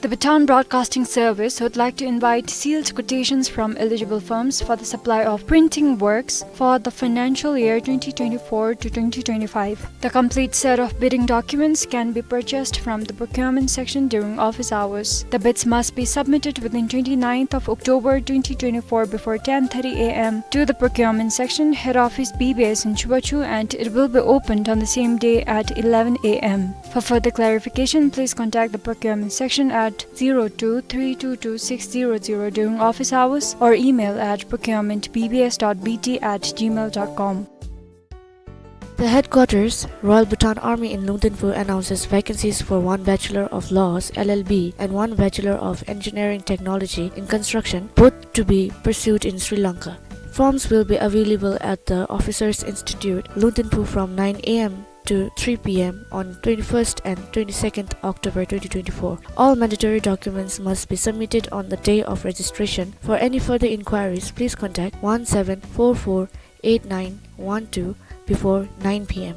The Bhutan Broadcasting Service would like to invite sealed quotations from eligible firms for the supply of printing works for the financial year twenty twenty-four to twenty twenty-five. The complete set of bidding documents can be purchased from the procurement section during office hours. The bids must be submitted within twenty-ninth of October twenty twenty-four before ten thirty a m to the procurement section, head office, B B S in Chubachu, and it will be opened on the same day at eleven a m. For further clarification, please contact the procurement section at zero two three two two six zero zero during office hours or email at procurement b b s dot b t at gmail dot com. The headquarters, Royal Bhutan Army in Lungdenpu, announces vacancies for one Bachelor of Laws, L L B, and one Bachelor of Engineering Technology in Construction, both to be pursued in Sri Lanka. Forms will be available at the Officers Institute, Lungdenpu, from nine a m to three p m on twenty-first and twenty-second October twenty twenty-four. All mandatory documents must be submitted on the day of registration. For any further inquiries, please contact one seven four four eight nine one two before nine p m.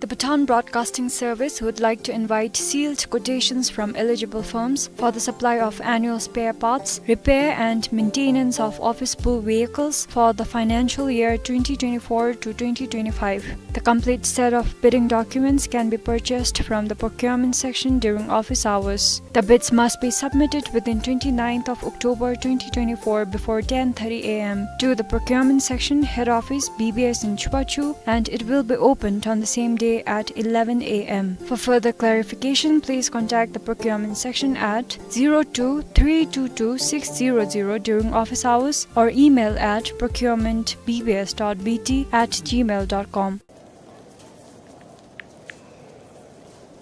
The Bhutan Broadcasting Service would like to invite sealed quotations from eligible firms for the supply of annual spare parts, repair and maintenance of office pool vehicles for the financial year twenty twenty-four to twenty twenty-five. The complete set of bidding documents can be purchased from the procurement section during office hours. The bids must be submitted within twenty-ninth of October twenty twenty-four before ten thirty a m to the procurement section, head office, B B S in Chubachu, and it will be opened on the same day at eleven a m. For further clarification, please contact the procurement section at zero two three two two six zero zero during office hours or email at procurement b b s dot b t at gmail dot com.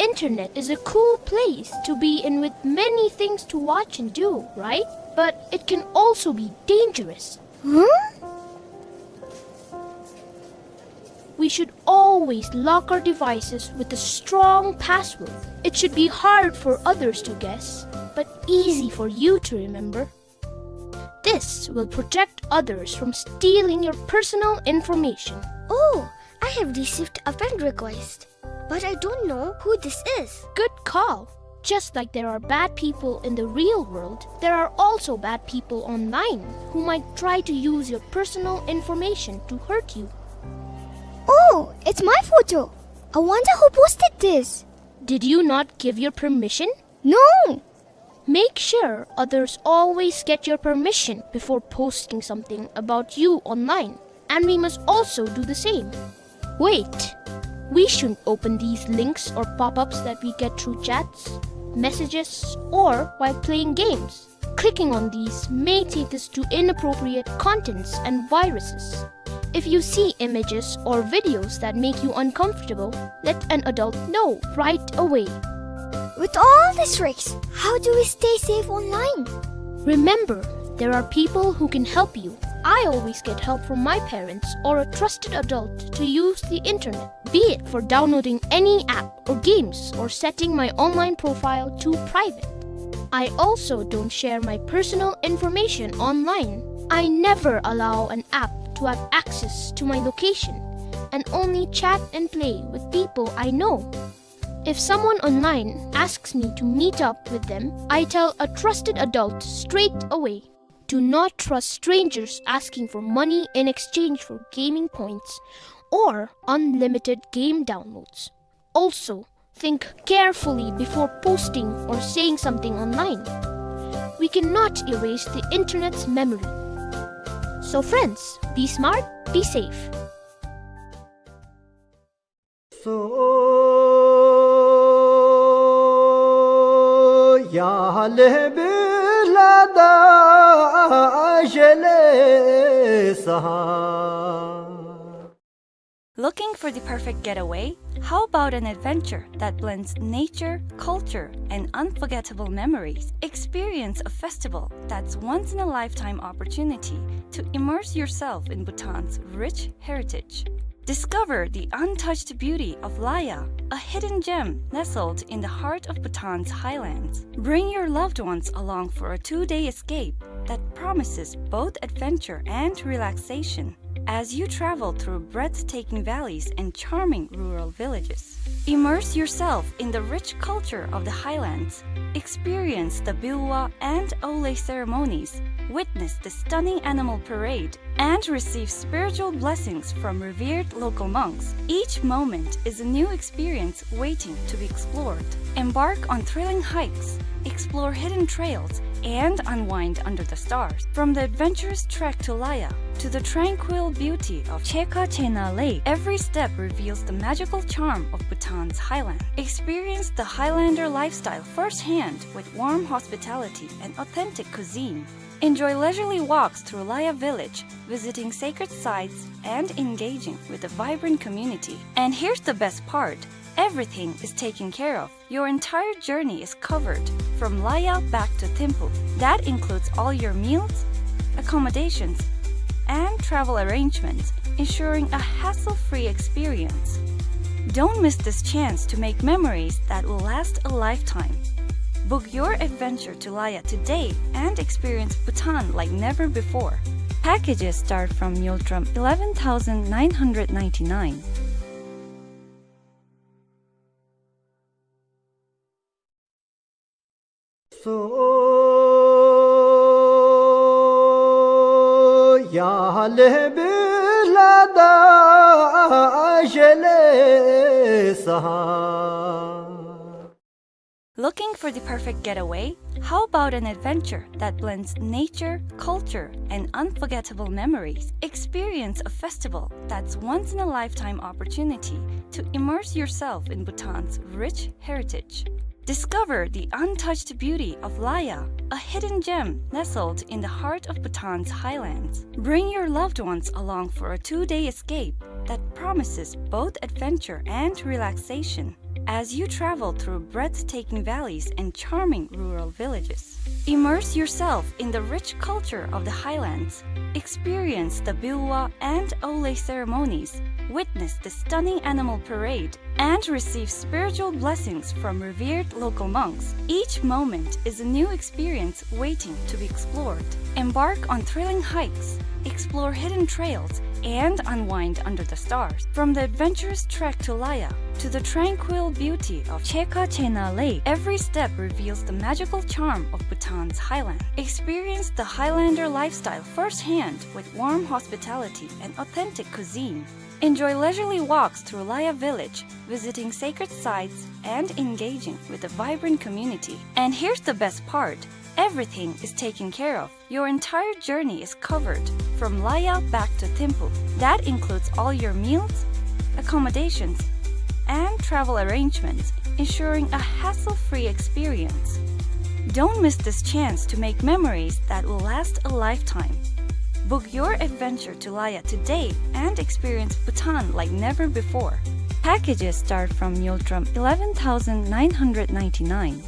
Internet is a cool place to be in with many things to watch and do, right? But it can also be dangerous. Huh? We should always lock our devices with a strong password. It should be hard for others to guess, but easy for you to remember. This will protect others from stealing your personal information. Oh, I have received a friend request, but I don't know who this is. Good call. Just like there are bad people in the real world, there are also bad people online who might try to use your personal information to hurt you. Oh, it's my photo. I wonder who posted this. Did you not give your permission? No. Make sure others always get your permission before posting something about you online, and we must also do the same. Wait, we shouldn't open these links or pop-ups that we get through chats, messages, or while playing games. Clicking on these may take us to inappropriate contents and viruses. If you see images or videos that make you uncomfortable, let an adult know right away. With all these risks, how do we stay safe online? Remember, there are people who can help you. I always get help from my parents or a trusted adult to use the internet, be it for downloading any app or games or setting my online profile to private. I also don't share my personal information online. I never allow an app to have access to my location and only chat and play with people I know. If someone online asks me to meet up with them, I tell a trusted adult straight away. Do not trust strangers asking for money in exchange for gaming points or unlimited game downloads. Also, think carefully before posting or saying something online. We cannot erase the internet's memory. So friends, be smart, be safe. Looking for the perfect getaway? How about an adventure that blends nature, culture, and unforgettable memories? Experience a festival that's once-in-a-lifetime opportunity to immerse yourself in Bhutan's rich heritage. Discover the untouched beauty of Laya, a hidden gem nestled in the heart of Bhutan's highlands. Bring your loved ones along for a two-day escape that promises both adventure and relaxation as you travel through breathtaking valleys and charming rural villages. Immerse yourself in the rich culture of the highlands. Experience the Bilwa and Auley ceremonies, witness the stunning animal parade, and receive spiritual blessings from revered local monks. Each moment is a new experience waiting to be explored. Embark on thrilling hikes, explore hidden trails, and unwind under the stars. From the adventurous trek to Laya to the tranquil beauty of Cheka Chena Lake, every step reveals the magical charm of Bhutan's highland. Experience the Highlander lifestyle firsthand with warm hospitality and authentic cuisine. Enjoy leisurely walks through Laya village, visiting sacred sites and engaging with a vibrant community. And here's the best part, everything is taken care of. Your entire journey is covered, from Laya back to Thimphu. That includes all your meals, accommodations, and travel arrangements, ensuring a hassle-free experience. Don't miss this chance to make memories that will last a lifetime. Book your adventure to Laya today and experience Bhutan like never before. Packages start from ngultrum eleven thousand nine hundred ninety-nine. Looking for the perfect getaway? How about an adventure that blends nature, culture, and unforgettable memories? Experience a festival that's once-in-a-lifetime opportunity to immerse yourself in Bhutan's rich heritage. Discover the untouched beauty of Laya, a hidden gem nestled in the heart of Bhutan's highlands. Bring your loved ones along for a two-day escape that promises both adventure and relaxation as you travel through breathtaking valleys and charming rural villages. Immerse yourself in the rich culture of the highlands. Experience the Bilwa and Auley ceremonies. witness the stunning animal parade, and receive spiritual blessings from revered local monks. Each moment is a new experience waiting to be explored. Embark on thrilling hikes, explore hidden trails, and unwind under the stars. From the adventurous trek to Laya to the tranquil beauty of Chekha Chena Lake, every step reveals the magical charm of Bhutan's highland. Experience the Highlander lifestyle firsthand with warm hospitality and authentic cuisine. Enjoy leisurely walks through Laya village, visiting sacred sites and engaging with a vibrant community. And here's the best part, everything is taken care of. Your entire journey is covered, from Laya back to Thimphu. That includes all your meals, accommodations, and travel arrangements, ensuring a hassle-free experience. Don't miss this chance to make memories that will last a lifetime. Book your adventure to Laya today and experience Bhutan like never before. Packages start from Ngultrum eleven thousand nine hundred ninety-nine.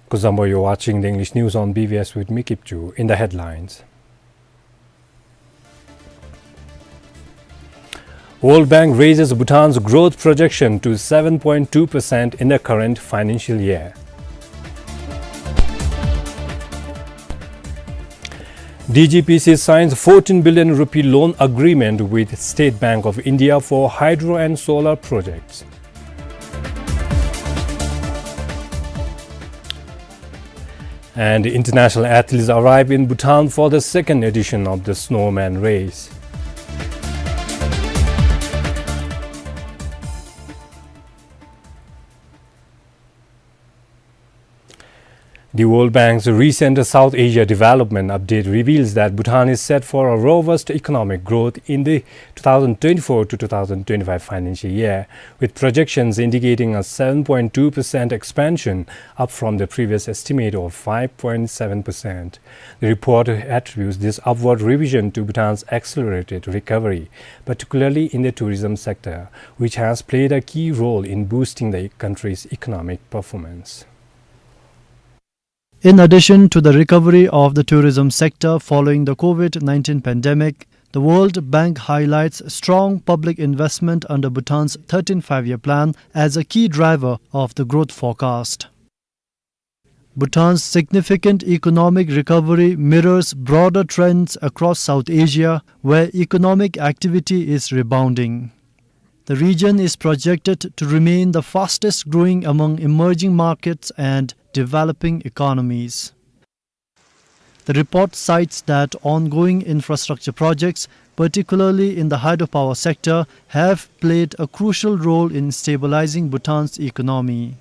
Kuzuzangpo, you're watching the English news on B B S with me, Kipchu. In the headlines, World Bank raises Bhutan's growth projection to seven point two percent in the current financial year. D G P C signs fourteen billion rupee loan agreement with State Bank of India for hydro and solar projects. And international athletes arrive in Bhutan for the second edition of the Snowman Race. The World Bank's recent South Asia Development Update reveals that Bhutan is set for a robust economic growth in the two thousand twenty-four to two thousand twenty-five financial year, with projections indicating a seven point two percent expansion, up from the previous estimate of five point seven percent. The report attributes this upward revision to Bhutan's accelerated recovery, particularly in the tourism sector, which has played a key role in boosting the country's economic performance. In addition to the recovery of the tourism sector following the COVID nineteen pandemic, the World Bank highlights strong public investment under Bhutan's thirteenth Five-Year Plan as a key driver of the growth forecast. Bhutan's significant economic recovery mirrors broader trends across South Asia, where economic activity is rebounding. The region is projected to remain the fastest growing among emerging markets and developing economies. The report cites that ongoing infrastructure projects, particularly in the hydropower sector, have played a crucial role in stabilizing Bhutan's economy.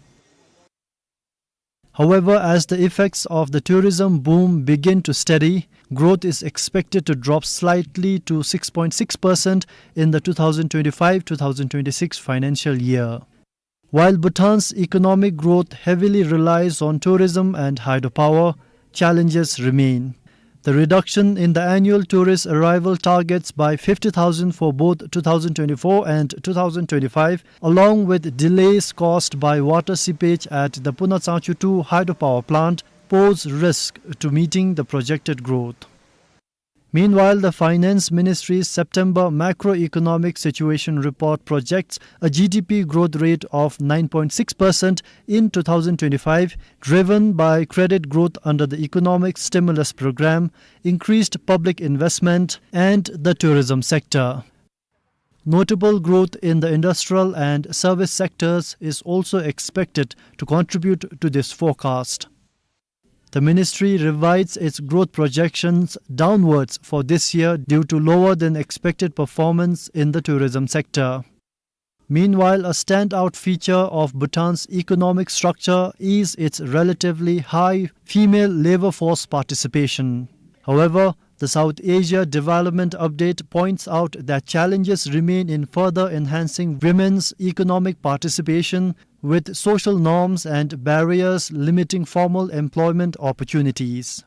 However, as the effects of the tourism boom begin to steady, growth is expected to drop slightly to six point six percent in the two thousand twenty-five two thousand twenty-six financial year. While Bhutan's economic growth heavily relies on tourism and hydropower, challenges remain. The reduction in the annual tourist arrival targets by fifty thousand for both two thousand twenty-four and two thousand twenty-five, along with delays caused by water seepage at the Punatsachu two hydropower plant, pose risk to meeting the projected growth. Meanwhile, the Finance Ministry's September macroeconomic situation report projects a G D P growth rate of nine point six percent in two thousand twenty-five, driven by credit growth under the economic stimulus program, increased public investment, and the tourism sector. Notable growth in the industrial and service sectors is also expected to contribute to this forecast. The ministry revised its growth projections downwards for this year due to lower than expected performance in the tourism sector. Meanwhile, a standout feature of Bhutan's economic structure is its relatively high female labor force participation. However, the South Asia Development Update points out that challenges remain in further enhancing women's economic participation, with social norms and barriers limiting formal employment opportunities.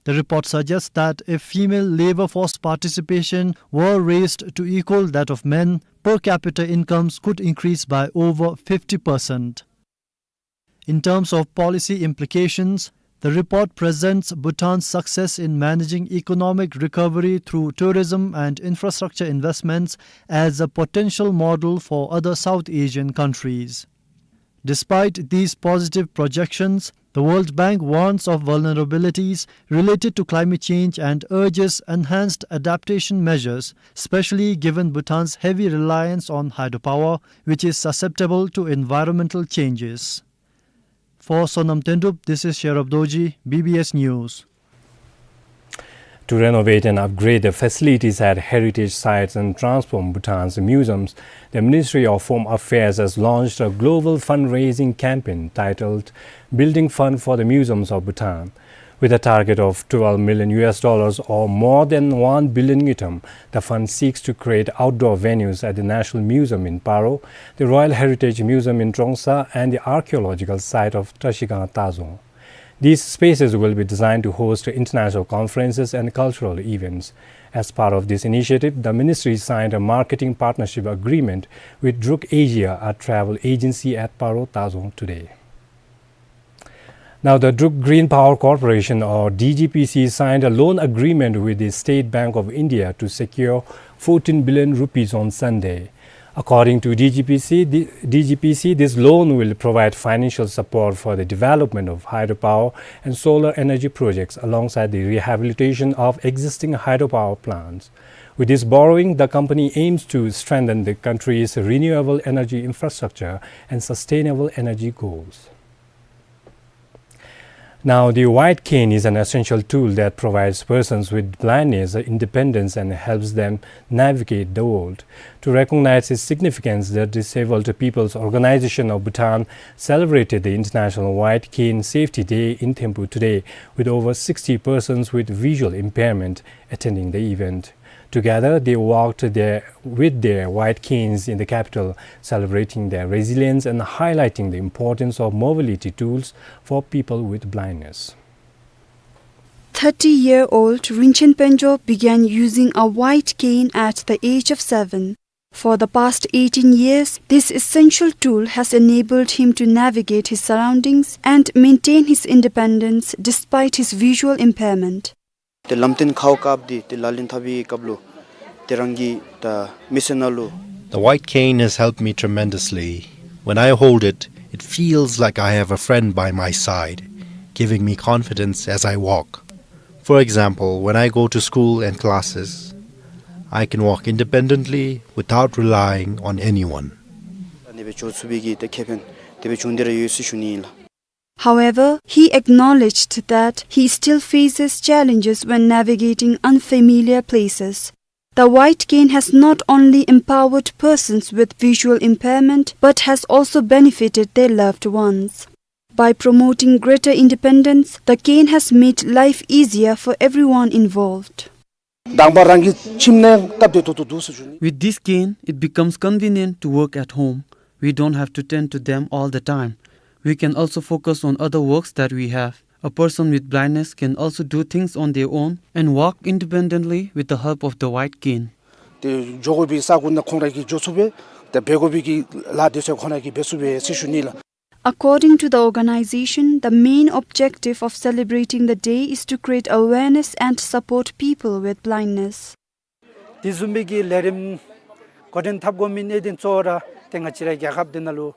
The report suggests that if female labor force participation were raised to equal that of men, per capita incomes could increase by over fifty percent. In terms of policy implications, the report presents Bhutan's success in managing economic recovery through tourism and infrastructure investments as a potential model for other South Asian countries. Despite these positive projections, the World Bank warns of vulnerabilities related to climate change and urges enhanced adaptation measures, especially given Bhutan's heavy reliance on hydropower, which is susceptible to environmental changes. For Sonam Tendrup, this is Sherab Dorji, B B S News. To renovate and upgrade the facilities at heritage sites and transform Bhutan's museums, the Ministry of Home Affairs has launched a global fundraising campaign titled Building Fund for the Museums of Bhutan. With a target of twelve million U S dollars, or more than one billion ngultrum, the fund seeks to create outdoor venues at the National Museum in Paro, the Royal Heritage Museum in Trongsa, and the archaeological site of Trashigang Tazong. These spaces will be designed to host international conferences and cultural events. As part of this initiative, the ministry signed a marketing partnership agreement with Druk Asia, a travel agency at Paro Tazong today. Now, the Druk Green Power Corporation, or D G P C, signed a loan agreement with the State Bank of India to secure fourteen billion rupees on Sunday. According to D G P C, the, D G P C, this loan will provide financial support for the development of hydropower and solar energy projects alongside the rehabilitation of existing hydropower plants. With this borrowing, the company aims to strengthen the country's renewable energy infrastructure and sustainable energy goals. Now, the white cane is an essential tool that provides persons with blindness independence and helps them navigate the world. To recognize its significance, the Disabled People's Organization of Bhutan celebrated the International White Cane Safety Day in Thimphu today, with over sixty persons with visual impairment attending the event. Together, they walked their, with their white canes in the capital, celebrating their resilience and highlighting the importance of mobility tools for people with blindness. Thirty-year-old Rinchen Penjo began using a white cane at the age of seven. For the past eighteen years, this essential tool has enabled him to navigate his surroundings and maintain his independence despite his visual impairment. ཏེ་ལམ་སྟོན་ཁ་བཀབ་སྟེ་ཏེ་ལག་ལེན་འཐབ་པའི་སྐབས་ལུ་ཏེ་རང་གི་ད་མི་ཚེ་ནང་ལུ། The white cane has helped me tremendously. When I hold it, it feels like I have a friend by my side, giving me confidence as I walk. For example, when I go to school and classes, I can walk independently without relying on anyone. ཨ་ནི་སྦེ་འགྱོ་ཚུགས་པའི་གི་ཏེ་ཁེ་ཕན་དེ་སྦེ་བྱུང་སྟེ་ར་ཡོད་ཟེར་ཞུ་ནི་ཨིན་ལགས། However, he acknowledged that he still faces challenges when navigating unfamiliar places. The white cane has not only empowered persons with visual impairment but has also benefited their loved ones. By promoting greater independence, the cane has made life easier for everyone involved. དང་པ་རང་གི་ཁྱིམ་ནང་སྟབས་བདེ་ཏོག་ཏོ་འདུག་ཟེར་ཞུ་ནི། With this cane, it becomes convenient to work at home. We don't have to tend to them all the time. We can also focus on other works that we have. A person with blindness can also do things on their own and walk independently with the help of the white cane. ཏེ་འགྱོ་དགོ་པའི་ས་གོ་ནང་ཁོང་ར་གིས་འགྱོ་ཚུགས་པས། ཏེ་འབད་དགོ་པའི་གི་ལཱ་དེ་ཚུ་ཁོང་ར་གིས་འབད་ཚུགས་པས་ཟེར་ཞུ་ནི་ལགས། According to the organization, the main objective of celebrating the day is to create awareness and support people with blindness. དེ་བཟུམ་མའི་གི་ལས་རིམ་འགོ་འདྲེན་འཐབ་དགོ་མི་གནད་དོན་གཙོ་བོ་ར་ཏེ་ང་བཅས་ར་རྒྱལ་ཁབ་འདི་ནང་ལུ།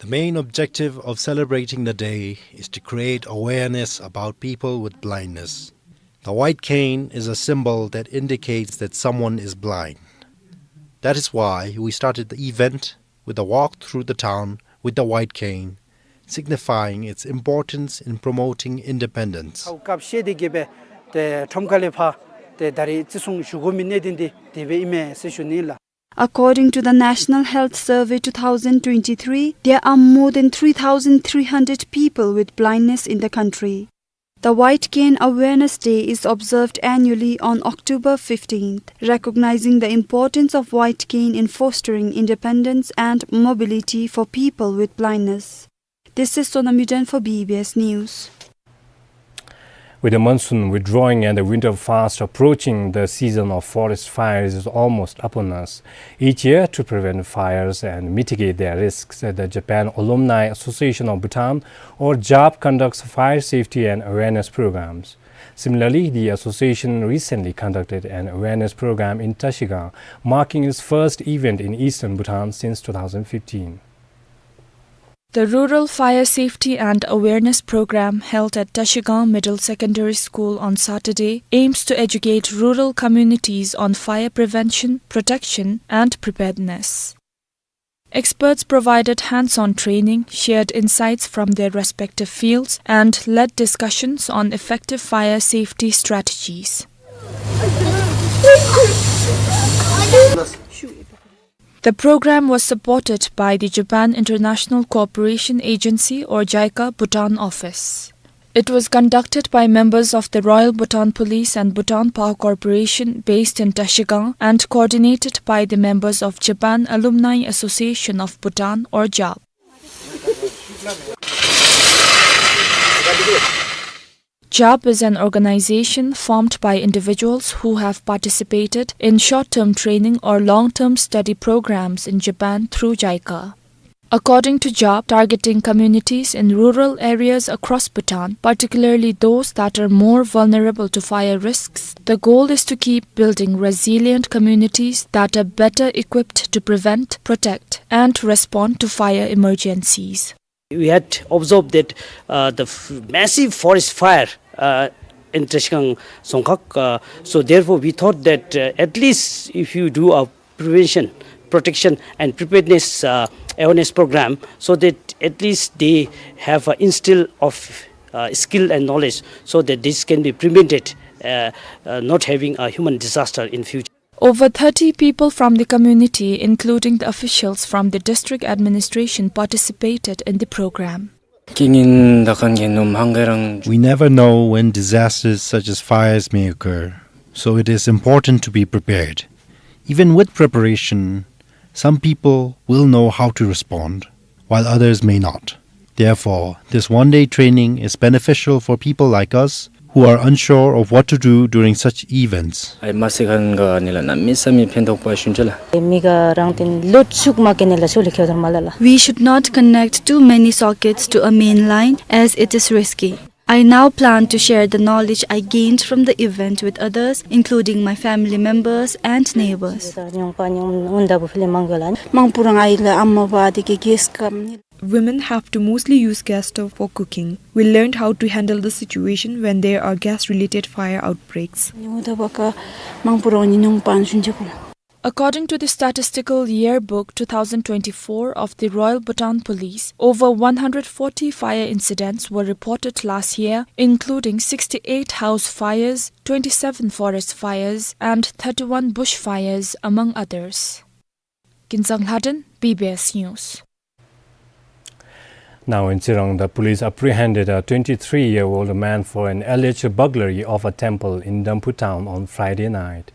The main objective of celebrating the day is to create awareness about people with blindness. The white cane is a symbol that indicates that someone is blind. That is why we started the event with a walk through the town with the white cane, signifying its importance in promoting independence. ཨའུ་སྐབས་ཤེས་ཏེ་གི་སྦེ་ཏེ་ཁྲོམ་ཁ་ལས་ཕར་ཏེ་ད་རིས་བརྩི་སྲུང་ཞུ་དགོ་མི་གནད་དོན་འདི་དེ་སྦེ་ཨིན་མས་ཟེར་ཞུ་ནི་ལགས། According to the National Health Survey two thousand twenty-three, there are more than three thousand three hundred people with blindness in the country. The White Cane Awareness Day is observed annually on October fifteenth, recognizing the importance of white cane in fostering independence and mobility for people with blindness. This is Sonam Yuden for B B S News. With the monsoon withdrawing and the winter fast approaching, the season of forest fires is almost upon us. Each year, to prevent fires and mitigate their risks, the Japan Alumni Association of Bhutan, or JAB, conducts fire safety and awareness programs. Similarly, the association recently conducted an awareness program in Tashigang, marking its first event in eastern Bhutan since two thousand fifteen. The Rural Fire Safety and Awareness Program held at Tashigang Middle Secondary School on Saturday aims to educate rural communities on fire prevention, protection, and preparedness. Experts provided hands-on training, shared insights from their respective fields, and led discussions on effective fire safety strategies. The program was supported by the Japan International Cooperation Agency, or JICA, Bhutan office. It was conducted by members of the Royal Bhutan Police and Bhutan Power Corporation based in Tashigang and coordinated by the members of Japan Alumni Association of Bhutan, or JAB. JAB is an organization formed by individuals who have participated in short-term training or long-term study programs in Japan through JICA. According to JAB, targeting communities in rural areas across Bhutan, particularly those that are more vulnerable to fire risks, the goal is to keep building resilient communities that are better equipped to prevent, protect, and respond to fire emergencies. We had observed that, uh, the f-, massive forest fire, uh, in Tashigang Dzongkhag. Uh, so therefore, we thought that, uh, at least if you do a prevention, protection, and preparedness, uh, awareness program, so that at least they have a instill of, uh, skill and knowledge, so that this can be prevented, uh, uh, not having a human disaster in future. Over thirty people from the community, including the officials from the district administration, participated in the program. We never know when disasters such as fires may occur, so it is important to be prepared. Even with preparation, some people will know how to respond, while others may not. Therefore, this one-day training is beneficial for people like us who are unsure of what to do during such events. ཨའི་མ་སི་ཁན་ག་ནི་ལ་གནམ་མེད་ས་མེད་ཕན་ཐོགས་པ་ཞུན་ཅ་ལགས། མི་ག་རང་བརྟེན་ལོ་ཚུགས་མ་ཀེ་ནི་ལ་ཤོ་ལི་ཁྱོད་དར་མ་ལ་ལ། We should not connect too many sockets to a main line as it is risky. I now plan to share the knowledge I gained from the event with others, including my family members and neighbors. མང་པོ་རང་ཨའི་ལ་ཨམ་མ་བ་དེ་གི་གེས་ཀམ་ནི། Women have to mostly use gas stove for cooking. We learned how to handle the situation when there are gas-related fire outbreaks. According to the Statistical Yearbook two thousand twenty-four of the Royal Bhutan Police, over one hundred forty fire incidents were reported last year, including sixty-eight house fires, twenty-seven forest fires, and thirty-one bush fires, among others. Kinzang Lhaden, B B S News. Now in Tsirang, the police apprehended a twenty-three-year-old man for an alleged burglary of a temple in Damphu town on Friday night.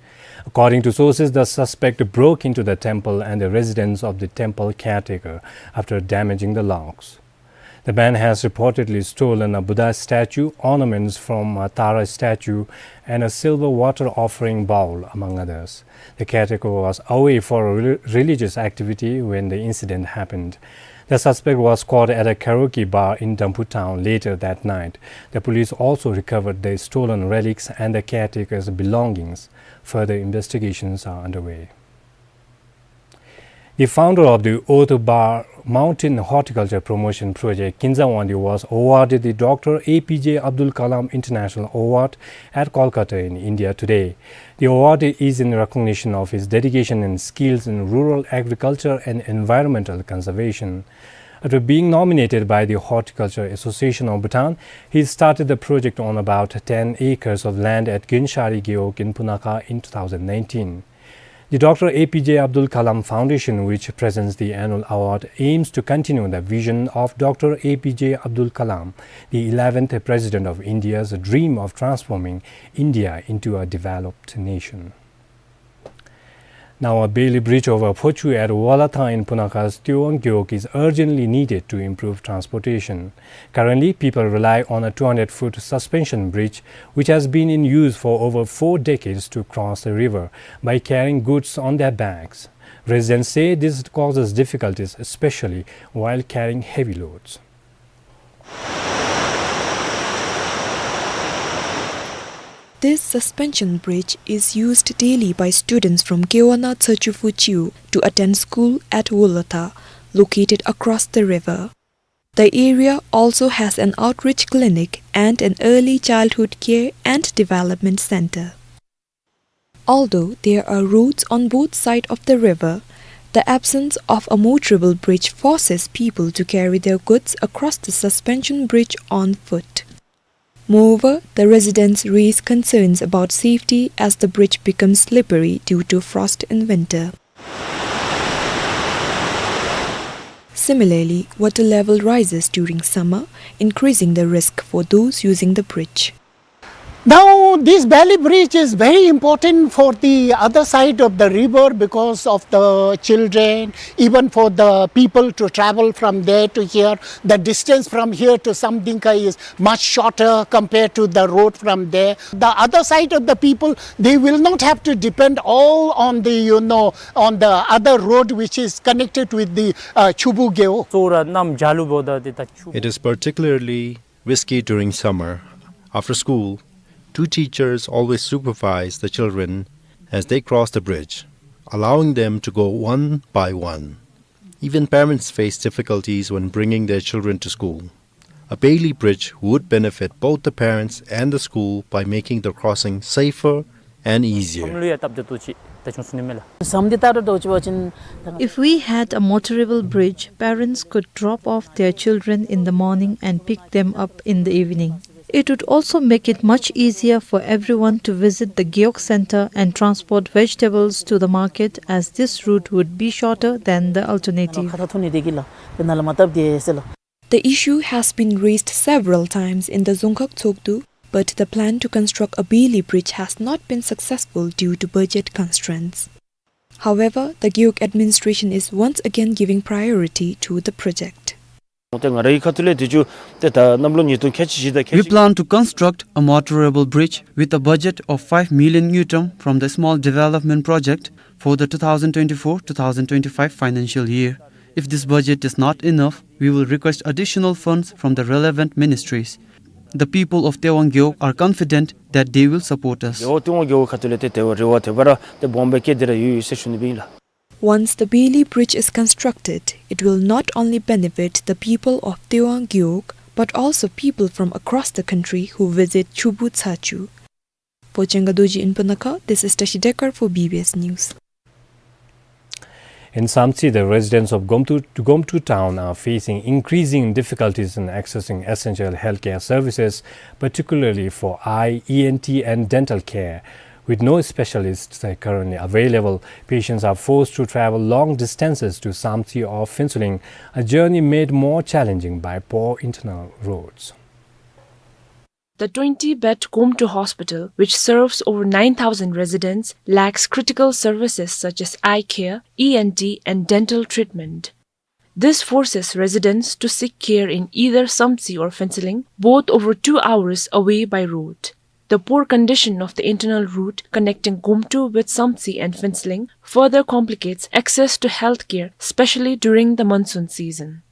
According to sources, the suspect broke into the temple and the residence of the temple caretaker after damaging the locks. The man has reportedly stolen a Buddha statue, ornaments from a Tara statue, and a silver water offering bowl, among others. The caretaker was away for a rel-, religious activity when the incident happened. The suspect was caught at a karaoke bar in Damphu town later that night. The police also recovered the stolen relics and the caretaker's belongings. Further investigations are underway. The founder of the Othobar Mountain Horticulture Promotion Project, Kinza Wangdi, was awarded the Doctor A P J Abdul Kalam International Award at Kolkata in India today. The award is in recognition of his dedication and skills in rural agriculture and environmental conservation. After being nominated by the Horticulture Association of Bhutan, he started the project on about ten acres of land at Gyenshari Gewog in Punakha in two thousand nineteen. The Doctor A P J Abdul Kalam Foundation, which presents the annual award, aims to continue the vision of Doctor A P J Abdul Kalam, the eleventh President of India's dream of transforming India into a developed nation. Now, a Bailey Bridge over Phochu at Walatha in Punakha's Tewang Gewog is urgently needed to improve transportation. Currently, people rely on a two hundred foot suspension bridge, which has been in use for over four decades to cross the river by carrying goods on their backs. Residents say this causes difficulties, especially while carrying heavy loads. This suspension bridge is used daily by students from Kewana Tsachupu Chiu to attend school at Walatha, located across the river. The area also has an outreach clinic and an early childhood care and development center. Although there are roads on both sides of the river, the absence of a motorable bridge forces people to carry their goods across the suspension bridge on foot. Moreover, the residents raise concerns about safety as the bridge becomes slippery due to frost in winter. Similarly, water level rises during summer, increasing the risk for those using the bridge. Now, this Bailey Bridge is very important for the other side of the river because of the children, even for the people to travel from there to here. The distance from here to Samdingkha is much shorter compared to the road from there. The other side of the people, they will not have to depend all on the, you know, on the other road which is connected with the, uh, Chubu Gewog. It is particularly risky during summer. After school, two teachers always supervise the children as they cross the bridge, allowing them to go one by one. Even parents face difficulties when bringing their children to school. A Bailey Bridge would benefit both the parents and the school by making the crossing safer and easier. If we had a motorable bridge, parents could drop off their children in the morning and pick them up in the evening. It would also make it much easier for everyone to visit the Gewog Center and transport vegetables to the market, as this route would be shorter than the alternative. The issue has been raised several times in the Dzongkhag Tshogdu, but the plan to construct a Bailey bridge has not been successful due to budget constraints. However, the Gewog administration is once again giving priority to the project. We plan to construct a motorable bridge with a budget of five million ngultrum from the Small Development Project for the two thousand twenty-four two thousand twenty-five financial year. If this budget is not enough, we will request additional funds from the relevant ministries. The people of Tewang Gewog are confident that they will support us. Once the Bailey Bridge is constructed, it will not only benefit the people of Tewang Gewog, but also people from across the country who visit Chubu Tsachu. For Chenga Dorji in Punakha, this is Tashi Dekar for B B S News. In Samtse, the residents of Gomtu, Gomtu town are facing increasing difficulties in accessing essential healthcare services, particularly for eye, E N T, and dental care. With no specialists, uh, currently available, patients are forced to travel long distances to Samtse or Phuentsholing, a journey made more challenging by poor internal roads. The twenty-bed Gomtu hospital, which serves over nine thousand residents, lacks critical services such as eye care, E N T, and dental treatment. This forces residents to seek care in either Samtse or Phuentsholing, both over two hours away by road. The poor condition of the internal route connecting Gomtu with Samtse and Phuentsholing further complicates access to healthcare, especially during the monsoon season.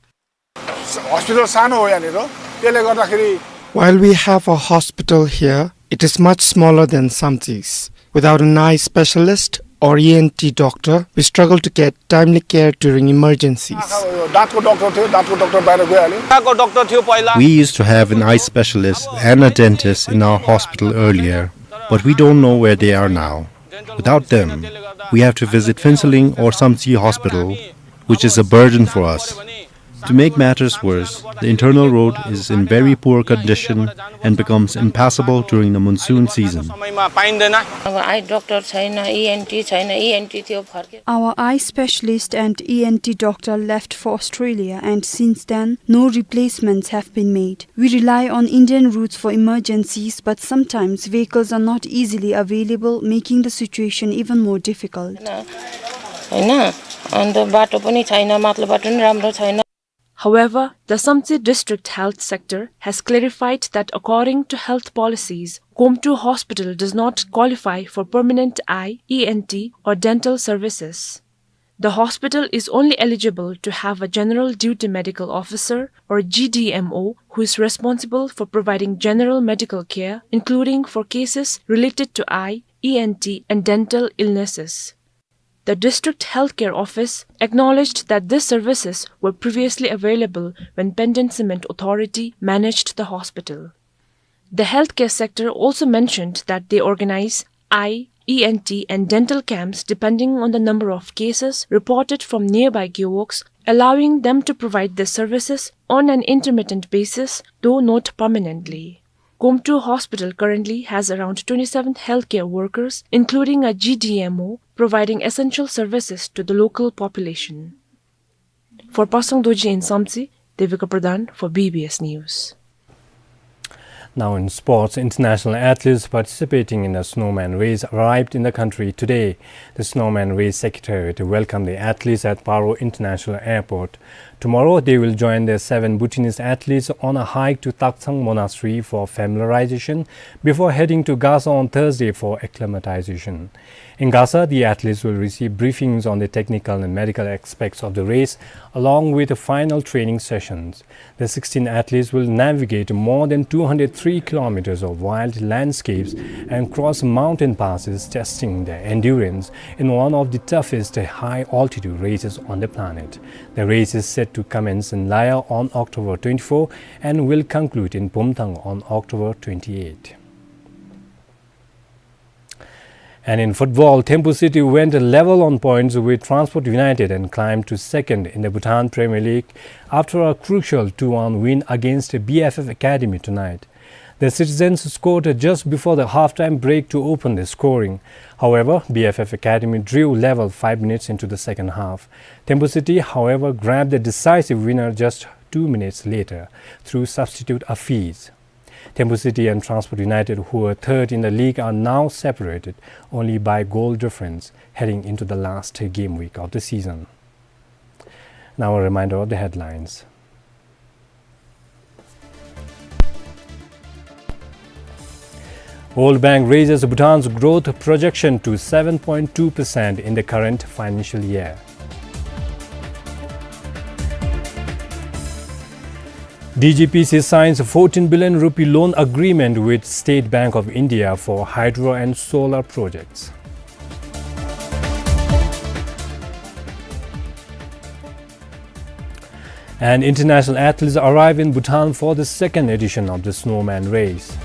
Hospital सानो हो यहाँनिर, त्यसले गर्दाखेरि While we have a hospital here, it is much smaller than Samtsi's. Without an eye specialist or E N T doctor, we struggle to get timely care during emergencies. आँखा, दाँतको डाक्टर थियो, दाँतको डाक्टर बाहिर गइहाल्यो। आँखाको डाक्टर थियो पहिला। We used to have an eye specialist and a dentist in our hospital earlier, but we don't know where they are now. Without them, we have to visit Phuentsholing or Samtse Hospital, which is a burden for us. To make matters worse, the internal road is in very poor condition and becomes impassable during the monsoon season. समयमा पाइँदैन। अब आई डाक्टर छैन, इएनटी छैन, इएनटी थियो फर्के। Our eye specialist and E N T doctor left for Australia, and since then, no replacements have been made. We rely on Indian routes for emergencies, but sometimes vehicles are not easily available, making the situation even more difficult. होइन, होइन, अन्त बाटो पनि छैन, माथिल्लो बाटो पनि राम्रो छैन। However, the Samtse District Health Sector has clarified that according to health policies, Gomtu Hospital does not qualify for permanent eye, E N T, or dental services. The hospital is only eligible to have a General Duty Medical Officer, or G D M O, who is responsible for providing general medical care, including for cases related to eye, E N T, and dental illnesses. The District Healthcare Office acknowledged that these services were previously available when Pandian Cement Authority managed the hospital. The healthcare sector also mentioned that they organize eye, E N T, and dental camps depending on the number of cases reported from nearby gewogs, allowing them to provide their services on an intermittent basis, though not permanently. Gomtu Hospital currently has around twenty-seven healthcare workers, including a G D M O, providing essential services to the local population. For Pasang Dorji in Samtse, Devika Pradhan for B B S News. Now in sports, international athletes participating in the Snowman Race arrived in the country today. The Snowman Race Secretariat welcomed the athletes at Paro International Airport. Tomorrow, they will join their seven Bhutanese athletes on a hike to Taktsang Monastery for familiarization before heading to Gasa on Thursday for acclimatization. In Gasa, the athletes will receive briefings on the technical and medical aspects of the race, along with the final training sessions. The sixteen athletes will navigate more than two hundred three kilometers of wild landscapes and cross mountain passes, testing their endurance in one of the toughest high-altitude races on the planet. The race is set to commence in Laya on October twenty-four and will conclude in Bumthang on October twenty-eight. And in football, Thimphu City went level on points with Transport United and climbed to second in the Bhutan Premier League after a crucial two one win against B F F Academy tonight. The citizens scored just before the halftime break to open the scoring. However, B F F Academy drew level five minutes into the second half. Thimphu City, however, grabbed the decisive winner just two minutes later through substitute Afiz. Thimphu City and Transport United, who were third in the league, are now separated only by goal difference heading into the last game week of the season. Now a reminder of the headlines. World Bank raises Bhutan's growth projection to seven point two percent in the current financial year. D G P C signs fourteen billion rupee loan agreement with State Bank of India for hydro and solar projects. And international athletes arrive in Bhutan for the second edition of the Snowman Race.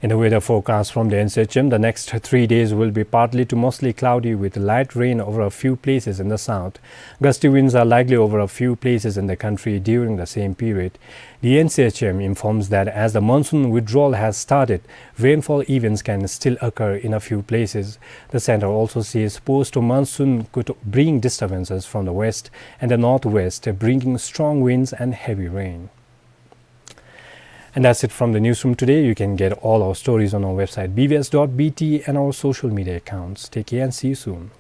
In the weather forecast from the N C H M, the next three days will be partly to mostly cloudy with light rain over a few places in the south. Gusty winds are likely over a few places in the country during the same period. The N C H M informs that as the monsoon withdrawal has started, rainfall events can still occur in a few places. The center also says post-monsoon could bring disturbances from the west and the northwest, bringing strong winds and heavy rain. And that's it from the newsroom today. You can get all our stories on our website B B S dot B T and our social media accounts. Take care and see you soon.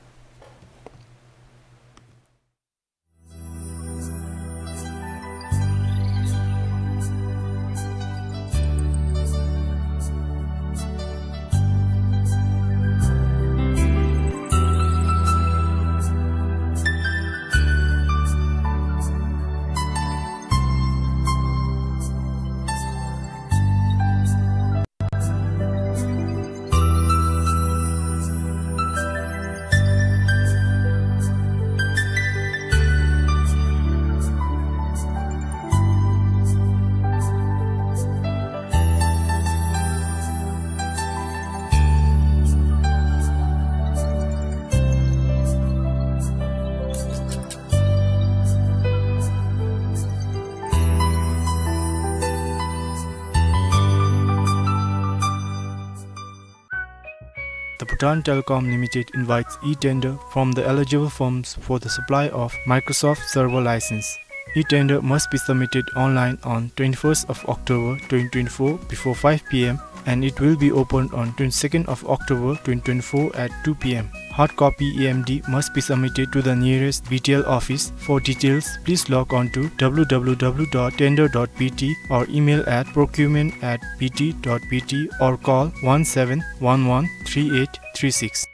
Bhutan Telecom Limited invites e-tender from the eligible firms for the supply of Microsoft Server license. E-tender must be submitted online on twenty-first of October twenty twenty-four before five p m, and it will be opened on twenty-second of October twenty twenty-four at two p m. Hard copy E M D must be submitted to the nearest B T L office. For details, please log on to w w w dot tender dot b t or email at procurement at b t dot b t or call one seven one one three eight three six.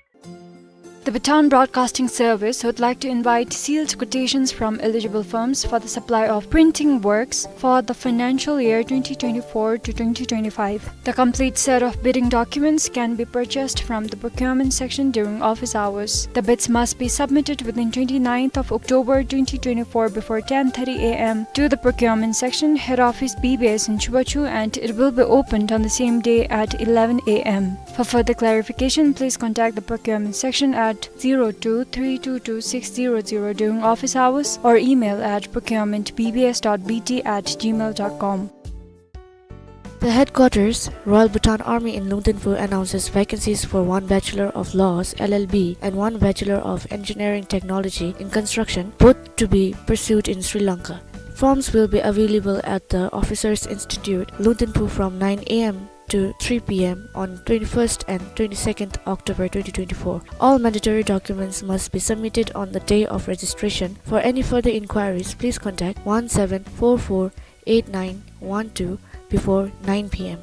The Bhutan Broadcasting Service would like to invite sealed quotations from eligible firms for the supply of printing works for the financial year twenty twenty-four to twenty twenty-five. The complete set of bidding documents can be purchased from the procurement section during office hours. The bids must be submitted within twenty-ninth of October twenty twenty-four before ten thirty a m to the procurement section, head office B B S in Chubachu, and it will be opened on the same day at eleven a m. For further clarification, please contact the procurement section at zero two three two two six zero zero during office hours or email at procurement b b s dot b t at gmail dot com. The headquarters, Royal Bhutan Army in Lungdinphu, announces vacancies for one Bachelor of Laws, L L B, and one Bachelor of Engineering Technology in Construction, both to be pursued in Sri Lanka. Forms will be available at the Officers Institute, Lungdinphu, from nine a m to three p m on twenty-first and twenty-second October twenty twenty-four. All mandatory documents must be submitted on the day of registration. For any further inquiries, please contact one seven four four eight nine one two before nine p m.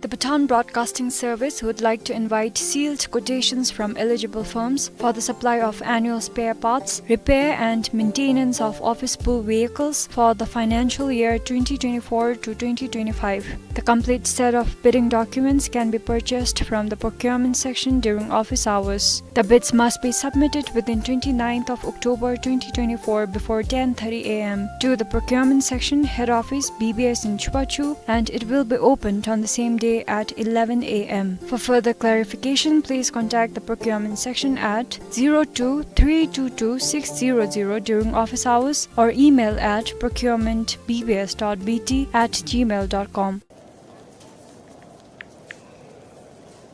The Bhutan Broadcasting Service would like to invite sealed quotations from eligible firms for the supply of annual spare parts, repair and maintenance of office pool vehicles for the financial year twenty twenty-four to twenty twenty-five. The complete set of bidding documents can be purchased from the procurement section during office hours. The bids must be submitted within twenty-ninth of October twenty twenty-four before ten thirty a m to the procurement section, head office, B B S in Chubachu, and it will be opened on the same day at eleven a m. For further clarification, please contact the procurement section at zero two three two two six zero zero during office hours or email at procurement b b s dot b t at gmail dot com.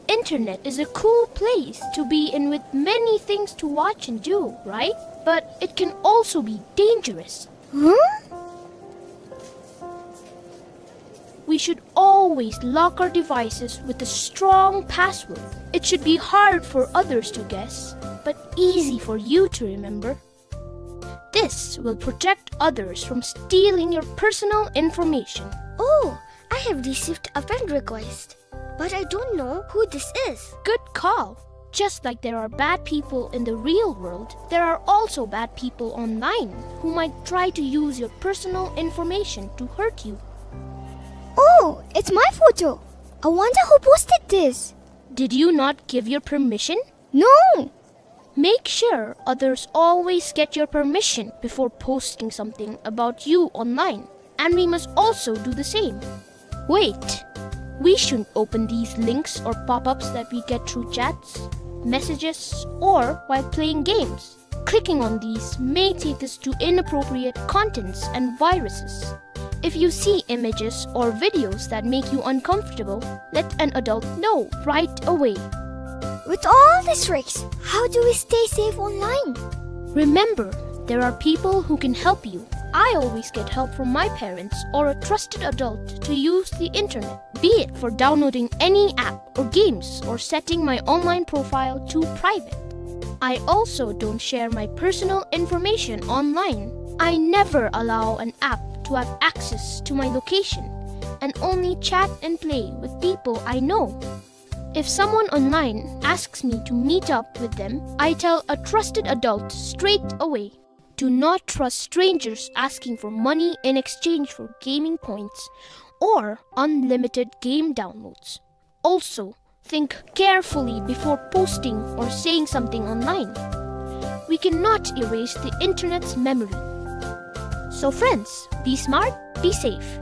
Internet is a cool place to be in with many things to watch and do, right? But it can also be dangerous. Huh? We should always lock our devices with a strong password. It should be hard for others to guess, but easy for you to remember. This will protect others from stealing your personal information. Oh, I have received a friend request, but I don't know who this is. Good call. Just like there are bad people in the real world, there are also bad people online who might try to use your personal information to hurt you. Oh, it's my photo. I wonder who posted this. Did you not give your permission? No! Make sure others always get your permission before posting something about you online, and we must also do the same. Wait! We shouldn't open these links or pop-ups that we get through chats, messages, or while playing games. Clicking on these may take us to inappropriate contents and viruses. If you see images or videos that make you uncomfortable, let an adult know right away. With all these tricks, how do we stay safe online? Remember, there are people who can help you. I always get help from my parents or a trusted adult to use the internet, be it for downloading any app or games or setting my online profile to private. I also don't share my personal information online. I never allow an app to have access to my location and only chat and play with people I know. If someone online asks me to meet up with them, I tell a trusted adult straight away. Do not trust strangers asking for money in exchange for gaming points or unlimited game downloads. Also, think carefully before posting or saying something online. We cannot erase the internet's memory. So friends, be smart, be safe.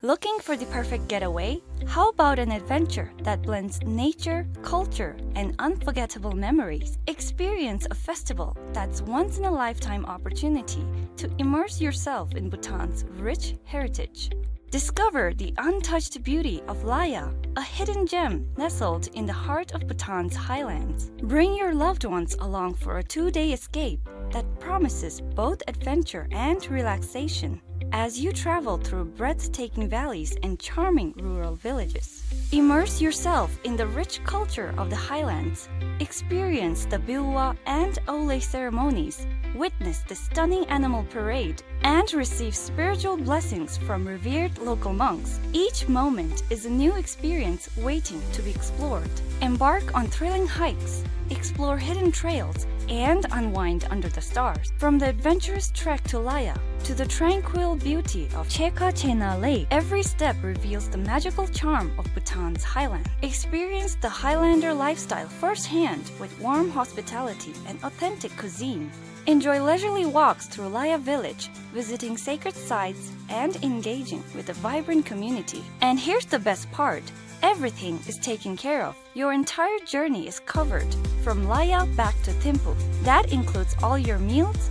Looking for the perfect getaway? How about an adventure that blends nature, culture, and unforgettable memories? Experience a festival that's once-in-a-lifetime opportunity to immerse yourself in Bhutan's rich heritage. Discover the untouched beauty of Laya, a hidden gem nestled in the heart of Bhutan's highlands. Bring your loved ones along for a two-day escape that promises both adventure and relaxation. As you travel through breathtaking valleys and charming rural villages, immerse yourself in the rich culture of the highlands, experience the Biwa and Aulé ceremonies, witness the stunning animal parade, and receive spiritual blessings from revered local monks. Each moment is a new experience waiting to be explored. Embark on thrilling hikes, explore hidden trails, and unwind under the stars. From the adventurous trek to Laya to the tranquil beauty of Cheka Chena Lake, every step reveals the magical charm of Bhutan's highland. Experience the Highlander lifestyle firsthand with warm hospitality and authentic cuisine. Enjoy leisurely walks through Laya village, visiting sacred sites and engaging with a vibrant community. And here's the best part, everything is taken care of. Your entire journey is covered, from Laya back to Thimphu. That includes all your meals,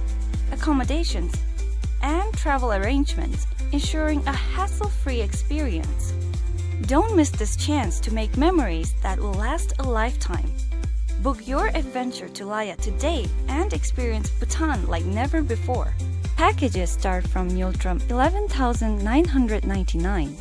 accommodations, and travel arrangements, ensuring a hassle-free experience. Don't miss this chance to make memories that will last a lifetime. Book your adventure to Laya today and experience Bhutan like never before. Packages start from Ngultrum eleven thousand nine hundred ninety-nine.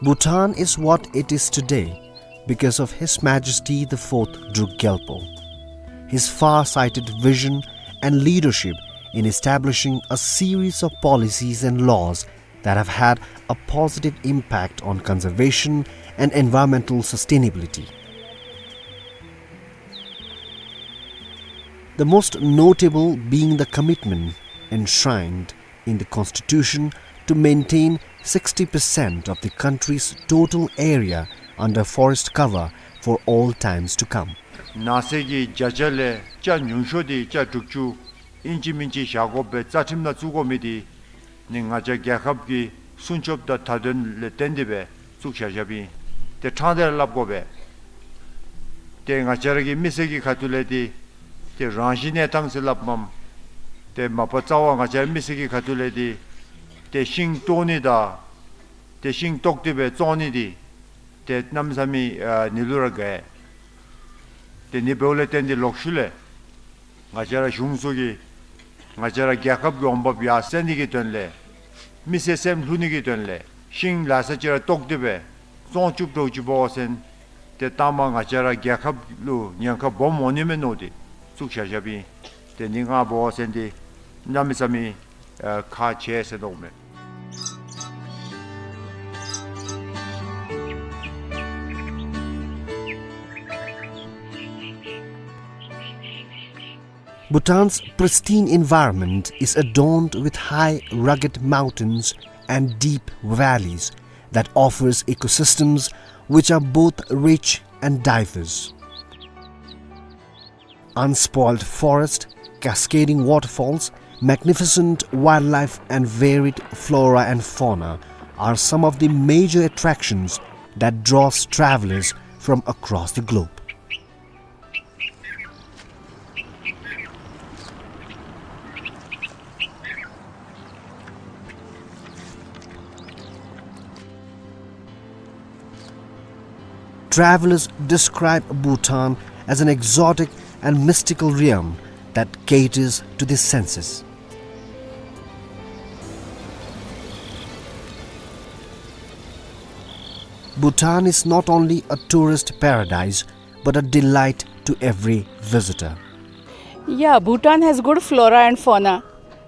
Bhutan is what it is today because of His Majesty the Fourth Druk Gyalpo. His far-sighted vision and leadership in establishing a series of policies and laws that have had a positive impact on conservation and environmental sustainability. The most notable being the commitment enshrined in the Constitution to maintain sixty percent of the country's total area under forest cover for all times to come. ནང་གསེས་ཀྱི་བརྒྱ་ཆ་ལས་ཆ་ཉུང་ཤོས་དེ་ཆ་དྲུག་ཅུ་ཨིན་ཅི་མིན་ཅི་བཞག་དགོ་པའི་རྩ་ཁྲིམས་ནང་བཙུགས་དགོ་མི་དེ་ནི་ང་བཅས་རྒྱལ་ཁབ་ཀྱི་སྲུང་སྐྱོབ་དང་མཐའ་དོན་ལས་བརྟེན་ཏེ་སྦེ་བཙུགས་བཞག་བཞགཔ་ཨིན། དེ་ཕྲང་སྟེ་ར་སླབ་དགོ་པས། དེ་ང་བཅས་ར་གི་མི་སེར་གྱི་ཁ་ཐུག་ལས་དེ་དེ་རང་བཞིན་གནས་སྟངས་ཟེར་སླབ་མས། དེ་མ་པ་རྩ་བ་ང་བཅས་ར་མི་སེར་གྱི་ཁ་ཐུག་ལས་དེ་དེ་ཤིང་བཏོག་ནི་དང་དེ་ཤིང་བཏོག་སྟེ་སྦེ་བཙོང་ནི་དེ་དེ་གནམ་མེད་ས་མེད་ཨ་ནི་ལུ་ར་དགའ། དེ་ནི་འབདཝ་ལས་བརྟེན་ཏེ་ལོག་ཤུལ་ལས་ང་བཅས་ར་གཞུང་ཚོགས་ཀྱིས་ང་བཅས་ར་རྒྱལ་ཁབ་ཀྱི་འོང་འབབ་ཡར་སེང་ནི་གི་དོན་ལས་མི་སེར་སེམས་ལྷོད་ནི་གི་དོན་ལས་ཤིང་ལ་ས་ཅིག་ར་བཏོག་སྟེ་སྦེ་བཙོང་བཅུག་འགྱོ་བཅུགཔ་འབད་བ་ཅིན་དེ་ལྟ་མ་ང་བཅས་ར་རྒྱལ་ཁབ་ལུ་ཉེན་ཁ་སྦོམ་འོང་ནི་མས་མནོ་སྟེ་བཙུགས་བཞག་བཞགཔ་ཨིན། དེ་ནི་ང་འབད་བ་ཅིན་དེ་གནམ་མེད་ས་མེད་ཨ་ཁག་ཆེ་ཟེར་མནོཝ་མས། Bhutan's pristine environment is adorned with high, rugged mountains and deep valleys that offers ecosystems which are both rich and diverse. Unspoiled forest, cascading waterfalls, magnificent wildlife and varied flora and fauna are some of the major attractions that draws travelers from across the globe. Travelers describe Bhutan as an exotic and mystical realm that caters to the senses. Bhutan is not only a tourist paradise, but a delight to every visitor. Yeah, Bhutan has good flora and fauna.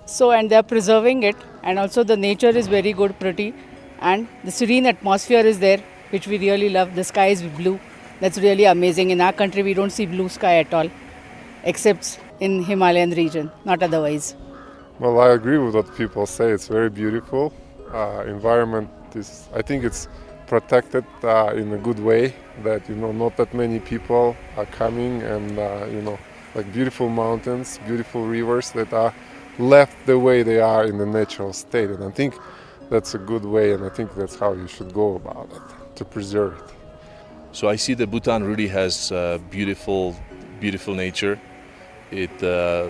So, and they are preserving it, and also the nature is very good, pretty, and the serene atmosphere is there, which we really love. The sky is blue. That's really amazing. In our country, we don't see blue sky at all, except in Himalayan region, not otherwise. Well, I agree with what people say. It's very beautiful. Uh, environment is, I think it's protected, uh, in a good way, that, you know, not that many people are coming and, uh, you know, like, beautiful mountains, beautiful rivers that are left the way they are in the natural state. And I think that's a good way, and I think that's how you should go about it, to preserve it. So I see that Bhutan really has, uh, beautiful, beautiful nature. It, uh,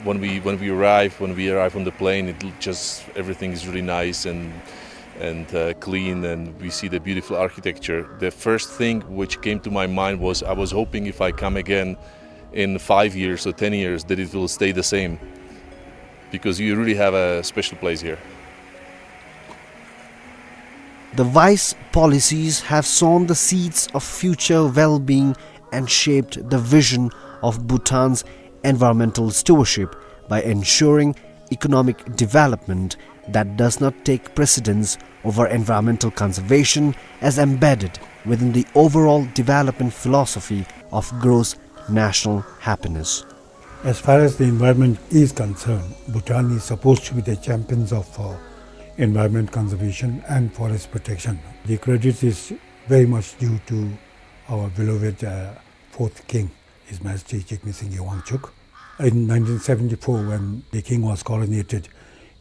when we, when we arrive, when we arrive on the plane, it l-, just, everything is really nice and, and, uh, clean, and we see the beautiful architecture. The first thing which came to my mind was, I was hoping if I come again in five years or ten years that it will stay the same, because you really have a special place here. The wise policies have sown the seeds of future well-being and shaped the vision of Bhutan's environmental stewardship by ensuring economic development that does not take precedence over environmental conservation, as embedded within the overall development philosophy of gross national happiness. As far as the environment is concerned, Bhutan is supposed to be the champions of, uh, environment conservation and forest protection. The credit is very much due to our beloved, uh, fourth king, His Majesty Jigme Singye Wangchuck. In nineteen seventy-four, when the king was coronated,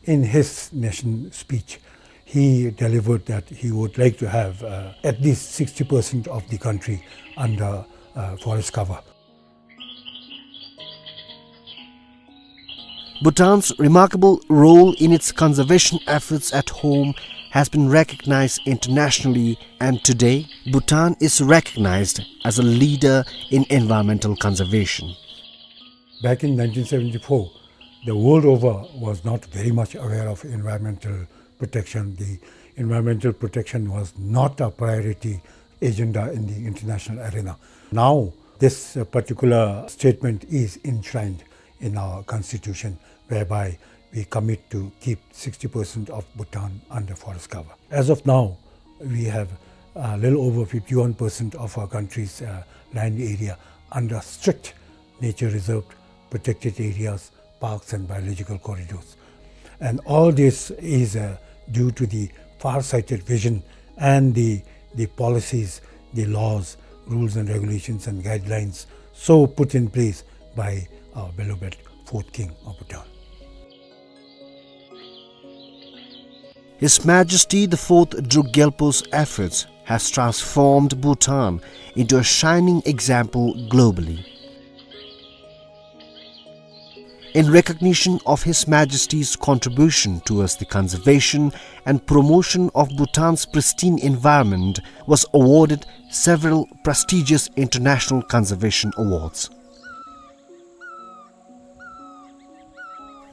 in his nation speech, he delivered that he would like to have, uh, at least sixty percent of the country under, uh, forest cover. Bhutan's remarkable role in its conservation efforts at home has been recognized internationally, and today, Bhutan is recognized as a leader in environmental conservation. Back in nineteen seventy-four, the world over was not very much aware of environmental protection. The environmental protection was not a priority agenda in the international arena. Now, this, uh, particular statement is enshrined in our constitution, whereby we commit to keep sixty percent of Bhutan under forest cover. As of now, we have a little over fifty-one percent of our country's, uh, land area under strict nature reserve, protected areas, parks and biological corridors. And all this is, uh, due to the far-sighted vision and the, the policies, the laws, rules and regulations and guidelines so put in place by our beloved fourth king of Bhutan. His Majesty the Fourth Druk Gyalpo's efforts has transformed Bhutan into a shining example globally. In recognition of His Majesty's contribution towards the conservation and promotion of Bhutan's pristine environment, was awarded several prestigious international conservation awards.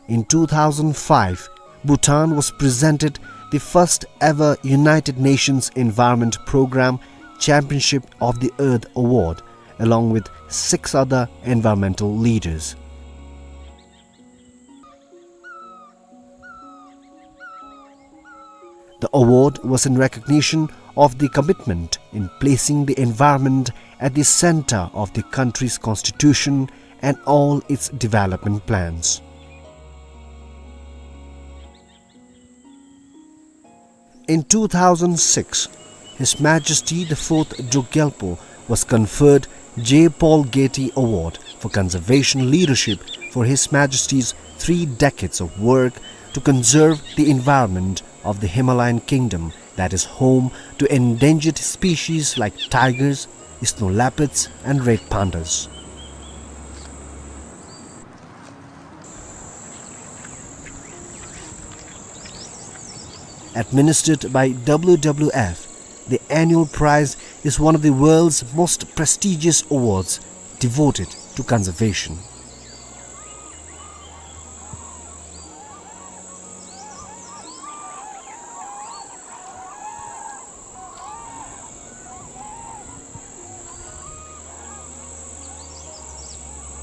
In two thousand five, Bhutan was presented the first ever United Nations Environment Programme Championship of the Earth Award, along with six other environmental leaders. The award was in recognition of the commitment in placing the environment at the center of the country's constitution and all its development plans. In two thousand six, His Majesty the Fourth Druk Gyalpo was conferred J. Paul Getty Award for conservation leadership for His Majesty's three decades of work to conserve the environment of the Himalayan kingdom that is home to endangered species like tigers, snow leopards, and red pandas. Administered by W W F, the annual prize is one of the world's most prestigious awards devoted to conservation.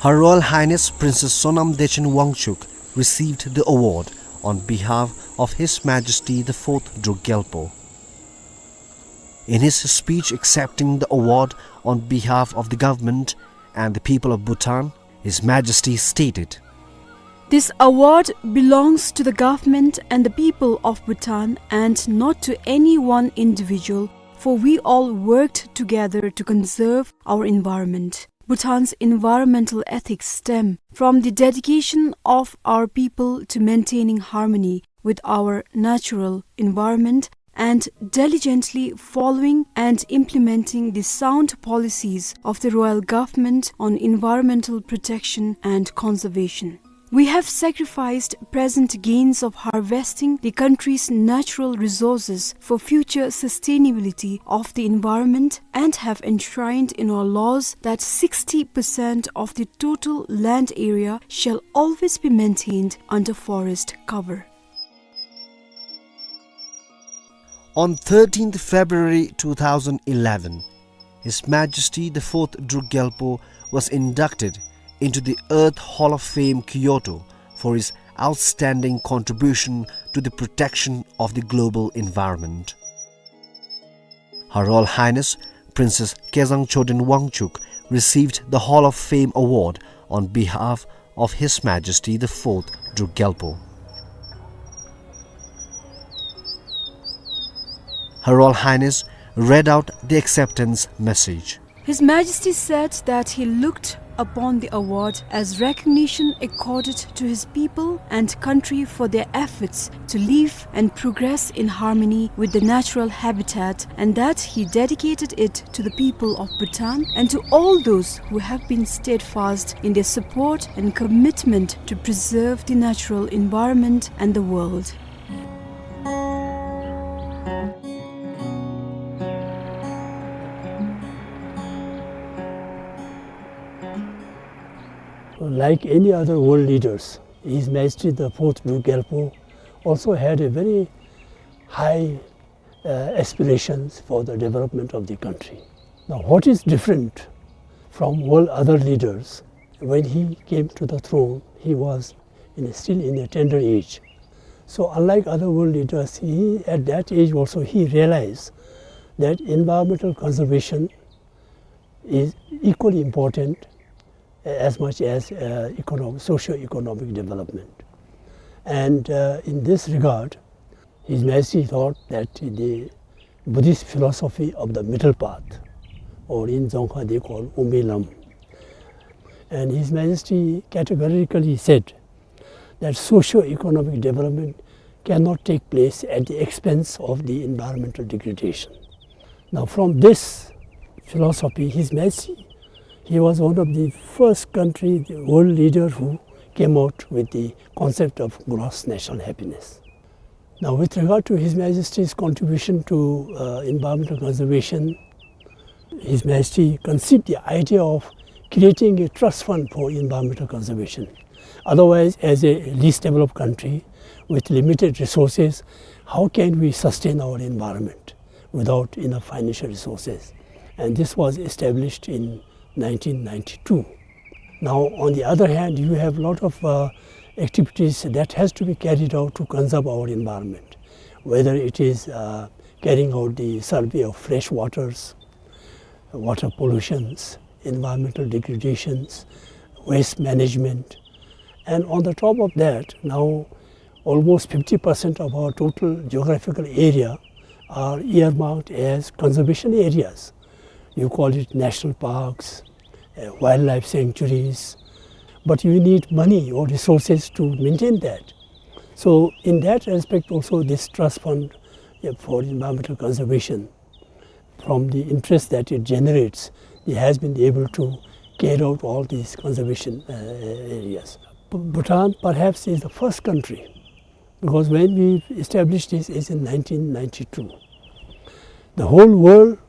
Her Royal Highness Princess Sonam Dechen Wangchuck received the award on behalf of His Majesty the Fourth Druk Gyalpo. In his speech accepting the award on behalf of the government and the people of Bhutan, His Majesty stated, "This award belongs to the government and the people of Bhutan and not to any one individual, for we all worked together to conserve our environment." Bhutan's environmental ethics stem from the dedication of our people to maintaining harmony with our natural environment and diligently following and implementing the sound policies of the royal government on environmental protection and conservation. We have sacrificed present gains of harvesting the country's natural resources for future sustainability of the environment and have enshrined in our laws that sixty percent of the total land area shall always be maintained under forest cover. On thirteenth February two thousand eleven, His Majesty the Fourth Druk Gyalpo was inducted into the Earth Hall of Fame, Kyoto, for his outstanding contribution to the protection of the global environment. Her Royal Highness Princess Kezang Choden Wangchuck received the Hall of Fame award on behalf of His Majesty the Fourth Druk Gyalpo. Her Royal Highness read out the acceptance message. His Majesty said that he looked upon the award as recognition accorded to his people and country for their efforts to live and progress in harmony with the natural habitat, and that he dedicated it to the people of Bhutan and to all those who have been steadfast in their support and commitment to preserve the natural environment and the world. Like any other world leaders, His Majesty the Fourth Druk Gyalpo also had a very high, uh, aspirations for the development of the country. Now, what is different from all other leaders, when he came to the throne, he was in, still in a tender age. So, unlike other world leaders, he, at that age also, he realized that environmental conservation is equally important as much as, uh, econo-, socio-economic development. And, uh, in this regard, His Majesty thought that the Buddhist philosophy of the middle path, or in Dzongkha they call Ume Lam, and His Majesty categorically said that socio-economic development cannot take place at the expense of the environmental degradation. Now, from this philosophy, His Majesty, he was one of the first country, the world leader who came out with the concept of gross national happiness. Now, with regard to His Majesty's contribution to, uh, environmental conservation, His Majesty conceived the idea of creating a trust fund for environmental conservation. Otherwise, as a least developed country with limited resources, how can we sustain our environment without enough financial resources? And this was established in nineteen ninety-two. Now, on the other hand, you have lot of, uh, activities that has to be carried out to conserve our environment, whether it is, uh, carrying out the survey of fresh waters, water pollutions, environmental degradations, waste management. And on the top of that, now almost fifty percent of our total geographical area are earmarked as conservation areas. You call it national parks, uh, wildlife sanctuaries, but you need money or resources to maintain that. So in that respect also, this trust fund, uh, for environmental conservation, from the interest that it generates, it has been able to carry out all these conservation, uh, areas. Bhutan perhaps is the first country, because when we established this is in nineteen ninety-two. The whole world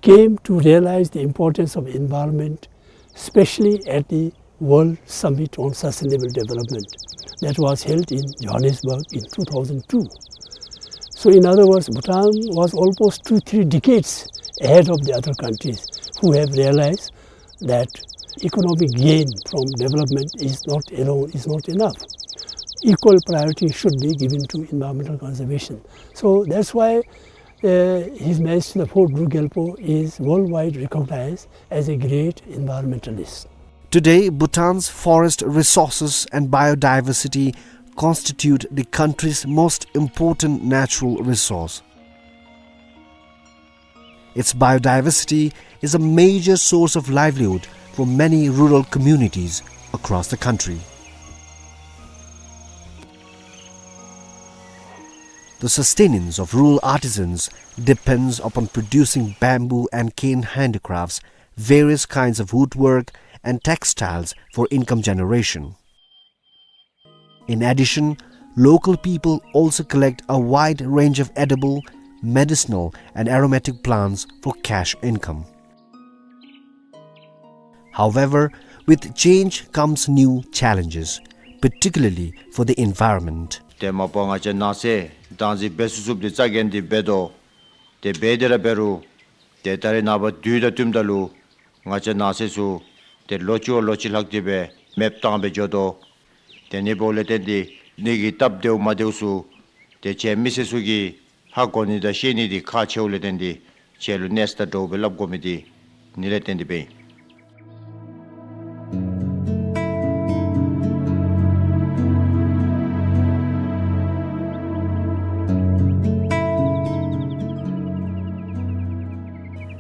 came to realize the importance of environment, especially at the World Summit on Sustainable Development that was held in Johannesburg in two thousand two. So in other words, Bhutan was almost two, three decades ahead of the other countries who have realized that economic gain from development is not alone, is not enough. Equal priority should be given to environmental conservation. So that's why, uh, His Majesty the Fourth Druk Gyalpo is worldwide recognized as a great environmentalist. Today, Bhutan's forest resources and biodiversity constitute the country's most important natural resource. Its biodiversity is a major source of livelihood for many rural communities across the country. The sustenance of rural artisans depends upon producing bamboo and cane handicrafts, various kinds of woodwork, and textiles for income generation. In addition, local people also collect a wide range of edible, medicinal, and aromatic plants for cash income. However, with change comes new challenges, particularly for the environment. ཏེ་མ་པ་ང་བཅས་ནགས་ཚལ་བདག་འཛིན་འབད་ཚུགས་ཚུགསཔ་འདི་རྩ་འགེངས་ཏེ་འབད་དོ། ཏེ་འབད་དེ་ར་འབད་རུང་ཏེ་ད་རེས་ནངས་པ་དུས་དང་བསྟུནམ་ད་ལུ་ང་བཅས་ནགས་ཚལ་ཚུ་ཏེ་ལོ་གཅིག་བ་ལོ་གཅིག་ལྷག་སྟེ་སྦེ་མེདཔ་བཏང་སྦེ་འགྱོ་དོ། ཏེ་ཨ་ནི་འབདཝ་ལས་བརྟེན་ཏེ་ཨ་ནི་གི་སྟབས་བདེཝ་མ་བདེཝ་ཚུ་ཏེ་ཁྱེད་མི་སེར་ཚུ་གིས་ཧ་གོ་ནི་དང་ཤེས་ནི་འདི་ཁག་ཆེཝ་ལས་བརྟེན་ཏེ་ཁྱེད་ལུ་གནས་ས་དང་འདྲཝ་སྦེ་སླབ་དགོ་མི་འདི་ཨ་ནི་ལས་བརྟེན་ཏེ་སྦེ་ཨིན།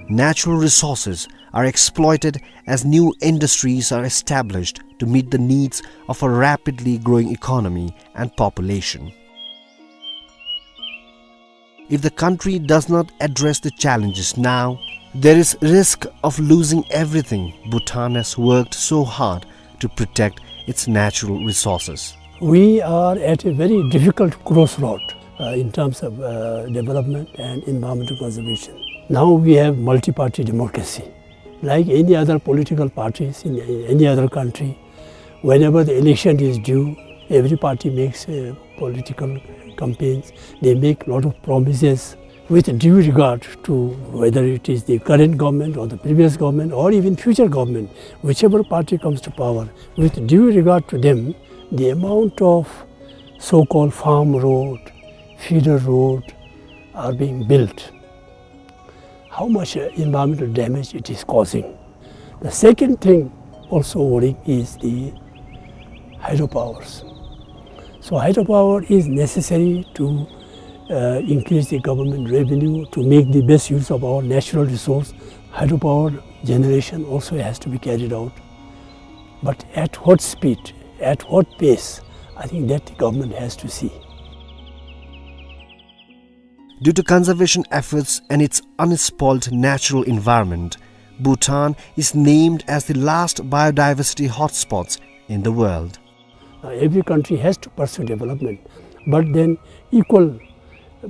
Natural resources are exploited as new industries are established to meet the needs of a rapidly growing economy and population. If the country does not address the challenges now, there is risk of losing everything Bhutan has worked so hard to protect its natural resources. We are at a very difficult crossroad, uh, in terms of, uh, development and environmental conservation. Now we have multi-party democracy. Like any other political parties in any other country, whenever the election is due, every party makes, uh, political campaigns. They make lot of promises with due regard to whether it is the current government or the previous government or even future government, whichever party comes to power, with due regard to them, the amount of so-called farm road, feeder road are being built. How much, uh, environmental damage it is causing. The second thing also worrying is the hydropowers. So hydropower is necessary to, uh, increase the government revenue, to make the best use of our natural resource. Hydropower generation also has to be carried out. But at what speed, at what pace, I think that the government has to see. Due to conservation efforts and its unspoiled natural environment, Bhutan is named as the last biodiversity hotspots in the world. Uh, every country has to pursue development, but then equal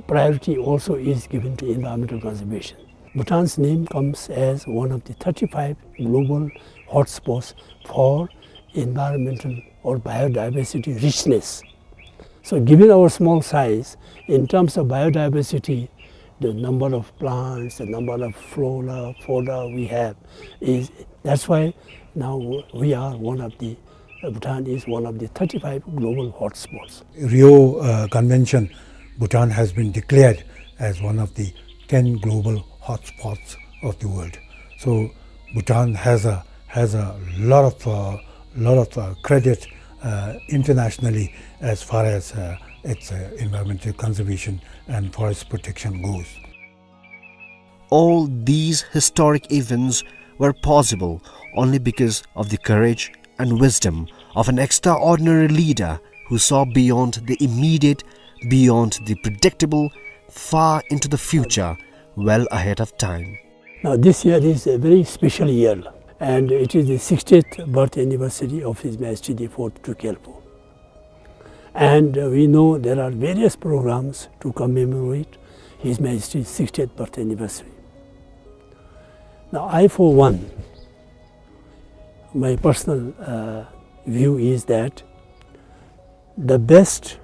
priority also is given to environmental conservation. Bhutan's name comes as one of the thirty-five global hotspots for environmental or biodiversity richness. So given our small size, in terms of biodiversity, the number of plants, the number of flora, fauna we have is, that's why now we are one of the, uh, Bhutan is one of the thirty-five global hotspots. Rio, uh, Convention, Bhutan has been declared as one of the ten global hotspots of the world. So Bhutan has a, has a lot of, uh, lot of, uh, credit, uh, internationally as far as, uh, its, uh, environmental conservation and forest protection goes. All these historic events were possible only because of the courage and wisdom of an extraordinary leader who saw beyond the immediate, beyond the predictable, far into the future, well ahead of time. Now, this year is a very special year, and it is the sixtieth birth anniversary of His Majesty the Fourth Druk Gyalpo. And, uh, we know there are various programs to commemorate His Majesty's sixtieth birth anniversary. Now, I, for one, my personal, uh, view is that the best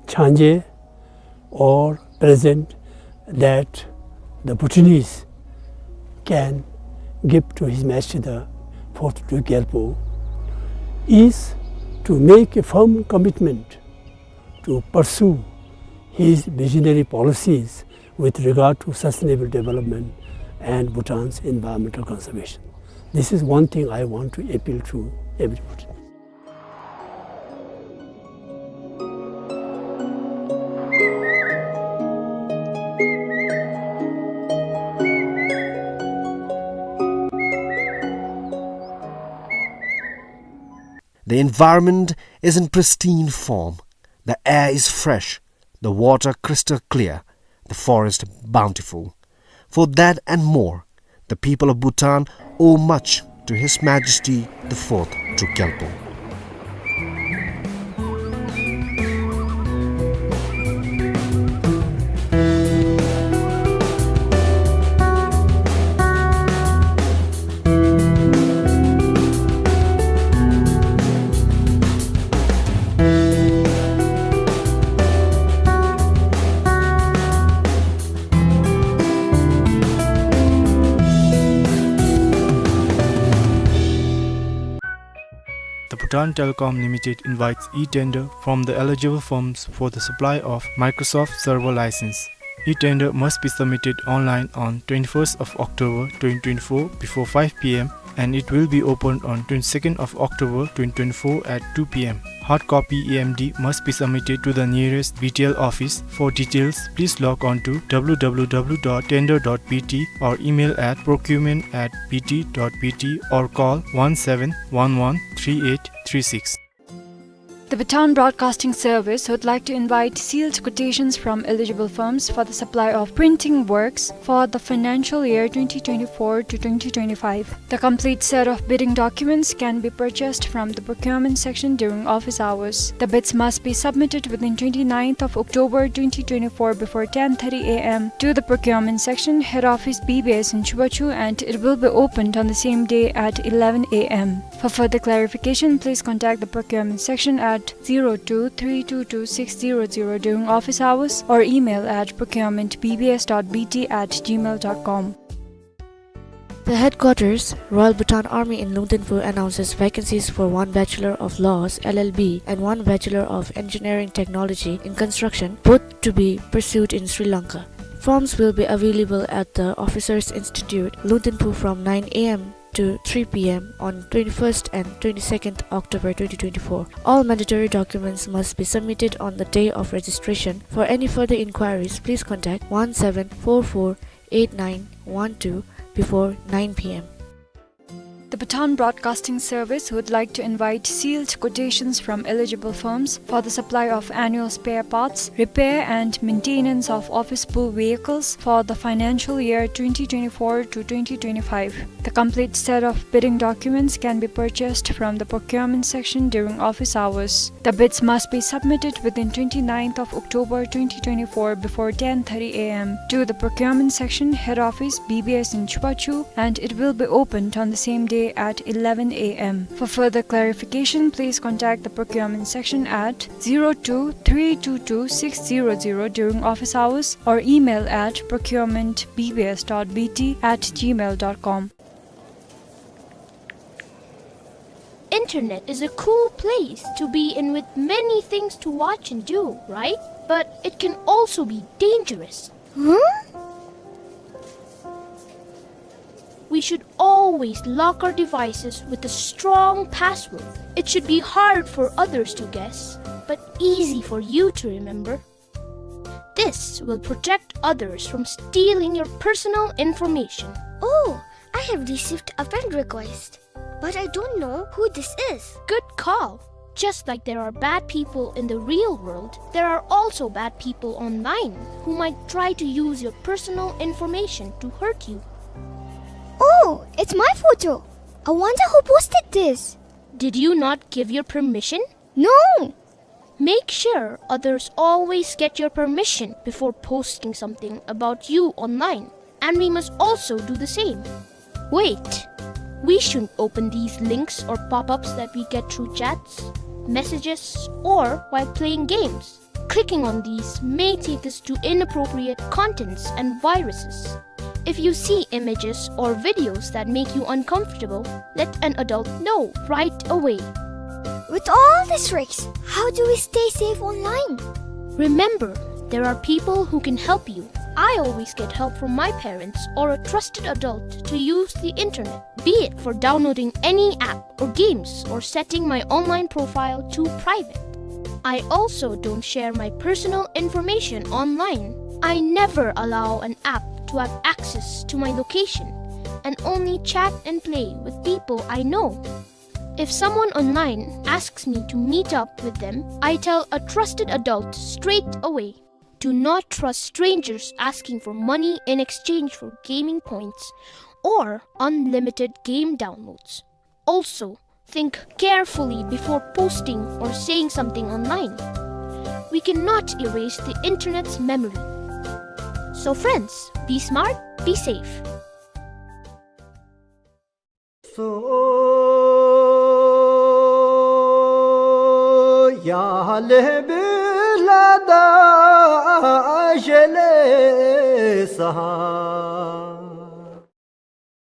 changé or present that the Bhutanese can give to His Majesty the Fourth Druk Gyalpo is to make a firm commitment to pursue his visionary policies with regard to sustainable development and Bhutan's environmental conservation. This is one thing I want to appeal to everybody. The environment is in pristine form. The air is fresh, the water crystal clear, the forest bountiful. For that and more, the people of Bhutan owe much to His Majesty the Fourth Druk Gyalpo. The Bhutan Telecom Limited invites e-tender from the eligible firms for the supply of Microsoft Server license. E-tender must be submitted online on twenty-first of October twenty twenty-four before five p m, and it will be opened on twenty-second of October twenty twenty-four at two p m. Hard copy E M D must be submitted to the nearest B T L office. For details, please log on to w w w dot tender dot b t or email at procurement at b t dot b t or call one seven one one three eight three six. The Bhutan Broadcasting Service would like to invite sealed quotations from eligible firms for the supply of printing works for the financial year twenty twenty-four to twenty twenty-five. The complete set of bidding documents can be purchased from the procurement section during office hours. The bids must be submitted within twenty-ninth of October twenty twenty-four before ten thirty a m to the procurement section, head office B B S in Chubachu, and it will be opened on the same day at eleven a m. For further clarification, please contact the procurement section at zero two three two two six zero zero during office hours or email at procurement b b s dot b t at gmail dot com. The headquarters, Royal Bhutan Army in Lungtinphu, announces vacancies for one Bachelor of Laws, L L B, and one Bachelor of Engineering Technology in Construction, both to be pursued in Sri Lanka. Forms will be available at the Officers Institute, Lungtinphu, from nine a m to three p m on twenty-first and twenty-second October twenty twenty-four. All mandatory documents must be submitted on the day of registration. For any further inquiries, please contact one seven four four eight nine one two before nine p m. The Bhutan Broadcasting Service would like to invite sealed quotations from eligible firms for the supply of annual spare parts, repair and maintenance of office pool vehicles for the financial year twenty twenty-four to twenty twenty-five. The complete set of bidding documents can be purchased from the procurement section during office hours. The bids must be submitted within twenty-ninth of October twenty twenty-four before ten thirty a m to the procurement section, head office, B B S in Chubachu, and it will be opened on the same day at eleven a m. For further clarification, please contact the procurement section at zero two three two two six zero zero during office hours or email at procurement b b s dot b t at gmail dot com. Internet is a cool place to be in with many things to watch and do, right? But it can also be dangerous. Huh? We should always lock our devices with a strong password. It should be hard for others to guess, but easy for you to remember. This will protect others from stealing your personal information. Oh, I I have received a friend request, but I don't know who this is. Good call. Just like there are bad people in the real world, there are also bad people online who might try to use your personal information to hurt you. Oh, it's my photo. I wonder who posted this. Did you not give your permission? No. Make sure others always get your permission before posting something about you online, and we must also do the same. Wait, we shouldn't open these links or pop-ups that we get through chats, messages, or while playing games. Clicking on these may take us to inappropriate contents and viruses. If you see images or videos that make you uncomfortable, let an adult know right away. With all these risks, how do we stay safe online? Remember, there are people who can help you. I always get help from my parents or a trusted adult to use the internet, be it for downloading any app or games or setting my online profile to private. I also don't share my personal information online. I never allow an app to have access to my location and only chat and play with people I know. If someone online asks me to meet up with them, I tell a trusted adult straight away. Do not trust strangers asking for money in exchange for gaming points or unlimited game downloads. Also, think carefully before posting or saying something online. We cannot erase the internet's memory. So friends, be smart, be safe.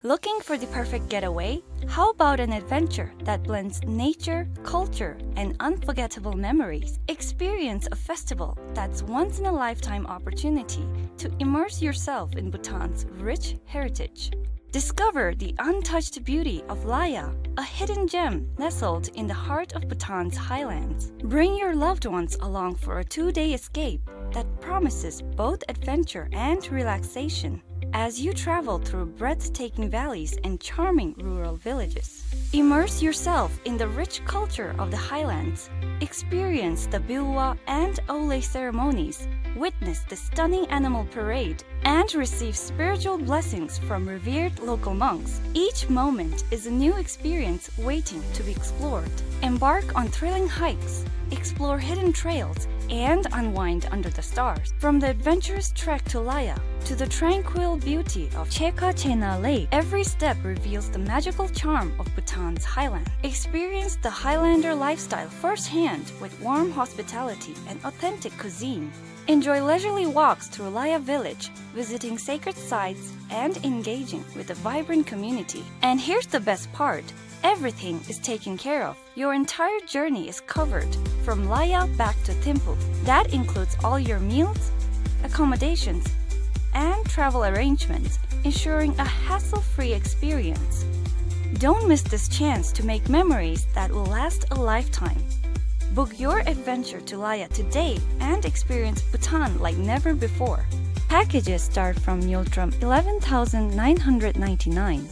Looking for the perfect getaway? How about an adventure that blends nature, culture, and unforgettable memories? Experience a festival that's once-in-a-lifetime opportunity to immerse yourself in Bhutan's rich heritage. Discover the untouched beauty of Laya, a hidden gem nestled in the heart of Bhutan's highlands. Bring your loved ones along for a two-day escape that promises both adventure and relaxation. As you travel through breathtaking valleys and charming rural villages, immerse yourself in the rich culture of the highlands, experience the Biwa and Auley ceremonies, witness the stunning animal parade, and receive spiritual blessings from revered local monks. Each moment is a new experience waiting to be explored. Embark on thrilling hikes, explore hidden trails, and unwind under the stars. From the adventurous trek to Laya to the tranquil beauty of Cheka Chena Lake, every step reveals the magical charm of Bhutan's highland. Experience the Highlander lifestyle firsthand with warm hospitality and authentic cuisine. Enjoy leisurely walks through Laya village, visiting sacred sites and engaging with a vibrant community. And here's the best part, everything is taken care of. Your entire journey is covered, from Laya back to Thimphu. That includes all your meals, accommodations, and travel arrangements, ensuring a hassle-free experience. Don't miss this chance to make memories that will last a lifetime. Book your adventure to Laya today and experience Bhutan like never before. Packages start from Ngultrum eleven thousand nine hundred ninety-nine.